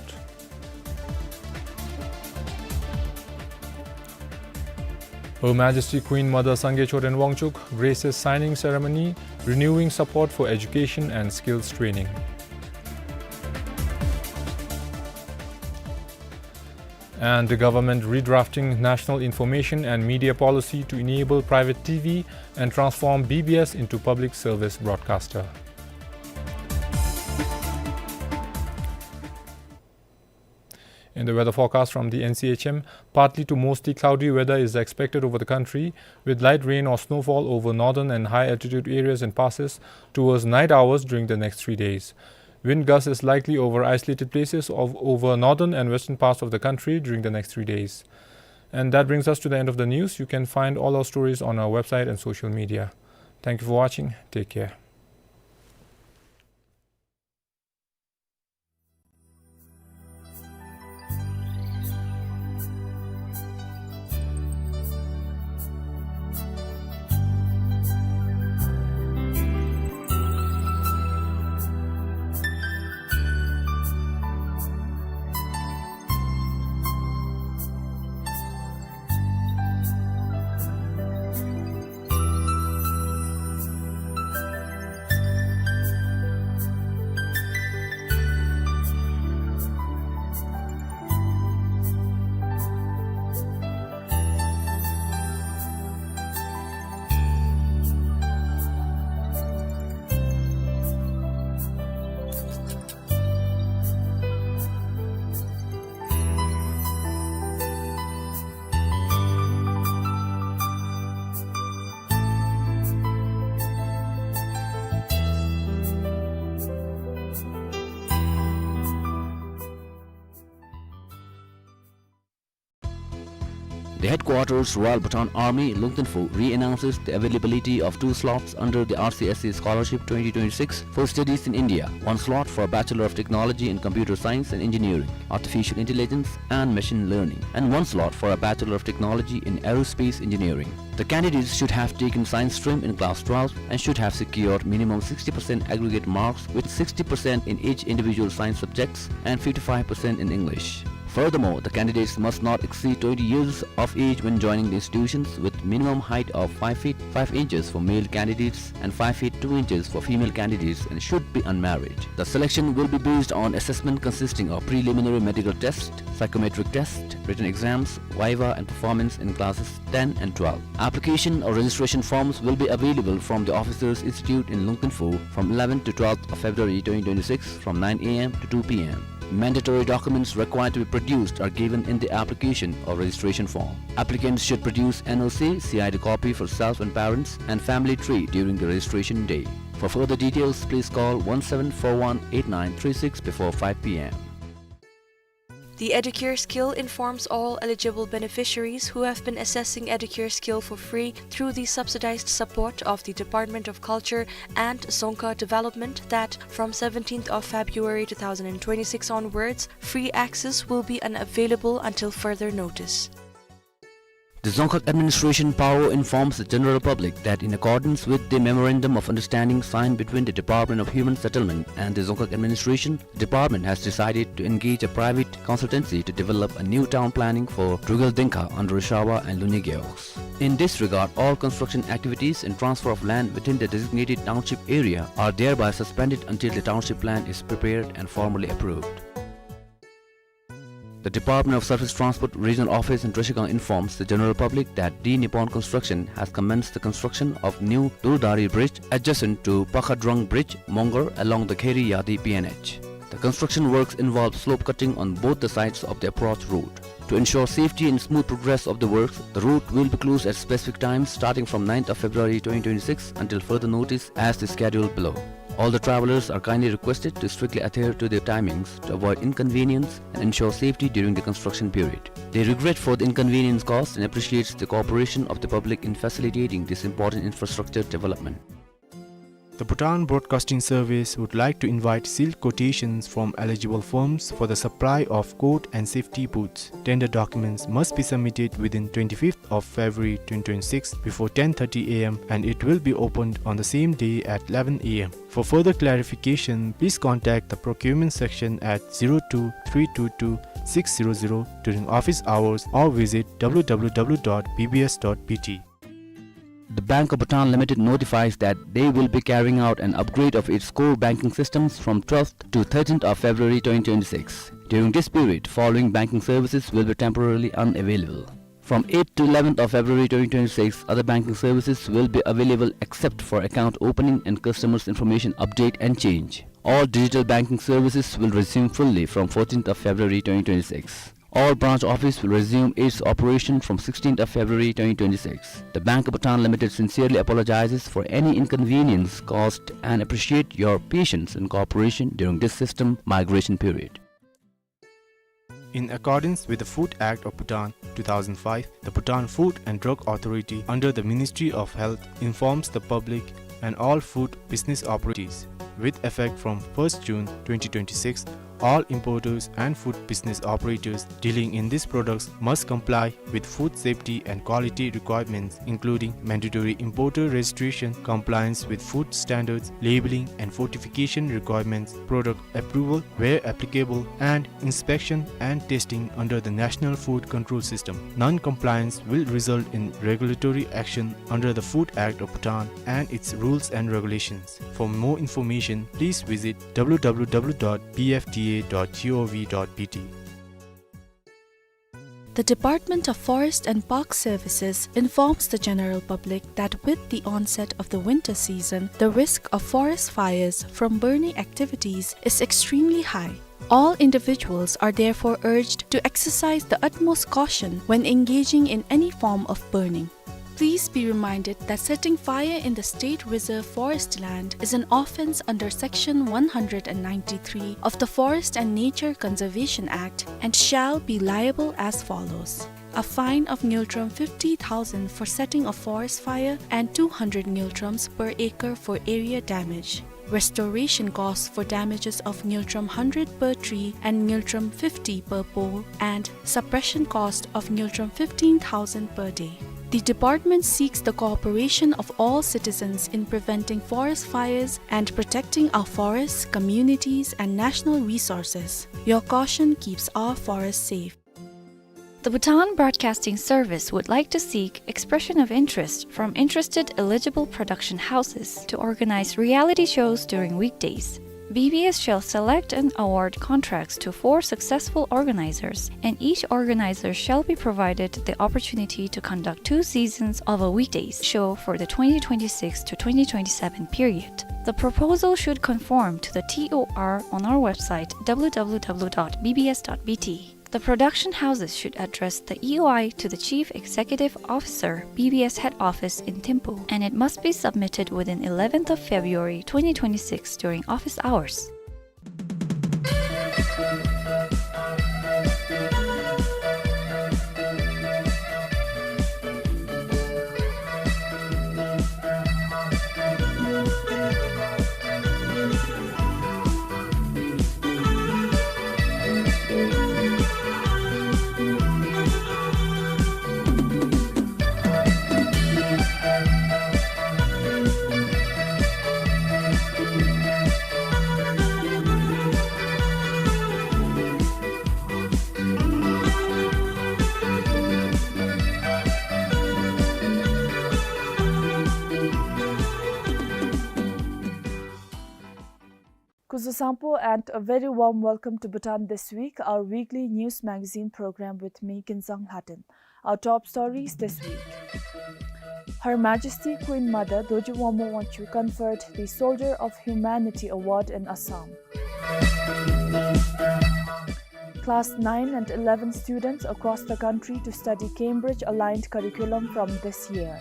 Her Majesty Queen Mother Sangay Choden Wangchuck graces signing ceremony, renewing support for education and skills training. And the government redrafting National Information and Media Policy to enable private T V and transform B B S into public service broadcaster. In the weather forecast from the N C H M, partly to mostly cloudy weather is expected over the country, with light rain or snowfall over northern and high altitude areas and passes towards night hours during the next three days. Wind gusts is likely over isolated places of over northern and western parts of the country during the next three days. And that brings us to the end of the news. You can find all our stories on our website and social media. Thank you for watching. Take care. The headquarters, Royal Bhutan Army, Lungten Pho, re-announces the availability of two slots under the R C S C Scholarship twenty twenty-six for studies in India. One slot for a Bachelor of Technology in Computer Science and Engineering, Artificial Intelligence and Machine Learning, and one slot for a Bachelor of Technology in Aerospace Engineering. The candidates should have taken science stream in class twelve and should have secured minimum sixty percent aggregate marks, with sixty percent in each individual science subjects and fifty-five percent in English. Furthermore, the candidates must not exceed twenty years of age when joining the institutions, with minimum height of five feet five inches for male candidates and five feet two inches for female candidates, and should be unmarried. The selection will be based on assessment consisting of preliminary medical test, psychometric test, written exams, viva, and performance in classes ten and twelve. Application or registration forms will be available from the Officers Institute in Lungten Pho from eleventh to twelfth of February twenty twenty-six, from nine A M to two P M. Mandatory documents required to be produced are given in the application or registration form. Applicants should produce N O C, C I D copy for self and parents, and family tree during the registration day. For further details, please call one seven four one eight nine three six before five P M. The Educare Skill informs all eligible beneficiaries who have been accessing Educare Skill for free through the subsidized support of the Department of Culture and Dzongkha Development that from seventeenth of February two thousand twenty-six onwards, free access will be unavailable until further notice. The Dzongkhag Administration P A O informs the general public that in accordance with the Memorandum of Understanding signed between the Department of Human Settlement and the Dzongkhag Administration, the department has decided to engage a private consultancy to develop a new town planning for Drukgyal Dengkha under Shrava and Lunyi Gewog. In this regard, all construction activities and transfer of land within the designated township area are thereby suspended until the township plan is prepared and formally approved. The Department of Surface Transport Regional Office in Trashigang informs the general public that D Nippon Construction has commenced the construction of new Durdari Bridge adjacent to Pakhadrong Bridge, Mongar, along the Kheri Yadi P N H. The construction works involve slope cutting on both the sides of the approach road. To ensure safety and smooth progress of the works, the road will be closed at specific times starting from ninth of February twenty twenty-six until further notice as the schedule below. All the travelers are kindly requested to strictly adhere to their timings to avoid inconvenience and ensure safety during the construction period. They regret for the inconvenience caused and appreciates the cooperation of the public in facilitating this important infrastructure development. The Bhutan Broadcasting Service would like to invite sealed quotations from eligible firms for the supply of coat and safety boots. Tender documents must be submitted within twenty-fifth of February twenty twenty-six before ten thirty A M, and it will be opened on the same day at eleven A M. For further clarification, please contact the procurement section at zero two three two two six zero zero during office hours or visit W W W dot B B S dot B T. The Bank of Bhutan Limited notifies that they will be carrying out an upgrade of its core banking systems from twelfth to thirteenth of February twenty twenty-six. During this period, following banking services will be temporarily unavailable. From eighth to eleventh of February twenty twenty-six, other banking services will be available except for account opening and customers information update and change. All digital banking services will resume fully from fourteenth of February twenty twenty-six. All branch office will resume its operation from sixteenth of February twenty twenty-six. The Bank of Bhutan Limited sincerely apologizes for any inconvenience caused and appreciate your patience and cooperation during this system migration period. In accordance with the Food Act of Bhutan two thousand five, the Bhutan Food and Drug Authority under the Ministry of Health informs the public and all food business operators, with effect from first June twenty twenty-six, all importers and food business operators dealing in these products must comply with food safety and quality requirements, including mandatory importer registration, compliance with food standards, labeling and fortification requirements, product approval where applicable, and inspection and testing under the National Food Control System. Non-compliance will result in regulatory action under the Food Act of Bhutan and its rules and regulations. For more information, please visit W W W dot B F D A dot gov dot B T. The Department of Forest and Park Services informs the general public that with the onset of the winter season, the risk of forest fires from burning activities is extremely high. All individuals are therefore urged to exercise the utmost caution when engaging in any form of burning. Please be reminded that setting fire in the state reserve forest land is an offence under Section one hundred ninety-three of the Forest and Nature Conservation Act and shall be liable as follows. A fine of ngultrum fifty thousand for setting a forest fire and two hundred ngultrums per acre for area damage. Restoration cost for damages of ngultrum hundred per tree and ngultrum fifty per pole, and suppression cost of ngultrum fifteen thousand per day. The department seeks the cooperation of all citizens in preventing forest fires and protecting our forests, communities, and national resources. Your caution keeps our forests safe. The Bhutan Broadcasting Service would like to seek expression of interest from interested eligible production houses to organize reality shows during weekdays. B B S shall select and award contracts to four successful organizers, and each organizer shall be provided the opportunity to conduct two seasons of a weekdays show for the twenty twenty-six to twenty twenty-seven period. The proposal should conform to the T O R on our website, W W W dot B B S dot B T. The production houses should address the E O I to the Chief Executive Officer, B B S Head Office in Thimphu, and it must be submitted within eleventh of February twenty twenty-six during office hours. Kuzuzangpo and a very warm welcome to Bhutan This Week, our weekly news magazine program with me, Kinzang Lhaden. Our top stories this week. Her Majesty Queen Mother Dorji Wangmo Wangchuck conferred the Soldier of Humanity Award in Assam. Class nine and eleven students across the country to study Cambridge-aligned curriculum from this year.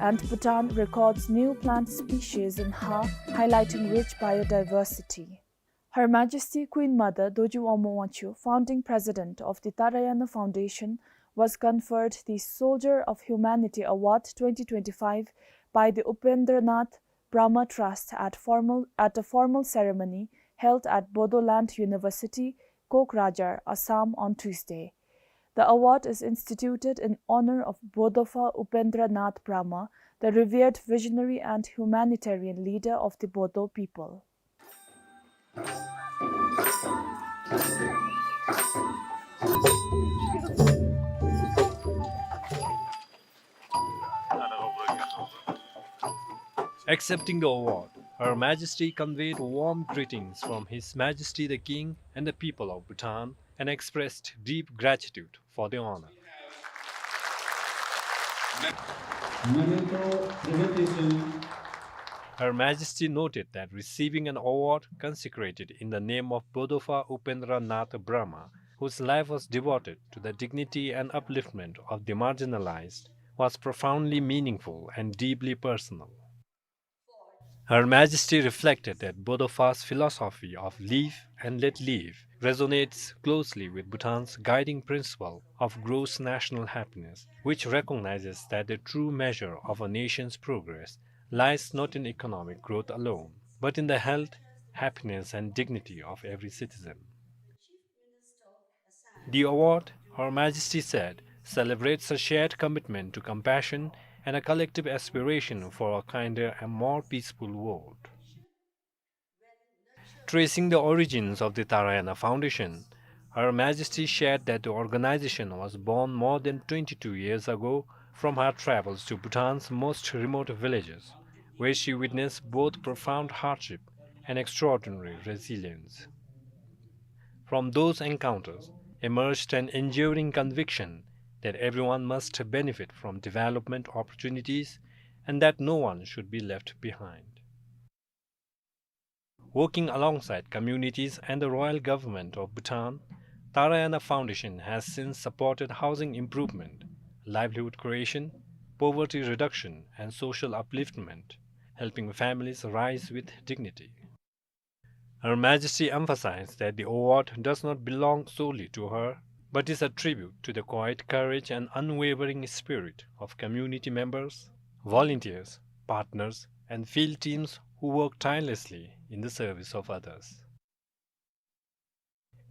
And Bhutan records new plant species in Ha, highlighting rich biodiversity. Her Majesty Queen Mother Dorji Wangmo Wangchuck, founding president of the Tarayana Foundation, was conferred the Soldier of Humanity Award twenty twenty-five by the Upendranath Brahma Trust at formal, at a formal ceremony held at Bodoland University, Kokrajhar, Assam, on Tuesday. The award is instituted in honor of Bodopha Upendranath Brahma, the revered visionary and humanitarian leader of the Bodo people. Accepting the award, Her Majesty conveyed warm greetings from His Majesty the King and the people of Bhutan and expressed deep gratitude for the honor. Memento presentation. Her Majesty noted that receiving an award consecrated in the name of Bodopha Upendra Nath Brahma, whose life was devoted to the dignity and upliftment of the marginalized, was profoundly meaningful and deeply personal. Her Majesty reflected that Bodopha's philosophy of live and let live resonates closely with Bhutan's guiding principle of gross national happiness, which recognizes that the true measure of a nation's progress lies not in economic growth alone, but in the health, happiness, and dignity of every citizen. The award, Her Majesty said, celebrates a shared commitment to compassion and a collective aspiration for a kinder and more peaceful world. Tracing the origins of the Tarayana Foundation, Her Majesty shared that the organization was born more than twenty-two years ago from her travels to Bhutan's most remote villages, where she witnessed both profound hardship and extraordinary resilience. From those encounters emerged an enduring conviction that everyone must benefit from development opportunities and that no one should be left behind. Working alongside communities and the royal government of Bhutan, Tarayana Foundation has since supported housing improvement, livelihood creation, poverty reduction, and social upliftment, helping families rise with dignity. Her Majesty emphasized that the award does not belong solely to her, but is a tribute to the quiet courage and unwavering spirit of community members, volunteers, partners, and field teams who work tirelessly in the service of others.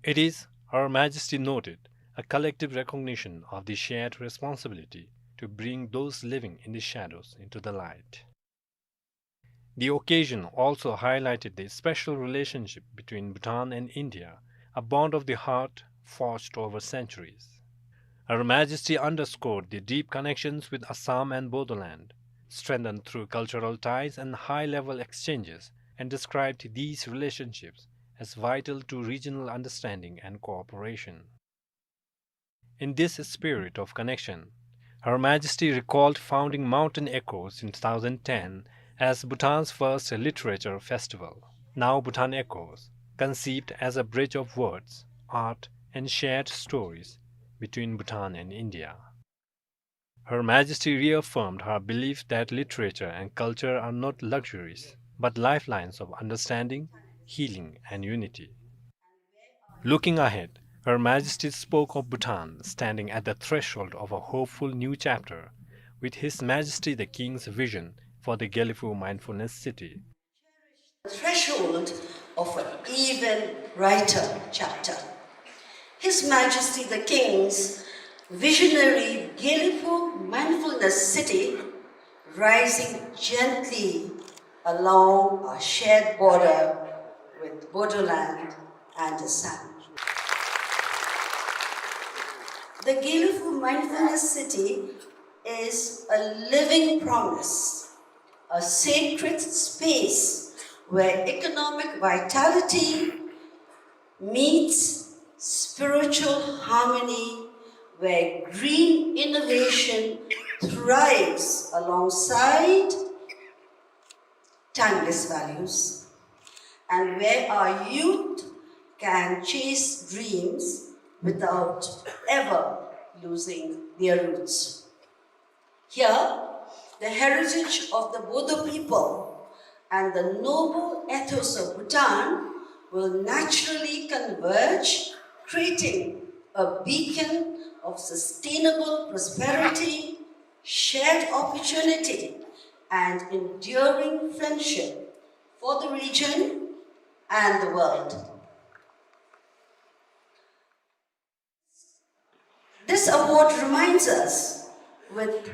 It is, Her Majesty noted, a collective recognition of the shared responsibility to bring those living in the shadows into the light. The occasion also highlighted the special relationship between Bhutan and India, a bond of the heart forged over centuries. Her Majesty underscored the deep connections with Assam and Bodoland, strengthened through cultural ties and high-level exchanges, and described these relationships as vital to regional understanding and cooperation. In this spirit of connection, Her Majesty recalled founding Mountain Echoes in two thousand ten as Bhutan's first literature festival, now Bhutan Echoes, conceived as a bridge of words, art, and shared stories between Bhutan and India. Her Majesty reaffirmed her belief that literature and culture are not luxuries, but lifelines of understanding, healing, and unity. Looking ahead, Her Majesty spoke of Bhutan standing at the threshold of a hopeful new chapter, with His Majesty the King's vision for the Gelephu Mindfulness City. Threshold of an even brighter chapter. His Majesty the King's visionary Gelephu Mindfulness City, rising gently along our shared border with Bodoland and Assam. The Gelephu Mindfulness City is a living promise, a sacred space where economic vitality meets spiritual harmony, where green innovation thrives alongside timeless values, and where our youth can chase dreams without ever losing their roots. Here, the heritage of the Bodo people and the noble ethos of Bhutan will naturally converge, creating a beacon of sustainable prosperity, shared opportunity, and enduring friendship for the region and the world. This award reminds us with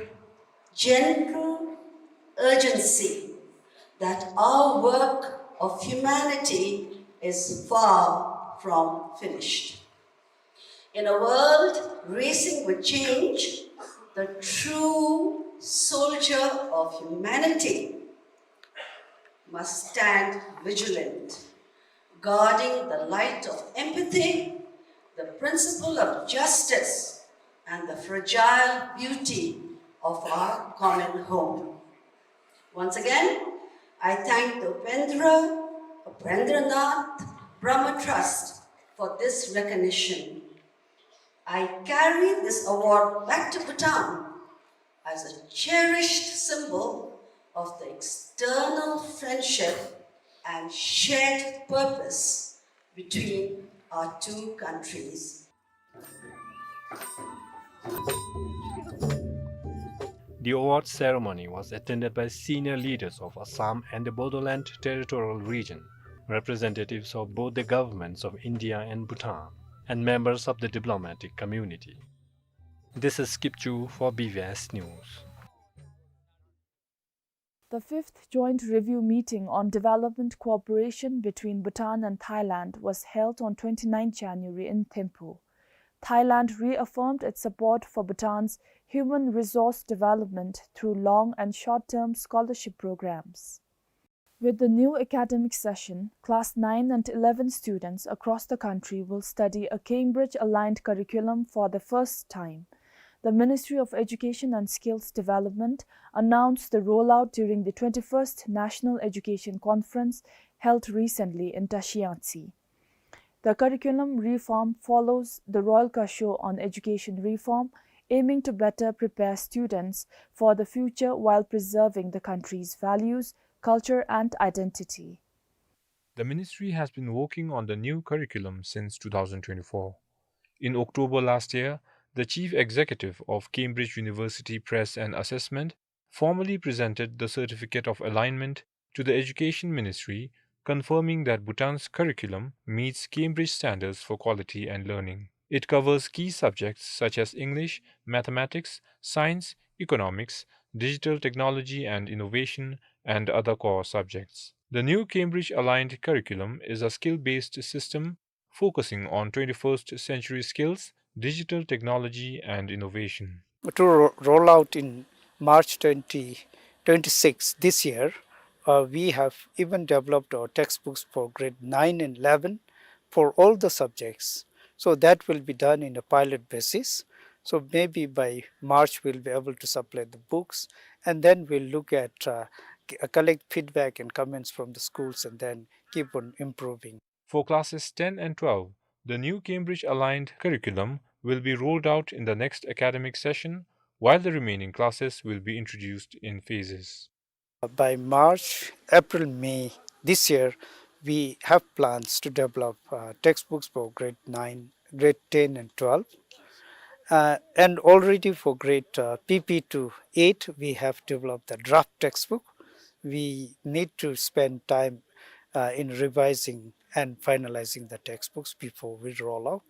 gentle urgency that our work of humanity is far from finished. In a world racing with change, the true soldier of humanity must stand vigilant, guarding the light of empathy, the principle of justice, and the fragile beauty of our common home. Once again, I thank the Upendra, Upendranath Brahma Trust for this recognition. I carry this award back to Bhutan as a cherished symbol of the eternal friendship and shared purpose between our two countries. The awards ceremony was attended by senior leaders of Assam and the Bodoland Territorial Region, representatives of both the governments of India and Bhutan, and members of the diplomatic community. This is Kipchu for B V S News. The fifth joint review meeting on development cooperation between Bhutan and Thailand was held on twenty-ninth January in Thimphu. Thailand reaffirmed its support for Bhutan's human resource development through long and short-term scholarship programs. With the new academic session, class nine and eleven students across the country will study a Cambridge-aligned curriculum for the first time. The Ministry of Education and Skills Development announced the rollout during the twenty-first National Education Conference held recently in Tashiyangtse. The curriculum reform follows the Royal Kosho on Education Reform, aiming to better prepare students for the future while preserving the country's values, culture and identity. The ministry has been working on the new curriculum since two thousand twenty-four. In October last year, the chief executive of Cambridge University Press and Assessment formally presented the Certificate of Alignment to the Education Ministry, confirming that Bhutan's curriculum meets Cambridge standards for quality and learning. It covers key subjects such as English, mathematics, science, economics, digital technology and innovation, and other core subjects. The new Cambridge-aligned curriculum is a skill-based system focusing on twenty-first century skills, digital technology, and innovation. To ro-, roll out in March twenty twenty-six, this year, uh, we have even developed our textbooks for grade nine and eleven for all the subjects. So that will be done in a pilot basis. So maybe by March, we'll be able to supply the books, and then we'll look at, uh, c-, uh, collect feedback and comments from the schools, and then keep on improving. For classes ten and twelve, the new Cambridge-aligned curriculum will be rolled out in the next academic session, while the remaining classes will be introduced in phases. By March, April, May this year, we have plans to develop, uh, textbooks for grade nine, grade ten and twelve. Uh, and already for grade, uh, P P to eight, we have developed the draft textbook. We need to spend time, uh, in revising and finalizing the textbooks before we roll out.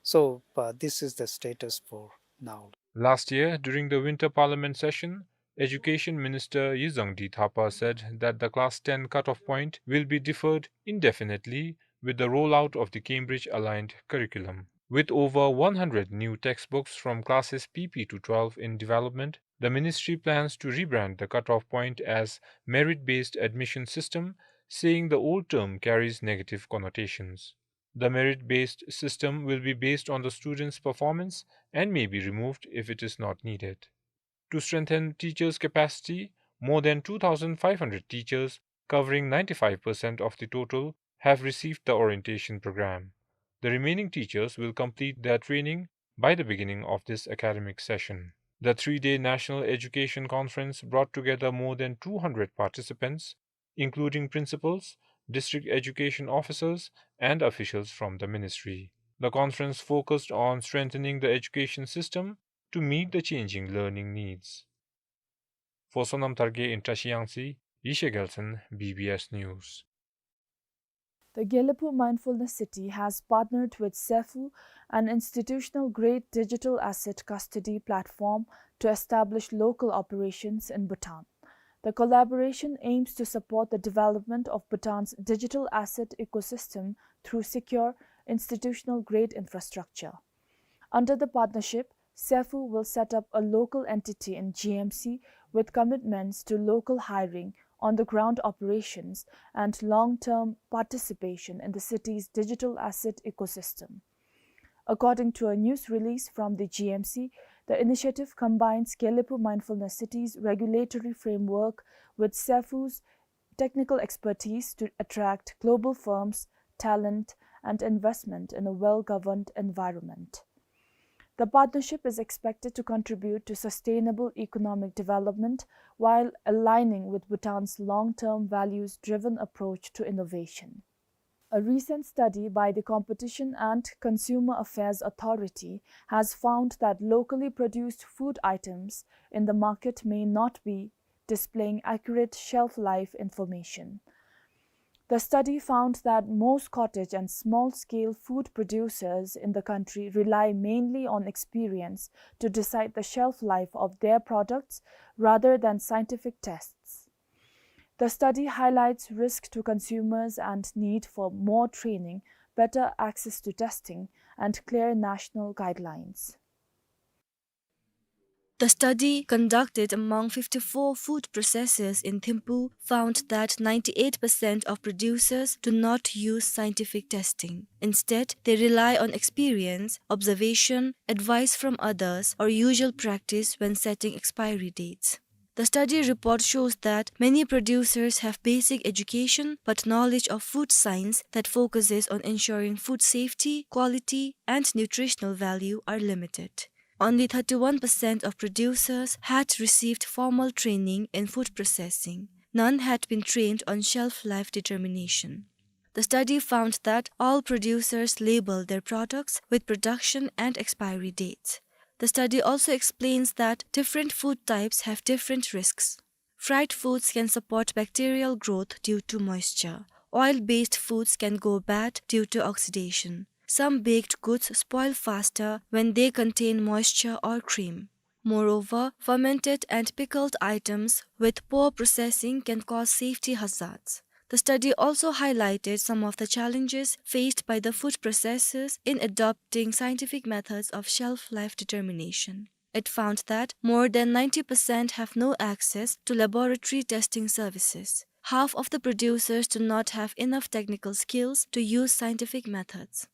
So, uh, this is the status for now. Last year, during the Winter Parliament session, Education Minister Yizangdi Thapa said that the Class ten cutoff point will be deferred indefinitely with the rollout of the Cambridge-aligned curriculum. With over one hundred new textbooks from classes P P to twelve in development, the ministry plans to rebrand the cutoff point as merit-based admission system, saying the old term carries negative connotations. The merit-based system will be based on the student's performance and may be removed if it is not needed. To strengthen teachers' capacity, more than two thousand five hundred teachers, covering ninety-five percent of the total, have received the orientation program. The remaining teachers will complete their training by the beginning of this academic session. The three-day National Education Conference brought together more than two hundred participants, including principals, district education officers, and officials from the ministry. The conference focused on strengthening the education system to meet the changing learning needs. For Sonam Tharge in Trashiyangtse, Yeshe Gelson, B B S News. The Gelephu Mindfulness City has partnered with SEFU, an institutional-grade digital asset custody platform, to establish local operations in Bhutan. The collaboration aims to support the development of Bhutan's digital asset ecosystem through secure, institutional-grade infrastructure. Under the partnership, SEFU will set up a local entity in G M C with commitments to local hiring, on-the-ground operations, and long-term participation in the city's digital asset ecosystem. According to a news release from the G M C, the initiative combines Gelephu Mindfulness City's regulatory framework with SEFU's technical expertise to attract global firms, talent, and investment in a well-governed environment. The partnership is expected to contribute to sustainable economic development while aligning with Bhutan's long-term values-driven approach to innovation. A recent study by the Competition and Consumer Affairs Authority has found that locally produced food items in the market may not be displaying accurate shelf life information. The study found that most cottage and small-scale food producers in the country rely mainly on experience to decide the shelf life of their products rather than scientific tests. The study highlights risk to consumers and need for more training, better access to testing, and clear national guidelines. The study, conducted among fifty-four food processors in Thimphu, found that ninety-eight percent of producers do not use scientific testing. Instead, they rely on experience, observation, advice from others, or usual practice when setting expiry dates. The study report shows that many producers have basic education but knowledge of food science that focuses on ensuring food safety, quality, and nutritional value are limited. Only thirty-one percent of producers had received formal training in food processing. None had been trained on shelf life determination. The study found that all producers label their products with production and expiry dates. The study also explains that different food types have different risks. Fried foods can support bacterial growth due to moisture. Oil-based foods can go bad due to oxidation. Some baked goods spoil faster when they contain moisture or cream. Moreover, fermented and pickled items with poor processing can cause safety hazards. The study also highlighted some of the challenges faced by the food processors in adopting scientific methods of shelf life determination. It found that more than ninety percent have no access to laboratory testing services. Half of the producers do not have enough technical skills to use scientific methods.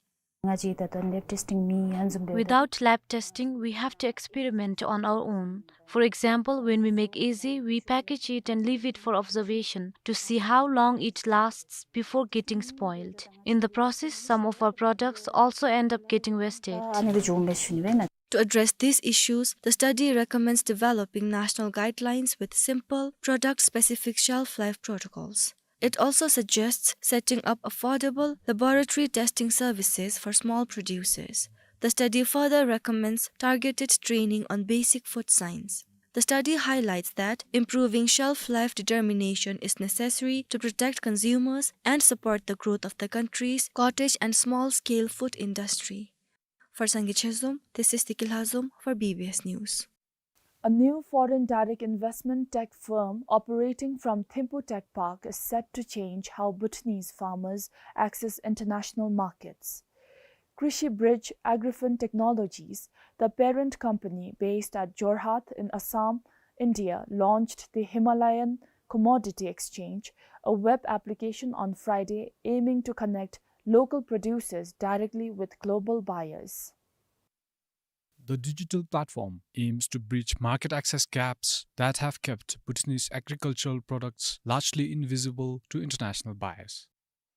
ང་བཅས་ད་ལྟོ་ལེབ་ཊེསི་ཊིང་མེད་ཡང་བཟུམ་སྦེ། Without lab testing, we have to experiment on our own. For example, when we make ཨེ་ཟི་ཨི, we package it and leave it for observation to see how long it lasts before getting spoiled. In the process, some of our products also end up getting wasted. ཨ་ནི་སྦེ་བྱུངམ་མས་ཞུ་ནི་སྦེ་ཨིན། To address these issues, the study recommends developing national guidelines with simple, product-specific shelf life protocols. It also suggests setting up affordable laboratory testing services for small producers. The study further recommends targeted training on basic food science. The study highlights that improving shelf life determination is necessary to protect consumers and support the growth of the country's cottage and small-scale food industry. For Sangay Chezom, this is Tiki Lhazom for B B S News. A new foreign direct investment tech firm operating from Thimphu Tech Park is set to change how Bhutanese farmers access international markets. Krishi Bridge Agrifin Technologies, the parent company based at Jorhat in Assam, India, launched the Himalayan Commodity Exchange, a web application on Friday aiming to connect local producers directly with global buyers. The digital platform aims to bridge market access gaps that have kept Bhutanese agricultural products largely invisible to international buyers.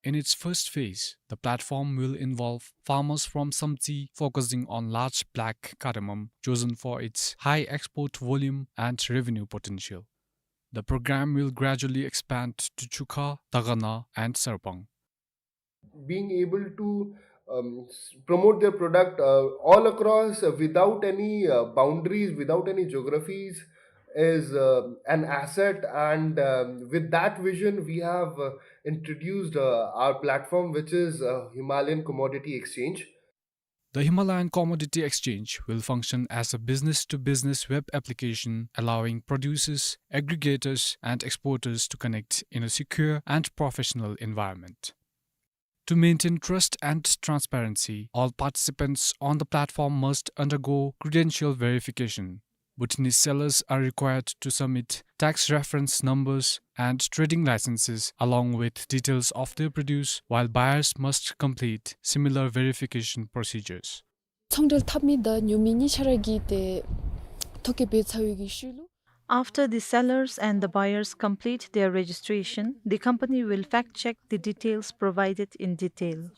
In its first phase, the platform will involve farmers from Samtse, focusing on large black cardamom, chosen for its high export volume and revenue potential. The program will gradually expand to Chukha, Dagana, and Sarpang. Being able to, um, s-, promote their product, uh, all across, uh, without any, uh, boundaries, without any geographies, is, uh, an asset. And, um, with that vision, we have, uh, introduced, uh, our platform, which is, uh, Himalayan Commodity Exchange. The Himalayan Commodity Exchange will function as a business-to-business web application, allowing producers, aggregators, and exporters to connect in a secure and professional environment. To maintain trust and transparency, all participants on the platform must undergo credential verification. Bhutanese sellers are required to submit tax reference numbers and trading licenses along with details of their produce, while buyers must complete similar verification procedures. ཚོང་འབྲེལ་འཐབ་མི་དང་ཉོ་མི་གཉིས་ཆ་ར་གིས་ཏེ་ཐོ་བཀོད་འབད་ཚར་བའི་གི་ཤུལ་ལུ། After the sellers and the buyers complete their registration, the company will fact check the details provided in detail.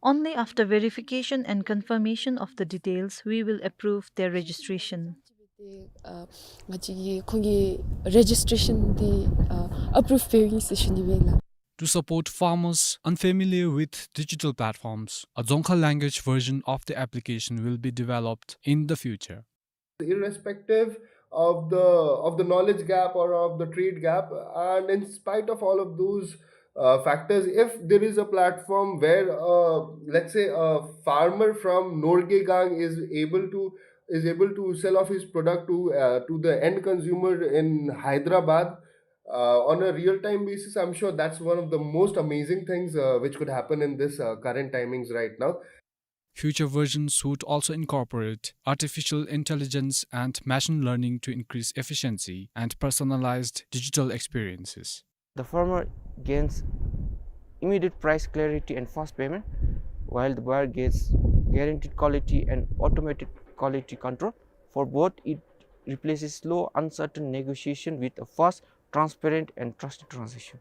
Only after verification and confirmation of the details, we will approve their registration. ཏེ་ཨ་ང་བཅས་ཀྱིས་ཁོང་གི་རེ་ཇིས་ཊེ་རེ་ཤཱན་འདི་ཨ་ཨེ་པུ་རུབ་འབདཝ་ཨིན་ཟེར་ཞུ་ནི་སྦེ་ལགས། To support farmers unfamiliar with digital platforms, a Dzongkha language version of the application will be developed in the future. Irrespective of the, of the knowledge gap or of the trade gap, and in spite of all of those, uh, factors, if there is a platform where, uh, let's say, a farmer from Norgegang is able to, is able to sell off his product to, uh, to the end consumer in Hyderabad, uh, on a real-time basis, I'm sure that's one of the most amazing things, uh, which could happen in this, uh, current timings right now. Future versions would also incorporate artificial intelligence and machine learning to increase efficiency and personalized digital experiences. The farmer gains immediate price clarity and fast payment, while the buyer gets guaranteed quality and automated quality control. For both, it replaces slow, uncertain negotiation with a fast, transparent, and trusted transaction.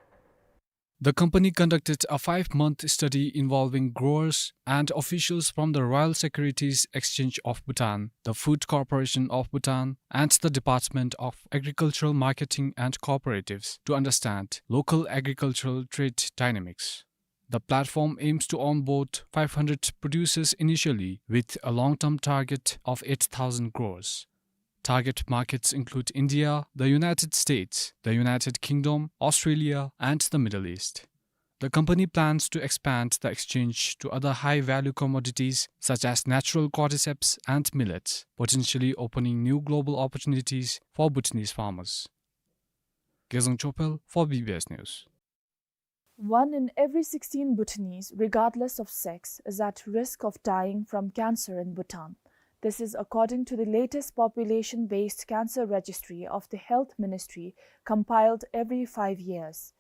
The company conducted a five-month study involving growers and officials from the Royal Securities Exchange of Bhutan, the Food Corporation of Bhutan, and the Department of Agricultural Marketing and Cooperatives to understand local agricultural trade dynamics. The platform aims to onboard five hundred producers initially, with a long-term target of eight thousand crores. Target markets include India, the United States, the United Kingdom, Australia, and the Middle East. The company plans to expand the exchange to other high-value commodities such as natural cordyceps and millets, potentially opening new global opportunities for Bhutanese farmers. Gezang Chopel for B B S News. One in every sixteen Bhutanese, regardless of sex, is at risk of dying from cancer in Bhutan. This is according to the latest population-based cancer registry of the Health Ministry, compiled every five years.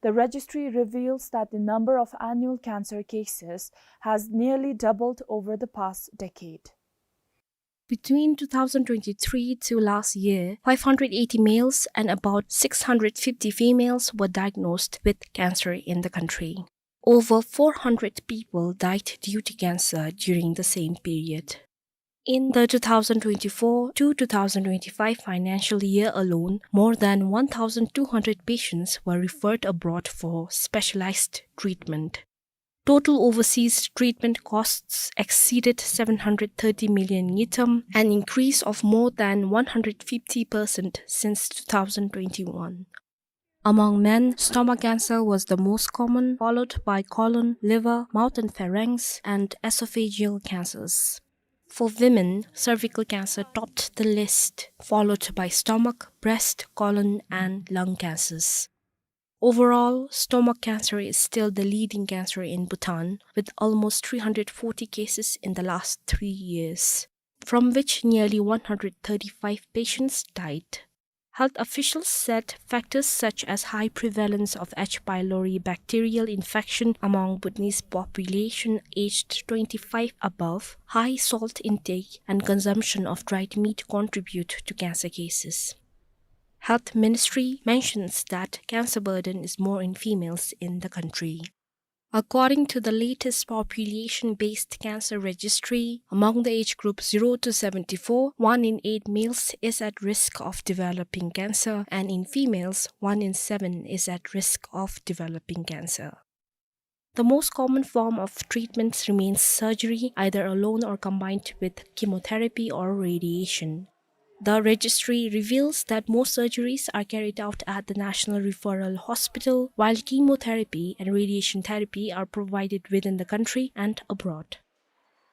The registry reveals that the number of annual cancer cases has nearly doubled over the past decade. Between two thousand twenty-three to last year, five hundred eighty males and about six hundred fifty females were diagnosed with cancer in the country. Over four hundred people died due to cancer during the same period. In the two thousand twenty-four to two thousand twenty-five financial year alone, more than one thousand two hundred patients were referred abroad for specialized treatment. Total overseas treatment costs exceeded seven hundred thirty million ngultrum, an increase of more than one hundred fifty percent since two thousand twenty-one. Among men, stomach cancer was the most common, followed by colon, liver, mouth and pharynx, and esophageal cancers. For women, cervical cancer topped the list, followed by stomach, breast, colon, and lung cancers. Overall, stomach cancer is still the leading cancer in Bhutan, with almost three hundred forty cases in the last three years, from which nearly one hundred thirty-five patients died. Health officials said factors such as high prevalence of H. pylori bacterial infection among Bhutanese population aged twenty-five above, high salt intake, and consumption of dried meat contribute to cancer cases. Health Ministry mentions that cancer burden is more in females in the country. According to the latest population-based cancer registry, among the age group zero to seventy-four, one in eight males is at risk of developing cancer, and in females, one in seven is at risk of developing cancer. The most common form of treatments remains surgery, either alone or combined with chemotherapy or radiation. The registry reveals that most surgeries are carried out at the National Referral Hospital, while chemotherapy and radiation therapy are provided within the country and abroad.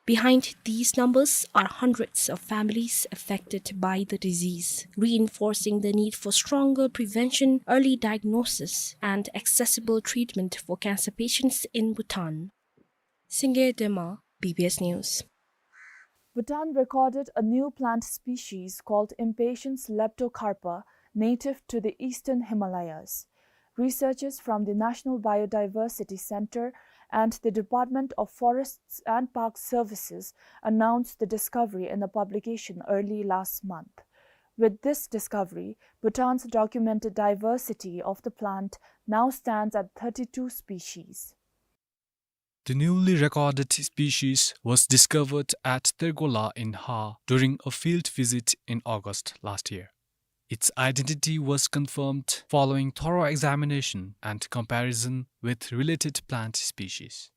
Behind these numbers are hundreds of families affected by the disease, reinforcing the need for stronger prevention, early diagnosis, and accessible treatment for cancer patients in Bhutan. Singye Dema, B B S News. Bhutan recorded a new plant species called Impatiens leptocarpa, native to the eastern Himalayas. Researchers from the National Biodiversity Center and the Department of Forests and Park Services announced the discovery in a publication early last month. With this discovery, Bhutan's documented diversity of the plant now stands at thirty-two species. The newly recorded species was discovered at Tergola in Ha during a field visit in August last year. Its identity was confirmed following thorough examination and comparison with related plant species.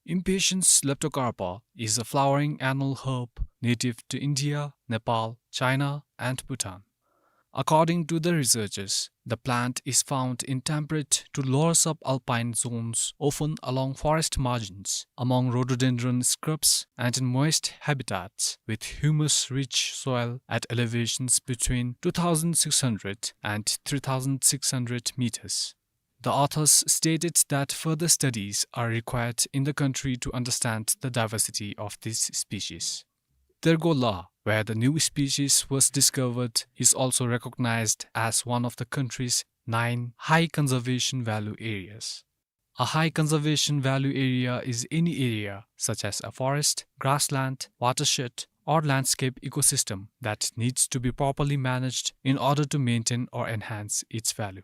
Impatiens leptocarpa is a flowering annual herb native to India, Nepal, China, and Bhutan. According to the researchers, the plant is found in temperate to lower subalpine zones, often along forest margins, among rhododendron scrubs, and in moist habitats with humus-rich soil at elevations between two thousand six hundred and three thousand six hundred meters. The authors stated that further studies are required in the country to understand the diversity of this species. Tergola, where the new species was discovered, is also recognized as one of the country's nine high conservation value areas. A high conservation value area is any area, such as a forest, grassland, watershed, or landscape ecosystem, that needs to be properly managed in order to maintain or enhance its value.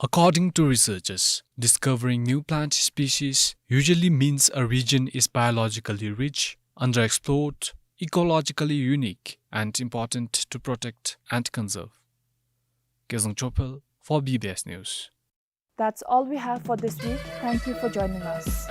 According to researchers, discovering new plant species usually means a region is biologically rich, underexplored, ecologically unique, and important to protect and conserve. Gezang Chopel for B B S News. That's all we have for this week. Thank you for joining us.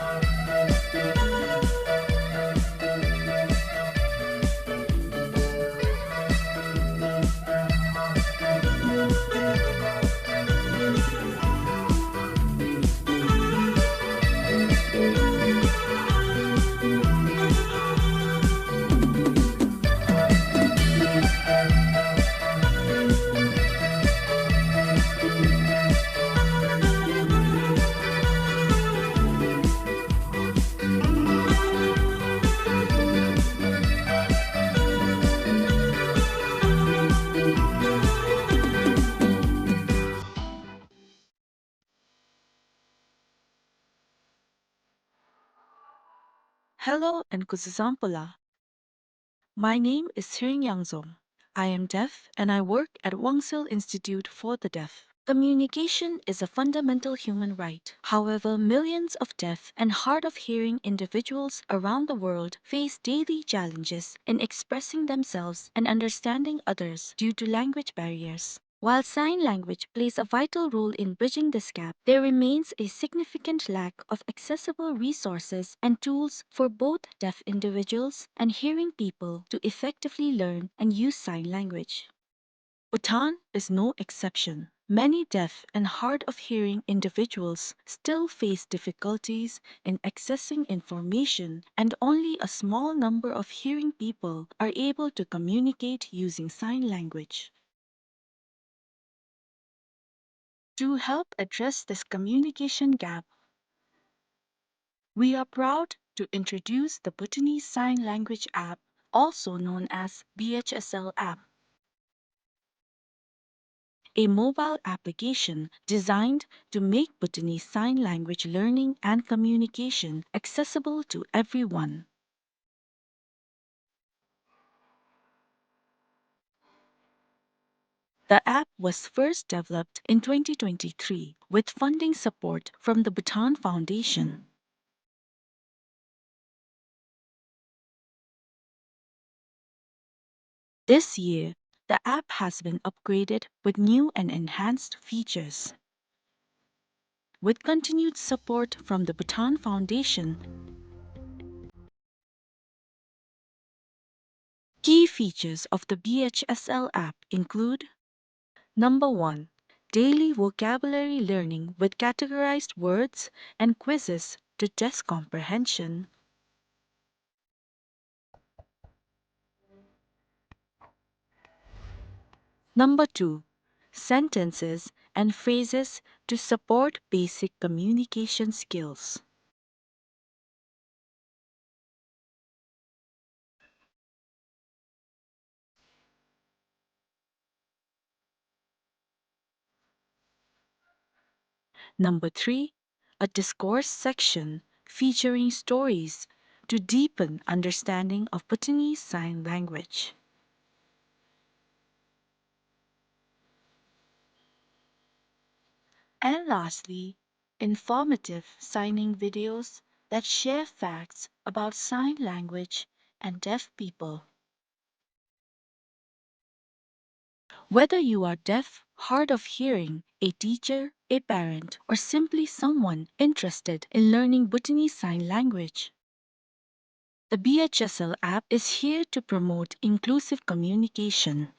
Hello and kuzuzangpo la. My name is Tsering Yangzom. I am deaf and I work at Wangsil Institute for the Deaf. Communication is a fundamental human right. However, millions of deaf and hard of hearing individuals around the world face daily challenges in expressing themselves and understanding others due to language barriers. While sign language plays a vital role in bridging this gap, there remains a significant lack of accessible resources and tools for both deaf individuals and hearing people to effectively learn and use sign language. Bhutan is no exception. Many deaf and hard of hearing individuals still face difficulties in accessing information, and only a small number of hearing people are able to communicate using sign language. To help address this communication gap, we are proud to introduce the Bhutanese Sign Language app, also known as B H S L app, a mobile application designed to make Bhutanese Sign Language learning and communication accessible to everyone. The app was first developed in twenty twenty-three with funding support from the Bhutan Foundation. This year, the app has been upgraded with new and enhanced features. With continued support from the Bhutan Foundation, key features of the B H S L app include: number one, daily vocabulary learning with categorized words and quizzes to test comprehension. Number two, sentences and phrases to support basic communication skills. Number three, a discourse section featuring stories to deepen understanding of Bhutanese Sign Language. And lastly, informative signing videos that share facts about sign language and deaf people. Whether you are deaf, hard of hearing, a teacher, a parent, or simply someone interested in learning Bhutanese Sign Language, the B H S L app is here to promote inclusive communication.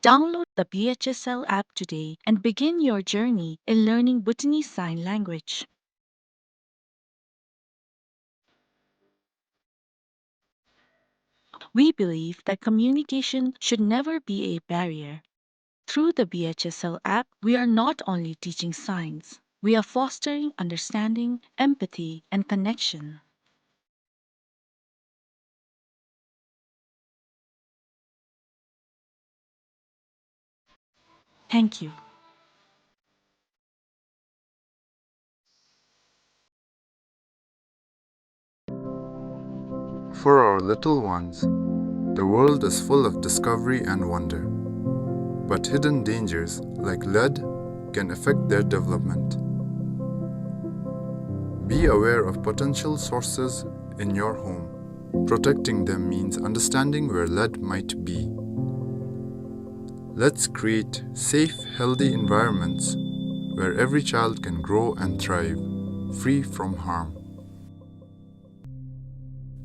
Download the B H S L app today and begin your journey in learning Bhutanese Sign Language. We believe that communication should never be a barrier. Through the B H S L app, we are not only teaching signs, we are fostering understanding, empathy, and connection. Thank you. For our little ones, the world is full of discovery and wonder. But hidden dangers like lead can affect their development. Be aware of potential sources in your home. Protecting them means understanding where lead might be. Let's create safe, healthy environments where every child can grow and thrive, free from harm.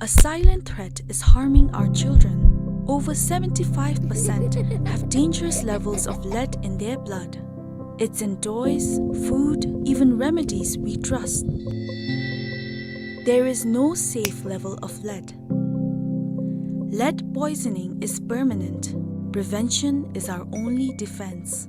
A silent threat is harming our children. Over seventy-five percent have dangerous levels of lead in their blood. It's in toys, food, even remedies we trust. There is no safe level of lead. Lead poisoning is permanent. Prevention is our only defense.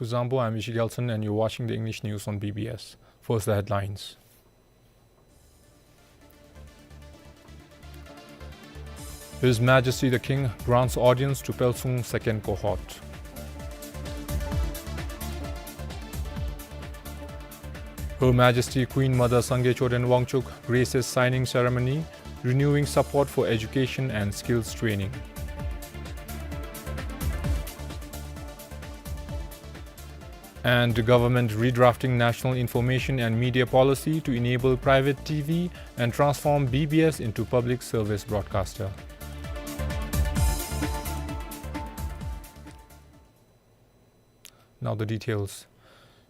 Kuzuzangpo, I'm Ishi Gelson, and you're watching the English news on B B S. First, the headlines. His Majesty the King grants audience to Pelsung second cohort. Her Majesty Queen Mother Sangay Choden Wangchuck graces signing ceremony, renewing support for education and skills training. And the government redrafting National Information and Media Policy to enable private T V and transform B B S into public service broadcaster. Now the details.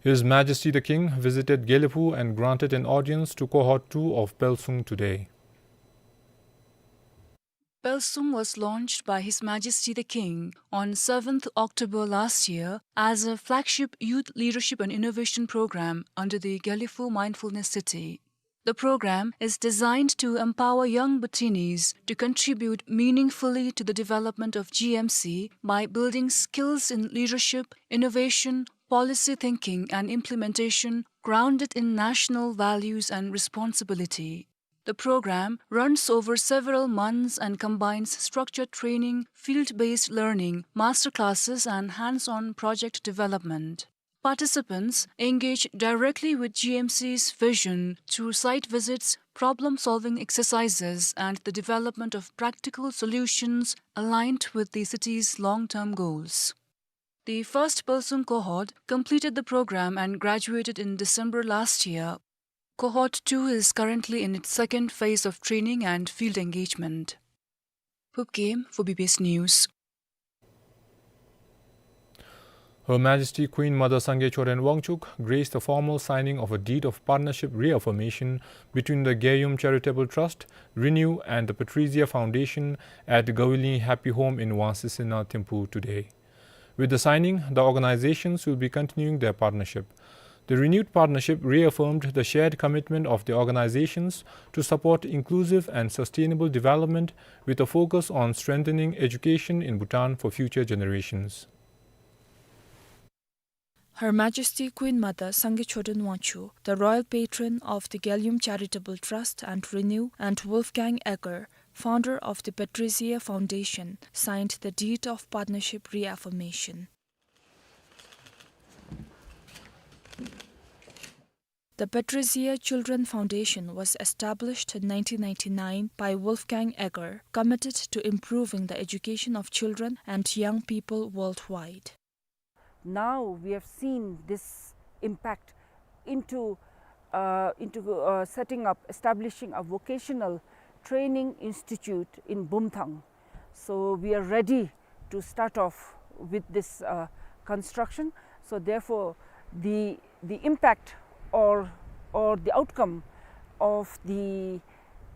His Majesty the King visited Gelephu and granted an audience to cohort two of Pelsung today. Pelsung was launched by His Majesty the King on seventh October last year as a flagship youth leadership and innovation program under the Gelephu Mindfulness City. The program is designed to empower young Bhutinis to contribute meaningfully to the development of G M C by building skills in leadership, innovation, policy thinking, and implementation grounded in national values and responsibility. The program runs over several months and combines structured training, field-based learning, masterclasses, and hands-on project development. Participants engage directly with G M C's vision through site visits, problem-solving exercises, and the development of practical solutions aligned with the city's long-term goals. The first Pelsung cohort completed the program and graduated in December last year. Cohort two is currently in its second phase of training and field engagement. Phub Game for B B S News. Her Majesty Queen Mother Sangay Choden Wangchuck graced the formal signing of a deed of partnership reaffirmation between the Gyeyum Charitable Trust, Renew, and the Patrizia Foundation at Gawili Happy Home in Wangsisena Thimphu today. With the signing, the organizations will be continuing their partnership. The renewed partnership reaffirmed the shared commitment of the organizations to support inclusive and sustainable development with a focus on strengthening education in Bhutan for future generations. Her Majesty Queen Mother Sangay Choden Wangchuck, the royal patron of the Gyalum Charitable Trust and Renew, and Wolfgang Egger, founder of the Patrizia Foundation, signed the deed of partnership reaffirmation. The Patrizia Children Foundation was established in nineteen ninety-nine by Wolfgang Egger, committed to improving the education of children and young people worldwide. Now we have seen this impact into, uh, into, uh, setting up, establishing a vocational training institute in Bumthang. So we are ready to start off with this, uh, construction. So therefore, the, the impact or, or the outcome of the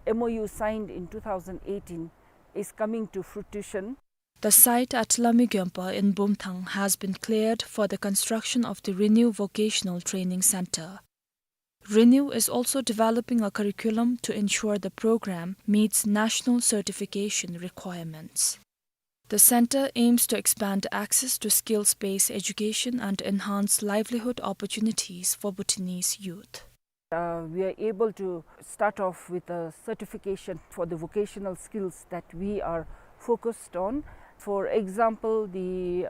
M O U signed in two thousand eighteen is coming to fruition. The site at Lami Gyompa in Bumthang has been cleared for the construction of the Renew Vocational Training Center. Renew is also developing a curriculum to ensure the program meets national certification requirements. The center aims to expand access to skills-based education and enhance livelihood opportunities for Bhutanese youth. Uh, we are able to start off with a certification for the vocational skills that we are focused on. For example, the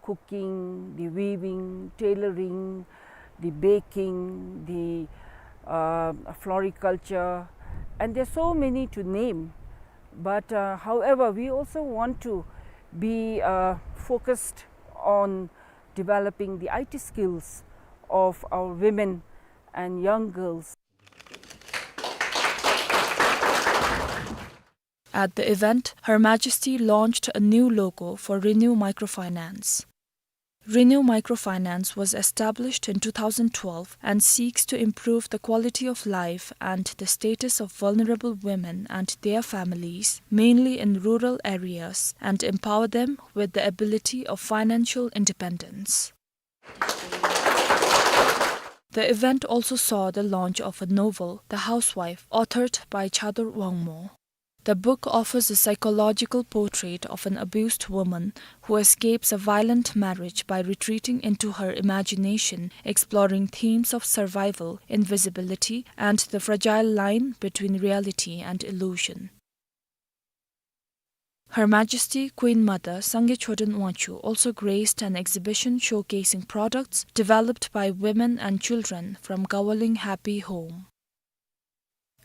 cooking, the weaving, tailoring, the baking, the, uh, floriculture, and there's so many to name. But, uh, however, we also want to be, uh, focused on developing the I T skills of our women and young girls. At the event, Her Majesty launched a new logo for Renew Microfinance. Renew Microfinance was established in two thousand twelve and seeks to improve the quality of life and the status of vulnerable women and their families, mainly in rural areas, and empower them with the ability of financial independence. The event also saw the launch of a novel, The Housewife, authored by Chador Wangmo. The book offers a psychological portrait of an abused woman who escapes a violent marriage by retreating into her imagination, exploring themes of survival, invisibility, and the fragile line between reality and illusion. Her Majesty Queen Mother Sangay Choden Wangchuck also graced an exhibition showcasing products developed by women and children from Gawaling Happy Home.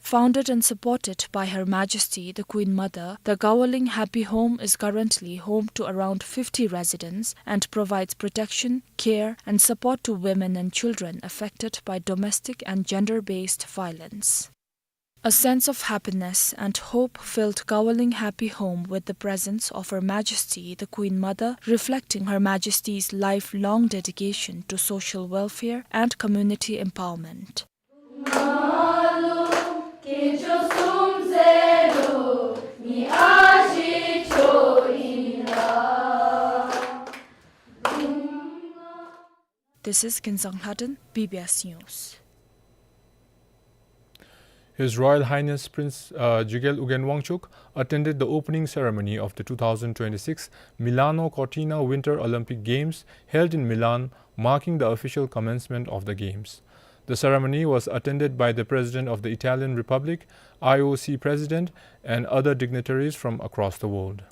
Founded and supported by Her Majesty the Queen Mother, the Gawaling Happy Home is currently home to around fifty residents and provides protection, care, and support to women and children affected by domestic and gender-based violence. A sense of happiness and hope filled Gawaling Happy Home with the presence of Her Majesty the Queen Mother, reflecting Her Majesty's lifelong dedication to social welfare and community empowerment. This is Kinzang Lhaden, B B S News. His Royal Highness Prince, uh, Jigel Ugyen Wangchuck attended the opening ceremony of the two thousand twenty-six Milano Cortina Winter Olympic Games held in Milan, marking the official commencement of the Games. The ceremony was attended by the President of the Italian Republic, I O C President, and other dignitaries from across the world.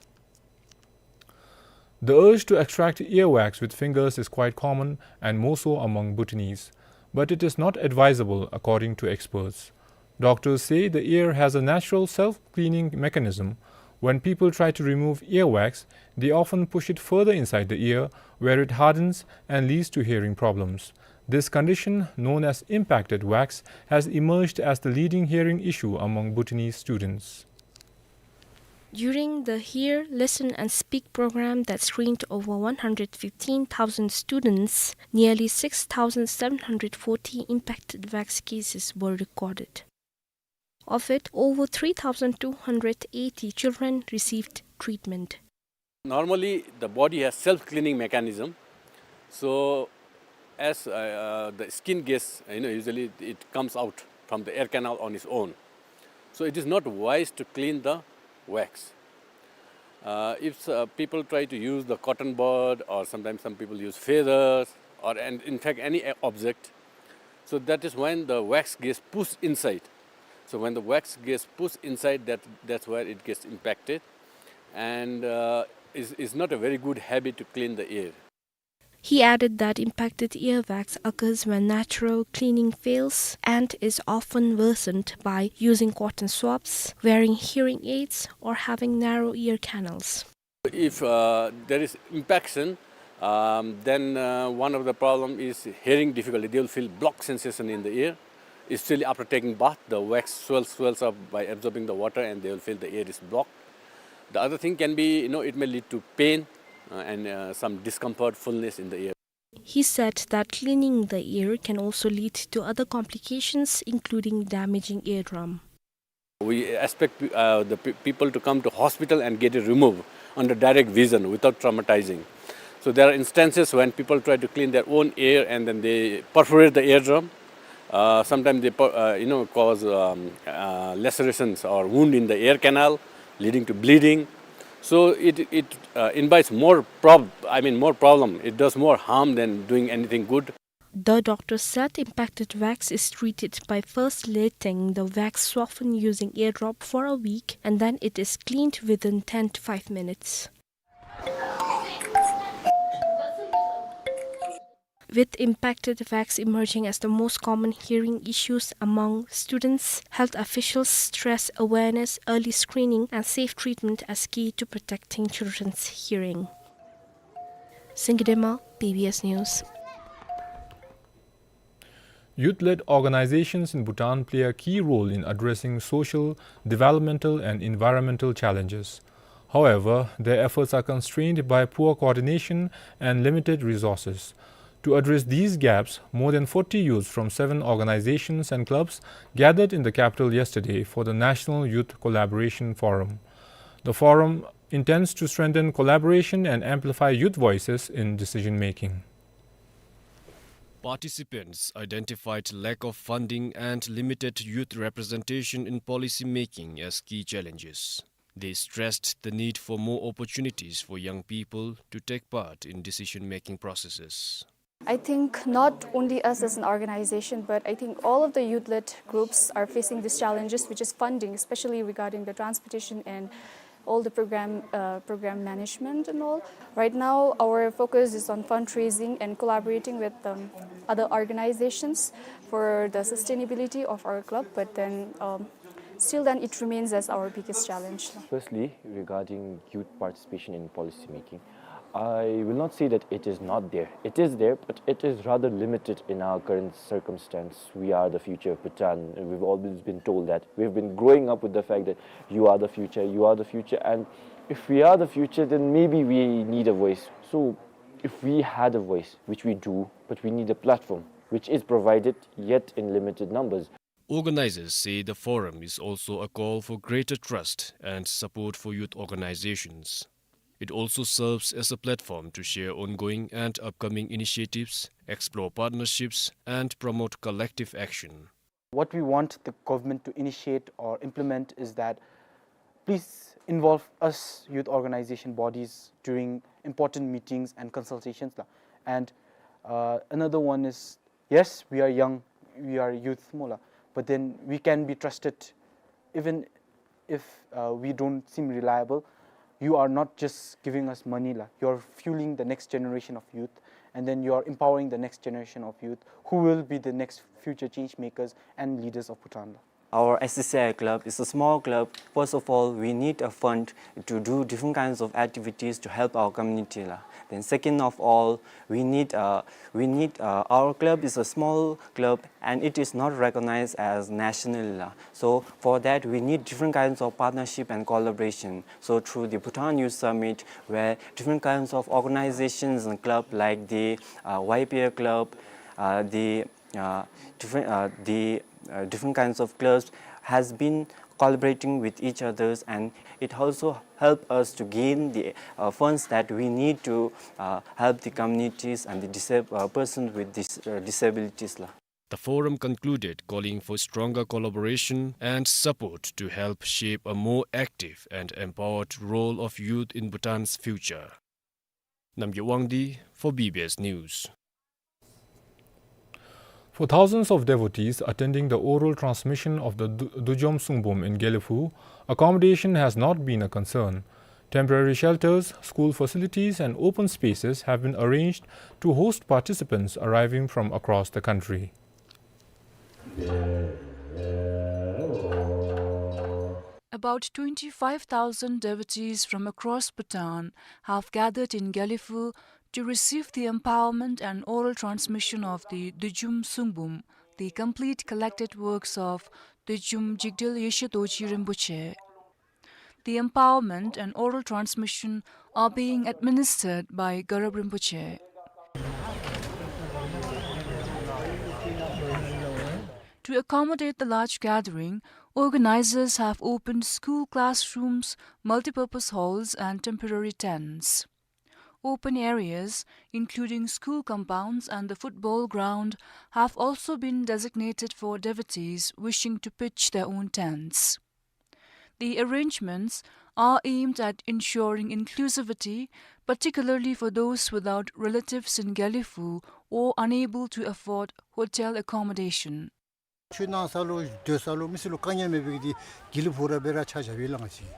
The urge to extract earwax with fingers is quite common and more so among Bhutanese, but it is not advisable according to experts. Doctors say the ear has a natural self-cleaning mechanism. When people try to remove earwax, they often push it further inside the ear, where it hardens and leads to hearing problems. This condition, known as impacted wax, has emerged as the leading hearing issue among Bhutanese students. During the Hear, Listen and Speak program that screened over one hundred fifteen thousand students, nearly six thousand seven hundred forty impacted wax cases were recorded. Of it, over three thousand two hundred eighty children received treatment. Normally, the body has self-cleaning mechanism. So, as, uh, uh, the skin gets, you know, usually it comes out from the ear canal on its own. So, it is not wise to clean the wax. Uh, if, uh, people try to use the cotton bud, or sometimes some people use feathers, or, and in fact, any, uh, object, so that is when the wax gets pushed inside. So when the wax gets pushed inside, that, that's where it gets impacted, and, uh, is, is not a very good habit to clean the ear. He added that impacted earwax occurs when natural cleaning fails and is often worsened by using cotton swabs, wearing hearing aids, or having narrow ear canals. If, uh, there is impaction, um, then, uh, one of the problem is hearing difficulty. They will feel blocked sensation in the ear. Especially after taking bath, the wax swells, swells up by absorbing the water, and they will feel the ear is blocked. The other thing can be, you know, it may lead to pain, uh, and, uh, some discomfort, fullness in the ear. He said that cleaning the ear can also lead to other complications, including damaging eardrum. We expect, uh, the pe-, people to come to hospital and get it removed. under direct vision without traumatizing. So there are instances when people try to clean their own ear and then they perforate the eardrum. Uh, sometimes they, per- uh, you know, cause um, uh, lacerations or wound in the ear canal, leading to bleeding. So it, it uh, invites more prob- I mean, more problem. It does more harm than doing anything good. The doctor said impacted wax is treated by first letting the wax soften using ear drop for a week, and then it is cleaned within ten to five minutes. With impacted wax emerging as the most common hearing issues among students, health officials stress awareness, early screening, and safe treatment as key to protecting children's hearing. Singidema, B B S News. Youth-led organizations in Bhutan play a key role in addressing social, developmental, and environmental challenges. However, their efforts are constrained by poor coordination and limited resources. To address these gaps, more than forty youths from seven organizations and clubs gathered in the capital yesterday for the National Youth Collaboration Forum. The forum intends to strengthen collaboration and amplify youth voices in decision-making. Participants identified lack of funding and limited youth representation in policy making as key challenges. They stressed the need for more opportunities for young people to take part in decision-making processes. I think not only us as an organization, but I think all of the youth-led groups are facing these challenges, which is funding, especially regarding the transportation and all the program, uh, program management and all. Right now, our focus is on fundraising and collaborating with, um, other organizations for the sustainability of our club, but then, um, still then it remains as our biggest challenge. Firstly, regarding youth participation in policy making, I will not say that it is not there. It is there, but it is rather limited in our current circumstance. We are the future of Bhutan. We've always been told that. We've been growing up with the fact that you are the future, you are the future. And if we are the future, then maybe we need a voice. So if we had a voice, which we do, but we need a platform, which is provided yet in limited numbers. Organizers say the forum is also a call for greater trust and support for youth organizations. It also serves as a platform to share ongoing and upcoming initiatives, explore partnerships, and promote collective action. What we want the government to initiate or implement is that please involve us youth organization bodies during important meetings and consultations la. And, uh, another one is, yes, we are young, we are youth mo la, but then we can be trusted even if, uh, we don't seem reliable. You are not just giving us money la, you are fueling the next generation of youth, and then you are empowering the next generation of youth who will be the next future change makers and leaders of Bhutan la. Our S C C I club is a small club. First of all, we need a fund to do different kinds of activities to help our community la. Then second of all, we need, uh, we need, uh, our club is a small club and it is not recognized as national la. So for that, we need different kinds of partnership and collaboration. So through the Bhutan Youth Summit, where different kinds of organizations and club like the, uh, Y P A club, uh, the, uh, different, uh, the, uh, different kinds of clubs has been collaborating with each others, and it also help us to gain the, uh, funds that we need to, uh, help the communities and the disab- uh, persons with dis- uh, disabilities la. The forum concluded calling for stronger collaboration and support to help shape a more active and empowered role of youth in Bhutan's future. Namgay Wangdi for B B S News. For thousands of devotees attending the oral transmission of the Du- Dudjom Sungbum in Gelephu, accommodation has not been a concern. Temporary shelters, school facilities, and open spaces have been arranged to host participants arriving from across the country. About twenty-five thousand devotees from across Bhutan have gathered in Gelephu to receive the empowerment and oral transmission of the Dudjom Sungbum, the complete collected works of Dudjom Jigdel Yeshe Dorji Rinpoche. The empowerment and oral transmission are being administered by Garab Rinpoche. To accommodate the large gathering, Organizers have opened school classrooms, multipurpose halls, and temporary tents. Open areas, including school compounds and the football ground, have also been designated for devotees wishing to pitch their own tents. The arrangements are aimed at ensuring inclusivity, particularly for those without relatives in Gelephu or unable to afford hotel accommodation. ཆོས་གནང་ས་ལུ་སྡོད་ས་ལུ་མི་སེར་ལུ་དཀའ་ངལ་མེད་པའི་གི་དེ་དགེ་ལེགས་ཕུག་ར་སྦེ་ར་ཆ་བཞག་པའི་ལང་ཅི།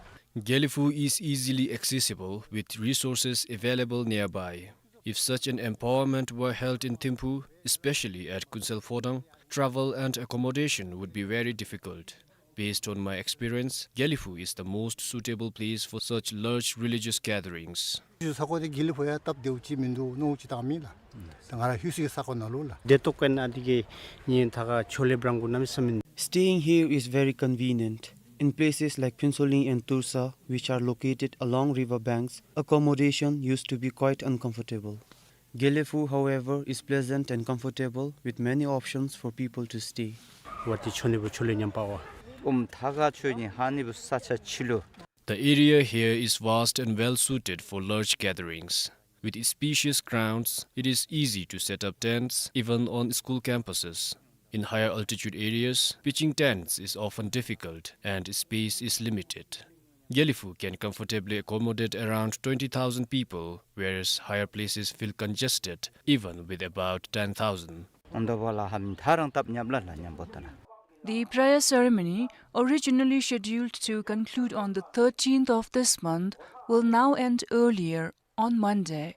Gelephu is easily accessible with resources available nearby. If such an empowerment were held in Thimphu, especially at Kunsel Phodang, travel and accommodation would be very difficult. Based on my experience, Gelephu is the most suitable place for such large religious gatherings. ས་གོ་དེ་དགེ་ལེགས་ཕུག་ཡང་སྟབས་བདེཝ་ཅིག་མིན་འདུག་མནོཝ་ཅིག་བཏང་མི་ལགས། ད་ང་ར་ལྷོད་སའི་ས་གོ་ནང་ལུ་ལགས། དེ་ལྟོ་གོན་ཨ་དེ་གི་ཉིན་ཐ་ག་ཆོ་ལེ་བྲང་གུ་གནམ་མེད་ས་མེད། Staying here is very convenient. In places like Phuentsholing and Torsha, which are located along river banks, accommodation used to be quite uncomfortable. Gelephu, however, is pleasant and comfortable with many options for people to stay. ཝ་ཏི་ཆོ་ནི་བུ་ཆོ་ལེ་ཉམས་པ་ཝ། ཨོམ་ཐ་ག་ཆོ་ཉི་ཧ་ནི་བུ་ས་ཆ་ཆི་ལུ། The area here is vast and well suited for large gatherings. With its spacious grounds, it is easy to set up tents even on school campuses. In higher altitude areas, pitching tents is often difficult and space is limited. Gelephu can comfortably accommodate around twenty thousand people, whereas higher places feel congested even with about ten thousand. ཨོན་དོ་བ་ལ་ཧ་མི་ཐ་རང་སྟབས་ཉམས་ལ་ལ་ཉམས་པོ་ད་ལ། The prayer ceremony, originally scheduled to conclude on the thirteenth of this month, will now end earlier, on Monday.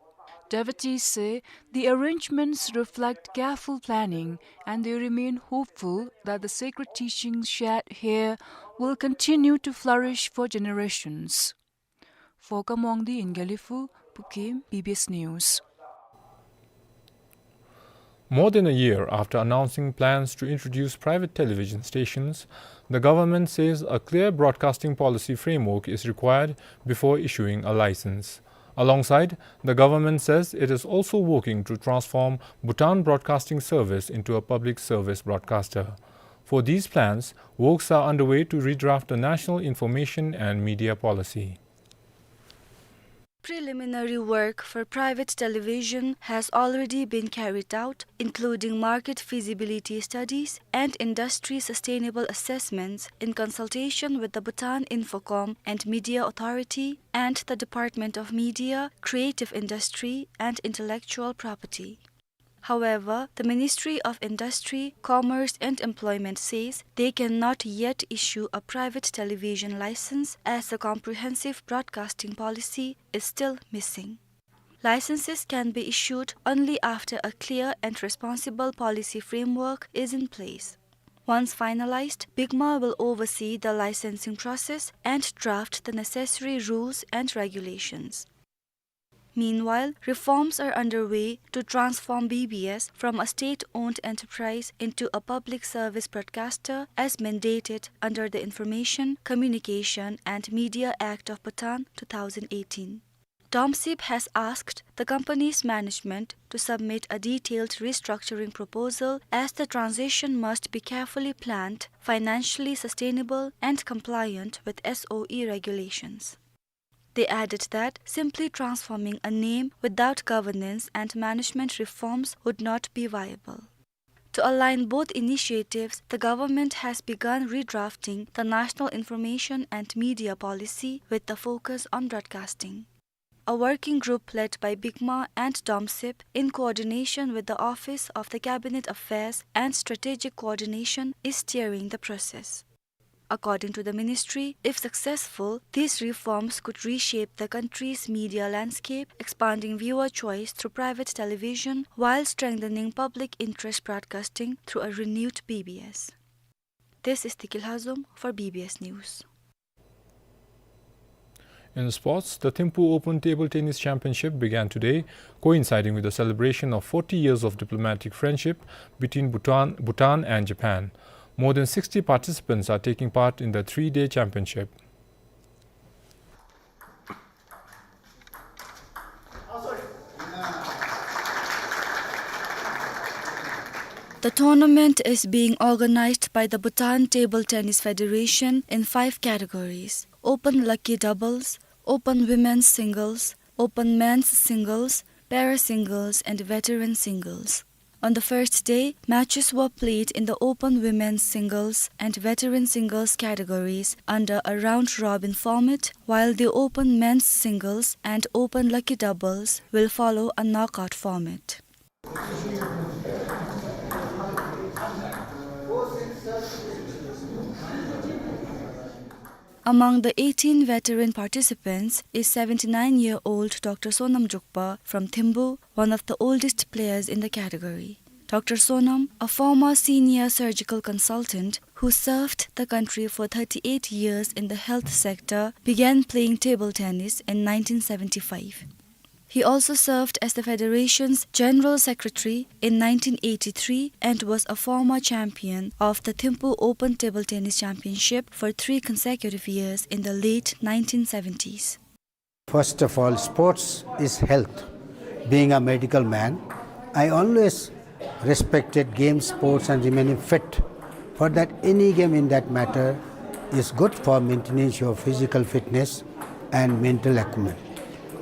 Devotees say the arrangements reflect careful planning and they remain hopeful that the sacred teachings shared here will continue to flourish for generations. For Kamongdi in Gelephu, Pukim, B B S News. More than a year after announcing plans to introduce private television stations, the government says a clear broadcasting policy framework is required before issuing a license. Alongside, the government says it is also working to transform Bhutan Broadcasting Service into a public service broadcaster. For these plans, works are underway to redraft the National Information and Media Policy. Preliminary work for private television has already been carried out, including market feasibility studies and industry sustainable assessments in consultation with the Bhutan Infocom and Media Authority and the Department of Media, Creative Industry and Intellectual Property. However, the Ministry of Industry, Commerce and Employment says they cannot yet issue a private television license as a comprehensive broadcasting policy is still missing. Licenses can be issued only after a clear and responsible policy framework is in place. Once finalized, BICMA will oversee the licensing process and draft the necessary rules and regulations. Meanwhile, reforms are underway to transform B B S from a state-owned enterprise into a public service broadcaster as mandated under the Information, Communication and Media Act of Bhutan two thousand eighteen. DOMSIB has asked the company's management to submit a detailed restructuring proposal as the transition must be carefully planned, financially sustainable and compliant with S O E regulations. They added that simply transforming a name without governance and management reforms would not be viable. To align both initiatives, the government has begun redrafting the National Information and Media Policy with the focus on broadcasting. A working group led by BICMA and DOMSIB, in coordination with the Office of the Cabinet Affairs and Strategic Coordination, is steering the process. According to the ministry, if successful, these reforms could reshape the country's media landscape, expanding viewer choice through private television while strengthening public interest broadcasting through a renewed B B S. This is Tikil Hazum for B B S News. In sports, the Thimphu Open Table Tennis Championship began today, coinciding with the celebration of forty years of diplomatic friendship between Bhutan, Bhutan and Japan. More than sixty participants are taking part in the three-day championship. The tournament is being organized by the Bhutan Table Tennis Federation in five categories: Open Lucky Doubles, Open Women's Singles, Open Men's Singles, Para Singles, and Veteran Singles. On the first day, matches were played in the Open Women's Singles and Veteran Singles categories under a round-robin format, while the Open Men's Singles and Open Lucky Doubles will follow a knockout format. Among the eighteen veteran participants is seventy-nine-year-old Doctor Sonam Jokpa from Thimphu, one of the oldest players in the category. Doctor Sonam, a former senior surgical consultant who served the country for thirty-eight years in the health sector, began playing table tennis in nineteen seventy-five. He also served as the federation's general secretary in nineteen eighty-three and was a former champion of the Thimphu Open Table Tennis Championship for three consecutive years in the late nineteen seventies. First of all, sports is health. Being a medical man, I always respected games, sports, and remaining fit. For that, any game in that matter is good for maintaining your physical fitness and mental acumen.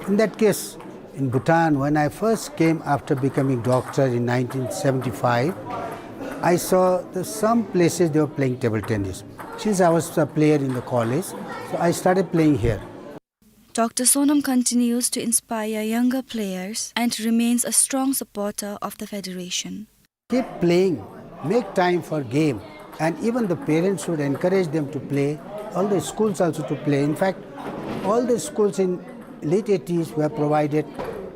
In that case, in Bhutan, when I first came after becoming doctor in nineteen seventy-five, I saw the, some places they were playing table tennis. Since I was a player in the college, so I started playing here. Doctor Sonam continues to inspire younger players and remains a strong supporter of the federation. Keep playing, make time for game, and even the parents should encourage them to play. All the schools also to play. In fact, all the schools in late eighties were provided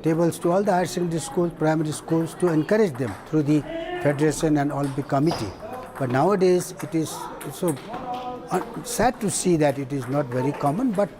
tables to all the higher secondary schools, primary schools to encourage them through the federation and Olympic Committee. But nowadays, it is so, uh, sad to see that it is not very common, but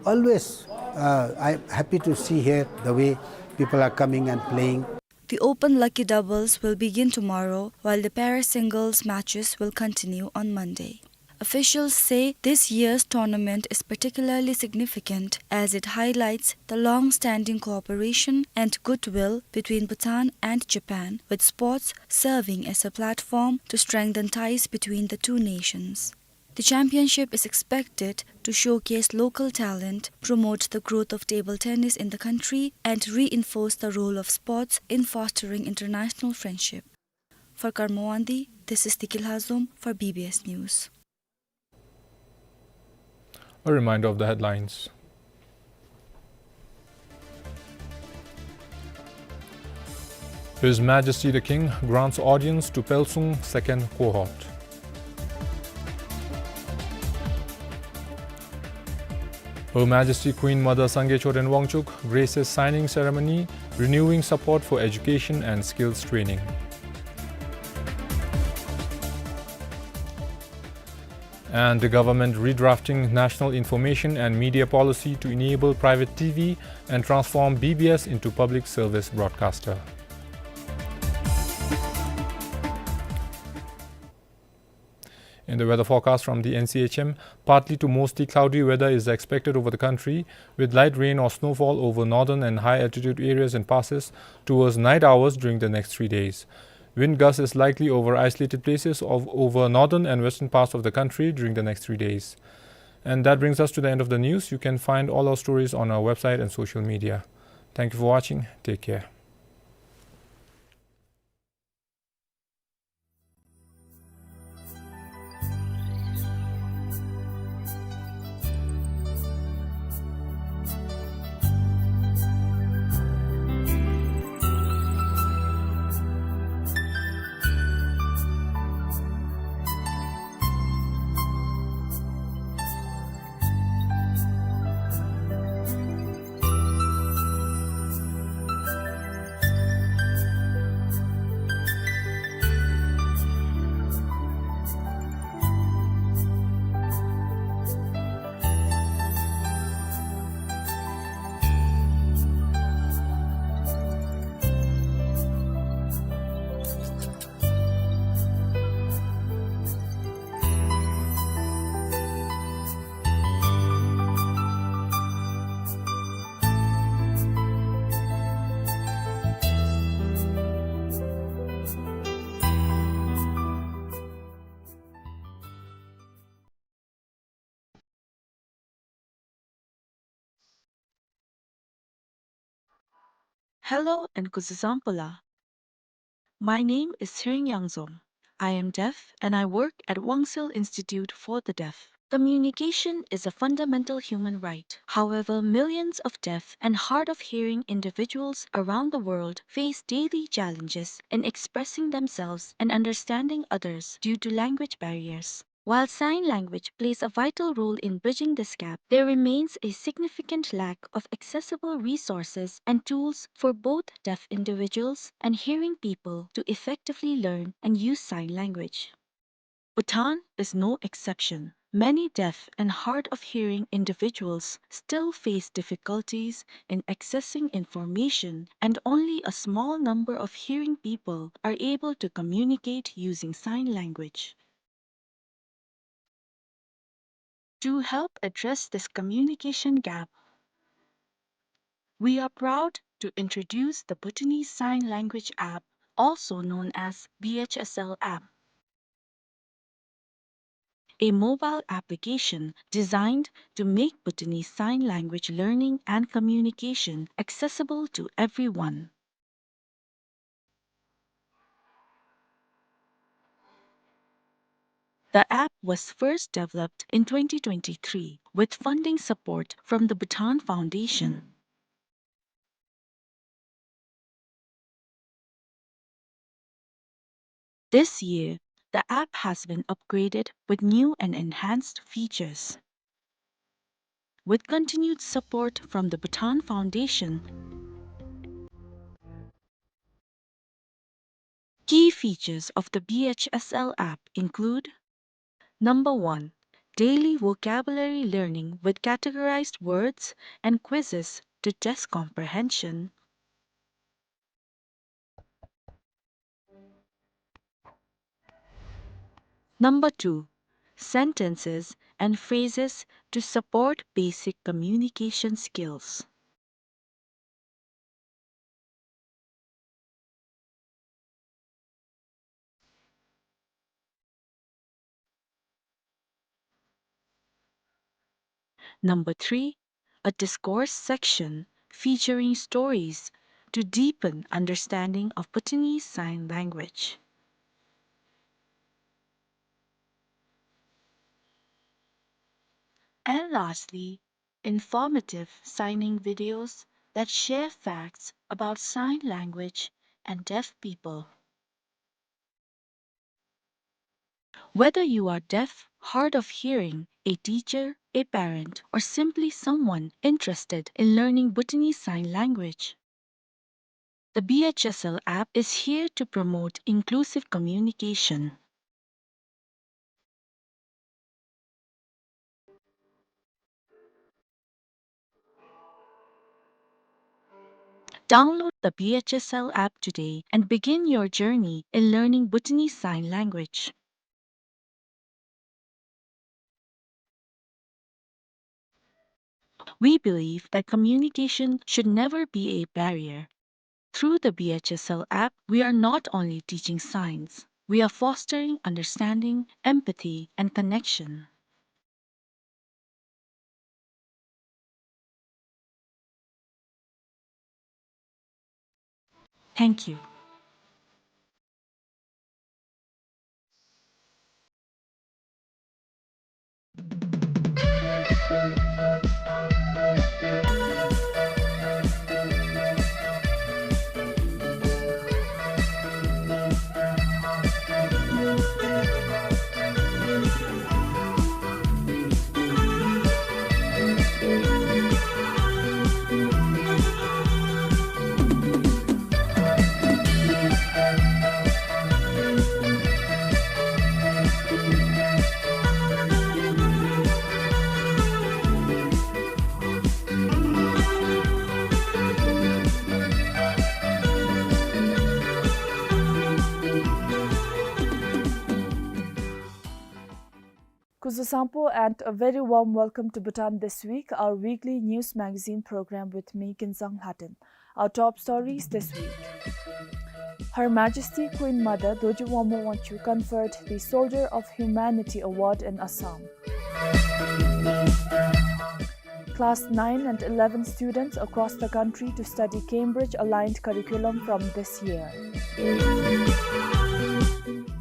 always, uh, I'm happy to see here the way people are coming and playing. The Open Lucky Doubles will begin tomorrow, while the Para Singles matches will continue on Monday. Officials say this year's tournament is particularly significant as it highlights the long-standing cooperation and goodwill between Bhutan and Japan, with sports serving as a platform to strengthen ties between the two nations. The championship is expected to showcase local talent, promote the growth of table tennis in the country, and reinforce the role of sports in fostering international friendship. For Karmo Wangdi, this is Tikil Hazom for B B S News. A reminder of the headlines. His Majesty the King grants audience to Phelsung second cohort. Her Majesty Queen Mother Sangay Choden Wangchuck graces signing ceremony, renewing support for education and skills training. And the government redrafting National Information and Media Policy to enable private T V and transform B B S into public service broadcaster. In the weather forecast from the N C H M, partly to mostly cloudy weather is expected over the country, with light rain or snowfall over northern and high altitude areas and passes towards night hours during the next three days. Wind gusts is likely over isolated places of over northern and western parts of the country during the next three days. And that brings us to the end of the news. You can find all our stories on our website and social media. Thank you for watching. Take care. Hello and kuzuzangpo la. My name is Tsering Yangzom. I am deaf and I work at Wangsil Institute for the Deaf. Communication is a fundamental human right. However, millions of deaf and hard of hearing individuals around the world face daily challenges in expressing themselves and understanding others due to language barriers. While sign language plays a vital role in bridging this gap, there remains a significant lack of accessible resources and tools for both deaf individuals and hearing people to effectively learn and use sign language. Bhutan is no exception. Many deaf and hard of hearing individuals still face difficulties in accessing information, and only a small number of hearing people are able to communicate using sign language. To help address this communication gap, we are proud to introduce the Bhutanese Sign Language app, also known as B H S L app, a mobile application designed to make Bhutanese sign language learning and communication accessible to everyone. The app was first developed in twenty twenty-three with funding support from the Bhutan Foundation. This year, the app has been upgraded with new and enhanced features. With continued support from the Bhutan Foundation, key features of the B H S L app include: number one, daily vocabulary learning with categorized words and quizzes to test comprehension. Number two, sentences and phrases to support basic communication skills. Number three, a discourse section featuring stories to deepen understanding of Bhutanese Sign Language. And lastly, informative signing videos that share facts about sign language and deaf people. Whether you are deaf, hard of hearing, a teacher, a parent, or simply someone interested in learning Bhutanese Sign Language, the B H S L app is here to promote inclusive communication. Download the B H S L app today and begin your journey in learning Bhutanese Sign Language. We believe that communication should never be a barrier. Through the B H S L app, we are not only teaching signs, we are fostering understanding, empathy, and connection. Thank you. Kuzuzangpo and a very warm welcome to Bhutan This Week, our weekly news magazine program with me, Kinzang Lhaden. Our top stories this week. Her Majesty Queen Mother Dorji Wangmo Wangchuck conferred the Soldier of Humanity Award in Assam. Class nine and eleven students across the country to study Cambridge-aligned curriculum from this year.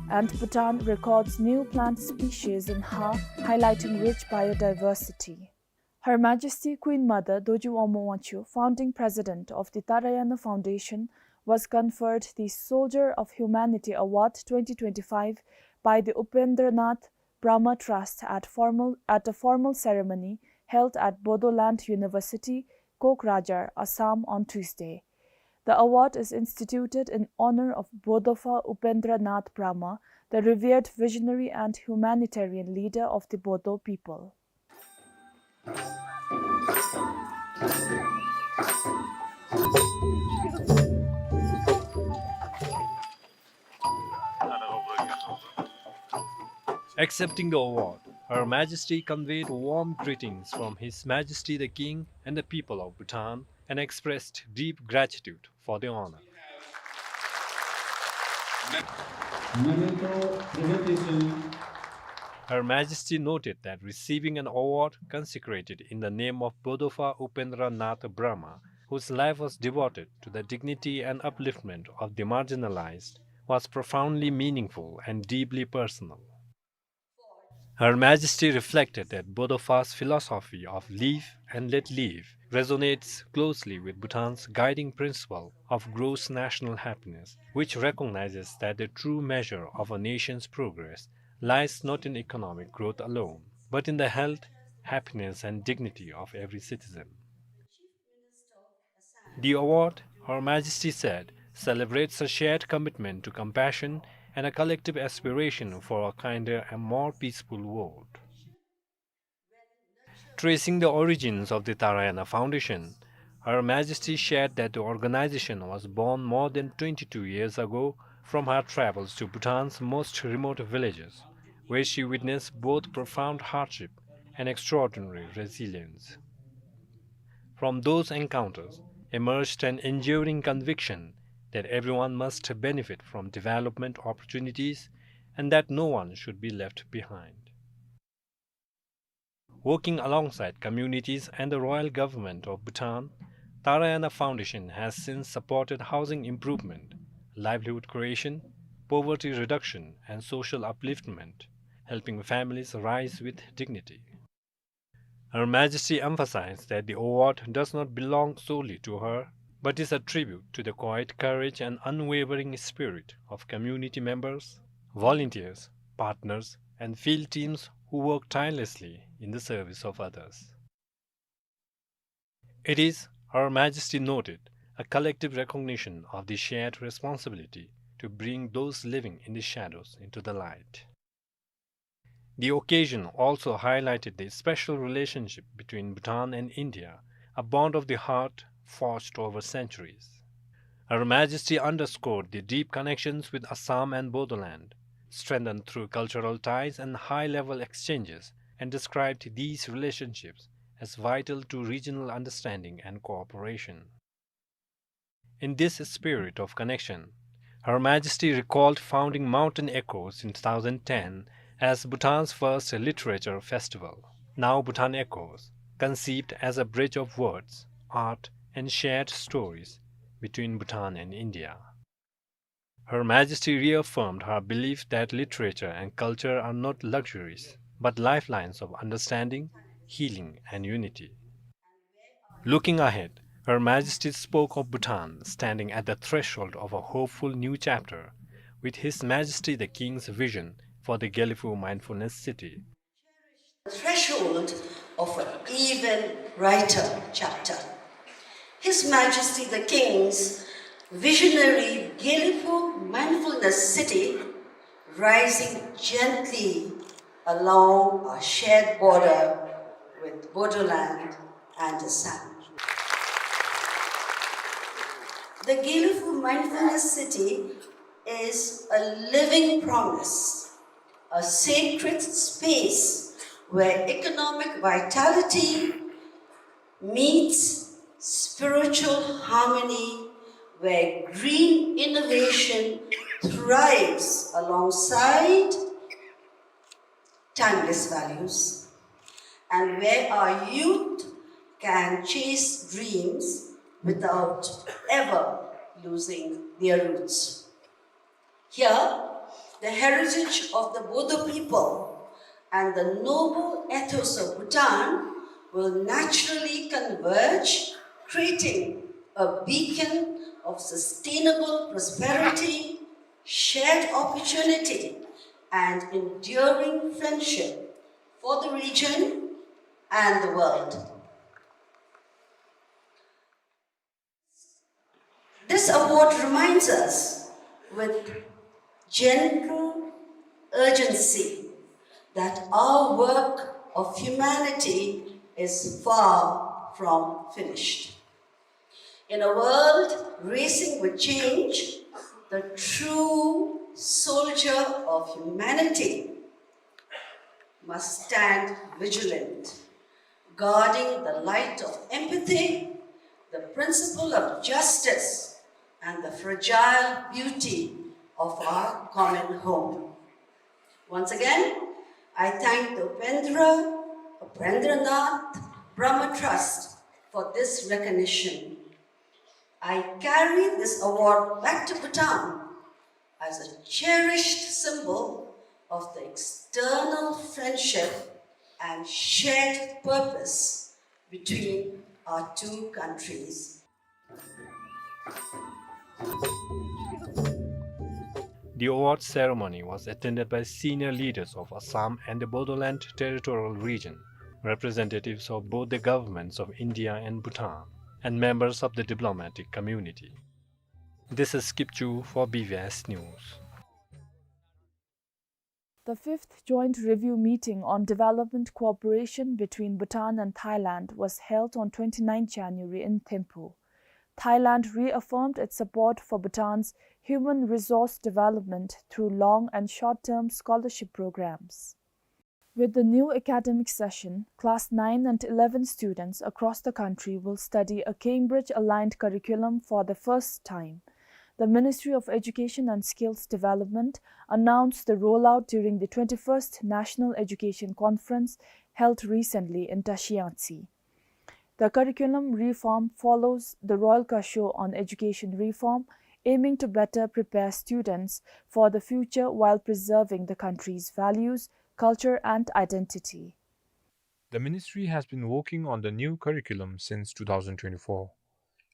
And Bhutan records new plant species in Ha, highlighting rich biodiversity. Her Majesty Queen Mother Dorji Wangmo Wangchuck, founding president of the Tarayana Foundation, was conferred the Soldier of Humanity Award twenty twenty-five by the Upendranath Brahma Trust at formal, at a formal ceremony held at Bodoland University, Kokrajhar, Assam on Tuesday. The award is instituted in honor of Bodopha Upendranath Brahma, the revered visionary and humanitarian leader of the Bodo people. Accepting the award, Her Majesty conveyed warm greetings from His Majesty the King and the people of Bhutan and expressed deep gratitude for the honor. Memento presentation. Her Majesty noted that receiving an award consecrated in the name of Bodopha Upendra Nath Brahma, whose life was devoted to the dignity and upliftment of the marginalized, was profoundly meaningful and deeply personal. Her Majesty reflected that Bodopha's philosophy of live and let live resonates closely with Bhutan's guiding principle of gross national happiness, which recognizes that the true measure of a nation's progress lies not in economic growth alone, but in the health, happiness, and dignity of every citizen. The award, Her Majesty said, celebrates a shared commitment to compassion and a collective aspiration for a kinder and more peaceful world. Tracing the origins of the Tarayana Foundation, Her Majesty shared that the organization was born more than twenty-two years ago from her travels to Bhutan's most remote villages, where she witnessed both profound hardship and extraordinary resilience. From those encounters emerged an enduring conviction that everyone must benefit from development opportunities and that no one should be left behind. Working alongside communities and the royal government of Bhutan, Tarayana Foundation has since supported housing improvement, livelihood creation, poverty reduction, and social upliftment, helping families rise with dignity. Her Majesty emphasized that the award does not belong solely to her, but is a tribute to the quiet courage and unwavering spirit of community members, volunteers, partners, and field teams who work tirelessly in the service of others. It is, Her Majesty noted, a collective recognition of the shared responsibility to bring those living in the shadows into the light. The occasion also highlighted the special relationship between Bhutan and India, a bond of the heart forged over centuries. Her Majesty underscored the deep connections with Assam and Bodoland, strengthened through cultural ties and high-level exchanges, and described these relationships as vital to regional understanding and cooperation. In this spirit of connection, Her Majesty recalled founding Mountain Echoes in two thousand ten as Bhutan's first literature festival, now Bhutan Echoes, conceived as a bridge of words, art, and shared stories between Bhutan and India. Her Majesty reaffirmed her belief that literature and culture are not luxuries, but lifelines of understanding, healing, and unity. Looking ahead, Her Majesty spoke of Bhutan standing at the threshold of a hopeful new chapter, with His Majesty the King's vision for the Gelephu Mindfulness City. Threshold of an even brighter chapter. His Majesty the King's visionary Gelephu Mindfulness City, rising gently along our shared border with Bodoland and Assam. The Gelephu Mindfulness City is a living promise, a sacred space where economic vitality meets spiritual harmony, where green innovation thrives alongside timeless values, and where our youth can chase dreams without ever losing their roots. Here, the heritage of the Bodo people and the noble ethos of Bhutan will naturally converge, creating a beacon of sustainable prosperity, shared opportunity, and enduring friendship for the region and the world. This award reminds us with gentle urgency that our work of humanity is far from finished. In a world racing with change, the true soldier of humanity must stand vigilant, guarding the light of empathy, the principle of justice, and the fragile beauty of our common home. Once again, I thank the Upendra, Upendranath Brahma Trust for this recognition. I carry this award back to Bhutan as a cherished symbol of the eternal friendship and shared purpose between our two countries. The award ceremony was attended by senior leaders of Assam and the Bodoland Territorial Region, representatives of both the governments of India and Bhutan, and members of the diplomatic community. This is Kipchu for B V S News. The fifth joint review meeting on development cooperation between Bhutan and Thailand was held on twenty-ninth January in Thimphu. Thailand reaffirmed its support for Bhutan's human resource development through long and short-term scholarship programs. With the new academic session, class nine and eleven students across the country will study a Cambridge-aligned curriculum for the first time. The Ministry of Education and Skills Development announced the rollout during the twenty-first National Education Conference held recently in Tashiangtsi. The curriculum reform follows the Royal Kosho on Education Reform, aiming to better prepare students for the future while preserving the country's values, culture, and identity. The ministry has been working on the new curriculum since two thousand twenty-four.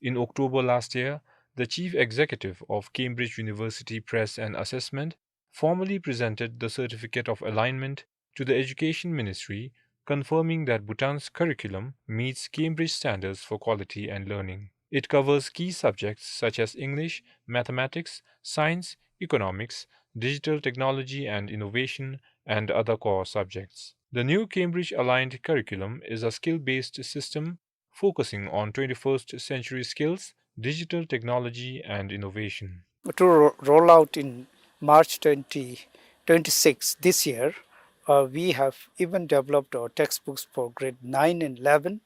In October last year, the chief executive of Cambridge University Press and Assessment formally presented the Certificate of Alignment to the Education Ministry, confirming that Bhutan's curriculum meets Cambridge standards for quality and learning. It covers key subjects such as English, mathematics, science, economics, digital technology and innovation, and other core subjects. The new Cambridge-aligned curriculum is a skill-based system focusing on twenty-first century skills, digital technology, and innovation. To ro-, roll out in March twenty twenty-six, this year, uh, we have even developed our textbooks for grade nine and eleven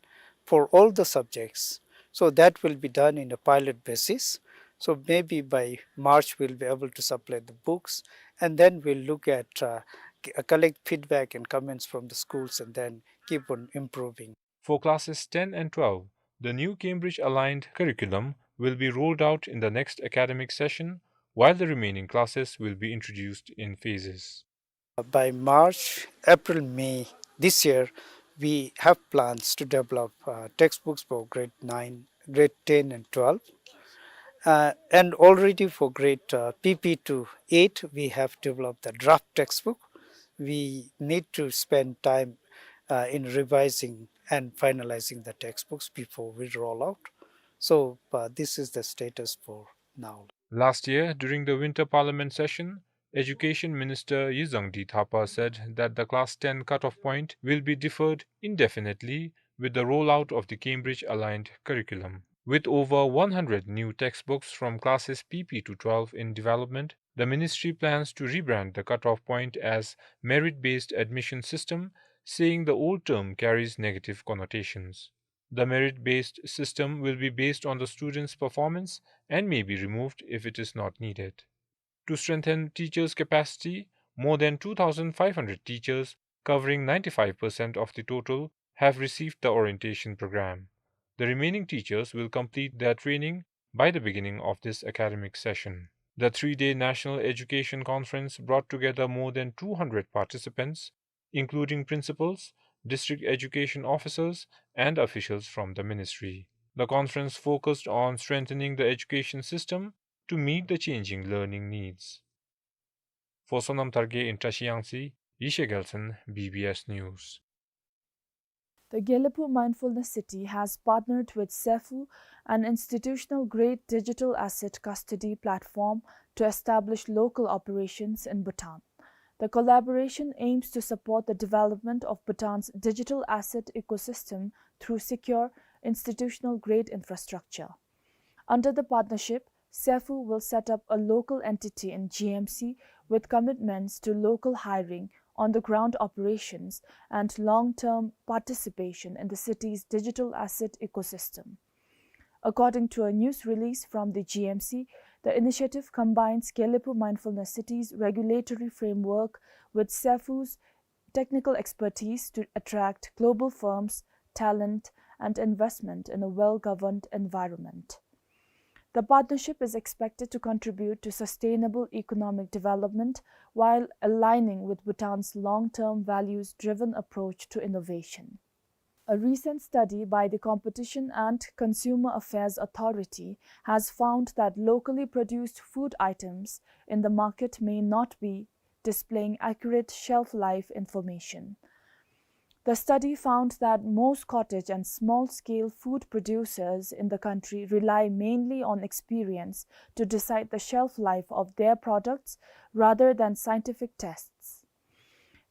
for all the subjects. So that will be done in a pilot basis. So maybe by March, we'll be able to supply the books, and then we'll look at, uh, c-, uh, collect feedback and comments from the schools, and then keep on improving. For classes ten and twelve, the new Cambridge-aligned curriculum will be rolled out in the next academic session, while the remaining classes will be introduced in phases. By March, April, May this year, we have plans to develop, uh, textbooks for grade nine, grade ten and twelve. Uh, and already for grade, uh, P P to eight, we have developed the draft textbook. We need to spend time, uh, in revising and finalizing the textbooks before we roll out. So, uh, this is the status for now. Last year, during the Winter Parliament session, Education Minister Yizangdi Thapa said that the class ten cutoff point will be deferred indefinitely with the rollout of the Cambridge-aligned curriculum. With over one hundred new textbooks from classes P P to twelve in development, the ministry plans to rebrand the cutoff point as merit-based admission system, saying the old term carries negative connotations. The merit-based system will be based on the students' performance and may be removed if it is not needed. To strengthen teachers' capacity, more than two thousand five hundred teachers, covering ninety-five percent of the total, have received the orientation program. The remaining teachers will complete their training by the beginning of this academic session. The three-day National Education Conference brought together more than two hundred participants, including principals, district education officers, and officials from the ministry. The conference focused on strengthening the education system to meet the changing learning needs. For Sonam Tharge in Trashiyangtse, Yeshe Gelson, B B S News. The Gelephu Mindfulness City has partnered with Sefu, an institutional-grade digital asset custody platform, to establish local operations in Bhutan. The collaboration aims to support the development of Bhutan's digital asset ecosystem through secure, institutional-grade infrastructure. Under the partnership, Sefu will set up a local entity in G M C with commitments to local hiring, on-the-ground operations, and long-term participation in the city's digital asset ecosystem. According to a news release from the G M C, the initiative combines Gelephu Mindfulness City's regulatory framework with Sefu's technical expertise to attract global firms, talent, and investment in a well-governed environment. The partnership is expected to contribute to sustainable economic development while aligning with Bhutan's long-term values-driven approach to innovation. A recent study by the Competition and Consumer Affairs Authority has found that locally produced food items in the market may not be displaying accurate shelf life information. The study found that most cottage and small-scale food producers in the country rely mainly on experience to decide the shelf life of their products rather than scientific tests.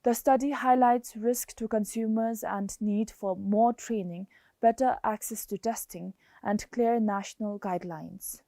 The study highlights risk to consumers and need for more training, better access to testing, and clear national guidelines.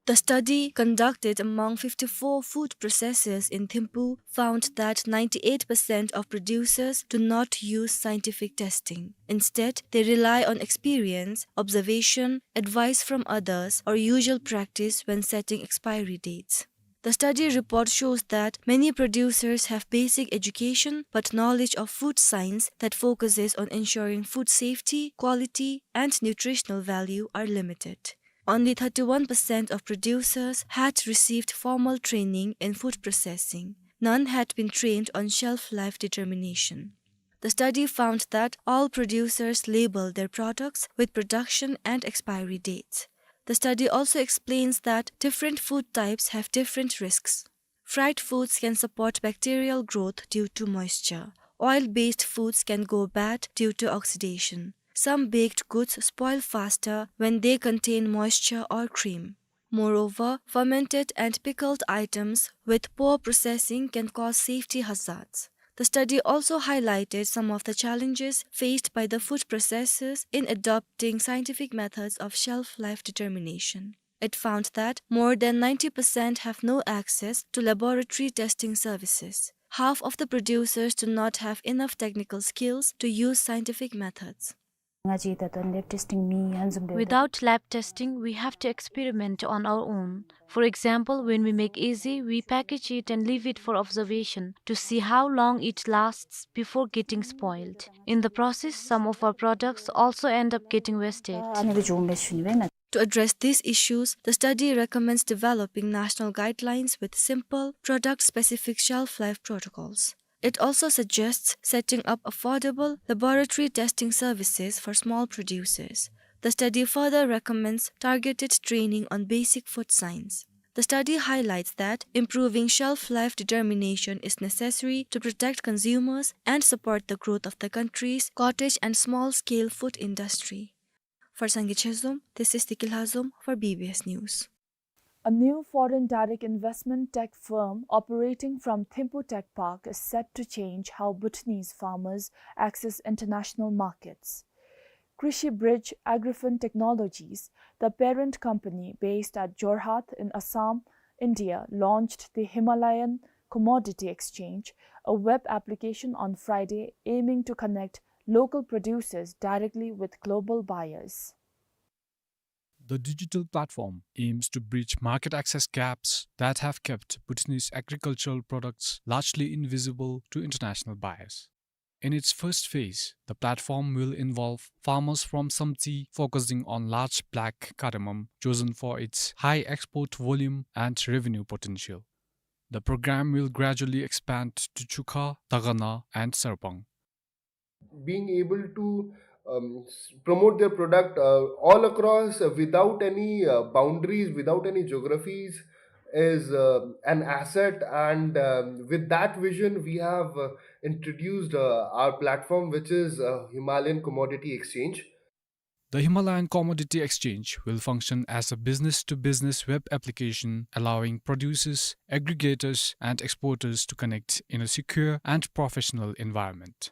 The study, conducted among fifty-four food processors in Thimphu, found that ninety-eight percent of producers do not use scientific testing. Instead, they rely on experience, observation, advice from others, or usual practice when setting expiry dates. The study report shows that many producers have basic education, but knowledge of food science that focuses on ensuring food safety, quality, and nutritional value are limited. Only thirty-one percent of producers had received formal training in food processing. None had been trained on shelf life determination. The study found that all producers label their products with production and expiry dates. The study also explains that different food types have different risks. Fried foods can support bacterial growth due to moisture. Oil-based foods can go bad due to oxidation. Some baked goods spoil faster when they contain moisture or cream. Moreover, fermented and pickled items with poor processing can cause safety hazards. The study also highlighted some of the challenges faced by the food processors in adopting scientific methods of shelf life determination. It found that more than ninety percent have no access to laboratory testing services. Half of the producers do not have enough technical skills to use scientific methods. Without lab testing, we have to experiment on our own. For example, when we make ezi, we package it and leave it for observation to see how long it lasts before getting spoiled. In the process, some of our products also end up getting wasted. To address these issues, the study recommends developing national guidelines with simple, product-specific shelf life protocols. It also suggests setting up affordable laboratory testing services for small producers. The study further recommends targeted training on basic food science. The study highlights that improving shelf life determination is necessary to protect consumers and support the growth of the country's cottage and small-scale food industry. For Sangay Chezom, this is Tiki Lhazom for B B S News. A new foreign direct investment tech firm operating from Thimphu Tech Park is set to change how Bhutanese farmers access international markets. Krishi Bridge Agrifin Technologies, the parent company based at Jorhat in Assam, India, launched the Himalayan Commodity Exchange, a web application, on Friday aiming to connect local producers directly with global buyers. The digital platform aims to bridge market access gaps that have kept Bhutanese agricultural products largely invisible to international buyers. In its first phase, the platform will involve farmers from Samtse, focusing on large black cardamom, chosen for its high export volume and revenue potential. The program will gradually expand to Chukha, Dagana, and Sarpang. Being able to, um, s-, promote their product, uh, all across, uh, without any, uh, boundaries, without any geographies, is, uh, an asset. And, um, with that vision, we have, uh, introduced, uh, our platform, which is, uh, Himalayan Commodity Exchange. The Himalayan Commodity Exchange will function as a business-to-business web application, allowing producers, aggregators, and exporters to connect in a secure and professional environment.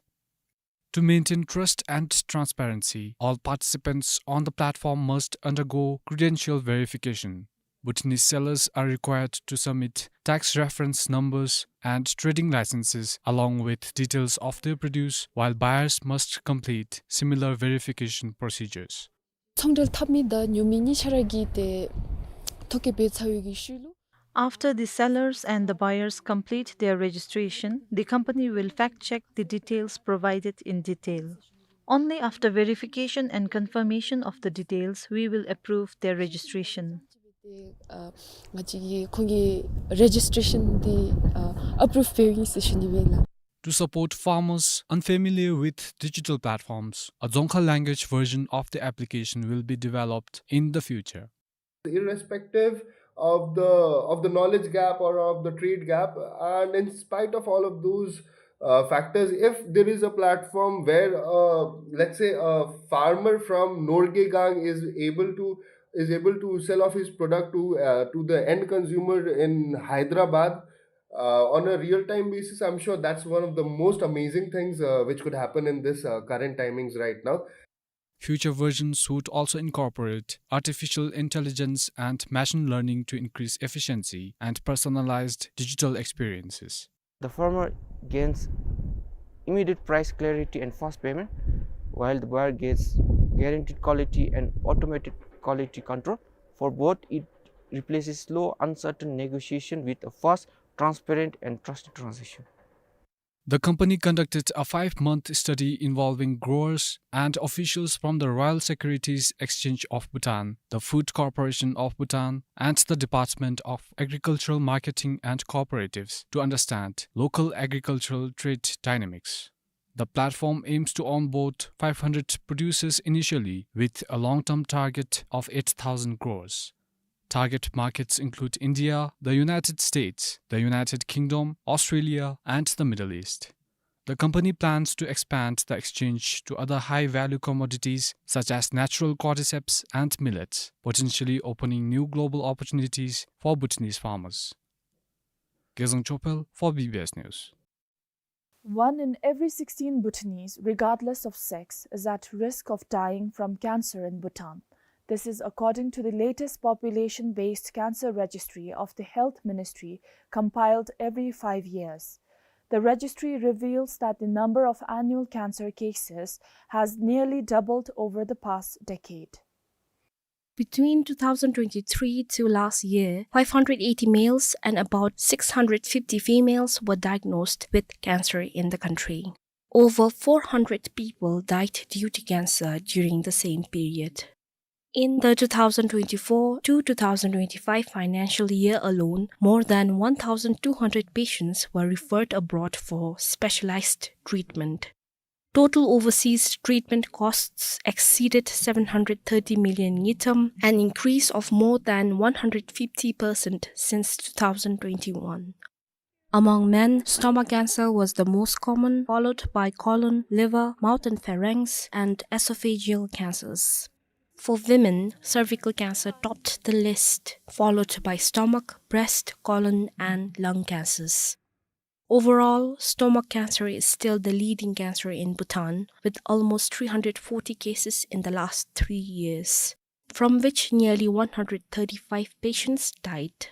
To maintain trust and transparency, all participants on the platform must undergo credential verification. Bhutanese sellers are required to submit tax reference numbers and trading licenses along with details of their produce, while buyers must complete similar verification procedures. ཚོང་འབྲེལ་འཐབ་མི་དང་ཉོ་མི་གཉིས་ཆ་ར་གིས་ཏེ་ཐོ་བཀོད་འབད་ཚར་བའི་གི་ཤུལ་ལུ། After the sellers and the buyers complete their registration, the company will fact check the details provided in detail. Only after verification and confirmation of the details, we will approve their registration. ཨ་ང་བཅས་ཀྱིས་ཁོང་གི་རེ་ཇིས་ཊེ་རེ་ཤཱན་འདི་ཨ་ཨེ་པུ་རུབ་འབདཝ་ཨིན་ཟེར་ཞུ་ནི་ཨིན་ལགས། To support farmers unfamiliar with digital platforms, a Dzongkha language version of the application will be developed in the future. Irrespective of the, of the knowledge gap or of the trade gap, and in spite of all of those, uh, factors, if there is a platform where, uh, let's say, a farmer from Norgegang is able to, is able to sell off his product to, uh, to the end consumer in Hyderabad, uh, on a real-time basis, I'm sure that's one of the most amazing things, uh, which could happen in this, uh, current timings right now. Future versions would also incorporate artificial intelligence and machine learning to increase efficiency and personalized digital experiences. The farmer gains immediate price clarity and fast payment, while the buyer gets guaranteed quality and automated quality control. For both, it replaces slow, uncertain negotiation with a fast, transparent, and trusted transaction. The company conducted a five-month study involving growers and officials from the Royal Securities Exchange of Bhutan, the Food Corporation of Bhutan, and the Department of Agricultural Marketing and Cooperatives to understand local agricultural trade dynamics. The platform aims to onboard five hundred producers initially, with a long-term target of eight thousand growers. Target markets include India, the United States, the United Kingdom, Australia, and the Middle East. The company plans to expand the exchange to other high-value commodities such as natural cordyceps and millets, potentially opening new global opportunities for Bhutanese farmers. Gezang Chopel for B B S News. One in every sixteen Bhutanese, regardless of sex, is at risk of dying from cancer in Bhutan. This is according to the latest population-based cancer registry of the Health Ministry, compiled every five years. The registry reveals that the number of annual cancer cases has nearly doubled over the past decade. Between two thousand twenty-three to last year, five hundred eighty males and about six hundred fifty females were diagnosed with cancer in the country. Over four hundred people died due to cancer during the same period. In the two thousand twenty-four to two thousand twenty-five financial year alone, more than one thousand two hundred patients were referred abroad for specialized treatment. Total overseas treatment costs exceeded seven hundred thirty million ngultrum, an increase of more than one hundred fifty percent since two thousand twenty-one. Among men, stomach cancer was the most common, followed by colon, liver, mouth and pharynx, and esophageal cancers. For women, cervical cancer topped the list, followed by stomach, breast, colon, and lung cancers. Overall, stomach cancer is still the leading cancer in Bhutan, with almost three hundred forty cases in the last three years, from which nearly one hundred thirty-five patients died.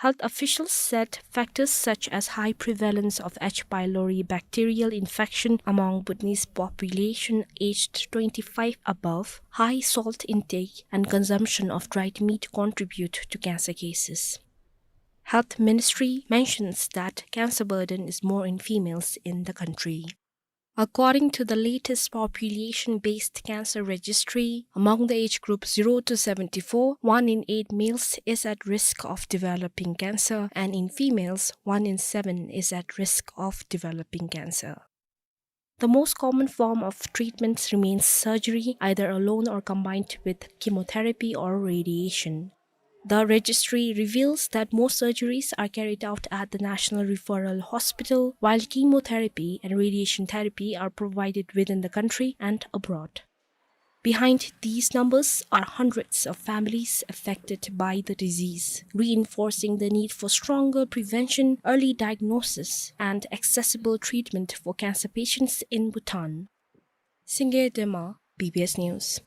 Health officials said factors such as high prevalence of H. pylori bacterial infection among Bhutanese population aged twenty-five above, high salt intake, and consumption of dried meat contribute to cancer cases. Health Ministry mentions that cancer burden is more in females in the country. According to the latest population-based cancer registry, among the age group zero to seventy-four, one in eight males is at risk of developing cancer, and in females, one in seven is at risk of developing cancer. The most common form of treatments remains surgery, either alone or combined with chemotherapy or radiation. The registry reveals that most surgeries are carried out at the National Referral Hospital, while chemotherapy and radiation therapy are provided within the country and abroad. Behind these numbers are hundreds of families affected by the disease, reinforcing the need for stronger prevention, early diagnosis, and accessible treatment for cancer patients in Bhutan. Singye Dema, B B S News.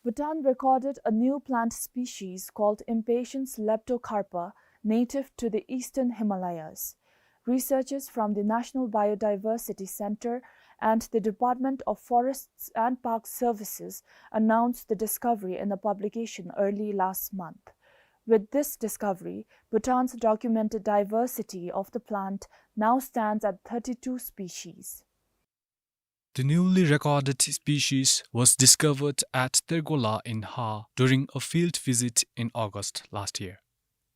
Bhutan recorded a new plant species called Impatiens leptocarpa, native to the eastern Himalayas. Researchers from the National Biodiversity Center and the Department of Forests and Park Services announced the discovery in a publication early last month. With this discovery, Bhutan's documented diversity of the plant now stands at thirty-two species. The newly recorded species was discovered at Tergola in Ha during a field visit in August last year.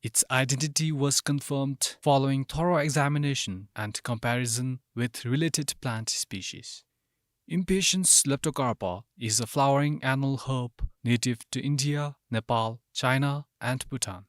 Its identity was confirmed following thorough examination and comparison with related plant species. Impatiens leptocarpa is a flowering annual herb native to India, Nepal, China, and Bhutan.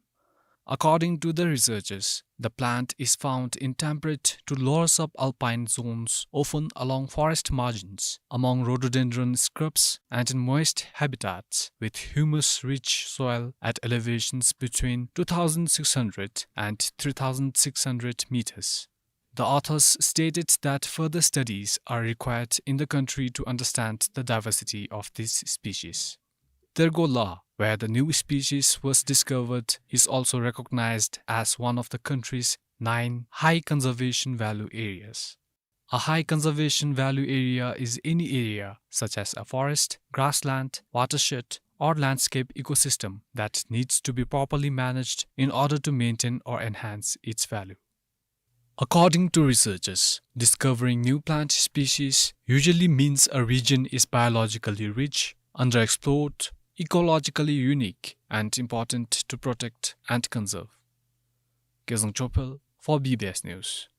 According to the researchers, the plant is found in temperate to lower subalpine zones, often along forest margins, among rhododendron scrubs, and in moist habitats with humus-rich soil at elevations between two thousand six hundred and three thousand six hundred meters. The authors stated that further studies are required in the country to understand the diversity of this species. Tergola, where the new species was discovered, is also recognized as one of the country's nine high conservation value areas. A high conservation value area is any area, such as a forest, grassland, watershed, or landscape ecosystem, that needs to be properly managed in order to maintain or enhance its value. According to researchers, discovering new plant species usually means a region is biologically rich, underexplored, ecologically unique, and important to protect and conserve. Kezang Chopel for B B S News.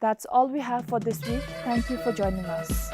That's all we have for this week. Thank you for joining us.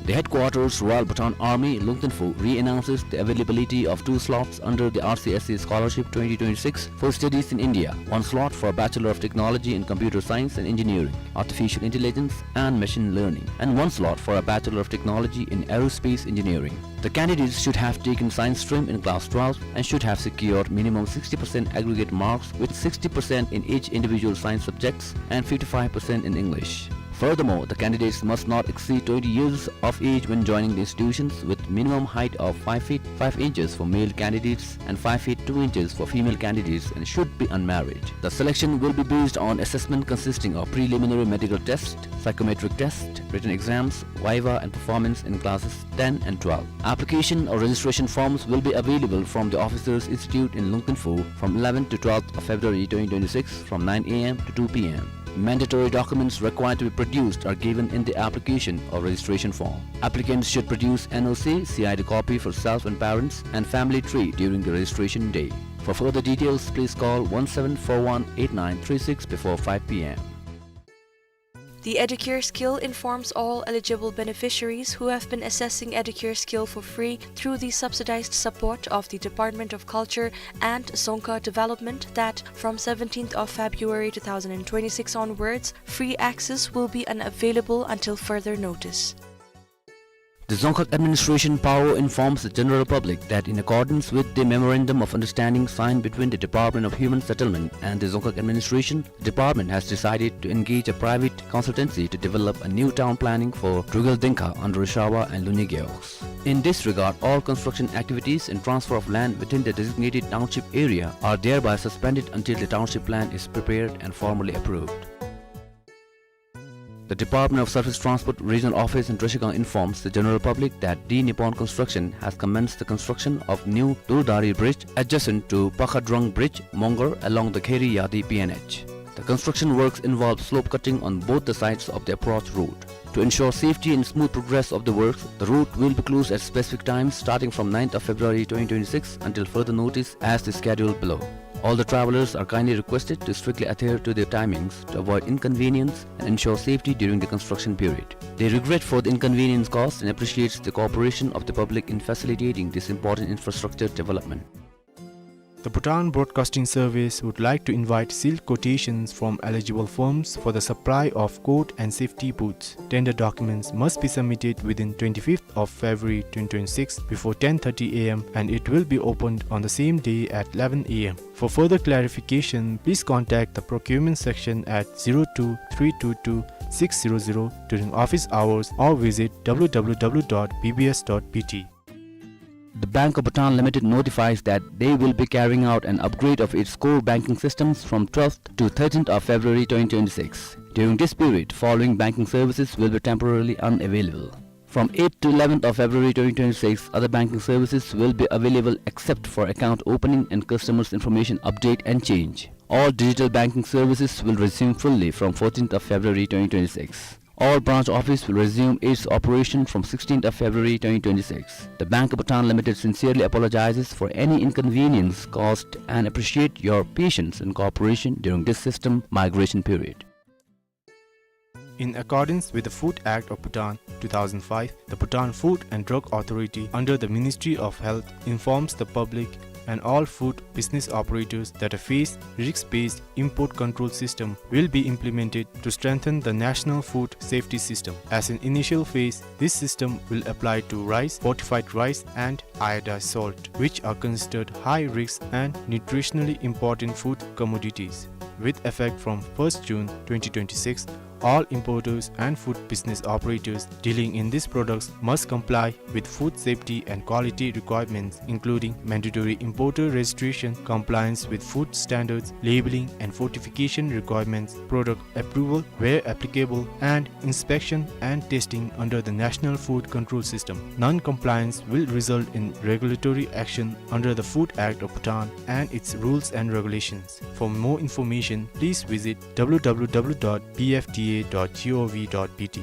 The headquarters, Royal Bhutan Army, Lungtinfu, re-announces the availability of two slots under the R C S C Scholarship twenty twenty-six for studies in India. One slot for Bachelor of Technology in Computer Science and Engineering, Artificial Intelligence and Machine Learning, and one slot for a Bachelor of Technology in Aerospace Engineering. The candidates should have taken science stream in class twelve and should have secured minimum sixty percent aggregate marks, with sixty percent in each individual science subjects and fifty-five percent in English. Furthermore, the candidates must not exceed twenty years of age when joining the institutions, with minimum height of five feet five inches for male candidates and five feet two inches for female candidates, and should be unmarried. The selection will be based on assessment consisting of preliminary medical test, psychometric test, written exams, viva, and performance in classes ten and twelve. Application or registration forms will be available from the Officers Institute in Lungtinfu from eleventh to twelfth of February twenty twenty-six from nine A M to two P M. Mandatory documents required to be produced are given in the application or registration form. Applicants should produce N O C, C I D copy for self and parents, and family tree during the registration day. For further details, please call one seven four one eight nine three six before five P M. The Educare Skill informs all eligible beneficiaries who have been accessing Educare Skill for free through the subsidized support of the Department of Culture and Dzongkha Development that from seventeenth of February two thousand twenty-six onwards, free access will be unavailable until further notice. The Dzongkhag Administration, Paro, informs the general public that in accordance with the Memorandum of Understanding signed between the Department of Human Settlement and the Dzongkhag Administration, the department has decided to engage a private consultancy to develop a new town planning for Drukgyal Dengkha under Sharwa and Lunyi Gewog. In this regard, all construction activities and transfer of land within the designated township area are thereby suspended until the township plan is prepared and formally approved. The Department of Surface Transport Regional Office in Trashigang informs the general public that D Nippon Construction has commenced the construction of new Durdari Bridge adjacent to Pakhadrong Bridge, Mongar, along the Kheri Yadi P N H. The construction works involve slope cutting on both the sides of the approach route. To ensure safety and smooth progress of the works, the route will be closed at specific times starting from ninth of February twenty twenty-six until further notice as the schedule below. All the travelers are kindly requested to strictly adhere to their timings to avoid inconvenience and ensure safety during the construction period. They regret for the inconvenience caused and appreciates the cooperation of the public in facilitating this important infrastructure development. The Bhutan Broadcasting Service would like to invite sealed quotations from eligible firms for the supply of coat and safety boots. Tender documents must be submitted within twenty-fifth of February twenty twenty-six before ten thirty A M and it will be opened on the same day at eleven A M. For further clarification, please contact the procurement section at zero two three two two six zero zero during office hours or visit W W W dot B B S dot B T. The Bank of Bhutan Limited notifies that they will be carrying out an upgrade of its core banking systems from twelfth to thirteenth of February twenty twenty-six. During this period, following banking services will be temporarily unavailable. From eighth to eleventh of February twenty twenty-six, other banking services will be available except for account opening and customers' information update and change. All digital banking services will resume fully from fourteenth of February twenty twenty-six. All branch office will resume its operation from sixteenth of February twenty twenty-six. The Bank of Bhutan Limited sincerely apologizes for any inconvenience caused and appreciate your patience and cooperation during this system migration period. In accordance with the Food Act of Bhutan two thousand five, the Bhutan Food and Drug Authority under the Ministry of Health informs the public and all food business operators that a phased risk-based import control system will be implemented to strengthen the national food safety system. As an initial phase, this system will apply to rice, fortified rice and iodized salt, which are considered high risk and nutritionally important food commodities. With effect from first June twenty twenty-six, all importers and food business operators dealing in these products must comply with food safety and quality requirements, including mandatory importer registration, compliance with food standards, labeling and fortification requirements, product approval where applicable, and inspection and testing under the National Food Control System. Non-compliance will result in regulatory action under the Food Act of Bhutan and its rules and regulations. For more information, please visit W W W dot B F D A dot gov dot B T.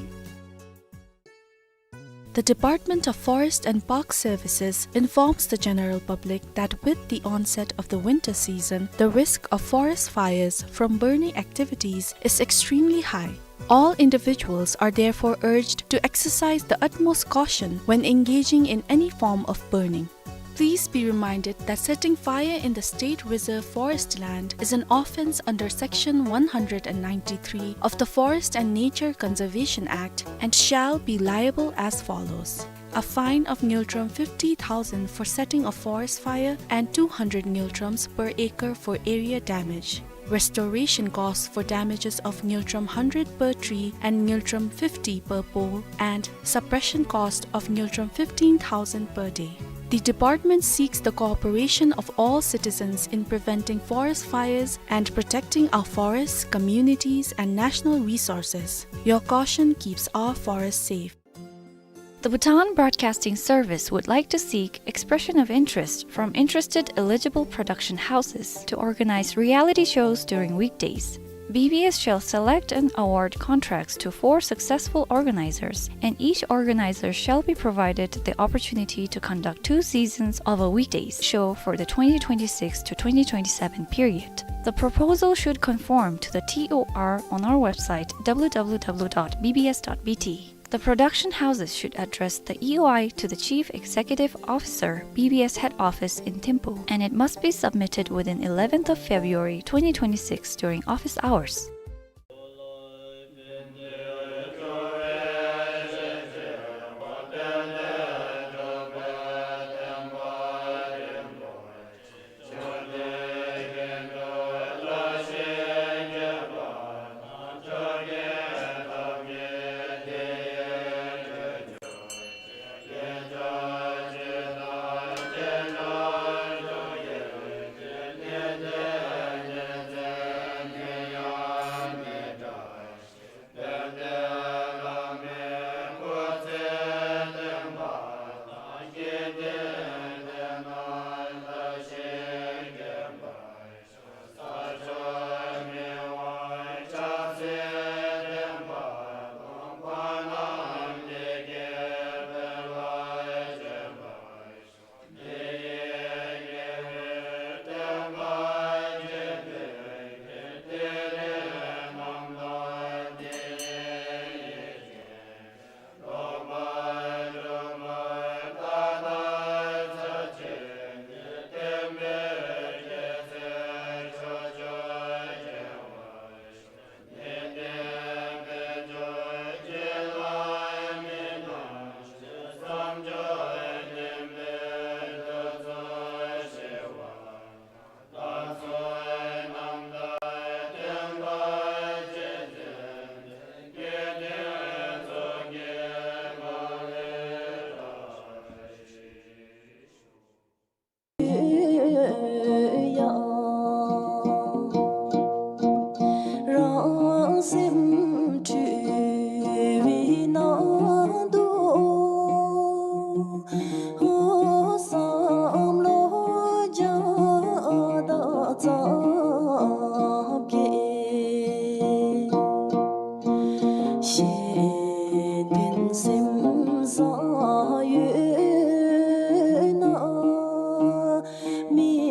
The Department of Forest and Park Services informs the general public that with the onset of the winter season, the risk of forest fires from burning activities is extremely high. All individuals are therefore urged to exercise the utmost caution when engaging in any form of burning. Please be reminded that setting fire in the state reserve forest land is an offence under Section one hundred and ninety-three of the Forest and Nature Conservation Act and shall be liable as follows: a fine of ngultrum fifty thousand for setting a forest fire and two hundred ngultrums per acre for area damage. Restoration costs for damages of ngultrum hundred per tree and ngultrum fifty per pole, and suppression cost of ngultrum fifteen thousand per day. The department seeks the cooperation of all citizens in preventing forest fires and protecting our forests, communities, and national resources. Your caution keeps our forests safe. The Bhutan Broadcasting Service would like to seek expression of interest from interested eligible production houses to organize reality shows during weekdays. B B S shall select and award contracts to four successful organizers, and each organizer shall be provided the opportunity to conduct two seasons of a weekdays show for the twenty twenty-six to twenty twenty-seven period. The proposal should conform to the T O R on our website, W W W dot B B S dot B T. The production houses should address the E O I to the Chief Executive Officer, B B S Head Office in Thimphu, and it must be submitted within eleventh of February twenty twenty-six during office hours. མི་